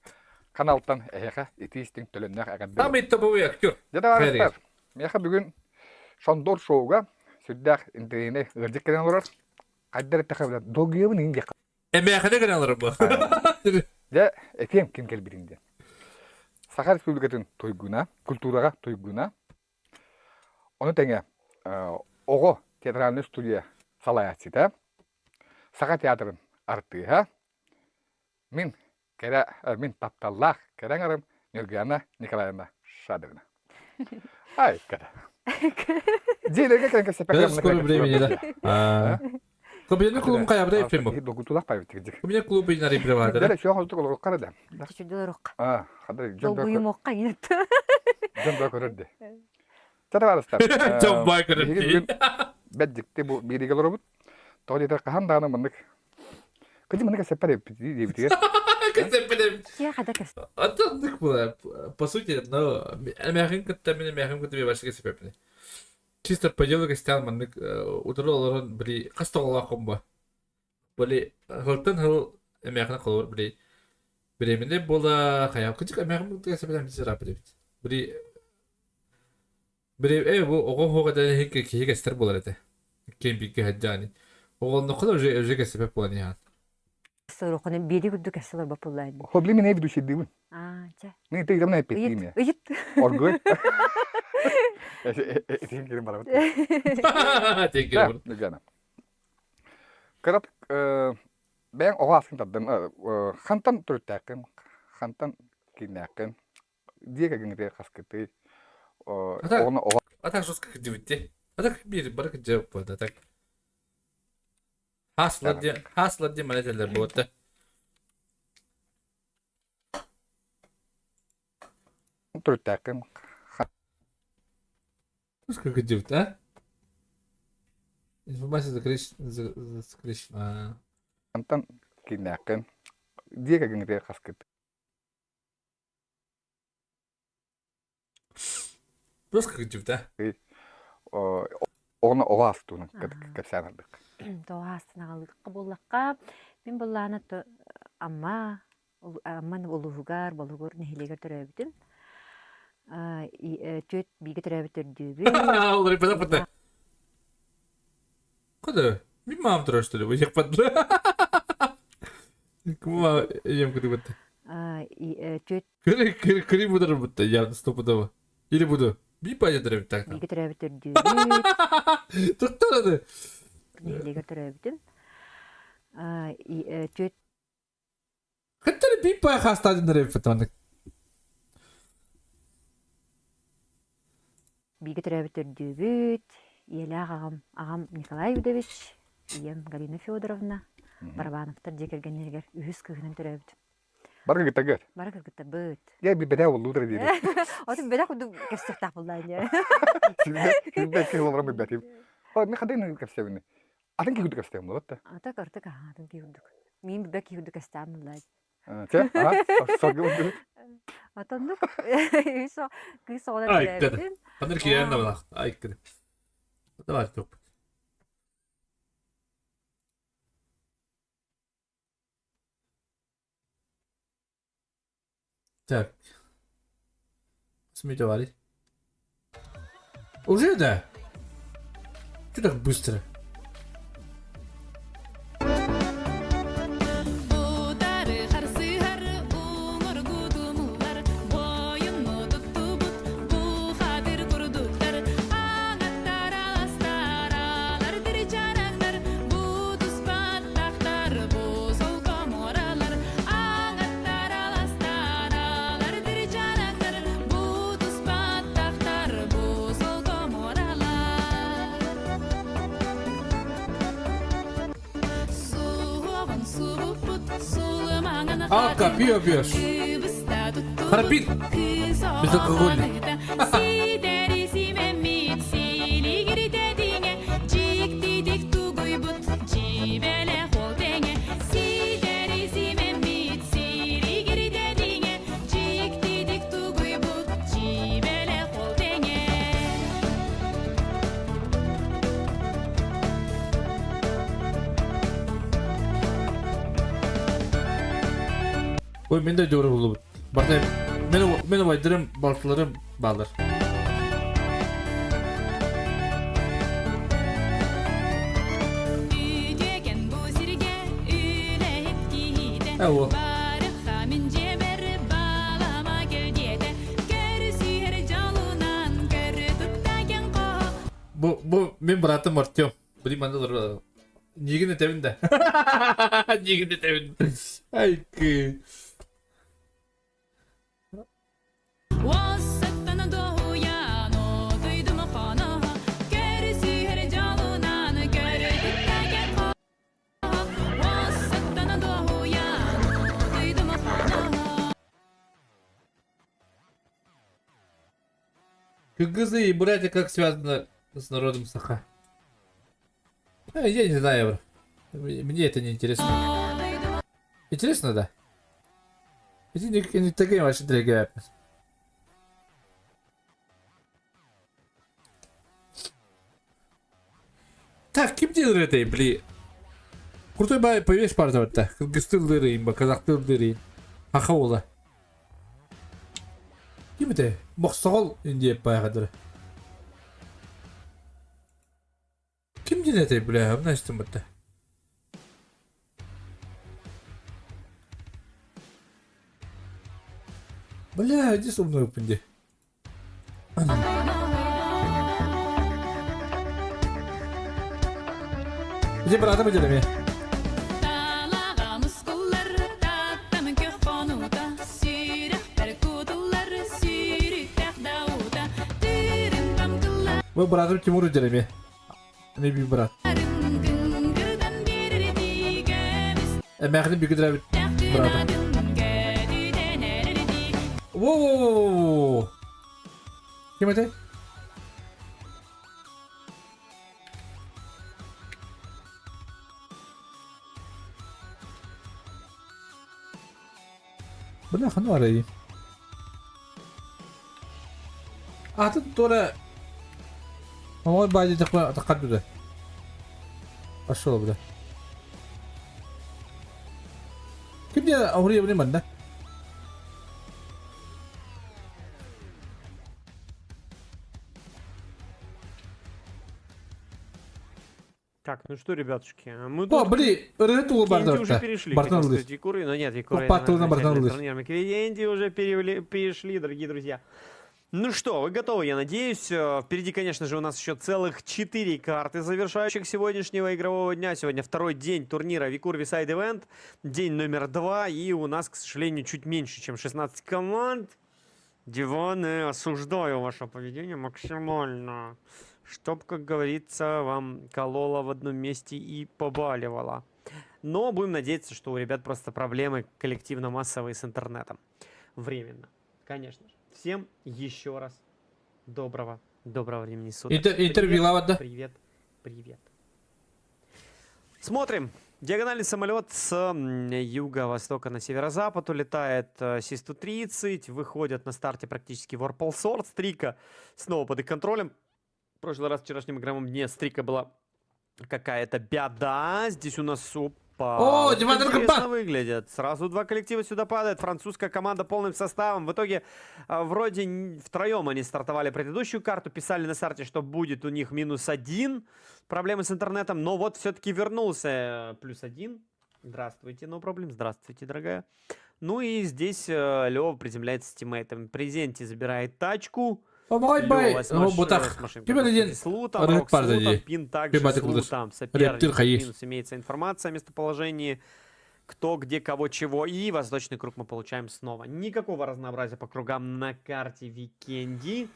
C: каналтан эһиэхэ итиистиҥ төлөннөөх эҕэрдэ.
B: Самый топовый актер.
C: Дьэ табаарыстар, миэхэ бүгүн Шандор Шоуга сүрдээх интэриэһинэй ыалдьыт кэлэн олорор. Хайдах эттэхэ билэр, долгуйабын иҥин диэххэ.
B: Эмээхine кэлэн олорор бу.
C: Дьэ, этиэм ким кэлбитин диэн. Саха Республикатын туйгуна, культураҕа туйгуна. Ону тэҥэ оҕо театральнай студия салайааччыта, Саха театрын артыыһа, мин кэрэ мин тапталлаах кэрэ аҥарым Нюргуяна Николаевна Шадрина. Ай, ката. Дьиэлэргэ кэлэн кэпсэппэккэ
B: Скоро времени, да. Кабинет клуб хайабыта Ефремов.
C: Догутулах павитик.
B: Кабинет клуб инары приватера.
C: Дere şu an олорукка да.
D: Чүчүдөлөрукка.
C: А, хадыр дьон
D: Долгуйумуохха инет.
C: Дьон баа көрөрдө. Чата барыстар.
B: Дьон баа көрөрдө.
C: Бэддикти бу бириге олоробут. Тоҕо диэтэр хаһан даҕаны маннык Кыдьы маннык кэсэппэр диэбитигэр.
B: Кэсэппэр
D: Киэ хада кэс.
B: Аттандык була. По сути, но эмээхин кытта мин эмээхин кытта бэбашка кэсэппэппин. Чисто по делу кэстээн маннык утары олорон били хас тоҕолооххун бу. Били хылтан хыл эмээхин холобур били беременный буола хайа кыдьык эмээхин кытта кэсэппэтэн бит Били Били э бу оҕо оһох этэ иһин киһи кэстэр буолар этэ. Ким бииргэ сылдьаani. Оҕолонноххо да уже уже кэсипэт буолан иһэн.
D: Сорохону биири курдук кэссе олорбот буоллаа дии.
C: Хобли мен ведущий дыыбын.
D: Аа, чэ.
C: Мен ты там
D: Ыйыт,
C: эппиттиим я.
D: ыйыт.
C: Оргуй. Этин кирин барабыт.
B: Тиэн кирин
C: Да, Кырат бэйэҥ оҕо аскын тардым. Хантан төрүттээххин, хантан кииннээххин, дьиэ кэргэҥҥитигэр хаскытый, оҕону оҕо
B: А так жестко кырдьыбыт А так биир бары кырдьыбыт буолда так. Хаслар диэн хаслар диэн маны этэллэр буолта.
C: төрүттээххин
B: Жестко кырдьыбыт, а? Информация засекречена.
C: Хантан кииннээххин, дьиэ кэргэҥҥитигэр хаскытый.
B: Жестко кырдьыбыт, а?
C: Оҕону оҕо астуунун кэпсээн ардык.
D: Тоҕо астынаҕалыыкка буоллахха, мин былаана Амма Амман улууһугар, Болугур нэһилиэгэр төрөөбүтүм. Түөрт бииргэ төрөөбүт төрдүүбүн.
B: Уларыйбатах Куда? Мин маам турар что ли? Выехпат. Кума ем кудубатта.
D: Түөрт
B: Кыри кыри кыри будар бутта я стопудово. Или буду. Би пойдет так.
D: Бииргэ төрөөбүт төрдүүбүт.
B: Туттарады.
D: Нэһилиэгэр төрөөбүтүм. Түөрт
B: Хаттары би пай хастадын репетонник.
D: Бииргэ төрөөбүт төрдүүбүт. Ийэлээх аҕам, аҕам Николай Юдович, ийэм Галина Федоровна Барабановтар дьиэ кэргэннэригэр үһүс кыыһынан төрөөбүт.
C: Бары кыргыттаргыт?
D: Бары кыргыттарбыт.
C: Дьэ, бэдэ оллуудара диэри.
D: Отun бэдэ курдук кэпсиэхтээх буоллаа ини.
C: Силбэ киһи олорон билбэтим. Ой, мен хантай кэпсэбин. Атын киһи курдук кэпсэбин буолат да.
D: Ата кыртык аха атын киһи курдук. Мин билбэт киһи курдук кэстээн буллаа.
C: Чэ, а, соргы урдук.
D: Отоннук үс кыыс оҕолор
B: Айккады. Ханыр киирэн да балах. Айккады. Давай топ. Так. Смейте варить. Уже да? Что так быстро? Алка, пиво пьешь. Харбин. Безалкогольный. Ой, мен да дөрө булубут. Барта мен мен убайдарым, балтыларым баалар. Э, Бу бу мен братым Артем. Блин, манна Нигин этэбин да. Нигин этэбин. Айкы. Кыргызы и буряты как связаны с народом Саха? Я не знаю, бро. Мне это не интересно. Интересно, да? Эти не такие вообще дорогие. Так, ким делает это, бли? Крутой бай повесь партия Кыргызтылдырыйын ба, казахтылдырыйын. Аха ола. Ким это? Мохсоҕол индиэ байҕадыр. Ким диэн этэй, бля, мына истим бытта. Бля, иди со мной, пинди. Иди, братым, иди мне. Вы братым Тимур иди Мне би брат. Эмээхини бүгүдүрэбит братым. Воу-воу-воу! Ким этэй? Бля, ханна барай? Атын туора Оҥой баайды таххар Пошел, бля. Ким диэн ауруйабыный манна?
Q: Так, ну что, ребятушки, мы
B: О,
Q: тут
B: бли, ырыа тугу
Q: к Кенди уже
B: бардыбытта.
Q: перешли,
B: Бартын
Q: хотел
B: ыллыыр.
Q: сказать, Викуры, но нет, Викуры,
B: Упа
Q: это
B: тылына
Q: наш
B: бартын
Q: замечательный
B: ыллыыр.
Q: турнир. Мы к Кенди уже перешли, дорогие друзья. Ну что, вы готовы, я надеюсь. Впереди, конечно же, у нас еще целых 4 карты завершающих сегодняшнего игрового дня. Сегодня второй день турнира Викур Висайд Ивент, день номер 2. И у нас, к сожалению, чуть меньше, чем 16 команд. Диваны, осуждаю ваше поведение максимально. Чтоб, как говорится, вам кололо в одном месте и побаливало. Но будем надеяться, что у ребят просто проблемы коллективно-массовые с интернетом. Временно, конечно же. Всем еще раз доброго, доброго времени суток.
B: Интервью
Q: Привет,
B: лавада.
Q: привет, привет. Смотрим. Диагональный самолет с юго-востока на северо-запад улетает Си-130. Выходят на старте практически Vorpal Sword. Стрика снова под их контролем. В прошлый раз в вчерашнем игровом дне Стрика была какая-то беда. Здесь у нас опа.
B: О,
Q: Вот
B: Диман
Q: интересно
B: Рукопа!
Q: выглядит. Сразу два коллектива сюда падают. Французская команда полным составом. В итоге вроде втроем они стартовали предыдущую карту. Писали на старте, что будет у них -1. Проблемы с интернетом. Но вот все-таки вернулся +1. Здравствуйте, no problem. Здравствуйте, дорогая. Ну и здесь Лева приземляется с тиммейтом. Презенти забирает тачку.
B: Помогай, бай!
Q: Лёва с
B: О, бутах.
Q: с машинкой
B: Ким
Q: просто
B: один
Q: с лутом,
B: рык
Q: Рок с
B: парды
Q: лутом,
B: дии.
Q: Пин также
B: Пибатик
Q: с
B: луташ.
Q: лутом.
B: Рептир
Q: Соперник
B: хаешь.
Q: минус имеется информация о местоположении. Кто, где, кого, чего. И восточный круг мы получаем снова. Никакого разнообразия по кругам на карте Викенди.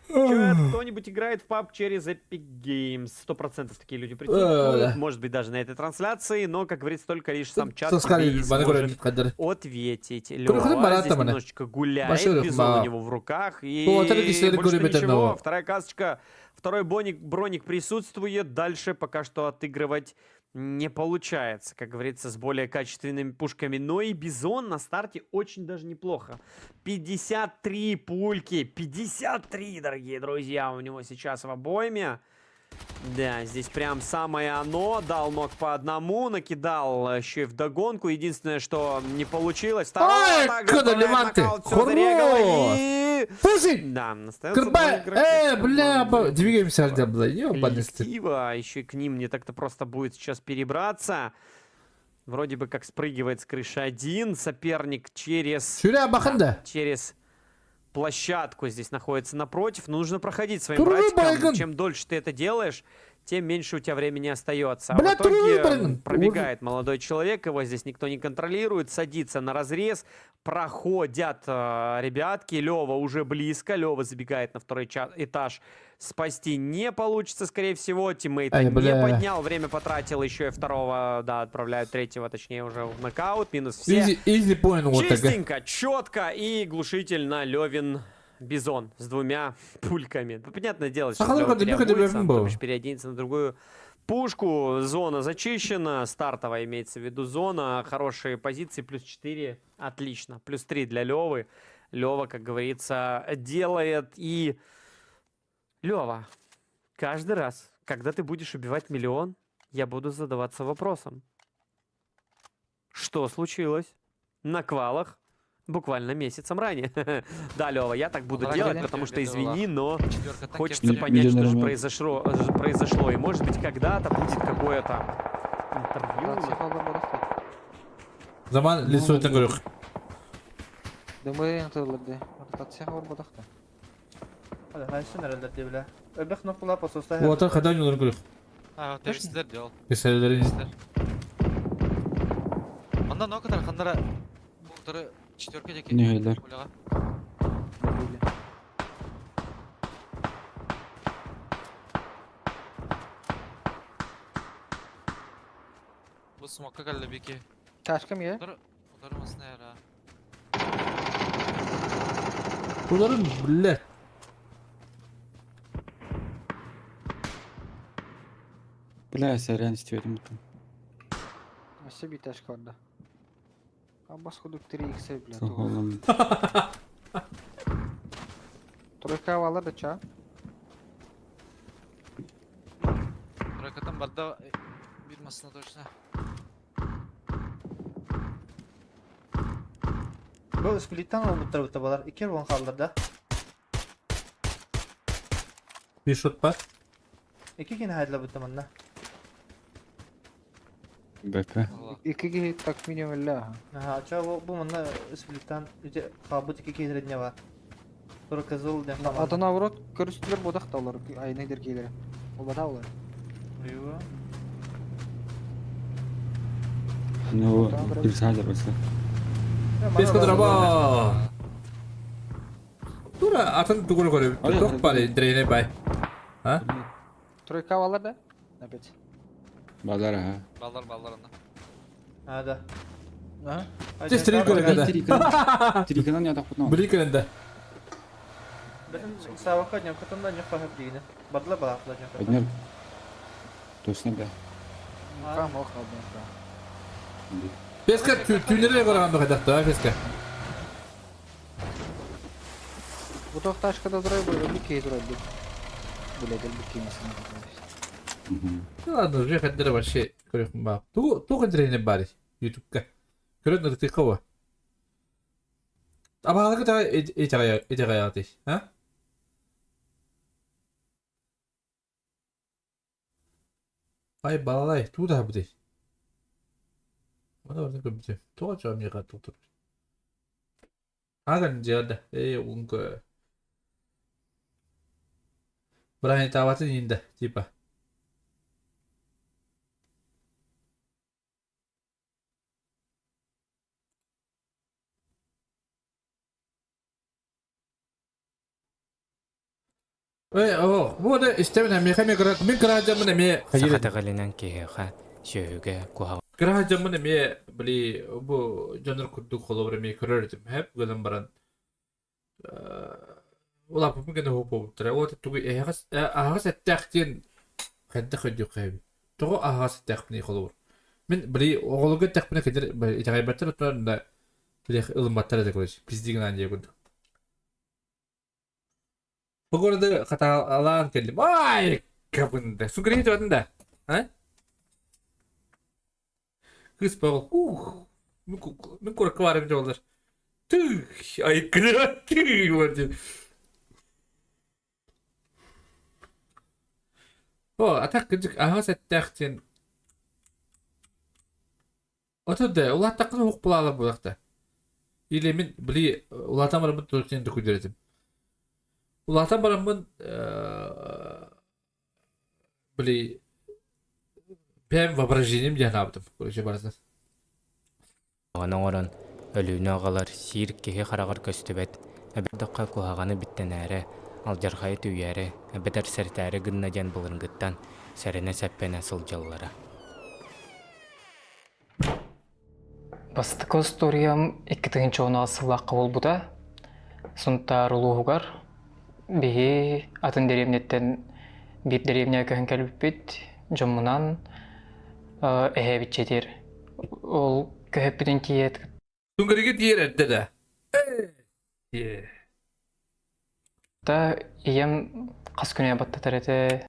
Q: Чат, кто-нибудь играет в паб через Epic Games? 100% такие люди присутствуют.
B: Да.
Q: Может быть, даже на этой трансляции. Но, как говорится, только лишь сам чат
B: Соскали,
Q: тебе и
B: бана
Q: сможет
B: көрөр кадыр.
Q: ответить.
B: Көрөхүн
Q: Лёва
B: барат
Q: здесь
B: тамана.
Q: немножечко гуляет.
B: Башырых
Q: Бизон
B: ба.
Q: у него в руках. И
B: О, это кисели
Q: больше
B: көрөбөтөн
Q: ничего.
B: но.
Q: Вторая касочка. Второй броник присутствует. Дальше пока что отыгрывать не получается, как говорится, с более качественными пушками. Но и Бизон на старте очень даже неплохо. 53 пульки. 53, дорогие друзья, у него сейчас в обойме. Да, здесь прям самое оно. Дал ног по одному, накидал еще и вдогонку. Единственное, что не получилось. Второго
B: Ай,
Q: также
B: куда
Q: отправляет
B: Леванты?
Q: нокаут. Всё, зарегало
B: Хорош!
Q: и
B: Слушай!
Q: Да, остается
B: Кырбай!
Q: два игрока.
B: Бля, двигаемся, бля, ёбаный стыд.
Q: Коллектива, еще и к ним не так-то просто будет сейчас перебраться. Вроде бы как спрыгивает с крыши один. Соперник через...
B: Сюря Баханда.
Q: Да, через площадку здесь находится напротив. Но нужно проходить своим
B: Туры
Q: братикам.
B: Байган.
Q: Чем дольше ты это делаешь, тем меньше у тебя времени остается. А
B: Бля,
Q: в итоге
B: Туры Байган.
Q: пробегает молодой человек, его здесь никто не контролирует, садится на разрез, проходят ребятки, Лева уже близко, Лева забегает на второй этаж, спасти не получится, скорее всего, тиммейта
B: Ай,
Q: не
B: бля.
Q: поднял, время потратил, еще и второго, да, отправляют третьего, точнее, уже в нокаут, минус все.
B: Изи, изи понял, вот так.
Q: Чистенько, четко и глушитель на Левин Бизон с двумя пульками. Ну, понятное дело, что
B: Сахалар
Q: он
B: көрдө, бүкө
Q: переобуется,
B: дөбөбүн
Q: то
B: бу.
Q: бишь переоденется на другую пушку. Зона зачищена, стартовая имеется в виду зона. Хорошие позиции, плюс 4, отлично. Плюс 3 для Левы. Лева, как говорится, делает и... Лева, каждый раз, когда ты будешь убивать миллион, я буду задаваться вопросом. Что случилось на квалах буквально месяцем ранее? Да, Лева, я так буду
E: Полтора
Q: делать,
E: километра
Q: потому что,
E: бедовала.
Q: извини, но
E: Четверка танки
Q: хочется
E: обстреляли.
Q: понять, что же
E: Миллионер.
Q: произошло. И, может быть, когда-то будет какое-то интервью.
B: Zaman лицойтан көрөх.
F: Думаю, тылларды. Ротация бар бодахта.
Y: Хайсын эрэллэр диэбилэ. Өбөх нокула пососта
B: Уотар хадан юларын көрөх.
E: А, террористлер делал.
B: Кеселерин.
E: Онда нокатар хандара бултары четверка деки.
H: Нөһөлөр.
E: Уляга. Бу смокка калла бики.
F: Ташкам е?
E: Удар удар масына яра.
B: Буларын биле.
H: Бля, сорян, истебетим бутым.
F: Өссө бир ташка барда. Абас кудук 3x бля.
H: Соһолом.
F: Тройка алар да ча.
E: Ракатан барда бир масына точно.
Y: Бу сплиттан олбуттар бутта балар. Икер вон халлар да.
B: Bir шот бар.
Y: Ики кин хайдла бутта манна.
H: БП.
F: Икки киһи так минимум эллэ аха.
Y: Аха, ча бу бу манна сплиттан үте хабыт ики киһи бар. Тура кызыл дем хаман.
F: Ата наоборот көрүстүлөр бодахта олар айны деркейлери. Олбата олар.
Y: Уйу.
H: Ну, кирсалер болса.
B: Бес кыдыраба. Тура атын тугур көрөп. Ток бар дрене бай. А?
F: Тройка алар да? Опять.
H: Балар, ага.
E: Баллар баллар анда.
Y: А, да.
F: Ага.
B: Тез трик көрөк
H: Триканан я тахпытна.
B: Били көрөндө.
Y: Бетин сабакка днем кытында не хахып дигене. Бадла балакла днем.
H: Однер. Точно да.
F: Кам ох алды.
B: Беске түйнере көргөндө кайдакта, беске.
F: Бу тох ташкада турай бу бу кей турай бу. Билетел бу кеймесин.
B: Ладно, уже хаддер вообще көрөк ба. Ту ту дрене бар YouTube'ка. Көрөт нырты кова. Абаалыгы та этагая этагая а? Ай балалай, ту да бу. Мана барны көбүтү. Туга жамига туктур. Аган жада. Эй, унга. Брайан таватын инде, типа. Эй, о, бу да истемне мехаме гра, мен гражданмын эме.
I: Саха тыгалынан киһиэхэ, сүөһүгэ куһаҕан
B: Гражданмын эме, били, бу жонор курдук холобур эме көрөр этим, хеп гынан баран. Ула бу гена хоп болуптар. О тугу эхас ахас эттәхтен хәддә хөдү кайбы. Того ахас эттәхпни холобур. Мен били оголуга эттәхпни кедер итагайбаттар отнар да били ылымбаттар да көрөс. Пиздигин ан дия курдук. Бу города хаталаан келдим. Ай, кабында. Сугрин да. А? Кыз багыл. Ух. Мен коркып барым жолдар. Түх, ай кыра түх бар О, атак кыжык ахас эттәхтен. Отурда, улаттакын хук булалы булакта. Или мен били улатан барамын төртен дүкүдер Улатан барамын били бэм воображением диэн аабытым. Короче, барысын.
I: оҥорон, өлүүнү аҕалар сиир киһи хараҕар көстүбэт, эбэтэр куһаҕаны биттэнээри, алдьархайы түүйээри, эбэтэр сэрэтээри гынна диэн былыргыттан сэрэнэ-сэппэнэ сылдьаллара.
L: Бастакы историям икки тыһыынча он сыллаахха буолбута.
I: Сунтаар улууһугар биһи атын дэриэбинэттэн биир дэриэбинэҕэ көһөн кэлбиппит. Дьоммунан эһээбитчэтигэр ол көһөппүтүн тиийээт
B: Тунгрига тиийэр эрдэ да.
I: кытта ийэм хас күнэ баттатар этэ.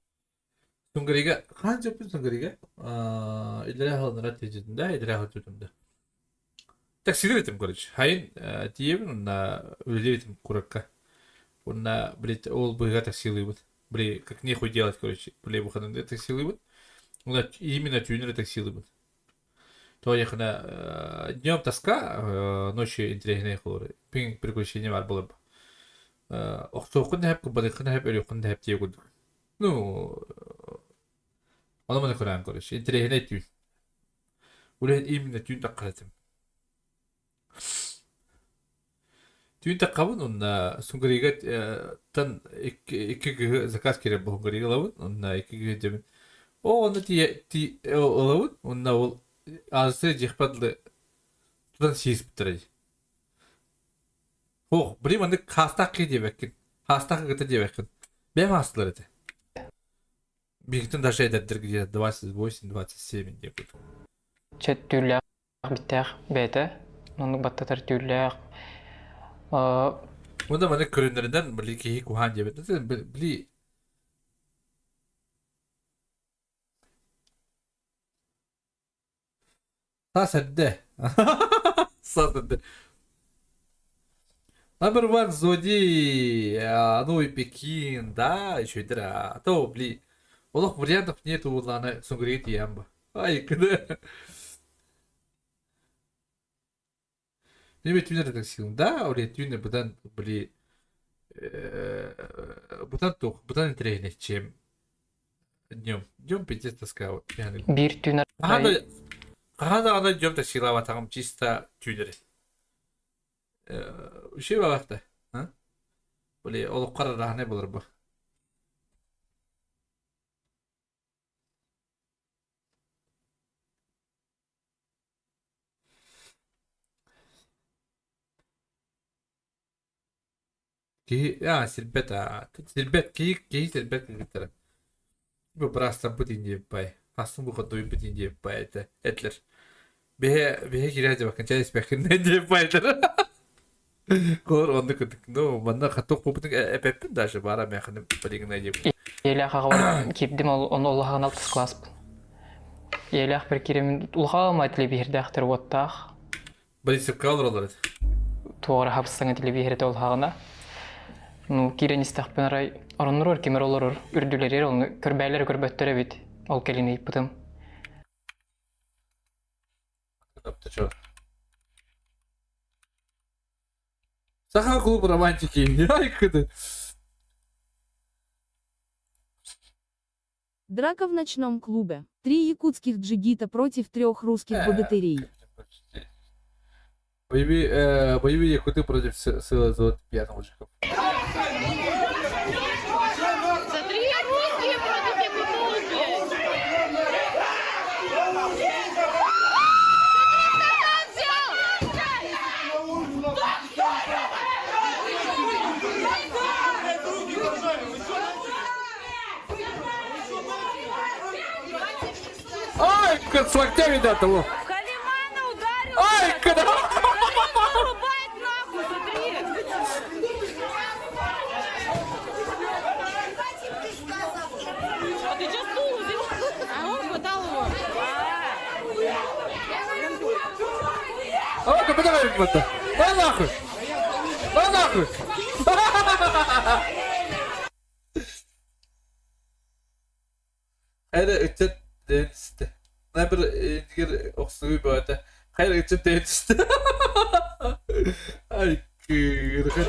B: Тунгрига хаан дьоппун Тунгрига илэрэ халынара тиийдэ, илэрэ халчутунда. Таксилар этим, короче. Хайын тиийэбин уонна үлэлиир этим куракка. Уонна, блядь, ол быыга таксилыыбыт. Бли, как нехуй делать, короче. Бли, выходные таксилыыбыт. Уонна именно түүнүрэ таксилыыбыт. То ехана днем тоска, ночью интеллигентный холор. Пин приключения бар было бы. Охтуоххун да хэп, кубадыххын да хэп, өлүөххүн да хэп диye курдук. Ну, ону маны көрөн короче. Интеллигентный түүн. Үлэһит именно түүн таххар этим. Түүн таххабын уонна Сунгарига тан икки кыһы заказ киирэр Сунгарига ылабын уонна икки кыһы дьэбин. О онно тиийэ ылабын уонна ол аасы дьиэхпэр дылы тутан сииспиттэрэ дии. Ох, били маннык хаастаах киһи диэбэккин. Хаастаах кытта диэбэккин. Бэйэм аастылар этэ. Биһигиттэн даже эдэрдэр где-то 28-27 диэбит.
I: Чэ түүллээх биттээх бэйэтэ оннук баттатар түүллээх
B: Уонна маны көрүннэринэн били киһи куһаан диэбит. Били Саас эрдэ. Саас эрдэ. Number one Зоди, ну и Пекин, да, еще и а то, бли, олох вариантов нету, ладно, Сунгрит ямба. Ай, когда... Неме түүнер таксилым, да, оле түүнер быдан, бли, быдан тух, быдан интереснее, чем днем. Днем пиздец тоска.
I: Биир түүн
B: арай Хаһан даҕаны днем таксилаабатаҕым чисто түүнэри. Үчүгэй баҕахта. Били олоххор арааһынай буолар бу. Киһи аа сирбэт аа сирбэт киһи киһи сирбэт кыргыттара. Бу быраастарбыт индиэппай, хастын бу хотуйбут индиэппай этэ этилэр. Биһи биһи киирэ дьабаккын чай испэккин диэппайтар. Кор оннук кытык ну манна хатык бупутун эпеппин даже бара механим полигна дип.
I: Ийэлээх аҕабар киирдим ол ону улахан алтыс класспын. Ийэлээх бір кииремин улахан телевизордаахтар уоттаах.
B: Борисовка олороллор этэ.
I: Туора хапсаҥа телевизоры олһаҕына ну киирэн истэхпин арай ороннорор кимэр олорор үрдүлэригэр ону көрбээлэр көрбөттөр эбит ол кэлин ыйыппытым.
B: Саха клуб романтики. Ай, кыды.
G: Драка в ночном клубе. Три якутских джигита против трех русских богатырей.
B: Боевые, боевые якуты против силы золотых пьяных мужиков.
S: Смотри, русские против якутов, блядь!
B: Ай, как с локтями да того.
S: Халимана ударил!
B: Ай, когда...
S: Вырубает нахуй, смотри! А ты что стул убил? А он хватал его.
B: А, капитан это. А нахуй! А нахуй! Хайра ыччат дээн түстэ. Снайпер иннигэр охсуһуу бөҕөтө. Хайра ыччат дээн түстэ. Ай кыырҕын.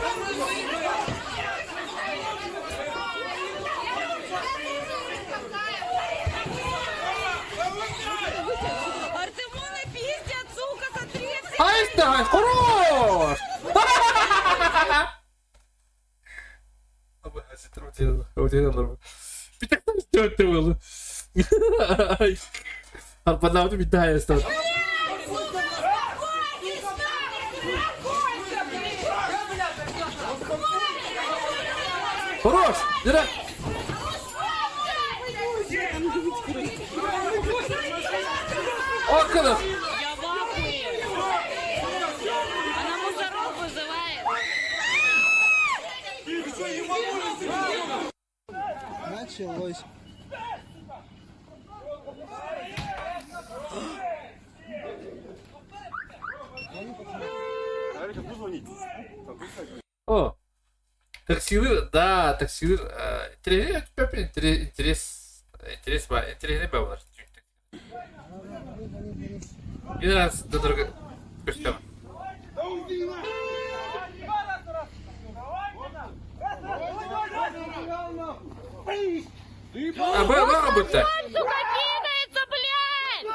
S: Артемона пиздят, сука, смотри!
B: Ай, давай, хорош! Арбанаабыт бүтэ хайастан. Хорош! Дыра! Около!
J: Я в ахуе! Она мусоров вызывает!
L: Началось.
B: О! Таксилыр, да, таксилыр, интерес, интерес, интерес, интерес бар. Bir раз до друга көстөм. А, бага будто.
J: Сука, кидается, блядь!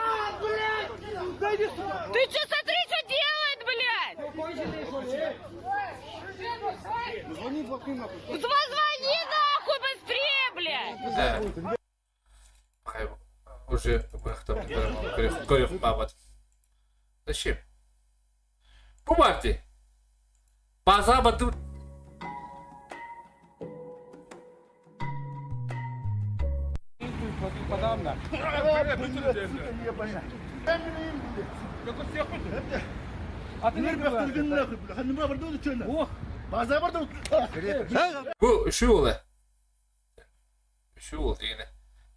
J: Ты че, смотри, что делает, блядь! Звони нахуй быстрее, блядь!
B: Уже көрөх бабат. Зачем? Бу барди. База баты. Бу үчү ула. Үчү уол дигини.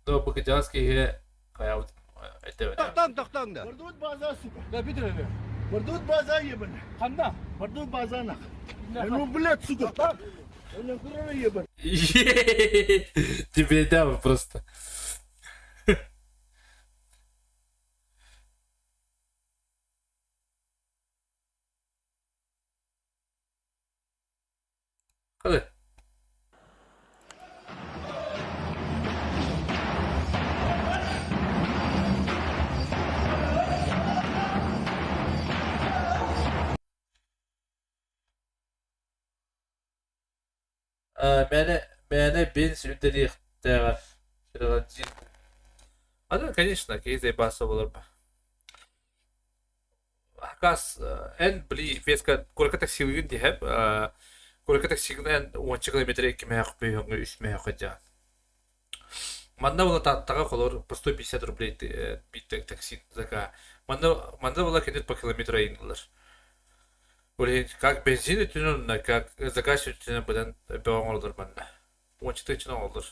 B: Но бу кыдьаҕас киһи хайаабыт этэ
L: Тохтоон, тохтоон да. Мордуут база, сука. Да, бүтүрэ. Мордуут база ебан. Ханда? Мордуут база нах. Ну, блядь, сука. Ебан.
B: Тебе да, просто. Hadi. Мээнэ мээнэ бенз үрдэриэхтээҕэр Аны, конечно, киһи заебаться буолар. Хакас эн били феска куоракка таксилыгын диһэп куоракка таксигын эн уонча километр икки мөһөх бөһөҥҥө үс мөһөх дьаан. Манна була Тааттаҕа холор по 150 рублей биир такси зака. Манна манна була кенет по километру айынылар. Ол иһин как бензин өттүнэн как заказ өттүнэн быдан бөҕө оҥороллор манна. Уонча тыһыынчаны оҥороллор.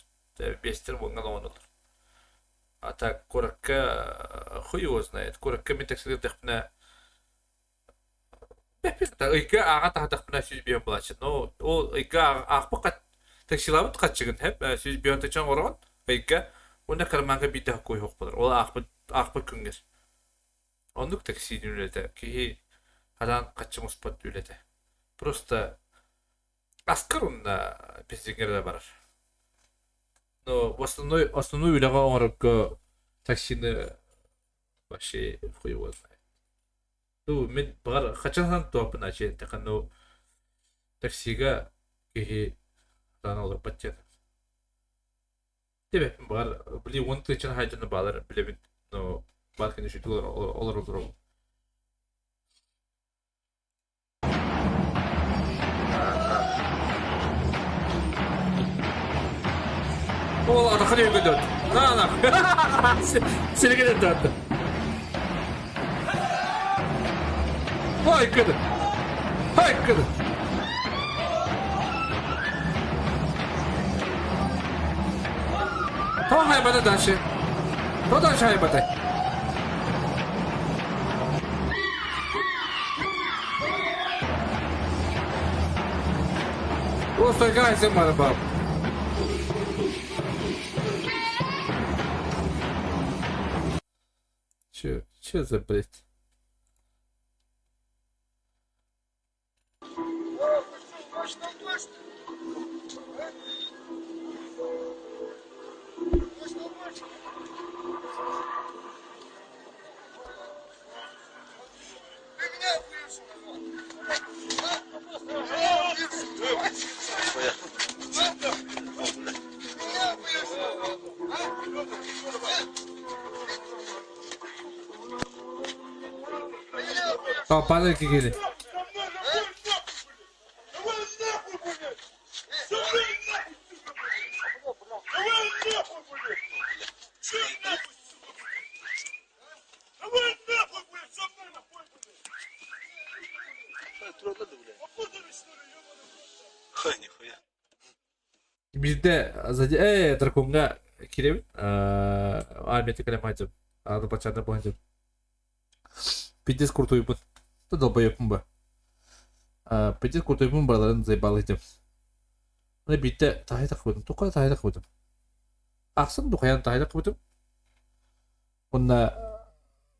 B: Биэстэр уоҥҥа оҥороллор. А так куоракка хуй его знает. Куоракка мин таксилыырдахпына ыйга ааҕа таһдахпына сүүс биэн булааччы. Но ол ыйга аахпыт таксилаабыт хаччыгын хэп сүүс биэн тычан оҥороҕун ыйга уонна карманга биирдэ хоккуй суох буолар. Ол аахпыт аахпыт күҥҥэр. Оннук таксиин үлэтэ. Киһи хараан хаччы муспат үлэтэ. Просто аскар уонна бензиҥҥэ эрэ барар. Но в основной основной үлэҕэ оҥорорго таксины вообще хуй его знает. Ну, мин баҕар хачан туохпун ачи ну таксига киһи сатаан олорбот диэн. Тебеппин баҕар били уон тыһыынчаны хаайдьаны баалар билэбин но баар конечно олор олоробун. Ол атахын өйгөдөт. На на. Сиргеден татты. Haykırdı. Haykırdı. Тоҕо хайбата дальше? Тоҕо дальше хайбата? Просто гайся баб. Че, че за бред? Папа кигили. Биирдэ дракоҥҥа киирэбин, армията кэлэн баайдым, баччааннар буһан Пиздец крутойбун. Да долбоебпун ба. Пиздец крутойбун барыларын заебалыйтым. Аны биирдэ таһай тахыбытым. Туха таһай тахыбытым. Ахсын духайан таһай тахыбытым. Уонна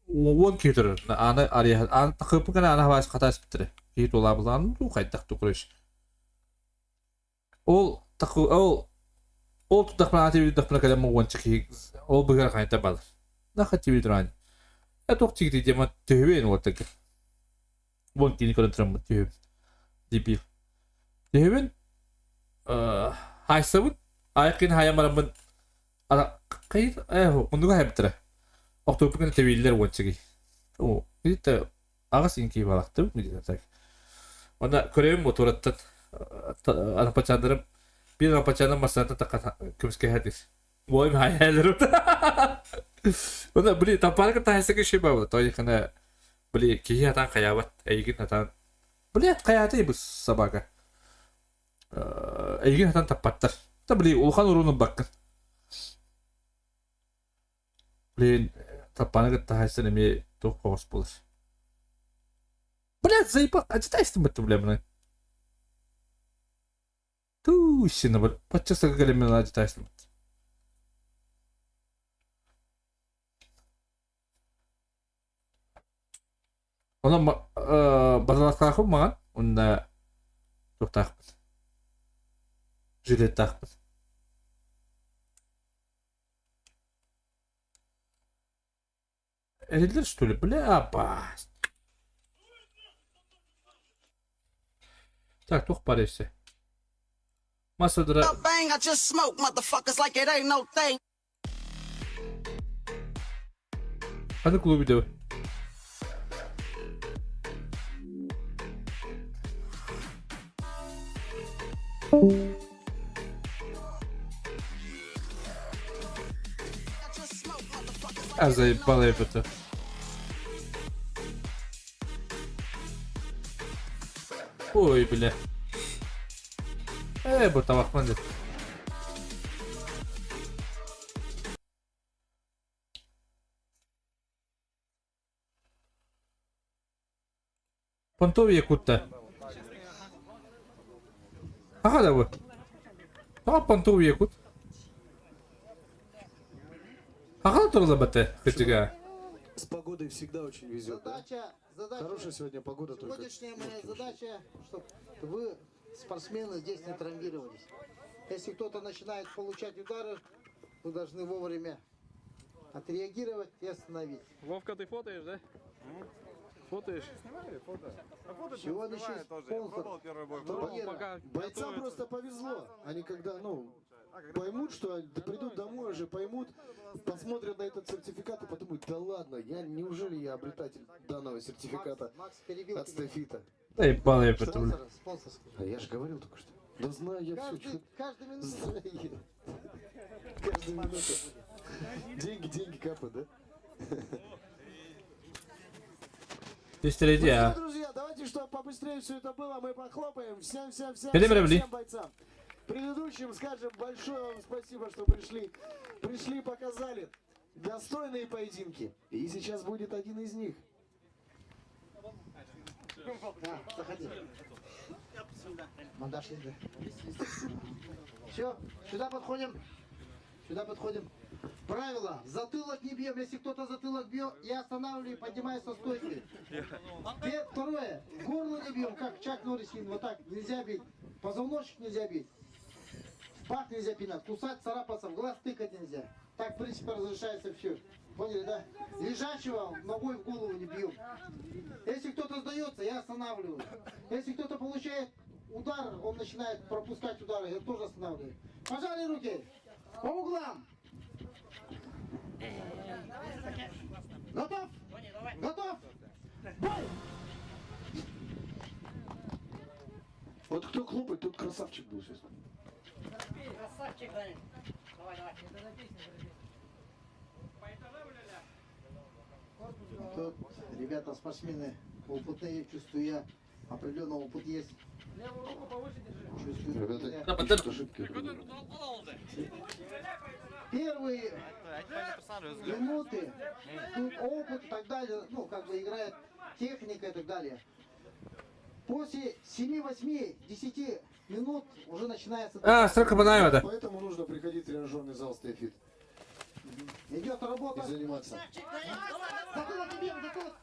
B: уон киһи турар. Аны арыйа аан тахыппын гына аны хабаас хатааспыттара. Киһи тулаабылаан дуу хайдах ду короче. Ол тахы ол ол тутахпына ати бүттэхпинэ кэлэн уонча киһи ол быһыгар хайта балар. Наха тиби туран. Э туох тигити диэм түһүбүн уоттарга. Уон киһини көрөн тураммыт түһүбүн. Дебил. Түһүбүн хайсабыт айкын хайан бараммын ана кайыр э оннуга хайбыттара. Охтуоппун гына тэбииллэр уонча киһи. О, где-то аҕыс иҥкии балахтым так. Онно көрөбүн мотуораттан анапачааннарым биир анапачаанным массаната такка көмүскэһэ дир. Буойм хайааларым. Онно били таппарга таһайсыгы ши бабы тойхана били киһи атан хаябат эйигин атан блядь хаятый бу собака эйигин атан таппаттар. Та били улахан уруну баккын. Блин, таппаны кытта хайсан эмиэ туох хоҕус буолар. Блядь, заебал, ачитайстым бытты бля мына. Туусина бір подчасыга кэлэммин ачитайстым бытты. Онон базалаахтаахпын маҕан уонна туохтаахпын жилеттаахпын. Эриллэр что ли? Бля, бас. Так, туох баар өссө? Масыдыра
A: Bang, I just smoke motherfuckers like it ain't no thing.
B: Аны клуб видео. А заебало это. Ой, бля. Э, бу табахман деп. Понтов Якутта. Аха да бу. Тоҕо понтов Якут? Аха турла бата кытыга.
M: С погодой всегда очень везет, да?
L: Задача,
M: Хорошая сегодня погода только.
L: Сегодняшняя моя задача, чтобы вы, спортсмены, здесь не травмировались. Если кто-то начинает получать удары, вы должны вовремя отреагировать и остановить.
Y: Вовка, ты фотоешь, да? Фотоешь?
L: Сегодняшний спонсор турнира.
M: Бойцам просто повезло. Они когда, ну, поймут, что придут домой уже, поймут, посмотрят на этот сертификат и подумают, да ладно, я неужели я обретатель данного сертификата
L: Макс перебил
M: от
L: тебя.
M: Стефита?
B: Заебало это, бля.
L: Спонсор, спонсор скажи.
M: А я же говорил только что. Да знаю я все,
L: Каждый, каждую минуту.
M: Знаю я. Каждую минуту. Деньги, деньги капают, да?
B: Тестереди,
M: Ну
B: а.
M: что, друзья, давайте, чтобы побыстрее все это было, мы похлопаем всем, всем, всем,
B: Келем
M: всем,
B: ребли.
M: всем бойцам. Предыдущим скажем большое вам спасибо, что пришли. Пришли, показали достойные поединки. И сейчас будет один из них.
L: Да, заходи. Мандаш, иди. Все, сюда подходим. Сюда подходим. Правило, в затылок не бьем. Если кто-то затылок бьет, я останавливаю и поднимаю со стойки. Второе, горло не бьем, как Чак Норрис, вот так нельзя бить. Позвоночник нельзя бить. В пах нельзя пинать, кусать, царапаться, в глаз тыкать нельзя. Так, в принципе, разрешается все. Поняли, да? Лежачего ногой в голову не бьем. Если кто-то сдается, я останавливаю. Если кто-то получает удар, он начинает пропускать удары, я тоже останавливаю. Пожали руки! По углам! Готов? Готов? Бой!
M: Вот кто хлопает, тот красавчик был сейчас.
L: Красавчик, Даня. Давай, давай. Тут ребята спортсмены опытные, чувствую я, определенный опыт есть.
M: Ребята, ищут ошибки.
L: Первые минуты, тут опыт и так далее, ну, как бы играет техника и так далее. После 7, 8, 10 минут уже начинается...
B: А, стрелка банаева,
M: Поэтому нужно приходить в тренажерный зал Stay
L: Идет работа.
M: И заниматься.
L: Затылок не бьем, затылок.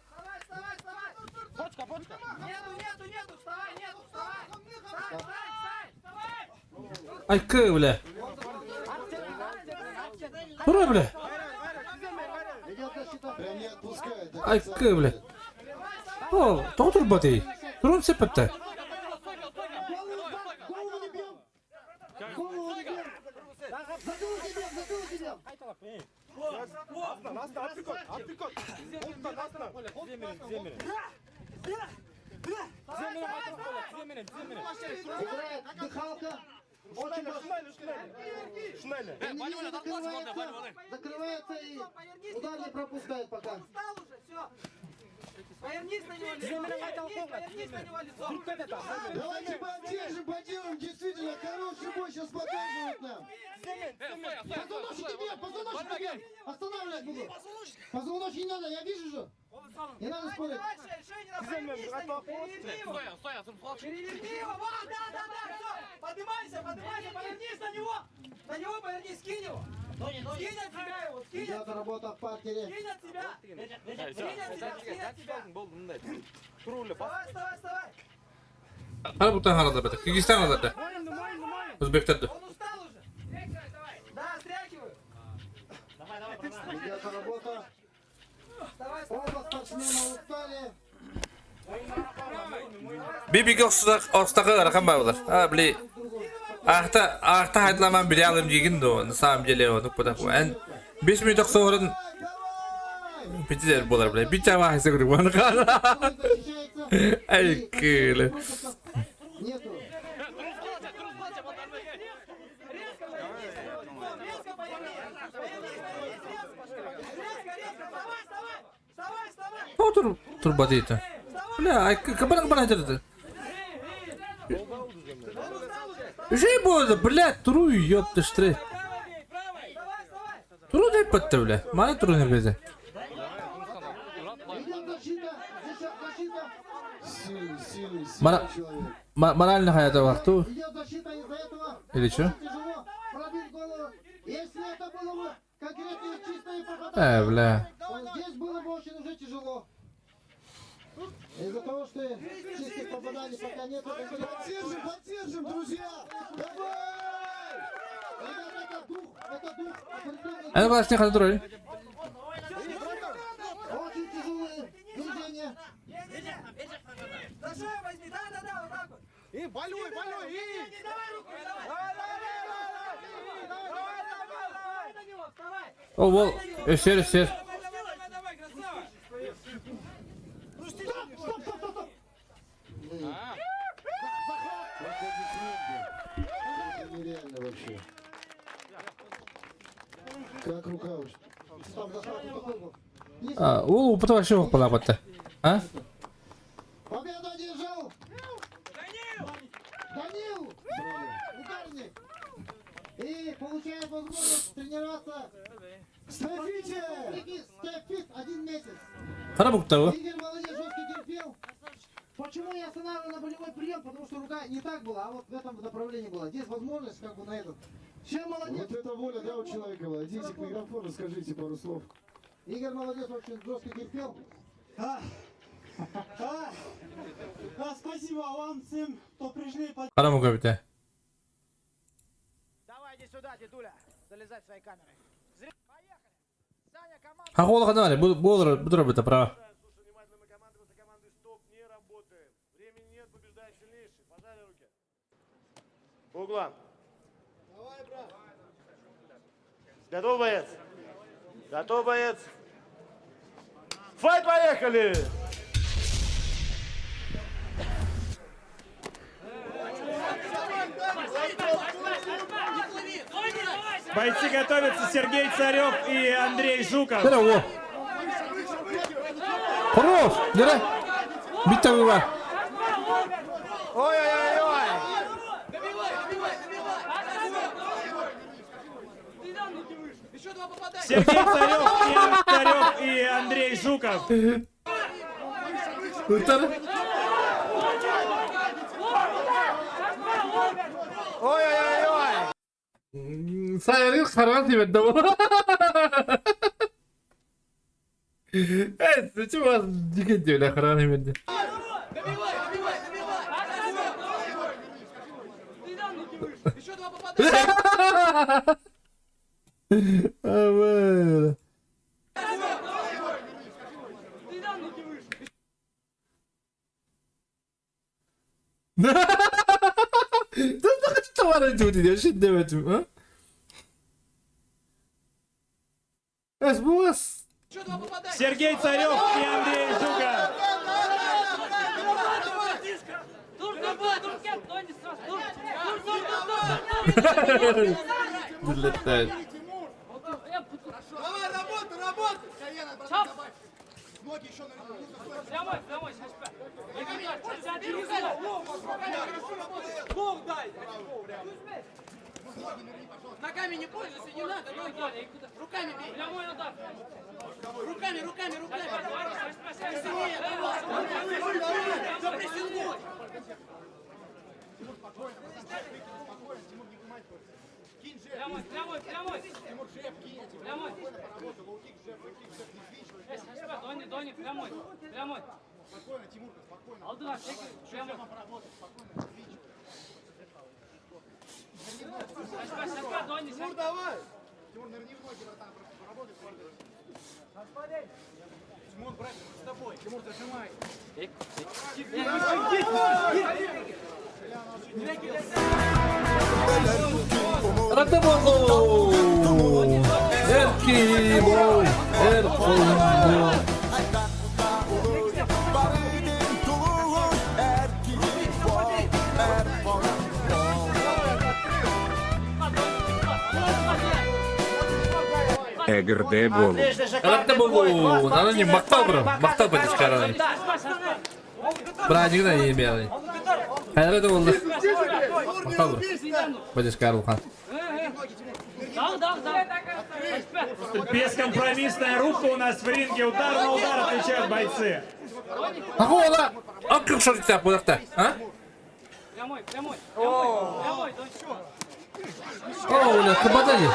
F: Почка, почка. Нету, нету, нету, вставай, нету, вставай. Вставай, вставай, вставай.
B: Айкы, бля. Тура, бля.
L: Идет защита.
M: Прям не отпускает. до конца.
B: Айкы, бля. О, тоҕо турбатый? Турун сеппетте.
L: Голову не бьем. Голову не бьем. Затылок не бьем, затылок не бьем. Играет дыхалка. Очень закрывается, закрывается и удар не пропускает пока.
F: Повернись на него лицом. Повернись на него лицом.
M: Давайте поддержим, поделаем. Действительно, хороший бой сейчас показывают нам.
L: Позвоночник не бьем, позвоночник не бьем. Останавливать буду. Позвоночник не надо, я вижу же. Не надо спорить.
F: Переверни его. Переверни его. Вот, да, да, да, все. Поднимайся, поднимайся, повернись на него. На него повернись, скинь его. Скинь от себя его, скинь
L: Идет работа в партере.
F: Скинь от себя. Скинь от себя, скинь от себя. Вставай, вставай, вставай.
B: Хара бутан харалар бата. Киргизстан алар Өзбектер
F: Он устал уже. Да, стряхиваю.
L: Идет работа. Оба спортсмена устали.
B: Бибиге охстакы ыарахан баалар. А, били ахта ахта хайдламан биле алым дигин до, на самом деле онук бата. Эн 5 минут охсоорун битер болар бля. Бит жаба хайса көрүк баны Ай кылы.
L: Нету.
B: Отур турба дейт. Бля, ай кабана кабана айтады. Үшей болды, бля, туру ёпты штре. Туру деп бітті, бля. Мана туру не безе.
L: Идет защита. Защита. защита.
M: Сильный, сильный, сильный
B: Мора...
M: человек.
B: Морально хаята вақту.
L: Идет защита из-за этого.
B: Или что?
L: Очень тяжело пробить голову. Если это было бы конкретно чистое попадание,
B: Э, бля.
L: то здесь было бы очень уже тяжело. Из-за того, что чистых попаданий пока нет.
M: Поддержим, поддержим, друзья! Давай!
L: Ребята, это дух, это дух определенный.
B: Әне баласына қана туру.
L: Очень тяжелые движения.
F: За шею возьми, да, да, да, вот так вот.
M: И больной, больной, и!
F: Не давай руку, не давай. Давай, давай, давай, давай, давай, давай, на него, вставай.
B: О, ол, өсер, өсер.
F: Давай, давай, красава.
L: Стоп, стоп, стоп, стоп, стоп.
M: Это нереально вообще. Как рука вообще?
L: Там захват вот такой был.
B: А, ол опыты вообще жоқ бола бітті. А?
L: Победу одержал Данил! Данил! Ударник! И получает возможность тренироваться
M: В Step Fit!
L: Step Fit один месяц.
B: Қара бұқта о.
L: Игорь молодец, жестко терпел. Почему я останавливаю на болевой прием? Потому что рука не так была, а вот в этом направлении была. Здесь возможность как бы на этот. Все, молодец.
M: Вот это воля, да, у человека была. Идите к микрофону, скажите пару слов.
L: Игорь молодец, очень жестко терпел.
F: А, а, а, спасибо вам всем, кто пришли.
B: Қара мұқа біте.
F: Давай, иди сюда, дедуля. Залезай в свои камеры.
B: Хақ ол қана бар, бұл бұл бұл біте, право.
N: По углам. Готов, боец? Готов, боец? Fight, поехали!
O: Бойцы готовятся Сергей Царев и Андрей Жуков.
B: Бері о. Хорош, Дере. Битте бұға.
N: Ой-ой-ой!
O: Сергей Царев и, Царев и Андрей Жуков.
B: Утар.
N: Ой-ой-ой!
B: Сайыргы хараҕа тибэрдэ бу. Э, зачем вас дике диэбилэ хараҕа тибэрдэ. Абы.
O: Сергей Царев и Андрей Жуков.
B: Взлетает.
F: Давай, работай, работай! Ноги еще Бог дай! Ногами не пользуйся, не надо, ноги. Руками бей. Руками, руками, руками. Сильнее, давай. Запрессингуй.
J: Прямой, прямой, прямой. Прямой. Дони, Дони, прямой, прямой.
M: Спокойно, Тимурка, спокойно.
J: Алдыга, прямой.
M: Тимур, давай! Тимур, нырни в ноги, братан, просто поработай. Тимур, брат, с тобой. Тимур, зажимай.
B: Радаболу! Эркибой! Эркибой!
P: Эгрде болу.
B: Радаболу! Надо не мактал, бро. Мактал бы здесь караны. Братик да не белый. Хайра да болды. Мактал бро. Будешь Карл хан.
O: Бескомпромиссная рубка у нас в ринге. Удар на удар отвечают бойцы.
B: Ахула! Аккыр шорт будакта, а?
J: Прямой, прямой, прямой, прямой,
B: О, уля, кыбатади.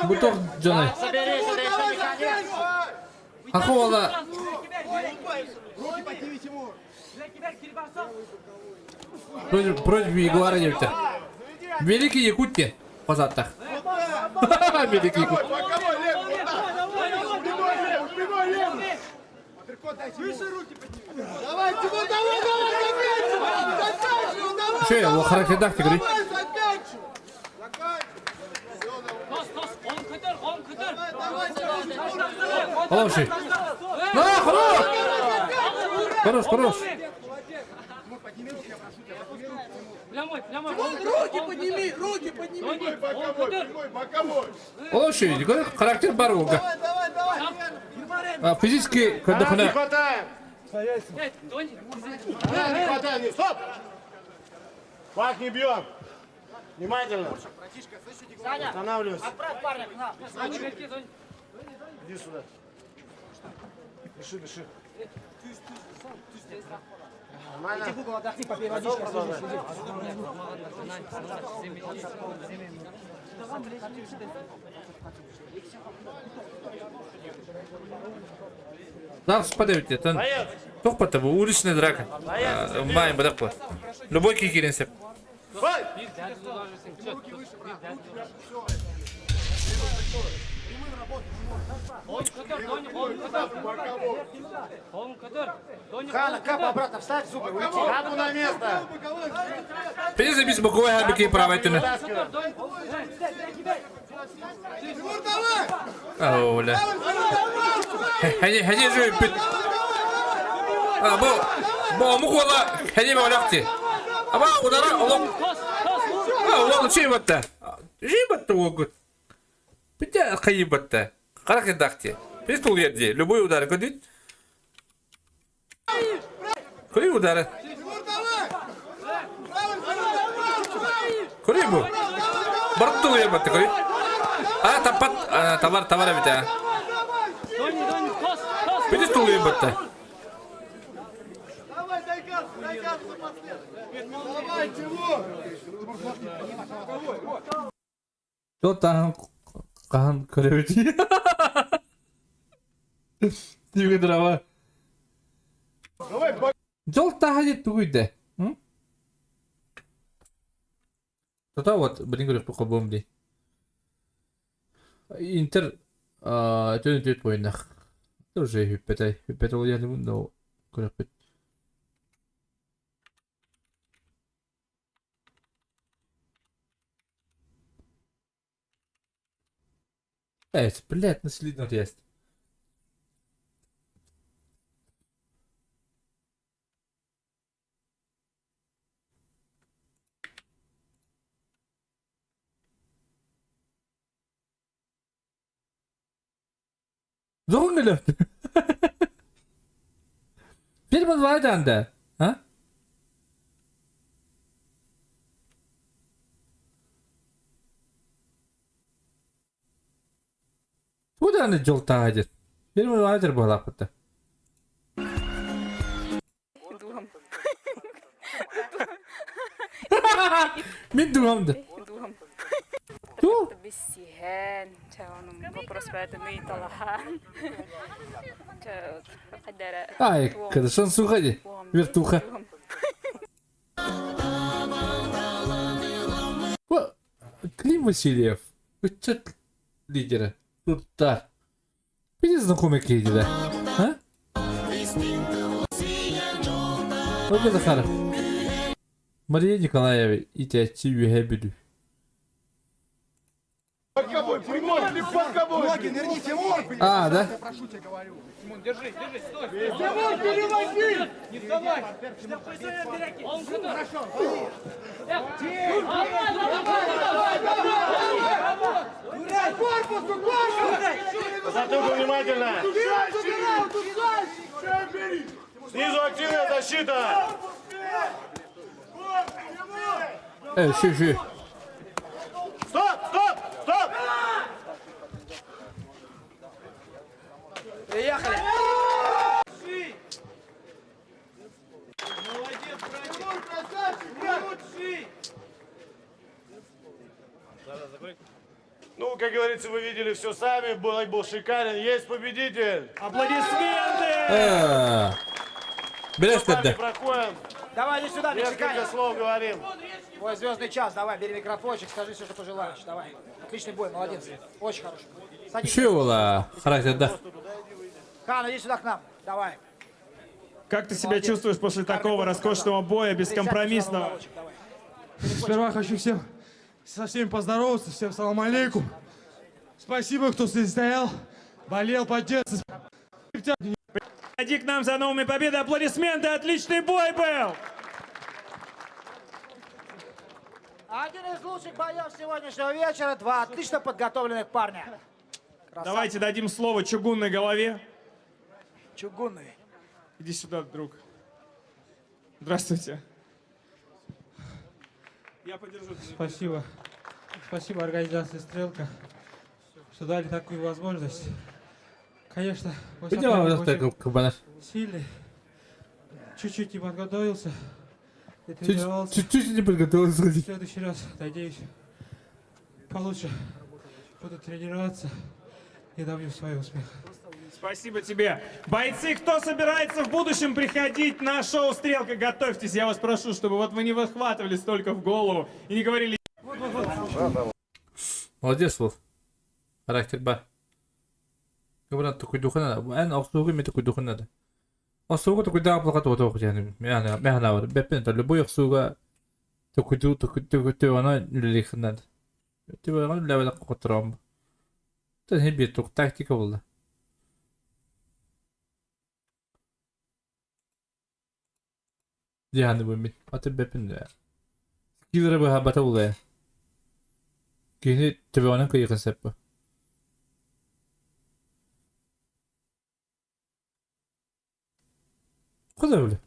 B: Буток жонай.
N: Соберись, это еще не конец.
B: Ахула!
M: Руки подними, Тимур.
B: Против, против Ягуара девті. Великий Якутия. Позаттах. Великий Якут.
M: Боковой, левый, вот так. Спиной левый, спиной левый. Апперкот дай, Тимур. Выше руки подними. Давай, Тимур, давай, давай, заканчивай. Заканчивай, давай.
B: Че, ол характердах ты говори.
M: Давай, заканчивай. Заканчивай.
B: Хороший. На, хорош! Хорош, хорош.
J: Прямой, прямой.
F: Руки подними, руки подними.
M: Боковой, прямой, боковой.
B: Хороший, характер бар ол.
M: Давай, давай, давай.
B: Физически, когда
N: Не
B: хана.
N: хватаем. Не хватаем. Стоп! Фак не бьем. Внимательно. Останавливайся.
F: Отправь парня к нам.
N: Иди сюда. Дыши, дыши. Нормально.
F: Иди в угол, отдохни, попей
N: Готов
F: водички.
N: продолжать?
B: Зал спадает, это Тохпата bu уличная драка. Майм бадак bu. Любой кикирин сеп.
N: Хана, капу обратно вставь зубы, уйти. Капу на место.
B: Пиздец без боковой хабики правой түні. Оля. Хәне хәне же бит. А бу бу мукола хәне балакты. Аба удара олок. А ол чей батта. Жей батта ол. Бите кайы батта. Карак дакты. Пистол ерде. Любой удар көдүт. Көрей удары. Көрей бу. Барып тулуйар баттыкой. А, таппат, табар, табар эбит а. Бити тулуйар батта.
L: Давай, Дайган, Дайган, Давай, Тимур!
B: Тотан хаһан көрөбүт. Тиги дрова. Дьол таһа диэт тугуй да? Тото вот блин көрүөхпүт холбуом дии. Интер түөн түөт буойнах. Уже хүппэтэй. Хүппэт ол яны но көрүөхпүт. Эт, блядь, наследный есть. Zorun Bir bu var da. Ha? Бу даҕаны дьол тааһа диэн. Биир баайдар быһалаахпыт да. Мин дууһам да. Туу?
P: Биссиһэн, вопрос ыйыталаһан.
B: Ай, кыдышын суха ди. Вертуха. Клим Васильев, ыччат лидера, туттар. Биир знакомый киһитэ. А? Ольга Захаров. Мария Николаева итээччи Үөһээ Бүлүү.
L: Ноги нырни, Тимур!
B: А, да?
L: Прошу тебя, говорю.
J: Тимур, держи, держи, стой.
L: Тимур, переводи!
J: Не вставай. Он
L: Хорошо. Корпусу, корпусу!
R: Затылку внимательно! Снизу активная защита!
B: Э, шү, шү.
R: Стоп! Стоп! Стоп!
F: Приехали!
L: Молодец, братик! Тимур, красавчик, лучший!
R: Ну, как говорится, вы видели все сами. Бой был шикарен. Есть победитель!
O: Аплодисменты!
B: Э, Билэстэрдэ.
R: Проходим.
N: Давай, иди сюда,
R: Несколько
N: мексиканец.
R: слов говорим.
N: Твой звездный час, давай, бери микрофончик, скажи все, что пожелаешь. Давай. Отличный бой, молодец. Очень хороший. Садись.
B: Үчүгэй буолла, характердаах.
N: Хан, иди сюда к нам. Давай.
O: Как ты себя чувствуешь после такого роскошного боя, бескомпромиссного?
T: Сперва хочу всем со всеми поздороваться, всем салам алейкум. Спасибо, кто здесь стоял, болел, поддерживал.
O: Иди к нам за новыми победами. Аплодисменты! Отличный бой был!
N: Один из лучших боев сегодняшнего вечера. Два отлично подготовленных парня. Красавцы.
O: Давайте дадим слово чугунной голове.
N: Чугунный.
O: Иди сюда, друг. Здравствуйте. Я подержу.
T: Спасибо. Спасибо организации «Стрелка», что дали такую возможность. Конечно, мой
B: Видимо,
T: соперник
B: вот
T: очень
B: кабанаш.
T: сильный. Чуть-чуть не подготовился. Не тренировался.
B: Чуть-чуть не подготовился.
T: В следующий раз, надеюсь, получше буду тренироваться и добьюсь своего успеха.
O: Спасибо тебе. Бойцы, кто собирается в будущем приходить на шоу «Стрелка», готовьтесь. Я вас прошу, чтобы вот вы не выхватывали столько в голову и не говорили
B: Молодец, Вов. Характер баар. Кыбынан токуйдуохха наада. Эн охсуугу эмиэ токуйдуохха наада. Охсууга токуйдаах плакат отоох диэн мэхана бэппин то любой охсууга токуйду токуйду үлэлиэххин наада. Тибэҕин үлэлээбэтэх хоттором. Тэн биир тук тактика буолла. Диһаны бу мин. Аты бэппин да. Киллere быһаабата буолла. Киһини төбөҕүнэн кыйыахын сөп бу. Куда били?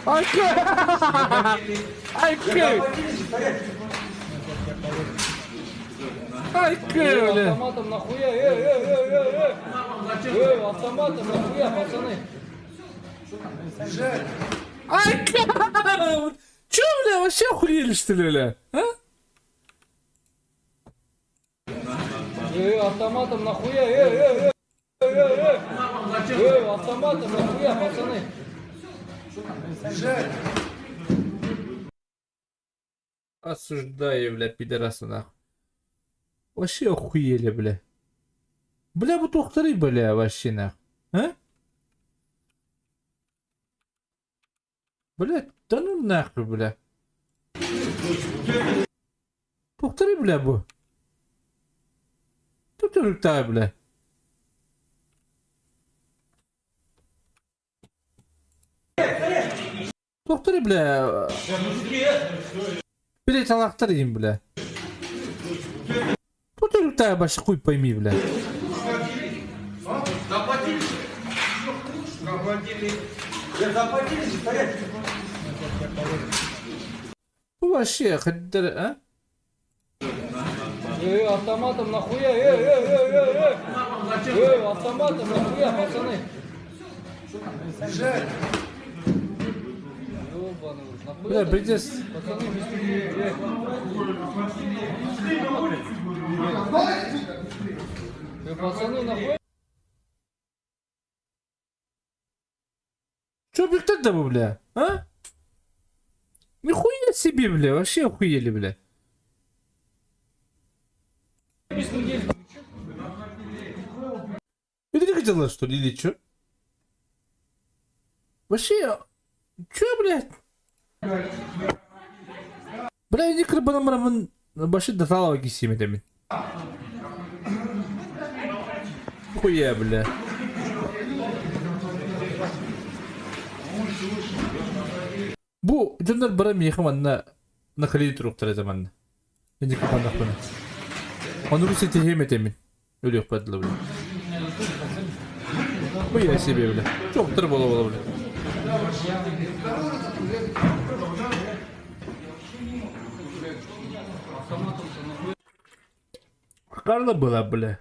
B: Айкы! Айкы, бля!
F: Автоматом нахуя, эй, эй, эй, эй, эй! Эй, автоматом нахуя, пацаны!
B: Айкы! Че, бля, вообще охуели, что ли, бля? А?
F: Эй, автоматом нахуя, эй, эй, эй! Эй, эй, эй! Эй, автоматом нахуя, пацаны!
B: Осуждаю, бля, пидорасы, нахуй. Вообще охуели, бля. Бля, бу туохтарый, бля, вообще, нахуй. А? Бля, да ну нахуй, бля. Туохтарый, бля, бу? Туох бля. Туохтарый, бля. Бля, талахтар им, бля. Туох вообще хуй пойми, бля.
J: Заплатили? Заплатили. Заплатили, стоять.
B: Бу вообще, хаддар, а?
F: Эй, автоматом нахуя, эй, эй, эй, эй, эй! Эй, автоматом нахуя, пацаны! Ёбаный, нахуя
B: Бля,
F: так?
B: придется...
F: Пацаны, эй. Эй, пацаны, нахуя?
B: Чё бектер бу, бля? А? Нихуя себе, бля, вообще охуели, бля. Это не хотела, что ли, или чё? Вообще, чё, блядь? Бля, не крыбанам баши до кисими демин. Хуя, бля. Бу дьоннор бара миэхэ манна нахали туруктара этэ манна. Инник капаннахпына. Ону ситиһиэм этэмин. Өлүөхпэр дылы бля. Хуя себе бля. Чоктор бола бола бля. Карла была, бля.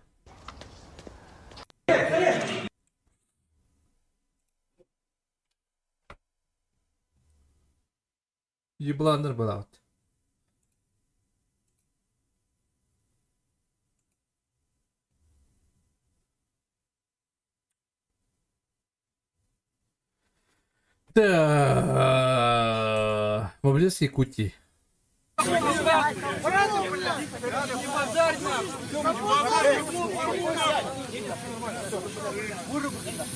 B: Ебландар была вот. Да, Мобилес Якутии.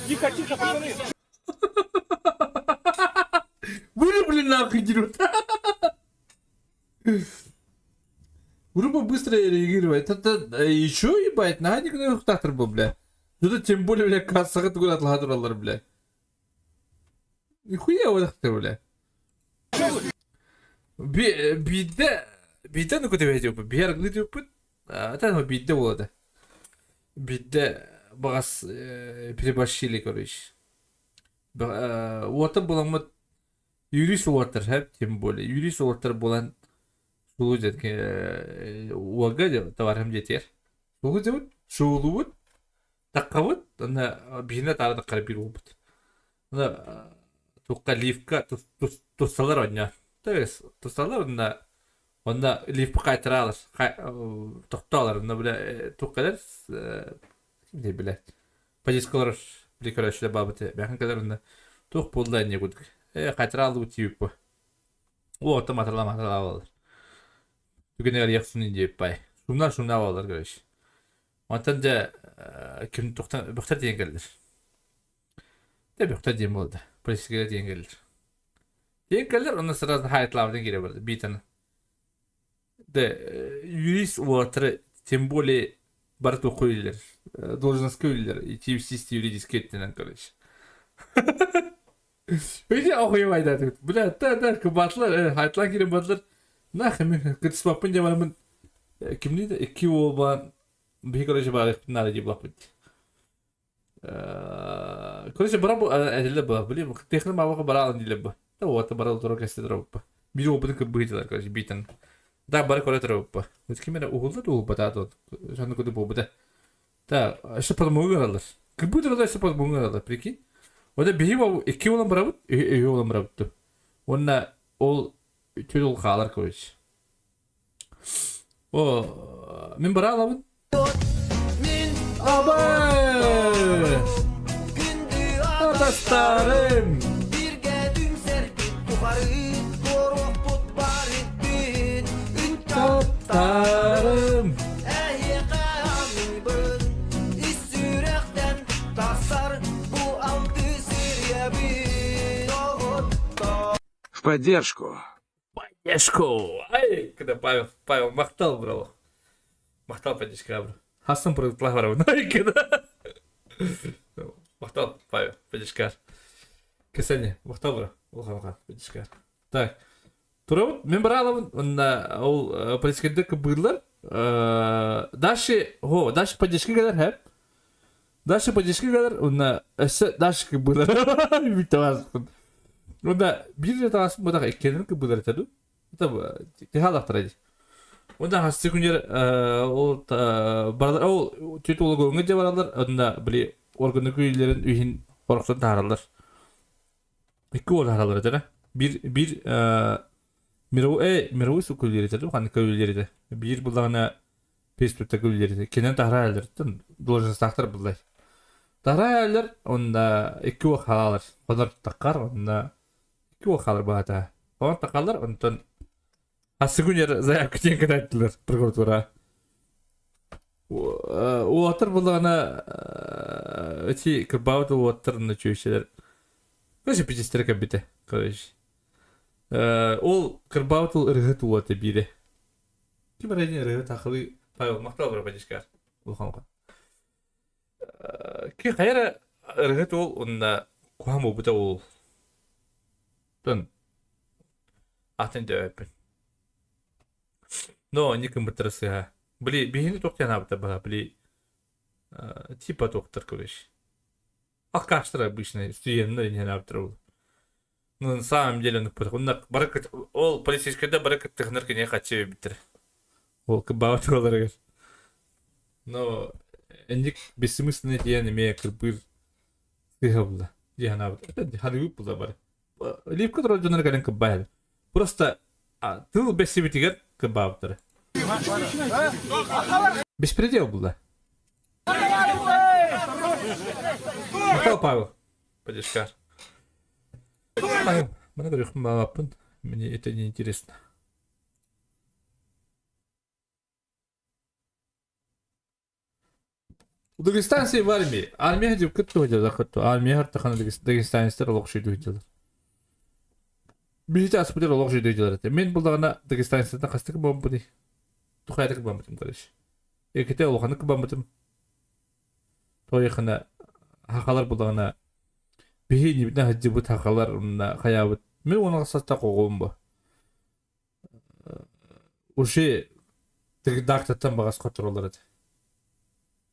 J: Тихо, тихо, пацаны.
B: Вырубли нахуй, дерут. Группа быстро реагирует. Это еще ебать, на был, бля. Это тем более, бля, кассаға түгел атылғадыралар, бля. Нихуя ты, бля. Бидде, бидде ну көтөбе дип, бияр гы дип, а бидде болады. Бидде бағас переборщили, короче. Уота буламыт юрист уотар, хэп, тем более. Юрист уотар булан шулу дет, уага деп, товарым жетер. Шулу деп, шулу таққабыт, ана бихине тары таққара бир болбут. Ана туққа ливка тусталар оння. То есть тусталар онна онна лифт кайтаралар, токталар, онна бля туққалар ким бля. Полискалар били короче бабыты. Бяхын калар онна туқ болду не гудк. Э кайтаралды тип бу. О, там матарла матарла алар. Түгенер яқсын деп бай. Шумна шумна алар короче. Онтан да ким тоқтан бөхтер деген келдер. Де бөхтер деген болды. Полицияга деген келдер. Деген келдер, онdan сразу хайтлабдан келе барды. Битаны. Де юрист уатры, тем более барып оқуйлер, должностька үлелер, и типсисти юридический еттенен, короче. Өйде охуевайды. Бля, та та кыбатлар, хайтлан келен батлар. Нахы мен кытыспаппын деп барамын. Кимни да икки болбан бихи короче бар нары деп лапыт. Короче, бара этилер была, блин, техно мабака бара алын дилер бу. Да вот бара турар кесте турар Биир уолбутун кырбыһыдылар, короче, биитен. Да бары көрө турар Вот ким эрэ уһулла да уһулбата тут. Сонно куду буолбута. Да, өссө подмогу ыралар. Кырбыы туралар өссө подмогу ыралар, прикинь. Ода биһи икки уолан барабыт, үһү уолан барабыт. Уонна ол түл ол хаалар, короче. О, мин бара алабын. Абай! Атастарым! Таптарым!
K: В поддержку.
B: Поддержку! Ай, когда Павел, Павел махтал брал. Махтал поддержка, бро. Хасан продуктла барабын. Ай, когда. Махтал, Павел, поддержка. Кесене, махтал бро. Улахан поддержка. Так. Турабыт, мен бара алабын, онна ол полицейскийдер кыбыылар. Дальше, о, дальше поддержка келер, хэп. Дальше поддержка келер, онна өссө дальше кыбыылар. Бүтэ Онда биир таҕаспыт буотах иккиэннэрин кыбыылар этэ дуу? Это тыһаалаахтара дии. Онда хасты күннэр ол баралар ол түт уола дьэ бараллар онно били органы күйлэрин үһүн хорохтон таһаараллар. Икки уол таһаараллар этэ да. Биир биир мировой мировой суд күллэр этэ дуу ханнык күллэр этэ. Биир буллаҕына Фейсбукта күллэр кинен таһаараллар эллэриттэн должностаахтар буллар. Таһаараллар эллэр онно икки уол хаалар. Хонор таххар онно икки уол хаалар баата. Хонор таххаллар онтон хассы күнер заявка диэн кытайдылар прокуратура. Уолаттар буллаҕына эти кырбаабыт уолаттар онно чүөчэлэр короче пиздецтэрэ кэлбитэ короче ол кырбаабыт ол ырыһыт уота биирэ Ким эрэ ырыа тахылыы Павел махтал бара поддержка улахан Ки хайа эрэ ырыһыт уол уонна куһаҕан буолбута уол тон атын дөйөппүн. Но они кымбыттара сыһа. Били биһини туох диэн аабыттар баһа били типа туохтар короче. Алкаштар обычно студеннар иһэн аабыттар ол. Ну, на самом деле, ну, онно бары ол полицейскайда бары кыттыһынар кинигэ хаччы эбиттэр. Ол кыбаабат буоларыгар. Но инник бессмысленный диэн эмиэ кырбыыр сыыһа булла. Дии санаабыт. Это хадыгыт булла бары. Липка турар дьоннор кэлэн кырбаайар. Просто тыл бэссибитигэр кырбаабыттара. Беспредел булла. Михаил Павел, подешкар. Маны көрүөхпүн баҕарбаппын. Мне это не интересно. Дагестанцы в армии. Армия деп кытты дьалар кытты. Армия хартахана дагестанецтер олох шүйдүү дьалар. Биһити аспытыр олох шүйдүү дьалар этэ. Мен булдаҕына дагестанецтартан хастык бомбуный. Тухайдык бомбутум короче. Эките улаханнык бомбутум. Тойхана хахалар булдаҕына биһи нибитне хаддьыбыт хахалар онна хайаабыт. Мен уонна сатта коҕуум бу. Уже даактаттан баҕас хоттороллор этэ.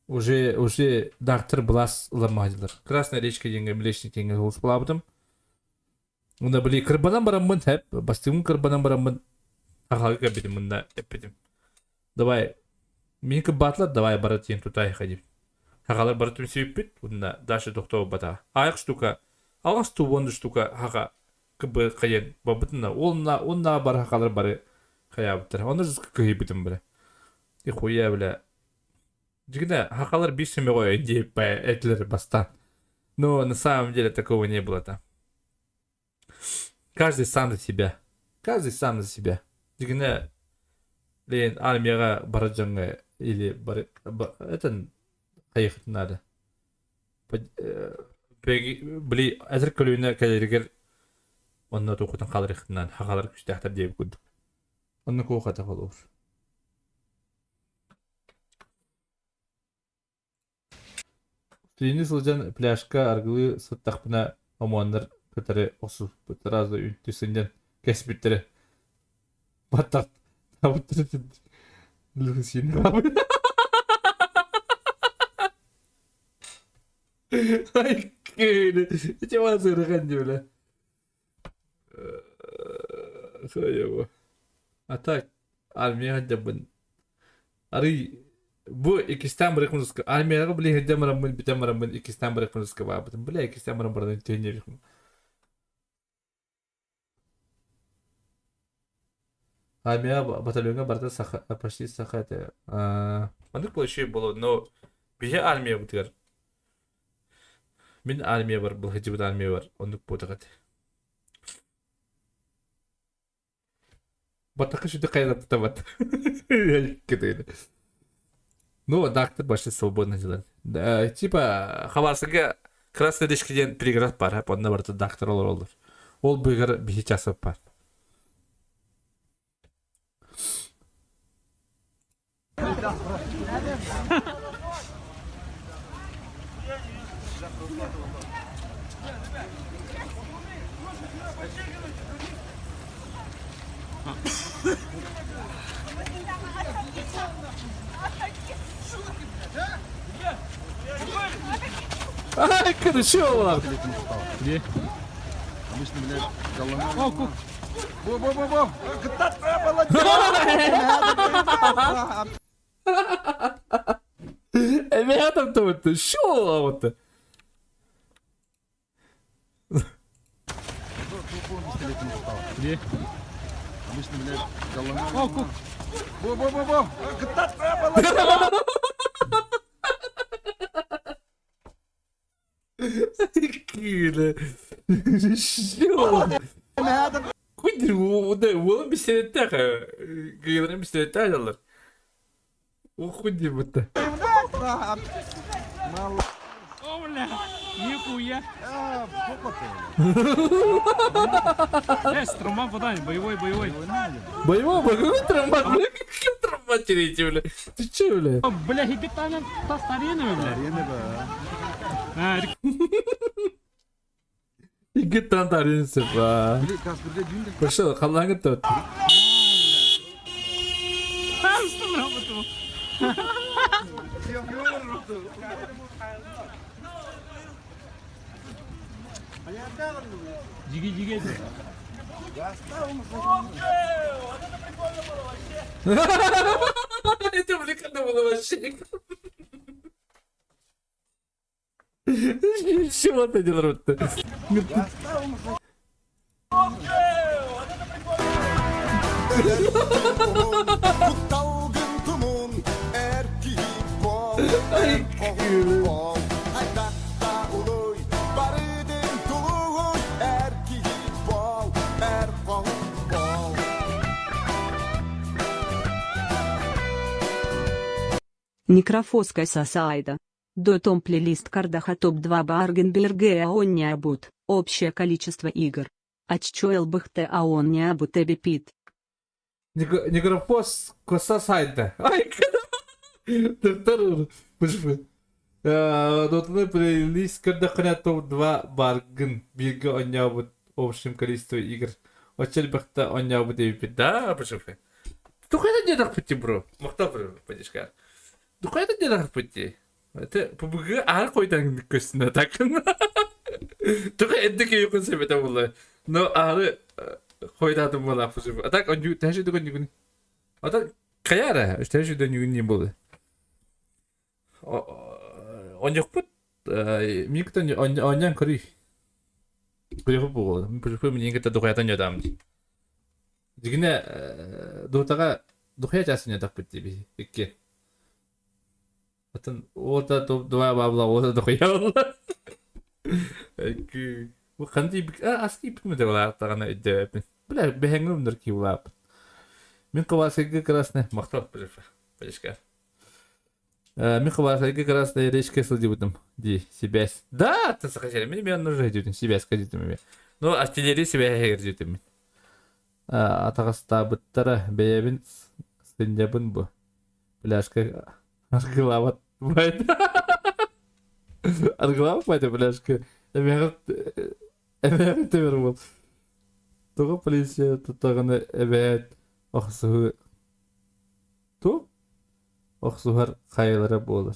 B: Уже уже даактар былаас ыламмаһадылар. Красная речка диэҥҥэ Млечный диэҥҥэ сулууспалаабытым. Уонна били кырбанан бараммын хэп, бастыҥмын кырбанан бараммын аҕаҕа кэлбитим мунна эппитим. Давай, мин кырбаатылар, давай бара тиийэн тутаайха диэбит. Хагалар бары түмсүбүппүт, уонна дальше тохтообатаҕа. Аайах штука, алҕас тубуон штука хаха кыбы хайан барбытына, уонна уонна бары хахалар бары хайаабыттар. Онно кыһыйбытым бile. И хуя бile. Дьигинэ хахалар биир сөмөҕө диэп этилэр бастаан. Но на самом деле такого не было там. Каждый сам за себя. Каждый сам за себя. Дьигинэ лен армияҕа барар дьоҥҥо или бары это хайыхыт надо. Били эдэр көлүөнэ кэлэригэр онно туохутун хааларыхтынан хахалар күстээхтэр диэбит курдук. Онно куохата холуур. Түүнү сылдьан пляжка аргылыы сыттахпына омуоннар кытары охсуспут сразу үнтү сынньан кэспиттэрэ. Баттах Ай, Ити сырыхан дии Хайа А так, армияҕа дьабын. Арый бу иккистээн барыахпын армияҕа били иһирдьэн бараммын бүтэн бараммын иккистээн барыахпын баабытым. Бля, иккистээн баран баран түһүнүөхпүн. Армия батальоҥҥа барыта саха, почти саха этэ. Маннык площадь буолуо, но биһи армиябытыгар мин армиябар былһыдьыбыт армиябар оннук буотах этэ. Батака сүдү хайалаттабат. Ну, доктор почти свободно делает. Да, типа, Хабаровскага Красная речка диэн пригород бар, онно барыта доктор олороллор. Ол быыгар биһи часов бар. Ай, короче,
T: Где?
M: Обычно, блядь, голова.
T: О, кук.
M: Во-во-во-во!
B: Эмиэ табытты, шо
T: Где?
M: Обычно, блядь, голова.
T: О, кук.
M: Во-во-во-во!
B: Киирэ. Күндүр уолун пистолеттээх кыыларын пистолеттээх дьаллар. Ухуй будто.
O: О, бля, нихуя. Э, тромбан подай, боевой, боевой.
B: Боевой, боевой тромбан, бля, какой тромбан теряете, бля? Ты че, бля?
O: О, бля, хигитанан та старина, бля. А,
B: Игиттан таринсы, ба. Пошел, халлаңы тот.
O: Жиги, жиги.
B: Это прикольно было вообще. Чего ты делал-то?
C: Некрофоска Сасайда. До том плейлист Кардаха топ-2 Баргенберге Аоннябут. Общее количество игр. Аччоэлбхт Аоннябут Эбипит.
B: Некрофос коса сайда. Ай, Доктор, пышпы. Дотны плейлист Кардаха топ-2 Барген Бирге Оннябут общем количество игр. Очельбахта Оннябут Эбипит. Да, пышпы. Тухайда не рахпыти, бро. Махта, бро, подишка. Тухайда не рахпыти. Это ПБГ ар койдан көстүнө так. Туха эддеке юкун себете була. Но ары койдадым була пышпы. А так он тэши дугун югун. А так каяра, тэши дугун югун не было. Он ёкпут миктон оньян кори. Кори була. Пышпы мине кете духайдан ядам. Дигине дуутага духая часын ядак битти би. Икки. Атын ота топ два бабла ота духая. Икки. Бу ханди бик аски бик мөдө була тагана өйдөпүн. Бля бэхэнгүм ки булап. Мин кыбасыгы красный мактал пожалуйста. Пожалуйста. Мин кыбасыгы красный речка сылдыбытым. Ди себя. Да, ты сахачали. Мен мен нужно идет себя скажите мне. Ну, артиллерия себя хегердит мен. Атагастабыттара бэйэбин сыннябын бу. Пляшка аргылабат байт. Аргылабат байт пляшка. Эмэҕит эмэҕит тэбэр буол. Тоҕо полиция туттаҕына эбээт охсуһу ту охсуһар хайалара буолар.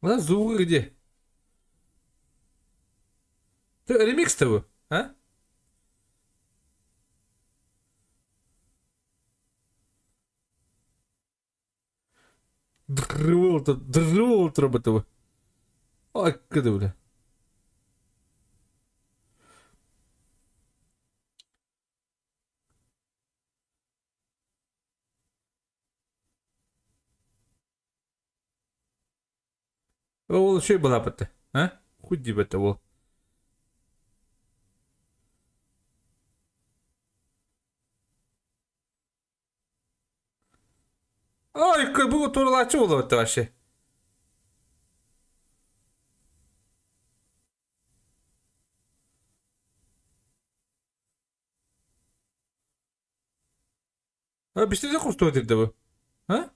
B: У звук где? Ты ремикс того, а? Дрывыл этого. Ой, кыды, бля. Ол үчүгэй былааппыт а? Хуй диэбэтэ уол. Ой, бу тууралааччы буолуо вообще. А бистизе кустуо дирде бу. А?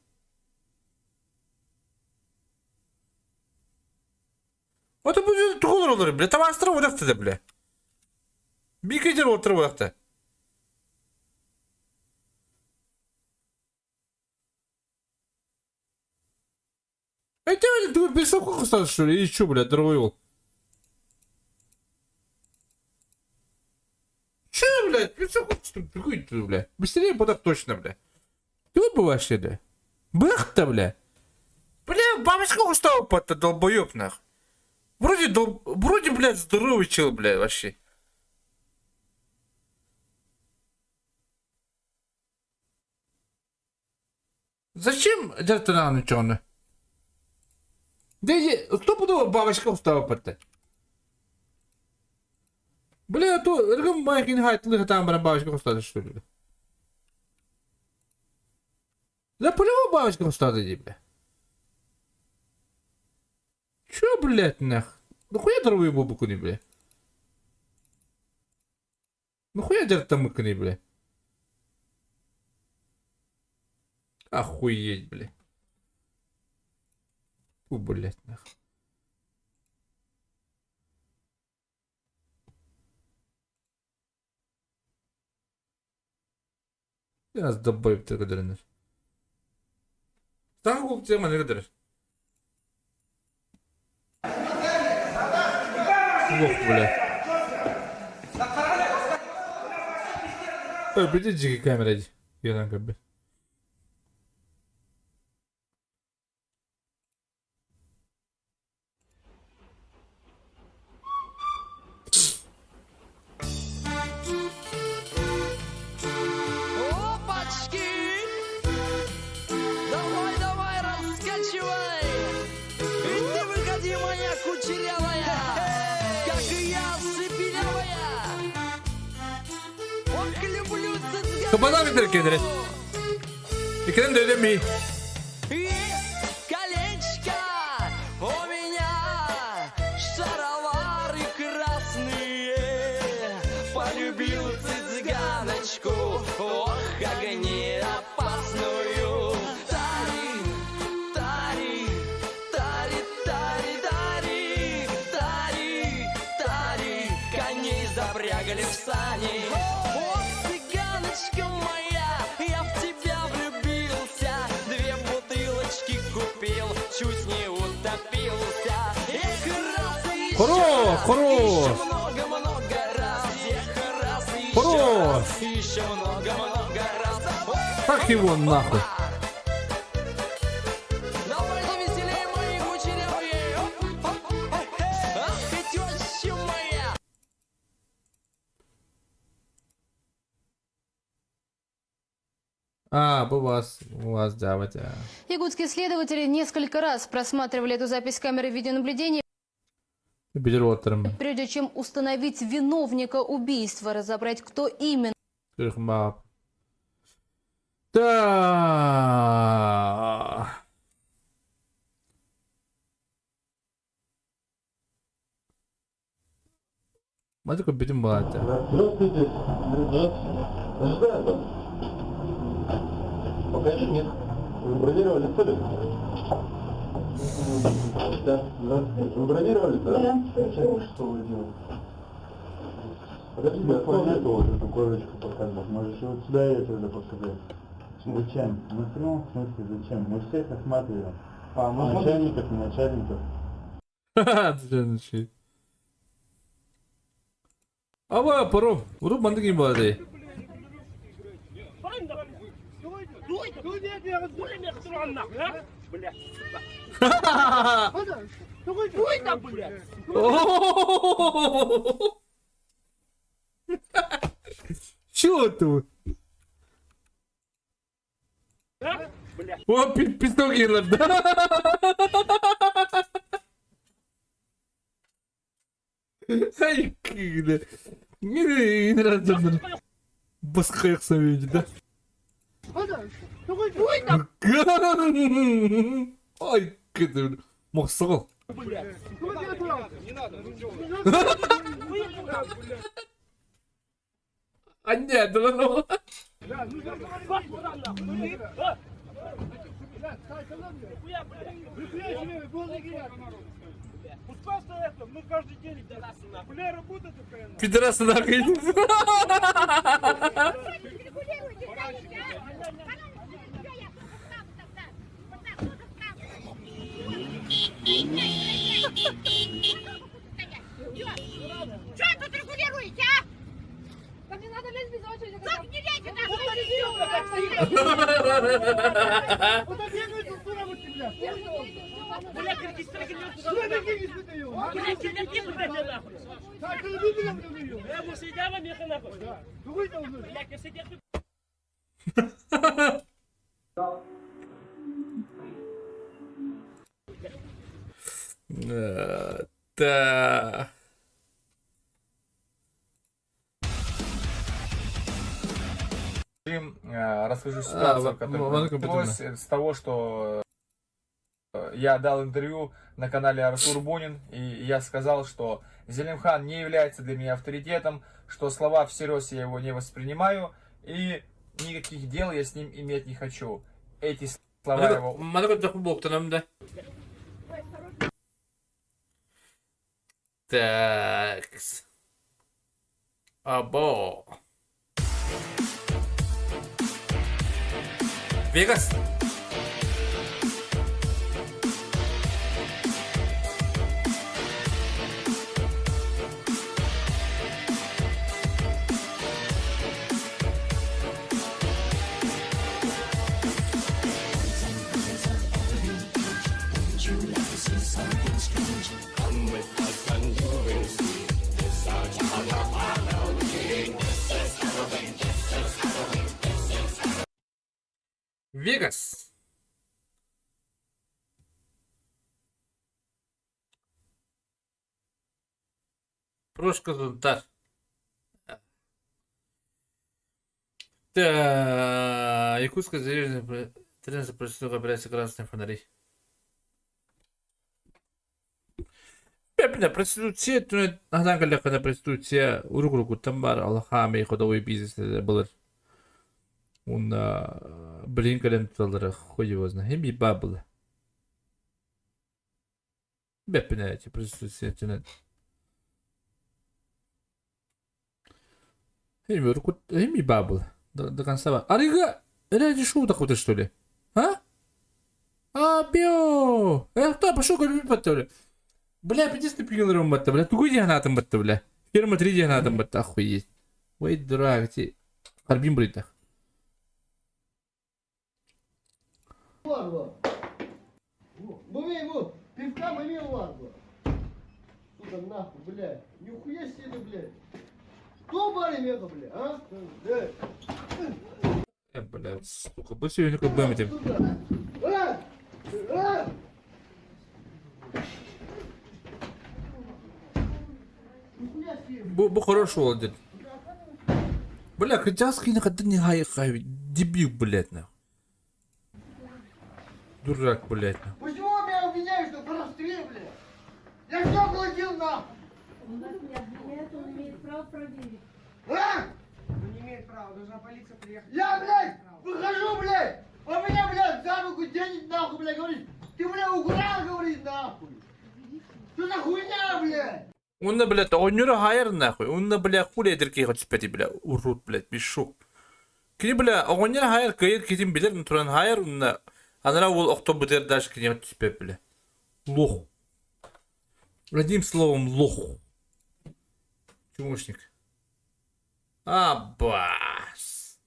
B: Ото бу тугу олорор бля, табаастара уодахта да бля. Бикедер отыр уодахта. Это ты бесовку кустал, что ли? И что, бля, дорогой ол? Че, блядь, бесовку какой ты, бля? Быстрее подак точно, бля. Ты бы вообще, да? Бых-то, бля. Бля, бабочка устала под долбоеб, нах. Вроде, дол... Вроде, блядь, здоровый чел, блядь, вообще. Зачем дьарыктанаҕын оччоҕуна? Дэ стопудово бабочка устаабаппат Бля, а то ыргым байкин хайтылы хатаан баран бабочка устаата что ли? Да по-любому бабочка устаата дии, бля. Чё, блядь, нах? Нахуя здоровый буолбуккунуй, бля? Нахуя дьарыктаммыккыный, бля? Охуеть, бля. Фу, блядь, нах. Biraz добавить көрдөрөнөр. Саҥа култуйа маны көрдөрөр. Лох, бля. Ой, били дьиги камера дии. Yalan көрбүт.
F: Опачки! Давай, давай, раскачивай! кучерявая, как и я шепелявая. Ох, люблю цыганочку.
B: Кабана битер кедре. Икенен дөйдө ми.
F: Есть колечко у меня, шаровары красные. Полюбил цыганочку, ох, огни опасную. Тари, тари, тари, тари, тари, тари, тари, коней запрягали в сани. Ох, цыганочка моя, я в тебя влюбился, две бутылочки купил, чуть не утопился. Эх, раз и еще
B: Хорош,
F: раз,
B: хорош.
F: еще много-много раз, эх, раз и еще
B: Хорош.
F: раз, еще много-много раз. Ох,
B: Так его нахуй.
F: Давайте веселее, мои кучерявые. Оп, оп, оп. Ах, и теща моя.
B: А, бу вас, у вас дьаабата.
Q: Якутские следователи несколько раз просматривали эту запись камеры видеонаблюдения,
B: Билэр уолаттарым.
Q: прежде чем установить виновника убийства, разобрать, кто именно
B: Көрүхүн Да. Мадыка бүтүн буолаата.
U: Здравствуйте. Здравствуйте. Ожидаю вас. Пока еще нет. Вы бронировали столик? Да. Здравствуйте. Вы бронировали, да?
P: Да.
U: Что вы делаете? Подождите, а
V: нету вот эту корочку показать. Можешь вот сюда ее тогда показать. Зачем? Ну, в прямом смысле, зачем? Мы всех осматриваем.
U: А, ну,
V: Начальников, не начальников.
B: Ха-ха, Аба, пару. Урут маннык им буолла. Чего это? О, пистол да? Ай, кигде. Не, не раз Басқайық да. Ай, кеде. Мохсол. А нет, ну. Пидорасы нахуй.
P: Что тут регулируете, а?
Q: Так не надо лезть без очереди.
P: Так не лезьте, нахуй!
B: Да.
Y: Расскажу ситуацию, которая началась с того, что я дал интервью на канале Артур Бунин, и я сказал, что Зелимхан не является для меня авторитетом, что слова всерьез я его не воспринимаю, и никаких дел я с ним иметь не хочу. Эти слова его...
B: Так. Або. Вегас. Вегас. Прошка Сунтар. Да, Якутская зареженная тренер процедура операции «Красные фонари». Бэппинэ проституция түнэ аһаан кэллэххинэ проституция урук-уруккуттан баар алахаамай ходовой бизнес былыр. Уонна билигин кэлэн туталлара хуй его знает. Хим баар была. Бэппинэ эти проституция түнэн. Хим баар была. До конца. Арыга это шоу такое что ли? А? А, био! Эх, та, пошел көрбүт баттı Бля, пиздец ты пилером батты, бля, тугуй диһанатын батты, бля. Ферма 3 диһанатын батты, охуеть. Ой, дурак, ти. Харбин бритах.
L: Бу, пивка мы варгу. Сука, нахуй, блядь. Нихуя себе, блядь. Кто бари мега, бля, а? Да.
B: Бля, сука, бу сегодня как бы
L: А! А!
B: Бу, бу хорошо ол Бля, хотя скин хотя не хай хай дебил, блядь, нахуй. Дурак, блядь, нахуй.
L: Почему вы меня обвиняешь, что в воровстве, блядь? Я все платил, нахуй!
P: Он нас не обвиняет, он имеет право проверить.
L: А?
F: Он не имеет права, должна полиция приехать.
L: Я, блядь, выхожу, блядь! Он меня, блядь, за руку тянет, нахуй, блядь, говорит, ты, блядь, украл, говорит, нахуй! Что за хуйня, блядь?
B: Онно, блядь, оҕонньору хаайар нахуй. Онно, бля, хули эдэркиэхэ түспэтий, бля, урут, блядь, мешок. Кини, бля, оҕонньор хаайар кыайар киһитин билэр туран хаайар онно анараа уол охтобутугар даже киниэхэ түспэт, бля. Лох. Одним словом, лох. Чумошник. Аббас.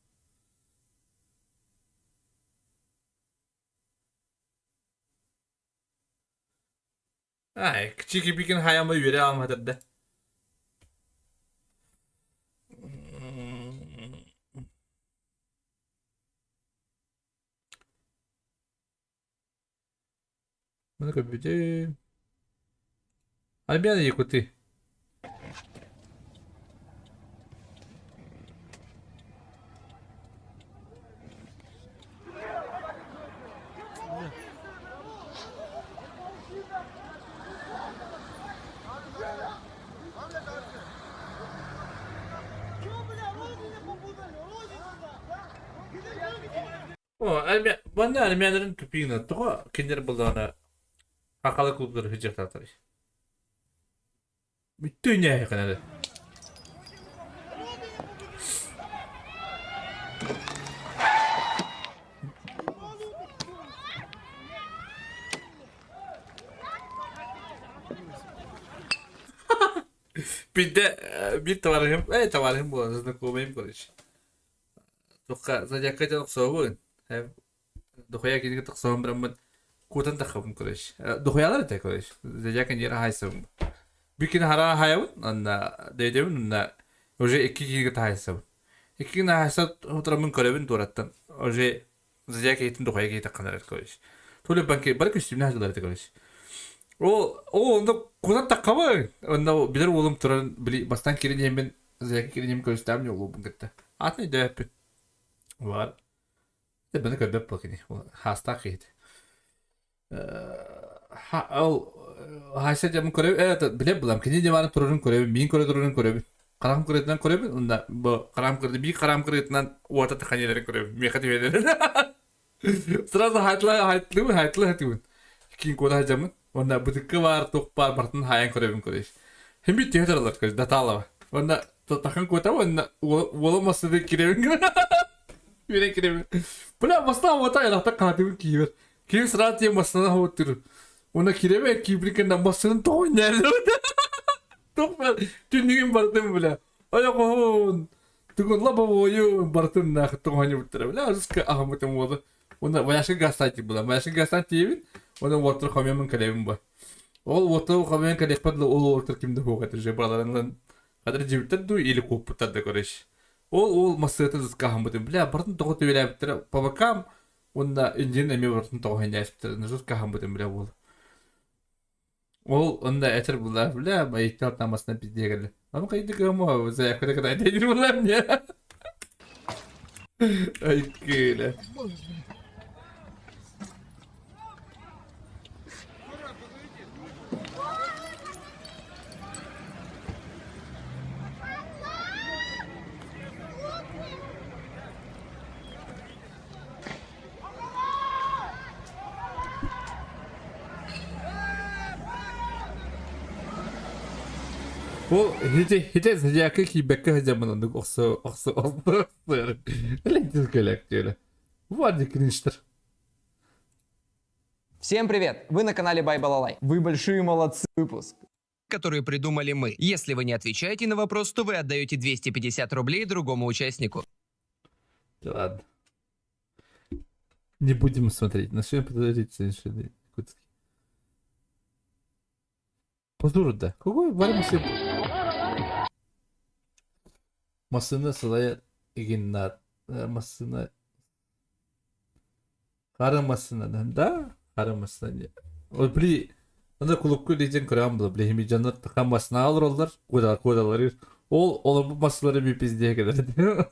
B: Ай, Чики-пикин хайама үөрэ аламатырда. Маны көрбүтүм. Армяне якуты. О, манна армяннарын тупигына тоҕо кинилэр буоллаҕына хахалы клубтары сылдьыахтаахтарый? Бүттүү ньээһэххинэ Биирдэ биир товарыһым, ээ товарыһым буолан знакомыйым короче. Туохха зодиакка дьон охсуобун. Дохуя кинигэ тохсоһон бараммын куотан таххабын короче. Дохуялар этэ короче. Зодиак кинигэ хаайсабын. Бир кини хараа хаайабын, онно дэйдэбин, онно уже икки киһигэ таайсабын. Икки кини хаайса утураммын көрөбүн туораттан. Уже зодиак киһитин дохуя киһи тахханар короче. Туля банки бары көстүүмнээх дьыллар этэ короче. Ол ол онно куотан таххабын. Онно билэр уолум туран били бастаан кирин иһэммин зодиак кирин иһэм көрүстээм ньолуубун кытта. Атын өйдөөппүн. Бар. Баны көрбөт буол кини. Хаастаах киһит. Ол хайса дьамын көрөбүн, э, билэ булам. Кини дьамарын турарын көрөбүн, миин көрө турарын көрөбүн. Хараҕым кырыытынан көрөбүн, уонна бу хараҕым кырыты, биир хараҕым кырыытынан уота таханьелерин көрөбүн. Миэхэ түһэлэрин. Сразу хайтла хайтлыбын, хайтла хатыбын. Кин кода дьамын. Уонна бытыкка баар, туох баар барытын хаайан көрөбүн көрөбүн. Хим бит түһэ тураллар көрөбүн, датаалаба. Уонна тахан куота уонна уола массыына кирэбин Үөрэн кирэбин. Бля, бастаан уота айылахта хаатыбын киибэр. Киһи сразу тиийэн массыына хоботтур. Уонна кирэбэ киибин кэннэ массыынан тоҕо нээллэбит. Туох түннүгүн бардым бля. Ойоҕоһун тугун лобовойун бартын наах тоҕоньубуттара бля аска аһаммытым уолу. Уонна ваяшка газтаан була. Ваяшка газтаан тиийэбин. Уонна уоттар хомуйаммын кэлэбин бу. Ол уоттар хомуйан кэлиэхпэр ол уоттар ким да суох этэ же бараларынан хадыр дьибиттэр дуу или куоппуттар да короче. Ол ол массыата жуткаһаммытым. Бля, бартын тоҕо түбэлээбиттэрэ по бокам уонна индиан эмиэ бартын тоҕо хэннээспиттэрэ жуткаһаммытым бля уол. Ол онно этэр була, бля, байыттар тамасына пиздиэ кэллэ. Аны хайдык ама заявка кытайдыр булам не. Ай кыла. Ол хите хите зодиакка киирбэккэ сылдьаммын оннук охсо охсо охсо кэлэктиэлэ. Вот кринжтер.
E: Всем привет! Вы на канале Бай Балалай. Вы большие молодцы выпуск.
H: Которую придумали мы. Если вы не отвечаете на вопрос, то вы отдаете 250 рублей другому участнику.
B: Да ладно. Не будем смотреть. На что подождите, якутский. Позор, да. Какой вармсы? Массына салайар игиннар. Массына Хара массыына да? Хара массыына. Ол били анда клубка илдьэн көрөҕүн була били дьоннор хам массыына олороллор куодалар ол олорбут массыналары би пиздее кэлэр.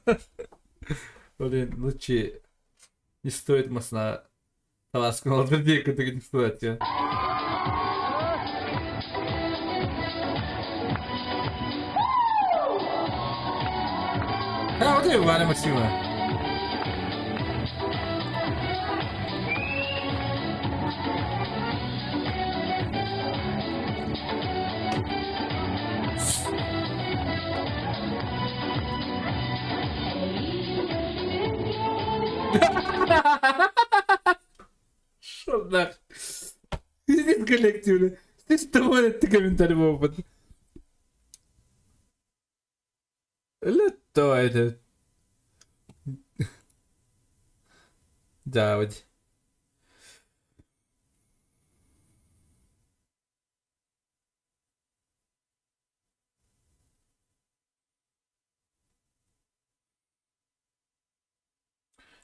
B: Блин, лучше не стоит массына таласкын олордор диye кытыгын не стоит я. А, вот и Ваня Максимова. Что нах? Иди коллективно. Ты что это комментарий опыт? Лето это. Да, вот.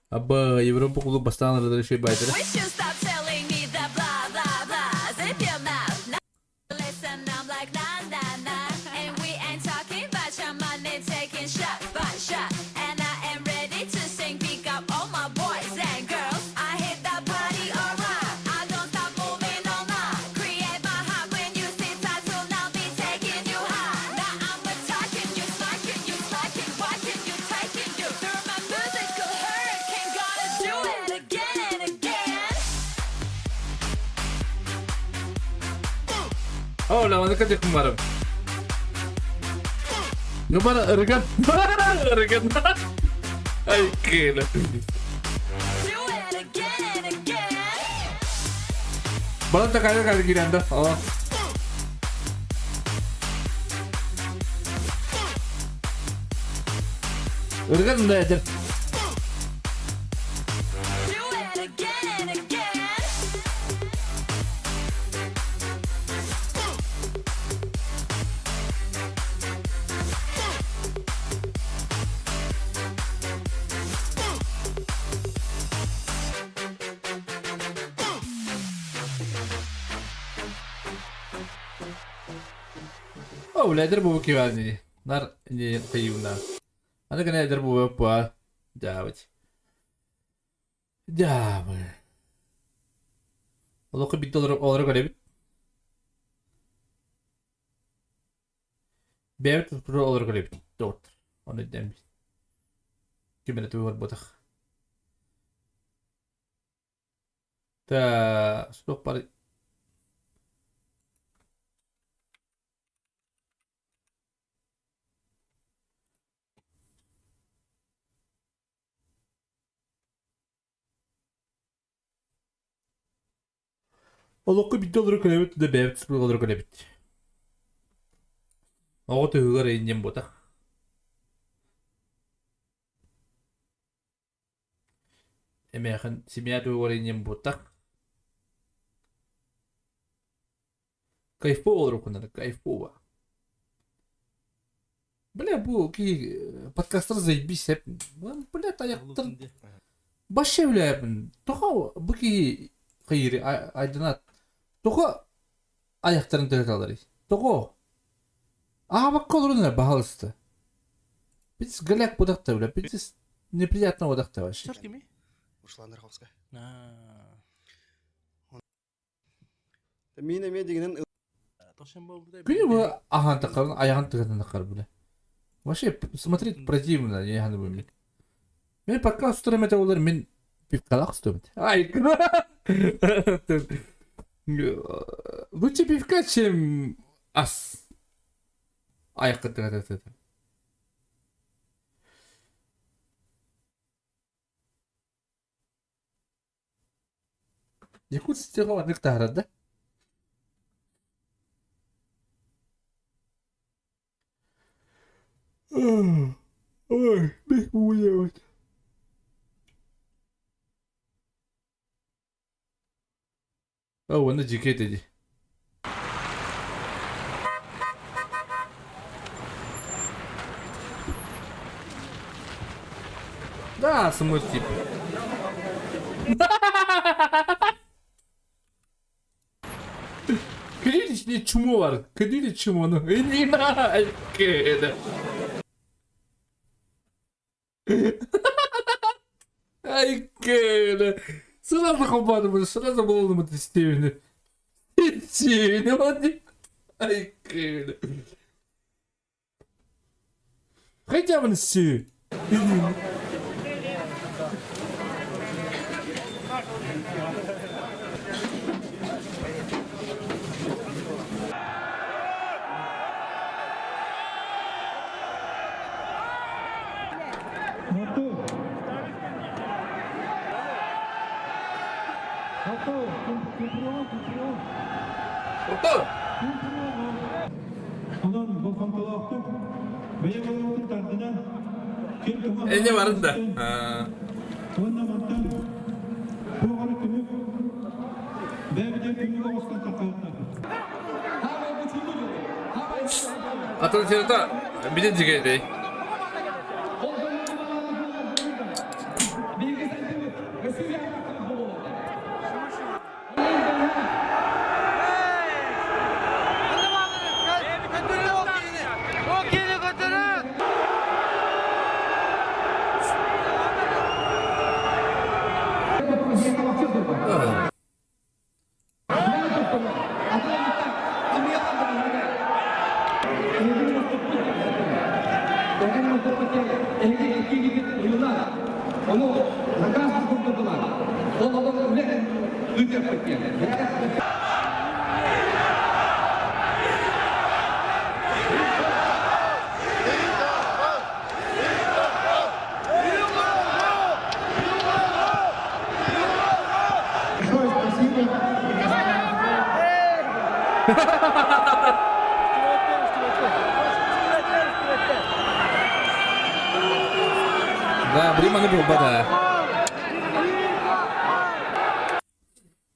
B: Аба, Европа клуб бастаан разреши байтера.
I: Wish you stop telling me the blah blah blah. Zip your mouth. Now listen, I'm like na na na. And we ain't talking about your money taking shot by shot. And I am ready to sing. Pick up all my boys and girls. I hit the party alright. I don't stop moving all night. Create my heart when you see tattoo. Now be taking you high. Now I'm attacking you, smacking you, smacking, whacking you, taking you through my musical hurricane. Gotta do it again and again.
B: О, ла, маннык дьэкин барым. Бара ырыган. Ырыган. Ай, кыла.
I: Do it again and again.
B: Балан такая кайда киирэн да. О. Ырыган да этер.
I: Do it again and again.
B: О, бля, эдэр буолбут киһи Нар не кыйыына. Аны гына эдэр буолбут Дьаабыт. Дьаабы. Олоххо биирдэ олоро көрөбүт. Бэйэбит туспутугар олоро көрөбүт. Доҕоттор. Ону өйдөөн Ким эрэ тугу барбатах. Та суох бар Олоххо биирдэ олоро көрөбүт да бэйэбит туспутугар олоро көрөбүт. Оҕо туһугар инньэн буотах. Эмээхин семья туһугар инньэн буотах. Кайфово олоруоххун кайфово. Бля, бу киһи подкастар заебись сеп. Бля, тайахтар Башы үлээбин. Тоҕо бу киһи хайыыры айдынат. Тоҕо айахтарын төһөталарый? Тоҕо? Аабакка олорун эрэ, баһаалыста. Biz голяк будахта бля, biz неприятно будахта вообще.
A: Руслан Раховская. Мин эмиэ дигинен
B: Күнү бу ахан тахарын, аяғын тыгатын тахар бля. Вообще смотреть противно, я не буду. Мен подкаст устарым это олар мен пивкалах стоит. Ай, лучше пивка, чем ас. Аяққа тыгатын. Якутскийга маннык таһаарар да? Ой, бих буйабыт. Оо, уонна дьикэй этэ дии. Да, сымыр тип. Кирилл ичинде чмо бар. Кирилл чмону. Айкеда. Сразу хобанымын, сразу булалымын истебини. Истебини Айкеда. Хотя бы сүү. Эне барын да. Атын сината билин жигейдей. Да, Бриманы буолбата.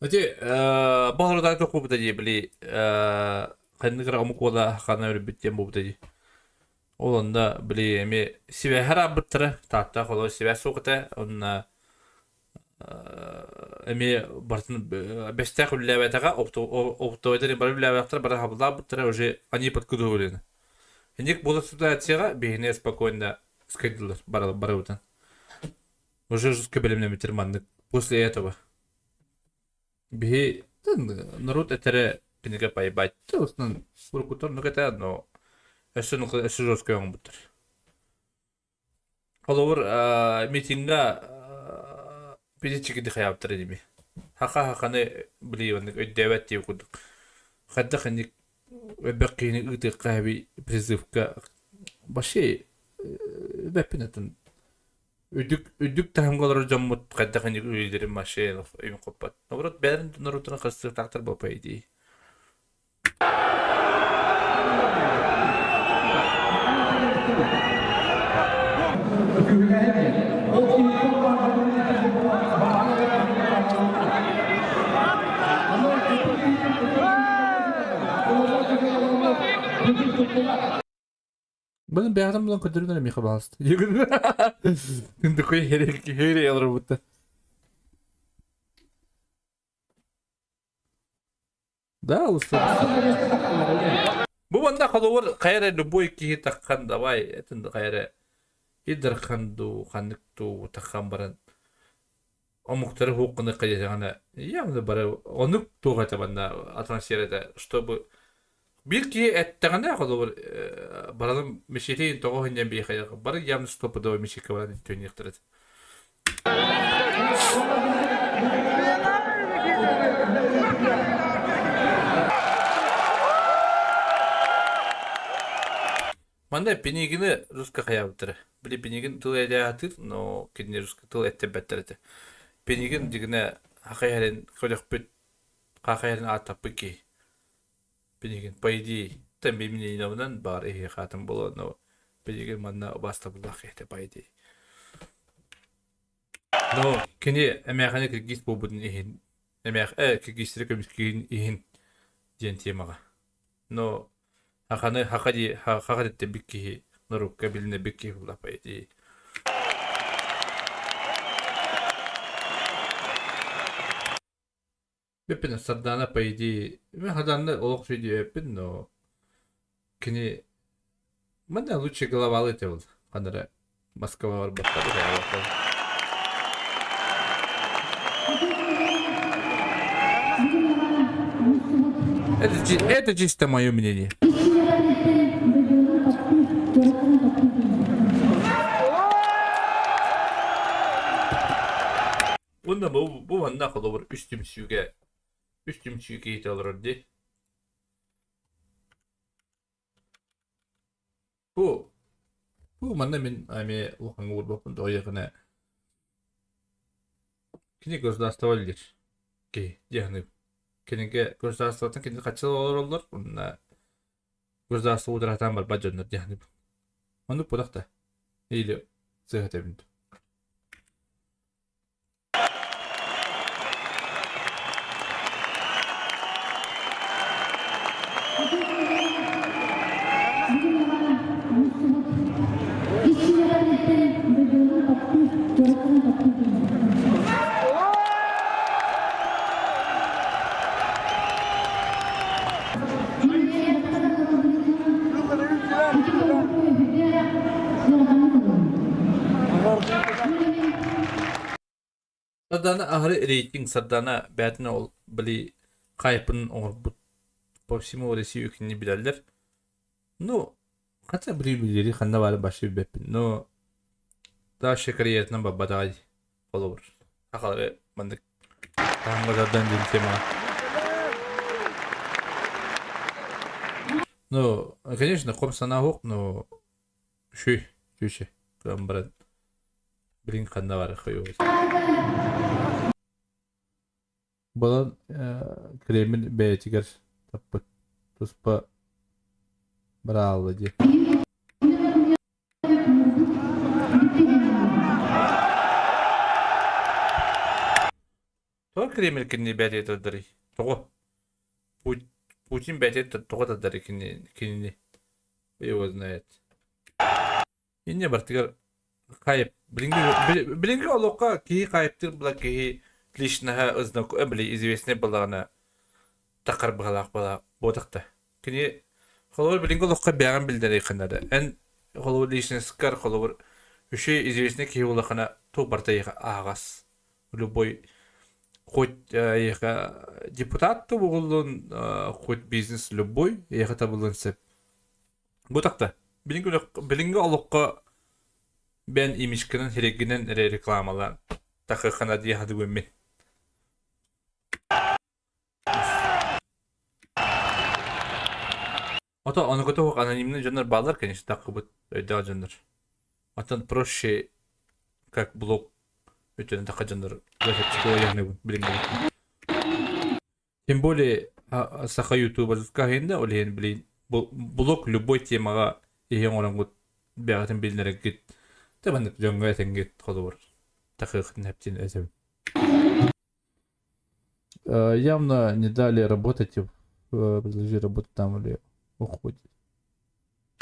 B: Ити баҕарда тохпупута дии били ханнык эрэ омук уола ханна өлбүт диэн буолбута дии. Ол онно били эми сибээһэ араабыттара Таатта холо сибээс суох этэ онно эмиэ барытын бэстээх үлэлээбэтэҕэ оптовайдар бары үлэлээбэтэхтэрэ бары хабылаабыттара уже они подкудували. Инник буола ситуацияҕа биһини спокойно скайдылар барыбытын. Уже жестко бэлэмнэммиттэр маннык после этого. Биһи народ этэрэ кинигэ поебать. Основном уруккутан оннук этэ, но өссө өссө жестко оҥорбуттар. Холобур, митинга пидичики хайаабыттар иними. Хаха-хаханы били оннук өйдөөбөт диир курдук. Хайдах инник элбэх киһини ыытыахха эбий призывка вообще бэппин атын үрдүк үрдүк таһымга олорор дьоммут хайдах инник үлэлэрин вообще өйүн хоппот. Наоборот, бэйэлэрин норуоттарын харыстыахтаахтар буо по идее. Блин, бэйэтин булан көрдөрүнэр эмиэхэ баҕаласта. Такой херей олорбутта. Да, Бу манна холобур хайа эрэ любой киһи таххан давай этин хайа эрэ идархан дуу ханнык дуу таххан баран омуктары хууккуну хайыһаҕына явно бары онук туох этэ манна атмосфера этэ чтобы биир киһи эттэҕинэ холобур баралым мечетин тоҕо иһинньэн биэхэйэх бары явно стопудово мечетке баран түөнүөхтэр этэ. Манна Пинигини руска хайаабыттара. Били Пинигин тыл этээхтир, но кинини руска тыл эттэрбэттэр этэ. Пинигин дигинэ хахайарын көрөхпүт, хахайарын ааттаппыт киһи. Пинигин, по идее, там бимининабынан баар иһи хаатын буолуо, но Пинигин манна убаастабыллаах киһи по идее. Но кини эмээхини киргиз буолбутун иһин, эмээх киргизтери көмүскүүрүн иһин диэн темаҕа. Но Хаханы хаха дии хаха диттэрбит киһи норуокка билинэрбит киһи буолла по идее. Бүппүн Сардаана по идее мен Сардаана олох сүдүөппүн но кини манна лучше главалы этэ ол ханара Москва барбаттар Это чисто мое мнение. Уонна бу манна холобур үс түмсүүгэ үс түмсүү киһитэ олорор дии. Бу бу манна мин эмиэ улахаҥҥа уурбаппын тоҕо кини государство диир киһи дии Кинигэ государствоттан кини хаччы олороллор уонна государство утаратаан барбат дьоннор дии саныыбын. Оннук буолах да или сыыһа этэбин дуу. Сардаана аһары рейтинг Сардаана бэйэтин ол били хайпын оҥорбут по всему Россию кинини билэллэр. Ну, хотя били билери ханна баары башы билбэппин. Но дальше карьератынан барбатаҕа дии холобур. Сахалары маннык таһымҥа тардан диэн темаҕа. Ну, конечно, хом санаа суох, но үчүгэй, үчүгэй кыан баран билин ханна бары хойуобут. Балан Кремль бэйэтигэр таппыт туспа быраабыла дии. Тоҕо Кремль кинини бэйэтигэр тардарый? Тоҕо? Путин бэйэтигэр тоҕо тардарый кинини? Его знает. Инньэ барытыгар хайп билиҥҥи билиҥҥи олоххо киһи хайптыыр була киһи личноһа били известный буоллаҕына таххар быһалаах буола буотах да. Кини холобур билиҥҥи олоххо бэйэҕин биллэриэххин наада. Эн холобур личностькар холобур үчүгэй известный киһи буоллаххына туох барыта эйиэхэ аһаҕас. Любой хоть эйиэхэ депутат да буоллун, хоть бизнес любой эйиэхэ табыллыан сөп. Бу такта. Билиҥҥи олоххо бэйэн имиджкинэн, сирэйгинэн эрэ рекламалаан тахыаххына дии саныыбын мин. Ото ону кытта анонимный дьоннор бааллар, конечно, таххыбыт өйдөөх дьоннор. Оттон проще как блог өттүнэн тахха дьоннор билиҥҥи Тем более саха ютуберска иһиннэ, ол иһин блин блог любой темаҕа иһин оҥороҥҥут бэҕэтин билинэргит да маннык дьоҥҥо этэҥҥит холобур тахыахтын эптин этим. Явно не дали работать, предложили работать там или уходит.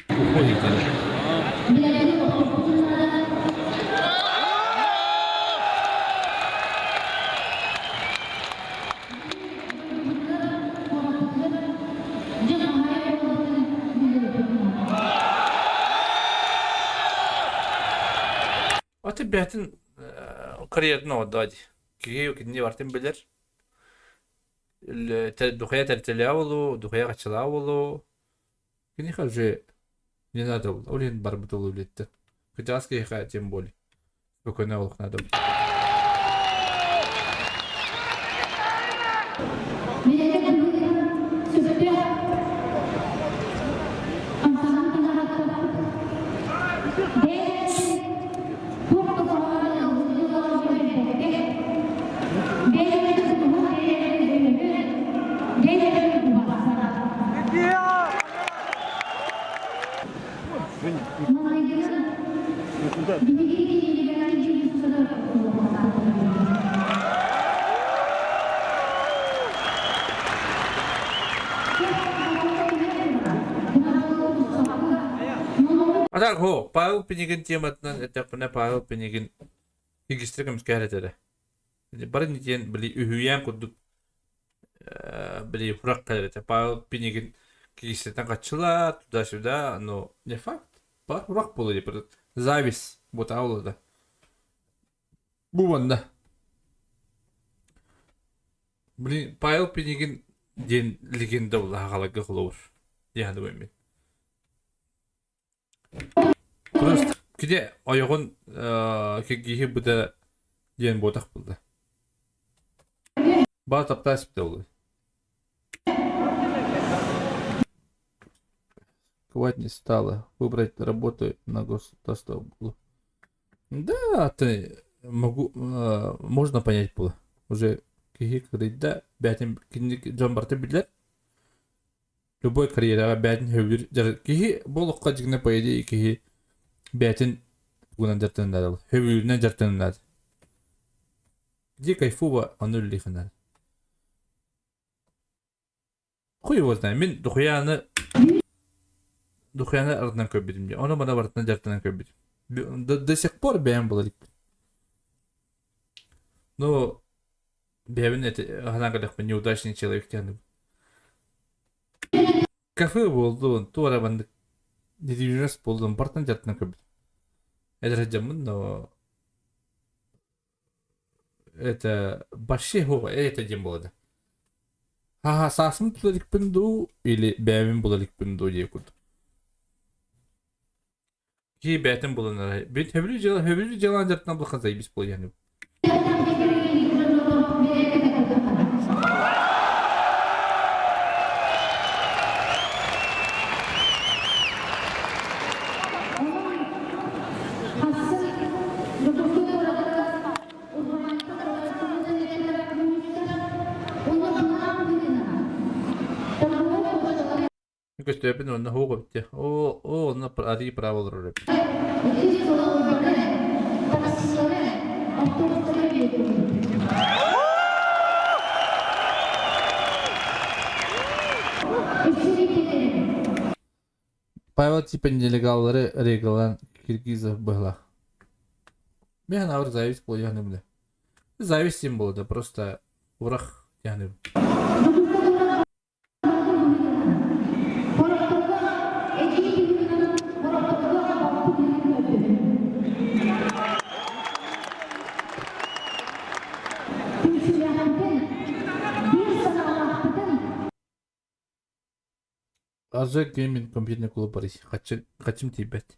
B: Уходите. бэйэтин карьератын оҥордоҕо дии. Киһи кинини барытын билэр. Духуйа тэрилтэлээх буолуо, духуйа хаччылаах буолуо. Киниэхэ уже не надо было. Ол иһин барбыт ол үлэттэн. Кырдьаҕас киһиэхэ тем более. Спокойно олох надо было. А так, хо, Павел Пинигин тематынан эттэхпинэ, Павел Пинигин регистр көмүскэһэр этэ эрэ. Бары диэн били үһүйээн курдук били фрак кэлэр этэ. Павел Пинигин кигистэтэн хаччыла, туда-сюда, но не факт. Бар фрак буолуо диye Зависть бутаа буолуо Бу манна. Блин, Павел Пинигин диэн легенда буолла хааларга холобур. Диэн мин. Просто кини ойоҕун киһи быда диэн буотах булда. Баа таптаа испитэ буолуо. Кывать не стало. Выбрать работу на государство было. Да, ты могу, можно понять было. Уже киһи кырыйда, бээтин кини дьон барыта билэр. Любой карьераҕа бэйэтин сөбүлүүр дьарык киһи бу олоххо дьиҥнэ по идее киһи бэйэтин тугунан дьарыктанар сөбүлүүрүнэн дьарыктанар. Где кайфово, ону үллэхинэр. Хуй его знает. Мин духуяны духуяны ардынан көрбүтүм дии. Ону мана барытынан дьарыктанан көрбүтүм. До, до сих пор бэйэм була иликпин. Ну, бэйэбин ханаан көрдөхпүн неудачный человек диэн Кафе буоллун, туора маннык недвижимость буоллун, барытын дьарыктанан көрбүтүм. Эдэр сылдьаммын, но это вообще это диэн буолла. Ха-ха, саасын тула иликпин дуу или бэйэбин була иликпин дуу диye курдук. Киһи бэйэтин булунара. Бит хөбүлүү дьыала, хөбүлүү дьыалаан дьарыктанан булхан заебись буолуо Көстөөпүн уонна һуох эбит дии. Оо, оо, онно арыы право олорор эбит. Павел типа нелегаллары рейгалан Киргизов быһылаах. Мен ауыр зависть буолуохны билэ. Зависть символы да просто урах яны. Аза Гейминг компьютерный клуб Борис. Хотим, хотим тиийбэт.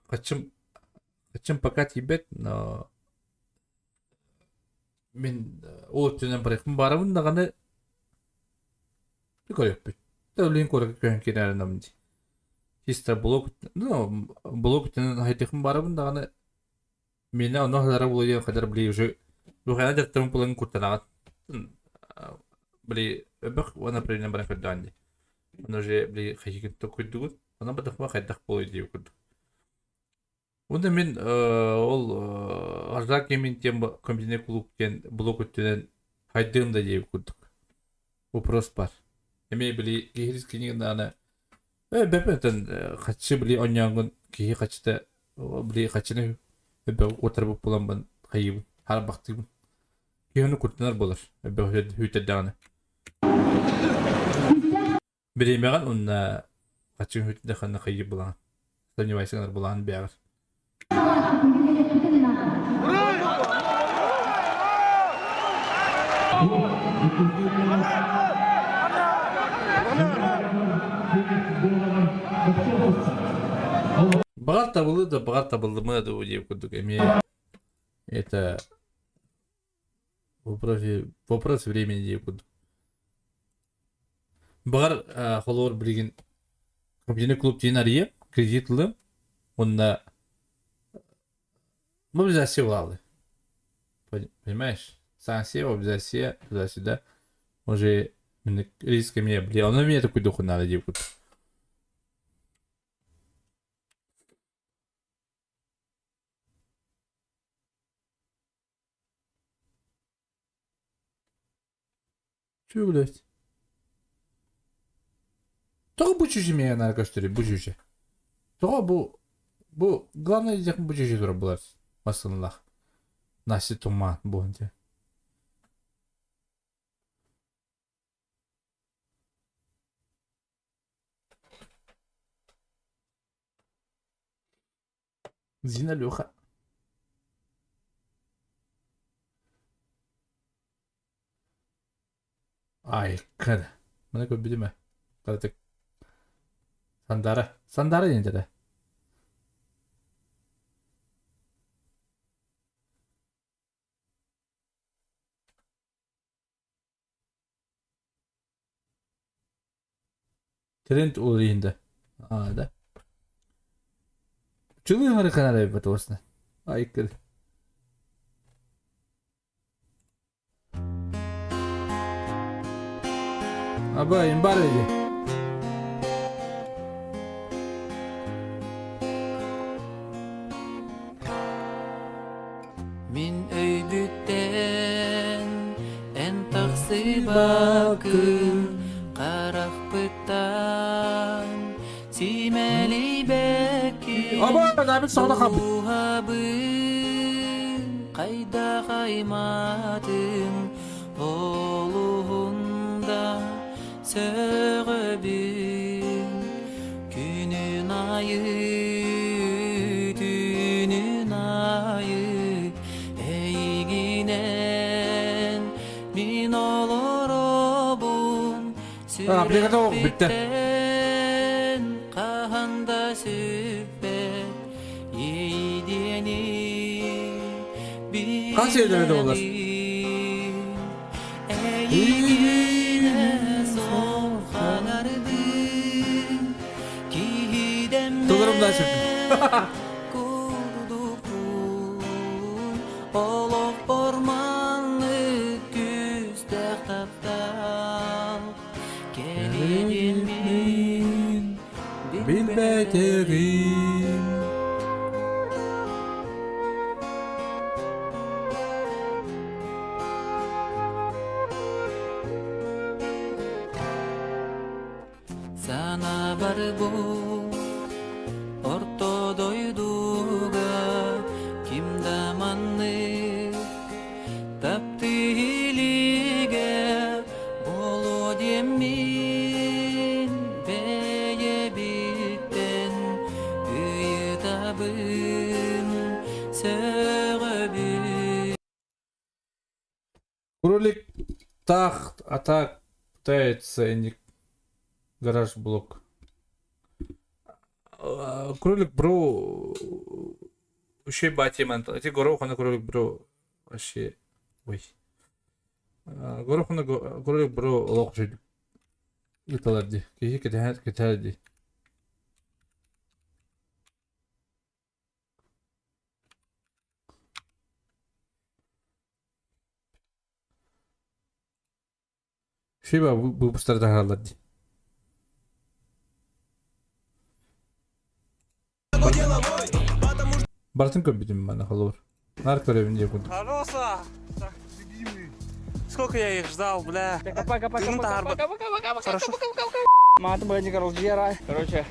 B: Хотим, хотим пока тиийбэт, но Мин ол өттүнэн барыахпын баарабын даҕаны көрүөхпүт. Өлүн куоракка көһөн киирэринэм дии. Чисто блок, ну, блок өттүнэн хайдыахпын баарабын даҕаны миэнэ онно аһара буолуо хадar били уже духана дьарыктарым булан куттанаҕын. Били өбөх уонна направление баран көрдөҕүн дии. Ону уже били хайыгын токуйдугут. Онон бадахма хайдах буолуой дии курдук. Уонна мин ол Арзак Емин диэн комбинат клуб диэн блок өттүнэн хайдыам да диэбит курдук. Вопрос бар. Эмиэ били киһи киниганы бэпэтэн хаччы били онньооҥҥун киһи хаччыта били хаччыны өбө утарбыт буламмын хайыыбын харбахтыыбын. Киһи ону куртанар буолар өбө хүүтэрдэҕинэ. Бириэмэҕин уонна хаччыҥ хүтүнэ ханна хайыы булаҕын? Сомневайся гынар булаҕын бэйэҕэр. Баҕар табыллы да, баҕар табыллымыа дуу диэбит курдук эмиэ это вопрос, вопрос времени диэбит курдук. Баҕар холобур билигин компьютерный клуб диэн арыйыам, кредит ылыам уонна мобилизация буолааллар. Понимаешь? Санкция, мобилизация, туда-сюда. Уже риск эмиэ, бля, ону эмиэ такой надо диэбит курдук. Чё, блядь? Тоҕо бу чүчү миэхэ наара көстөрүй, бу чүчү? Тоҕо бу бу главное диэхпин бу чүчү турар булар массыыналаах. Настя туман буолан дии. Зина Леха. Айкын. Маны көрбүтүм ээ. Кыратык. Сандара. Сандара диэн этэ. Тренд уларыйында. А, да. Чылы ыҥыры канарайбыт уосна. Айкыр. Аба, имбар эди.
G: Мин өйбүттэн эн тахсыбаккын харахпыттан симэлийбэккин Дууһабын хайдах аймаатыҥ олуһун да сөҕөбүн күнүн айы түүнүн айы эйигинэн мин олоробун сүрэхпиттэн хаһан да сүппэт иэйдиэни
B: Хас сиэдэрэ да болар? Тылларым да сүрдүм. Билбэтэҕим
G: Санаабар бу орто дойдуга ким да маннык таптыылигэ буолуо диэммин бэйэбиттэн ыйытабын сөҕөбүн
B: Кролик тахт, а так пытается не гараж блок. Кролик бро вообще батиман. Эти гороханы кролик бро вообще ой. Гороханы кролик бро олох жил. Ыталар ди. Киһи кэтэһэр кэтэһэр ди. Шиба выпустар таһаараллар дии. Барытын көрбүтүм маны холобур. Нар көрөбүн диye курдук.
J: Хороша! Так, любимый. Сколько я их ждал, бля.
F: Пока, пока, пока, пока, пока, пока, пока,
J: Хорошо.
F: пока, пока, пока. Мат Короче,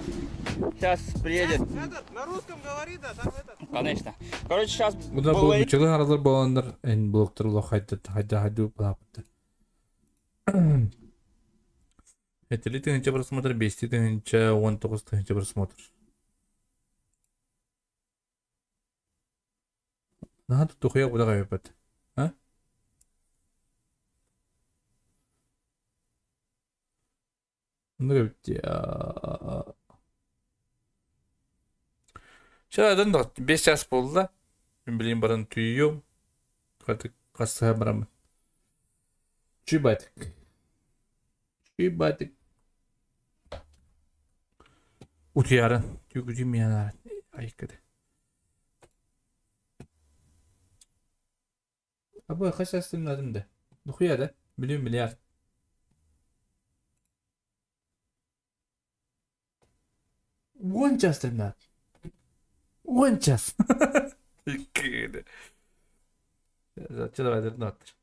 F: сейчас приедет.
J: На русском говори, да, там этот.
F: Конечно. Короче, сейчас
B: Буда бу нучалы аралар боланнар эн блоктор улах хайда хайда хайду балапты. Этили тыһыынча просмотр, бести тыһыынча, 19 тыһыынча просмотр. Наһаа тухуя куда кайбат. А? Оннук эбит дии. Чэ, атын да 5 час буолла. Мин билигин баран түүйүөм. Хатык хасыһа бараммын. Чуй-байтык. Чуй-байтык. Утуйарын. Түүгүтүм миэнаар. Айыккыды. Абы хас астымнадым да. Нухуя да? Миллион миллиард. Уонча астымнад. Уончас. Иккиде. Зачем давай дырнаттыр.